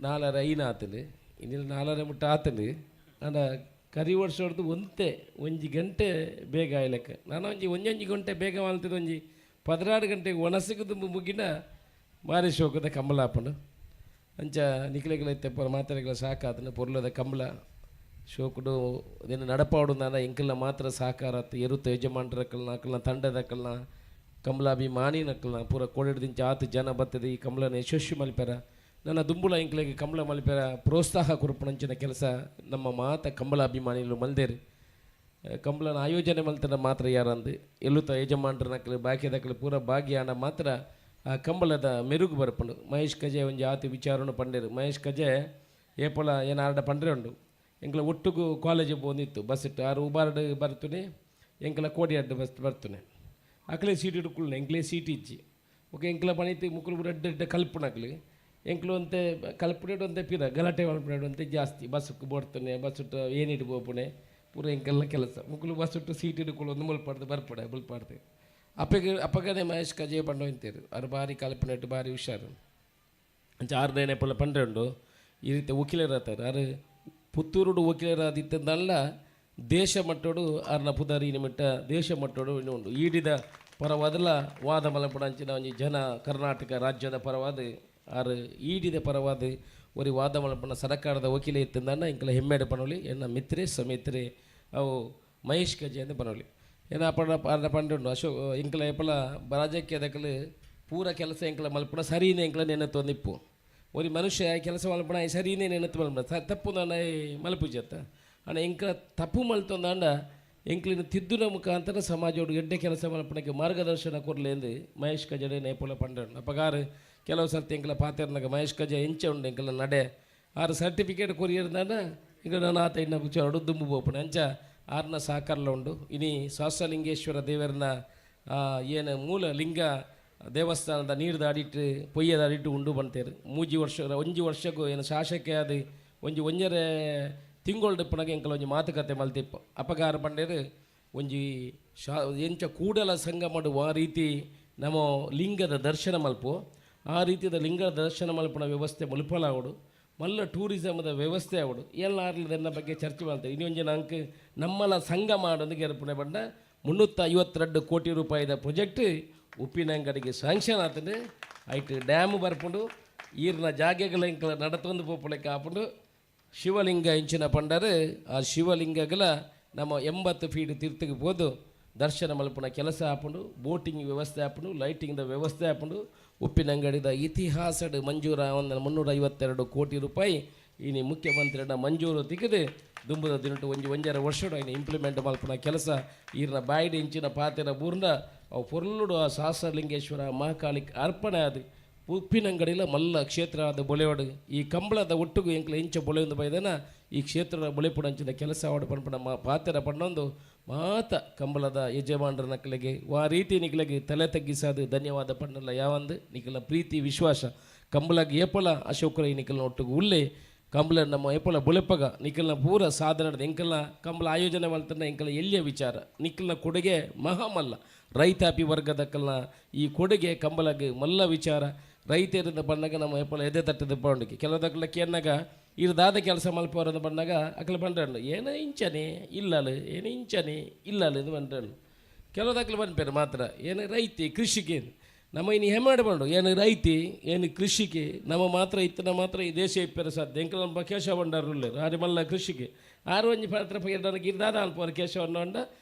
4.5 5 ಆತಂಡು, ಇನ್ನಿಲ್ಲ 4.5 ಮುಟ್ಟ ಆತಂಡು. ನಾನು ಕರಿ ವರ್ಷ ಹೊಡೆದು ಒಂತೆ ಒಂಜಿ ಗಂಟೆ ಬೇಗ ಆಯ್ಲಕ್ಕ ನಾನು ಒಂಜಿ ಒಂಜೊಂಜಿ ಗಂಟೆ ಬೇಗ ಮಾಡ್ತಿದ್ದು ಒಂಜಿ 16 ಗಂಟೆಗೆ ಒಣಸಿಗೆ ತುಂಬ ಮುಗಿನ ಭಾರಿ ಶೋಕದ ಕಂಬಳ ಹಾಪಂಡು. ಅಂಚ ನಿಕ್ಲೆಗಳ ಇತ್ತೆ ಪೂರ ಮಾತೆರೆಗಳ ಸಾಕಾತನ ಪೊರ್ಲದ ಕಂಬಳ ಶೋಕುಡು ಅದೇನು ನಡಪಾಡು ನಾನ ಎಂಕಲ್ನ ಮಾತ್ರ ಸಹಕಾರ ಆತು. ಎರುತ್ತ ಯಜಮಾನ್ರಕ್ಕಲ್ನ ಅಕ್ಕಲ್ನ ತಂಡದಕ್ಕಲ್ನ ಕಂಬಳಾಭಿಮಾನಿನಕ್ಕಲ್ನ ಪೂರ ಕೋಡಿಡ್ದಿಂಚ ಆತು ಜನ ಬರ್ತದೆ ಈ ಕಂಬಳನ ಯಶಸ್ವಿ ಮಲ್ಪೆರ. ನನ್ನ ದುಂಬುಳ ಎಂಕ್ಲೆಗೆ ಕಂಬಳ ಮಲ್ಪೆರ ಪ್ರೋತ್ಸಾಹ ಕೊರ್ಪುನಂಚಿನ ಕೆಲಸ ನಮ್ಮ ಮಾತ ಕಂಬಳಾಭಿಮಾನಿಲು ಮಲ್ದೇರು. ಕಂಬಳನ ಆಯೋಜನೆ ಮಲ್ತನ ಮಾತ್ರ ಯಾರಂದು ಎಲ್ಲುತ್ತ ಯಜಮಾನ್ರನಕ್ಕಲು ಬಾಕಿದಕ್ಕಲು ಪೂರ ಭಾಗ್ಯಾನ ಮಾತ್ರ ಆ ಕಂಬಳದ ಮೆರುಗು ಬರ್ಪುಂಡು. ಮಹೇಶ್ ಕಜೆ ಒಂಜಿ ಆತು ವಿಚಾರನು ಪಂಡೇರು. ಮಹೇಶ್ ಕಜೆ ಏಪೊಲ ಏನ ಆರ್ಡ ಪಂಡ್ರೆ ಉಂಡು. ಎಂಕ್ಲ ಒಟ್ಟುಗು ಕಾಲೇಜ್ ಪೋಂದಿತ್ತು ಬಸ್ ಇಟ್ಟು ಆರು ಉಬಾರ್ಡ್ ಬರ್ತುನೆ ಎಂಕ್ಲ ಕೋಡಿಯಾಡ್ ಬಸ್ ಬರ್ತುನೆ ಅಕ್ಲೆ ಸೀಟ್ ಇಡ್ಕೊಳ್ಳೆ ಎಂಕ್ಲೆ ಸೀಟ್ ಇಜ್ಜಿ ಓಕೆ ಎಂಕ್ಲ ಪಣಿತಿ ಮುಕ್ಕಲು ರೆಡ್ಡ ರೆಡ್ಡ ಕಲ್ಪುನಕ್ಲು ಎಂಕ್ಲು ಅಂತೆ ಕಲ್ಪುನೇಡು ಅಂತೆ ಪಿರ ಗಲಾಟೆ ಮಲ್ಪುನೇಡು ಅಂತೆ ಜಾಸ್ತಿ ಬಸ್ಸಕ್ಕೆ ಬೋಡ್ತಾನೆ ಬಸ್ ಇಟ್ಟು ಏನಿಟ್ಟು ಪೋಪುಣೆ ಪೂರ ಎಂಕೆಲ್ಲ ಕೆಲಸ ಮುಕ್ಕಲು ಬಸ್ ಇಟ್ಟು ಸೀಟ್ ಇಡ್ಕೊಳ್ಳೋದು ಮುಲ್ಪಾಡ್ದು ಬರ್ಪಡೆ ಮುಲ್ಪಾಡ್ದು ಅಪ್ಪಗೆ ಅಪ್ಪಗನೆ ಮಹೇಶ್ ಕಜೆ ಪಂಡು ಇಂತೇರು ಆರು ಬಾರಿ ಕಲ್ಪನೆಟ್ಟು ಬಾರಿ ಹುಷಾರು ಅಂಚ ಆರು ನೆಪಲ ಪಂಡ್ರೆ ಉಂಡು. ಈ ರೀತಿ ವಕೀಲರಾತಾರೆ ಆರು ಪುತ್ತೂರುಡು ವಕೀಲರಾದಿತ್ತದಲ್ಲ ದೇಶ ಮಟ್ಟೋಡು ಆರ್ನ ಪುದಾರಿ ನಿಮಿಟ್ಟ ದೇಶ ಮಟ್ಟೋಡು ಇನ್ನೂ ಉಂಡು ಈಡಿದ ಪರವಾದಲ ವಾದ ಮಲಪುಡಂಚಿನ ಒಂಜಿ ಜನ ಕರ್ನಾಟಕ ರಾಜ್ಯದ ಪರವಾದ ಆರು ಈಡಿದ ಪರವಾದ ಒರಿ ವಾದ ಮಲಪುಣ ಸರಕಾರದ ವಕೀಲ ಇತ್ತಂದನ್ನ ಇಂಕಲ ಹೆಮ್ಮೆಡೆ ಪನೋಲಿ ಎನ್ನ ಮಿತ್ರೆ ಸಮಿತ್ರೆ ಅವು ಮಹೇಶ್ ಕಜೆ ಅಂತ ಪನೋಲಿ ಏನ ಅಪ್ಪಣ ಆರ್ನ ಪಂಡುಂಡು ಅಶೋಕ್ ಇಂಕಲ ಎಪ್ಪಲ ರಾಜಕೀಯದಕಲು ಪೂರ ಕೆಲಸ ಎಂಕಲ ಮಲ್ಪುಣ ಸರಿನೇ ಎಂಕಲ ನೆನತ್ತು ಒರಿ ಮನುಷ್ಯ ಕೆಲಸ ಮಲ್ಪಣ ಸರಿನೇ ನೆನತ್ತು ಮಲ್ಪಣ ತಪ್ಪು ನಾನು ಮಲ್ಪುಜತ್ತ ಅಣ್ಣ ಎಂಕಲ ತಪ್ಪು ಮಲ್ತೊಂದಾಂಡ ಎಂಕ್ಲಿನ ತಿದ್ದುನ ಮುಖಾಂತರ ಸಮಾಜೋಡು ಎಡ್ಡೆ ಕೆಲಸ ಮಲ್ಪಣಕ್ಕೆ ಮಾರ್ಗದರ್ಶನ ಕೊರ್ಲೇಂದು ಮಹೇಶ್ ಕಜಡೆ ನೇಪುಲ ಪಂಡಂಡು. ಅಪಗಾರು ಕೆಲವು ಸರ್ತಿ ಎಂಕಲ ಪಾತೆರ್ನಾಗ ಮಹೇಶ್ ಕಜೆ ಎಂಚೆ ಉಂಡು ಎಂಕಲ ನಡೆ ಆರು ಸರ್ಟಿಫಿಕೇಟ್ ಕೊರಿಯರ್ದಾಂಡ ಇಂಕ ನಾನು ಆತ ಇನ್ನ ಚರಡು ದುಂಬು ಬೋಪಣೆ ಅಂಚ ಆರ್ನ ಸಹಕಾರಲ ಉಂಡು. ಇನಿ ಸ್ವಾಸಲಿಂಗೇಶ್ವರ ದೇವರನ್ನ ಏನು ಮೂಲ ಲಿಂಗ ದೇವಸ್ಥಾನದ ನೀರ್ದ ಅಡಿಟ್ಟು ಪೊಯ್ಯದ ಅಡಿಟ್ಟು ಉಂಡು ಬಂತೇರು. ಮೂಜಿ ವರ್ಷ ಒಂಜಿ ವರ್ಷಕ್ಕೂ ಏನು ಶಾಸಕ ಅದು ಒಂಜಿ ಒಂಜರೆ ತಿಂಗೊಳ್ಡು ಪುನಗ ಎಂಕಲ ಒಂಜಿ ಮಾತುಕತೆ ಮಲ್ತಿಪ್ಪ ಅಪಗಾರ ಪಂಡೇರು ಒಂಜಿ ಶಾ ಎಂಚ ಕೂಡಲ ಸಂಗಮ ಆ ರೀತಿ ನಮ್ಮ ಲಿಂಗದ ದರ್ಶನ ಮಲ್ಪು ಆ ರೀತಿಯ ಲಿಂಗದ ದರ್ಶನ ಮಲ್ಪುನ ವ್ಯವಸ್ಥೆ ಮಲ್ಪಲಾವಡು ಮಲ್ಲ ಟೂರಿಸಮದ ವ್ಯವಸ್ಥೆ ಅವಡು ಎಲ್ಲ ಆರ್ಲದನ್ನ ಬಗ್ಗೆ ಚರ್ಚೆ ಮಾಡ್ತಾರೆ. ಇನ್ನೊಂದು ನಂಗೆ ನಮ್ಮಲ ಸಂಘ ಮಾಡೋದು ಗೆರಪುಣೆ ಬಂಡ 352 ಕೋಟಿ ರೂಪಾಯಿದ ಪ್ರಾಜೆಕ್ಟ್ ಉಪ್ಪಿನಂಗಡಿಗೆ ಸ್ಯಾಂಕ್ಷನ್ ಆತಂಡು. ಐಟ್ ಡ್ಯಾಮ್ ಬರ್ಪುಂಡು ಈರ್ನ ಜಾಗೆಗಳ ಇಂಕಲ ನಡತೊಂದು ಪೋಪುಲೆಕ್ಕ ಆಪುಂಡು. ಶಿವಲಿಂಗ ಇಂಚಿನ ಪಂಡರು ಆ ಶಿವಲಿಂಗಗಳ ನಮ್ಮ 80 ಫೀಟ್ ತೀರ್ಥಕ್ಕೆ ಹೋದು ದರ್ಶನ ಮಲ್ಪುನ ಕೆಲಸ ಆಪುಂಡು. ಬೋಟಿಂಗ್ ವ್ಯವಸ್ಥೆ ಆಪುಂಡು, ಲೈಟಿಂಗ್ದ ವ್ಯವಸ್ಥೆ ಆಪುಂಡು. ಉಪ್ಪಿನಂಗಡಿದ ಇತಿಹಾಸಡ್ ಮಂಜೂರ ಒಂದು 352 ಕೋಟಿ ರೂಪಾಯಿ ಇನಿ ಮುಖ್ಯಮಂತ್ರಿನ ಮಂಜೂರು ತಿಕ್ಕದು ದುಂಬುದ ದಿನಟು ಒಂಜಿ ಒಂಜರ ವರ್ಷಡು ಇನ್ನು ಇಂಪ್ಲಿಮೆಂಟ್ ಮಲ್ಪುನ ಕೆಲಸ ಈರ್ನ ಬಾಯಿಡ್ ಇಂಚಿನ ಪಾತೆರ ಬೂರ್ನ ಅವು ಪೊರ್ಲುಡು ಆ ಸಹಸ್ರಲಿಂಗೇಶ್ವರ ಮಹಾಕಾಳಿಕ್ ಅರ್ಪಣೆ ಅದು ಉಪ್ಪಿನಂಗಡಿಲ ಮಲ್ಲ ಕ್ಷೇತ್ರ ಆದ ಬೊಳೆಯೋಡು ಈ ಕಂಬಳದ ಒಟ್ಟುಗು ಎಂಕ್ಲ ಇಂಚ ಬೊಳೆಯೊಂದು ಬೈದನ ಈ ಕ್ಷೇತ್ರದ ಬೊಳೆಪುಡಂಚಿನ ಕೆಲಸ ಅವಡು ಪನ್ಪುನ ಪಾತೆರ ಪಣ್ಣೊಂದು ಮಾತ ಕಂಬಳದ ಯಜಮಾನರ ನಕ್ಕಲಿಗೆ ಆ ರೀತಿ ನಿಕ್ಲಗೆ ತಲೆ ತಗ್ಗಿಸಾದು ಧನ್ಯವಾದ ಪಣ್ಣಲ್ಲ ಯಾವಂದು ನಿಖಲ ಪ್ರೀತಿ ವಿಶ್ವಾಸ ಕಂಬಳಗೆ ಏಪಲ ಅಶೋಕರ ನಿಖಲ್ನ ಒಟ್ಟುಗು ಉಳ್ಳೆ ಕಂಬಳ ನಮ್ಮ ಎಪ್ಪಲ ಬುಲೆಪಗ ನಿಖಲ್ನ ಪೂರ ಸಾಧನೆ ಎಂಕಲ್ನ ಕಂಬಳ ಆಯೋಜನೆ ಮಲ್ತನ ಎಂಕಲ್ನ ಎಲ್ಲಿಯ ವಿಚಾರ ನಿಖಲ್ನ ಕೊಡುಗೆ ಮಹಾಮಲ್ಲ ರೈತಾಪಿ ವರ್ಗದಕ್ಕಲ್ನ ಈ ಕೊಡುಗೆ ಕಂಬಳಗೆ ಮಲ್ಲ ವಿಚಾರ ರೈತರಿಂದ ಬಂದಾಗ ನಮ್ಮ ಎಪ್ಪಲ ಎದೆ ತಟ್ಟದ ಪೌಂಡಿಗೆ ಕೆಲವದಕ್ಕಲ್ಲ ಕೇನ್ನಾಗ ಇರ್ದಾದ ಕೆಲಸ ಮಲ್ಪವರಂದು ಬಂದಾಗ ಅಕಲ ಬಂಡ್ರಣ್ಣು ಏನೋ ಇಂಚನೆ ಇಲ್ಲಲು ಏನು ಇಂಚನೆ ಇಲ್ಲಲು ಇದು ಬಂಡ್ರಣ್ಣು ಕೆಲವದಕ್ಕಲು ಬಂದ್ಪೇರು ಮಾತ್ರ ಏನು ರೈತಿ ಕೃಷಿಗೆ ನಮ್ಮ ಇನ್ನು ಹೆಮ್ಮೆ ಬಂಡು ಏನು ರೈತಿ ಏನು ಕೃಷಿಗೆ ನಮ್ಮ ಮಾತ್ರ ಇತ್ತನ ಮಾತ್ರ ಈ ದೇಶ ಇಪ್ಪರ ಸಾಧ್ಯ ಎಂಕಲ್ ನಮ್ಮ ಕೇಶವ ಭಂಡಾರ ಆರು ಮಲ್ಲ ಕೃಷಿಗೆ ಆರು ಒಂಜಿ ಪಾತ್ರ ಗಿರ್ದಾದ ಅನ್ಪೋರು ಕೇಶವ ಹೊಂಡ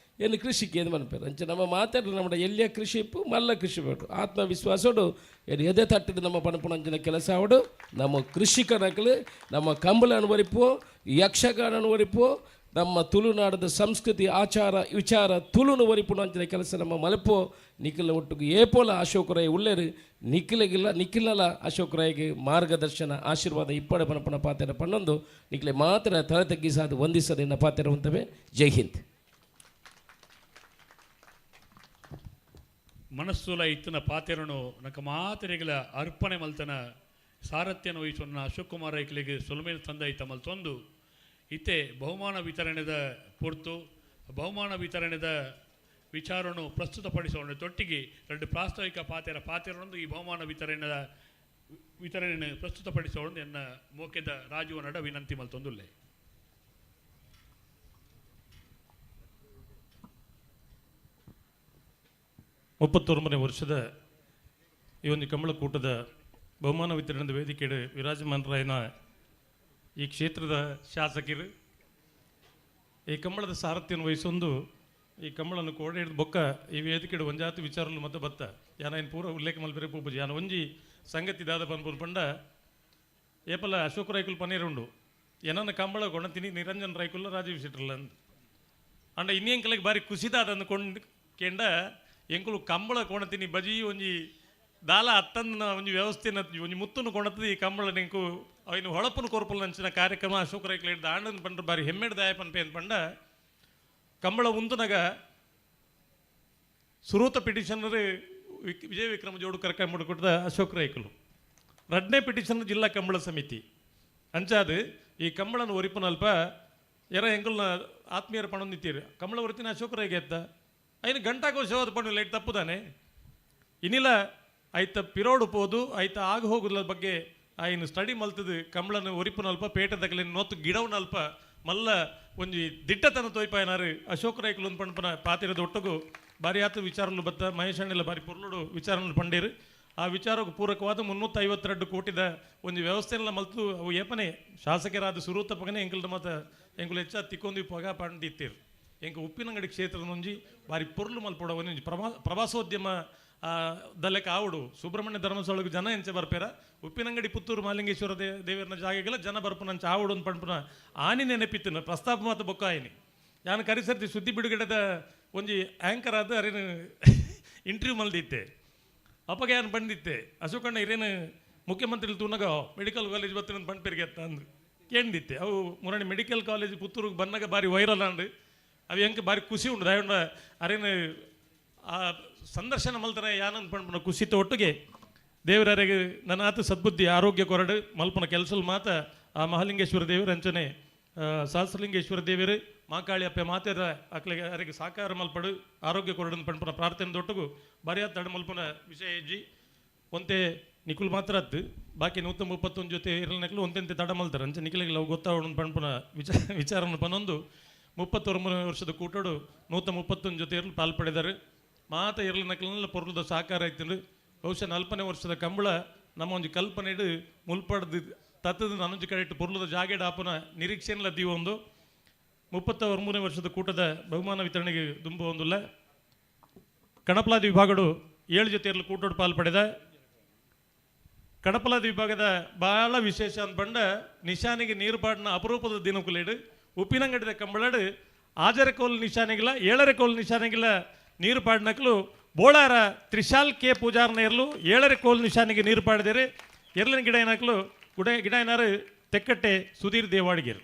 ಏನು ಕೃಷಿಗೆ ಏನು ಮನ್ಪೇರು ಅಂಚೆ ನಮ್ಮ ಮಾತಾಡಲು ನಮ್ಮ ಎಲ್ಲಿಯ ಕೃಷಿ ಇಪ್ಪು ಮಲ್ಲ ಕೃಷಿ ಬೇಕು ಆತ್ಮವಿಶ್ವಾಸೋಡು ಏನು ಎದೆ ತಟ್ಟಿದ ನಮ್ಮ ಪಣಪುಣಂಚಿನ ಕೆಲಸ ಅವಡು ನಮ್ಮ ಕೃಷಿಕನಕಲು ನಮ್ಮ ಕಂಬಳ ಅನುವರಿಪು ಯಕ್ಷಗಾನ ಅನುವರಿಪು ನಮ್ಮ ತುಳುನಾಡದ ಸಂಸ್ಕೃತಿ ಆಚಾರ ವಿಚಾರ ತುಳುನು ಒರಿಪುಣಂಚಿನ ಕೆಲಸ ನಮ್ಮ ಮಲಪು ನಿಖಿಲ ಒಟ್ಟಿಗೆ ಏಪೋಲ ಅಶೋಕ ರಾಯ್ ಉಳ್ಳೇರು ನಿಖಿಲಗಿಲ್ಲ ನಿಖಿಲಲ ಅಶೋಕ ರಾಯ್ಗೆ ಮಾರ್ಗದರ್ಶನ ಆಶೀರ್ವಾದ ಇಪ್ಪಡ ಪಣಪಣ ಪಾತ್ರ ಪಣ್ಣೊಂದು ನಿಖಿಲೆ ಮಾತ್ರ ತಲೆ ತಗ್ಗಿಸಾದು ವಂದಿಸದನ್ನ ಪಾತ್ರ ಉಂತವೆ. ಜೈ ಹಿಂದ್. ಮನಸ್ಸುಲ ಇತ್ತನ ಪಾತೆರನು ನಕ ಮಾತೆರೆಗಳ ಅರ್ಪಣೆ ಮಲ್ತನ ಸಾರಥ್ಯನ ವಹಿಸೊನ್ನ ಅಶೋಕ್ ಕುಮಾರ್ ರೈಕ್ಲಿಗೆ ಸೊಲ್ಮೇಲ್ ತಂದ ಮಲ್ತೊಂದು ಇತ್ತೆ ಬಹುಮಾನ ವಿತರಣೆದ ಪೊರ್ತು ಬಹುಮಾನ ವಿತರಣೆದ ವಿಚಾರವನ್ನು ಪ್ರಸ್ತುತಪಡಿಸೋಣ ತೊಟ್ಟಿಗೆ ಎರಡು ಪ್ರಾಸ್ತಾವಿಕ ಪಾತೆರನೊಂದು ಈ ಬಹುಮಾನ ವಿತರಣೆಯನ್ನು ಪ್ರಸ್ತುತಪಡಿಸೋಣ ಎನ್ನ ಮೋಕೆದ ರಾಜುವ ನಡ ವಿನಂತಿ ಮಲ್ತೊಂದುಲ್ಲೆ. 39ನೇ ವರ್ಷದ ಈ ಒಂದು ಕಂಬಳಕೂಟದ ಬಹುಮಾನ ವಿತರಣೆದ ವೇದಿಕೆ ವಿರಾಜಮಾನರಾಯನ ಈ ಕ್ಷೇತ್ರದ ಶಾಸಕರು ಈ ಕಂಬಳದ ಸಾರಥ್ಯವನ್ನು ವಹಿಸೊಂದು ಈ ಕಂಬಳನ್ನು ಕೋಡೆ ಹಿಡಿದು ಬೊಕ್ಕ ಈ ವೇದಿಕೆ ಒಂಜಾತಿ ವಿಚಾರಲು ಮತ್ತು ಬತ್ತ ಯಾನ ಏನು ಪೂರ ಉಲ್ಲೇಖ ಮಲ್ಪೆರೆ ಪೂಪುಜಿ ಯಾನ ಒಂಜಿ ಸಂಗತಿ ದಾದ ಪನ್ಪುರ್ ಪಂಡ ಏಪಲ ಅಶೋಕ್ ರೈಕುಲ್ ಪನ್ನೀರ್ ಉಂಡು ಏನನ್ನ ಕಂಬಳ ಕೊಣತೀನಿ ನಿರಂಜನ್ ರೈಕುಲ್ಲ ರಾಜೀವ್ ಶೆಟ್ಟರ್ಲ ಅಂದ್ ಅಂಡ ಇನ್ನೇಂಕಲಿಗೆ ಬಾರಿ ಖುಷಿದಾದ ಅಂದ್ಕೊಂಡು ಕೇಂಡ ಎಂಕುಲು ಕಂಬಳ ಕೊಣತೀನಿ ಬಜಿ ಒಂಜಿ ದಾಲ ಅತ್ತಂದನ ಒಂಜಿ ವ್ಯವಸ್ಥೆನ ಒಂಜಿ ಮುತ್ತನ್ನು ಕೊಣತದ ಈ ಕಂಬಳ ನಿಂಕು ಅವಿನ ಹೊಳಪನ ಕೊರ್ಪಲ್ ನಂಚಿನ ಕಾರ್ಯಕ್ರಮ ಅಶೋಕ ರೈಕ್ಲ ಹಿಡ್ದು ಆಂಡನ್ ಪಂಡ್ರ ಬಾರಿ ಹೆಮ್ಮೆಡ್ ದಾಯಪನ್ ಪೇನ್ ಪಂಡ ಕಂಬಳ ಉಂತುನಗ ಸುರೂತ ಪಿಟಿಷನರ್ ವಿಜಯ ವಿಕ್ರಮ ಜೋಡು ಕರ್ಕೊಂಡ್ ಕೊಟ್ಟದ ಅಶೋಕ್ ರೈಕುಲು ರಡ್ನೇ ಪಿಟಿಷನ್ ಜಿಲ್ಲಾ ಕಂಬಳ ಸಮಿತಿ ಅಂಚಾದು ಈ ಕಂಬಳನ ಒರಿಪುನಲ್ಪ ಎರ ಎಂಕುಲ್ನ ಆತ್ಮೀಯರ ಪಣೊಂದಿತ್ತೀರಿ ಕಂಬಳ ಒರಿತಿನ ಅಶೋಕ್ ರೈಗೆ ಎತ್ತ ಐನು ಗಂಟಾಕೋಶವಾದ ಪಣ್ಣು ಲೈಟ್ ತಪ್ಪುದಾನೆ ಇನ್ನಿಲ್ಲ ಐತ ಪಿರೋಡು ಪೋದು ಐತ ಆಗ ಹೋಗುದ್ರ ಬಗ್ಗೆ ಆಯ್ನ ಸ್ಟಡಿ ಮಲ್ತದು ಕಂಬಳನ ಒರಿಪುನಲ್ಪ ಪೇಟದಗಲಿನ ನೋತು ಗಿಡವನಲ್ಪ ಮಲ್ಲ ಒಂಜಿ ದಿಟ್ಟತನ ತೋಯ್ಪಾಯನಾರು ಅಶೋಕ್ ರೈಕುಲು ಪಂಪನ ಪಾತಿರದ ಒಟ್ಟುಗು ಬಾರಿ ಆತು ವಿಚಾರಲು ಬತ್ತ ಮಹೇಶಣ್ಣೆಲ್ಲ ಬಾರಿ ಪೊರ್ಲುಡು ವಿಚಾರಲು ಪಂಡೇರು ಆ ವಿಚಾರಕ್ಕೆ ಪೂರಕವಾದ 352 ಕೋಟಿದ ಒಂದು ವ್ಯವಸ್ಥೆಲ್ಲ ಮಲ್ತು ಅವು ಏಪನೆ ಶಾಸಕರಾದ ಸುರೂತ ಪಗನೆ ಎಂಕಲ್ದ ಮತ ಎಂಕುಲು ಹೆಚ್ಚ ತಿಕ್ಕೊಂದು ಪಗ ಪಂಡಿತ್ತೀರು ಎಂಕ ಉಪ್ಪಿನಂಗಡಿ ಕ್ಷೇತ್ರದ ಒಂಜಿ ಬಾರಿ ಪೊರ್ಲು ಮಲ್ಪೊಡ ಒಂಜಿ ಪ್ರವಾಸೋದ್ಯಮ ದಲೆಕ ಆವಡು ಸುಬ್ರಹ್ಮಣ್ಯ ಧರ್ಮಸ್ಥಳಕ್ಕೆ ಜನ ಎಂಚೆ ಬರ್ಪೇರ ಉಪ್ಪಿನಂಗಡಿ ಪುತ್ತೂರು ಮಾಲಿಂಗೇಶ್ವರ ದೇವರನ ಜಾಗೆಗೆಲ್ಲ ಜನ ಬರ್ಪುನಂಚ ಆವಡು ಒಂದು ಪಂಪುನ ಆನಿ ನೆನಪಿತ್ತನ ಪ್ರಸ್ತಾಪ ಮಾತು ಬೊಕ್ಕಾಯಿನಿ ನಾನು ಕರಿಸರ್ತಿ ಸುದ್ದಿ ಬಿಡುಗಡೆದ ಒಂಜಿ ಆ್ಯಂಕರ್ ಆದ ಅರೇನು ಇಂಟರ್ವ್ಯೂ ಮಲ್ದಿತ್ತೆ ಅಪ್ಪಗೆ ಏನು ಬಂದಿತ್ತೆ ಅಶೋಕಣ್ಣ ಇರೇನು ಮುಖ್ಯಮಂತ್ರಿ ತೂನಾಗ ಮೆಡಿಕಲ್ ಕಾಲೇಜ್ ಬತ್ತಿನ ಬಂಡ್ಪೇರಿಗೆ ಅತ್ತ ಅಂದ್ರು ಕೇಂದಿತ್ತೆ ಅವು ಮುರಣಿ ಮೆಡಿಕಲ್ ಕಾಲೇಜ್ ಪುತ್ತೂರಿಗೆ ಬಂದಾಗ ಬಾರಿ ವೈರಲ್ ಅಂಡು ಅವು ಹೆಂಗೆ ಬಾರಿ ಖುಷಿ ಉಂಡು ದಯಂಡ ಅರೇನು ಆ ಸಂದರ್ಶನ ಮಲ್ತನ ಯಾನಂದ್ ಪಂಪನ ಖುಷಿತ ಒಟ್ಟಿಗೆ ದೇವರರಿಗೆ ನನ್ನ ಆತ ಸದ್ಬುದ್ಧಿ ಆರೋಗ್ಯ ಕೊರಡು ಮಲ್ಪನ ಕೆಲಸಲ್ ಮಾತ ಆ ಮಹಾಲಿಂಗೇಶ್ವರ ದೇವರ ಅಂಚನೆ ಸಹಸ್ರಲಿಂಗೇಶ್ವರ ದೇವರು ಮಾಕಾಳಿ ಅಪ್ಪೆ ಮಾತೆರ ಅಕ್ಲಿಗೆ ಅರಿಗೆ ಸಾಕಾರ ಮಲ್ಪಡು ಆರೋಗ್ಯ ಕೊರಡು ಪಂಪನ ಪ್ರಾರ್ಥನೆ ದೊಟ್ಟಗು ಬಾರಿ ತಡ ಮಲ್ಪನ ವಿಷಯ ಹೆಜ್ಜಿ ಒಂತೆ ನಿಖುಲ್ ಮಾತ್ರ ಅತ್ತು ಬಾಕಿ 131 ಜೊತೆ ಇರಲಿನಕ್ಲು ಒಂತೆಂತೆ ತಡ ಮಲ್ತಾರೆ ಅಂಚೆ ನಿಖಿಲಿಗೆ ಅವು ಗೊತ್ತಾವಣ ಪಂಪನ ವಿಚಾರವನ್ನು ಪನೊಂದು 39 ವರ್ಷದ ಕೂಟೋಡು 131 ಜೊತೆ ಇರಲು ಪಾಲ್ಪಡೆದರು ಮಾತ ಇರಲಿನಕ್ಲೆಲ್ಲ ಪೊರ್ಲದ ಸಾಕಾರ ಆಯ್ತು. ಬಹುಶಃ 40ನೇ ವರ್ಷದ ಕಂಬಳ ನಮ್ಮ ಒಂದು ಕಲ್ಪನೆ ಇಡು ಮುಲ್ಪಡ್ದು ತತ್ತದ ನಾನೊಂದು ಕಡೆ ಇಟ್ಟು ಪೊರ್ಲದ ಜಾಗೆಡ್ ಆಪನ ನಿರೀಕ್ಷೆಲ್ಲ ದೀವೊಂದು 33ನೇ ವರ್ಷದ ಕೂಟದ ಬಹುಮಾನ ವಿತರಣೆಗೆ ದುಂಬು ಒಂದುಲ್ಲ. ಕಣಪಲಾದಿ ವಿಭಾಗಡು 7 ಜೊತೆ ಇರಲು ಕೂಟೋಡು ಪಾಲ್ಪಡೆದ. ಕಣಪಲಾದಿ ವಿಭಾಗದ ಭಾಳ ವಿಶೇಷ ಅಂತ ಬಂಡ ನಿಶಾನಿಗೆ ನೀರು ಪಾಡಿನ ಅಪರೂಪದ ದಿನಕುಲೇಡು ಉಪ್ಪಿನಂಗಡಿದ ಕಂಬಳಡು 6.5 ಕೋಲು ನಿಶಾನಿಗಿಲ್ಲ 7.5 ಕೋಲು ನಿಶಾನಿಗಿಲ್ಲ ನೀರು ಪಾಡಿನಕ್ಲು ಬೋಳಾರ ತ್ರಿಶಾಲ್ ಕೆ ಪೂಜಾರ್ನ ಇರಲು 7.5 ಕೋಲು ನಿಶಾನಿಗೆ ನೀರು ಪಾಡಿದರೆ ಎರಲಿನ ಗಿಡ ಏನಾಕ್ಲು ಗಿಡ ಏನಾರು ತೆಕ್ಕಟ್ಟೆ ಸುಧೀರ್ ದೇವಾಡಿಗೆರು.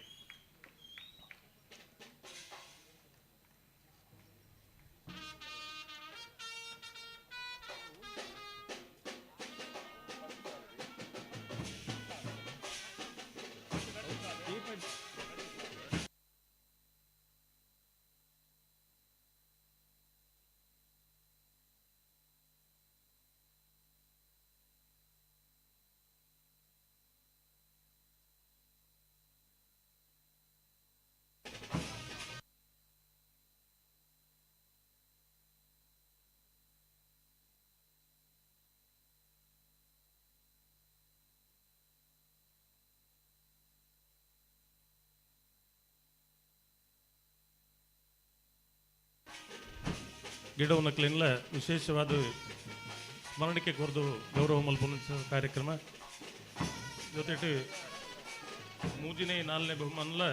ಗಿಡವನ್ನಕ್ಲಿನ್ಲ ವಿಶೇಷವಾದ ಸ್ಮರಣಿಕೆ ಕೊರದು ಗೌರವ ಮಲ್ಪುನ ಕಾರ್ಯಕ್ರಮ ಜೊತೆಟು ಮೂಜಿನೇ ನಾಲ್ನೇ ಬಹುಮಾನಲ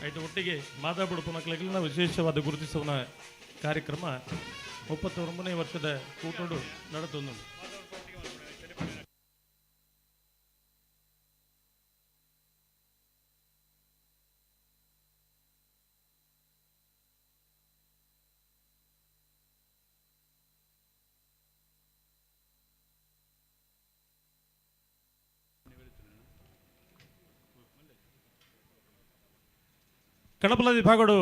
ಐದು ಒಟ್ಟಿಗೆ ಮಾದಾ ಬುಡುಪುನಕ್ಲಿನ ವಿಶೇಷವಾದ ಗುರುತಿಸುವ ಕಾರ್ಯಕ್ರಮ 39ನೇ ವರ್ಷದ ಕೂಟೋಡು ನಡೆತೊಂದು. ಕಣಪಲ ವಿಭಾಗಡು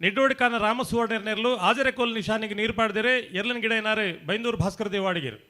ನಿಡ್ಡೋಡಿಕಾನ ರಾಮಸುವರ್ಣರ್ನೆರ್ಲು ಆಜರೆಕೋಲ್ ನಿಶಾನಿಗೆ ನೀರು ಪಾಡ್ದಿರೆ ಎರ್ಲನ್ ಗಿಡ ಏನಾರೆ ಬೈಂದೂರು ಭಾಸ್ಕರ ದೇವಾಡಿಗೆರು.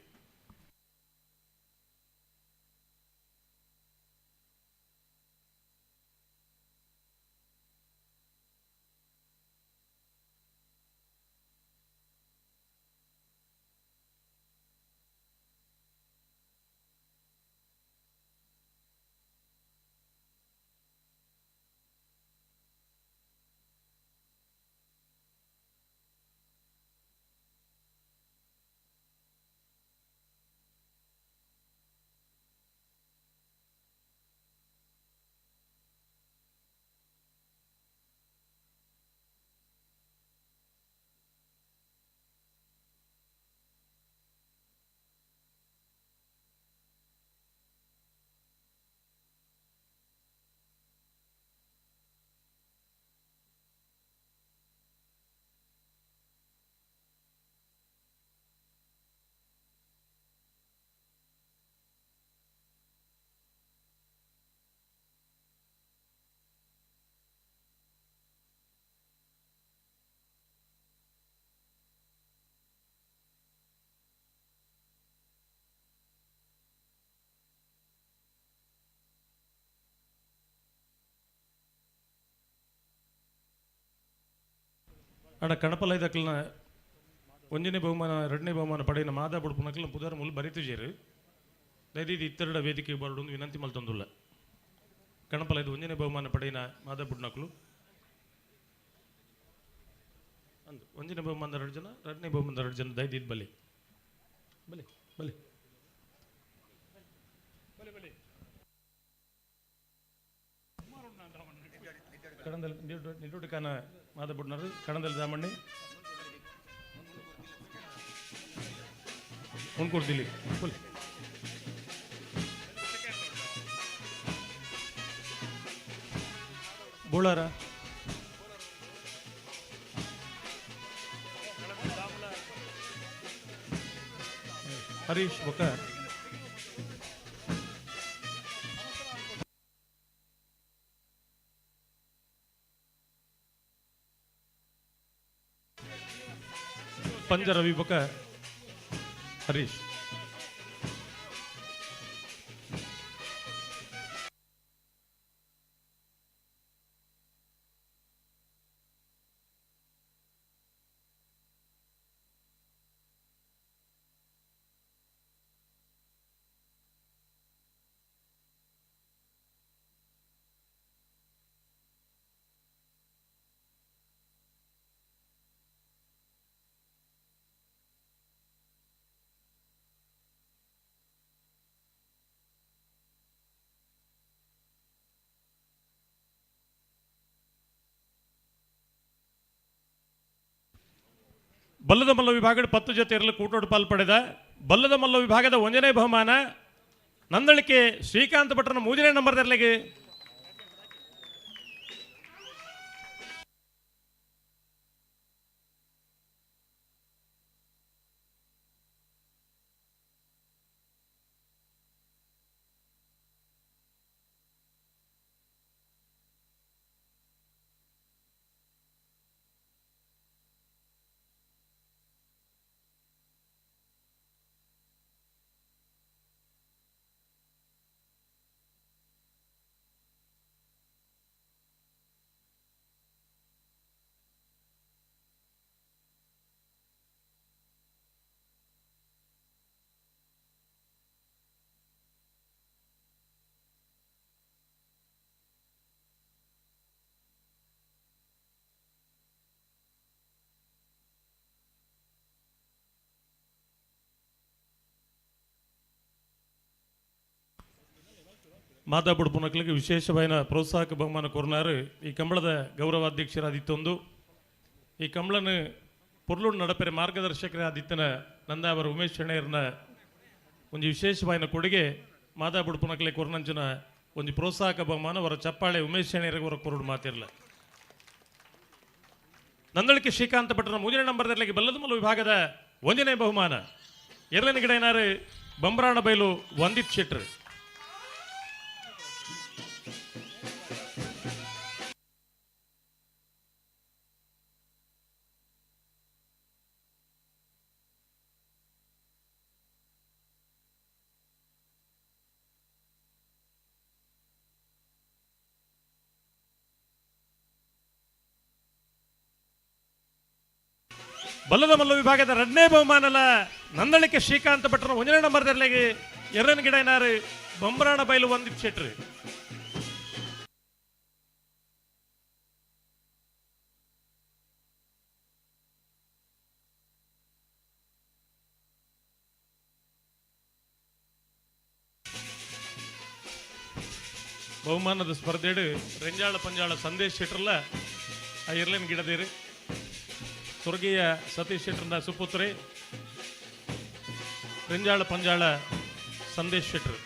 ಅಡ ಕಣಪಲ ಇದಕ್ಲನ ಒಂಜನೇ ಬಹುಮಾನ ಎರಡನೇ ಬಹುಮಾನ ಪಡೆಯಿನ ಮಾದಾ ಬುಡುಪುನಕ್ಲನ ಪುದರ್ ಮುಲ್ ಬರಿತುಜೇರು ದಯದೀದಿ ಇತ್ತೆರಡ ವೇದಿಕೆ ಬರಡು ವಿನಂತಿ ಮಲ್ತೊಂದುಲ್ಲ. ಕಣಪಲ ಇದು ಒಂಜನೇ ಬಹುಮಾನ ಪಡೆಯಿನ ಮಾದಾ ಬುಡ್ನಕ್ಲು ಅಂದು ಒಂಜನೇ ಬಹುಮಾನ ಎರಡು ಜನ ಎರಡನೇ ಬಹುಮಾನ ಎರಡು ಜನ ದಯದೀದ್ ಬಲಿ ಬಲಿ ಬಲಿ ಕಣದಲ್ಲಿ ನಿಡುಟಿಕಾನ ಮಾದ ಬುಡ್ನರು ಕಣದಲ್ಲಿ ದಾಮಣ್ಣಿ ಹುಣ್ಕೂರು ದಿಲೀಪ್ ಬಲಿ ಬೋಳಾರ ಹರೀಶ್ ಬೊಕ್ಕ ಪಂಜ ರವಿ ಬೊಕ್ಕ ಹರೀಶ್. ಬಲ್ಲದ ಮಲ್ಲ ವಿಭಾಗದ 10 ಜೊತೆ ಇರಲು ಕೂಟೋಡು ಪಾಲು ಪಡೆದ ಬಲ್ಲದ ಮಲ್ಲ ವಿಭಾಗದ ಒಂದನೇ ಬಹುಮಾನ ನಂದಳಿಕೆ ಶ್ರೀಕಾಂತ್ ಭಟ್ರನ 3ನೇ ನಂಬರ್ ದರ್ಲೆಗೆ. ಮಾತಾ ಬುಡುಪುನಕ್ಲಿಗೆ ವಿಶೇಷವಾದ ಪ್ರೋತ್ಸಾಹಕ ಬಹುಮಾನ ಕೊರ್ನಾರು ಈ ಕಂಬಳದ ಗೌರವಾಧ್ಯಕ್ಷರಾದಿತ್ತೊಂದು ಈ ಕಂಬಳನ ಪೊರ್ಲುಡ್ ನಡಪೆರೆ ಮಾರ್ಗದರ್ಶಕರಾದಿತ್ತನ ನಂದಾವರ ಉಮೇಶ್ ಶೆಣೆಯರ್ನ ಒಂಜಿ ವಿಶೇಷವಾಯಿನ ಕೊಡುಗೆ ಮಾತಾ ಬುಡುಪುನಕ್ಲೆ ಕೊರ್ನಂಚಿನ ಒಂಜಿ ಪ್ರೋತ್ಸಾಹಕ ಬಹುಮಾನ ಅವರ ಚಪ್ಪಾಳೆ ಉಮೇಶ್ ಶೆಣೆಯರಿಗೆ ಅವರ ಕೊರಡು ಮಾತಿರಲ. ನಂದಳಿಕೆ ಶ್ರೀಕಾಂತ ಭಟ್ಟರ ಮೂರನೇ ನಂಬರ್ದಲ್ಲಿ ಬಲ್ಲದಮಲ್ಲು ವಿಭಾಗದ ಒಂದನೇ ಬಹುಮಾನ ಎರಡನೇ ಗಿಡ ಏನಾರು ಬಂಬ್ರಾಣ ಬೈಲು ವಂದಿತ್ ಶೆಟ್ರು. ಬಲ್ಲದ ಮಲ್ಲ ವಿಭಾಗದ ಎರಡನೇ ಬಹುಮಾನಲ ನಂದಳಿಕೆ ಶ್ರೀಕಾಂತ ಭಟ್ಟರ ಒಂದನೇ ನಂಬರ್ ದರ್ಲೆಗೆ ಎರಡನೇ ಗಿಡ ಏನಾರು ಬಂಬ್ರಾಣ ಬೈಲು ವಂದಿತ್ ಶೆಟ್ರು. ಬಹುಮಾನದ ಸ್ಪರ್ಧೆಡು ರೆಂಜಾಳ ಪಂಜಾಳ ಸಂದೇಶ್ ಶೆಟ್ರಲ್ಲ ಆ ಎರ್ಲೇನ್ ಗಿಡದೇರಿ ಸ್ವರ್ಗೀಯ ಸತೀಶ್ ಶೆಟ್ಟರ್ನ ಸುಪುತ್ರಿ ರೆಂಜಾಳ ಪಂಜಾಳ ಸಂದೇಶ್ ಶೆಟ್ರು.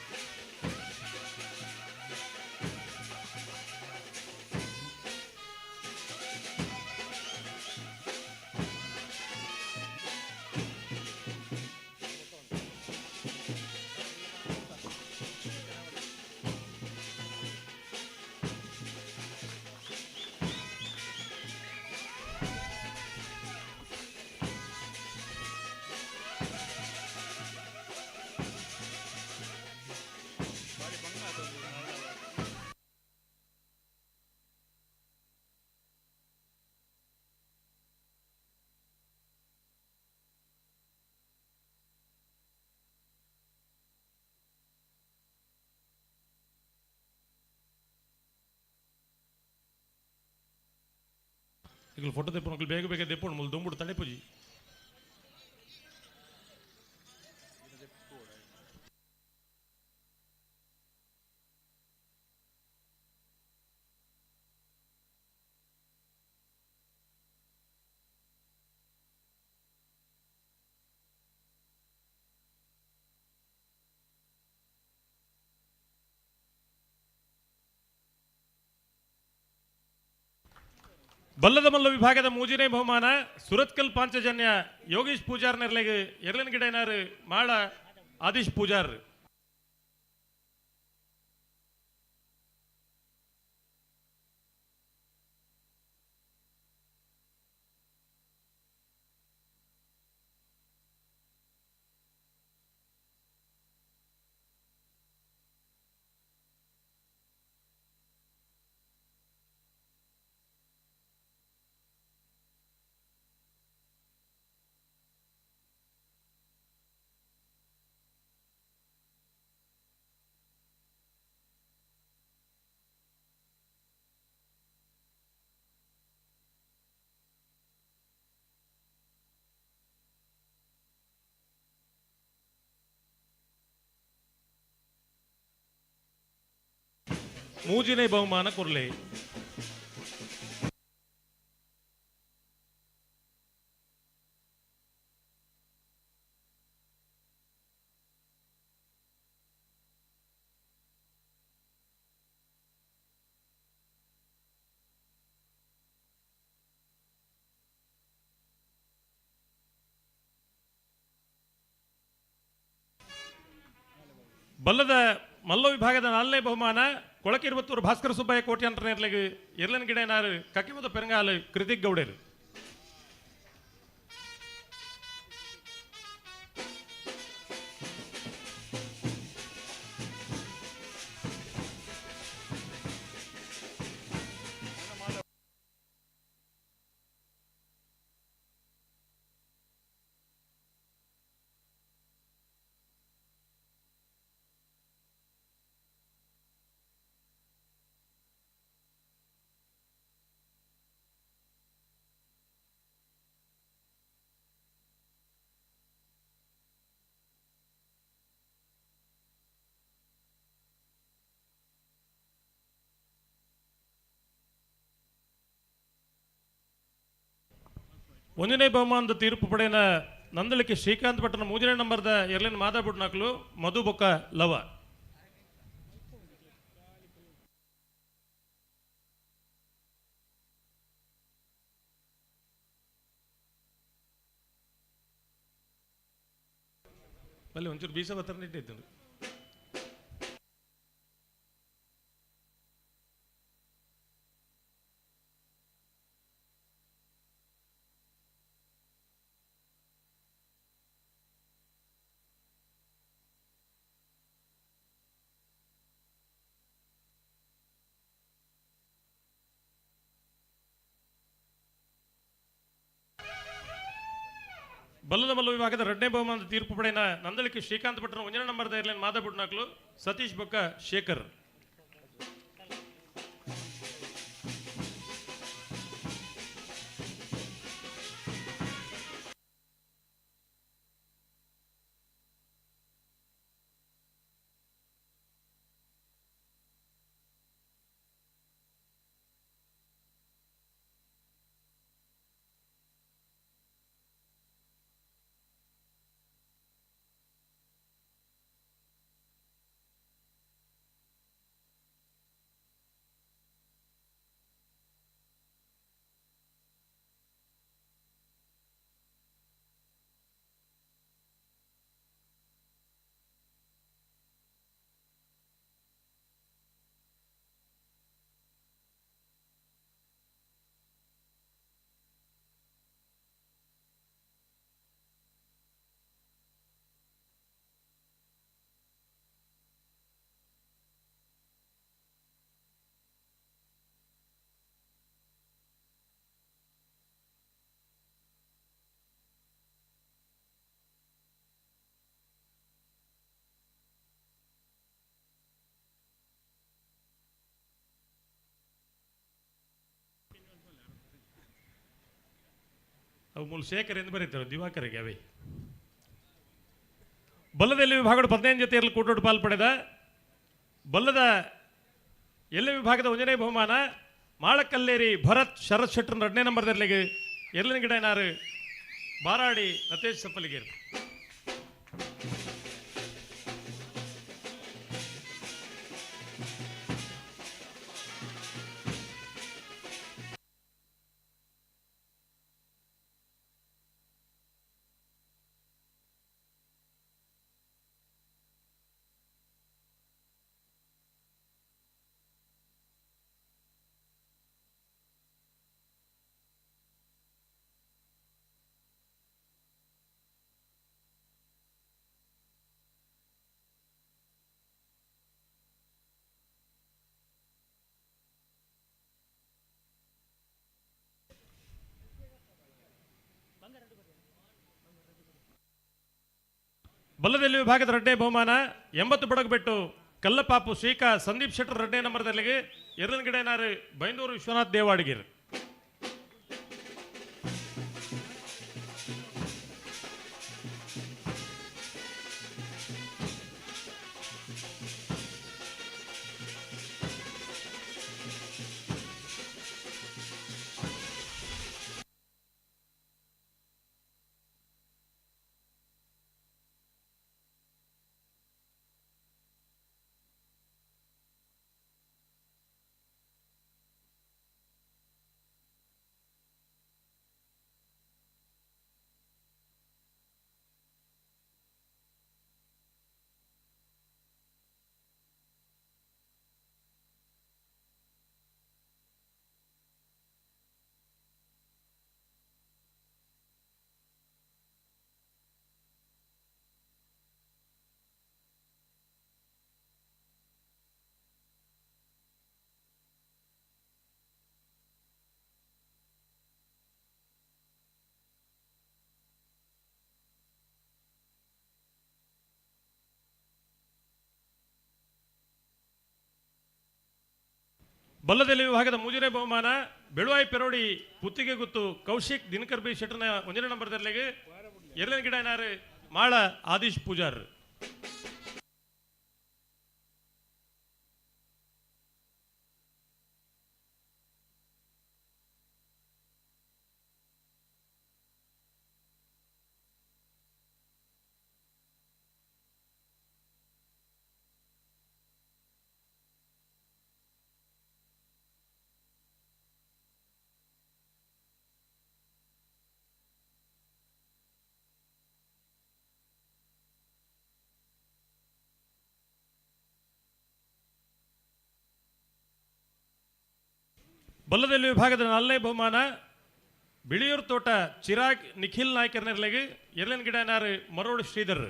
ಈಗ ಫೋಟೋ ತೆಪ್ಪು ಬೇಗ ಬೇಗ ದೆಪ್ಪು ಮುಲ್ ದುಂಬುಡು ತಡೆಪುಜಿ. ಬಲ್ಲದ ಮಲ್ಲ ವಿಭಾಗದ ಮೂಜನೇ ಬಹುಮಾನ ಸುರತ್ಕಲ್ ಪಾಂಚಜನ್ಯ ಯೋಗೇಶ್ ಪೂಜಾರ್ ನೆರ್ಲೆಗೆ ಎರಲನ್ ಗಿಡನಾರು ಮಾಳ ಆದೀಶ್ ಪೂಜಾರ್. ಮೂಜಿನೇ ಬಹುಮಾನ ಕೊರ್ಲೆ. ಬಲ್ಲದ ಮಲ್ಲ ವಿಭಾಗದ ನಾಲ್ನೇ ಬಹುಮಾನ ಕೊಳಕಿರುವತ್ತೂರು ಭಾಸ್ಕರ ಸುಬ್ಬಯ್ಯ ಕೋಟ್ಯಾಂತರ ನೇರ್ಲೆಗೆ ಎರ್ಲನ್ ಗಿಡನಾರು ಕಕ್ಕಿಮದ ಪೆರಂಗಾಲು ಕೃತಿಕ್ ಗೌಡರು. ಒಂಜನೇ ಬಹುಮಾನದ ತೀರ್ಪು ಪಡೆಯನ ನಂದಳಿಕೆ ಶ್ರೀಕಾಂತ್ ಭಟ್ಟನ ಮೂಜನೇ ನಂಬರ್ದ ಎರಲಿನ ಮಾದಾಬುಡ್ನಾಕ್ಲು ಮಧು ಬೊಕ್ಕ ಲವ. ಅಲ್ಲಿ ಒಂಚೂರು ಬೀಸ ಬತ್ತರ ಇಟ್ಟಿದ್ದು. ಬಲ್ಲದ ಮಲ್ಲ ವಿಭಾಗದ ಎರಡನೇ ಬಹುಮಾನದ ತೀರ್ಪು ಪಡೆಯನ ನಂದಳಿಕೆ ಶ್ರೀಕಾಂತ್ ಭಟ್ಟನ ಒಂದನೇ ನಂಬರ್ ಇರ್ಲಿನ ಮಾದಬುಡ್ನಾಕ್ಲು ಸತೀಶ್ ಬೊಕ್ಕ ಶೇಖರ್. ಅವು ಮೂಲ ಶೇಖರ್ ಎಂದು ಬರೀತಾರೆ ದಿವಾಕರಿಗೆ ಅವೇ. ಬಲ್ಲದಲ್ಲಿ ವಿಭಾಗದ 15 ಜೊತೆಯಲ್ಲಿ ಕೂಟೋಟು ಪಾಲು ಪಡೆದ ಬಲ್ಲದ ಎಲ್ಲ ವಿಭಾಗದ ಒಂದನೇ ಬಹುಮಾನ ಮಾಳಕಲ್ಲೇರಿ ಭರತ್ ಶರತ್ ಶೆಟ್ಟರ್ ಎರಡನೇ ನಂಬರ್ದಲ್ಲಿಗೆ ಎರಲಿನ ಗಿಡನಾರು ಬಾರಾಡಿ ನತೇಶ್ ಸಪ್ಪಲಿಗೇರಿ. ಬಲ್ಲದಲ್ಲಿ ವಿಭಾಗದ ರಡ್ಡೆ ಬಹುಮಾನ 80 ಬಡಗಬೆಟ್ಟು ಕಲ್ಲಪಾಪು ಶ್ರೀಕಾ ಸಂದೀಪ್ ಶೆಟ್ಟರ್ ರಡ್ಡೆ ನಂಬರ್ದಲ್ಲಿಗೆ ಎರಲಿನಗಿಡನಾರು ಬೈಂದೂರು ವಿಶ್ವನಾಥ್ ದೇವಾಡಿಗೇರ್. ಬಲ್ಲದಲ್ಲಿ ವಿಭಾಗದ ಮೂಜನೇ ಬಹುಮಾನ ಬೆಳುವಾಯಿ ಪೆರೋಡಿ ಪುತ್ತಿಗೆ ಗುತ್ತು ಕೌಶಿಕ್ ದಿನಕರ್ ಬಿ ಶೆಟ್ಟರ್ನ ಒಂದನೇ ನಂಬರ್ ದರ್ಲೆಗೆ ಎರಡನೇ ಗಿಡನಾರು ಮಾಳ ಆದೀಶ್ ಪೂಜಾರ್. ಬಲ್ಲದಲ್ಲಿ ವಿಭಾಗದ ನಾಲ್ನೇ ಬಹುಮಾನ ಬಿಳಿಯೂರು ತೋಟ ಚಿರಾಗ್ ನಿಖಿಲ್ ನಾಯ್ಕರ್ ನೆರ್ಲೆಗ್ ಎರ್ಲಿನ ಗಿಡನಾರ್ ಮರೋಡು ಶ್ರೀಧರ್.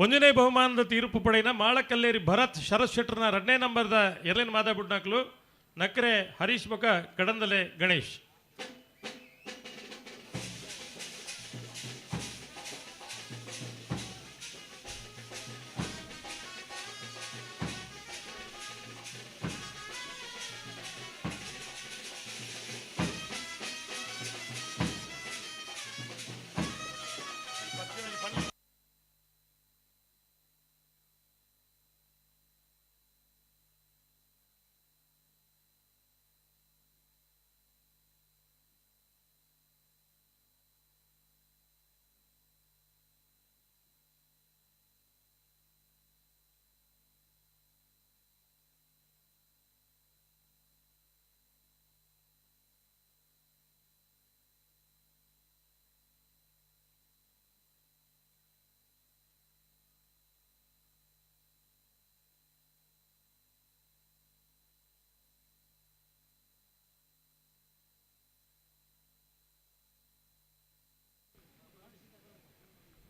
ಒಂದನೇ ಬಹುಮಾನದ ತೀರ್ಪು ಪಡೆಯಿನ ಮಾಳಕಲ್ಲೇರಿ ಭರತ್ ಶರತ್ ಶೆಟ್ಟರ್ನ ಎರಡನೇ ನಂಬರ್ದ ಎರಲಿನ ಮಾದಾಬುಡ್ನಾಕ್ಲು ನಕ್ರೆ ಹರೀಶ್ ಬೊಕ ಕಡಂದಲೆ ಗಣೇಶ್.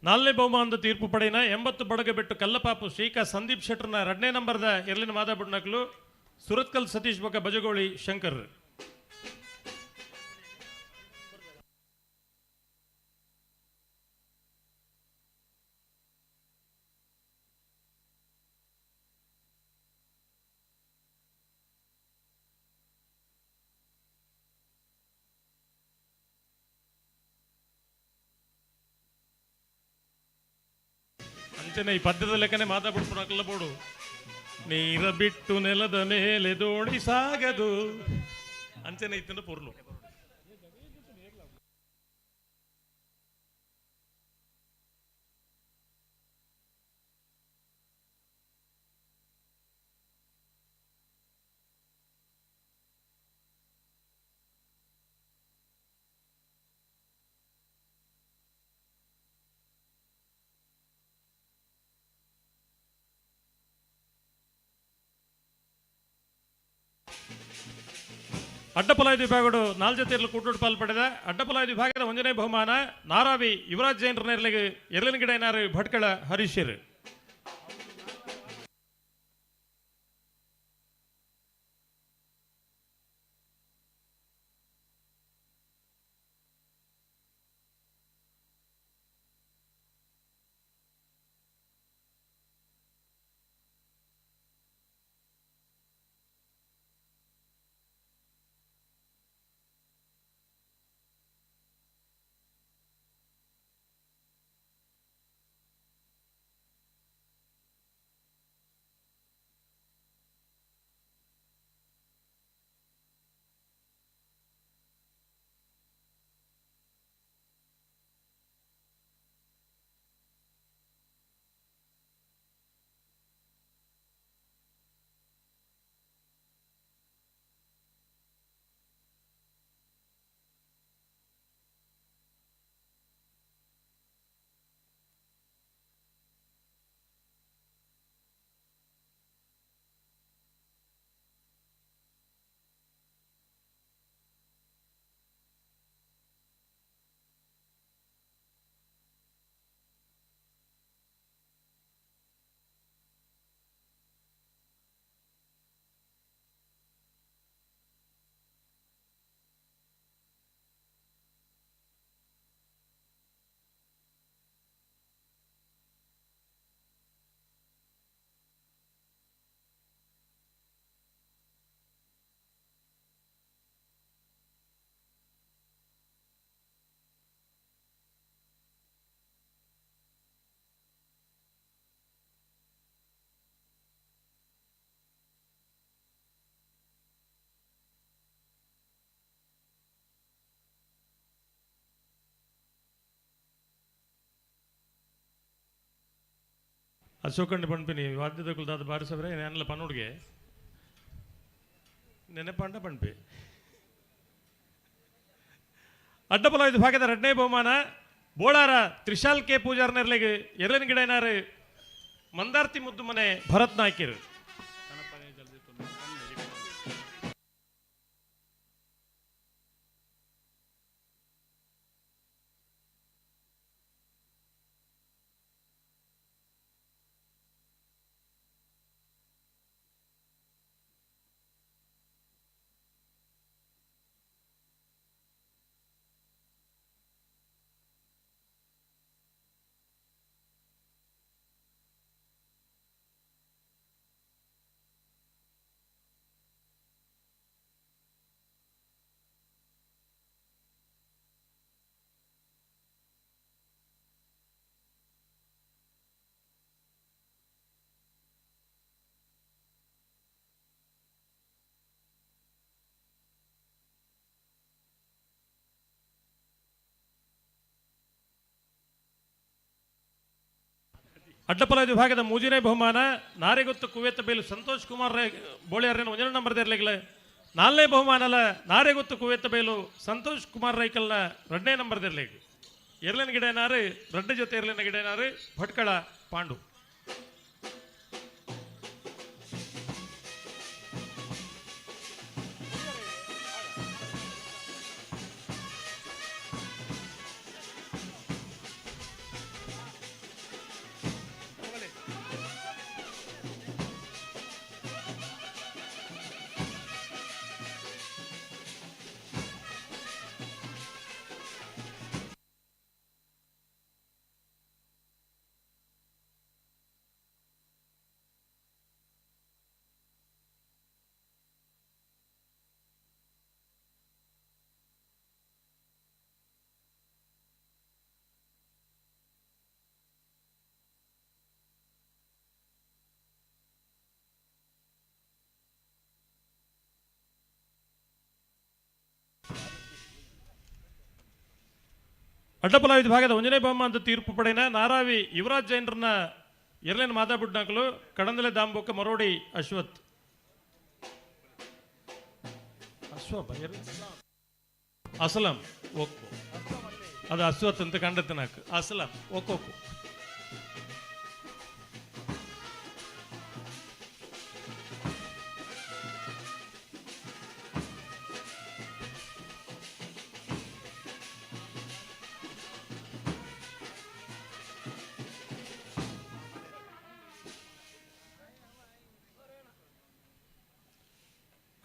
ನಾಲ್ನೇ ಬಹುಮಾನದ ತೀರ್ಪು ಪಡೆಯಿನ 80 ಬಡಗಬೆಟ್ಟು ಕಲ್ಲಪಾಪು ಶ್ರೀಕಾ ಸಂದೀಪ್ ಶೆಟ್ಟರ್ನ ಎರಡನೇ ನಂಬರ್ದ ಎರಲಿನ ಮಾದಾಬುಡ್ನಕ್ಲು ಸುರತ್ಕಲ್ ಸತೀಶ್ ಬೊಕ ಬಜಗೋಳಿ ಶಂಕರ್. ಅಂಚನೆ ಈ ಪದ್ಯದ ಲೆಕ್ಕನೆ ಮಾತಾಡ್ಬಿಡ್ಪುನಕಲ್ಲ ಬೋಡು. ನೀರ ಬಿಟ್ಟು ನೆಲದ ಮೇಲೆ ದೋಣಿ ಸಾಗದು ಅಂಚನೆ ಇತ್ತಿನ ಪೊರ್ಲು. ಅಡ್ಡಪಲಾಯ ವಿಭಾಗಡು ನಾಲ್ಕು ಜೊತೆಯಲ್ಲಿ ಕೂಟೋಡು ಪಾಲು ಪಡೆದ ಅಡ್ಡಪಲಾಯ ವಿಭಾಗದ ಒಂದನೇ ಬಹುಮಾನ ನಾರಾವಿ ಯುವರಾಜ್ ಜೈನ್ರ ನೇರ್ಲಿಗೆ ಎರಲಿನ ಗಿಡ ಏನಾರು ಭಟ್ಕಳ ಹರೀಶರ್. ಅಶೋಕಂಡ ಪಣ್ಪಿನಿ ವಾದ್ಯದಕುಲು ದಾದ ಬಾರಿಸವ್ರೆ ಯಾನಲ ಪನ್ನುಡ್ಗೆ ನೆನಪಾಂಡ ಪಣ್ಪಿ. ಅಡ್ಡಪಲ ವಿಭಾಗದ ಎರಡನೇ ಬಹುಮಾನ ಬೋಳಾರ ತ್ರಿಶಾಲ್ ಕೆ ಪೂಜಾರ್ನೆರ್ಲೆಗ್ ಎರಲಿನ ಗಿಡನಾರು ಮಂದಾರ್ತಿ ಮುದ್ದು ಮನೆ ಭರತ್ ನಾಯ್ಕರು. ಅಡ್ಡಪಲ ವಿಭಾಗದ ಮೂಜನೇ ಬಹುಮಾನ ನಾರೆಗೊತ್ತು ಕುವೇತ ಬೇಲು ಸಂತೋಷ್ ಕುಮಾರ್ ಬೋಳಿಯಾರನ ಒಂದನೇ ನಂಬರ್ ದೇರ್ಲಿಗ್ಲ. ನಾಲ್ನೇ ಬಹುಮಾನಲ ನಾರೆಗೊತ್ತು ಕುವೇತ ಬೇಲು ಸಂತೋಷ್ ಕುಮಾರ್ ರೈಕಲ್ನ ಎರಡನೇ ನಂಬರ್ ದೇರ್ಲಿಗ್. ಎರಲಿನ ಗಿಡನಾರು ರಡ್ಡ ಜೊತೆ ಎರಲಿನ ಗಿಡನಾರು ಭಟ್ಕಳ ಪಾಂಡು. ಅಡ್ಡಪಲ ವಿಭಾಗದ ಒಂಜನೇ ಬಹುಮಾನದ ತೀರ್ಪು ಪಡೆಯನ ನಾರಾವಿ ಯುವರಾಜ್ ಜೈನರನ್ನ ಎರಲೇನ ಮಾದಾಬುಡ್ನಾಕಲು ಕಡಂದಲೆ ದಾಂಬೋಕ ಮರೋಡಿ ಅಶ್ವಥ್ ಅಸಲಂ ಓಕೋ ಅದು ಅಶ್ವಥ್ ಅಂತ ಕಂಡತ್ತನಾಕ ಅಸಲಂ ಓಕೋಕು.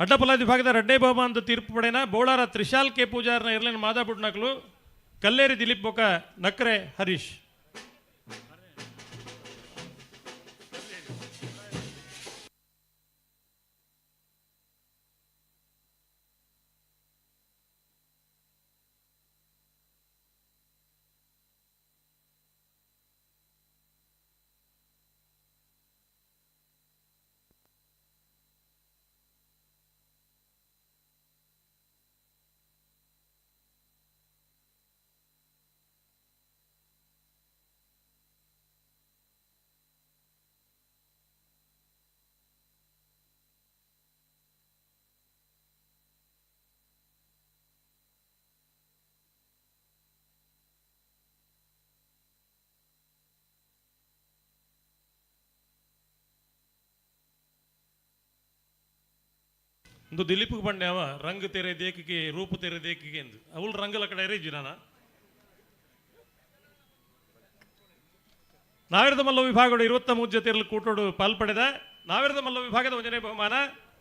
ಅಡ್ಡಪಲ ವಿಭಾಗದ ಎರಡನೇ ಬಹುಮಾನದ ತೀರ್ಪು ಪಡೆಯನ ಬೋಳಾರ ತ್ರಿಶಾಲ್ ಕೆ ಪೂಜಾರ್ನ ಎರಲಿನ ಮಾದಾಬುಡ್ನಾಕ್ಲು ಕಲ್ಲೇರಿ ದಿಲೀಪ್ ಬೊಕ ನಕ್ರೆ ಹರೀಶ್. ಒಂದು ದಿಲೀಪ್ ಬಂಡೆ ಅವ ರಂಗ್ ತೆರೆ ದೇಕಿಗೆ ರೂಪ ತೆರೆ ದೇಕಿಗೆ ಎಂದು ಅವಳು ರಂಗಲ ಕಡೆ ರೇಜಿ ನಾನ. ನಾವಿರದ ಮಲ್ಲ ವಿಭಾಗಗಳು 23 ಜೊತೆಯಲ್ಲಿ ಕೂಟೋಡು ಪಾಲ್ಪಡೆದ ನಾವಿರದ ಮಲ್ಲ ವಿಭಾಗದ ಒಂದನೇ ಬಹುಮಾನ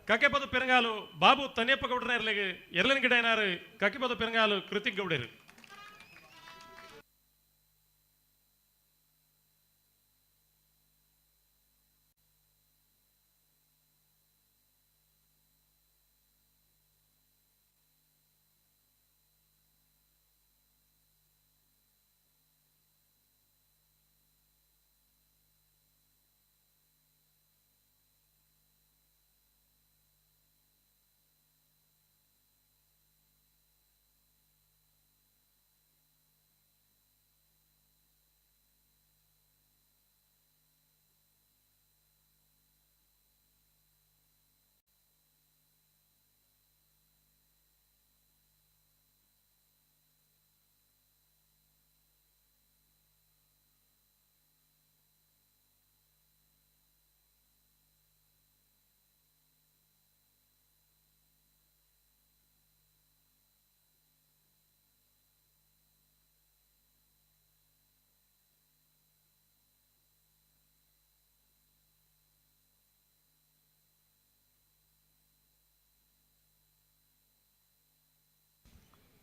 ಕಕೆಪದ ಪೆರಂಗಾಲು ಬಾಬು ತನಿಯಪ್ಪ ಗೌಡರ ಇರಲಿಗೆ ಎರಲಿನ ಗಿಡ ಏನಾರು ಕಕೆಪದ ಪೆರಂಗಾಲು ಕೃತಿಕ್ ಗೌಡರು.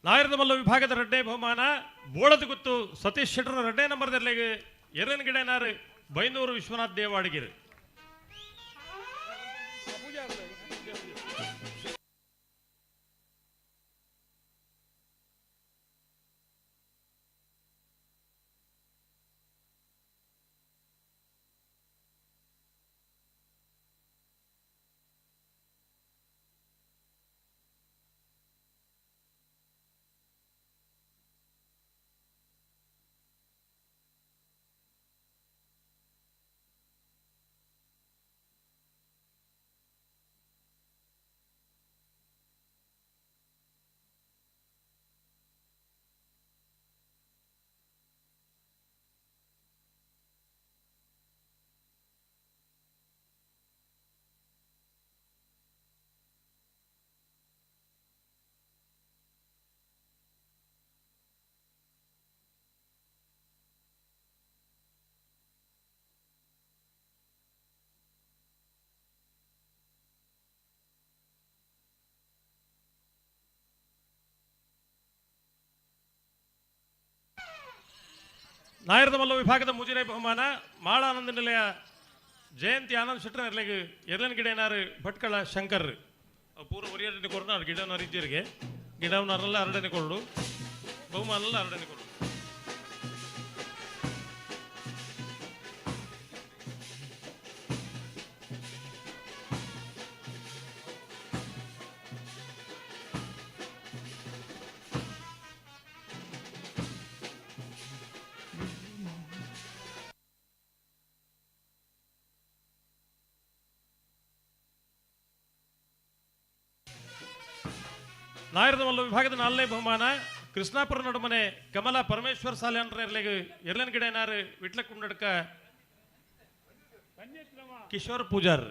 ನಾಯರದ ವಿಭಾಗದ ರಡ್ಡೆ ಬಹುಮಾನ ಬೋಳದ ಗುತ್ತು ಸತೀಶ್ ಶೆಟ್ಟರ್ ರಡ್ಡೆ ನಂಬರ್ದಲ್ಲಿ ಎರನ್ ಗಿಡನಾರ್ ಬೈಂದೂರು ವಿಶ್ವನಾಥ್ ದೇವಾಡಿಗಿರಿ. ನಾಯರದ ಮಲ್ಲ ವಿಭಾಗದ ಮುಜಿರೆ ಬಹುಮಾನ ಮಾಳಾನಂದ ನಿಲಯ ಜಯಂತಿ ಆನಂದ್ ಶೆಟ್ಟರ್ ಎರ್ಲೆಗ್ ಎರ್ಲನ್ ಗಿಡನಾರು ಭಟ್ಕಳ ಶಂಕರ್ ಪೂರ್ವ ಒರಿಯಡನೆ ಕೊರಡು ಗಿಡವನಾರು ಇಜ್ಜರಿಗೆ ಗಿಡವನಾರಲ್ಲ ಅರಡನೆ ಕೊರಡು ಬಹುಮಾನಲ್ಲ ಅರಡನೆ ಕೊರಡು. ನಾಯರದ ಮಲ್ಲ ವಿಭಾಗದ ನಾಲ್ನೇ ಬಹುಮಾನ ಕೃಷ್ಣಾಪುರ ನಡುಮನೆ ಕಮಲಾ ಪರಮೇಶ್ವರ್ ಸಾಲ್ಯಾನ್ರ ಎರ್ಲೆಗ್ ಎರ್ಲನ್ ಗಿಡನಾರು ವಿಟ್ಲ ಕುಂಡಡ್ಕ ಕಿಶೋರ್ ಪೂಜಾರ್.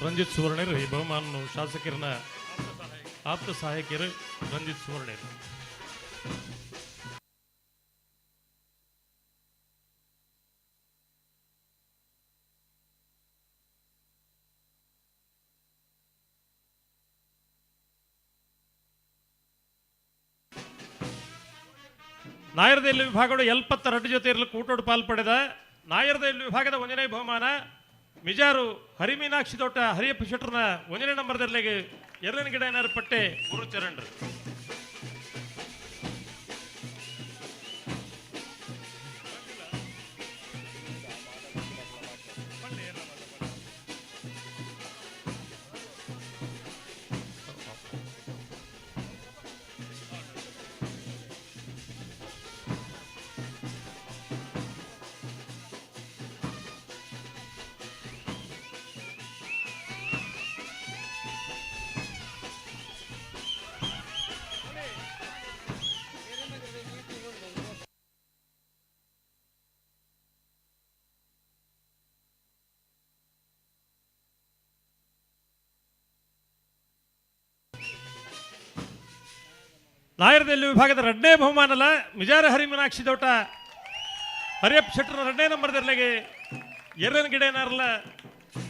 ರಂಜಿತ್ ಸುವರ್ಣರು ಈ ಬಹುಮಾನ ಶಾಸಕರನ್ನ ಆಪ್ತ ಸಹಾಯಕರು ರಂಜಿತ್ ಸುವರ್ಣರು. ನಾಯರದೆಲ್ಲಿ ವಿಭಾಗಗಳು 72 ಜೊತೆ ಇರಲು ಕೂಟೋಡು ಪಾಲ್ ಪಡೆದ ನಾಯರದೆಲ್ಲಿ ವಿಭಾಗದ ಒಂದನೇ ಬಹುಮಾನ ಮಿಜಾರು ಹರಿಮೀನಾಕ್ಷಿ ತೋಟ ಹರಿಯಪ್ಪ ಶೆಟ್ಟರ್ನ ಒಂದನೇ ನಂಬರ್ದಲ್ಲಿ ಎರಡನೇ ಗಿಡ ಏನಾರು ಪಟ್ಟೆ ಗುರುಚರಣ್ರು. ನಾಯರದಲ್ಲಿ ವಿಭಾಗದ ಎರಡನೇ ಬಹುಮಾನಲ್ಲ ಮಿಜಾರ ಹರಿಮೀನಾಕ್ಷಿ ತೋಟ ಹರಿಯಪ್ಪ ಶೆಟ್ಟರ್ ಎರಡನೇ ನಂಬರ್ದರ್ಲೆಗೆ ಎರಡನೇ ಗಿಡ ಏನಾರಲ್ಲ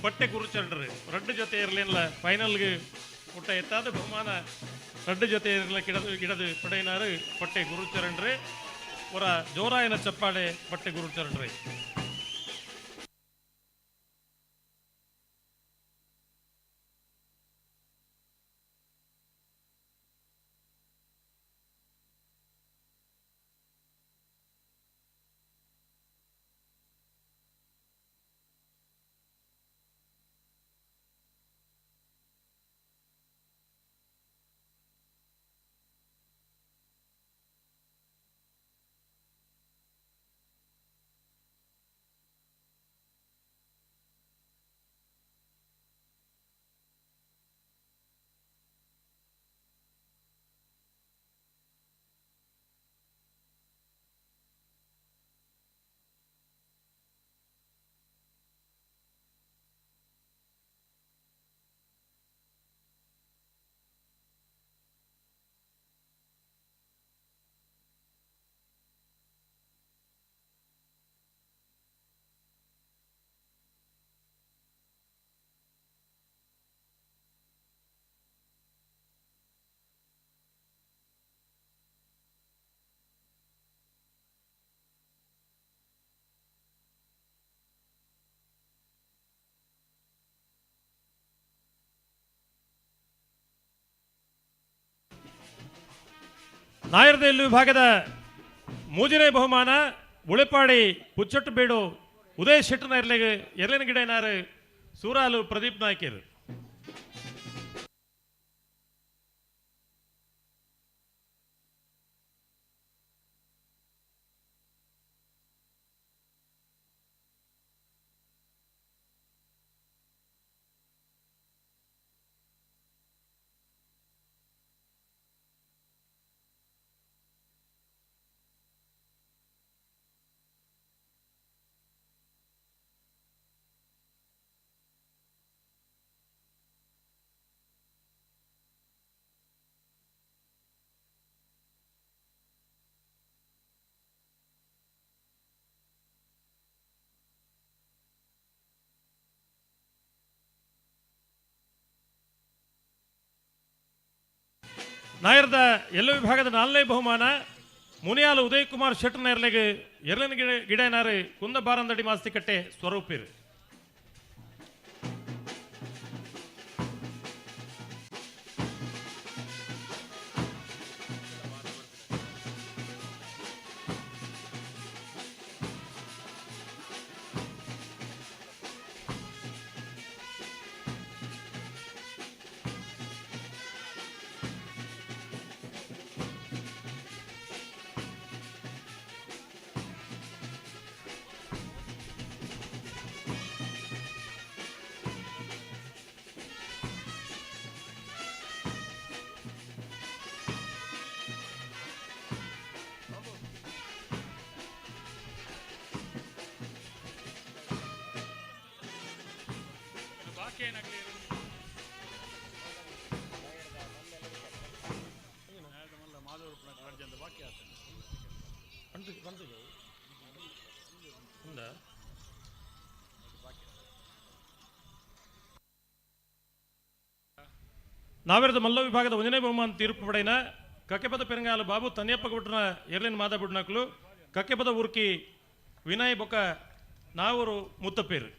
ಪಟ್ಟೆ ಗುರುಚಂಡ್ರಿ ರಡ್ಡು ಜೊತೆ ಇರಲಿಲ್ಲ ಫೈನಲ್ಗೆ ಊಟ ಎತ್ತಾದ ಬಹುಮಾನ ರಡ್ಡು ಜೊತೆ ಇರಲಿಲ್ಲ ಗಿಡದ ಗಿಡದ ಪಡೆಯಿನಾರು ಪಟ್ಟೆ ಗುರುಚರಣ್ರಿ ಅವರ ಜೋರಾಯನ ಚಪ್ಪಾಳೆ ಪಟ್ಟೆ ಗುರುಚರಣ್ರಿ. ನಾಯರ್ದೆಲ್ಲು ವಿಭಾಗದ ಮೂಜನೇ ಬಹುಮಾನ ಉಳೆಪಾಡಿ ಪುಚ್ಚೊಟ್ಟು ಬೇಡು ಉದಯ ಶೆಟ್ಟನ ಎರ್ಲೆಗ್ ಎರ್ಲಿನ ಗಿಡನಾರು ಸೂರಾಲು ಪ್ರದೀಪ್ ನಾಯ್ಕರು. ನಾಯರ್ದ ಎಲ್ಲ ವಿಭಾಗದ ನಾಲ್ನೇ ಬಹುಮಾನ ಮುನಿಯಾಲ ಉದಯ್ ಕುಮಾರ್ ಶೆಟ್ಟರ್ ಎರ್ಲೆಗ್ ಎರ್ಲಿನ ಗಿಡ ಗಿಡನಾರು ಕುಂದ ಬಾರಂದಡಿ ಮಾಸ್ತಿಕಟ್ಟೆ ಸ್ವರೂಪಿರು. ನಾವೆರದ ಮಲ್ಲ ವಿಭಾಗದ ಒಂದನೇ ಬಹುಮಾನ ತೀರ್ಪು ಪಡೆಯನ ಕಕ್ಕೆಪದ ಪೆರಂಗಾಲ ಬಾಬು ತನ್ಯಪ್ಪ ಗುಟ್ಟನ ಎರ್ಲಿನ ಮಾದ ಬುಡ್ನಕ್ಲು ಕಕ್ಕೆಪದ ಊರ್ಕಿ ವಿನಯ್ ಬೊಕ್ಕ ನಾವೂರು ಮುತ್ತಪ್ಪೇರು.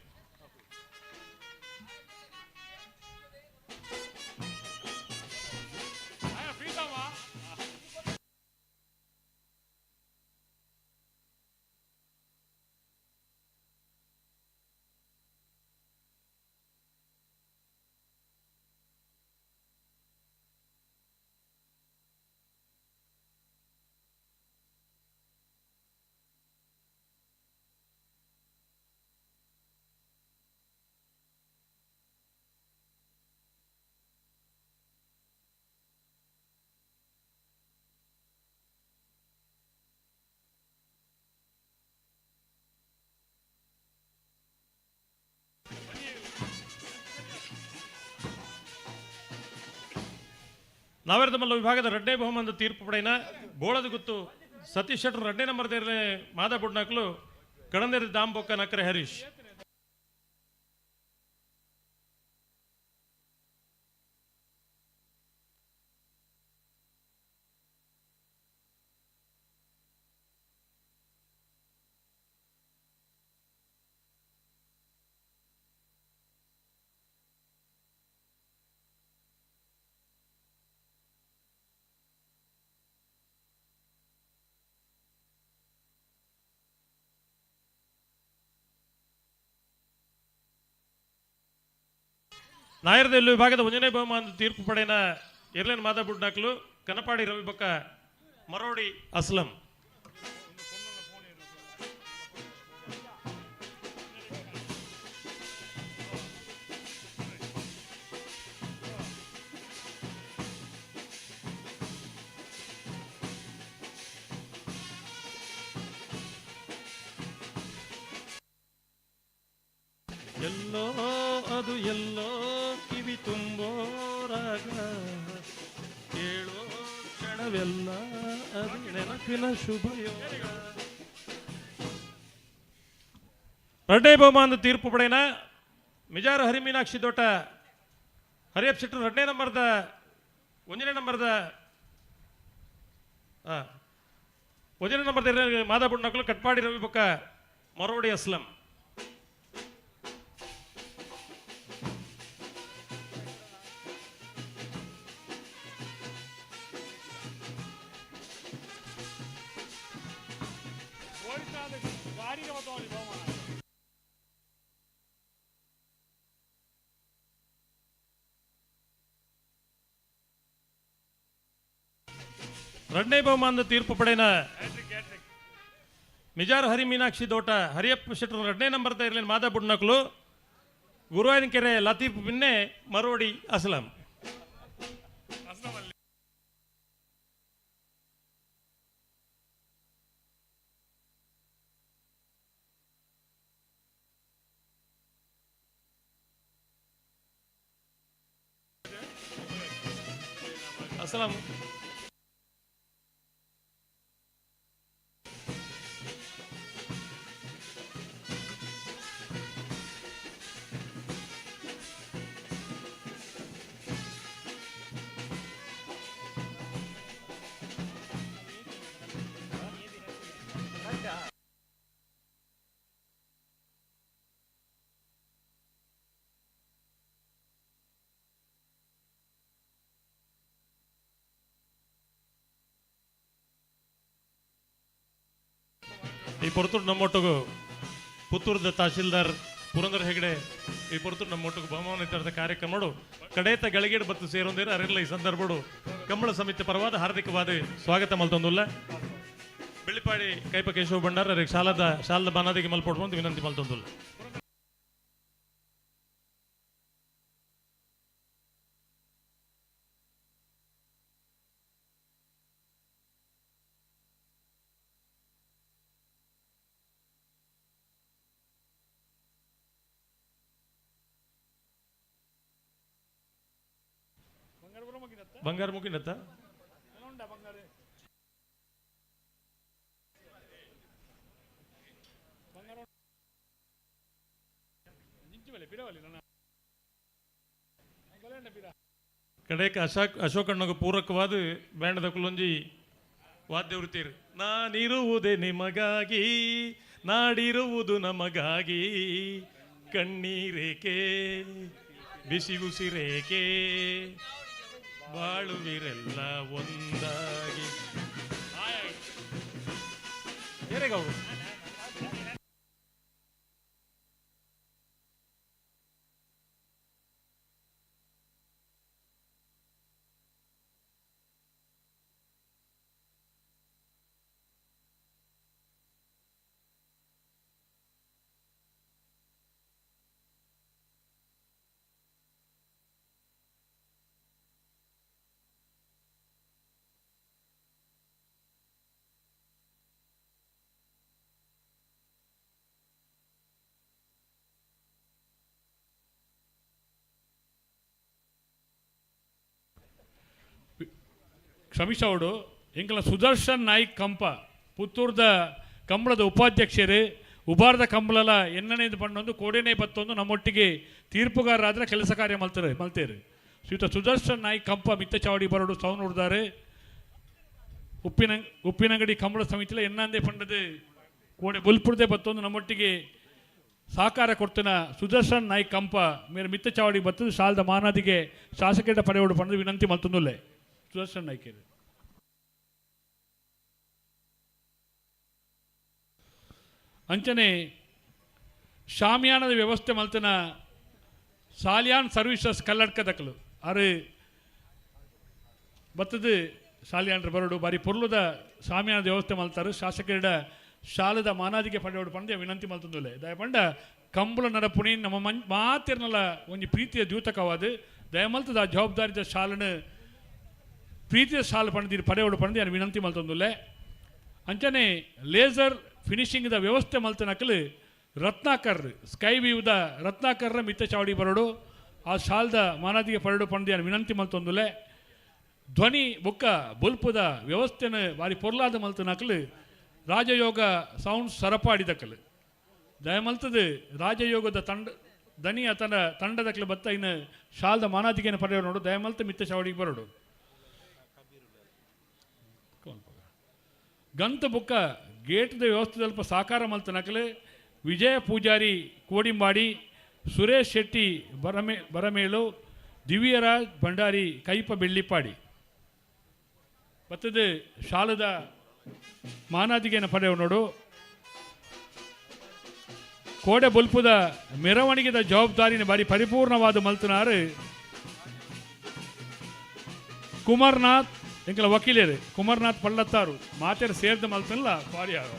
ನಾವೆರದ ಮಲ್ಲ ವಿಭಾಗದ ರಡ್ಡೆ ಬಹುಮಾನದ ತೀರ್ಪು ಪಡೆಯನ ಬೋಳದ ಗುತ್ತು ಸತೀಶ್ ಶೆಟ್ಟರ್ ರಡ್ಡೆ ನಂಬರ್ ದೇರ್ಲೆ ಮಾದ ಬುಡ್ನಾಕ್ಲು ಕಡಂದೇರಿ ದಾಂಬೊಕ್ಕ ನಕ್ರೆ ಹರೀಶ್. ನಾಯರ್ದೆಲ್ಲು ವಿಭಾಗದ ಒಂದನೇ ಬಹುಮಾನದ ತೀರ್ಪು ಪಡೆಯನ ಎರ್ಲಿನ ಮಾದ ಬುಡ್ನಾಕ್ಲು ಕನಪಾಡಿ ರವಿ ಬೊಕ್ಕ ಮರೋಡಿ ಅಸ್ಲಂ. ಎಲ್ಲೋ ಅದು ಎಲ್ಲೋ ಕಿವಿ ತುಂಬೋ ರಾಗ ಕೇಳೋ ಕ್ಷಣವೆಲ್ಲ ಅದು ನೆನಪಿನ ಶುಭಯೋಗ. ರಡ್ಡೆ ಬಹುಮಾನದ ತೀರ್ಪು ಪಡೆಯನ ಮಿಜಾರು ಹರಿಮೀನಾಕ್ಷಿ ದೊಟ್ಟ ಹರಿಯಪ್ ಶೆಟ್ಟರು ರಡ್ಡೇ ನಂಬರ್ದ ಒಂದನೇ ನಂಬರ್ದ ಒಂದನೇ ನಂಬರ್ದ ಮಾದಾಬುಡ್ನಕ್ಲು ಕಟ್ಪಾಡಿ ರವಿ ಬೊಕ್ಕ ಮರೋಡಿ ಅಸ್ಲಂ. ರಡ್ನೇ ಬಹುಮಾನದ ತೀರ್ಪು ಪಡೆಯನ ಮಿಜಾರ್ ಹರಿ ಮೀನಾಕ್ಷಿ ದೋಟ ಹರಿಯಪ್ಪ ಶೆಟ್ಟರ್ ರಡ್ನೇ ನಂಬರ್ ಇರಲಿ ಮಾದಾ ಬುಡ್ನಕ್ಲು ಗುರುವಾಯನಕೆರೆ ಲತೀಫ್ ಬಿನ್ನೆ ಮರೋಡಿ ಅಸ್ಲಾಂ. ಅಸ್ಲಾಂ. ಈ ಪೊರ್ತುಡು ನಮ್ಮೊಟ್ಟಿಗೂ ಪುತ್ತೂರದ ತಹಶೀಲ್ದಾರ್ ಪುರಂದರ ಹೆಗಡೆ ಈ ಪೊರ್ತುಡು ನಮ್ಮೊಟ್ಟಿಗೂ ಬಹುಮಾನ ವಿತರಣೆ ಕಾರ್ಯಕ್ರಮಡು ಕಡೇತ ಗಳಿಗೆಡ್ ಬತ್ತು ಸೇರೊಂದಿರ ಅರಿಲ್ಲ. ಈ ಸಂದರ್ಭಡು ಕಂಬಳ ಸಮಿತಿ ಪರವಾದ ಹಾರ್ದಿಕವಾದ ಸ್ವಾಗತ ಮಲ್ತೊಂದುಲ್ಲ. ಬೆಳ್ಳಿಪಾಡಿ ಕೈಪ ಕೇಶವ ಭಂಡಾರ ಅರಿಗೆ ಶಾಲದ ಬಾನಾದಿಗೆ ಮಲ್ಪೊಡು ಅಂತ ವಿನಂತಿ ಮಲ್ತೊಂದುಲ್ಲ. ಬಂಗಾರ ಮುಗಿನತ್ತ ಕಡೆಕ ಅಶೋಕಣ್ಣಗ ಪೂರಕವಾದ ಬ್ಯಾಂಡ್ದ ಕುಲೊಂಜಿ ವಾದ್ಯ ವೃತ್ತಿರು. ನಾನಿರುವುದೇ ನಿಮಗಾಗಿ, ನಾಡಿರುವುದು ನಮಗಾಗಿ, ಕಣ್ಣೀರೇಕೆ ಬಿಸಿ ಉಸಿರೇಕೆ, ಬಾಳುವಿರೆಲ್ಲ ಒಂದಾಗಿ. ಏರೇಗೌಡರು ಕ್ಷಮಿಸೋಡು ಎಂಕಲ ಸುದರ್ಶನ್ ನಾಯ್ಕ್ ಕಂಪ ಪುತ್ತೂರ್ದ ಕಂಬಳದ ಉಪಾಧ್ಯಕ್ಷರು ಉಬಾರದ ಕಂಬಳಲ ಎನ್ನನೇದು ಪಣ್ಣೊಂದು ಕೋಡೆನೇ ಬತ್ತೊಂದು ನಮ್ಮೊಟ್ಟಿಗೆ ತೀರ್ಪುಗಾರರಾದರೆ ಕೆಲಸ ಕಾರ್ಯ ಮಲ್ತಾರೆ ಮಲ್ತೇರು. ಶ್ರೀಯುತ ಸುದರ್ಶನ್ ನಾಯ್ಕ್ ಕಂಪ ಮಿತ್ತ ಚಾವಡಿ ಬರೋಡು ಸೌನ್ ಹೊಡ್ದಾರೆ. ಉಪ್ಪಿನಂಗಡಿ ಕಂಬಳ ಸಮಿತಿಲ ಎನ್ನಂದೇ ಪಂಡದು ಕೋಡೆ ಬುಲ್ಪುರ್ದೆ ಬತ್ತೊಂದು ನಮ್ಮೊಟ್ಟಿಗೆ ಸಹಕಾರ ಕೊಡ್ತನ ಸುದರ್ಶನ್ ನಾಯ್ಕ್ ಕಂಪ ಮೇರೆ ಮಿತ್ತ ಚಾವಡಿ ಬತ್ತದು ಶಾಲದ ಮಾನಾದಿಗೆ ಶಾಸಕರ ಪಡೆಯೋಡು ಪಂಡದು ವಿನಂತಿ ಮಲ್ತೊಂದುಲ್ಲೆ ಸುದರ್ಶನ್ ನಾಯ್ಕರು. ಅಂಚನೆ ಶಾಮಿಯಾನದ ವ್ಯವಸ್ಥೆ ಮಲ್ತನ ಸಾಲಿಯಾನ್ ಸರ್ವೀಸಸ್ ಕಲ್ಲಡ್ಕ ದಕ್ಕಲು ಅರೆ ಬತ್ತದು ಸಾಲಿಯಾನ್ರ ಬರೋಡು ಬಾರಿ ಪೊರ್ಲುದ ಶಾಮಿಯಾನದ ವ್ಯವಸ್ಥೆ ಮಲ್ತಾರೆ. ಶಾಸಕರ ಶಾಲದ ಮಾನಾದಿಗೆ ಪಡೆಯೋಡು ಪಂಡೆ ವಿನಂತಿ ಮಲ್ತಂದುಲ್ಲೆ. ದಯಪಂಡ ಕಂಬಳ ನಡಪುಣಿ ನಮ್ಮ ಮಾತಿರ್ನಲ್ಲ ಒಂಜಿ ಪ್ರೀತಿಯ ದ್ಯೂತಕವಾದ ದಯಮಲ್ತದ ಆ ಜವಾಬ್ದಾರಿದ ಶಾಲನ ಪ್ರೀತಿಯ ಶಾಲ ಪಂಡಿರು ಪಡೆಯೋಡು ಪಂಡೆ ನಾನು ವಿನಂತಿ ಮಲ್ತಂದುಲ್ಲೆ. ಅಂಚನೆ ಲೇಸರ್ ಫಿನಿಶಿಂಗ್ದ ವ್ಯವಸ್ಥೆ ಮಲ್ತನಕಲು ರತ್ನಾಕರ್ ಸ್ಕೈ ವ್ಯೂದ ರತ್ನಾಕರ್ರ ಮಿತ್ತ ಚಾವಡಿ ಬರೋಡು ಆ ಶಾಲದ ಮಾನಾದಿಗೆ ಪರಡು ಪಂಡಿಯ ವಿನಂತಿ ಮಲ್ತೊಂದುಲೆ. ಧ್ವನಿ ಬುಕ್ಕ ಬುಲ್ಪುದ ವ್ಯವಸ್ಥೆನ ಬಾರಿ ಪೊರ್ಲಾದ ಮಲ್ತನಕಲು ರಾಜಯೋಗ ಸೌಂಡ್ ಸರಪಾಡಿದಕಲು ದಯಮಲ್ತದು ರಾಜಯೋಗದ ತಂಡ ದನಿ ಅತನ ತಂಡದಕಲು ಬತ್ತ ಇನ್ನು ಶಾಲದ ಮಾನಾದಿಗೆಯನ್ನು ಪಡೆಯೋಡು ನೋಡು ದಯಮಲ್ತ ಮಿತ್ತ ಚಾವಡಿಗೆ ಬರೋಡು. ಗಂತ ಬುಕ್ಕ ಗೇಟ್ದ ವ್ಯವಸ್ಥೆ ಸ್ವಲ್ಪ ಸಾಕಾರ ಮಲ್ತನಕಲೆ ವಿಜಯ ಪೂಜಾರಿ ಕೋಡಿಂಬಾಡಿ, ಸುರೇಶ್ ಶೆಟ್ಟಿ ಬರಮೇಲು, ದಿವ್ಯರಾಜ್ ಭಂಡಾರಿ ಕೈಪ ಬೆಳ್ಳಿಪಾಡಿ ಬತ್ತದು ಶಾಲದ ಮಾನಾದಿಗೆಯನ್ನು ಪಡೆಯೋ ನೋಡು. ಕೋಡೆ ಬೊಲ್ಪುದ ಮೆರವಣಿಗೆದ ಜವಾಬ್ದಾರಿನ ಬಾರಿ ಪರಿಪೂರ್ಣವಾದ ಮಲ್ತನಾರು ಕುಮಾರ್ನಾಥ್ ಎಂಕಲ ವಕೀಲರು ಕುಮಾರ್ನಾಥ್ ಪಳ್ಳತ್ತಾರು ಮಾತೆರ್ ಸೇರ್ದ ಮಲ್ತನಲ್ಲ ಪಾರಿಯಾರು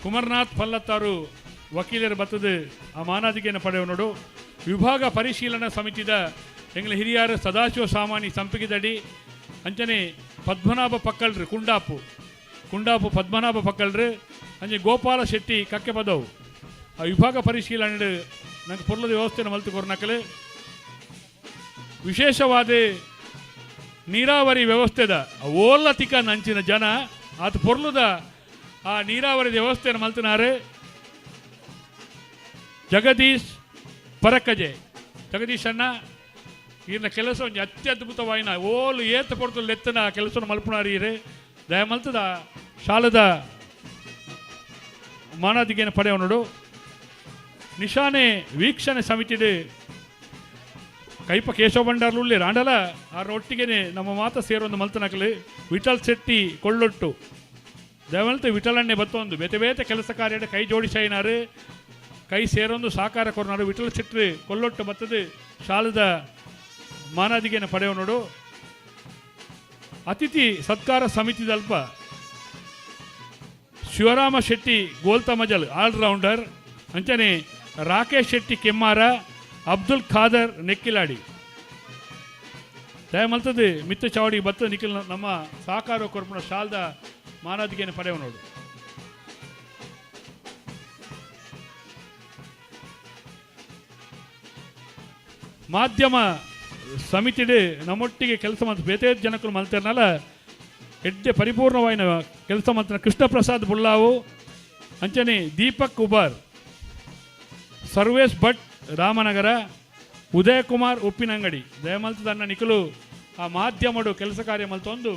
ಕುಮಾರ್ನಾಥ್ ಪಲ್ಲತ್ತಾರು ವಕೀಲರು ಬತ್ತದ ಆ ಮಾನಾದಿಗೆಯನ್ನು ಪಡೆಯುವ ವಿಭಾಗ ಪರಿಶೀಲನಾ ಸಮಿತಿದ ಎಂಗಳ ಹಿರಿಯರು ಸದಾಶಿವ ಸಾಮಾನಿ ಸಂಪಿಗೆದಡಿ ಅಂಚನೆ ಪದ್ಮನಾಭ ಪಕ್ಕಲ್ರು ಕುಂಡಾಪು ಕುಂಡಾಪು ಪದ್ಮನಾಭ ಪಕ್ಕಲ್ರು ಅಂಚೆ ಗೋಪಾಲ ಶೆಟ್ಟಿ ಕಕ್ಕೆ ಪದವು ಆ ವಿಭಾಗ ಪರಿಶೀಲನೆ ನಂಗೆ ಪೊರ್ಲದ ವ್ಯವಸ್ಥೆಯನ್ನು ಮಲ್ತು ಕೊರ್ನಕಲೆ ವಿಶೇಷವಾದ ನೀರಾವರಿ ವ್ಯವಸ್ಥೆದ ಓಲ್ಲ ತಿಕ್ಕ ನಂಚಿನ ಜನ ಆತ ಪೊರ್ಲದ ಆ ನೀರಾವರಿ ವ್ಯವಸ್ಥೆಯನ್ನು ಮಲ್ತನಾರೆ ಜಗದೀಶ್ ಪರಕಜೆ. ಜಗದೀಶ್ ಅಣ್ಣ ಈರ್ನ ಕೆಲಸ ಒಂಜಿ ಅತ್ಯದ್ಭುತವಾಯಿನ ಓಲು ಏತ ಪೊರ್ತು ಲೆತ್ತನ ಕೆಲಸವನ್ನು ಮಲ್ಪುನಾರು ಈರು ದಯ ಮಲ್ತದ ಶಾಲದ ಮಾನಾದಿಗೆಯನ್ನು ಪಡೆಯವನುಡು. ನಿಶಾನೆ ವೀಕ್ಷಣೆ ಸಮಿತಿಡು ಕೈಪ ಕೇಶವ ಭಂಡಾರ್ಲು ಉಳ್ಳೇರು ಆಂಡಲ ಆರ ಒಟ್ಟಿಗೆನೆ ನಮ್ಮ ಮಾತ ಸೇರೊಂದು ಮಲ್ತನಕಲು ವಿಠಲ್ ಶೆಟ್ಟಿ ಕೊಳ್ಳೊಟ್ಟು ದಯಮಲ್ತ ವಿಠಲಣ್ಣೆ ಬತ್ತೊಂದು ಬೇತೆ ಬೇತೆ ಕೆಲಸ ಕಾರ್ಯದ ಕೈ ಜೋಡಿಸೈನಾರು ಕೈ ಸೇರೊಂದು ಸಾಕಾರ ಕೊರ್ನಾರು ವಿಠಲ್ ಶೆಟ್ಟಿ ಕೊಲ್ಲೊಟ್ಟು ಬತ್ತದು ಶಾಲದ ಮಾನಾದಿಗೆಯನ್ನು ಪಡೆಯವನುಡು. ಅತಿಥಿ ಸತ್ಕಾರ ಸಮಿತಿದಲ್ಪ ಶಿವರಾಮ ಶೆಟ್ಟಿ ಗೋಲ್ತಮಜಲ್ ಆಲ್ರೌಂಡರ್ ಅಂಚನೆ ರಾಕೇಶ್ ಶೆಟ್ಟಿ ಕೆಮ್ಮಾರ ಅಬ್ದುಲ್ ಖಾದರ್ ನೆಕ್ಕಿಲಾಡಿ. ದಯಮಲ್ತದೆ ಮಿತ್ತ ಚಾವಡಿ ಬತ್ತ ನಿಖಿಲ್ ನಮ್ಮ ಸಹಕಾರ ಕೊರ್ಪುನ ಶಾಲ್ದ ಮಾನಾದಿಗೆಯನ್ನು ಪಡೆಯುವ ನೋಡು. ಮಾಧ್ಯಮ ಸಮಿತಿಡೆ ನಮ್ಮೊಟ್ಟಿಗೆ ಕೆಲಸ ಮತ್ತು ಬೇತೆ ಜನಕ್ಕಳು ಮಲ್ತಿರ್ನಲ್ಲ ಎಡ್ಡೆ ಪರಿಪೂರ್ಣವಾಯಿನ ಕೆಲಸ ಮಾಡ್ತಾನೆ ಕೃಷ್ಣಪ್ರಸಾದ್ ಬುಳ್ಳಾವು ಅಂಚನೆ ದೀಪಕ್ ಉಬಾರ್ ಸರ್ವೇಶ್ ಭಟ್ ರಾಮನಗರ ಉದಯಕುಮಾರ್ ಉಪ್ಪಿನಂಗಡಿ. ದಯಮಲ್ತದನ್ನ ನಿಖಲು ಆ ಮಾಧ್ಯಮಡು ಕೆಲಸ ಕಾರ್ಯ ಮಲ್ತೊಂದು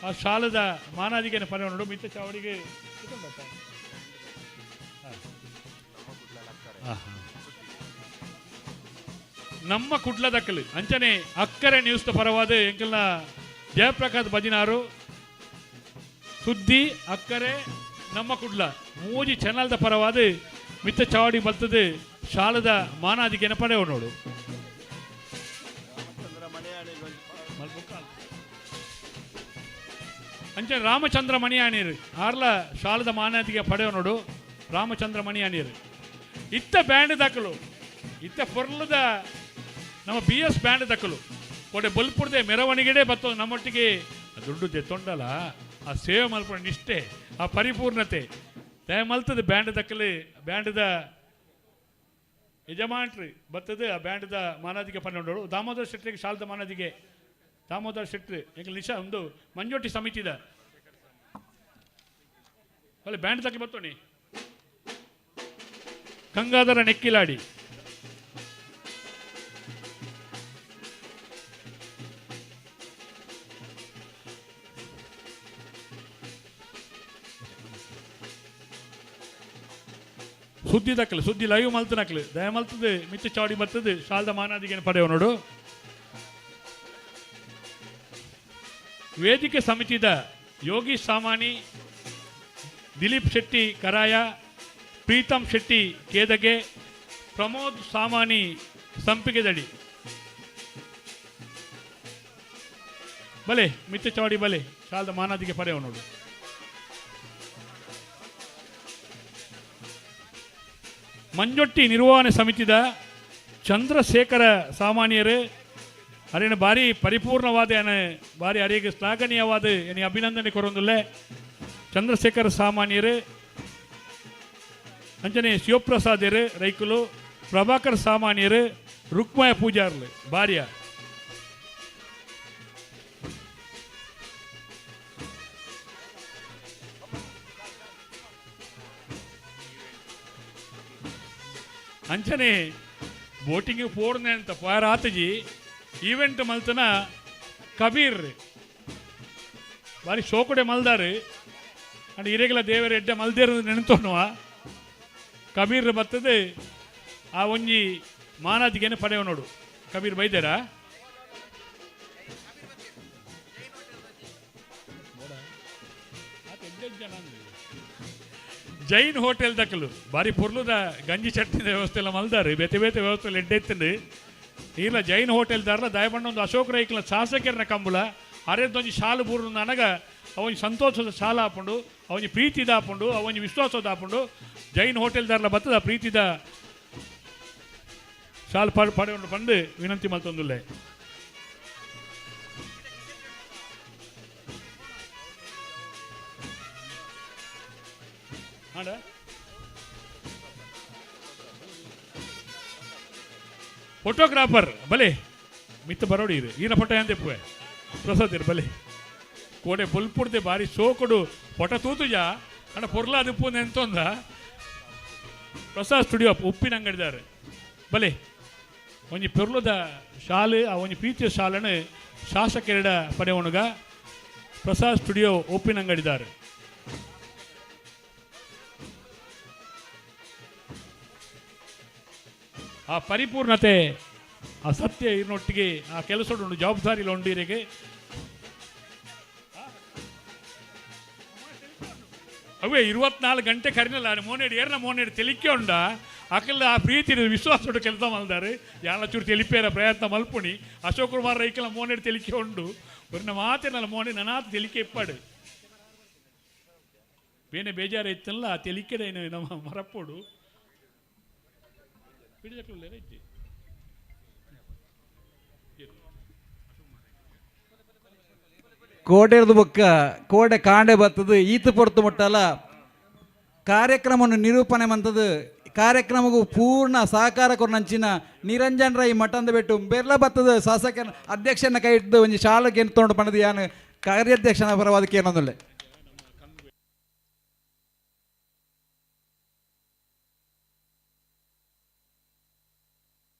ಆ ಶಾಲದ ಮಾನಾದಿಗೆಯನ್ನು ಪಡೆಯೋಡು ಮಿತ್ತ ಚಾವಡಿಗೆ ನಮ್ಮ ಕುಡ್ಲದಕ್ಕಲು ಅಂಚನೆ ಅಕ್ಕರೆ ನ್ಯೂಸ್ ಪರವಾದ ಎಂಕಲ್ನ ಜಯಪ್ರಕಾಶ್ ಬದಿನಾರು ಸುದ್ದಿ ಅಕ್ಕರೆ ನಮ್ಮ ಕುಡ್ಲ ಮೂಜಿ ಚಾನಲ್ದ ಪರವಾದ ಮಿತ್ತ ಚಾವಡಿ ಬರ್ತದೆ ಶಾಲದ ಮಾನಾದಿಗೆಯನ್ನು ಪಡೆಯುವ ನೋಡು. ಅಂಚನೆ ರಾಮಚಂದ್ರ ಮಣಿಯಾಣಿರು ಆರ್ಲ ಶಾಲದ ಮಾನಾದಿಗೆ ಪಡೆಯುವ ನೋಡು. ರಾಮಚಂದ್ರ ಮಣಿಯಾಣಿರು ಇತ್ತ ಬ್ಯಾಂಡ್ ದಾಖಲು ಇತ್ತ ಪೊರ್ಲದ ನಮ್ಮ ಬಿ ಎಸ್ ಬ್ಯಾಂಡ್ ದಕ್ಕಲು ಕೊಡೆ ಬಲ್ಪುರದೆ ಮೆರವಣಿಗೆಡೆ ಬತ್ತೋ ನಮ್ಮೊಟ್ಟಿಗೆ ದುಡ್ಡು ದೆತ್ತೊಂಡಲ್ಲ ಆ ಸೇವೆ ಮಲ್ಪುನ ನಿಷ್ಠೆ ಆ ಪರಿಪೂರ್ಣತೆ ದಯ ಮಲ್ತದ ಬ್ಯಾಂಡ್ ದಕ್ಕಲಿ ಬ್ಯಾಂಡ್ದ ಯಜಮಾನ್ರಿ ಬರ್ತದೆ ಆ ಬ್ಯಾಂಡ್ದ ಮಾನಾದಿಗೆ ಪನ್ನೆಂಡೋಳು ದಾಮೋದರ ಶೆಟ್ಟಿಗೆ ಶಾಲದ ಮಾನಾದಿಗೆ ದಾಮೋದರ ಶೆಟ್ಟಿ ಎಂಕಲ್ ನಿಶಾ ಒಂದು ಮಂಜೋಟಿ ಸಮಿತಿದ ಅಲ್ಲಿ ಬ್ಯಾಂಡ್ ತಕ್ಕ ಬತ್ತೋಣಿ ಗಂಗಾಧರ ನೆಕ್ಕಿಲಾಡಿ ಸುದ್ದಿ ದಕ್ಕಲು ಸುದ್ದಿ ಲೈವ್ ಮಲ್ತನಕ್ಲು ದಯ ಮಲ್ತದೆ ಮಿಚ್ಚ ಚಾವಡಿ ಬರ್ತದೆ ಶಾಲದ ಮಾನಾದಿಗೆ ಪಡೆಯುವ ನೋಡು. ವೇದಿಕೆ ಸಮಿತಿದ ಯೋಗೀಶ್ ಸಾಮಾನಿ ದಿಲೀಪ್ ಶೆಟ್ಟಿ ಕರಾಯ ಪ್ರೀತಮ್ ಶೆಟ್ಟಿ ಕೇದಗೆ ಪ್ರಮೋದ್ ಸಾಮಾನಿ ಸಂಪಿಗೆದಡಿ ಬಲೆ ಮಿಚ್ಚ ಚಾವಡಿ ಬಲೆ ಶಾಲದ ಮಾನಾದಿಗೆ ಪಡೆಯುವ ನೋಡು. ಮಂಜೊಟ್ಟಿ ನಿರ್ವಹಣೆ ಸಮಿತಿದ ಚಂದ್ರಶೇಖರ ಸಾಮಾನ್ಯರು ಅರಿನ ಭಾರಿ ಪರಿಪೂರ್ಣವಾದ ಭಾರಿ ಅರಿಗೆ ಶ್ಲಾಘನೀಯವಾದ ಎನಿ ಅಭಿನಂದನೆ ಕೊರೊಂದುಲ್ಲೆ ಚಂದ್ರಶೇಖರ ಸಾಮಾನ್ಯರು ಅಂಚನೆ ಶಿವಪ್ರಸಾದರು ರೈಕುಲು ಪ್ರಭಾಕರ್ ಸಾಮಾನ್ಯರು ರುಕ್ಮಯ ಪೂಜಾರ್ಲು ಭಾರ್ಯ ಅಂಚನೆ ಬೋಟಿಂಗ್ ಪೋರ್ನೆ ಅಂತ ಪಾರಾತಜಿ ಈವೆಂಟ್ ಮಲ್ತನ ಕಬೀರ್ ಬಾರಿ ಶೋಕುಡೆ ಮಲ್ದಾರು ಅಂಡ್ ಇರೆಗಲ ದೇವರ ಎಡ್ಡೆ ಮಲ್ದೇರು ನೆನತೋನುವ ಕಬೀರ್ ಬರ್ತದೆ ಆ ಒಂಜಿ ಮಾನಾದಿಗೆನೆ ಪಡೆಯುವ ನೋಡು. ಕಬೀರ್ ಬೈದೇರಾ ಜೈನ್ ಹೋಟೆಲ್ ದಕ್ಕಲು ಬಾರಿ ಪೊರ್ಲುದ ಗಂಜಿ ಚಟ್ನಿದ ವ್ಯವಸ್ಥೆ ಎಲ್ಲ ಮಲ್ದಾರು ಬೇತೆ ಬೇತೆ ವ್ಯವಸ್ಥೆ ಎಡ್ಡೆತ್ತಂಡು ಇಲ್ಲ ಜೈನ್ ಹೋಟೆಲ್ ದಾರಲ ದಯಪಂಡ ಒಂದು ಅಶೋಕ್ ರೈಕ್ಲ ಶಾಸಕರನ ಕಂಬುಲ ಅರೆದೊಂಜಿ ಶಾಲು ಬೂರು ನನಗ ಅವನಿ ಸಂತೋಷದ ಶಾಲ ಆಪುಂಡು ಅವನಿ ಪ್ರೀತಿದ ಆಪುಂಡು ಅವನಿ ವಿಶ್ವಾಸದ ಆಪುಂಡು ಜೈನ್ ಹೋಟೆಲ್ ದಾರಲ ಬತ್ತದ ಪ್ರೀತಿದ ಶಾಲು ಪಡೆಯುಂಡು ಪಂಡು ವಿನಂತಿ ಮಲ್ತೊಂದುಲ್ಲೆ. ಫೋಟೋಗ್ರಾಫರ್ ಬಲೆ ಮಿತ್ತ ಬರೋಡಿ ಇರು ಈನ ಫೋಟೋ ಎಂದೆಪ್ಪುವೆ ಪ್ರಸಾದ್ ಇರು ಬಲೆ ಕೋಡೆ ಬೊಲ್ಪುಡ್ದೆ ಬಾರಿ ಸೋಕುಡು ಫೋಟೋ ತೂತುಜ ಅಣ್ಣ ಪೊರ್ಲ ಅದಿಪ್ಪು ಎಂತೊಂದ ಪ್ರಸಾದ್ ಸ್ಟುಡಿಯೋ ಉಪ್ಪಿನ ಅಂಗಡಿದಾರೆ ಬಲೆ ಒಂಜಿ ಪೊರ್ಲುದ ಶಾಲೆ ಆ ಒಂಜಿ ಪ್ರೀತಿಯ ಶಾಲೆನು ಶಾಸಕರೆಡ ಪಡೆವಣುಗ ಪ್ರಸಾದ್ ಸ್ಟುಡಿಯೋ ಉಪ್ಪಿನ ಅಂಗಡಿದಾರೆ. ಆ ಪರಿಪೂರ್ಣತೆ ಆ ಸತ್ಯ ಇರ್ನೊಟ್ಟಿಗೆ ಆ ಕೆಲಸ ಉಂಟು ಜವಾಬ್ದಾರಿ ಉಂಡಿರಿಗೆ ಅವೇ 24 ಗಂಟೆ ಕರಿನಲ್ಲ ಮೋನೇಡು ಏರ್ನ ಮೋನೇಡು ತೆಲಿಕೆ ಉಂಡ ಅಕಲ್ಲ ಆ ಪ್ರೀತಿ ವಿಶ್ವಾಸ ಉಂಟು ಕೆಲಸ ಮಲ್ದಾರೆ ಯಾಲ ಚೂರು ತೆಲಿಪೇರ ಪ್ರಯತ್ನ ಮಲ್ಪುಣಿ ಅಶೋಕ್ ಕುಮಾರ್ ರೈಕಲ ಮೋನೇಡು ತೆಲಿಕೆ ಉಂಡು ಒರ್ನ ಮಾತೇನಲ್ಲ ಮೋನೆ ನನಾತ್ ತೆಲಿಕೆ ಇಪ್ಪಾಡು ಬೇನೆ ಬೇಜಾರು ಇತ್ತಲ್ಲ ಆ ತೆಲಿಕೆದ ನಮ್ಮ ಮರಪ್ಪೋಡು ಕೋಟೆರ್ದು ಬೊಕ್ಕ ಕೋಡೆ ಕಾಂಡೆ ಬರ್ತದೆ ಈತ ಪೊರ್ತು ಮುಟ್ಟಲ್ಲ ಕಾರ್ಯಕ್ರಮವನ್ನು ನಿರೂಪಣೆ ಮಂತದ್ದು ಕಾರ್ಯಕ್ರಮಕ್ಕೂ ಪೂರ್ಣ ಸಹಕಾರ ಕೊರ್ನಂಚಿನ ನಿರಂಜನ್ ರೈ ಮಠಂದ ಬೆಟ್ಟು ಬೆರ್ಲ ಬರ್ತದೆ ಶಾಸಕನ ಅಧ್ಯಕ್ಷನ ಕೈ ಇಟ್ಟು ಒಂಜಿ ಶಾಲೆಗೆ ತೊಗೊಂಡು ಪಣದು ಯಾನು ಕಾರ್ಯಾಧ್ಯಕ್ಷನ ಪರವಾದಕ್ಕೆ ಏನೊಂದುಲ್ಲೆ.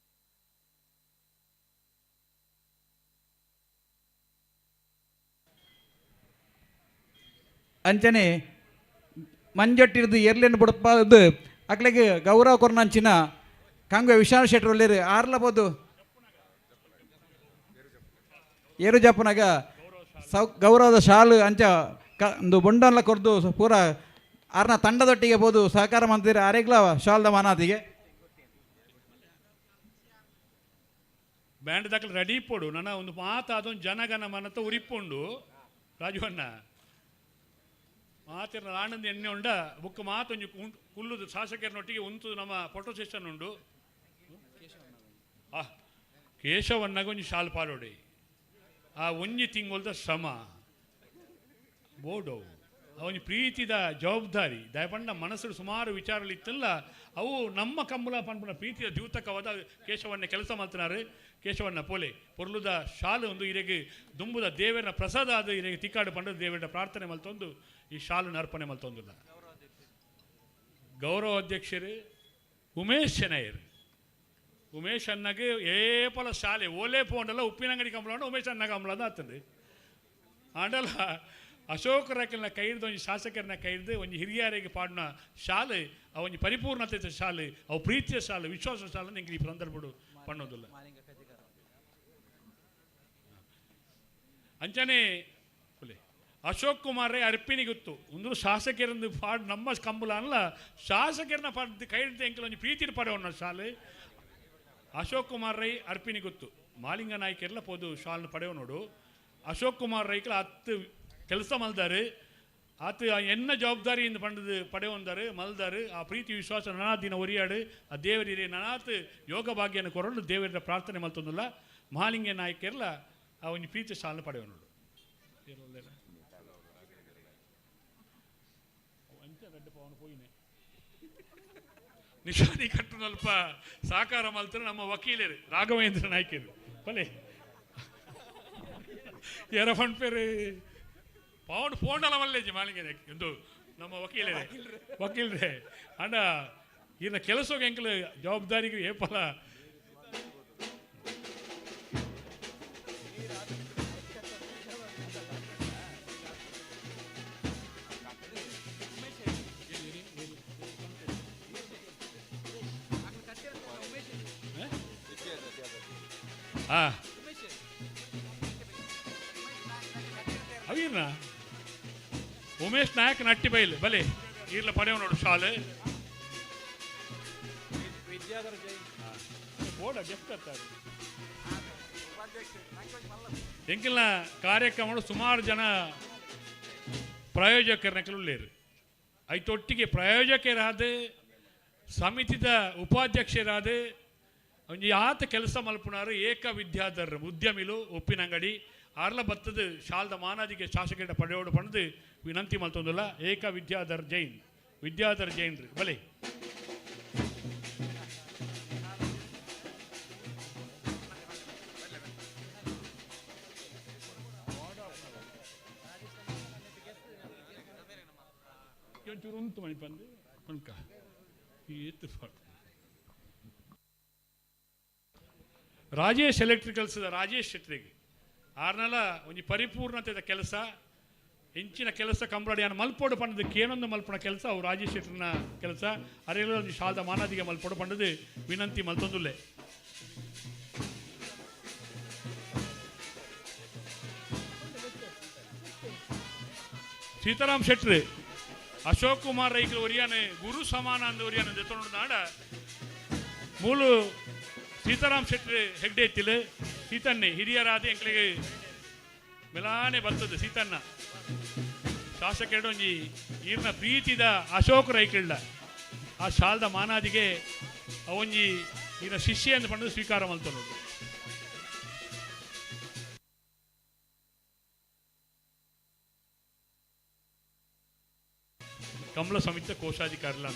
ಅಂಚನೆ ಮಂಜೊಟ್ಟಿರ್ದು ಎರ್ಲೆನ್ ಬುಡಪಾದು ಅಕ್ಲೆಗ್ ಗೌರವ ಕೊರ್ನಂಚಿನ ಕಂಗ್ವೆ ವಿಶಾಲ ಶೆಟ್ಟರ್ ಒಲ್ಲೇರು ಆರ್ಲಬೋದು ಏರು ಜಪ್ಪನಾಗ ಸೌ ಗೌರವದ ಶಾಲು ಅಂಚ ಕ ಒಂದು ಬೊಂಡನ್ಲ ಕೊರ್ದು ಪೂರ ಆರ್ನ ತಂಡದೊಟ್ಟಿಗೆ ಬೋದು ಸಹಕಾರ ಮಂತಿರ ಅರೆಗ್ಲ ಶಾಲ್ದ ಮಾನಾದಿಗೆ ಬ್ಯಾಂಡ್ ದಾಖಲೆ ರೆಡಿ ಪೋಡು ನನ್ನ ಒಂದು ಮಾತು ಅದೊಂದು ಜನಗಣ ಮನತ ಉರಿಪೊಂಡು ರಾಜುವಣ್ಣ ಮಾತಿನ ಆನಂದ ಎಣ್ಣೆ ಉಂಡ ಬುಕ್ ಮಾತೊಂಜಿ ಕುಲ್ಲುದು ಶಾಸಕರನೊಟ್ಟಿಗೆ ಉಂತು ನಮ್ಮ ಫೋಟೋ ಸೆಷನ್ ಉಂಡು. ಆ ಕೇಶವಣ್ಣಗ ಒಂಜಿ ಶಾಲ್ ಪಾಡೋಡಿ ಆ ಒಂಜಿ ತಿಂಗೊಲ್ದ ಶ್ರಮ ಬೋಡವು ಅವನಿ ಪ್ರೀತಿದ ಜವಾಬ್ದಾರಿ ದಯಪಂಡ ಮನಸ್ಸು ಸುಮಾರು ವಿಚಾರಗಳು ಇತ್ತಲ್ಲ ಅವು ನಮ್ಮ ಕಂಬುಲ ಪನ್ಪುನ ಪ್ರೀತಿಯ ದ್ಯೂತಕವಾದ ಕೇಶವಣ್ಣ ಕೆಲಸ ಮಾಡ್ತಿನಾರು. ಕೇಶವಣ್ಣ ಪೋಲೆ ಪೊರ್ಲುದ ಶಾಲು ಒಂದು ಇರೆಗೆ ದುಂಬುದ ದೇವರ ಪ್ರಸಾದ ಆದ ಇರೆಗೆ ತಿಕ್ಕಾಡು ಪಂಡದ ದೇವರ ಪ್ರಾರ್ಥನೆ ಮಲ್ತೊಂದು ಈ ಶಾಲನ್ನು ಅರ್ಪಣೆ ಮಲ್ತೊಂದಿಲ್ಲ. ಗೌರವ ಅಧ್ಯಕ್ಷರು ಉಮೇಶ್ ಶೆನೈರ್ ಉಮೇಶ್ ಅಣ್ಣಗೆ ಏಪಲ ಶಾಲೆ ಓಲೆ ಪೋಂಡಲ್ಲ ಉಪ್ಪಿನಂಗಡಿ ಕಂಬಳ ಉಮೇಶ್ ಅಣ್ಣ ಕಂಬಳ ಅಂತ ಆಗ್ತದೆ. ಆಂಡಲ ಅಶೋಕ ರಕಲ್ನ ಕೈರ್ದು ಒಂಜಿ ಶಾಸಕರನ್ನ ಕೈರ್ದು ಒಂಜಿ ಹಿರಿಯರಿಗೆ ಪಾಡಿನ ಶಾಲೆ ಆ ಒಂಜಿ ಪರಿಪೂರ್ಣತೆ ಶಾಲೆ ಅವು ಪ್ರೀತಿಯ ಶಾಲೆ ವಿಶ್ವಾಸ ಶಾಲೆ ನಿಂಗೆ ಈ ಸಂದರ್ಭಡು ಪಣ್ಣೋದಿಲ್ಲ. ಅಂಚನೆ ಅಶೋಕ್ ಕುಮಾರ್ ರೈ ಅರ್ಪಿಣಿ ಗೊತ್ತು ಒಂದು ಶಾಸಕರಂದು ಪಾಡ್ ನಮ್ಮ ಕಂಬುಲ ಅಲ್ಲ ಶಾಸಕರನ್ನ ಪಾಡ್ ಕೈರ್ದು ಎಂಕಲ್ ಒಂಜಿ ಪ್ರೀತಿನ ಪಡೆಯೋಣ ಶಾಲೆ ಅಶೋಕ್ ಕುಮಾರ್ ರೈ ಅರ್ಪಿಣಿ ಗೊತ್ತು ಮಾಲಿಂಗ ನಾಯ್ಕೆಲ್ಲ ಪೋದು ಶಾಲನ್ನು ಪಡೆಯೋ ನೋಡು. ಅಶೋಕ್ ಕುಮಾರ್ ರೈಕಲ ಹತ್ತು ಕೆಲಸ ಮಲ್ದಾರು ಆತ ಎನ್ನ ಜವಾಬ್ದಾರಿಯಿಂದ ಪಂಡದು ಪಡೆಯೊಂದಾರು ಮಲ್ದಾರು ಆ ಪ್ರೀತಿ ವಿಶ್ವಾಸ ನಾನಾ ದಿನ ಒರಿಯಾಡು ಆ ದೇವರಿರೇ ನಾನಾತ್ ಯೋಗ ಭಾಗ್ಯನ ಕೊರಲು ದೇವರ ಪ್ರಾರ್ಥನೆ ಮಲ್ತೊಂದಿಲ್ಲ ಮಹಾಲಿಂಗ ನಾಯಕರೆಲ್ಲ ಆ ಒಂದು ಪ್ರೀತಿ ಶಾಲನ್ನು ಪಡೆಯೋ ನೋಡು. ನಿಶಾನಿ ಕಟ್ಟುನಲ್ಪ ಸಾಕಾರ ಮಲ್ತರು ನಮ್ಮ ವಕೀಲರು ರಾಘವೇಂದ್ರ ನಾಯ್ಕರು ಬಲೆ ಯಾರ ಫಂಡ್ಪೇರು ಪವನ್ ಫೋಂಡಲ ಮಲ್ಲೇಜಿ ಮಾಲಿಂಗ ಎಂದು ನಮ್ಮ ವಕೀಲರೇ ವಕೀಲರೇ ಅಂಡ ಇನ್ನ ಕೆಲಸಕ್ಕೆ ಎಂಕಲ್ ಜವಾಬ್ದಾರಿಗೆ ಏಪಲ ಅವೀರ್ನ ಉಮೇಶ್ ನಾಯಕ್ ನಟ್ಟಿ ಬೈಲ್ ಬಲೆ ಈರ್ಲ ಪಡೆಯವನೋಡು ಶಾಲೆ ಬೋರ್ಡ್ ಗೆಫ್ಟ್ ಅತ್ತಾರೆ ಎಂಕಿನ ಕಾರ್ಯಕ್ರಮ ಸುಮಾರು ಜನ ಪ್ರಾಯೋಜಕರನ್ನ ಐತೊಟ್ಟಿಗೆ ಪ್ರಾಯೋಜಕರಾದ ಸಮಿತಿದ ಉಪಾಧ್ಯಕ್ಷರಾದ ಒಂಜಿ ಆತ ಕೆಲಸ ಮಲ್ಪುನಾರು ಏಕ ವಿದ್ಯಾಧರ್ ಉದ್ಯಮಿಲು ಉಪ್ಪಿನಂಗಡಿ ಆರ್ಲ ಬತ್ತದ ಶಾಲ್ದ ಮಾನಾದಿಗೆ ಶಾಸಕರ ಪಡೆಯೋಡು ಪಣದು ವಿನಂತಿ ಮಲ್ತೊಂದುಲ್ಲ ಏಕ ವಿದ್ಯಾಧರ್ ಜೈನ್ ವಿದ್ಯಾಧರ್ ಜೈನ್ರಿ ಬಲೆ ಒಂಚೂರು ಉಂಟು ಮಣಿಪಂದು ಪಣ್ಕ ರಾಜೇಶ್ ಎಲೆಕ್ಟ್ರಿಕಲ್ಸ್ ರಾಜೇಶ್ ಶೆಟ್ರಿಗೆ ಆರ್ನಲ ಒಂಜಿ ಪರಿಪೂರ್ಣತೆದ ಕೆಲಸ ಇಂಚಿನ ಕೆಲಸ ಕಂಬಳಡಿಯಾನ ಮಲ್ಪೋಡು ಪಂಡದು ಕೇನೊಂದು ಮಲ್ಪುನ ಕೆಲಸ ಅವು ರಾಜೇಶ್ ಶೆಟ್ಟರ್ನ ಕೆಲಸ ಅರೆಲ್ಲ ಒಂಜಿ ಶಾಲ್ದ ಮಾನಾದಿಗೆ ಮಲ್ಪೋಡು ಪಂಡದು ವಿನಂತಿ ಮಲ್ತೊಂದುಲ್ಲೆ. ಸೀತಾರಾಮ್ ಶೆಟ್ರು ಅಶೋಕ್ ಕುಮಾರ್ ರೈಕಲ್ ಒರಿಯಾನೆ ಗುರು ಸಮಾನ ಅಂದ ಒರಿಯಾನೆ ದೆತ್ತೊಂಡು ನಾಡ ಮೂಲು ಸೀತಾರಾಮ್ ಶೆಟ್ರು ಹೆಗ್ಡೆ ಎತ್ತಿಲ್ ಸೀತನ್ನೆ ಹಿರಿಯರಾದ ಎಂಕ್ಲಿಗೆ ಮೆಲಾನೆ ಬರ್ತದೆ ಸೀತನ್ನ ಶಾಸಕರೊಂಜಿ ಈರ್ನ ಪ್ರೀತಿದ ಅಶೋಕ್ ರೈಕಿಳ್ಳ ಆ ಶಾಲ್ದ ಮಾನಾದಿಗೆ ಅವೊಂಜಿ ಈರ್ನ ಶಿಷ್ಯ ಎಂದು ಪಂಡು ಸ್ವೀಕಾರ ಮಲ್ತೊಂಡು. ಕಮಲ ಸಮಿತಿ ಕೋಶಾಧಿಕಾರಿಲ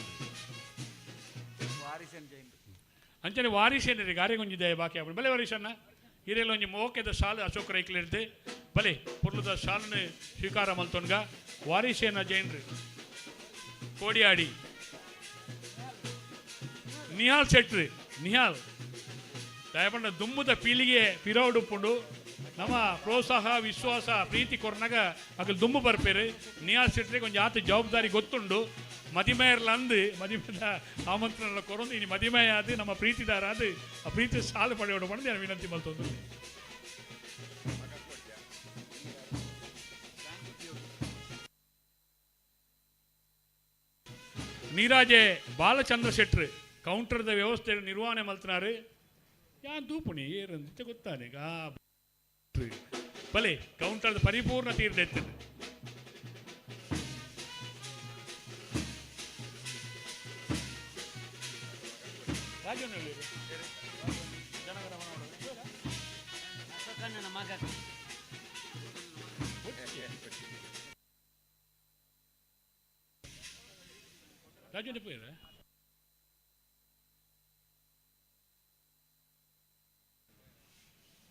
ಅಂಚನೆ ವಾರಿಸೇನರಿ ಗಾರೆಗೊಂಜಿದೆ ಬಾಕಿ ಆಪುಂಡು ಬಲೆ ವಾರಿಸನ್ನ ಹಿರಿಯಲ್ಲ ಒಂಜಿ ಮೋಕೆದ ಶಾಲು ಅಶೋಕ್ ರೈಕ್ಲಿರ್ದೆ ಬಲೆ ಪೊರ್ಲುದ ಶಾಲನ್ನು ಸ್ವೀಕಾರ ಮಲ್ತೊನ್ಗ ವಾರಿಸೇನ ಜೈನ್ರಿ ಕೋಡಿಯಾಡಿ ನಿಹಾಲ್ ಶೆಟ್ರಿ ನಿಹಾಲ್ ದಯಪಂಡ ದುಮ್ಮುದ ಪೀಳಿಗೆ ಪಿರೌಡುಪ್ಪುಂಡು ನಮ್ಮ ಪ್ರೋತ್ಸಾಹ ವಿಶ್ವಾಸ ಪ್ರೀತಿ ಕೊರ್ನಾಗ ಅಗಲ್ ದುಮ್ಮು ಬರ್ಪೇರು ನಿಹಾಲ್ ಶೆಟ್ರಿಗೆ ಒಂಜಿ ಆತ ಜವಾಬ್ದಾರಿ ಗೊತ್ತುಂಡು ಮದಿಮೆಯರ್ಲಂದು ಮದಿಮೆದ ಆಮಂತ್ರಣ ಕೊರೊಂದು ಇನಿ ಮದಿಮೆ ಆದ ನಮ್ಮ ಪ್ರೀತಿದಾರ ಅದು ಆ ಪ್ರೀತಿ ಸಾಲು ಪಡೆಯೋಡು ಪಂದು ನಾನು ವಿನಂತಿ ಮಲ್ತೊಂದು. ನೀರಾಜೆ ಬಾಲಚಂದ್ರ ಶೆಟ್ರು ಕೌಂಟರ್ದ ವ್ಯವಸ್ಥೆ ನಿರ್ವಹಣೆ ಮಲ್ತನಾರು ಯಾನ್ ತೂಪುಣಿ ಏರಂತ ಗೊತ್ತಾನೆ ಬಲೆ ಕೌಂಟರ್ದ ಪರಿಪೂರ್ಣ ತೀರ್ದೆತ್ತದು.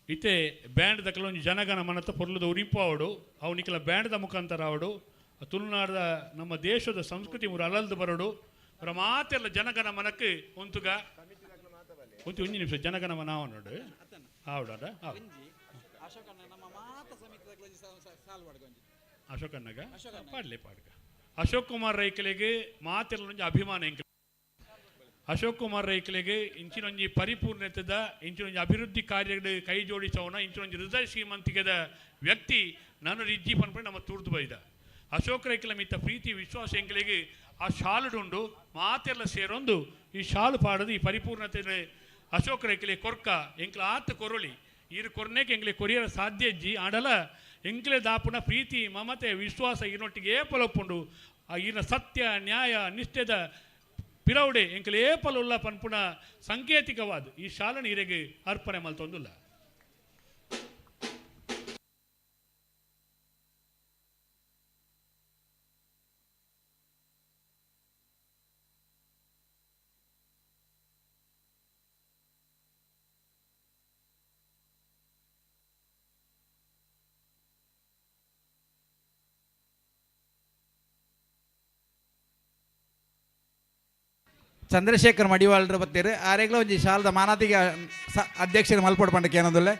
ಇತ್ತೆ ಬ್ಯಾಂಡ್ ದಕಲೊಂಜಿ ಜನಗಣ ಮನತ ಪೊರ್ಲುದ ಉರಿಪು ಅವಡು ಅವು ನಿಕಲ ಬ್ಯಾಂಡ್ದ ಮುಖಾಂತರ ಅವಡು ತುಳುನಾಡದ ನಮ್ಮ ದೇಶದ ಸಂಸ್ಕೃತಿ ಮೂರು ಅಲಲ್ದು ಬರೋಡು ಅವರ ಮಾತೆಲ್ಲ ಜನಗಣ ಮನಕ್ಕೆ ಒಂತುಗ ಒಂತು ಒಂಜಿ ನಿಮಿಷ ಜನಗಣ ಮನ ಅವನೋಡು ಆವಡ ಅಶೋಕಣ್ಣಗ ಪಾಡ್ಲೆ ಪಾಡ್ಗ ಅಶೋಕ್ ಕುಮಾರ್ ರೈಕಲಿಗೆ ಮಾತೆಲ್ಲ ಒಂಜಿ ಅಭಿಮಾನ ಎಂಕ ಅಶೋಕ್ ಕುಮಾರ್ ರೈಕಲಿಗೆ ಇಂಚಿನೊಂಜಿ ಪರಿಪೂರ್ಣತೆದ ಇಂಚಿನೊಂಜಿ ಅಭಿವೃದ್ಧಿ ಕಾರ್ಯಗಳು ಕೈ ಜೋಡಿಸೋಣ ಇಂಚಿನೊಂಜಿ ಹೃದಯ ಶ್ರೀಮಂತಿಕೆದ ವ್ಯಕ್ತಿ ನಾನು ರಿಜ್ಜಿ ಪನ್ಪುಂಡು ನಮ್ಮ ತೂರ್ದು ಬೈದ ಅಶೋಕ್ ರೈಕಲ ಮಿತ್ತ ಪ್ರೀತಿ ವಿಶ್ವಾಸ ಎಂಕಲಿಗೆ ಆ ಶಾಲುಡುಂಡು ಮಾತೆಲ್ಲ ಸೇರೊಂದು ಈ ಶಾಲು ಪಾಡದು ಈ ಪರಿಪೂರ್ಣತೆ ಅಶೋಕ್ ರೈಕಲಿ ಕೊರ್ಕ ಎಂಕ್ಲ ಆತ ಕೊರೊಳಿ ಈರು ಕೊರ್ನೇಕೆ ಎಂಕ್ಲೆ ಕೊರಿಯರ ಸಾಧ್ಯ ಇಜ್ಜಿ ಆಡಲ ಎಂಕ್ಲೆ ದಾಪುನ ಪ್ರೀತಿ ಮಮತೆ ವಿಶ್ವಾಸ ಈನೊಟ್ಟಿಗೆ ಏಪಲೊಪ್ಪುಂಡು ಆ ಈನ ಸತ್ಯ ನ್ಯಾಯ ನಿಷ್ಠೆದ ಪಿರೌಡೆ ಎಂಕ್ಲೆ ಏಪಲುಲ್ಲ ಪನ್ಪುನ ಸಂಕೇತಿಕವಾದ ಈ ಶಾಲನ ಈರೆಗೆ ಅರ್ಪಣೆ ಮಲ್ತೊಂದುಲ್ಲ. ಚಂದ್ರಶೇಖರ್ ಮಡಿವಾಳರ ಬತ್ತೀರು ಆರೆಗ್ಲ ಒಂಜಿ ಶಾಲದ ಮಾನಾತಿಗೆ ಅಧ್ಯಕ್ಷರು ಮಲ್ಪೋಡು ಪಂಡಕ್ಕೆ ಏನೊಂದುಲ್ಲೆ.